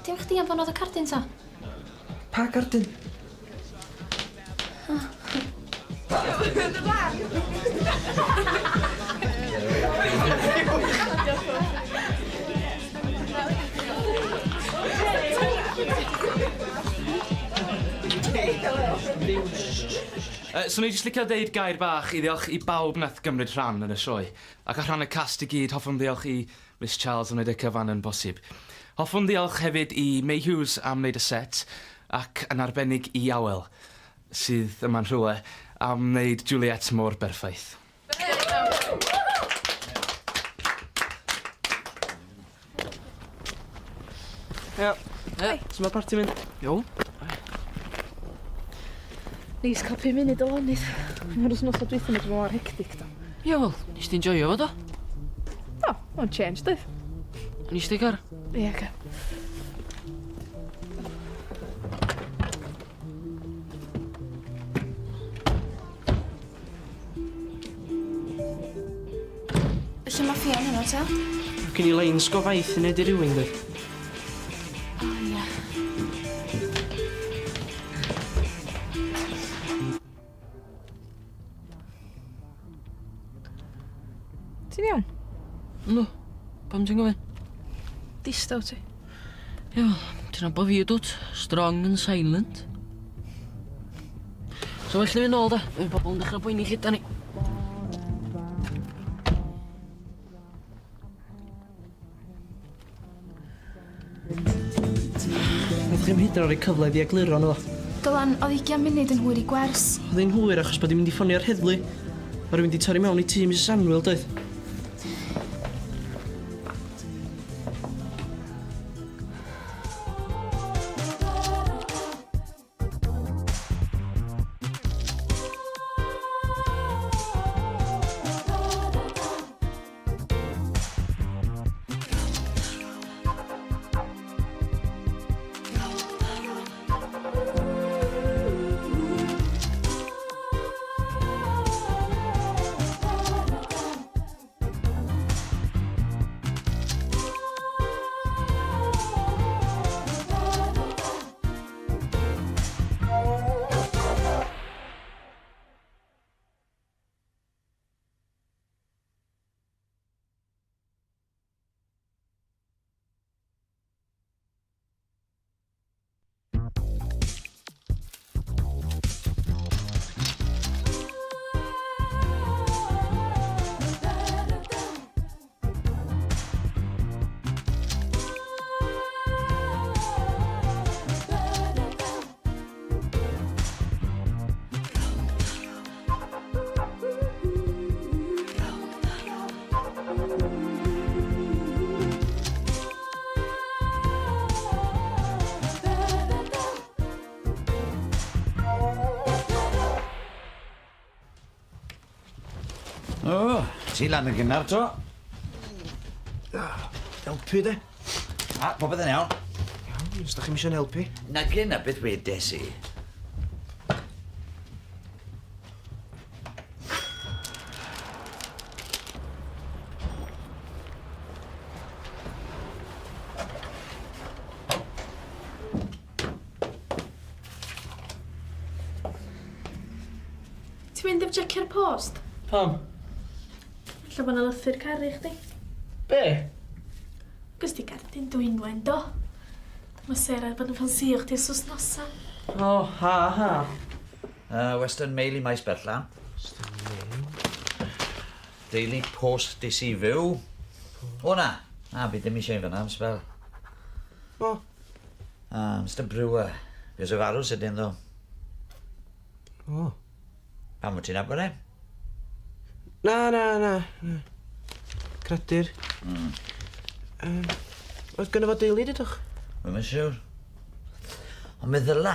Dim chdi anfonodd y cardyn ta? Pa gardyn? Yy, swn i jyst licio deud gair bach i ddiolch i bawb nath gymryd rhan yn y sioe. Ac ar rhan y cast i gyd, hoffwn ddiolch i Miss Charles am wneud y cyfan yn bosib. Hoffwn ddiolch hefyd i May Hughes am wneud y set. Ac yn arbennig i Awel, sydd yma'n rhywle, am wneud Juliet mor berffaith. Ia. Ia. Su' ma'r parti'n mynd? Iawn. Neis cael pum munud o lonydd. Mae'r wythnosa dwytha 'ma 'di bod mor hectic do? Ie wel, nes di enjoio fo do? Do, mae'n change doedd? Nes di car? Ie, ca. Lle mae Ffion heno ta? Gen i leins go faith i neud i rywun dwi. O ia. Ti'n iawn? Yndw. Pam ti'n gofyn? Distaw ti. Ie wel, ti'n nabod fi dwt? Strong and silent. So well ni fynd nôl da. Mae pobl yn dechrau poeni lle da ni. Nath chi'm hyd yn oed roi cyfle i fi egluro naddo? Dylan, oedd ugian munud yn hwyr i gwers. Oedd hi'n hwyr achos bod hi'n mynd i ffonio'r heddlu. Mae rhywun 'di torri mewn i tŷ Misus Anwyl, doedd? O, ti lan yn gynnar 'to. Helpu de. A, popeth yn iawn. Iawn, os da chi'm isio'n helpu. Nage 'na beth wedes i. Ti'n mynd am checio'r post? Pam? Ella bo' 'na lythyr caru i chdi. Be? Gys di gerdyn Dwynwen, do? Mae Sarah 'di bod yn ffansïo chdi ers wsnosa. O, ha ha. Western Mail i Maes Berllan. Western Mail. Daily Post i si fyw. O na! Na, fi ddim eisiau un fan'na am sbel. O. Ah, Mr Brewer. Fues o farw sydyn ddo. O. Pam wyt ti'n nabod e? Na, na, na. na. Credir. Oedd gynno fo deulu, dudwch? Dwi'm yn siwr. Ond meddyla.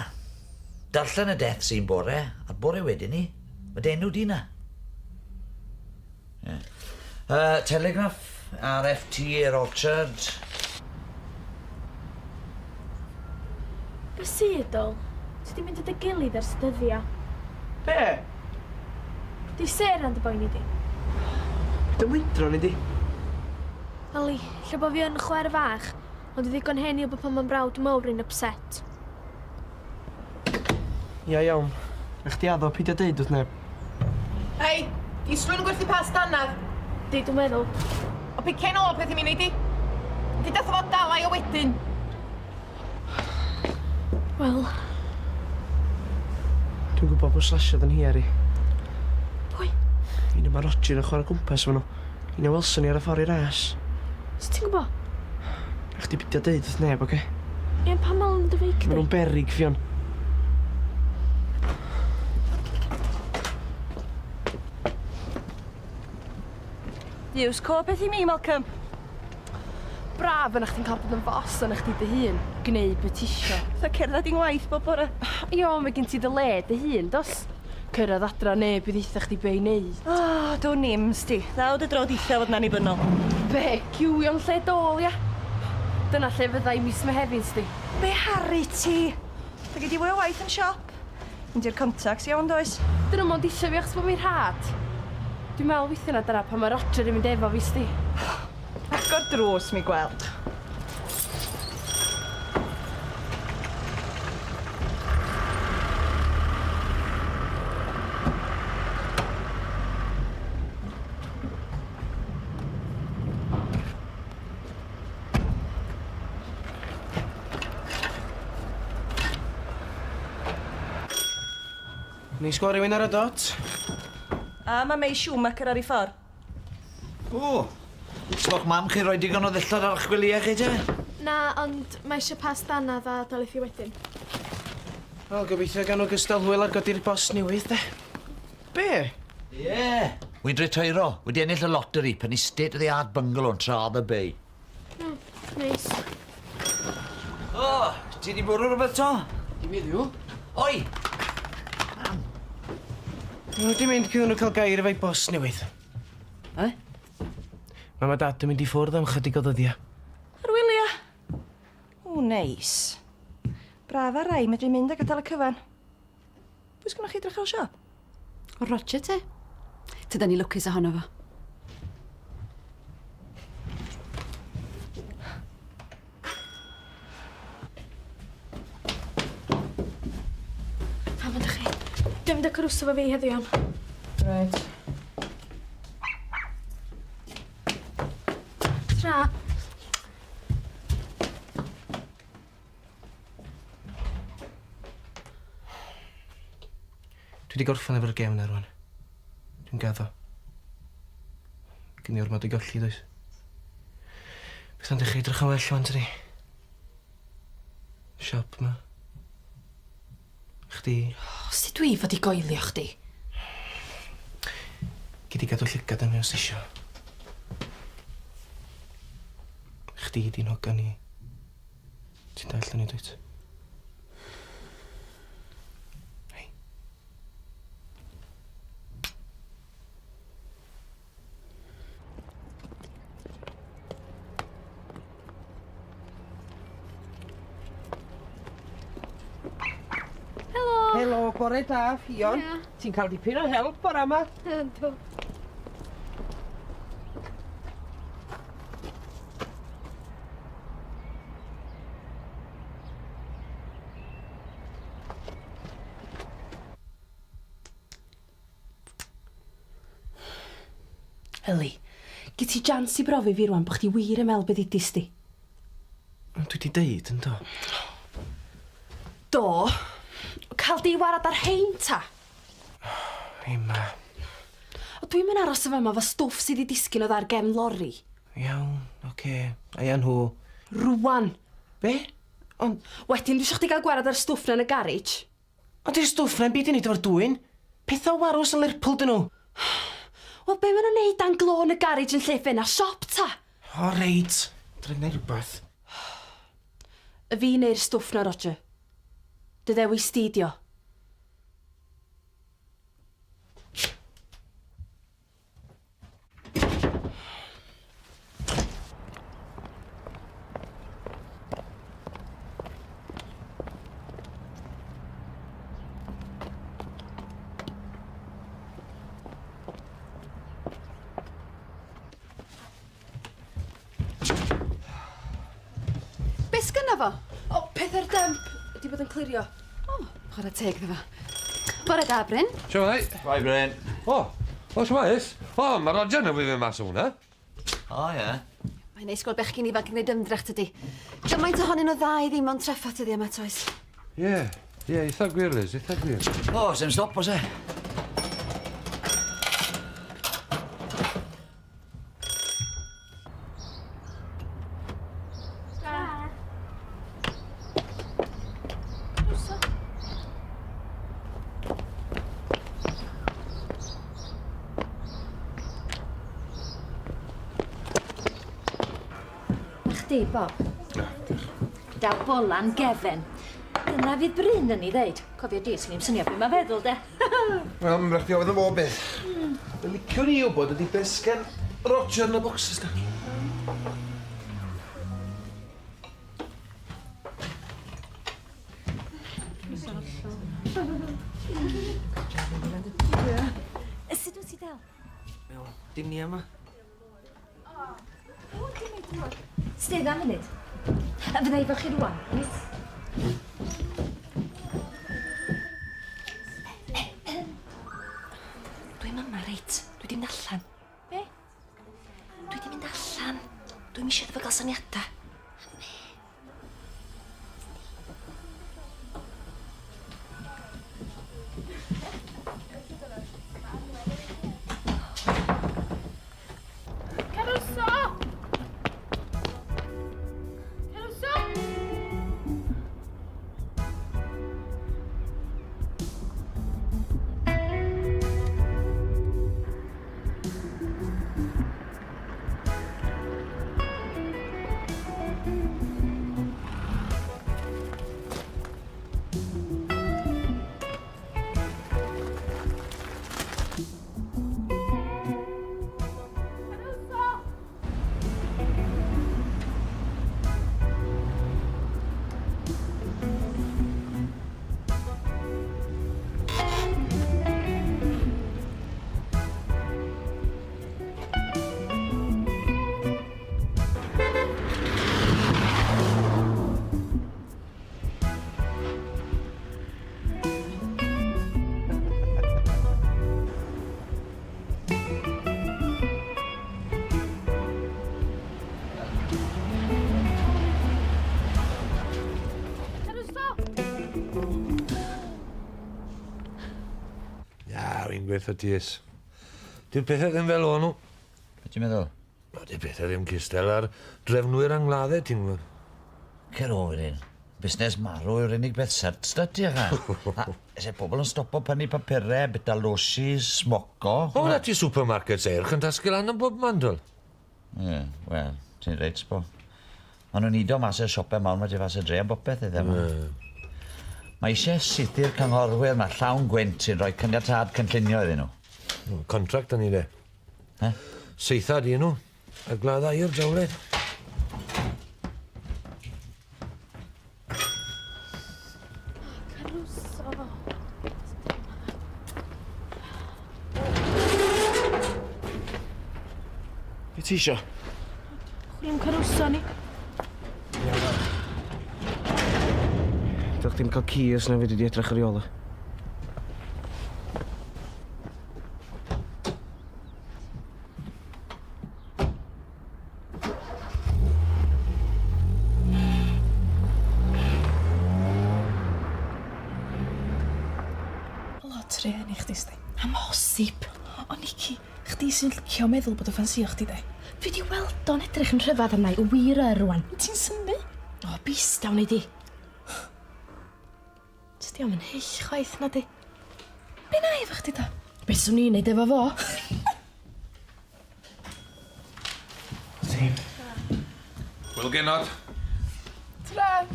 Darllen y death scene bore, a'r bore wedyn 'ny, ma' dy enw di 'na. Ie. Telegraph, RFT i'r Orchard. Be sy, Dol? Ti 'di mynd at dy gilydd ers dyddia. Be? Di Sarah'n dy boeni di? Paid â mwydro arni di. Yli, lle bo fi yn chwaer fach, ond dwi ddigon hen i wbod pan ma'n brawd mowr i'n upset. Ia, iawn. Na chdi addo peidio deud wrth neb. Hei, di srwyn yn gwerthu past danadd? Di, dwi'n meddwl. O picia nôl peth i mi nei di. Duda wrtho fo dala i o wedyn. Wel. Dwi'n gwybod pwy slasiodd yn nhiar i. Pwy? Un o ma Roger yn chwarae gwmpas efo nhw. Un a welson ni ar y ffordd i ras. Sut ti'n gwbo? Na chdi beidio deud wrth neb, oce? Ie, pam maen nhw'n dy feic di? Maen nhw'n berig, Ffion. Iws co peth i mi, Malcolm. Braf yna chdi'n cael bod yn fos o'n chdi dy hun, gneud be ti isio. Tha cerdded i'n ngwaith bob bore. Io, mae gen ti dy le dy hun, dos? Cyrraedd adra neb i ddeutha chdi be i neud. O, oh, dwn i'm, sti. Ddaw dy dro ditha fod yn annibynnol. Be, ciwio'n lle dôl, ia? Dyna lle fydda i mis Mehefin, sti. Be haru ti? Da gei di fwy o waith yn siop. Mynd i'r contacts iawn, does? Dyn nhw mond isio fi achos bod fi'n rhad. Dwi'n meddwl weithia na dyna pan mae Roger yn mynd efo fi, sti. Agor drws mi gweld. Neis gweld rhywun ar y dot. A mae May Schumacher ar ei ffordd. O! Smoch mam chi roi digon o ddillad ar eich gwelyau chi te? Na, ond mae eisiau pas danadd a daliff i wedyn. Wel, gobeithio gan nhw gystal hwyl ar godi'r bos newydd, de. Be? Ie! Yeah. Wy'n retireio. Wedi ennill y lottery, prynu state of the art bungalow yn Tra the Bay. O, neis. O, ti di bwrw rhywbeth to? Dim heddiw. Oi! Maen nhw wedi mynd cyn nhw cael gair efo'i bos newydd. E? Mam a dad yn mynd i ffwrdd am chydig o ddyddiau. Ar wylia. O, neis. Braf ar rai medru mynd a gadael y cyfan. Pwy sgynnoch chi edrych ar ôl siop? O, Roger te. Tydan ni lwcus ohono fo. Pam ydych chi? Dwi'n mynd â Caruso fo fi heddiw iawn. Reit. Tra. Dwi 'di gorffan efo'r gêm 'na rŵan. Dwi'n gaddo. Gen i ormod i golli, does? Petha'n dechrau edrych yn well ŵan, tydi? Siop 'ma. Chdi. O, sut dwi fod i goelio chdi? Gei di gadw llygad arno fi os tisio. Chdi 'di'n hogan i. Ti'n dallt hynny dwyt? Hei. Helo! Helo, bore da, Ffion. Ia. Ti'n cael dipyn o help bore yma? Yndw. Yli, gei ti jans i brofi fi rwan bo' chdi wir yn me'wl be' ddudis di. Ond dwi 'di deud yndo? Do. Ca'l di warad ar rhein ta? Emma. O dwi'm yn aros yn fama efo stwff sy 'di disgyn odd ar gefn lori. Iawn, oce. Aia nhw. Rwan! Be? Ond... Wedyn dwi isio chdi gael gwarad ar stwff 'na yn y garej. Ond di'r stwff 'na 'im byd i neud efo'r dwyn. Petha warws yn Lerpwl 'dyn nhw. Wel be' ma' nhw'n neud dan glo yn y garej yn lle ffenast siop ta? O reit. Drefna i rwbath. Y fi neu'r stwff 'na Roger. Dy ddewis di 'di o. Be sgynna fo? O, peth ar dump. Di bod yn clirio. O, chwarae teg iddo fo. Bore da, Bryn. Shwmae? Shwmae, Bryn. O, o shwmae, Is? O, mae Roger newydd fynd mas o hwnna. O, ie. Mae'n neis gweld bechgyn ifanc yn gwneud ymdrech, tydi. Gymaint ohonyn nhw dda i ddim ond trafferth dyddiau yma, toes? Ie, ie, eitha gwir, Liz, eitha gwir. O, sdim stop, oes e? chdi, Bob. Na, diolch. Daw bolan gefen. Dyna fydd Bryn yn ei ddeud. Cofio di, swn i'm synio be mae'n feddwl, de. Wel, mae'n rhaid i ofyn am bob beth. Be liciwn i wybod ydi beth sgen Roger yn y bocsys 'na. Sut wyt ti Del? Iawn, dim ni yma. Stedda am munud. Fydda i efo chi rwan, reit? Dwi'm yma reit. Dwi 'di mynd allan. Be? Dwi 'di mynd allan. Dwi'm isio iddo fo ga'l syniada. Caruso! Caruso! Caruso! Ia, fi'n gweithio ti is. Dyw'r pethau ddim fel o'n nhw. Be ti'n meddwl? No, dyw pethau ddim cystal ar drefnwyr angladdau, ti'n gwybod. Cer o wedyn. Busnes marw yw'r unig beth cert 'da ti, a. A ese pobl yn stopo prynu papurau, bita losis, smoco. O, na ti supermarkets eirch yn tasgu lan yn bob man, dwl. Ie, wel, ti'n reit, sbo. Maen nhw'n udo mas i'r siopau mawr 'ma tu fas y dre am bopeth iddo yma. Mae eisiau saethu'r cynghorwyr 'ma llawn gwynt sy'n rhoi caniatâd cynllunio iddyn nhw. Contract 'da ni de. He? Saetha di nhw. A gladd aur jawled. Caruso! Be ti isio? Chwilio am Caruso ni. Dylch chdi'm cael ci os na fedri di edrych ar ei ôl o. Lot rhieni chdi sti. Amhosib. O Nici, chdi sy'n licio meddwl bod o ffansïo chdi de. Dwi 'di weld o'n edrych yn rhyfadd arna i, wir yr rwan. Ti'n synnu? O, bistaw nei di. Tydi o'm yn hyll chwaith, na di. Be na i efo chdi ta? Be swn i'n neud efo fo? Ti. Wel genod. Tara!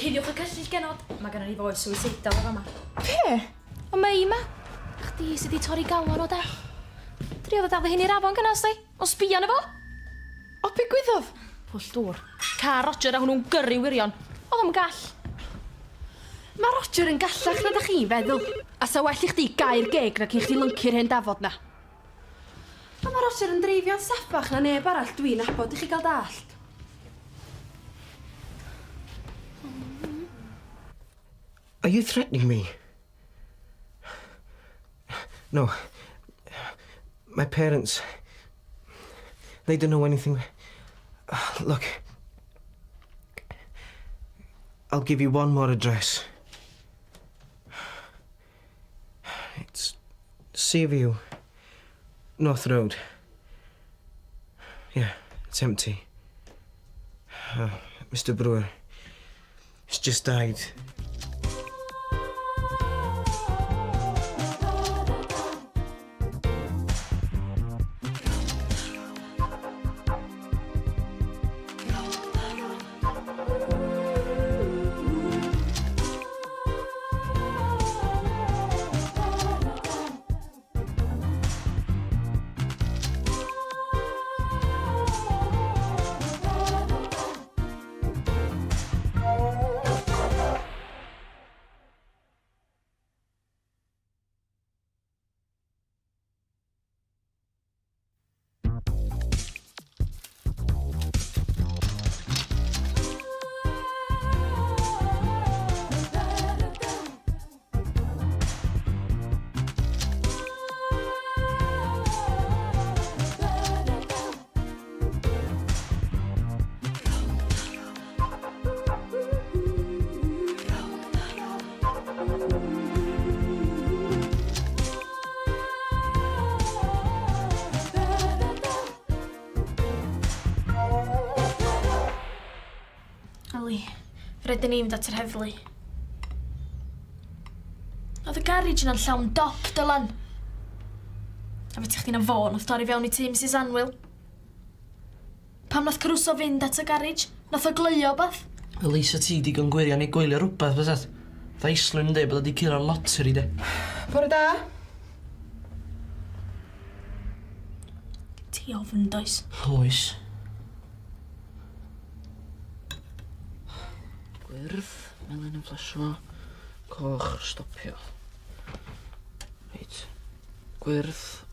Ceiliwch y cyllyll genod. Mae gennon ni foi suicidal o fama. Be? O mei ma. Chdi sy 'di torri galon o de. Drio fo daflu hyn i'r afon gynna sti. O sbia arno fo. O be gwyddodd? Pwll dŵr. Car Roger a hwnnw'n gyrru wirion. O'dd o'm gall. Mae Roger yn gallach na dach chi'n feddwl. A sa well i chdi gau'r geg nag i chdi lyncu'r hen dafod na. A mae Roger yn dreifio'n saffach na neb arall dwi'n nabod i chi gael dallt. Are you threatening me? No. My parents... They don't know anything. Look. I'll give you one more address. It's Seaview, North Road. Yeah, it's empty. Mr. Brewer has just died. Ali, rhaid i ni fynd at yr heddlu. Oedd y garej yna'n llawn dop, Dylan. A fe ti chdi'n fo nath dorri fewn i tŷ Mrs Anwyl. Pam nath Caruso fynd at y garej? Nath o gleuo wbath? Elisa ti digon gwirion i gwylio rwbath bysat? Dda Islwyn yn deud bod o 'di curo'r lottery de. Bore da. Gen ti ofn does? Oes. Gwyrdd, melyn yn fflasio, coch, stopio. Reit. Gwyrdd,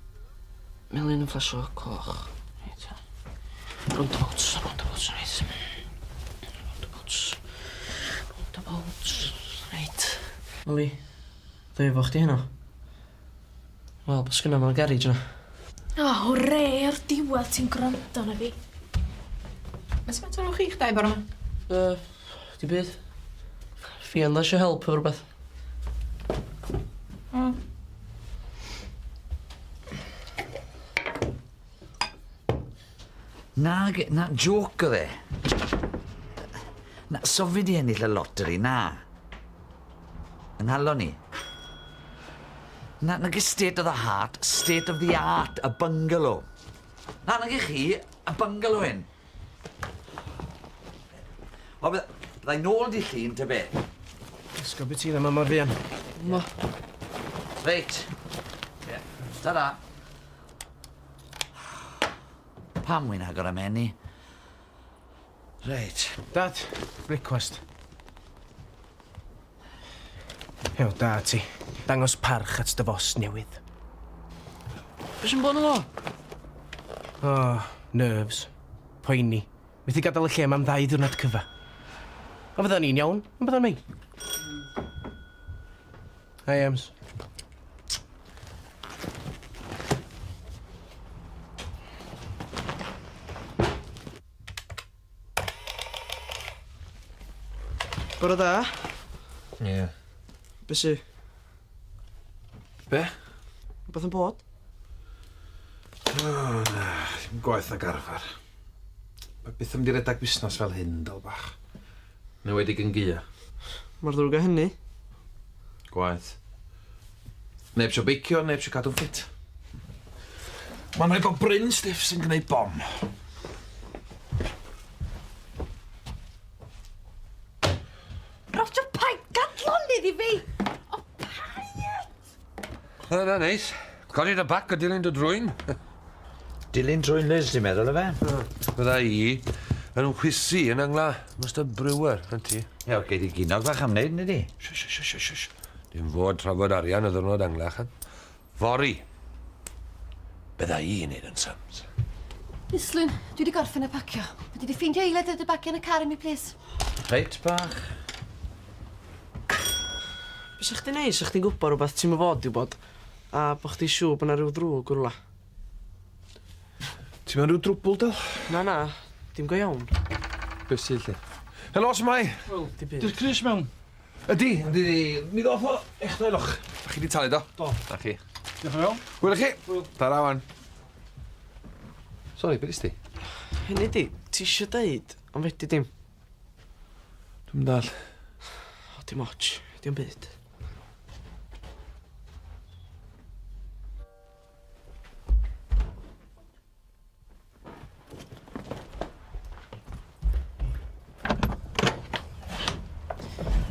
melyn yn fflasio, coch. Reit. Roundabouts, roundabouts, reit. Roundabouts. Roundabouts, reit. Oli, dwi efo chdi heno. Wel, be' sgynna mewn y garej yna? O, hwre, o'r diwedd ti'n gwrando arna fi. Be' sy'n mater efo chi'ch dau bore 'ma? Yy, dim byd. Ffion isio help efo rwbeth. O. Na, na, jôc oedd e. Na, so fi 'di ennill y lottery, na. Yng nghalon i. Na, nage state of the heart, state of the art, y bungalow. Na, nage chi, y bungalow hyn. O, bydda i nôl di llun, ta be? Ysgol beth ti ddim mor fuan. Ma. Reit. Yeah. Ta-ra. Pam wy'n agor am eni? Reit. Dad, brecwast. Ew, da ti. Dangos parch at dy fos newydd. Be sy'n bod yn fo? Oh, nerves. Poeni. Methu gadael y lle yma am ddau ddiwrnod cyfa. Ond fyddan ni'n iawn, yn byddan mi? Hi, Ems. Bore da. Ie. Yeah. Be sy? Be? Rhywbeth yn bod? O, na. Dim gwaeth nag arfer. Mae byth yn mynd i redag busnes fel hyn, dal bach. Newedig yn gia. Mor ddrwg â hynny. Gwaeth. Neb isio beicio, neb isio cadw'n ffit. Mae'n rhaid bod Bryn Stiff sy'n gwneud bom. Roger, paid gad lonydd i fi! O, paid! O, na, neis. Codi dy bac a dilyn dy drwyn. Dilyn trwyn Liz, ti'n meddwl, efe? Fydda i yn chwysu yn angla Mister Brewer, yn ti? Ie, okay, gei di ginog fach am wneud, nid i? Shush, shush, shush, shush. Dim fod trafod arian y ddwrnod anglach. Fory, bydda i yn neud yn sums. Islwyn, dwi wedi gorffen y pacio. Fedri di ffeindio eiliad i dy bagiau yn y car i mi, plis? Reit, bach. Be sa chdi'n neud sa chdi'n gwybod rhywbeth ti'm yn fod i wybod, a bo' chdi siŵr bo' 'na rhyw ddrwg yn rwla? Ti mewn rhyw drwbwl, Del? Na, na, dim go iawn. Be sy 'lly? Helo, shwmae? Wel, dim byd. Di'r crys mewn? Ydi, yndi, mi ddoth o eich dau loch. Da chi 'di talu, do? Do. Na chi. Diolch yn fawr. Hwyl i chi. Hwyl. Tara wan. Sori, be' 'dest ti? Hynny 'di, ti isio deud, ond fedri dim. Dwi'm yn dall. O, dim otsh, dim byd.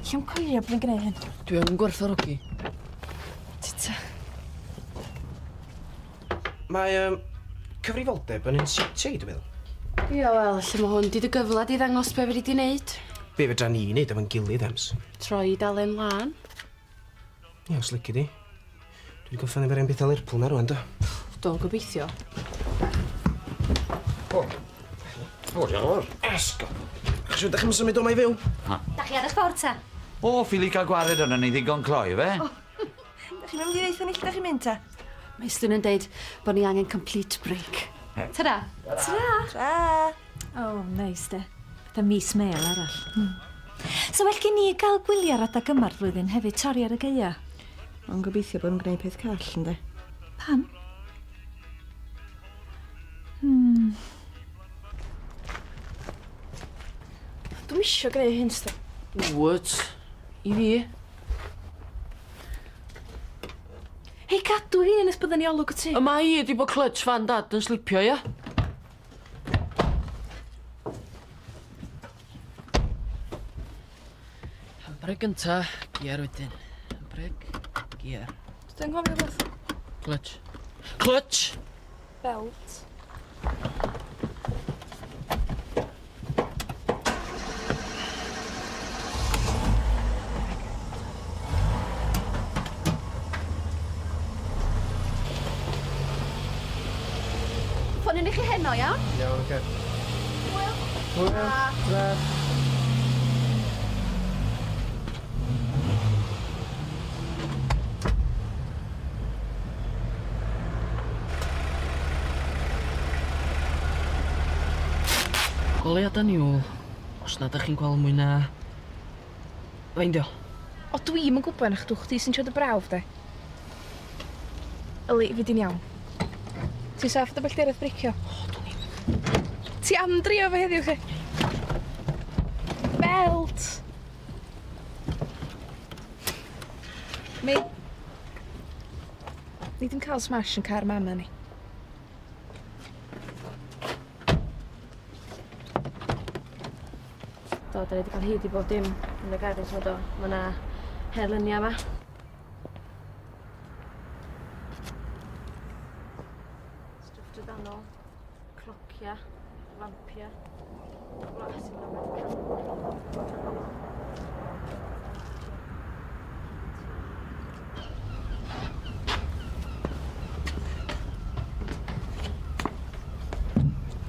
Llai'm coelio bo' fi'n gneud hyn. Dwi yn gwerthfawrogi. Tita. Mae yym cyfrifoldeb yn un siwtio i, dwi'n meddwl. Ia, wel, lle mae hwn 'di dy gyfle di ddangos be' fedri di neud. Be' fedra ni neud efo'n gilydd, Ems? Troi dalen lân. Ia, os lici di. Dwi 'di gorffen efo'r 'en petha Lerpwl 'na rŵan do? Do, gobeithio. O. O, diolch yn fawr. Esgob. Achos ydych chi'n symud o 'ma i fyw? Ha. Da chi ar eich ffordd ta? O, ffili cael gwared arnon ni ddigon cloi, ife? O, da chi'n mynd i ddeutha ni lle da chi'n mynd ta? Mae Islwyn yn deud bod ni angen complete break. Tara. Tara. Tara. O, neis de. Fatha mis mêl arall. So well gen ni gael gwyliau'r adag yma'r flwyddyn hefyd, torri ar y gaea. Ond gobeithio bod nhw'n gwneud peth call, yndê? Pam? Hmm. Dwi'm isio gneud hyn, sti. Wyt. I fi. Hei, cadw hi nes bydden ni olwg y tŷ. Y mae hi 'di bod clutch fan dad yn slipio, ia? Handbrake gynta, gear wedyn. Handbrake, gear. Dwi anghofio rwbeth. Clutch. Clutch! Belt. Ffonwn i chi heno, iawn? Iawn, oce. Hwyl. Hwyl. Ta. Goleuadau niwl, os nad 'dach chi'n gweld mwy na... Feindio. O dwi'm yn gwbo na chdw chdi sy'n trio dy brawf de. Yli, fy di'n iawn. Ti'n saff dy bellteroedd breicio? O, dwn i'm. Ti am drio fo heddiw 'lly? Belt! Mi. Ni dim cael smash yn car mama ni. Do, da ni wedi cael hyd i bob dim yn y garej 'ma do. Ma' 'na herlunia 'ma. Stwff drydanol, clocia, lampia, glas i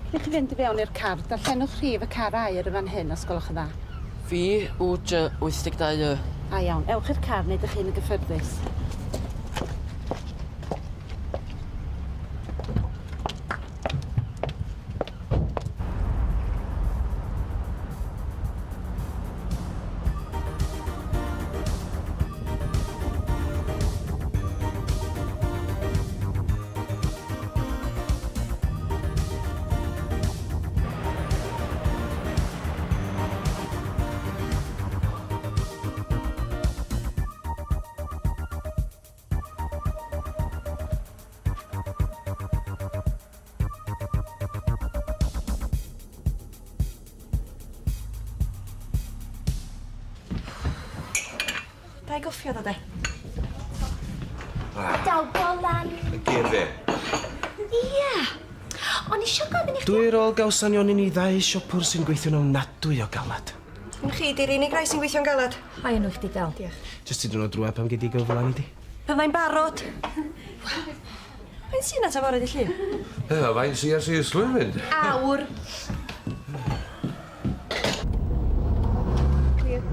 Cyn i chi fynd i fewn i'r car, darllenwch rhif y car aur yn fan hyn os gwelwch yn dda. V U J 82 Y. A iawn, ewch i'r car wneud eich hun yn gyffyrddus. Da i goffio ddo de. Daw bolan. Y gefe. Ia. O'n i isio gofyn i chdi... Dwy rôl gawson ni o'n i ddau siopwr sy'n gweithio'n ofnadwy o galad. Yn chi di'r unig rai sy'n gweithio'n galad. O enw chdi Del. Diolch. Jyst ti diwrnod drwad pan gei di gyfla nei di. Byddai'n barod. Faint sy 'na ta fory dy Llun? Yy faint sy ar Islwyn fyd? Awr. Clear.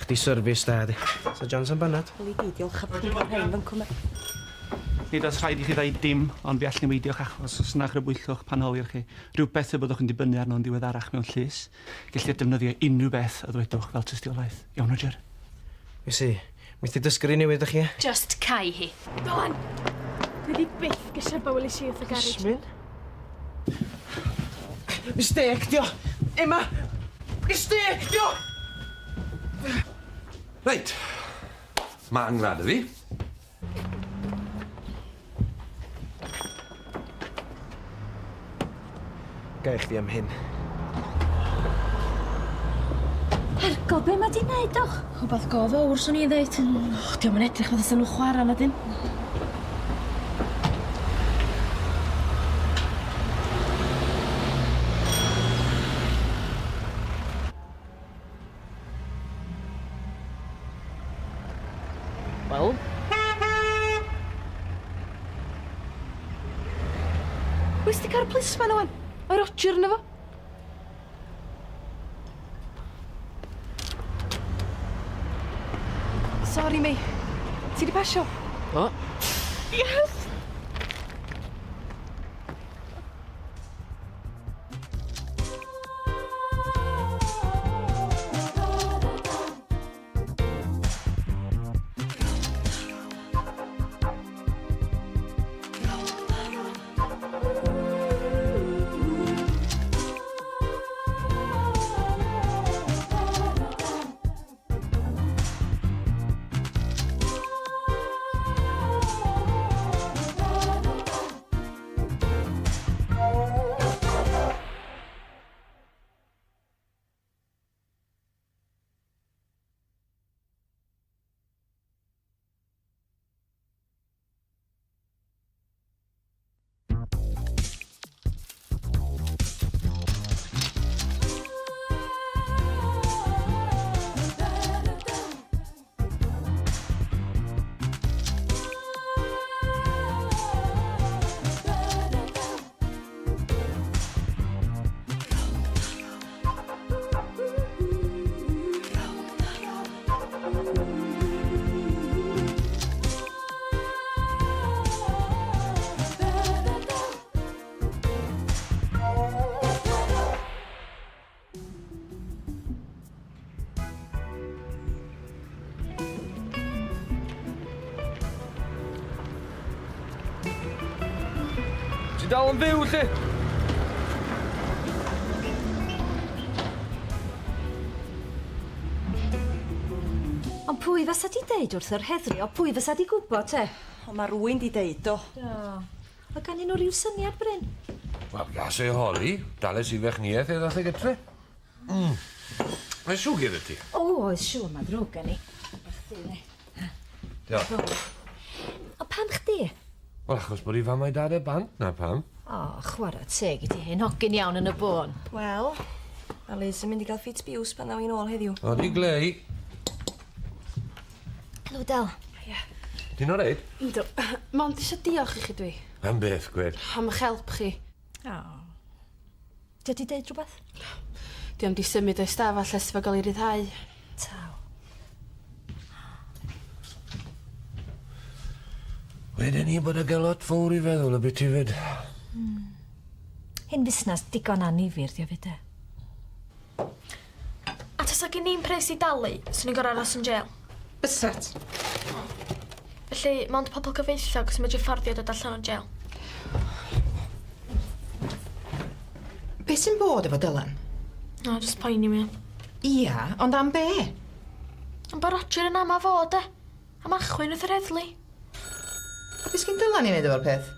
Chdi service da di. Sa Johnson banad? Yli di, diolch am bod rhain fan cwm. Nid oes rhaid i chi ddeud dim, ond fe all newidio'ch achos os na chrybwyllwch pan holir chi rhywbeth y byddwch yn dibynnu arno'n ddiweddarach mewn llys. Gellir defnyddio unrhyw beth a ddwedwch fel tystiolaeth. Iawn, Roger? Felly, methu dysgu'r un newydd 'dach chi, ie? Just cau hi. Dylan! Dwi 'di byth gesio bywyd weles i wrth y garej. Plismyn? Mistêc 'di o! Emma! Mistêc 'di o! Reit. Ma' angladd 'da fi. Ga i chdi am hyn. Hergol, be' ma' 'di neud doch? Rhwbath go fowr swn i'n ddeud. O, dio'm yn edrych fatha sa nhw'n chwara na dim. Wel? Pwy sy 'di car plisman ŵan? Mae Roger yno fo. Sori, Mei. Ti 'di pasio? Do. Yes! Ti dal yn fyw, 'lly? Ond pwy fasa 'di deud wrth yr heddlu o pwy fysa 'di gwybod te? O ma' rywun 'di deud do. Do. Oedd ganddyn nhw ryw syniad Bryn? Wel, gas ei holi. Dales i fechniaeth e ddath e gytre. Mm. Mae siwgr i ti? O, oes siŵr, mae'n ddrwg gen i. Diolch. O, pam chdi? Wel, achos bod i fam a'i dad e bant, na pam. O, chwarae teg i ti hen hogyn iawn yn y bôn. Wel, mae Liz yn mynd i gael ffit biws pan ddaw hi'n ôl heddiw. O, di glei. Helo, Del. Ia. Ti'n oreit? Yndw. Mond eisiau diolch i chi dwi. Am beth, gwed? Am eich help chi. O. Di o 'di deud rhywbeth? Di o'm 'di symud o'i stafell ers iddo fo ga'l ei ryddhau. Taw. Weden i bod y gelot fowr i feddwl y biti 'fyd. Hmm. Hen fusnas digon annifyr 'di o 'fyd de. A tasa gen i'm pres i dalu, swn i'n gor'o' aros yn jêl? Bysat. Felly, mond pobl gyfeillog sy'n medru fforddio dod allan o jêl. Be' sy'n bod efo Dylan? O, jyst poeni mae o. Ia, ond am be'? Am bo' Roger yn ama fo, de. Am achwyn wrth yr heddlu. A be' sgin Dylan i neud efo'r peth?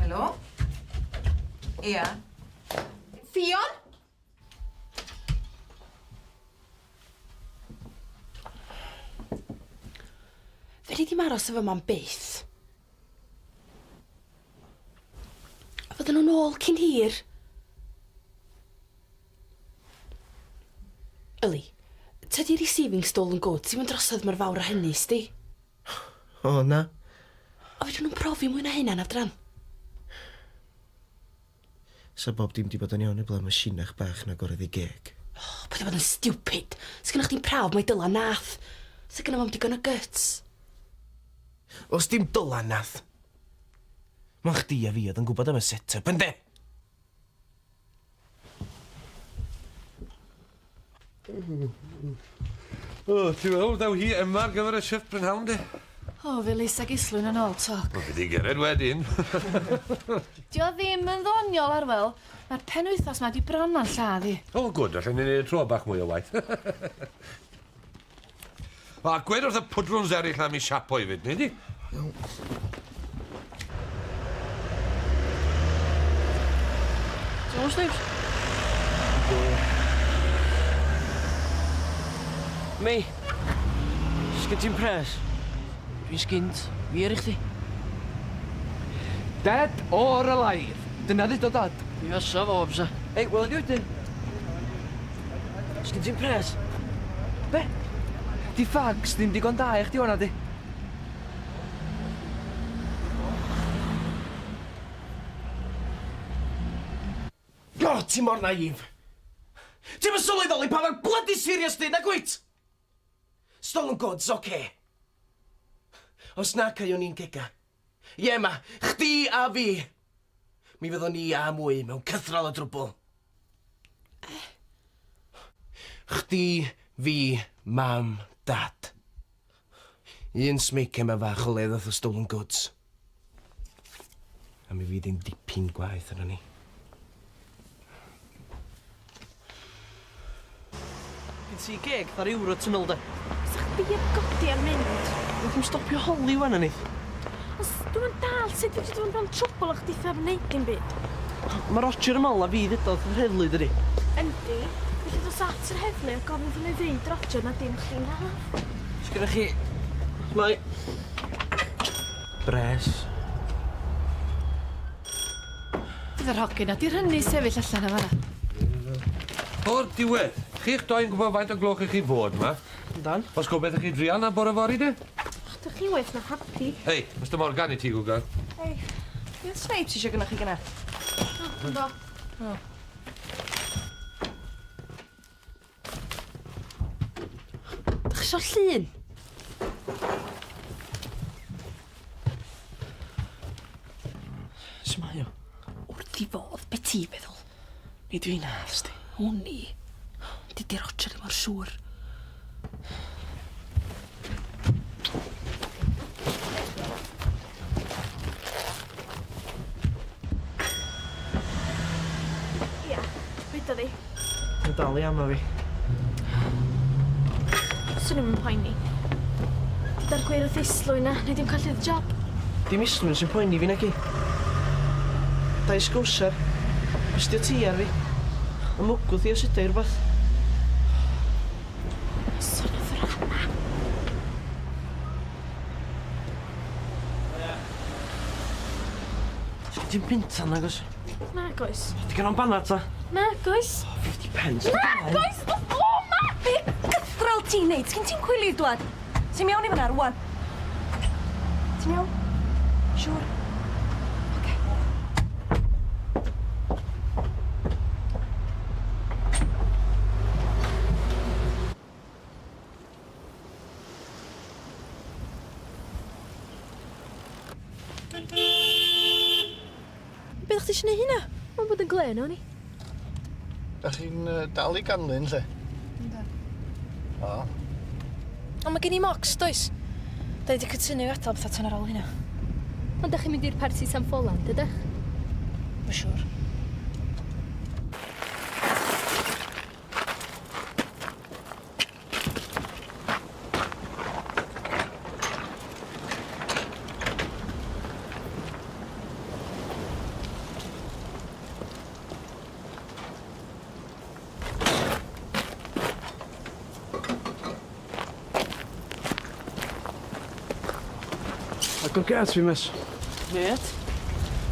Helo? Ia. Ffion? Fedri di'm aros yn fyma am byth. A fydden nhw'n ôl cyn hir. Yli, tydi receiving stolen goods ddim yn drosedd mor fawr â hynny, sdi? O, na. A fedrwn nhw'm profi mwy na hynna, na fedran? Sa bob dim 'di bod yn iawn heblaw am y sinach bach 'na gorodd ei geg. O, paid â bod yn stupid. Sgynnoch chdi'm prawf mai Dylan nath. Sa gynno fo'm digon o guts. Os dim Dylan nath. Mond chdi a fi oedd yn gwybod am y set-up, ynde? O, ti'n weld, daw hi yma ar gyfer y shift prynhawn de. O, fe Lis ag Islwyn yn ôl toc. Wel, fi di gered wedyn. Di o ddim yn ddoniol, Arwel. Mae'r penwythnos ma di bron a'n lladd i. O, gwd, allan ni neud tro bach mwy o waith. A gwed wrth y pwdrwns eraill am i siapo i fyd, nei di? Iawn. Ti'n iawn, Steves? Mei, sgyn ti'm pres? Dwi'n sgint, fi yrru chdi. Dead or alive! Dyna ddudodd dad. Mi fysa fo, bysa. Ei, wela di wedyn. Sgyn ti'm pres? Be? Di fags ddim digon da i chdi wan nadi? O, ti mor naïf! Ti'm yn sylweddoli pa mor blydi serious 'di, nagwyt? Stolen goods, oce. Os na caewn ni'n cega. Ie ma, chdi a fi. Mi fyddwn ni a mwy mewn cythral o drwbl. Chdi, fi, mam, dad. Un smeic ma fach o le ddoth y stolen goods. A mi fydd hi'n dipyn gwaeth arnon ni. Gen ti geg fatha'r Eurotunnel de? Sa chdi heb godi a mynd. Neith hi'm stopio holi wan a neith? Os dwi'm yn dallt sut fedri di fod mewn trwbl a chditha heb neud dim byd. Ma' Roger yn me'wl na fi ddudodd wrth yr heddlu dydi? Yndi. Felly dos at yr heddlu a gofyn iddyn nhw ddeud Roger na dim chdi nath. Sgynnoch chi... Mae... Bres. Fydd yr hogyn 'na 'di rhynnu sefyll allan yn fan 'na. O'r diwedd! Chi'ch dau'n gwybod faint o gloch i chi fod 'ma? Yndan. O's gobeith i chi drial 'na bore fory de? Och, dych chi waeth na happy. Hei, Mister Morgan i ti, Gwgan. Hei. Be oedd Snipes isio gynnoch chi gynna? O, dw'mbo. O. Dych chi isio llun? Su' mae o? Wrth 'i fodd, be' ti feddwl? Nid fi nath, sti. Wn i. Dydi Roger ddim mor siŵr. Ia, wedodd 'i. Mae'n dal i ama fi. Swn i'm yn poeni. Gyda'r gwir wrth Islwyn na, nei di'm colli'r job. Dim Islwyn sy'n poeni fi naci? Dau sgwser. Bystio ti ar fi. A mwgwth i os yda i rwbath. Son o ddrama. Sgin ti'm punta nag oes? Nag oes. Ti gynno'm banad ta? Nag oes. Oh, 50 pence. Nag oes! O ma! Be gythral ti'n neud? Sgin ti'm cwilydd dwad? Ti'n iawn i fyna rwan? Ti'n iawn? Siŵr? Oce. Be oddach chdi isio neu' hynna? Ma'n bod yn glên o'n i. Dach chi'n yy dal i ganlyn 'lly? Yndan. O. Ond ma' gen i mocs does? Da ni 'di cytuno i adal petha tan ar ôl hynna. Ond dach chi'n mynd i'r parti San Ffolan, dydach? Ma' siŵr. Agor gêt fi, miss. Mêt?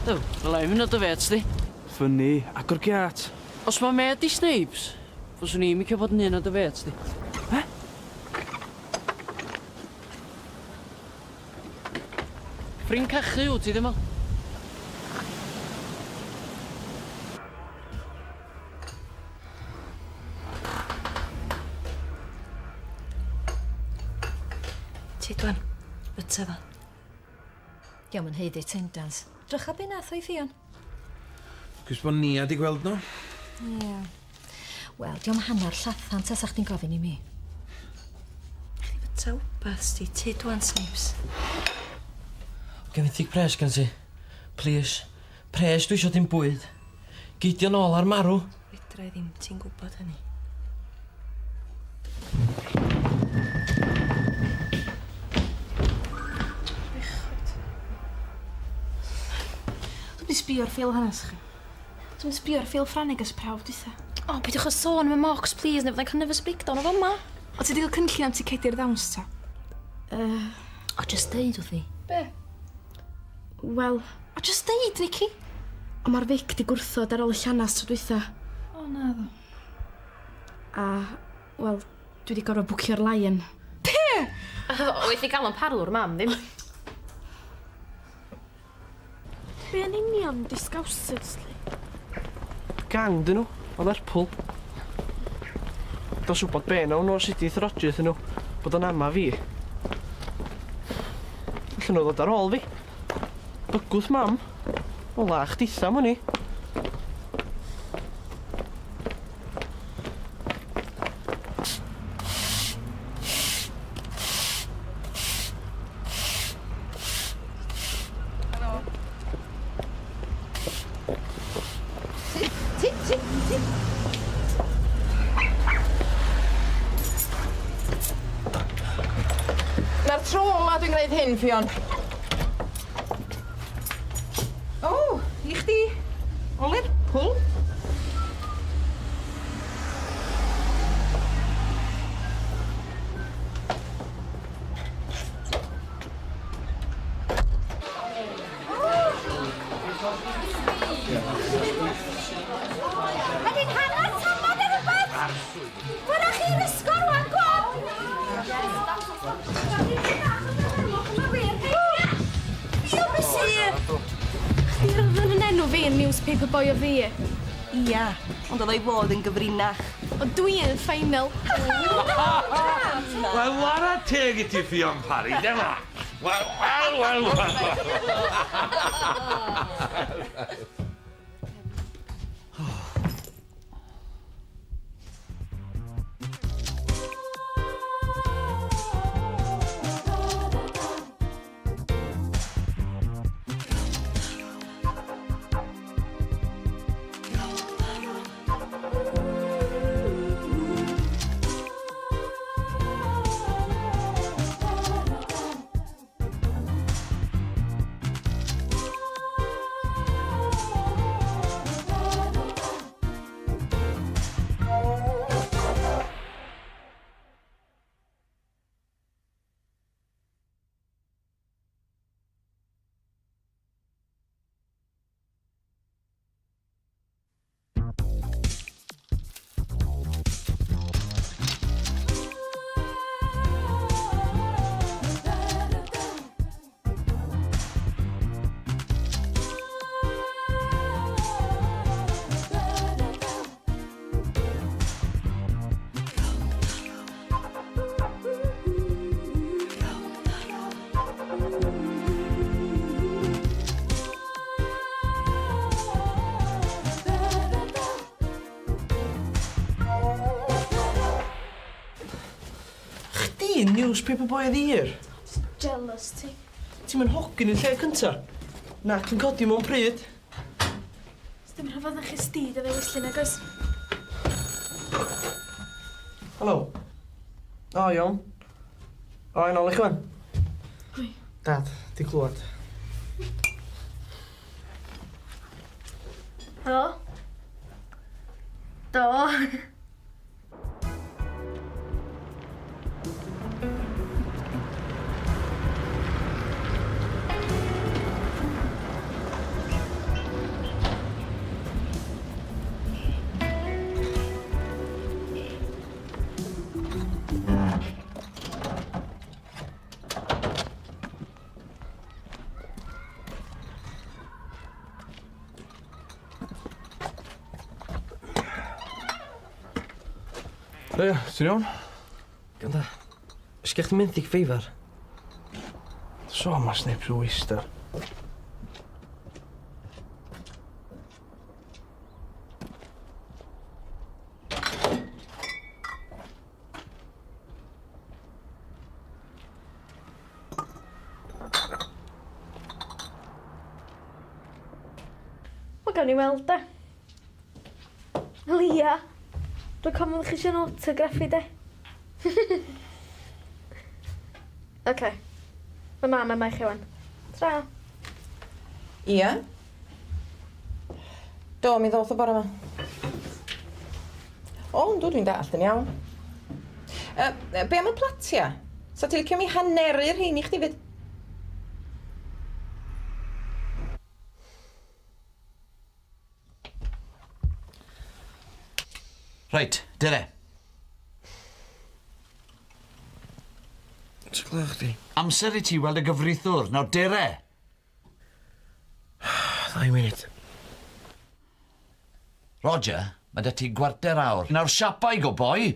Duw, wela i'm un o dy fêts di. Fyny, agor gêt. Os ma' mêt di Snipes, fyswn i'n licio bod yn un o dy fêts di. Be? Ffrind cachu wyt ti, dwi'n meddwl. Tyd wan, fyta fo. Dio'm yn haeddu attendance. Drycha be nath o i Ffion. Cos bod Nia di gweld nhw. Ie. Wel, dio'm hannar llathan tasa chdi'n gofyn i mi. Chdi fyta wbath, sti. Tyd wan, Snipes. Gen i thic pres gen ti. Plîs. Pres dwi isio dim bwyd. Gei di o nôl ar marw. Fedra i ddim, ti'n gwybod hynny. Bechod. Dwi'm 'di sbio ar ffeil hanes chi. Dwi'm 'di sbio ar ffeil Ffrangeg ers prawf dwytha. O, peidiwch â sôn am y mocks, plîs, neu fyddai'n cael nervous breakdown o fama. O, ti 'di cael cynllun am ticedi i'r ddawns ta? Yy. O, jyst deud wrthi. Be? Wel... O, jyst deud, Nici! Ond mae'r Vic 'di gwrthod ar ôl y llanast tro dwytha. O, naddo. A, wel, dwi 'di gorfod bwcio'r Lion. Be? Waeth ni gael o'n parlwr, mam, ddim. Be yn union 'di scousers, 'lly? Gang 'dyn nhw, o Lerpwl. Dos wybod be nawn nhw os ydy'th Roger iddyn nhw bod o'n ama fi. Allan nhw ddod ar ôl fi. Bygwth mam. O la chditha am wn i. Ti, ti, ti, ti. Na'r tro ola dwi'n gwneud hyn, Ffion. O, i chdi. O Lerpwl. Mae di'n hanner tamad neu rhywbeth! Fwrdd chi i'r ysgol rwan, go on! Chdi roedd yn enw fi yn Newspaper Boy of the Year. Ia, ond oedd o'i fod yn gyfrinach. Ond dwi yn final. Wel, wara teg i ti, Ffion Parry, dyma! Wel, wel, wel, wel! Chdi newspaper boy of the year? Jealous ti. Ti'm yn hogyn yn lle cynta. Nac yn codi mewn pryd. Sdim rhyfedd na chys di dy ddewis llun nag oes? Helo. O, iawn. O, iawn, ôl i chi wan. Hoi. Dad, di clywed. Helo? Do. Ie, ti'n iawn? Gwranda, os gech chdi menthyg ffeifar? So ma snip rhyw waster. Wel, gawn ni weld de. Lia, dwi'n cofio chi eisiau autograph i de. Oce. Mae mam yma i chi wan. Tra. Ia? Do, mi ddoth o bore 'ma. O, yndw, dwi'n dallt yn iawn. Yy, be am y platia? Sa ti licio mi haneru'r rhein i chdi 'fyd? Reit, dere. Ti'n glywed chdi? Amser i ti weld y gyfreithiwr. Nawr dere. Ddau munud. Roger, mae 'da ti gwarter awr. Nawr siapa i go boi!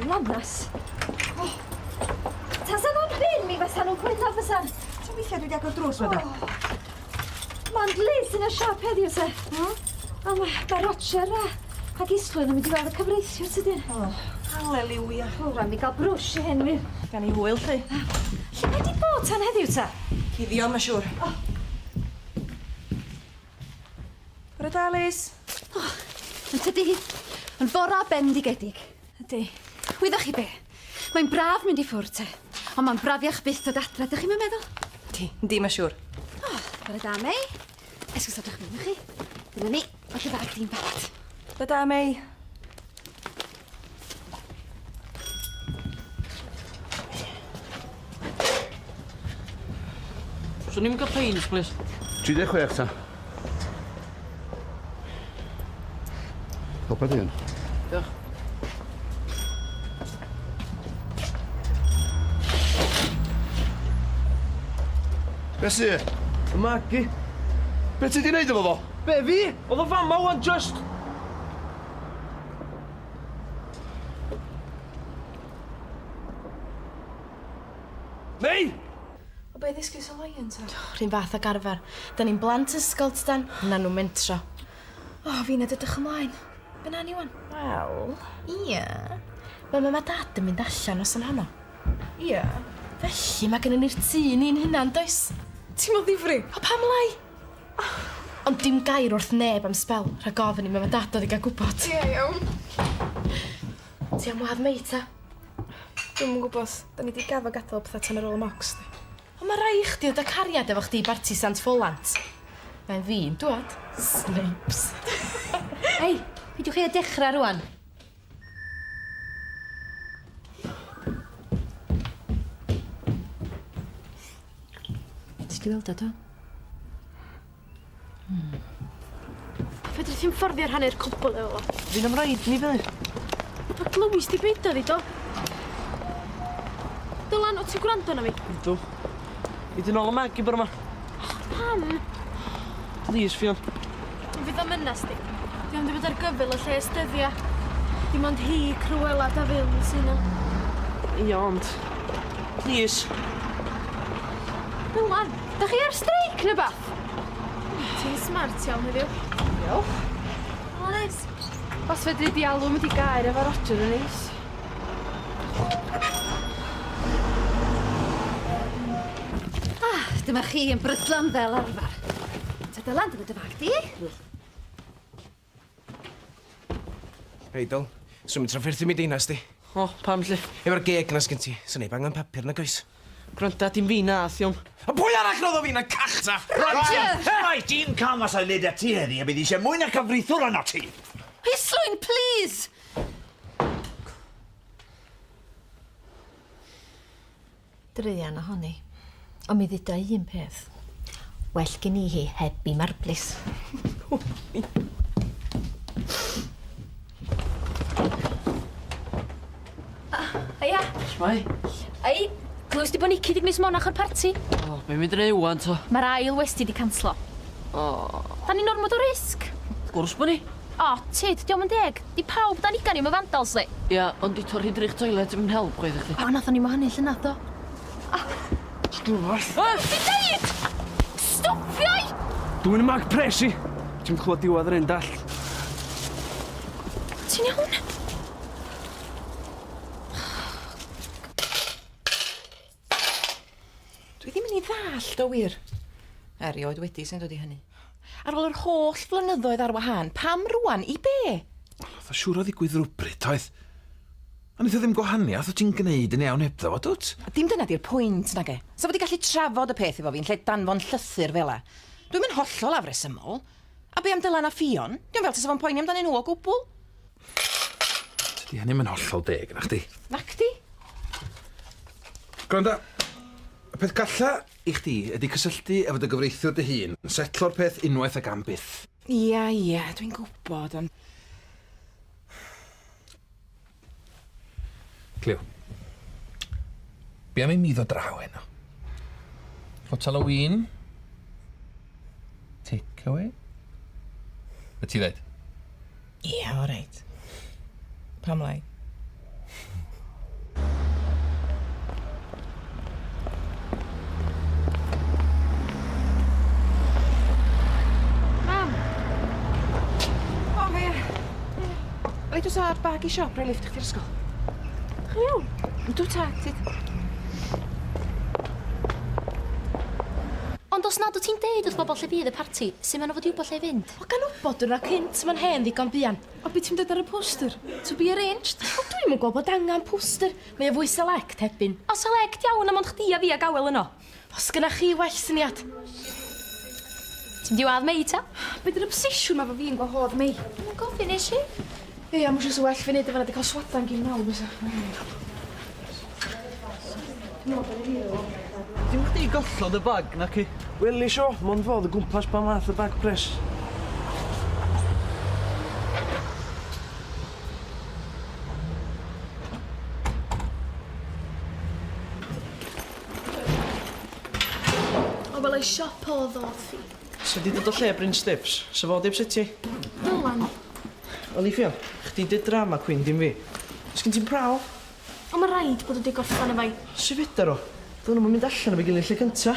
Lanas. Oh. Tasa fo'n bin, mi fysa nhw'n cwyno fysan. So weithiau dwi wedi agor drws ma do. Mond Liz yn y siop heddiw te. Hmm? O, mae ma Roger a, ac Islwyn yn mynd i weld y cyfreithiwr tydyn. O, haleliwia. O, rhaid mi gael brwsh i hyn wir. Gan i hwyl, lly. Lle mae di bod tan heddiw ta? Cuddio, ma siŵr. O. Bore da, Liz. O, yn tydi hi yn fora bendigedig. Ydy. Wyddoch chi be? Mae'n braf mynd i ffwrdd te. Ond mae'n brafiach byth dod adre, dych chi'm yn meddwl? Yndi, yndi, ma siŵr. O, bore da, Mei. Esgusodwch mi, chi. Dyna ni, mae dy fag di'n barod. Bore da, Mei. Swn i'm yn cael peint, plis. 36 ta. Helpa dy hun. Diolch. Be sy? Y magu. Be ti di neud efo fo? Be, fi? Oedd o fama wan, just... Mei! O be ddisgwys o Lion ta? Rhyn fath ag arfer. Da ni'n blant ysgol tydan, na nhw'n mentro. O, fi'n edrych ymlaen. Be na ni wan? Wel, ia. Mae mam a dad yn mynd allan noson honno. Ia. Felly mae gennym ni'r tŷ ni'n hunan, does? Ti'n meddwl ddifri? O, pam lai? Ond dim gair wrth neb am sbel, rhag ofyn i mam a dad dod i gael gwybod. Ie, iawn. Ti am wadd Mei ta? Dwi'm yn gwybod. Da ni di gafo gadael pethau tan ar ôl y mocs, di. Ond mae rai i chdi o da cariad efo chdi i barti Sant Ffolant. Mae'n fi'n dwad. Snipes. Ei, peidiwch chi â dechrau rwan. Ti 'di weld o do? Hmm. Fedri ti'm fforddio rhannu'r cwbl efo fo. Fydd o'm raid ni fydd? Pa glywis di be' udodd 'i do? Dylan, wt ti'n gwrando arna fi? Ydw. Fi 'di nôl y mag i bore 'ma. Pam? Plîs, Ffion. Fydd o'm yna sdi. Di o'm 'di bod ar gyfyl y lle ers dyddia. Dim ond hi, Cruella de Vil sy 'na. Ia ond... Plîs. Dylan! Dach chi ar streic ne' wbath? Ti'n smart iawn heddiw. Diolch. O neis. Os fedri di alw mynd i gair efo Roger yn neis. Ah, dyma chi yn brydlon fel arfer. Ta Dylan, dyma dy fag di. Hei, Dyl. Swn i'n trafferthu mi deinas di. O, pam 'lly? Efo'r geg 'na sgyn ti, sa neb angen papur nag oes? Gwranda, dim fi nath, iawn. A pwy arall roddo fi na cach ta? Roger! Reit, un cam os oedd nid ti heddi, a bydd eisiau mwy na cyfreithiwr arnot ti. Islwyn, please! Druan ohoni. Ond mi dduda i un peth. Well gen i hi heb i marblis. Haia. Shwmae? Ei, glywst di bo Nici 'di gwneud smonach o'r parti? O, be' mynd i neud ŵan to? Mae'r ail westy 'di canslo. O. Da ni'n ormod o risg. Wrth gwrs bo ni. O, tyd, dio'm yn deg. Di pawb dan ugain i'm yn vandals li. Ia, ond di torri drych toilet ddim yn help chwaith i chdi. O, nathon ni'm o hynny llynadd do? Ti deud! Stopiai! Dwyn y mag pres i! Ti'm clywed diwedd yr un dall. Ti'n iawn? Dwi ddim yn ei ddallt o wir. Erioed wedi sy'n dod i hynny. Ar ôl yr holl flynyddoedd ar wahân, pam rŵan? I be? Nath o siŵr o ddigwydd rywbryd, oedd? A neith o ddim gwahaniath, wyt ti'n gneud yn iawn hebddo fo, dwt? Dim dyna di'r pwynt, nage? Sa fo 'di gallu trafod y peth efo fi yn lle danfon llythyr fela. Dwi'm yn hollol afresymol. A be am Dylan a Ffion? Dio'm fel tasa fo'n poeni amdanyn nhw o gwbl. Tydi hynny'm yn hollol deg, nachdi? Nacdi? Gwranda, y peth galla i chdi ydi cysylltu efo dy gyfreithiwr dy hun, setlo'r peth unwaith ac am byth. Ia, ia, dwi'n gwybod, ond... Clyw. Be am i mi ddod draw heno? Potel o win? Take away? Be ti ddeud? Ia, o reit. Pam lai? Reit oes ar bag i siop, rhoi lift i chdi'r ysgol. Chi'n iawn? Yndw tad, tyd. Ond os nad wyt ti'n deud wrth bobl lle fydd y parti, sut maen nhw fod i wybod lle i fynd? O gan wybod diwrnod cynt, mae'n hen ddigon buan. O be ti'n dweud ar y poster? To be arranged? O dwi'm yn gweld bod angan poster. Mae o fwy select hebyn. O select iawn a mond chdi a fi ag Awel yno. Os gynna chi well syniad. Ti'n mynd i wadd Mei ta? Be di'r obsesiwn ma fo fi'n gwahodd Mei? Dwi'm yn gofyn nes i. Ia, mwyn siŵr sa well fi neud o fanna 'di cael swadan gin nawr bysa. Dim chdi gollodd y bag naci? Welis o, mond fo o'dd o gwmpas pa math o bag pres. O wel ei siop o ddoth hi. Sa di dod o lle Bryn Stips, sa fo di upsetio hi? Dylan. Olivia, chdi 'di'r drama queen dim fi. Os gen ti'm prawf? O ma raid bod o 'di gorffan efo'i. Su fedar o? Ddylen nhw'm yn mynd allan efo'i gilydd lle cynta.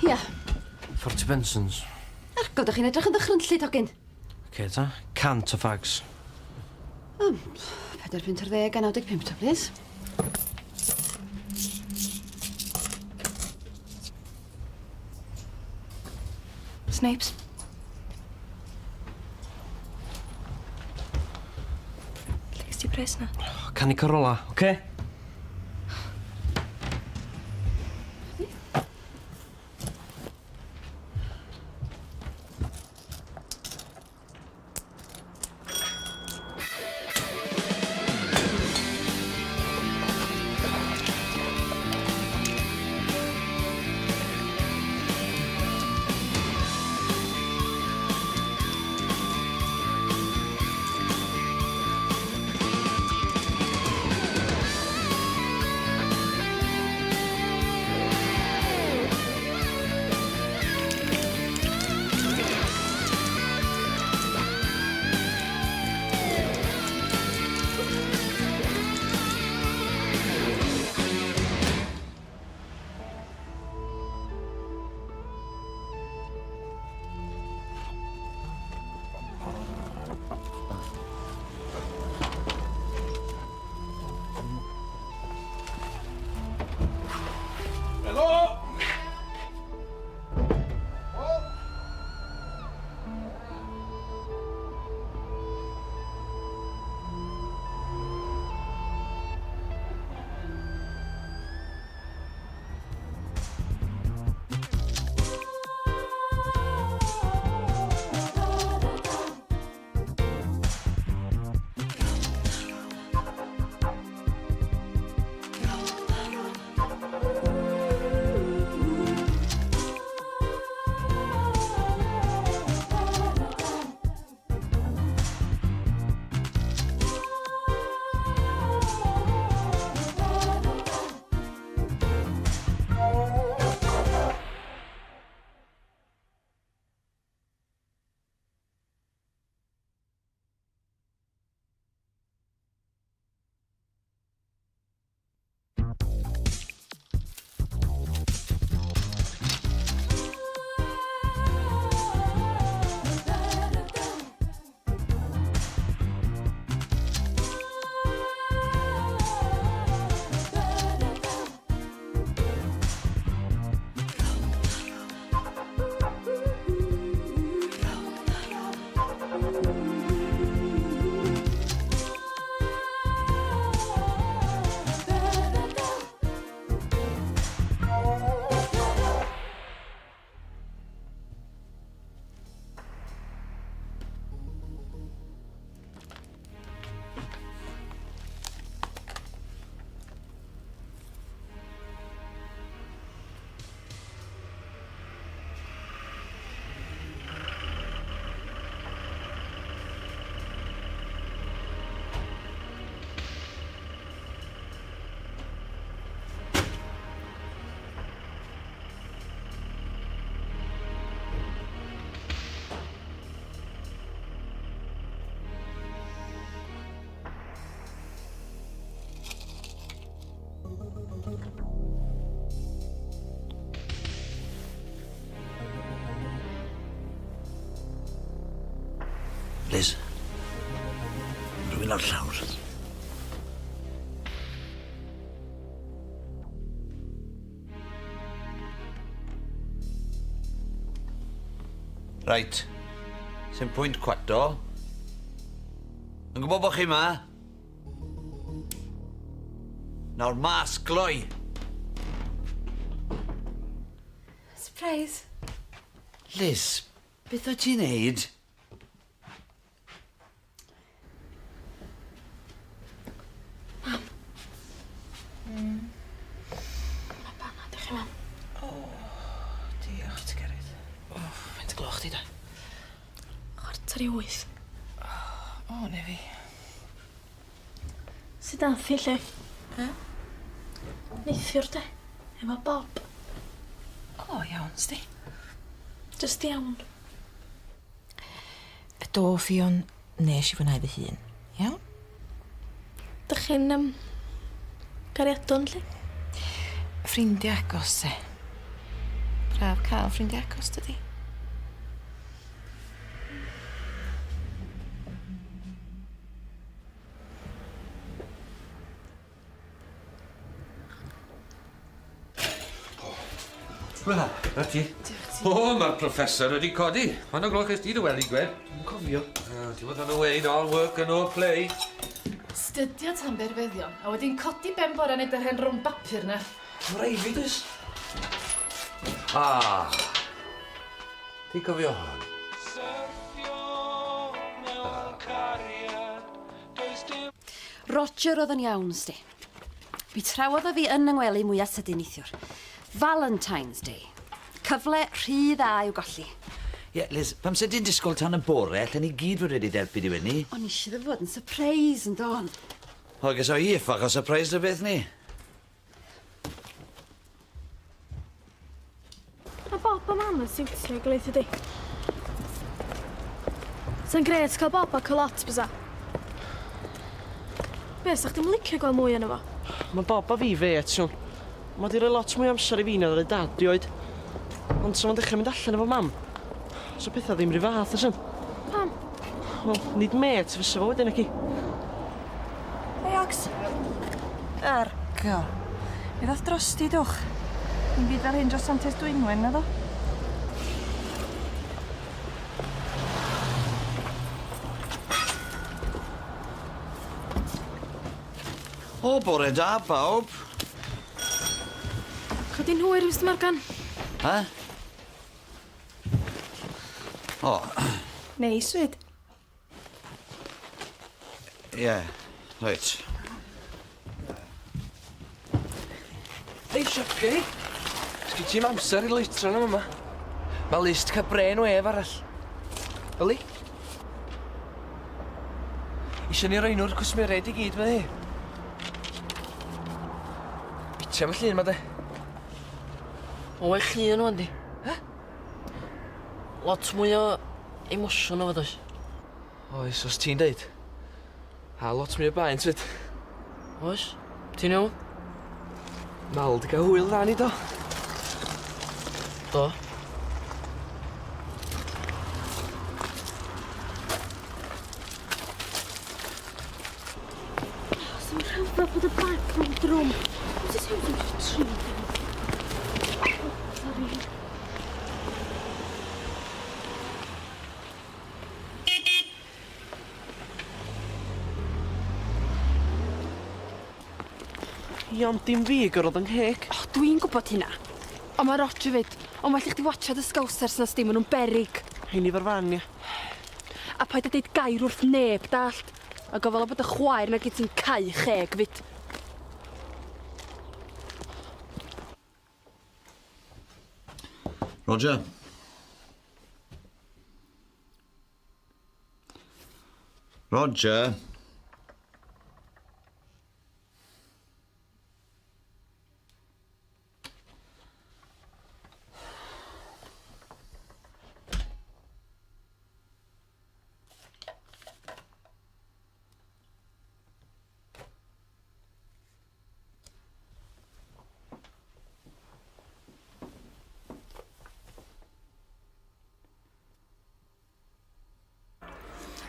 Ia. 40 Bensons. Argol, dych chi'n edrych yn ddychrynllyd, hogyn. Oce ta, 100 o fags. 4 punt ar ddeg a 95 ta, plis. Snapes. Lle ges ti pres na? Canu Corolla, oce? Fi lawr llawr. Reit. Sdim pwynt cwato. Yn gwybod bod chi 'ma. Nawr mas, gloi! Surprise! Liz, beth wyt ti'n neud? Mam. Ma' banad i chi mam. O, diolch ti Gerrit. O, faint o gloch di de? 7:45. O, ne fi. Sut ath hi 'lly? Be? Neithiwr de? Efo Bob. O, iawn, sdi. Jyst iawn. Do, Ffion, nes i fwynhau fy hun. Iawn? Dych chi'n yym gariadon 'lly? Ffrindia agos 'de. Braf cael ffrindia agos dydi? Wel, na ti. O, mae'r professor wedi codi. Faint o gloch est ti dy wely, Gwen? Dwi'n cofio. Ti'n bod yn y weid, all work and no play. Stydio tan berfeddion, a wedyn codi ben bore neud yr hen rownd bapur 'na. Ma' rai' fi does? Ah. Ti'n cofio hon? Roger oedd yn iawn, sdi. Mi trawodd o fi yn 'y ngwely mwya sydyn neithiwr. Valentine's Day. Cyfle rhy dda i'w golli. Ie, Liz, pam se di'n disgwyl tan y bore, allen ni gyd fod wedi dy helpu di fyny. O'n i eisiau iddo fod yn surprise, yn don? O, ges o i ffach o surprise dy beth ni. Mae Bob a Mam yn siwtio ei gilydd dydi? Sa'n grêt cael Bob a Colette bysa? Be, sa chdi'm licio gweld mwy ono fo? Mae Bob a fi fêt, Siôn. Mae 'di rhoi lot mwy o amser i fi na ddaru Dad rioed. Ond sa fo'n dechrau mynd allan efo Mam, sa pethau ddim 'run fath, fysan? Pam? Wel, nid mêt fysa fo wedyn naci? Hei Ogs. Argo. Mi ddoth drosti dwch. Dim byd fel hyn dros Santes Dwynwen, naddo? O, bore da, bawb. Chdi'n hwyr, Mister Morgan. Ha? O. Neis 'fyd. Ie, reit. Ei, siapia hi! Sgyn ti'm amser i loetran yn fama. Ma' Liz 'di ca'l brên wêf arall. Yli? Isio ni roi nhw'r cwsmeriaid i gyd, medde hi. Biti am y llun 'ma de. O well llun ŵan 'di. He? Lot mwy o emosiwn o fo does? Oes, os ti'n deud. A lot mwy o baent 'fyd. Oes? Ti'n iawn? Mal 'di cael hwyl dda ni do? Do. Sa'm rhyfedd bod y bag mor drwm. Mrs Hughes yn jyst trin Sori. Ie, ond dim fi gyrrodd yng ngheg. O, dwi'n gwybod hynna. Ond mae Roger 'fyd. Ond well i chdi watsiad y Scousers 'na sdi, ma' nhw'n beryg. Rheini fo'r fan, ia. A paid â deud gair wrth neb, dallt? A gofala bod dy chwaer nag wyt ti'n cau cheg 'fyd. Roger. Roger.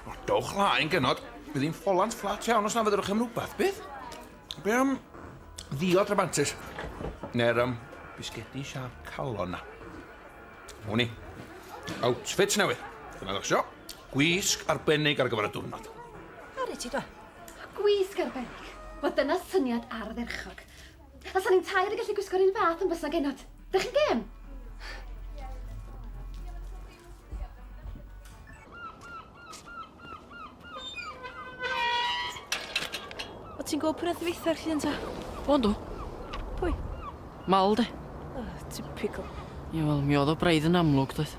O, dowch laen, genod. Bydd hi'n ffolant fflat iawn os na fyddwch am rhywbeth, bydd? Be am ddiod rhamantus? Neu'r um, bisgedi siâp calon na. Wn i. Outfit newydd. Dyna ddech isio. Gwisg arbennig ar gyfer y diwrnod. Ar ti dwa. Gwisg arbennig. Wel, dyna syniad ardderchog. A sa'n ni'n tair yn gallu gwisgo'r un fath yn bysa genod. Dych chi'n gêm? O ti'n gweld pwy nath ddiweitha'r llun ta? O yndw. Pwy? Mal de. Oh, typical. Ie wel, mi oedd o braidd yn amlwg doedd.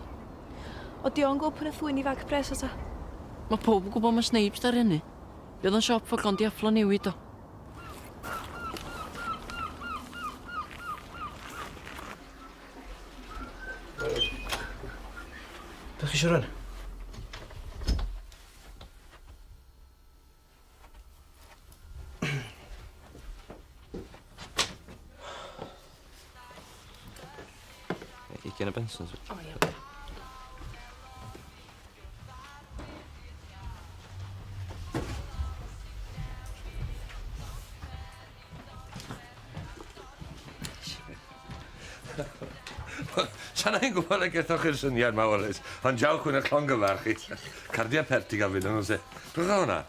O di o'n gweld pwy nath ddwyn i fag pres o ta? Mae pawb yn gwybod mae Snipes dar hynny. Fe oedd o'n siop fod llond diaflo newid o. Be chi eisiau rwan? Ugain o bensins. O ia. Sa'n i'n gwybod y gethoch chi'r syniad ma, Wallace, ond jawch hwn y llongyfarch chi. Cardia pert i gael fynd yn ose. Dwi'n gael hwnna?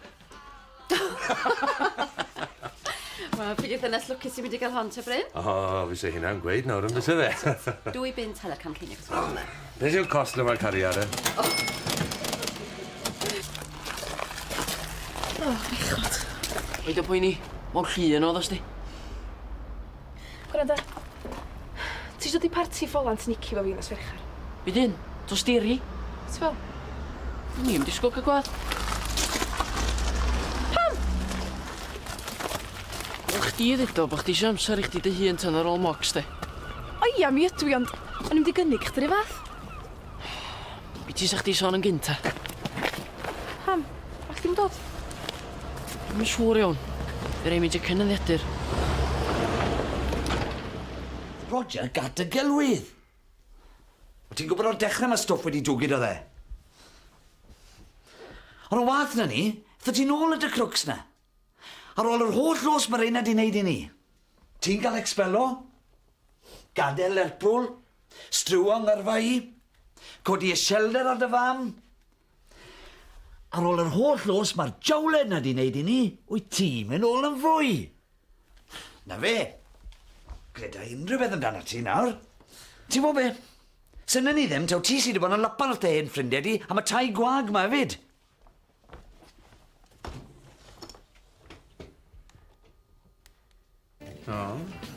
Wel, pryd yw'r ddynes lwcus sy'n mynd i gael hon, te Bryn? O, fi se hynna'n gweud nawr yn fyse fe. Dwy bunt hanner can ceiniog. Beth yw'r cost le mae'r cariad, e? O, bechod. Paid â poeni, mor llun oedd os di. Gwranda. Ti isio dod i parti ffolant Nici efo fi nos Fercher? Be dyn? Tosteri? Ti fel? O'n i'm disgwyl cael gwadd. Pam? Wel, chdi ddeud o bo' chdi isio amser i chdi dy hun tan ar ôl mocs de. O ia, mi ydw i, ond o'n i'm di gynnig chdi 'run fath. Biti sa chdi sôn yn gynt ta? Pam? All di'm dod? Dwi'm yn siŵr iawn. Fy rai' mi jecio'n nyddiadur. Roger gad y gelwydd! O' ti'n gwbod o'r dechre ma' stwff wedi dwgyd o'dd e? Ond yn wath na 'ny, 'tho ti nôl at y crooks 'na. Ar ôl yr holl los ma' reina 'di neud i ni. Ti'n cael expelo, gadel Lerpwl, striwo ngyrfa i, codi iselder ar dy fam. Ar ôl yr holl los ma'r jawled 'na 'di neud i ni, wyt ti'n mynd ôl yn fwy. Na fe. Greda unrhyw beth amdanat ti nawr. Ti'n gwybod be? Synnen ni ddim taw ti sy 'di bod yn lapan wrth dy hen ffrindiau di am y tai gwag 'ma hefyd. O.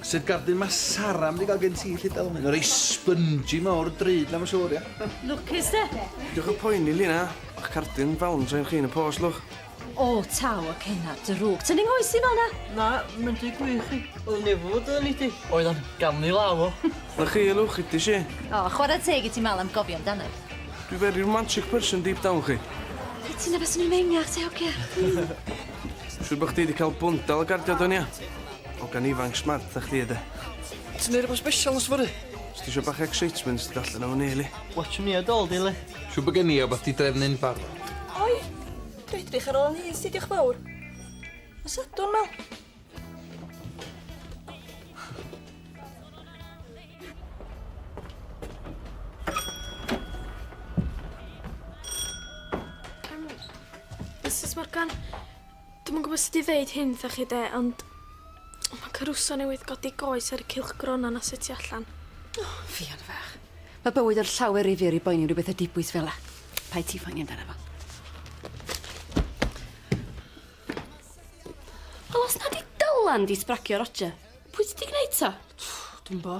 Sut gardyn mae Sara mynd i gael gen ti, Llydel? Mae'n rei spongy mawr drud na, mae'n siŵr, ia. Lwcus de. Diolch yn poeni, Lina. O'ch cardyn Valentine chi yn y post, lwch. O, taw, y cenna drwg. Tynnu nghoes i fel na. Na, mae'n dweud gwir chi. Oedd nefo fod yn i ti. Oedd o'n gan i law o. Na chi, lwch, ydy si. O, chwarae teg i ti mal am gofio amdano. Dwi very romantic person deep down chi. Be ti'n efo swn i'n mengach te, hogia? Siŵr bod chdi wedi cael bwndel o gardio do nia? O gan ifanc smart a chdi yde. Ti'n neud rhywbeth special nos fory? Os ti eisiau bach excitement, ti allan efo ni, li. Watch me at all, di, li. Siŵr bod gen i wbath 'di drefnu'n barod. Oi! Dwi edrych ar ôl yn hun, sti, diolch fawr. Nos Sadwrn, Mel. Mrs Morgan, dwi'm yn gwybod sut i ddeud hyn 'tha chi de, ond mae Caruso newydd godi goes ar y cylchgrona na sut tu allan. O, Ffion fach. Mae bywyd yn llawer rhy fyr i boeni am rhywbeth o dibwys fel 'a. Paid ti phoeni amdano fo. Wel, os na 'di Dylan 'di sbragio Roger, pwy sy 'di gneud ta? Dwi'm bo.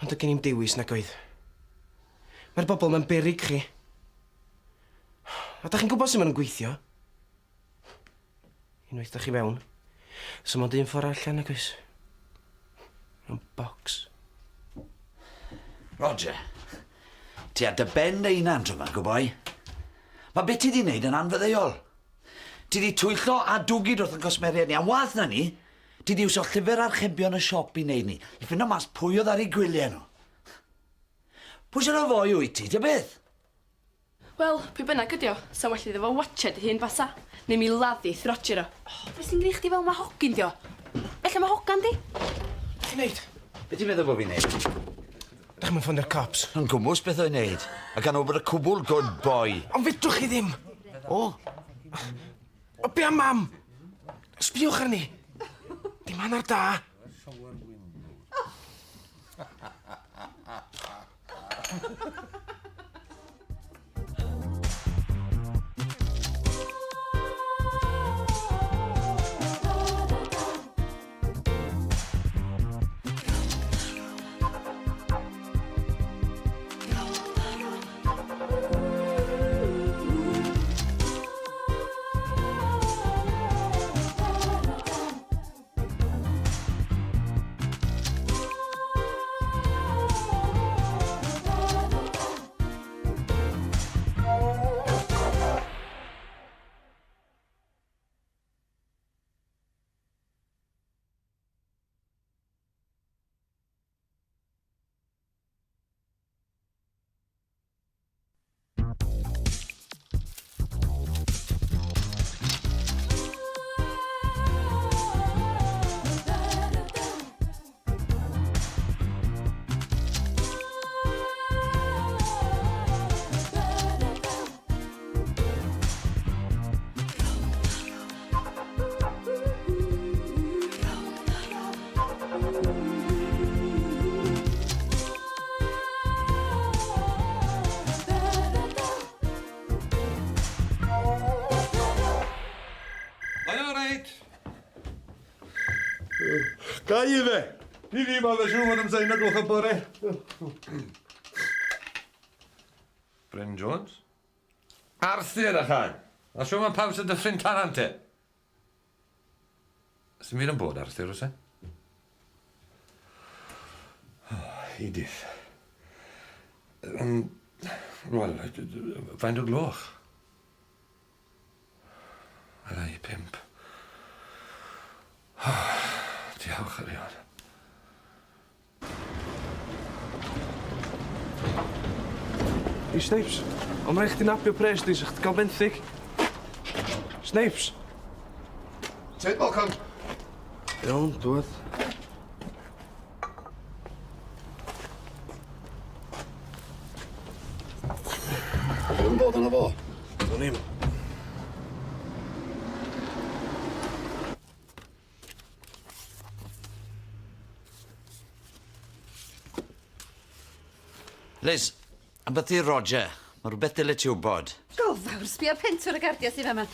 Ond doedd gen i'm dewis nag oedd. Mae'r bobl 'ma'n beryg chi. A dach chi'n gwybod sut maen nhw'n gweithio. Unwaith dach chi fewn, so mond un ffordd allan nag oes? Mewn bocs. Roger, ti ar dy ben dy hunan tro 'ma, good boy. Mae be ti 'di wneud yn anfaddeuol. Ti 'di twyllo a dwgyd wrth yn cwsmeriaid ni, a'n wath na ni, ti 'di iwsio llyfr archebion y siop i wneud ni, i ffindo mas pwy oedd ar eu gwyliau nhw. Pwy sy'n o foi wyt ti, ta beth? Wel, pwy bynnag ydi o, sa'n well iddo fo watsiad ei hun fasa. Neu mi laddith Roger o. O, be sy'n gneu' chdi fel ma' hogyn 'di o? Ella ma' hogan 'di? Ti'n neud? Be ti'n meddwl bo' fi'n neud? Dach chi'm yn ffonio'r cops? Yn gwmws beth o'n neud. A gan o bod y cwbl good boy. Ond fedrwch chi ddim! O? O, be am mam? Sbiwch arni. Dim hannar da. Mae o reit. Ga i fe? Ni ddim oedd y siŵr fod amser un o gloch y bore. Bryn Jones? Arthur a chan. A siŵr mae pawb sy'n dyffryn Tarrant te? Sy'n byd yn bod, Arthur, oes e? Oh, Edith. Wel, faint o gloch? Rai pump. Oh, diolch, Arian. Ei, Snipes, ond rhaid chdi napio pres di, sa chdi gael benthyg. Snipes! Tyd, Malcolm. Iawn, dwad. Be' yn bod arno fo? Dwn i'm. Liz, ambyti Roger, mae rhywbeth dyle ti wybod. Gofawr, sbia pentwr y gardia sydd yma.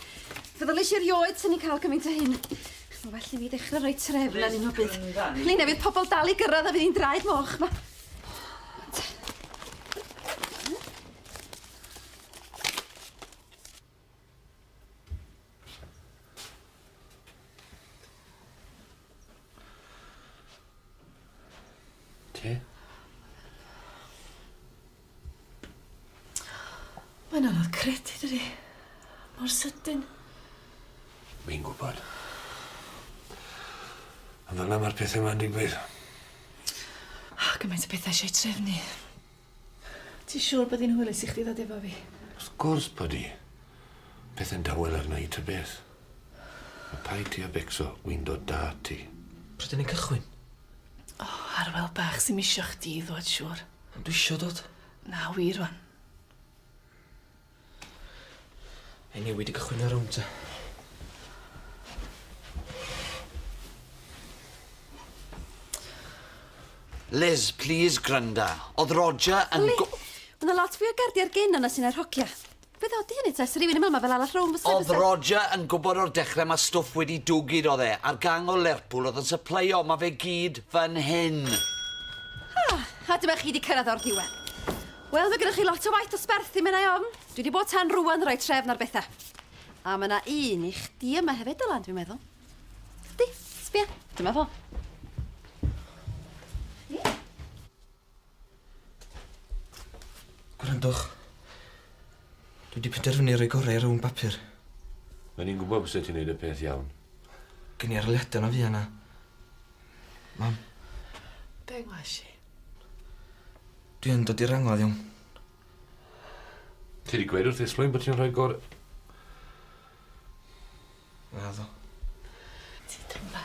Feddylish i erioed swn i'n cael gymaint o hyn. Mae well i mi ddechrau rhoi trefn arnyn nhw bydd. Lina, fydd pobl dal i gyrraedd a fydd hi'n draed moch ma. Ti? Mae'n anodd credu, dydi? Mor sydyn. Fi'n gwybod. Ond fel 'na ma'r pethe 'ma'n digwydd. O, gymaint o bethau eisiau trefnu. Ti siŵr bod hi'n hwylus i chdi ddod efo fi? Wrth gwrs bod hi. Pethe'n dawel arna i ta beth. A paid ti a becso, wi'n dod 'da ti. Pryd 'dyn ni'n cychwyn? O, Arwel bach, sy'm isio chdi ddwad siŵr. Ond dwi isio dod. Na wir wan. Ei newid i gychwyn y rownd ta. Liz, please granda. O'dd Roger yn Yli, ma' 'na lot fwy o gardia'r gyn yna sy'n yr hogia. Be ddodi hynny te? Sa rywun yn meddwl ma' fel arall rownd fysa? O'dd Roger yn gwbod o'r dechre ma' stwff wedi dwgyd o'dd e, a'r gang o Lerpwl o'dd yn sypleio, ma' fe gyd fan hyn. Ah, a dyma chi 'di cyrraedd o'r diwedd. Wel, ma' gynnoch chi lot o waith dosbarthu, medda i ofn. Dwi 'di bod tan rŵan rhoi trefn ar betha. A ma' 'na un i chdi yma hefyd, Dylan, dwi'n meddwl. Di, sbia, dyma fo. Gwrandwch. Dwi wedi penderfynu rhoi gorau i rownd bapur. Mae ni'n gwybod byset ti'n neud y peth iawn. Gen i arholiadau na fuan a... Mam. Be ngwas i? Dwi yn dod i'r angladd iawn. Ti wedi gweud wrth Islwyn bod ti'n rhoi gorau... Naddo. Ti dyma.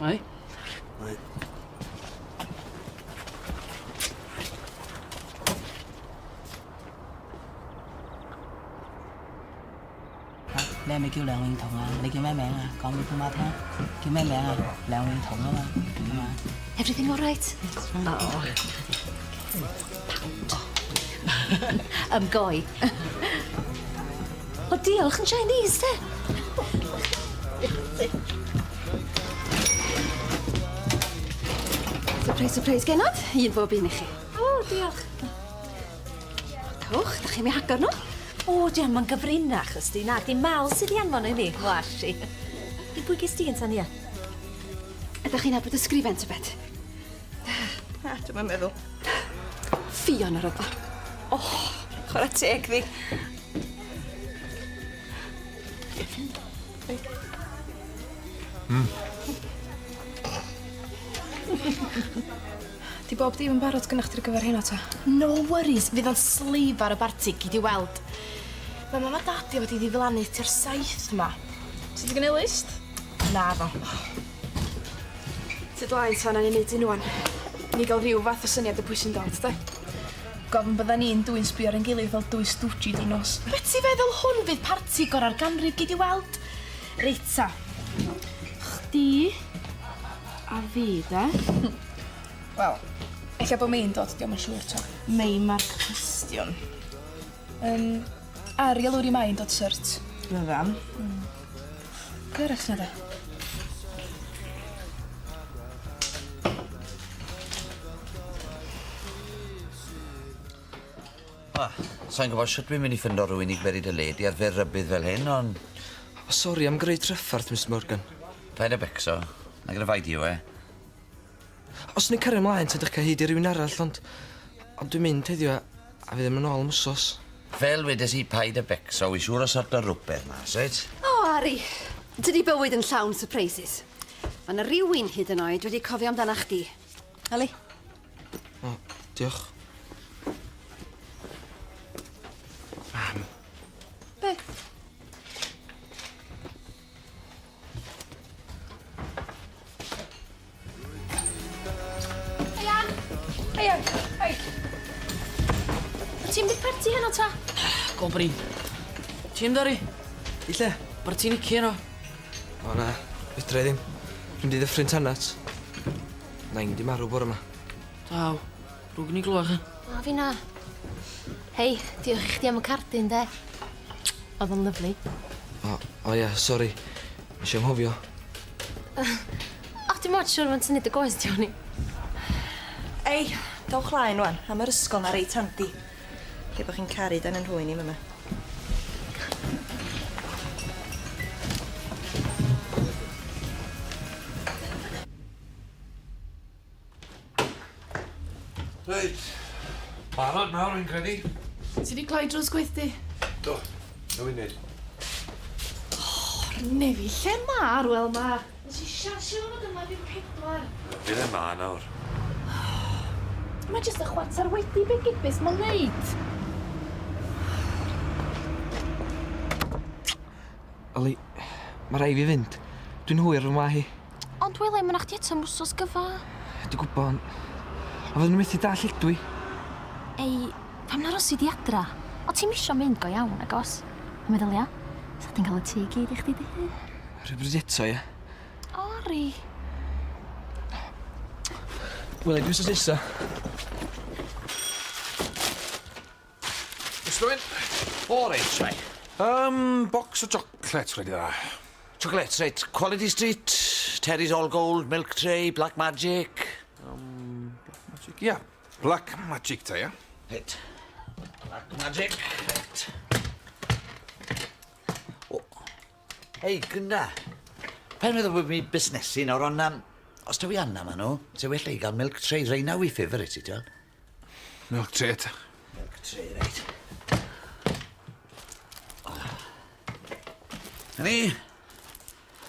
Shwmae? Shwmae. 你係咪叫梁詠彤啊？你叫咩名啊？講俾姑媽聽，叫咩名啊？梁詠彤啊嘛，點啊？ Everything all right? Oh. Pound. Goi. O, diolch yn Chinese, te. Surprise, surprise, genod. Un bob un i chi. O, diolch. Cewch, da chi'n mi hagor nhw? O, diolch, mae'n gyfrinach, ysdi. Na, di Mal sydd i anfon i ni. Washi. Di pwy ges di yn Tania? Ydych chi'n nabod y sgrifen, tybed? Na, dwi'm yn meddwl. Ffion ar o. O, chwarae teg fi. Di bob dim yn barod gynnach chdi ar gyfer heno ta? No worries, fydd o'n sleif ar y barti, gei di weld. Mae mam a dad i wedi ddiflannu tua'r 7 ma. Ti 'di gneud list? Naddo. Tyd laen ta, nawn ni neud un ŵan. Ni gael rhyw fath o syniad o pwy sy'n dod, de. Gofn bydda ni'n dwy'n sbio ar ein gilydd fel dwy stwji drwy'r nos. Be ti feddwl hwn fydd parti gora'r ganrif gei di weld? Reit ta. Chdi a fi, de. Wel. Ella bo' Mei'n dod, dio'm yn siŵr 'to. Mei ma'r cwestiwn. Ari a Lowri Mai'n dod syrt. Fyddan. Pwy arall sy 'na de? Wel, sai'n gwybod shwt dwi'n mynd i ffindo rhywun i gymryd y le di ar fyr rybudd fel hyn, ond... O, sori am greu trafferth, Mister Morgan. Paid â becso. Na gyda fai di yw e. Os ni'n cario ymlaen, ta dych cael hyd i rywun arall, ond... Ond dwi'n mynd heddiw a, a fi ddim yn ôl am wsos. Fel wedes i, paid â becso, wi siŵr o sorto rhywbeth mas, reit? O, Ari, dydi bywyd yn llawn surprises. Mae yna rywun hyd yn oed wedi cofio amdana chdi. Ali? O, diolch. Mam. Be? Hei, Ann. Hei, Ann. Hei. Wyt ti'n mynd i'r parti heno ta? Go Bryn. Ti'n mynd Ari? I lle? Barti Nici heno. O na, fedra i ddim. Dwi'n mynd i ddyffryn Tanat. Nain di marw bore yma. Daw, rwg ni glwach. O, fi na. Hei, diolch i chdi am y cardyn, de. Oedd o'n lyfli. O, o ia, sori. Nes i anghofio. O, dim ots siwr fan tynnu dy goes, di hwn i. Ei, dowch laen wan, am yr ysgol na reit handi. Lle bod chi'n caru dan yn rhwy'n i yma. Reit. Barod nawr, fi'n credu. Ti di cloi drws gweithdy? Do. Na fi'n neud. O'r nefi, lle ma Arwel ma? Nes i siarad siarad yma ddim 4. Fydd e ma nawr. Mae jyst y chwarter wedi be gibus ma'n neud. Oli, mae rai fi fynd. Dwi'n hwyr fy mlaen hi. Ond wele, mae'n chdi eto am wsos gyfa. Dwi'n gwybod, ond... A fydden nhw'n methu dall Edwy. Ei, pam na rosi di adra? O ti'n misio mynd go iawn, agos? A meddylia, sa chdi'n cael y tŷ i gyd i chdi dy hun? Rhywbryd eto, ie? Ori. Wele, dwi wsos nesa. Mr Wyn? O, reit, shwmae. Box o chocolates, wedi dda. Chocolates, reit. Quality Street, Terry's All Gold, Milk Tray, Black Magic. Black Magic, ia. Yeah. Black Magic ta, ia? Reit. Black Magic, reit. O. Hei, Gwenda. Paid meddwl bod fi busnesu nawr, ond um, os taw i Anna ma nhw, se well i gael milk tray, reina wi favourite i, ti'n Milk tray ta. Milk tray, reit. Na ni,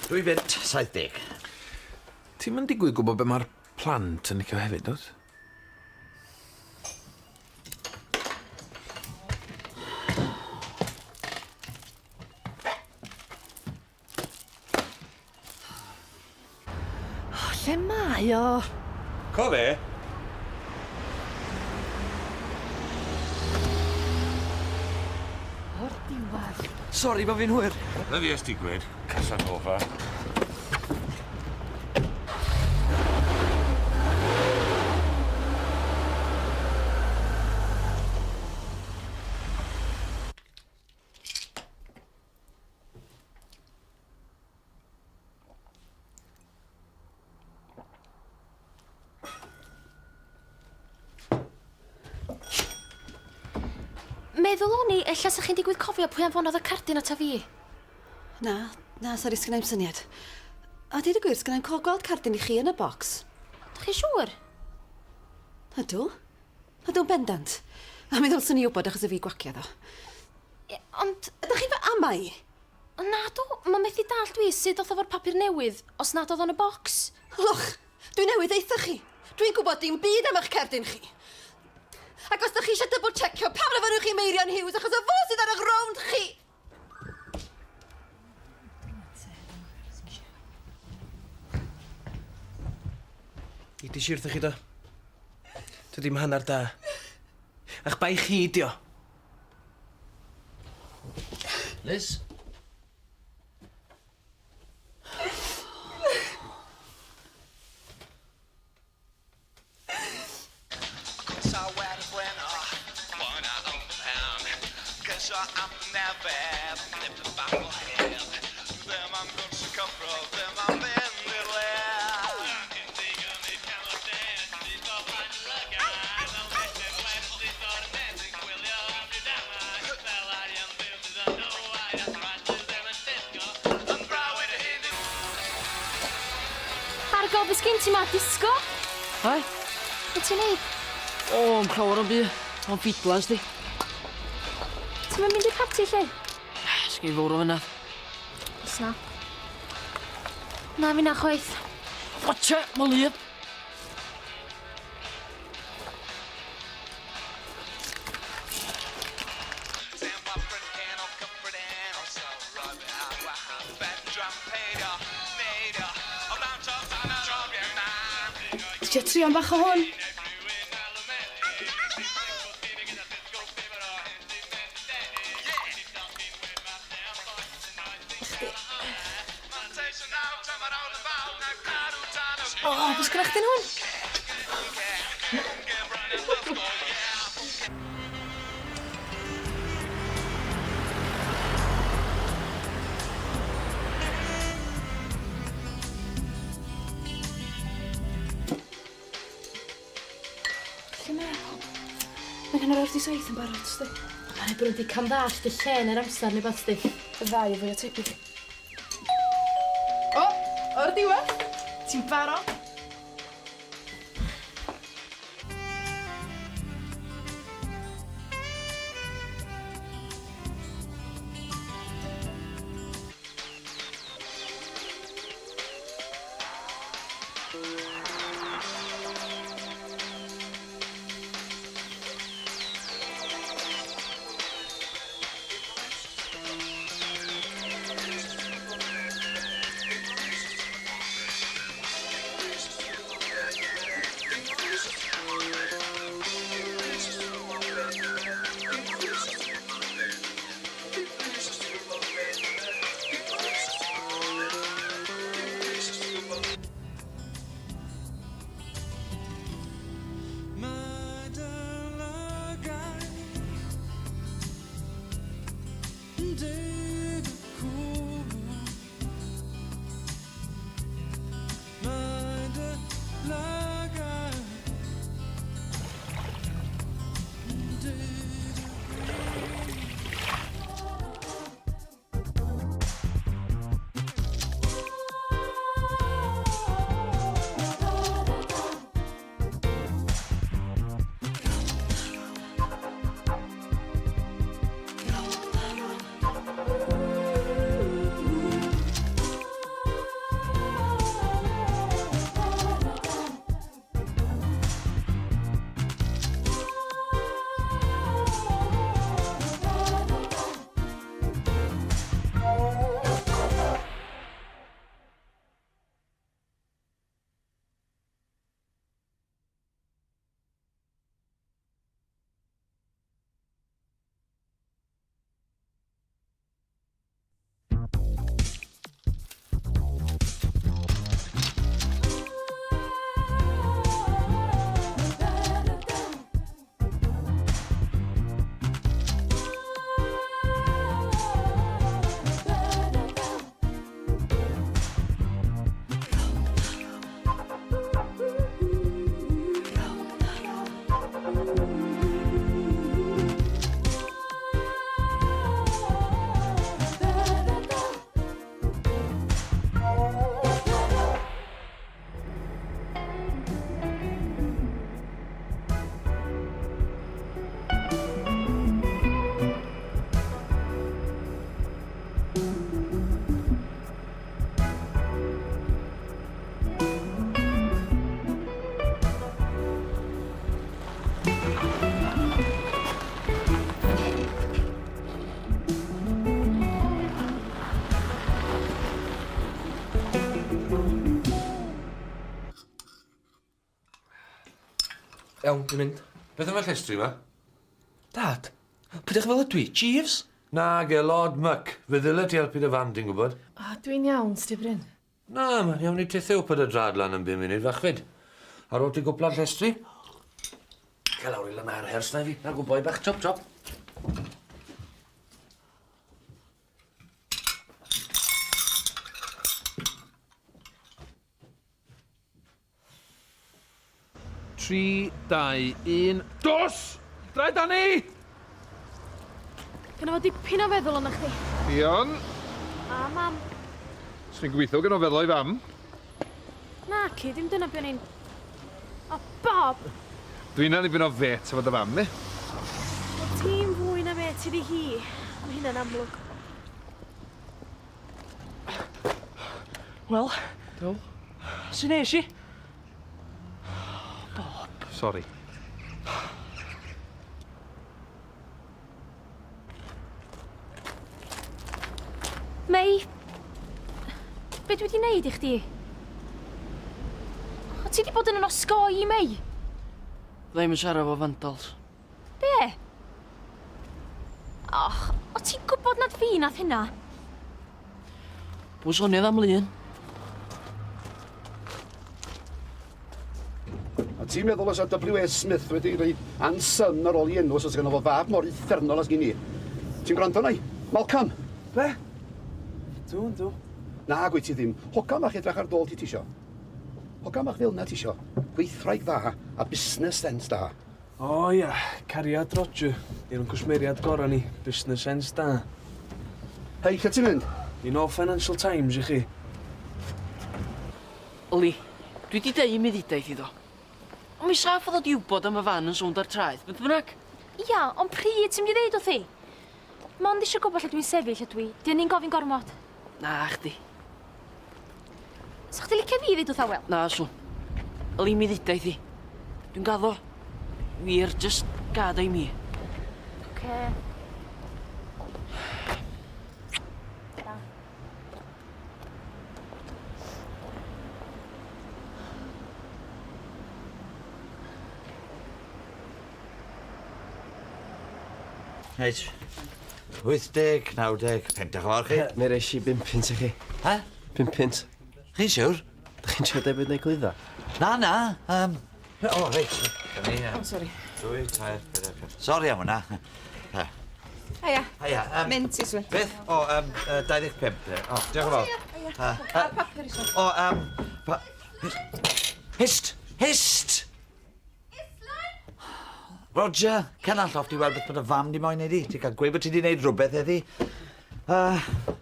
2 bunt 70. Ti'n mynd digwydd gwybod be mae'r plant yn licio hefyd, dwt? O, lle mae o? Co fe? O'r diwedd. Sori bo fi'n hwyr. Na fi ys digwydd, Casanova. Meddwl o'n i, ella sa chi'n digwydd cofio pwy anfonodd y cardyn ata fi. Na, na, sori, sgynna i'm syniad. A deud y gwir, sgynna i'm co gweld cardyn i chi yn y bocs. Dach chi'n siŵr? Ydw. Ydw'n bendant. A mi ddylswn i wybod achos y fi gwaciodd o. Ond... Ydych chi'n fy amau? Na dw, mae methu dallt dwi sut ddoth o fo'r papur newydd os nad oedd o'n y bocs. Lwch, dwi newydd deutha chi. Dwi'n gwybod dim byd am eich cerdyn chi. Ac os ydych chi eisiau double checio, pam na fynnwch chi Meirion Hughes achos y fo sydd ar eich rownd chi? I di wrthych chi do. Dwi ddim hanner da. A'ch bai chi di o. Liz? Argol, beth sgyn ti ma? Disgo? Hai? Be ti'n neud? O, yn llawer o'n byd. O'n ffidlans di. Ti'n mynd i'r parti lle? Sgyn fawr o fynadd. Snap. Na, fi na chwaith. Watcha, mae'n lyb. Ti isio trio am bach o hwn? Chdi. O, beth sgynna chdi'n hwn? Lle mae pawb? Mae'n 6:30 yn barod, sti. Mae'n rhaid bod nhw wedi camddallt y lle neu'r amser neu beth, sti. Y ddau fwy o tebyg. O, o'r diwedd! Ti'n barod? Iawn, dwi'n mynd. Beth am y llestri 'ma? Dad, pidwch fel ydw i, Jeeves? Nage, Lord Muck, fe ddylet ti helpu dy fam, ti'n gwybod? O, dwi'n iawn, Steve Na, mae'n iawn i titheu put y drad lan yn bum munud fach fyd. Ar ôl ti gwpla'r llestri, cael lawr i lanhau'r hers na i fi. Na gwboi bach, chop chop. Tri, dau, un, dos! Draed â ni! Gynna fo dipyn o feddwl yna chdi. Ffion. A mam. Swn i'n gobeithio gynno feddwl o'i fam. Naci, dim dyna be o'n i'n... O, Bob! Dwi'n annibynnol fet efo dy fam, i. Wel, ti'n fwy na met iddi hi. Mae hynna'n amlwg. Wel? Do. Su nes i? Bob. Sori. Mei, be dwi wedi wneud i chdi? O, ti wedi bod yn yn osgoi i, Mei. Ddim yn siarad efo vandals. Be? Och, o ti'n gwybod nad fi nath hynna? Pwy soniodd am lun? A ti'n meddwl os W.A. Smith wedi rhoi Anson ar ôl i enw os oes gynno fo fab mor uffernol as gin i. Ti'n gwrando arna i? Malcolm! Be? Dw, yndw. Na, gwyt ti ddim. Hogan bach edrach ar dôl ti tisio. Hogan bach fel 'na tisio. Gweithwraig dda a business sense da. O ia, cariad Roger. Un o'n cwsmeriad gora ni. Business sense da. Hei, lle ti'n mynd? I nôl Financial Times i chi. Yli, dwi 'di deud mi ddudaith iddo. Ond mi saff o ddod i wybod am y fan yn sownd ar traeth, beth bynnag. Ia, ond pryd ti'n mynd i ddeud wrth i? Mond eisiau gwybod lle dwi'n sefyll ydw i. Di hynny'n gofyn gormod? Na, chdi. Sa chdi licio fi ddeud wrth Awel? Na, swn. Yli, mi ddudaith i. Dwi'n gaddo. Wir, just gad o i mi. Oce. Ta. Reit. 80, 90, pump, diolch yn fawr chi. Mi reis i 5 punt i chi. Ha? 5 punt. Chi'n siwr? Dych chi'n trio deud bod glwyddo? Na, na. Um, o, reit. Dyna ni. Oh, sorry. 2, 3, 4, 5. Sori am hwnna. Haia. Haia. Mint i swn. Beth? O, 25. O, diolch yn fawr. Haia. A'r papur i swn. O, Hist! Hist! Roger, cer lan llofft i weld beth bod y fam di moyn neud i. Ti'n cael gweud bod ti di neud rhywbeth heddi.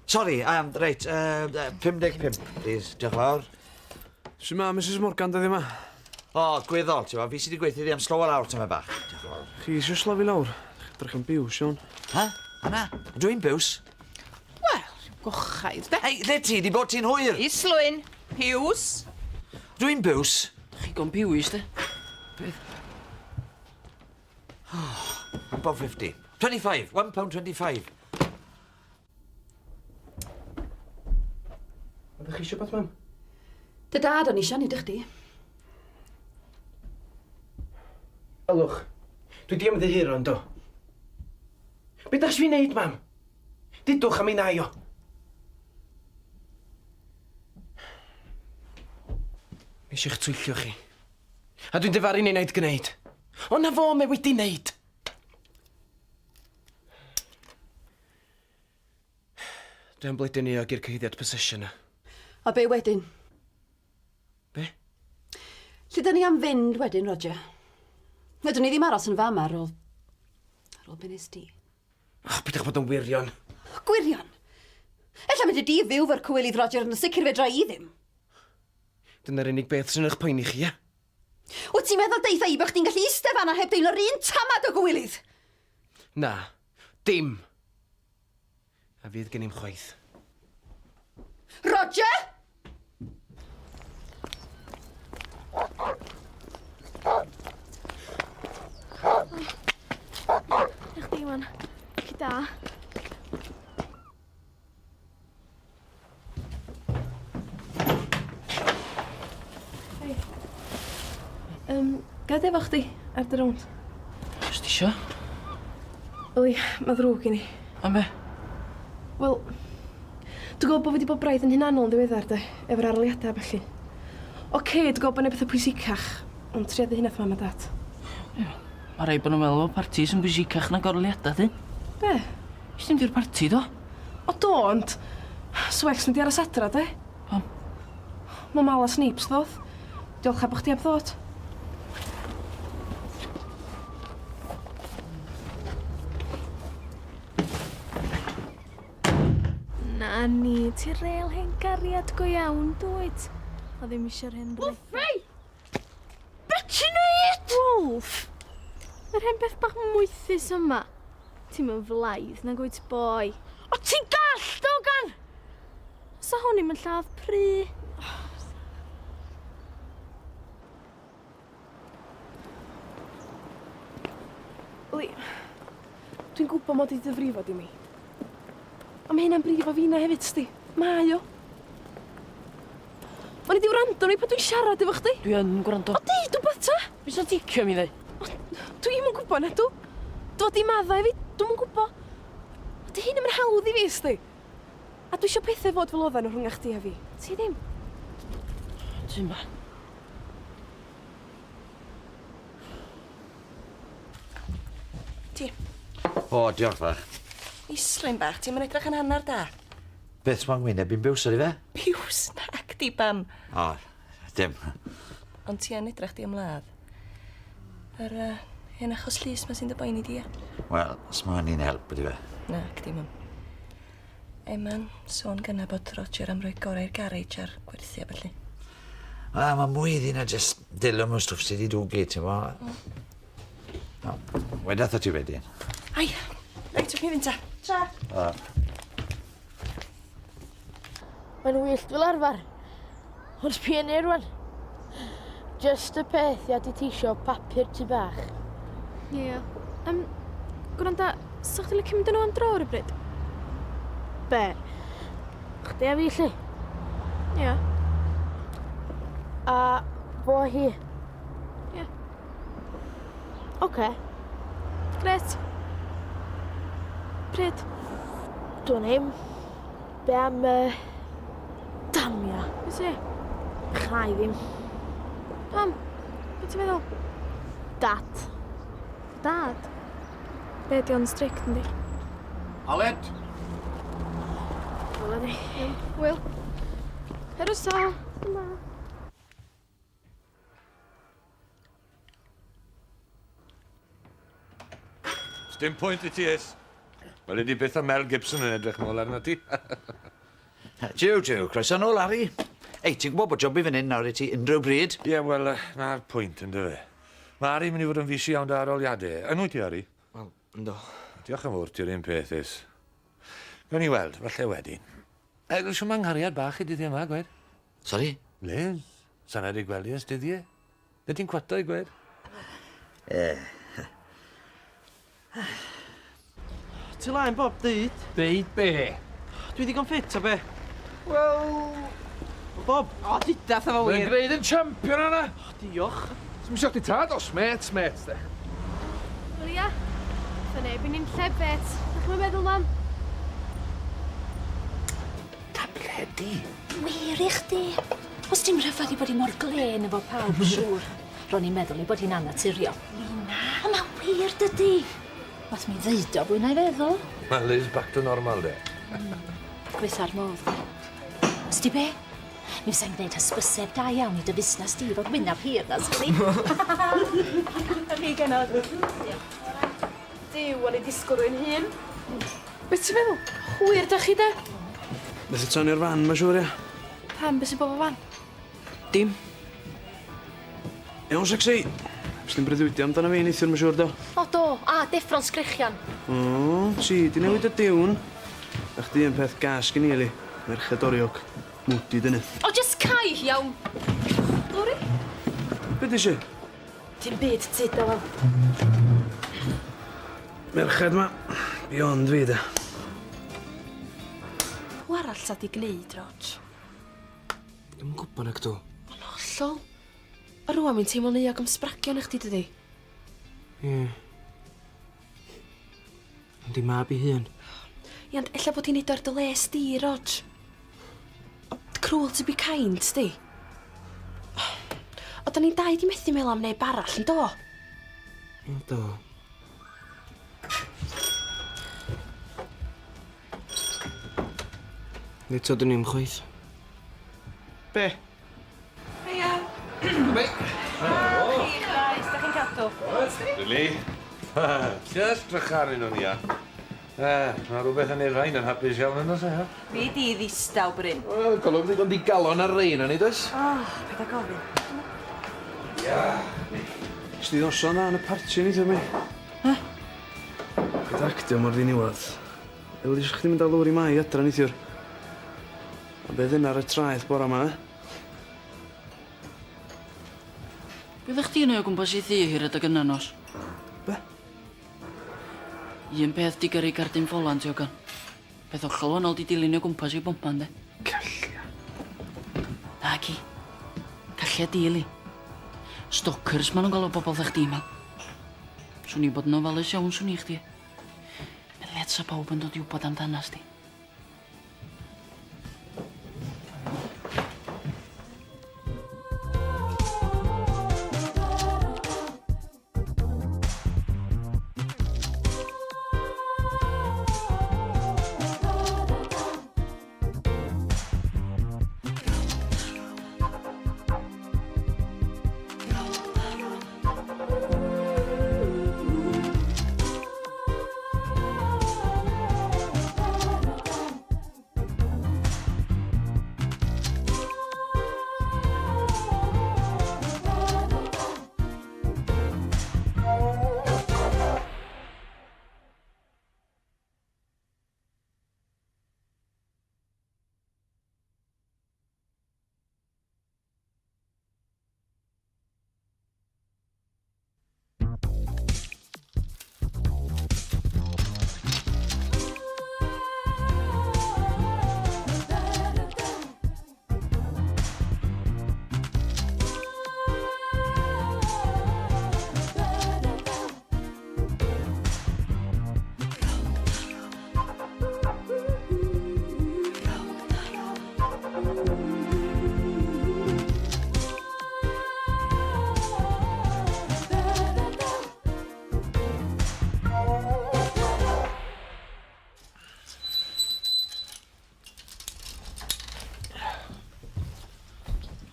Sorry, reit, 55, please. Diolch yn fawr. Su ma Mrs Morgan dyddi yma? O, gweddol, ti'n fi sydd wedi gweithio iddi am slow lawr tyma bach. Diolch yn fawr. Chi eisiau slofi lawr? Edrych yn biws, Siôn. Ha? Anna? Dwi'n biws? Wel, gochaidd, de. Hei, le ti? Di bod ti'n hwyr? Islwyn, piws. Dwi'n biws. Chi gon piwis, de. Beth? £1.50. 25. £1.25. Ydych chi eisiau beth, mam? Dy dad o'n eisiau, nid chdi. Ylwch, dwi di ymddiheuro ynddo. Be dach chi fi wneud, mam? Dudwch am ei nai o. Mi eisiau eich twyllio chi. A dwi'n difaru neu wneud gwneud. Ond na fo mae wedi wneud. Dwi am bledio'n euog i'r cyhuddiad possession na. A be wedyn? Be? Lle da ni am fynd wedyn, Roger? Fedrwn ni ddim aros yn fama ar ôl... ar ôl be nes di. Och, peidiwch bod yn wirion. Gwirion? Ella mynd i di fyw fo'r cywilydd, Roger, ond yn sicr fedra i ddim. Dyna'r unig beth sy'n eich poeni chi, ia? Wyt ti'n meddwl deutha i bod chdi'n gallu eistedd fan'na heb deimlo'r un tamad o gywilydd? Na, dim. A fydd gen i'm chwaith. Roger! Na chdi, wan. Ci da. Hei. Gad efo chdi. Ar dy rownd. Os ti isio. Yli, mae ddrwg gen i. Am be? Wel, dwi'n gwybod bod fi wedi bod braidd yn hunanol yn ddiweddar, de, efo'r arholiadau a ballu. Ocê, dwi'n gwybod bod 'na bethau pwysicach, ond tria dy hun wrth mam a dad. Ie, ma' raid bod nhw'n meddwl bod partis yn bwysicach nag arholiadau, di? Be? Nes ti'm i'r parti, do? O do, ond... Sa well 'swn i 'di aros adra, de. Pam? Mae Mal a Snipes ddoth. Diolcha bo' chdi heb ddod. Na ni, ti rêl hen gariad go iawn, dwyt? O ddim eisiau'r hen re... Wolfie! Be ti'n neud? Wolf! Yr hen beth bach moethus yma. Ti'm yn flaidd, nag wyt boi. O ti'n gall, dogan! Sa hwn i'm yn lladd pry. Lee, dwi'n gwybod mod i 'di dy frifo di mi. Ond mae hynna'n brifo finna hefyd, sdi. Mae o. O'n i 'di wrando arna i pan dwi'n siarad efo chdi. Dwi yn gwrando. O deud wbath ta! Be sa dicio mi ddeu? Dwi'm yn gwybod nadw. Dod i maddau i fi, dwi'm yn gwybod. Dydy hyn ddim yn hawdd i fi, sdi. A dwi isio pethe fod fel oddan nhw rhwng chdi a fi. Ti ddim. Tŷ 'ma. Ti. O, diolch fach. Islwyn bach, ti'm yn edrych yn hannar da. Beth ma'n ngwyneb i'n biws ar i fe? Piws nag di bam. O, dim. Ond ti yn edrych di ymladd. Yr uh, hen achos llys ma sy'n dy boeni di, ia? Wel, os ma hynny'n help, ydi fe? Na, cdi mam. Emma'n sôn gynna bod Roger am roi gorau i'r garej a'r gwerthu a ballu. A, mae mwy iddi na jyst delio mewn stwff sydd wedi dwgu, ti'n bo? No, wedath o ti wedyn. Ai, reit, wrth mi fynd ta. Tra. O. Mae'n wyllt fel arfer. Ond sbia ni rwan. Just y peth ia di tisio papur tŷ bach. Ie. Yeah. Gwranda, sa chdi licio mynd â nhw am dro rywbryd? Be? Chdi a fi 'lly? Ie. Yeah. A fo a hi? Ie. Yeah. Oce. Grêt. Pryd? Dwn i'm. Be am uh, damia? Be ti? Chai ddim. Pam? Be ti'n meddwl? Dad. Dad? Be di o'n strict yndi? Aled! Wela di. Wil. Helo Sal. Yma. Sdim pwynt i ti, Is. Wel, ydi byth o Mel Gibson yn edrych nôl arno ti. Jiw, jiw, croeso nôl, Harry. Ei, ti'n gwybod bod job i fan hyn nawr i ti unrhyw bryd? Ie, yeah, wel, na'r pwynt, ynddo fe. Mae Harry mynd i fod yn fisi iawn da aroliadau. Yn wyt ti, Harry? Wel, ynddo. Diolch yn fawr, ti'r un peth, Is. Gawn ni weld, falle wedyn. E, shwt mae nghariad bach i dyddiau yma, gwed? Sori? Liz, sa'n wedi gweld i ers dyddiau. Be ti'n cwato i gwed? E. Ti laen Bob, deud. Deud be? Dwi ddigon ffit o be? Wel... Bob! O, duda wrtha fo wir. Mae'n gwneud yn champion yna. O, diolch. Ti'n misio chdi tad os mêt, mêt, de. Wel ia. Sa neb yn unlle bet. Dach chi'm yn meddwl, mam? Tabledi? Wir i chdi. Os dim rhyfedd i bod hi mor glên efo pawb, siŵr. Ro'n i'n meddwl ei bod hi'n annaturiol. Nina. Ond mae'n wir, dydy. Nath mi ddeud o fwy na'i feddwl. Mae Liz back to normal, de. Gweitha'r modd. Ysdi be? Mi fysai'n gwneud hysbyseb da iawn i dy fusnes di efo'r wynaf hir na, sgwn i. A chi genod. Duw, o'n i disgwyl rwy'n hun. Be ti'n feddwl? Hwyr da chi de? Methu tanio'r fan, mae'n siŵr, ia. Pam, be sy'n bod fo fan? Dim. Iawn, sexy. Fes di'n breuddwydio amdano fi neithiwr, mae'n siŵr, do. O do, a deffro'n sgrechian. O, ti di newid y diwn. Na chdi un peth gas gen i, Eli. Merched oriog. Moody dyn nhw. O, just cau hi, iawn. Lori? Be di eisiau? Dim byd, ti, dawel. Merched ma. Beyond fi, de. Pw arall sa di gneud, Rog? Dwi'm yn gwybod nag dw. Yn hollol. A rwan mi'n teimlo'n euog am sbragio arna chdi, dydi? Ie. Ond di mab i hun. Ie, ond ella bod hi'n neud o ar dy les di, Rog. Cruel to be kind, sti. O, da ni'n dau di methu meddwl am neb arall, yn do? Yn do. Eto dwn i'm chwaith. Be? Heia. Hei. Helo. Chi guys, da chi'n cadw? Really? Just drycha arnyn nhw, Nia. Eh, mae rhywbeth yn ei rhain yn hapus iawn yn oes e, ha? Mi di ddistaw, Bryn. Wel, golwg ddigon digalon ar rein o'n i, does? Oh, paid â gofyn. Ia. Nes di noson dda yn y parti neithiwr, mi? Ha? Paid actio mor ddiniwad. Elis, chdi mynd â lwr i Mai adra neithiwr. A be yna ar y traeth bora 'ma, eh? Be oeddach chdi'n ei o gwmpas ei thŷ hi rhedeg yna nos? Be? Un peth di gyrru cardyn ffolant i hogan. Peth hollol wahanol di dilyn i o gwmpas i bobman de. Callia. Naci. Callia di, Eli. Stalkers ma' nhw'n galw bobl fatha chdi, man. Swn i'n bod yn ofalus iawn swn i chdi. Meddylia tasa pawb yn dod i wybod amdanas di.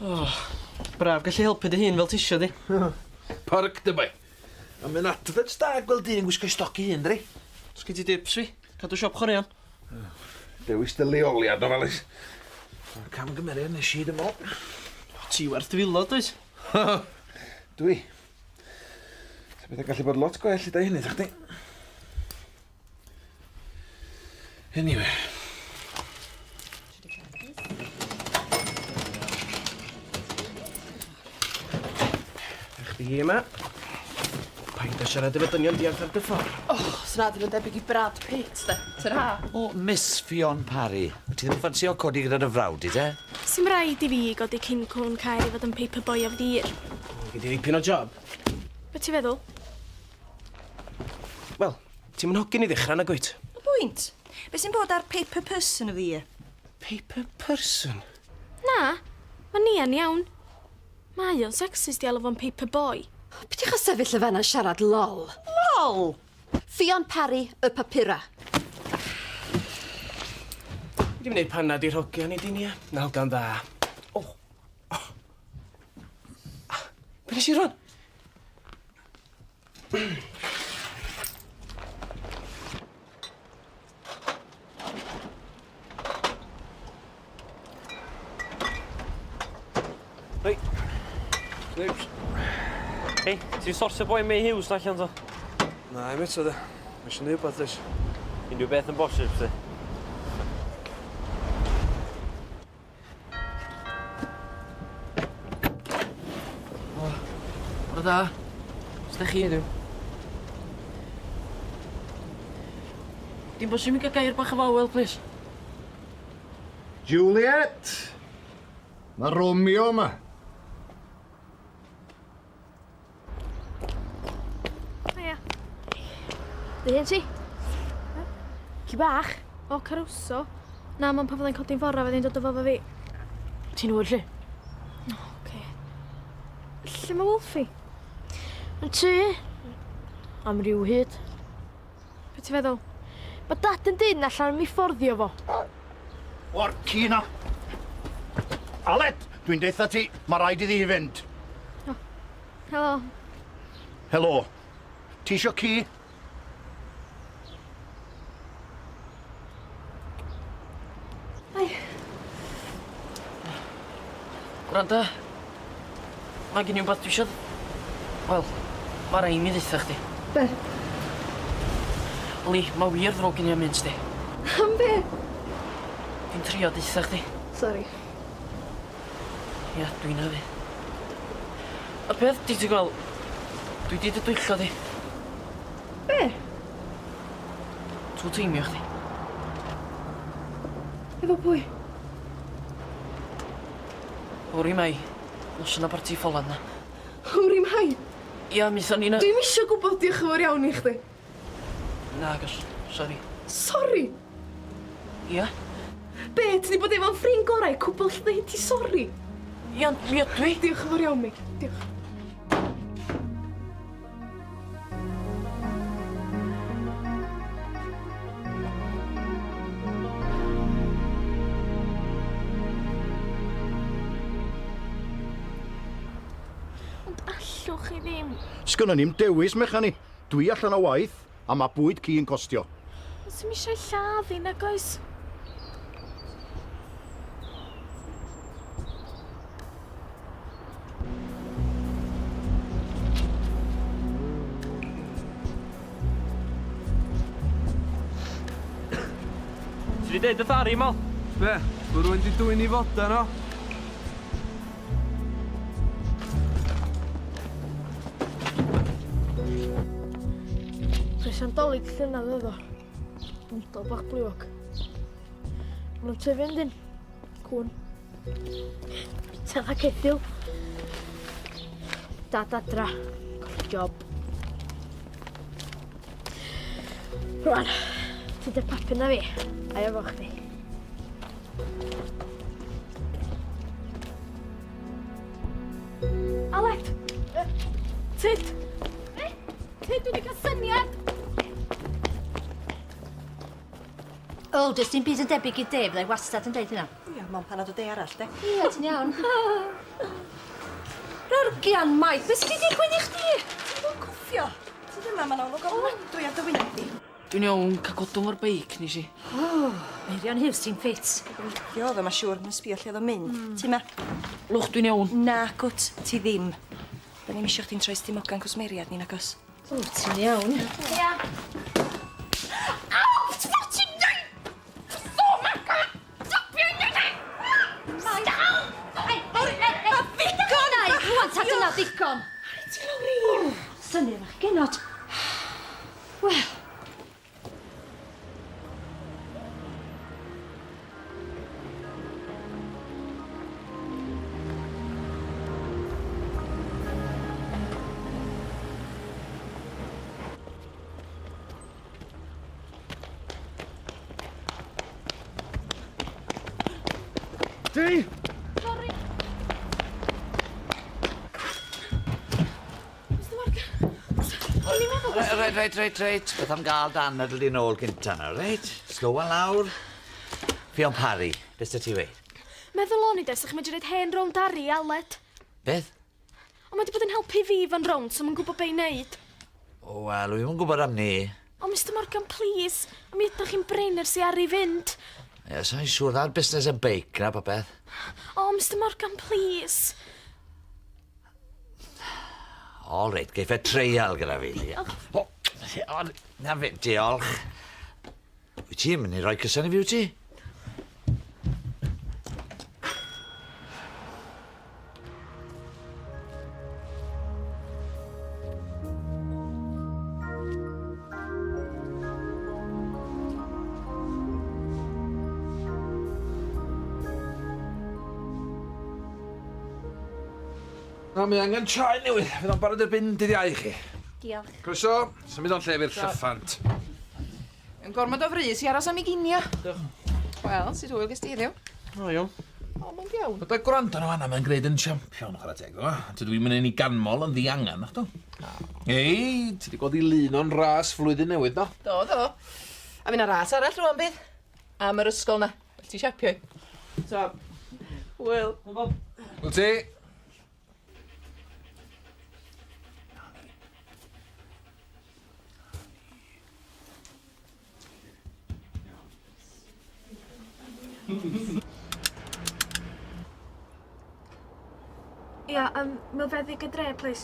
Oh, braf gallu helpu dy hun fel tisio di. Porc dy boi. A mae'n adverts da gweld dyn yn gwisgo stoc i hun, dri. Sgyn ti dips fi? Cadw siop chwaraeon. Dewis dy leoliad ofalus. Camgymeriad nes i, dy meddwl. Ti werth dy filod, dwyt? Dwi. Sa beth yn gallu bod lot gwell i dau hynny, chdi. Anyway. Chdi yma. Paid â siarad efo dynion diarth ar dy ffordd. Oh, sna ddim yn debyg i Brad Pitt, de. Tara. O, Miss Ffion Parry. Ti ddim yn ffansio codi gyda dy frawd di, te? Sim raid i fi godi cyn cwn Caer i fod yn paper boy of the year. Gei di ddipyn o job. Be ti'n feddwl? Wel, ti'm yn hogyn i ddechrau, nag wyt? O bwynt. Be sy'n bod ar paper person of the year? Paper person? Na, mae Nia'n iawn. Mae o'n sexist i alw fo'n paper boy. Peidiwch â sefyll y fan'na siarad lol. Lol! Ffion Parry, y papura. Fi 'di wneud panad i'r hogia nei di Nia. Na hogan dda. O! Oh. Be nes i rwan? Hei. Slips. Hei, ti'n sortio boi May Hughes na allan to? Na, i'm eto de. Mae eisiau neud wbath does. Unrhyw beth yn bosib, sti. O, bore da. Sut 'dach chi heddiw? Dim bosib i mi gael gair bach efo Awel, plis? Juliet! Mae Romeo yma. Haia. Dy hyn ti? Ci bach? O, Caruso. Na, mae'n pan fyddai'n codi'n fora fyddai'n dod o fo fo fi. Ti'n hwyr, lle? O, oce. Lle mae Wolfie? Yn tŷ. Am ryw hyd. Be ti'n feddwl? Mae dad yn dyn allan mi fforddio fo. O'r ci na! Aled, dwi'n deutha ti, mae rhaid iddi hi fynd. Oh. Helo. Helo. Ti isio ci? Ai. Gwranda. Mae gen i wbath dwi isio... Wel, ma' rai' mi ddeutha chdi. Be? Li, ma' wir ddrwg gen i am hyn sdi. Am be? Dwi'n trio deutha chdi. Sori. Ia, dwi'n hefyd. Y peth 'di ti gwel', dwi 'di dy dwyllo di. Be? Two teimio chdi. Efo pwy? Hwri Mai, noson y parti ffolan 'na. Hwri Mai? Ia, mi ethon ni 'na... Dwi'm isio gwbod diolch yn fawr iawn i chdi. Nagos, sori. Sori? Ia? Be, ti 'di bod efo'n ffrind gorau cwbl lle ddeud ti sori? Ia, ond mi ydw i. Diolch yn fawr iawn, Meic. Diolch. Ond allwch chi ddim. Sgynnon ni'm dewis, mechan i. Dwi allan o waith, a ma' bwyd ci yn costio. Ond sdim eisiau lladd hi, nag oes? Ti 'di deud wrth Ari, Mal? Be? Bo' rywun 'di dwyn 'i fodan o? Presiant Dolig llynedd oedd o. Bwndel bach bliwog. Maen nhw'n tyfu yndyn. Cwn. Bita dda ceffyl. Dad adra. Colli job. Rwan, ti dy papur na fi. A efo chdi. Aled! Tyd! Tyd, dwi wedi cael syniad! O, does dim byd yn debyg i de, byddai wastad yn deud hynna. Ia, mond panad o de arall, de. Ia, ti'n iawn. Rargian, Mike, beth sydd wedi digwydd i chdi? Ti'n bod yn cwffio? Ti yma, mae'n olwg ofnadwy ar dy wyneb di. Dwi'n iawn, cael godwm o'r beic nes i. O, Meirion Hughes, ti'n ffit. Gobeithio oedd o, mae siŵr, mae'n sbio lle oedd o'n mynd. Ti ma? Lwch, dwi'n iawn. Na, gwt, ti ddim. Da ni'm isio chdi'n troi stimogan cwsmeriad ni, nagos? O, ti'n iawn. Ia. Aw, ti neud! So maga! Stopio hynny! Stop! Ei, ei, ei, ei, ddigon! Nai, rwan ta dyna ddigon. Ti lawr i! Syniad fach genod. Wel. Ti! Sori. Mr Morgan. O'n i'n meddwl... Reit, reit, reit, reit. Beth am gael dan adl di nôl gynta nawr, reit? Slow a lawr. Ffion Parry, beth sy ti weud? Meddwl o'n i de, sa chi'n medru roid hen rownd Ari i Aled. Beth? Ond mae 'di bod yn helpu fi fo'n rownd, so mae'n gwybod be i wneud. O, wel, dwi'm yn gwybod am 'ny. O, Mister Morgan, plîs. Mi ydach chi'n brin ers i Ari fynd. Ie, sa i'n siŵr, na'r busnes y beic na popeth. O, Mister Morgan, plîs. O, reit, geiff e treial gyda fi. O, o, na fe, diolch. Wyt ti'n mynd i roi cysen i fi, wyt ti? Na, mae angen traed newydd. Fydd o'n barod erbyn dydd Iau i chi. Diolch. Croeso, symud o'n llef i'r llyffant. Yn gormod o frys i aros am i ginio. Diolch. Wel, sut hwyl ges di heddiw? O, iawn. O, mae'n iawn. Byddai gwrando nhw fanna, mae'n gwneud yn champion, chwarae teg, ddo. Tydw i'n mynd i ganmol yn ddiangen, nachdw? Ei, ti wedi gweld i lun o'n ras flwyddyn newydd, do? Do, do. A mi 'na ras arall rŵan bydd. Am yr ysgol 'na. Well ti siapio i. Ta. Hwyl. Hwyl ti. Ia, yym, milfeddyg y dre, plis.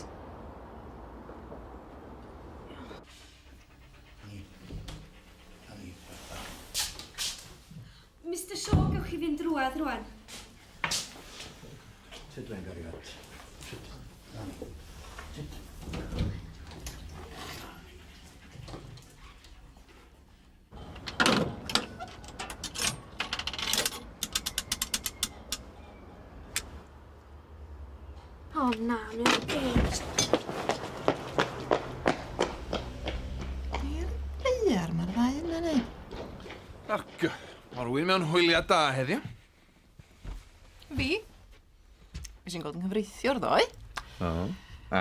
Mister Shaw, gewch chi fynd drwadd rwan. Tyd fe'n gariad. Tyd. Na ni. Tyd. O na, mae o'n engaged. I'r ddaear mae'r ddau yna neu? Ac, mae rhywun mewn hwyliau da heddiw. Fi? Fi sy'n gweld yn nghyfreithiwr ddoe. O.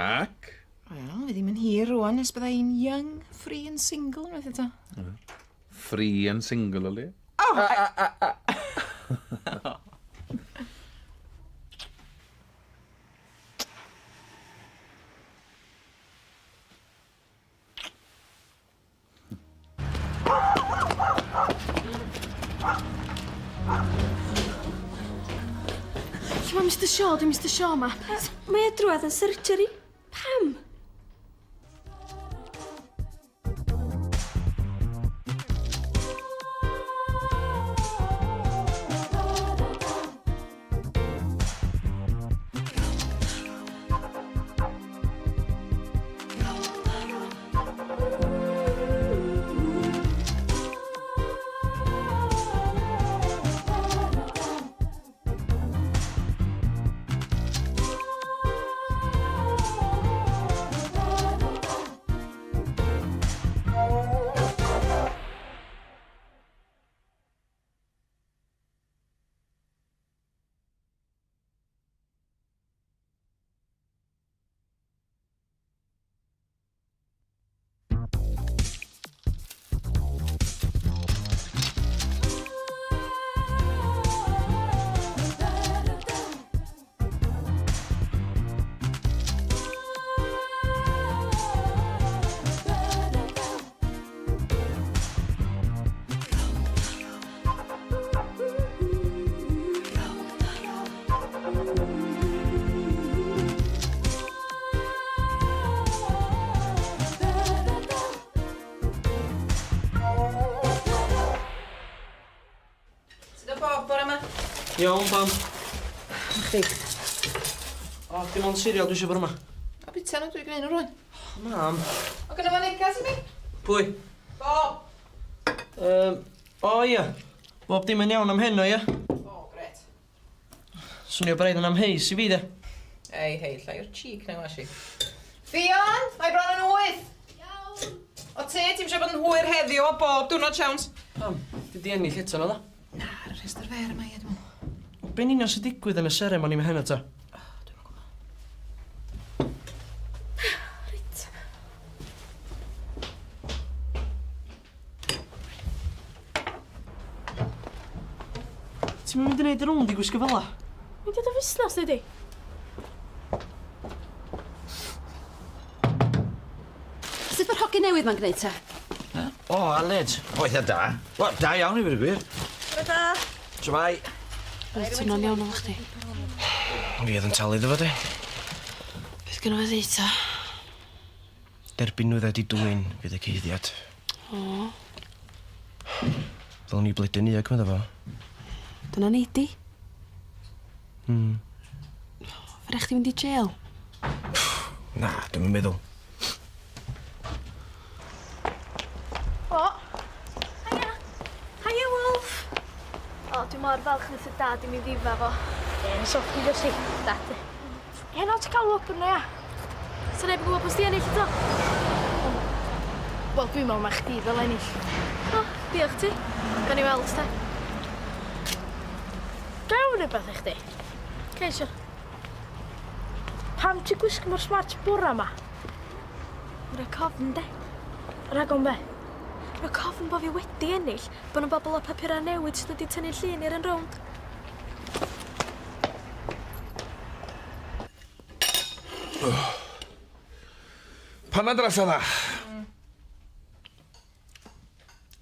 Ac? Wel, fi ddim yn hir rwan nes bydda i'n young, free and single unwaith eto. Free and single, yli? O! Lle mae Mr Shaw? Dwi Mr Shaw ma. Please. Mae e drwadd yn surgery. Pam? Sut o Bob bore 'ma? Iawn, Bam. A chdi? O, dim ond cereal dwi eisiau bore 'ma. A bita nhw, dwi'n gwneud nhw rwan. O, mam. O, gynna fo negas i mi? Pwy? Bob! O ia. Bob dim yn iawn am heno, ia? O, gret. Swnio braidd yn amheus i fi, de. Ei, hei, llai o'r cheek na ngwashi. Ffion, mae bron yn wyth! Iawn! O te, ti'm eisiau bod yn hwyr heddiw o bob diwrnod siawns. Pam? Di di ennill eto, naddo? Na, ar y rhestr fer yma, ie, dwi'n meddwl. Be'n union sy'n digwydd yn y seremoni 'ma heno ta? O, dwi'm yn gwybod. Reit. Ti'm yn mynd i neud y rownd i gwisgo fela? Mynd i o fusnes, dydi? Sut mae'r hogyn newydd ma'n gwneud ta? O, Aled. O, eitha da. Wel, da iawn i fod y gwir. Bore da. Shwmae? Oedd teimlo'n iawn efo chdi. Fi oedd yn talu iddo fo de. Beth gynno fo ddeud ta? Derbyn nwyddau di dwyn fydd y cyhuddiad. O. Ddylwn i bledu'n euog medda fo. Dyna nei di. Fe rai chdi fynd i jail. Na, dwi'm yn meddwl. O! Haia! Haia, Wolf! O, dwi mor falch nath y dad i mi ddifa fo. Ie, soffi dros i, dad. Heno ti cael wobr na ia? Sa neb yn gwybod pwy sy 'di ennill eto. Wel, dwi'n meddwl mai chdi ddyle ennill. O, diolch ti. Gawn ni weld te. Ga i ofyn rhywbeth i chdi? Oce, sure. Pam ti'n gwisgo mor smart bora 'ma? Rhaid cofn, de. Rhag ofn be? Rhaid cofn bo fi wedi ennill, bo 'na bobl o papura newydd sydd wedi tynnu llun i'r un rownd. Panad arall sa dda.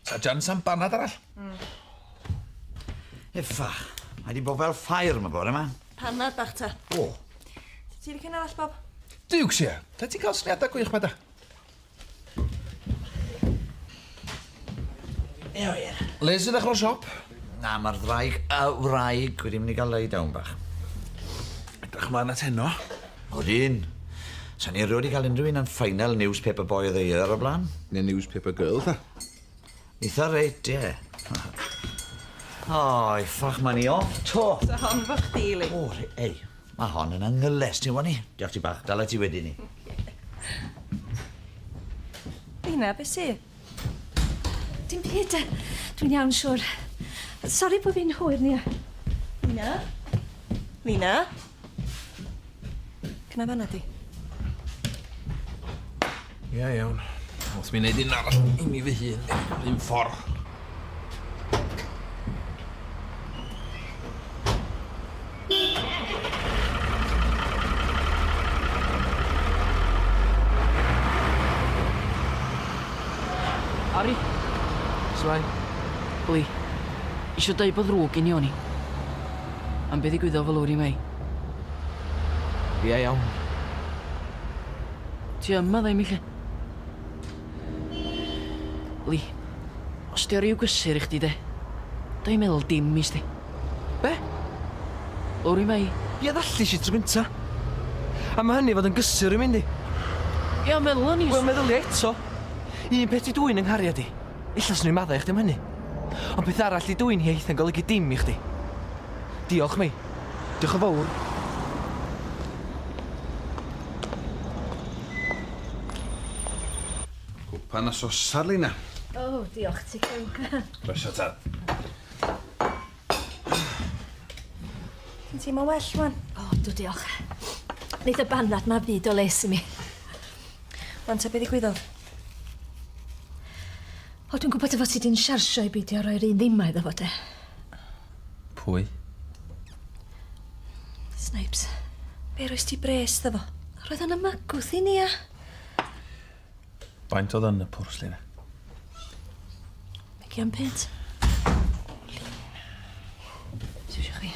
Sa jans am banad arall? Iffa, mae di bod fel ffair yma bore yma. Panad bach ta. O. Ti licio un arall, Bob? Duwcs ia. Da ti'n cael syniadau gwych ma da. Ie wir. Le sy'n dechrau'r siop? Na, mae'r ddraig y wraig wedi mynd i gael lay down bach. Edrych mlaen at heno. Odyn. Sa'n ni erioed 'di cael unrhyw un yn final newspaper boy of the year o'r blaen. Neu newspaper girl, ta. Eitha reit, ie. O, uffach, mae ni off to. So hon fo chdi, Lee. O, ei, mae hon yn angyles, ti'n gwybod ni? Diolch ti bach, dala ti wedyn ni. Lina, be sy? Dim byd, dwi'n iawn siwr. Sori bod fi'n hwyr, Nia. Lina? Lina? Cynna fanna di. Ia, iawn. Wrth mi wneud un arall i mi fy hun, yr un ffordd. Ari! S'mai? Lee, isio deud bod ddrwg gen i o'n i. Am be ddigwyddodd efo Lowri May. Ia, iawn. Ti yn maddau i mi 'lly? Lee, os 'di o ryw gysur i chdi de, dw i'n meddwl dim i sti. Be? Lowri May. Ia ddallish i tro gynta. A ma' hynny fod yn gysur i mi yndi? Ia meddwl o'n i... Wel meddylia eto. Un peth 'di dwyn 'yng nghariad i. Ella swn i'n maddau i chdi am hynny. Ond peth arall 'di dwyn hi eitha'n golygu dim i chdi. Diolch Mei. Diolch yn fowr. Cwpan a sosar Lina. O, diolch ti Huw. Croeso tad. Ti'n teimlo'n well wan? O, dw diolch. Neith y banad 'ma fyd o les i mi. Wan ta be ddigwyddodd? O, dwi'n gwybod dy fod ti di'n siarsio i beidio roi'r un ddimai iddo fo de. Pwy? Snipes. Be roes ti bres ddo fo? Roedd o'n ymagwth i ni a... Faint oedd yn y pwrs, Lina? Ugian punt. Ti isio chi?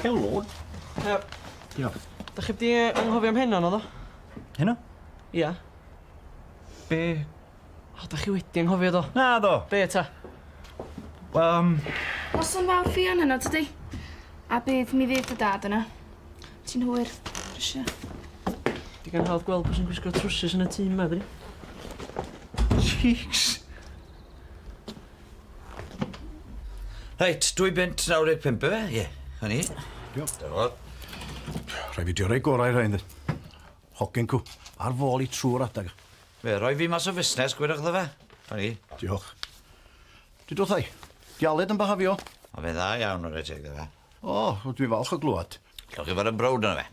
Helo. Ia. Diolch. Da chi 'di anghofio am heno naddo? Heno? Ia. Be? O, da chi wedi anghofio do? Naddo. Be ta? Wel, um... Noson fawr Ffion heno, tydi? A bydd mi fydd dy dad yna. Ti'n hwyr, Brysia. Digon hawdd gweld pwy sy'n gwisgo trwsus yn y tŷ 'ma, dydi? Cheeks! Reit, 2 bunt 95 ife? Ie, hynny. Diolch. Dyna fo. Rhaid fi dio rhoi gorau rhain, dwi. Hogyn cw, ar fôl i trwy'r adag. Fe, roi fi mas o fusnes, gwirwch ddo fe. Hynny. Diolch. Dwi dwrthai, di Aled yn byhafio? O fe dda iawn o'r teg ddo fe. O, dwi'n falch o glwad. Cewch chi fod yn browd yna fe.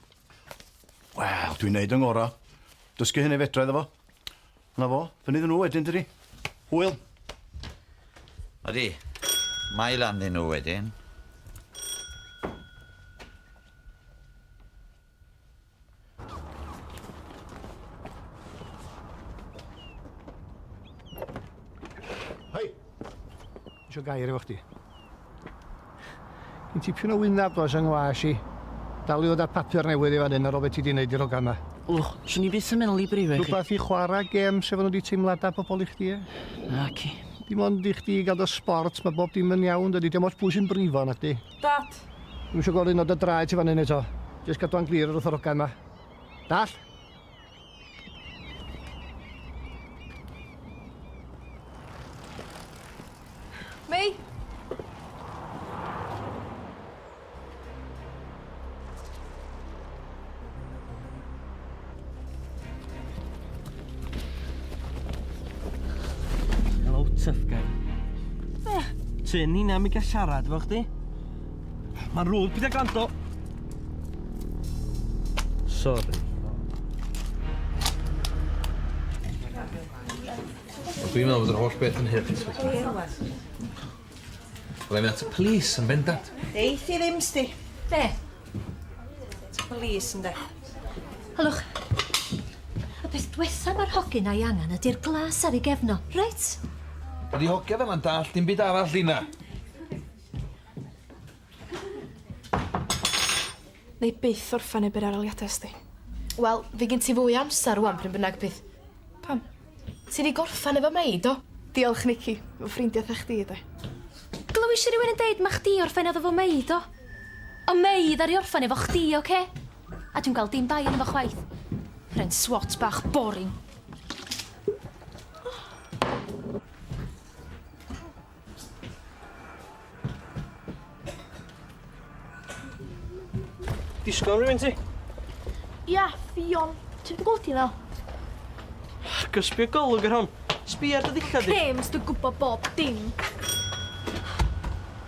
Wel, dwi'n neud yng ngorau. Dysgu hynny fedra iddo fo. Na fo, fyny iddyn nhw wedyn, dydi? Hwyl. Ydy, mae lan iddyn nhw wedyn. Isio gair efo chdi. Gin tipyn o wynaf does yng ngwas i. Dal i ddod â papur newydd i fan hyn ar ôl be ti di neud i'r hogan 'ma. Wch, swn i byth yn meddwl i brifo i chi. Rwbath i chwara gêm sef nhw di teimlada pobol i chdi e? Naci. Dim ond i chdi gael dy sport, mae bob dim yn iawn dydi, dim ots pwy sy'n brifo nacdi. Dad! Dwi'm isio gweld un o dy draed ti fan hyn eto. Jyst gadwa'n glir wrth yr hogan 'ma. Dall? Mei! Hello, tough guy. Be? Tyn hynna mi gael siarad efo chdi. Mae'n rwyd peidio gwrando. Sorry. Wel, dwi'n meddwl bod yr holl beth yn hurt. Byddai'n mynd at y police yn bendant. Deith i ddim, sti. Be? At y police, yndê. Hylwch. Y peth dwetha mae'r hogyn a'i angen ydy'r glas ar ei gefn o, reit? Ydy hogia fel 'na'n dallt dim byd arall, Lina? Neu byth orffen ebyr aroliadau sti. Wel, fi gen ti fwy o amser rwan pryn bynnag bydd. Pam? Ti 'di gorffen efo Mei, do? Diolch, Nici. Fy ffrindiau 'tha chdi yde. Glywis i rywun yn deud ma' chdi orffen efo Mei, do? O Mei ddaru orffen efo chdi, oce? A dwi'n gweld dim bai arno fo chwaith. Rhen swat bach boring. Disgwyl am rhywun ti? Ia, Ffion. Ti wedi gweld hi ddo? Gysbio golwg ar hon. Sbia ar dy ddillad di. James, dwi'n gwybod bob dim.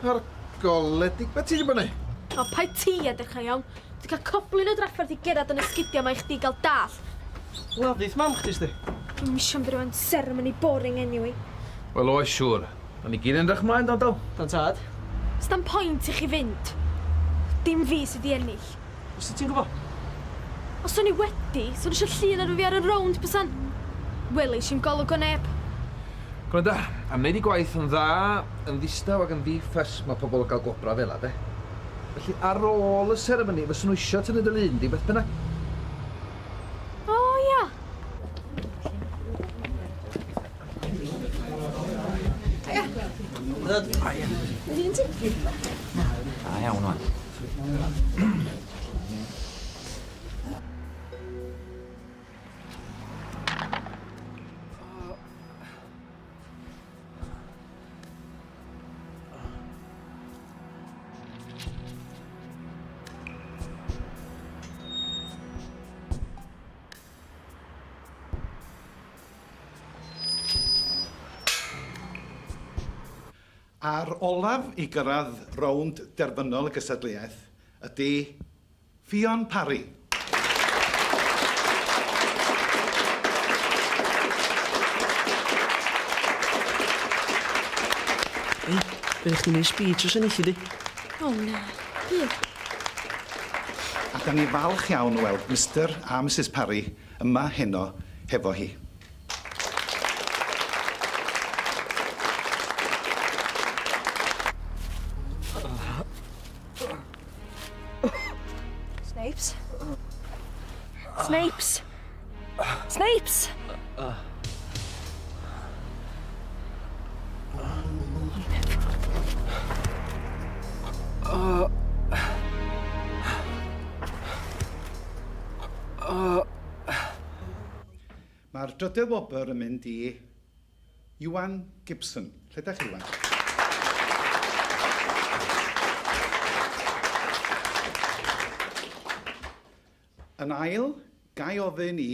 Ar goledig, be ti wedi bod yn neud? O, paid ti a dechrau iawn. Dwi'n cael coblyn o drafferth i gerdded yn y sgidiau 'ma i chdi gael dall. Laddi'th mam chdi sdi. Dwi'm isio mynd i ryw ceremony boring anyway. Wel oes siŵr. O'n ni gyd yn edrych mlaen do do? Dan tad. Sda'm point i chi fynd. Dim fi sy 'di ennill. Sut ti'n gwybod? Os o'n i wedi, swn i isio llun arno fi ar y rownd bysan? Welish i'm golwg o neb. Gwranda, am wneud 'u gwaith yn dda, yn ddistaw ac yn ddi-ffys ma' pobl yn gael gwobrau fela de. Felly ar ôl y seremoni fyswn nhw isio tynnu dy lun di beth bynnag. O ia. Haia. Haia. Un ti? Da iawn wan. A'r olaf i gyrraedd rownd derfynol y gystadleuaeth ydy Ffion Parry. Ei, be chdi'n neud speech os enilli di? O na, bydd. A 'dan ni falch iawn o weld Mister a Misus Parry yma heno hefo hi. Snapes? Snapes? Snapes? Mae'r drydedd wobr yn mynd i Iwan Gibson. Lle dach chi, Iwan? Yn ail, ga i ofyn i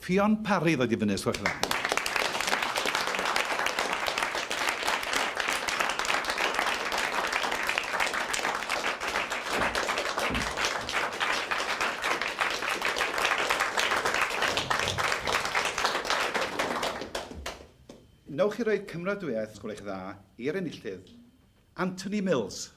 Ffion Parry ddod i fyny, os gwelwch yn dda. Newch chi roi cymeradwyaeth, os gwelwch dda, i'r enillydd, Anthony Mills.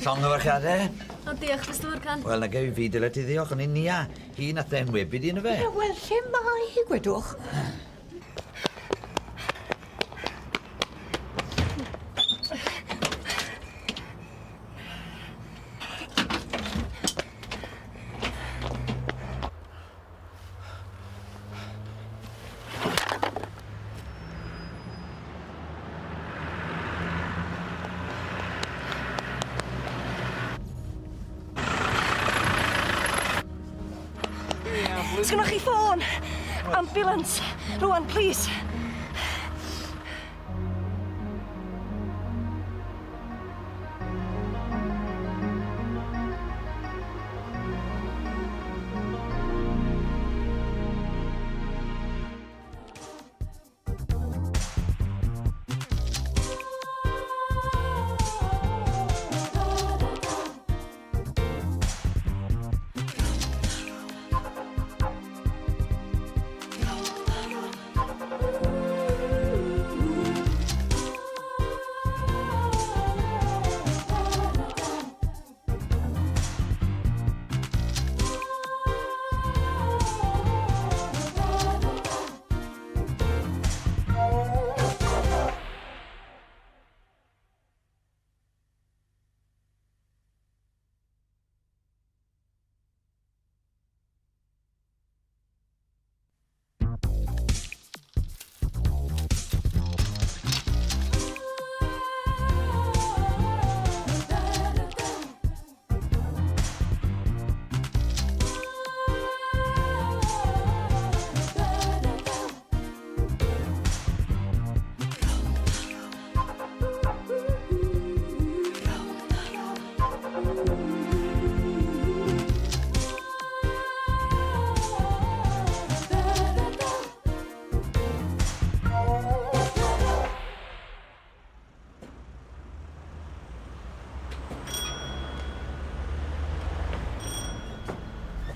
Llongyfarchiadau. O, diolch, Mr Morgan. Wel, na gei fi dyle ti ddiolch, o'n i'n nia. Hi nath enwebu di, yndyfe? Ie, wel, lle mae hi, gwedwch? Sgynnoch chi ffôn? Ambulance. Rwan, please.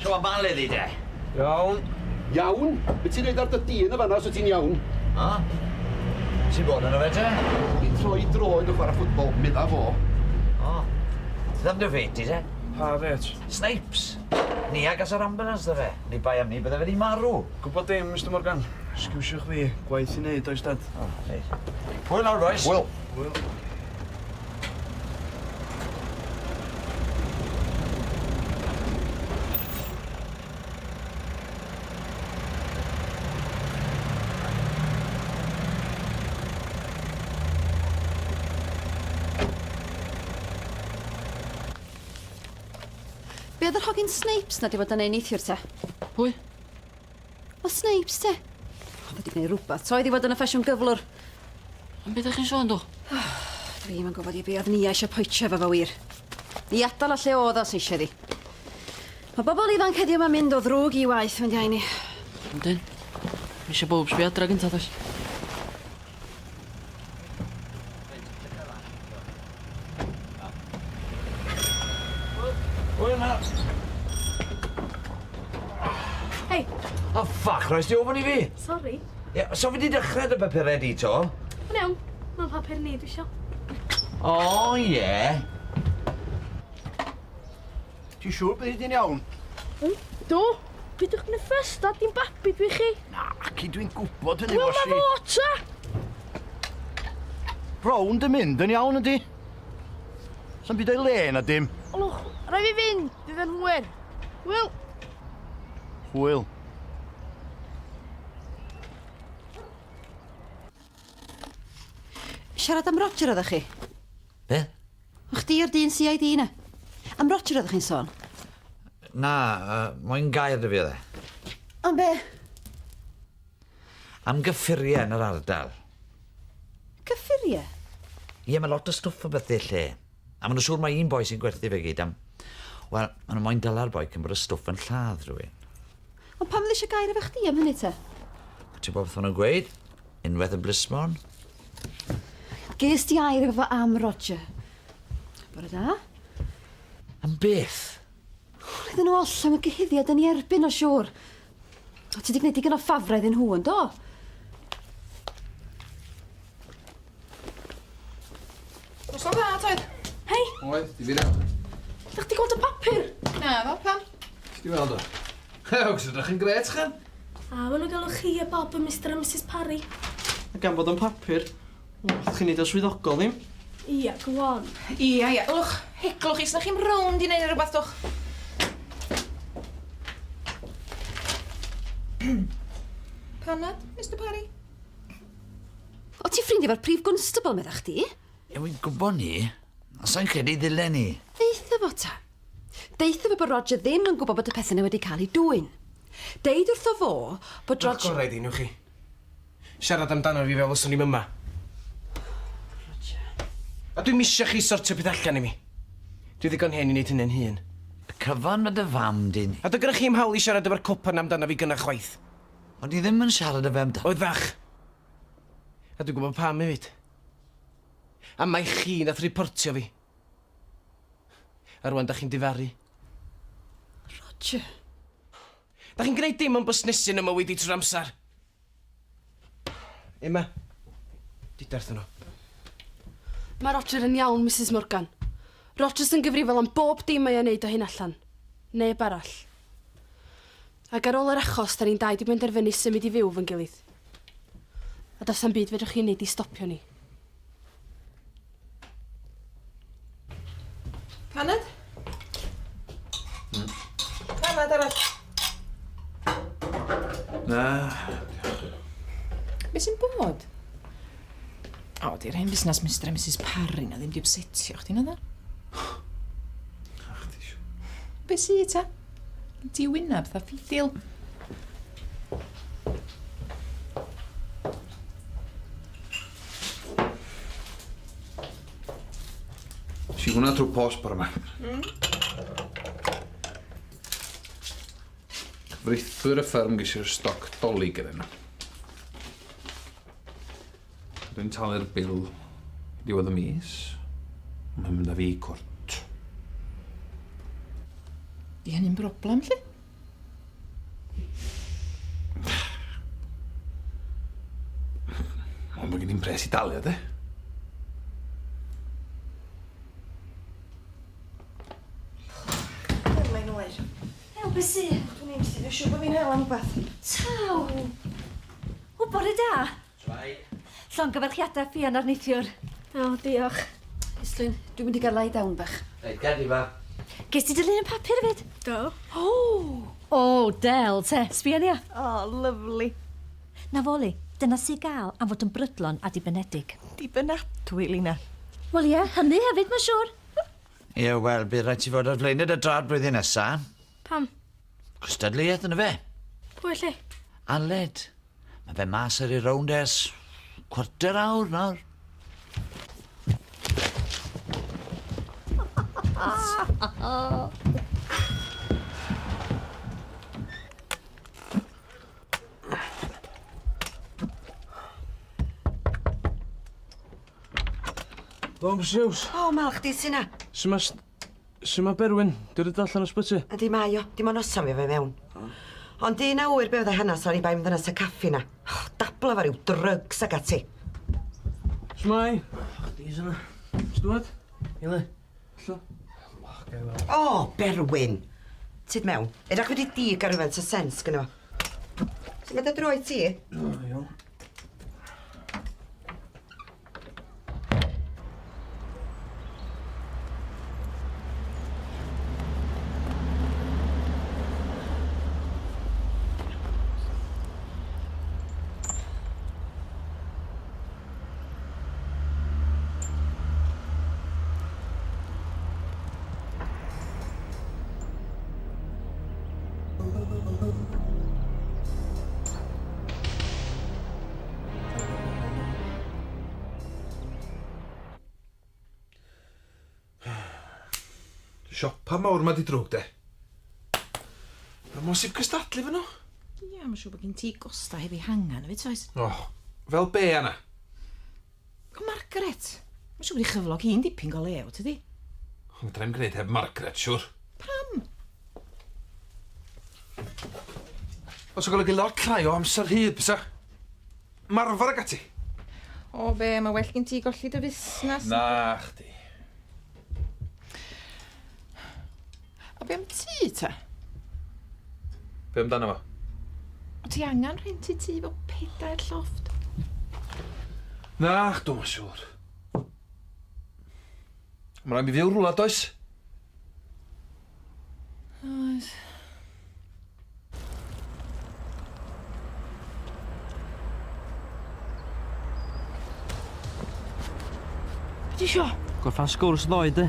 So a bale di de? Iawn. Iawn? Be ti'n neud ar dy dîn y fan'na os wyt ti'n iawn? Ha? Ti'n bod yno fe te? Di troi droed yn chwarae ffwtbol, medda fo. O. Ti am dy fêt di te? Pa fêt? Snipes. Ni ag as yr ambulance da fe. Ni bai am ni bydde fe di marw. Gwybod dim, Mr Morgan. Sgwsiwch fi, gwaith i wneud, oes dad? O, reit. Hwyl nawr, boys. Hwyl. Hwyl. Be oedd yr hogyn Snapes na di fod yn ei neithiwr te? Pwy? O Snapes te. Oedd wedi gwneud rhywbeth. Toedd i fod yn y ffasiwn gyflwr. Am beth ydych chi'n sôn, do? Dwi'm yn gwybod i be oedd Nia eisiau poetio efo fo wir. I adael a lle oedd o sy'n eisiau ddi. Mae bobl ifanc heddiw ma'n mynd o ddrwg i waith, mynd iau ni. Yndyn. Mae eisiau bob sbio adra gyntaf, does? Hwyl na. Hei. O, ffac, roes di ofyn i fi. Sori. Ie, so fi di dechrau dy bapurau di to? Yn iawn, mae'n papur ni, dwi isio. O, ie. Ti'n siŵr bod di'n iawn? Do, pidwch gwneud ffys, dad, dim babi dwi chi. Na, ci dwi'n gwybod hynny, Wel, Bosi. ma fo, ta! Rownd yn mynd yn iawn, yndi? Sa'm byd o'i le na dim. Olwch, rai fi fynd, fydd yn hwyr. Wil! Hwyl. Siarad am Roger oeddech chi? Be? O chdi o'r dyn CID na? Am Roger oeddech chi'n sôn? Na, moyn gair dy fi oedd e. Am be? Am gyffuriau yn yr ardal. Cyffuriau? Ie, mae lot o stwff o bethau lle. A maen nhw'n siŵr mai un boi sy'n gwerthu fe gyd am... Wel, maen nhw moyn dyla'r boi cyn bod y stwff yn lladd rhywun. Ond pam oedd eisiau gair efo chdi am hynny te? Ti'n gwybod beth maen nhw'n gweud? Unwaith yn blismon. Ges di air efo fo am Roger. Bore da. Am beth? Roedden nhw oll am y gyhuddiad yn ei erbyn o siŵr. O, ti di gwneud digon o ffafrau iddyn nhw, yn do? Noson dda, toedd? Hei! Oedd, di fi iawn. Dych Chdi gweld y papur? Na, ddo, pam? Ti weld o? Ew, sy'n edrych yn gret, chan. A, maen nhw'n galw chi a Bob yn Mr a Mrs Parry. A gan bod o'n papur, wel, chi'n neud o swyddogol ddim? Ia, go on. Ia, ia, ylwch, heglwch chi, sna chi'm rownd i neud rhywbeth, dwch. Panad, Mr Parry? O ti'n ffrindiau efo'r prif gwnstabl, medda chdi? Ie, wy'n gwybod ni. Ond sai'n credu ddylen ni. Deutha fo ta. Deutha fo bod Roger ddim yn gwybod bod y pethau yna wedi cael eu dwyn. Deud wrtho fo bod Roger... Gorau di, newch chi. Siarad amdano fi fel os o'n i'm yma. Roger. A dwi'm isio chi sortio peth allan i mi. Dwi ddigon hen i wneud hynny'n hun. Y cyfan ma dy fam di'n... A do gynnoch chi'm hawl i siarad efo'r cwpan amdano fi gynna chwaith. O'n i ddim yn siarad â fe amdano. Oedd fach. A dwi'n gwybod pam hefyd. A mai chi nath riportio fi. A rwan da chi'n difaru. Roger. Da chi'n gwneud dim ond busnesu yn y mywyd i trwy'r amser. Emma, duda wrthyn nhw. Mae Roger yn iawn, Misus Morgan. Roger sy'n gyfrifol am bob dim mae o'n neud o hyn allan. Neb arall. Ac ar ôl yr achos, da ni'n dau 'di penderfynu symud i fyw 'fo'n gilydd. A does na'm byd fedrwch chi neud i stopio ni. Paned? Paned arall? Na. Be sy'n bod? O, di'r hen busnes Mr a Mrs Parry na ddim di upsetio chdi na dda? Be sy ta? Ti wynab 'tha ffidil. Nes i hwnna trwy post bore 'ma. Cyfreithwyr y fferm ges i'r stoc 'Dolig gyda nhw. Dwi'n talu'r bil diwedd y mis. Mae'n mynd â fi i cwrt. Di hynny'n broblem, lly? Ond mae gen i'n pres i dalu, de. Mae'n oer. Ew, be sy? Dwi'n i'n dwi'n siŵr bod fi'n hel am wbath. Taw! O, bore da! Shwmae? Llongyfarchiadau Ffion ar neithiwr. O, diolch. Islwyn, dwi'n mynd i gael lie down bach. Reit, gad i fa. Ges ti dy lun yn papur hefyd? Do. O! O, del te. Sbia ni a. O, lyfli. Na fo li, dyna sy gael am fod yn brydlon a dibynedig. Dibynadwy, Lina. Wel ie, hynny hefyd, mae'n siŵr. Ie, wel, bydd rhaid ti fod ar flaenau dy drad blwyddyn nesa. Pam? Cystadleuaeth yn y fe. Pwy lle? Aled. Mae fe mas ar ei rownd ers cwarter awr nawr. Do, Miss Hughes. O, mal chdi sy 'na. Su' ma' Su' ma' Berwyn? 'Di o 'di dod allan o'r sbyty? Yndi mae o. Dim ond noson fu fe mewn. Ond dyn a ŵyr be' fyddai hanas oni bai am ddynas y caffi 'na. O, dabla fo ryw drygs ag ati. Shwmae? Chdi sy 'na. Stewart? Ile? Allo? O, Berwyn! Tyd mewn. Edrach wedi dig ar rywfaint o sens gynno fo. Su' ma' dy droed ti? O, iawn. Siopa mawr ma di drwg de. Mae mosib cystadlu fy nhw. Ia, mae'n siŵr bod gen ti gosta heb ei hangan hefyd, oes? Oh, fel be, Anna? O, Margaret! Mae'n siŵr bod ei chyflog hi'n dipyn go lew, tydi? Fedra i'm gwneud heb Margaret, siŵr. Pam? Os o'n golygu lot llai o amser rhydd, bysa? Marfer ag ati. O be, mae well gen ti golli dy fusnes. Na, chdi. Be am tŷ ta? Be amdano fo? O ti angan rhentu tŷ efo pedair llofft? Na, dwi'm yn siŵr. Mae rhaid mi fyw rhywle, does? Oes. Be ti isio? Gorffan sgwrs ddoe, dy.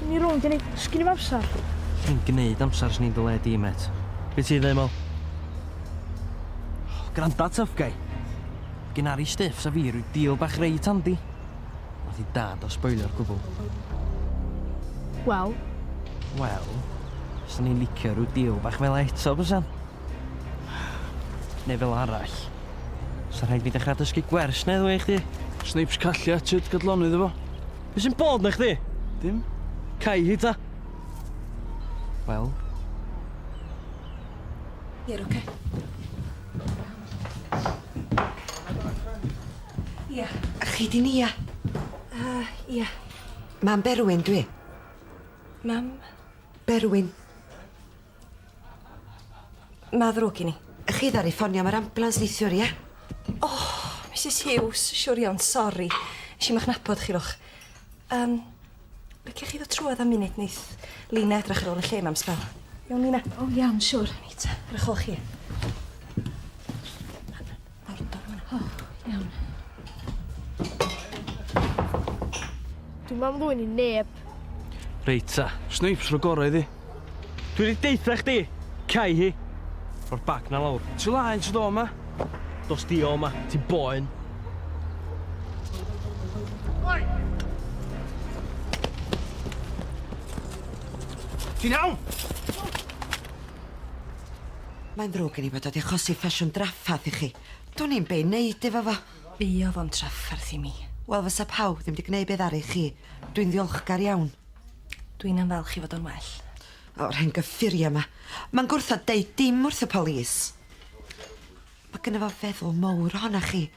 Gyn i rownd i neud... Sgyn i'm amsar. Ti'n gneud amsar swn i'n dy le di, met. Be ti ddeud, Mel? Granda, tough guy. Gyn Ari Stiffs a fi rhyw deal bach reit handi. Nath i dad o sboilio'r cwbl. Wel? Wel, swn i'n licio rhyw deal bach fel eto, bysan? Neu fel arall, sa rhaid fi dechrau dysgu gwers neu ddwy i chdi. Snipes callia, tyd gadlonydd efo. Be sy'n bod na chdi? Dim. Cau hi ta. Wel? Ie, oce. Ia. A chi di Nia? Ia. Mam Berwyn dwi. Mam? Berwyn. Ma ddrwg gin i. Chi ddaru ffonio am yr ambulans neithiwr, ia? Oh, Mrs Hughes, siwr iawn, sori. Nes i'm 'ych nabod chi, lwch. Um, Liciech chi ddod trwodd am munud, neith Lina edrych ar ôl y lle 'ma am sbel. Iawn, Lina? O, iawn, siwr. Reit, ar 'ych ôl chi. O, iawn. Dwi'm am ddwyn i neb. Reit ta. Snipes, rho gorau iddi. Dwi 'di deutha chdi! Cau hi! Rho'r bag 'na lawr. Ti laen sydd o 'ma? Dos di o 'ma, ti'n boen. Ti'n iawn? Mae'n ddrwg gen i bod o 'di achosi ffasiwn draffarth i chi. Dwn i'm be' i neud efo fo. Buo fo'n trafferth i mi. Wel fysa pawb ddim 'di gneud be' ddaru chi. Dwi'n ddiolchgar iawn. Dwi'n yn falch i fod o'n well. O'r hen gyffuria 'ma. Ma'n gwrthod deud dim wrth y polis. Ma' gynno fo feddwl mowr ohona chi.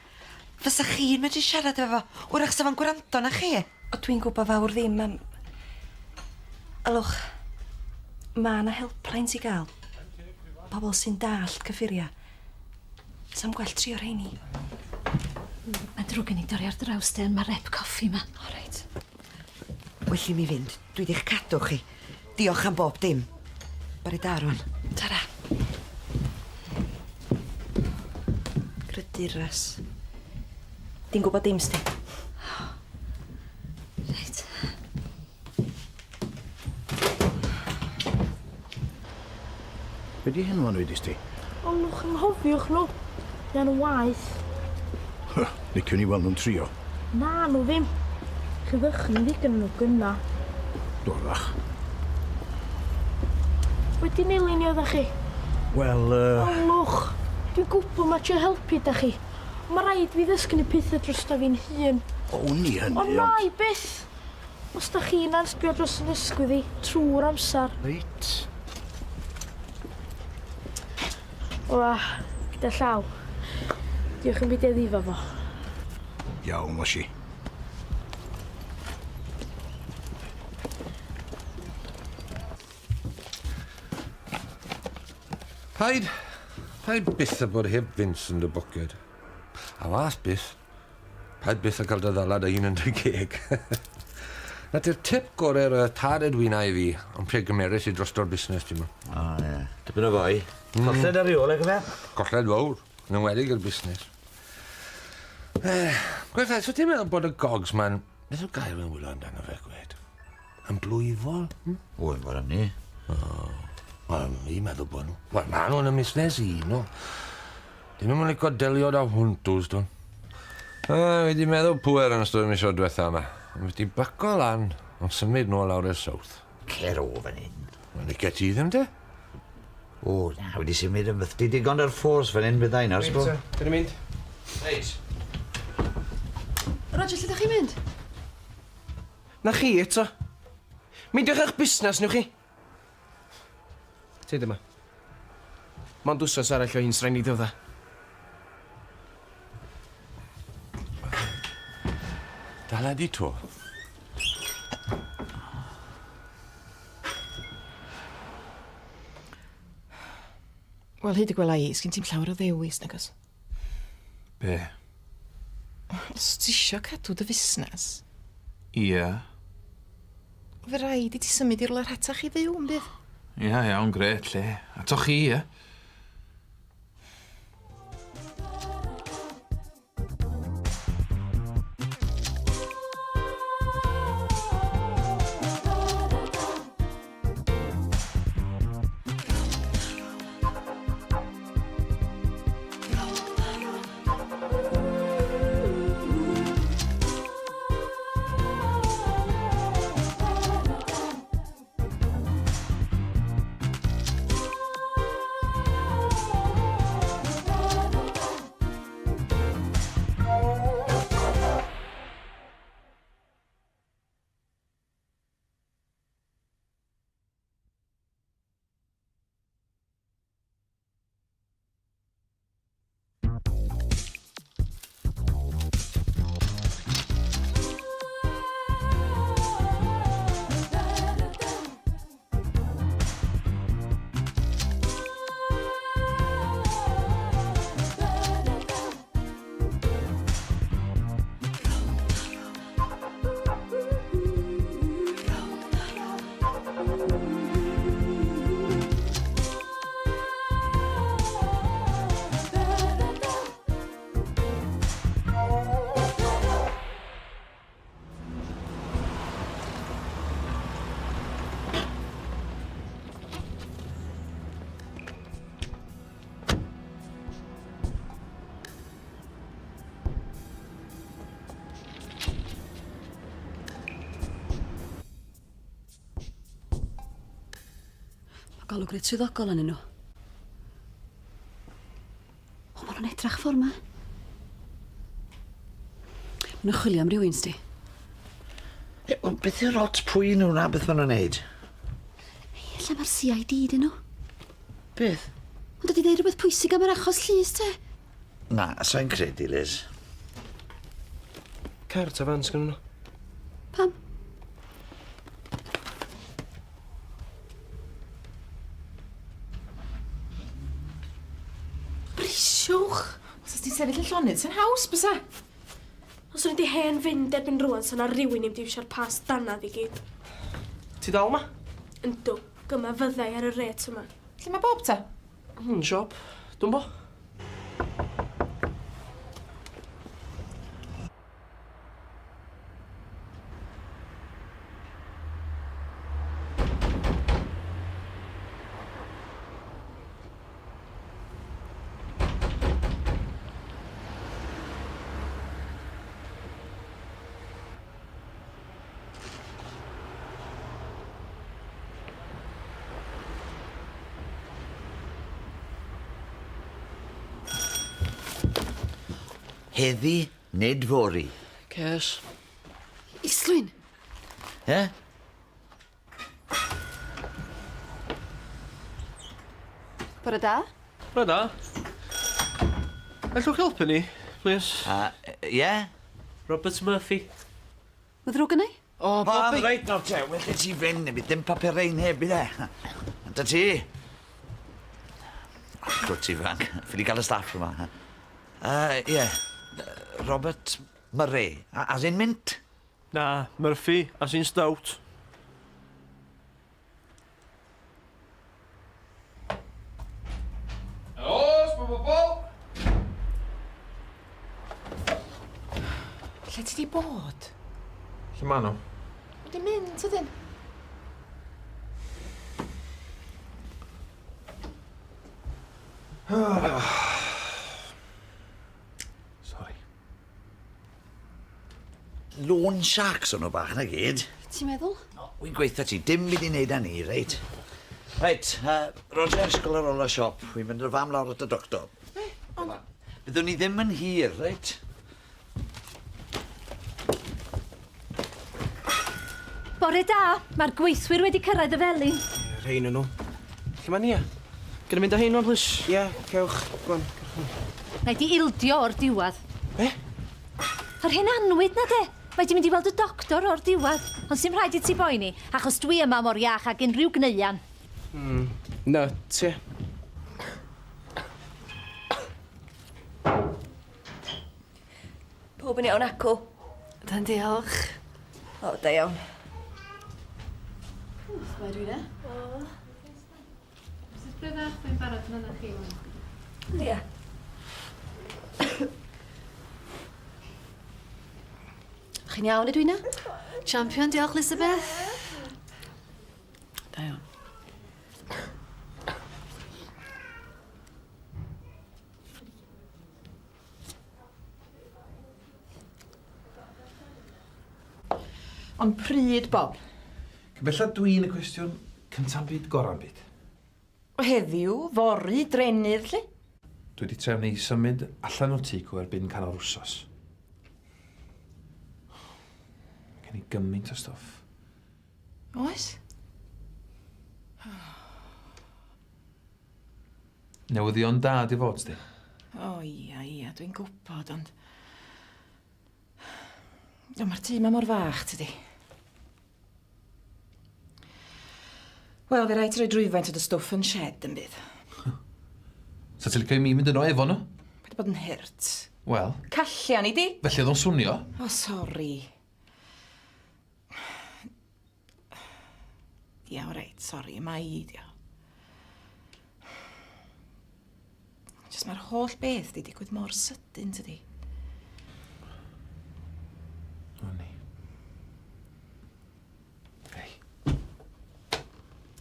Fysa chi'n medru siarad efo fo, 'w'rach sa fo'n gwrando na chi. O dwi'n gwbo fawr ddim am... Ylwch, ma' 'na helplines i ga'l. Pobol sy'n dallt cyffuria. Sa'm gwell trio rheini. Mae'n drwg gen i dorri ar draws de, ond ma' rep coffi 'ma. O reit. Well i mi fynd. Dwi 'di'ch cadw chi. Diolch am bob dim. Bore da rwan. Tara. Gryduras. Di'n gwybod dim sti. Reit. Be di henwa nhw wedest ti? Olwch anghofiwch nhw. Mae nhw'n waeth. Liciwn i weld nhw'n trio. Na nhw ddim. Chi ddychryn ddigon nhw gynna. Dorach. Wedi nilyn i oeddech chi? Wel, Olwch. Dwi'n gwybod ma trio helpu da chi. Ond ma raid fi ddysgu ni pethau drosta fi'n hun. O'n i hynny, ond... Na i byth! Os da chi'n ansbio dros yn ysgwydd i, trwy'r amser. Reit. Wa, gyda llaw. Diolch yn byd eddi fo. Iawn, wasi. Paid, paid byth â bod heb Vince yn dy boced. A wath byth, paid byth â cael dy ddala dy hun yn dy geg. Na ti'r tip gorau'r tad Edwina i fi, ond pryd gymerus i drosto'r busnes, ti'n mynd. O, ie. Tipyn o foi. Colled ar ei ôl e, cofia? Colled fawr, yn enwedig i'r busnes. Gwed, so ti'n meddwl bod y gogs ma'n... Beth yw'r gair mae'n wylo amdano fe, gwed? Yn blwyfol? Hm? O, yn fawr am ni. O, wel, fi'n meddwl bod nhw. Wel, ma' nhw yn y musnes i, nhw. Dyn nhw'n licio delio da hwntws, dwn. A, fi di meddwl pŵer yn ystod y misoedd diwetha yma. Ond fi di baco lan ond symud nôl lawr i'r south. Cer o fan hyn. Wel, licio ti ddim te? O, na, wedi symud yn fythdi digon ar ffors fan hyn byddai nawr, sbo. Reit, dyn ni'n mynd. Reit. Roger, lle ydych chi'n mynd? Na chi eto. Meindiwch eich busnes newch chi. Tyd yma. Mond wsos arall o hyn srain i ddod Dala di to. Wel, hyd y gwela i, sgin ti'm llawer o ddewis, nag oes? Be? Os ti isio cadw dy fusnes. Ia. Fe raid i ti symud i rywle rhatach i fyw, yn bydd? Ia, iawn, gret, lle. Ato chi, ia. Mae golwg reit swyddogol arnyn nhw. O, maen nhw'n edrach ffordd ma. Maen nhw'n chwilio am rywun, sti. Ie, ond beth yw'r ots pwy nhw na beth maen nhw'n neud? Ella mae'r CID dyn nhw. Beth? Ond dod i ddeud rhywbeth pwysig am yr achos llys, te. Na, sa i'n credu, Liz. Car ta fan sgynnon nhw? Pam? Brisiwch! Os ti'n sefyll yn llonydd, sy'n haws, bysa? Os o'n i 'di hen fynd erbyn rŵan, sa 'na rywun ddim 'di iwsio'r past danadd i gyd. Ti dal 'ma? Yndw, gyma fydda i ar y rêt yma. Lle mae Bob ta? Yn siop. Dwmbo. Heddi, nid fory. Ces. Islwyn! Ie? Bore da. Bore da. Allwch helpu ni, plîs? Ie? Robert Murphy. Mae ddrwg gynna i? O, Bobby! Reit nawr te, well i ti fynd, neu bydd dim papurau neb bydd e. Ynta ti? Crwt ifanc, ffili gael y staff yma. Ie, Robert Murray, as in mint? Na, Murphy, as in stout. Helo, sma bobol! Lle ti di bod? Lle ma nhw? Wedi mynd, ydyn. Sorry. Loan sharks o'n nhw bach na gyd. Ti'n meddwl? Wy'n gweitha ti, dim byd i wneud â ni, reit? Reit, Roger, ysgol ar ôl y siop. Wy'n mynd â'r fam lawr at y doctor. Ond... Byddwn ni ddim yn hir, reit? Bore da, mae'r gweithwyr wedi cyrraedd y felin. Rhein yn nhw. Lle mae Nia? Gynna mynd â hein wan, plîs? Ie, cewch. Go on, cewch nhw. Mae di ildio o'r diwedd. Be? Yr hen annwyd 'na de. Mae di mynd i weld y doctor o'r diwedd. Ond sim rhaid i ti boeni, achos dwi yma mor iach ag unrhyw gneuan. Hmm, nut, ie. Pob yn iawn acw? Dan diolch. O, da iawn. Mae dwi na. O. Mrs Bryddach, dwi'n barod yn yna chi. Ia. Chi'n iawn, Edwina? Champion, diolch, Elizabeth. Da iawn. Ond pryd, Bob? Cyn bellad dwi'n y cwestiwn, cynta'n byd, gora'n byd. Heddiw, fory, drennydd, 'lly. Dwi 'di trefnu i symud allan o'r tŷ cw erbyn canol yr wsos. Mae gen i gymaint o stwff. Oes? Newyddion da 'di fod, sdi. O ia, ia, dwi'n gwybod, ond... O, mae'r tŷ 'ma mor fach, tydi? Wel, fe rhaid ti roi rhywfaint o dy stwff yn shed yn bydd. Sa ti'n licio i mi mynd yno efo nhw? Paid bod yn hurt. Wel? Callian i di. Felly oedd o'n swnio? O, sori. Ia, o reit, sori, mae i di o. Jyst mae'r holl beth di digwydd mor sydyn, tydi? O'n i. Hei.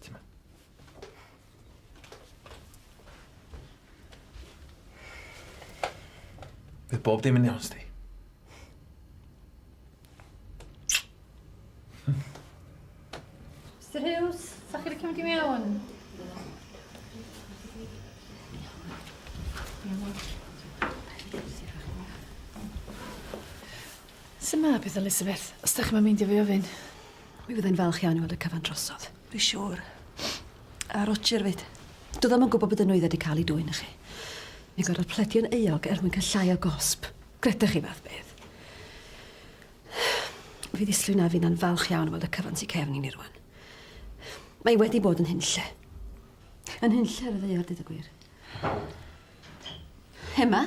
Ti'n ma? Fydd bob dim yn iawn, sti. Mr Hughes, sa chi licio mynd i mewn? Sut ma peth Elizabeth, os da chi'm yn meindio fi ofyn? Mi fyddai'n falch iawn i weld y cyfan drosodd. Dwi siŵr. A Roger 'fyd. Doedd o'm yn gwybod bod y nwyddau 'di cael eu dwyn i chi. Mi gorfod pledio'n euog er mwyn cael llai o gosb. Gredech chi fath beth? Fydd Islwyn a finna'n falch iawn o weld y cyfan tu cefn i ni rwan. Mae wedi bod yn hunlle. Yn hunlle ar y ddaear, deud y gwir. Emma,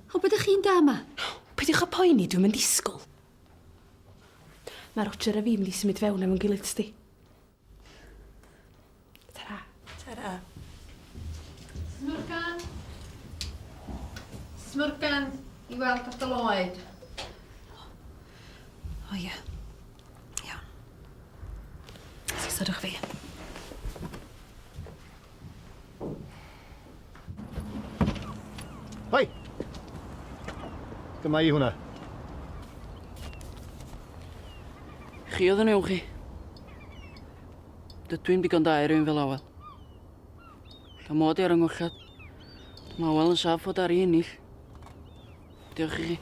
o beth ydych chi'n da yma? Peidiwch â poeni, dwi'm yn disgwyl. Mae Roger a fi mynd i symud fewn efo'n gilydd, sti. Tara. Tara. Smwrgan. Smwrgan i weld ardal oed. O ie. Iawn. Sosodwch fi. Hoi! Dyma i hwnna. Chi oedd yn uwch i. Dydw i'n digon da i rywun fel Awel. Lla mod i ar yng nghollad. Mae Awel yn saff fod ar ei ennill. Diolch i chi.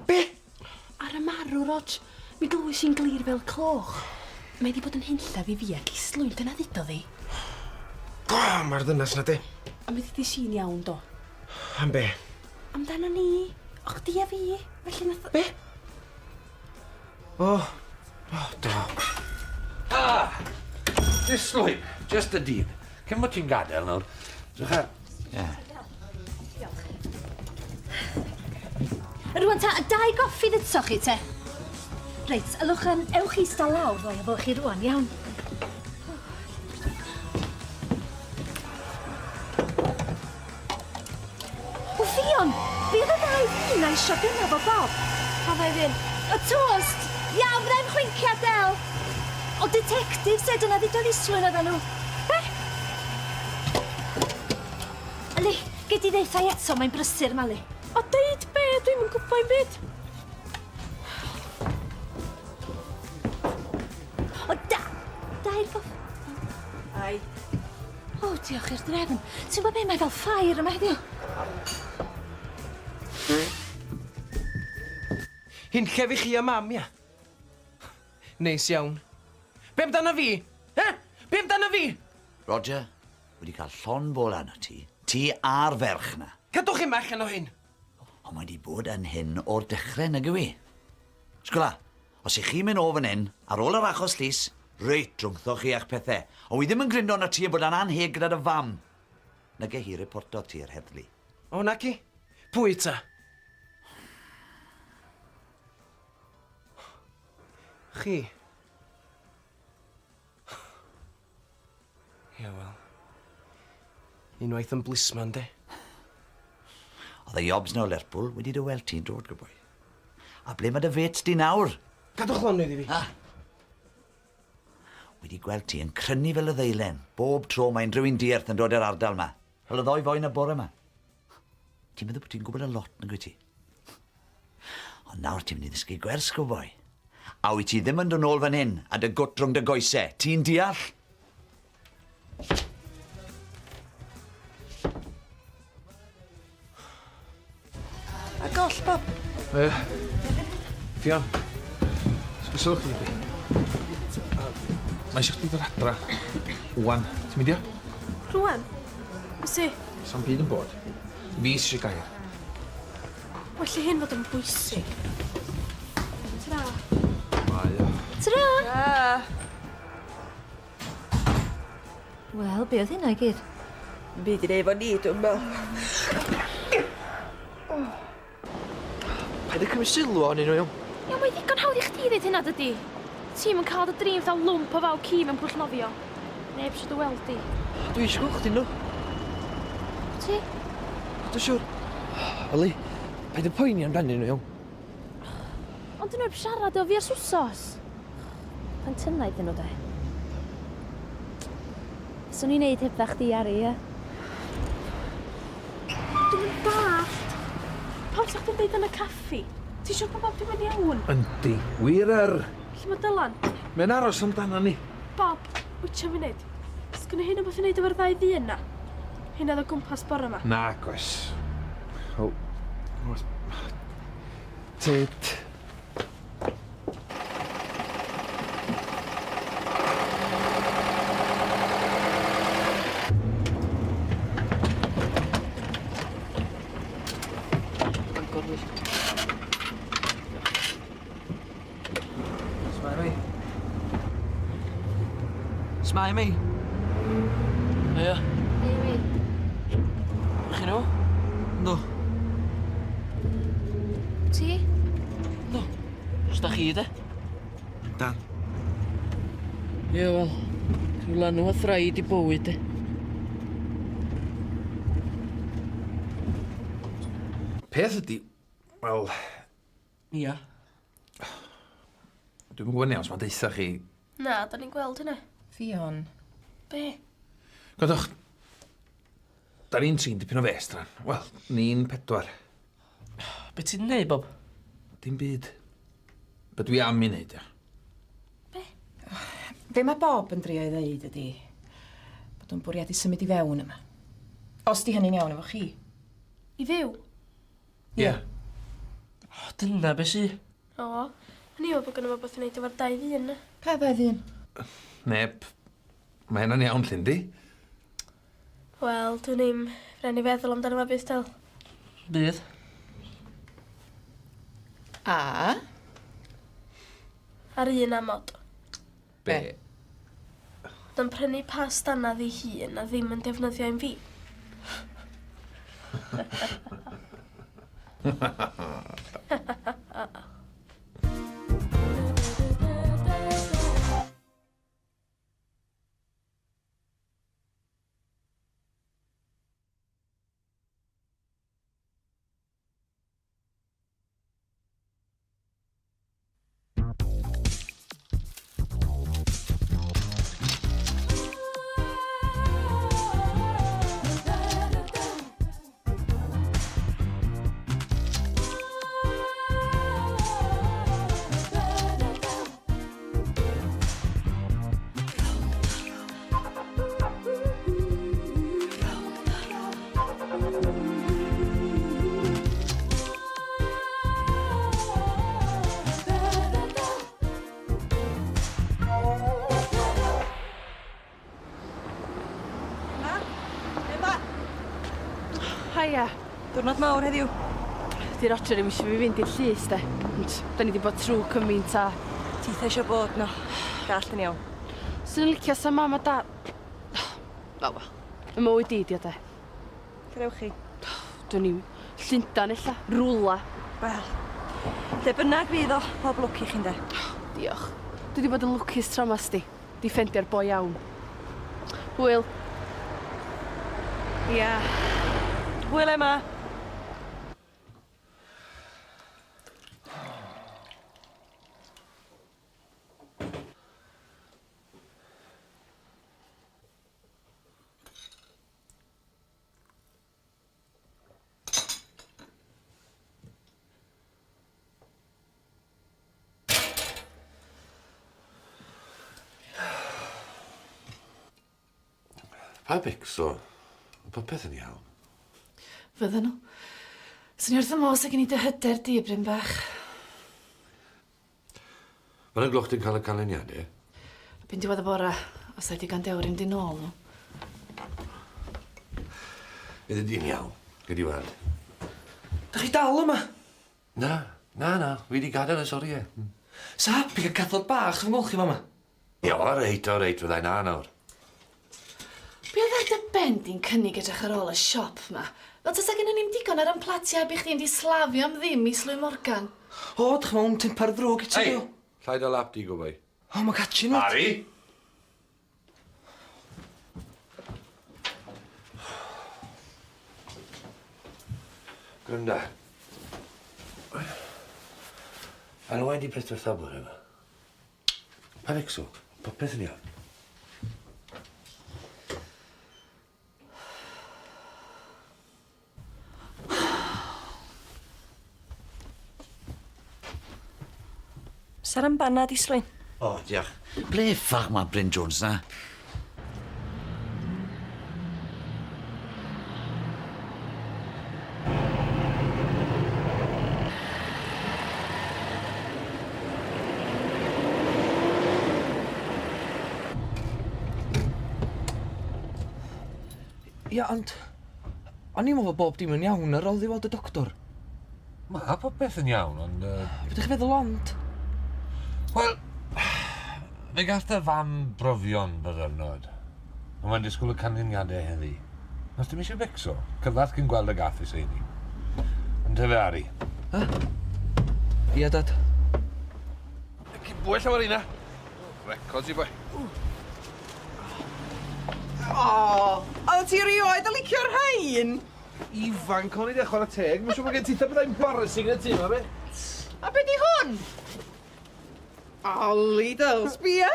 Be? Ar y marw, Rog. Mi glywys i'n glir fel cloch. Mae 'di bod yn hunllef i fi ac Islwyn, dyna ddudodd hi. O, mae'r ddynas 'na di. A mi ddudis i'n iawn, do. Am be? Amdano ni. O, chdi a fi. Felly nath... Be? O, o, do. Ah! Islwyn, just y dyn. Cyn bod ti'n gadael nawr, drycha. Ie. Rwan ta, dau goffi ddydsoch chi te? Reit, ylwch yn, ewch i ista lawr ddoe efo chi rwan, iawn? O Ffion, be oedd y ddau ddyn 'na isio gynna fo Bob? Pa ddau ddyn? Y tost! Iawn, fydda i'm chwincia, Del! O ditectifs e, dyna ddudodd Islwyn oeddan nhw. Be? Yli, gei di ddeutha i eto, mae'n brysur, Mali. O deud be? Dwi'm yn gwybod i'm byd. O, da! Dair goff... Ai. O, diolch i'r drefn. Ti'n gwybod be, mae fel ffair yma heddiw. Hunllef i chi a mam, ia? Neis iawn. Be amdano fi? He? Be amdano fi? Roger, wedi cael llond bol arno ti. Ti a'r ferch 'na. Cadwch him allan o hyn! Ond mae 'di bod yn hyn o'r dechrau, nag yw 'i? Sgwla, Os 'ych chi'n mynd o fan 'yn, ar ôl yr achos llys, reit rhwngtho chi a'ch pethe. Ond wi ddim yn grindo arnot ti yn bod yn annheg gyda dy fam. Nage hi reportodd ti i'r heddlu. O, naci? Pwy ta? Chi? Ia, wel. Unwaith yn blisman, de. Oedd y jobs 'na o Lerpwl wedi dy weld ti'n dod, good boy. A ble mae dy fêts di nawr? Gadwch lonydd i fi. Ha? Wedi gweld ti yn crynu fel y ddeilen, bob tro mae unrhyw un dierth yn dod i'r ardal 'ma. Fel y ddoi foi 'na bore 'ma. Ti'n meddwl bod ti'n gwybod y lot, nag wyt ti? Ond nawr ti'n mynd i ddysgu gwers, good boy. A wyt ti ddim yn dod nôl fan hyn a dy gwt rhwng dy goese. Ti'n deall? A goll, Bob. Ie. Ffion. Sgwswch chi fi. Mae eisiau chdi ddod adra. Wan. Ti'n mynd ia? Rwan? Wyt ti? Sa'm byd yn bod. Fi sy eisiau gair. Well i hyn fod yn bwysig. Tara. Mae o. Tara! Tara! Wel, be oedd hynna i gyd? Dim byd i neud efo ni, dwi'n meddwl. Paid â cymryd sylw ohonyn nhw, iawn? Iawn, mae'n ddigon hawdd i chdi ddeud hynna, dydi? Ti'm yn cael dy drin fatha lwmp o faw ci mewn pwll nofio. Neb isio dy weld di. Dwi eisiau gweld chdi, yndw. Ti? Dwi'n siŵr. Oli, paid â poeni amdanyn nhw, iawn? Ond dyn nhw heb siarad efo fi ers wsos. Plentynaidd dyn nhw de. Swn i'n neud hebdda chdi Ari, ia? Dwi'm yn dallt. Pam sa chdi'n deud yn y caffi? Ti'n siŵr bod bob dim yn iawn? Yndi, wir yr! Lle mae Dylan? Mae'n aros amdana ni. Bob, wytio funud. Sgynna hyn wbath i neud efo'r ddau ddyn 'na? Rheina oedd o gwmpas bore 'ma. Nag oes. O, oes. Tyd. Bangor, plîs. S'mai mi? S'mai mi? Ia. Hei mi. Chi nhw? Yndw. Ti? Yndw. Os da chi de? Dan. Ie wel, rhyw lanw a thraid i bywyd de. Peth ydi, wel... Ia. Dwi'm yn gwybod yn iawn os mae'n deutha chi. Na, da ni'n gweld hynna. Ffion. Be? Gwrandwch, da ni'n trin dipyn o fes, dran. Wel, ni'n pedwar. Be ti'n neud, Bob? Dim byd. Be dwi am i neud, ia. Be? Be mae Bob yn drio ei ddeud ydi bod o'n bwriadu symud i fewn yma. Os di hynny'n iawn efo chi. I fyw? Ie. O, dyna be sy. O, o'n i'n meddwl bod gynno fo wbath i wneud efo'r dau ddyn 'na. Pa ddau ddyn? Neb. Mae hynna'n iawn, lle, yndi? Wel, dwn i'm. Fy ni feddwl amdano fo byth del. Bydd. A? Ar un amod. Be? Bod o'n prynu past dannedd ei hun a ddim yn defnyddio un fi. Haia. Diwrnod mawr heddiw. Di Roger ddim eisiau fi fynd i'r llys de. Ond da ni 'di bod trw cymaint a... Titha eisiau bod no. Dallt yn iawn. Swn i'n licio sa mam a dad... O wel. Y mywyd di 'di o de. Lle ewch chi? Dwn i'm. Llundan ella. Rwla. Wel, lle bynnag fydd o, pob lwc i chi ynde. Diolch. Dwi 'di bod yn lwcus tro 'ma sdi. 'Di ffendio'r boi iawn. Hwyl. Ia. Hwyl Emma. Pa becso? Mae popeth yn iawn. Fydden nhw. Swn i wrth y modd sa gen i dy hyder di, Bryn bach. Faint o gloch ti'n cael y canlyniadau? Erbyn diwedd y bora, os ai digon dewr i mynd i nôl nhw. Fydd y di'n iawn. Gei di weld. Da chi dal yma? Na, na, na. Fi di gadael y soriau. Sa happy cael cathod bach fy ngolchi fama? Ie, o reit, o reit, fyddai na nawr. Be oedd ar dy ben di'n cynnig edrych ar ôl y siop ma? Fel tasa gynnon ni'm digon ar 'yn platiau a by chdi'n di slavio am ddim i Slwy Morgan. O, dych mewn tempar ddrwg eto. Ei! Llai dy lap di, go boi. O, mae'n catching it. Harry! Gwranda. Alwain di peth diwetha bore yma. Pa fecso? Popeth yn iawn. Sara am banad Islwyn. O, diolch. Ble ffach mae Bryn Jones na? Ia, ond... O'n i'n meddwl bod bob dim yn iawn ar ôl i weld y doctor. Mae popeth yn iawn, ond... Be ydych chi'n feddwl ond? Wel, fe gath dy fam brofion byddyrnod. Ond mae'n disgwyl y canlyniadau heddi. Os dim eisiau becso, cyfarth cyn gweld y gath i seini. Yn tyfe Ari. Ha? Ia, dad. Cyn bwyll am yr Records i boi. O, oedd ti rioed yn licio'r rhain? Ifanc o'n i de, chwarae teg. Mae'n siŵr bod gen ti bethau embarrassing yn y tŷ yma, be? A be di hwn? Ollie, dyl, sbia?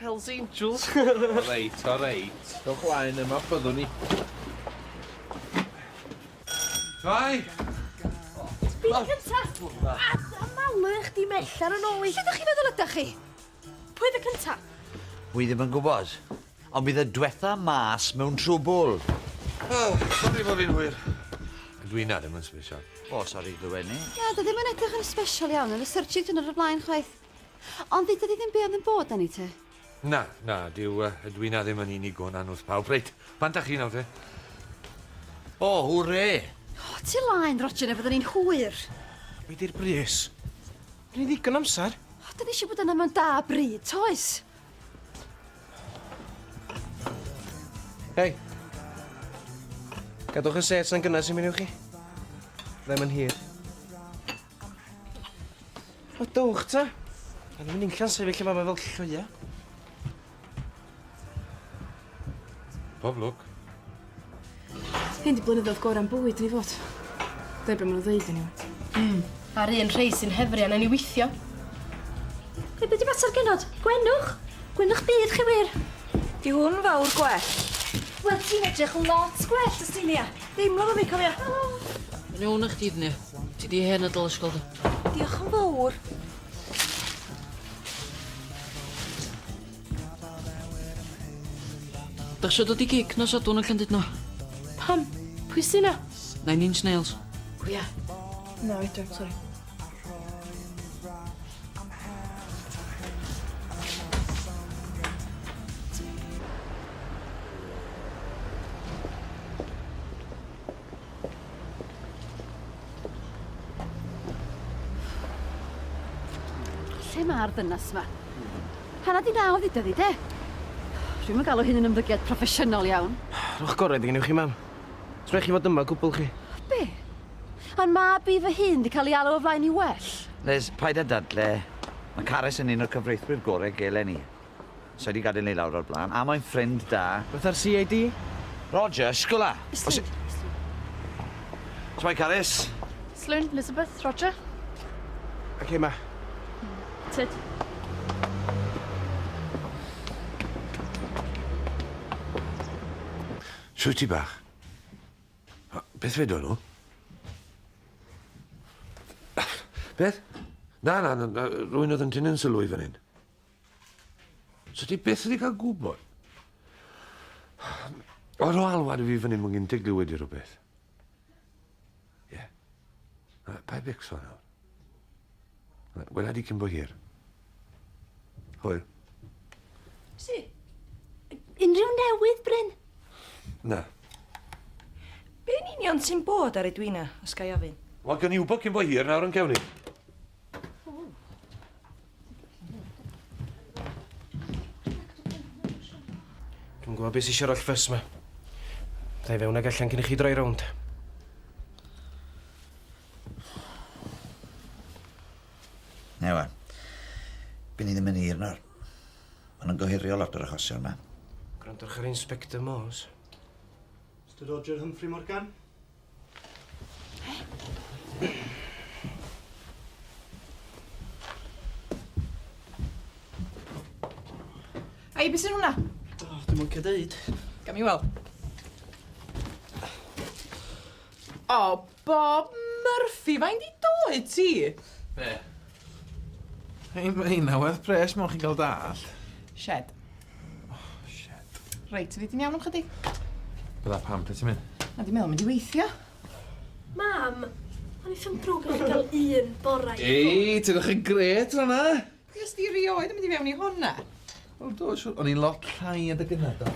Hells Angels. O reit, o reit. Dewch laen yma, byddwn ni. Dau! Fi cynta! A malu chdi mellar yn ôl i. Lle ydych chi'n feddwl ydych chi? Pwy oedd y cynta? Wi ddim yn gwybod, ond bydd y dwetha mas mewn trwbwl. Oh, sori bod fi'n hwyr. Dwi'n na ddim yn special. O, sori glywed ni. Na, dy ddim yn edrych yn special iawn, yn y searching dyn o'r blaen chwaith. Ond ddudodd hi ddim be oedd yn bod ani te. Na, na, dyw uh, Edwina ddim yn unig o'n anwrth pawb. Reit, bant â chi nawr te. O, hwre! O, ti laen, Roger, neu fyddwn ni'n hwyr. Be di'r brys? Gen i ddigon amser. O, dyn ni eisiau bod yna mewn da bryd, toes? Hei. Gadwch y set na'n gynnes i mi newch chi. Ddim yn hir. O, dowch ta. A ddim yn unllan sefyll yma fel llwya. Pob lwc. Hyn di blynyddoedd gorau'n bywyd ni fod. Dyna be maen nhw'n ddeud anyway. A'r un rhei sy'n hefrian yn ei weithio. Be, be di mater genod? Gwenwch! Gwenwch byd chi wir! Di hwn fawr gwell. Wel, ti'n edrych lot gwell, ys ti'n ia. Ddim lo fi, cofia. Mae'n iawn na chdi, Dnia. Ti di hen adael ysgol, do. Diolch yn fawr. Dach isio dod i gig nos Sadwrn yn Llandudno? Pam? Pwy sy 'na? Nine Inch Nails. Pwy a? Na, fedra, sori. lle mae'r ddynas 'ma. Hanna 'di naw ddudodd hi, de? Dwi'm yn galw hyn yn ymddygiad proffesiynol iawn. Rhowch gorau iddi gynewch chi, mam. Os rhaid chi fod yma gwbl chi. Be? A'n mab i fy hun 'di cael ei alw o flaen i well? Les, paid â dadle. Mae Carys yn un o'r cyfreithwyr gorau gelen i. Sa i 'di gadael 'i lawr o'r blaen, a mae'n ffrind da. Fatha'r CID? Roger, sgwla! Shwmae, Carys? Slwyn, Elizabeth, Roger. Oce, ma. Tyd. Shwt ti bach? Beth fedon nhw? Beth? Na, na, na, na, rwy'n oedd yn tynnu'n sylw i fan hyn. So ti byth wedi cael gwybod? O, rho alwad i fi fan hyn, mae'n gynta glywed i rhywbeth. Ie. Yeah. Pa i becso nawr? Wela di cyn bo hir. Hwyl. Si. Unrhyw newydd, Bryn? Na. Be yn union sy'n bod ar Edwina, os ga i ofyn? Wel, gawn ni wybod cyn bo hir nawr yn cewn ni. Dwi'm yn gwybod beth sy'n eisiau'r oll ffys 'ma. Fydda i fewn ag allan cyn i chi droi rownd. Ewa. By ni ddim yn hir nawr. Maen nhw'n gohirio lot o'r achosion yma. Gwrandwch ar Inspector Morse. Mr Roger Humphrey Morgan? Ei, beth sy'n hwnna? O, dwi'm yn licio deud. Ga mi weld. O, Bob Murphy, faint di d'oed ti? Be? Hei, mae heina werth pres mewn chi'n cael dallt. Shed. Oh, shed. Reit, fyddi di'n iawn am chydig? Bydda pam, lle ti'n mynd? Na, di meddwl mynd i weithio. Mam, o'n i ddim drwg i chi gael un bora i Ei, ti'n edrych yn gret fan'na! Fues di rioed yn mynd i fewn i hwnna? Wel do, siwr. O'n i'n lot llai adeg yna, do.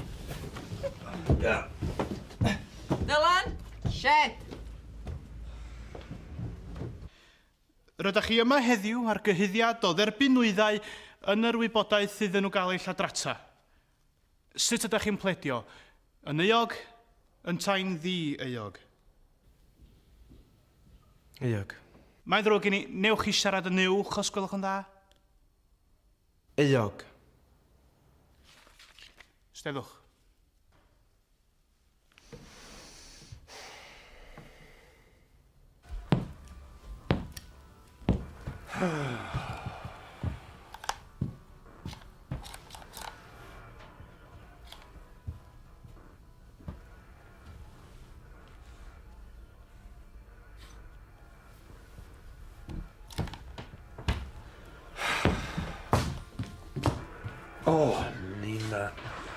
Dylan, shed! Rydych chi yma heddiw ar gyhuddiad o dderbyn nwyddau yn yr wybodaeth iddyn nhw gael eu lladrata. Sut ydych chi'n pledio? Yn euog? Yntau'n ddi-euog? Euog. Mae'n ddrwg gen i, newch chi siarad yn uwch os gwelwch yn dda? Euog. Steddwch. O, Nina,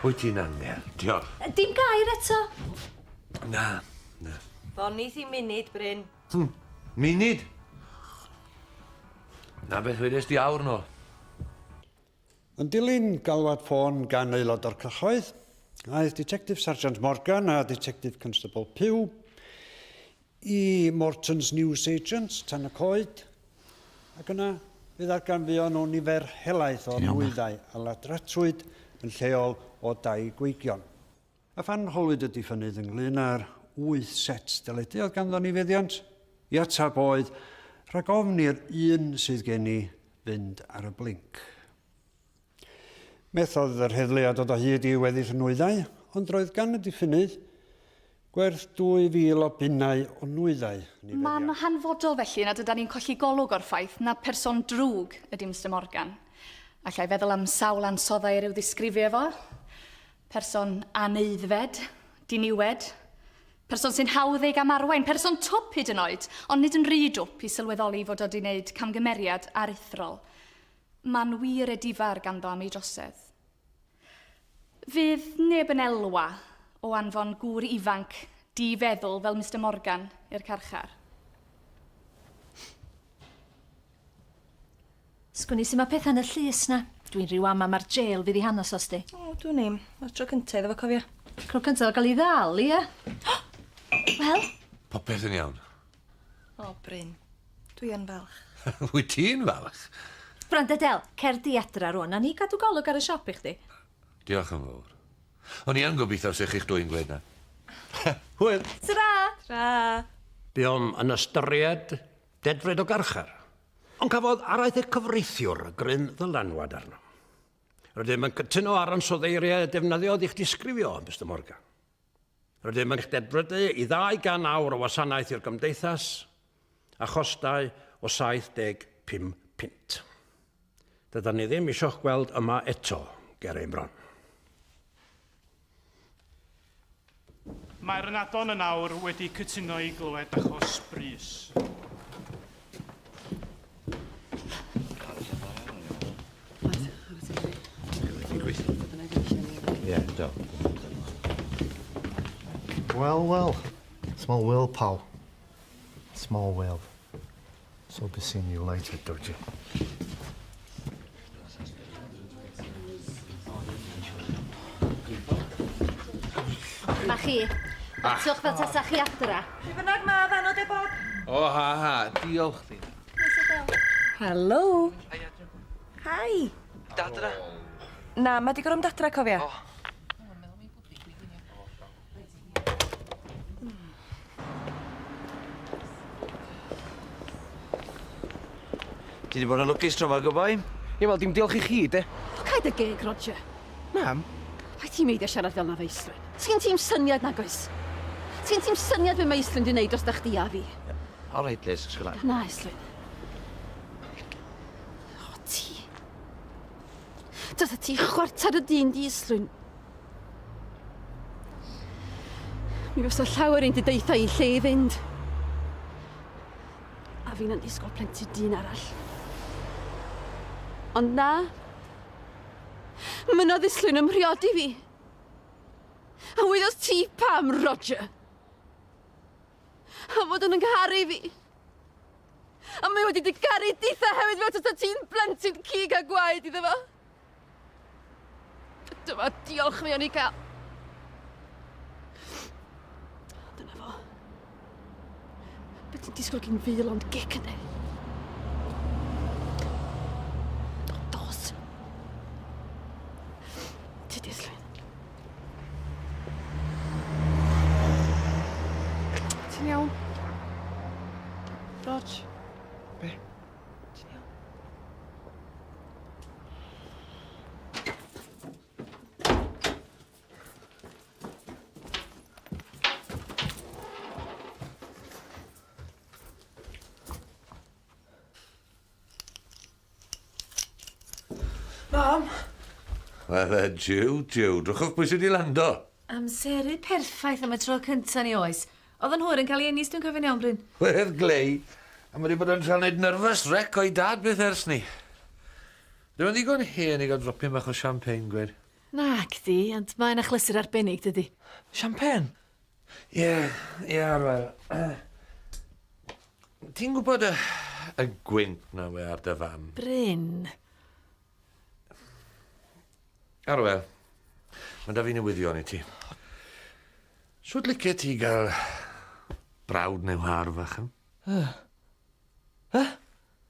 wyt ti'n angel. Diolch. Dim gair eto. Na, na. Fonith i munud, Bryn. Munud? Na beth wedes di awr nôl. Yn dilyn galwad ffôn gan aelod o'r cyhoedd, aeth Detective Sergeant Morgan a Detective Constable Pugh i Morton's Newsagents, Tan y Coed, ac yna fe ddarganfuon nhw nifer helaeth o nwyddau a ladratwyd yn lleol o dai gweigion. A phan holwyd y diffynnydd ynglŷn â'r wyth set deledu oedd ganddo ni feddiant, ei ateb oedd, Rhag ofn i'r un sydd gen i fynd ar y blinc. Methodd yr heddlu â dod o hyd i weddill y nwyddau, ond roedd gan y diffynnydd gwerth 2,000 o bunnau o nwyddau yn ei Mae'n feddiant. hanfodol felly nad ydan ni'n colli golwg o'r ffaith na person drwg ydy Mister Morgan. Alla i feddwl am sawl ansoddair i'w ddisgrifio fo. Person anaeddfed, diniwed, person sy'n hawdd ei gamarwain, person twp hyd yn oed, ond nid yn rhy dwp i sylweddoli fod o 'di wneud camgymeriad aruthrol. Mae'n wir edifar ganddo am ei drosedd. Fydd neb yn elwa o anfon gŵr ifanc di-feddwl fel Mister Morgan i'r carchar. Sgwn i su ma petha yn y llys na. Dwi'n rhyw ama ma'r jêl fydd i hanos o sdi. O, dwn i'm. Ma'r tro cynta iddo fo cofia. Tro cynta iddo ga'l 'i ddal, ia? Wel? Popeth yn iawn. O, Bryn. Dwi yn falch. Wyt ti'n falch? Gwranda Del, cer di adra rwan, na ni gadw golwg ar y siop i chdi. Diolch yn fawr. O'n i yn gobeithio 'sech chi'ch dwy'n gweud 'na. Hwyl! Tara! Tara! Buom yn ystyried dedfryd o garchar, ond cafodd araith y cyfreithiwr gryn ddylanwad arno. Rydym yn cytuno â'r ansoddeiriau y defnyddiodd i'ch disgrifio, Mister Morgan. Rydym yn eich dedfrydu i ddau gan awr o wasanaeth i'r gymdeithas a chostau o 75 punt. Dydan ni ddim isio'ch gweld yma eto ger ein bron. Mae'r ynadon yn awr wedi cytuno i glywed achos brys. Wel, wel. Small world, pal. Small world. So be seeing you later, Dodger. Ma chi. Actiwch fel tasa chi adra. Be bynnag ma fanno de Bob? O ha ha, diolch Lina. Helo. Hi. Dadra? Na, ma di gor'o' mynd adra cofia. Ti 'di bod yn lwcus tro 'ma, good boy. Ie, wel, dim diolch i chi, de. O, cau dy geg, Roger. Mam? Paid ti'n meidio siarad fel 'na 'fo Islwyn. Sgin ti'm syniad nag oes? Sgin ti'm syniad be' mae Islwyn 'di neud drosta chdi a fi? All right, Liz, sgwla. Na, Islwyn. O, ti. Dysa ti chwarter y dyn di Islwyn. Mi fysa llawer un di deutha i lle i fynd. A fi'n yn disgwyl plentyn dyn arall. Ond na. Mynnodd Islwyn ym mhriodi fi. A wyddost ti pam, Roger? A fod yn ngharu fi. A mae wedi dy garu ditha hefyd fel tasa ti'n blentyn cig a gwaed iddo fo. Dyma diolch mae o'n ei gael. Dyna fo. Be ti'n disgwyl gyn fil ond gic ynddi? Dos. Ti di Islwyn. Ti'n iawn? Rog? Be? Ti'n iawn? Mam! Wel, e, jiw, jiw, drychwch pwy sydd wedi lando. Amseru perffaith am y tro cynta yn ei oes. Oedd yn hwyr yn cael ei eni, os dwi'n cofio'n iawn, Bryn. Wedd glei, a mae wedi bod yn trial neud nervous wreck o'i dad byth ers 'ny. Ddim yn ddigon hen i gael dropyn bach o champagne, gwed. Nagdi, ond mae'n achlysur arbennig, dydi? Champagne? Ie, ie, wel... Ti'n gwybod y, y gwynt na we ar dy fam? Bryn. Arwel, mae da fi newyddion i ti. Sut licet ti gael brawd neu whar fach?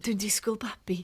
Dwi'n disgwyl babi.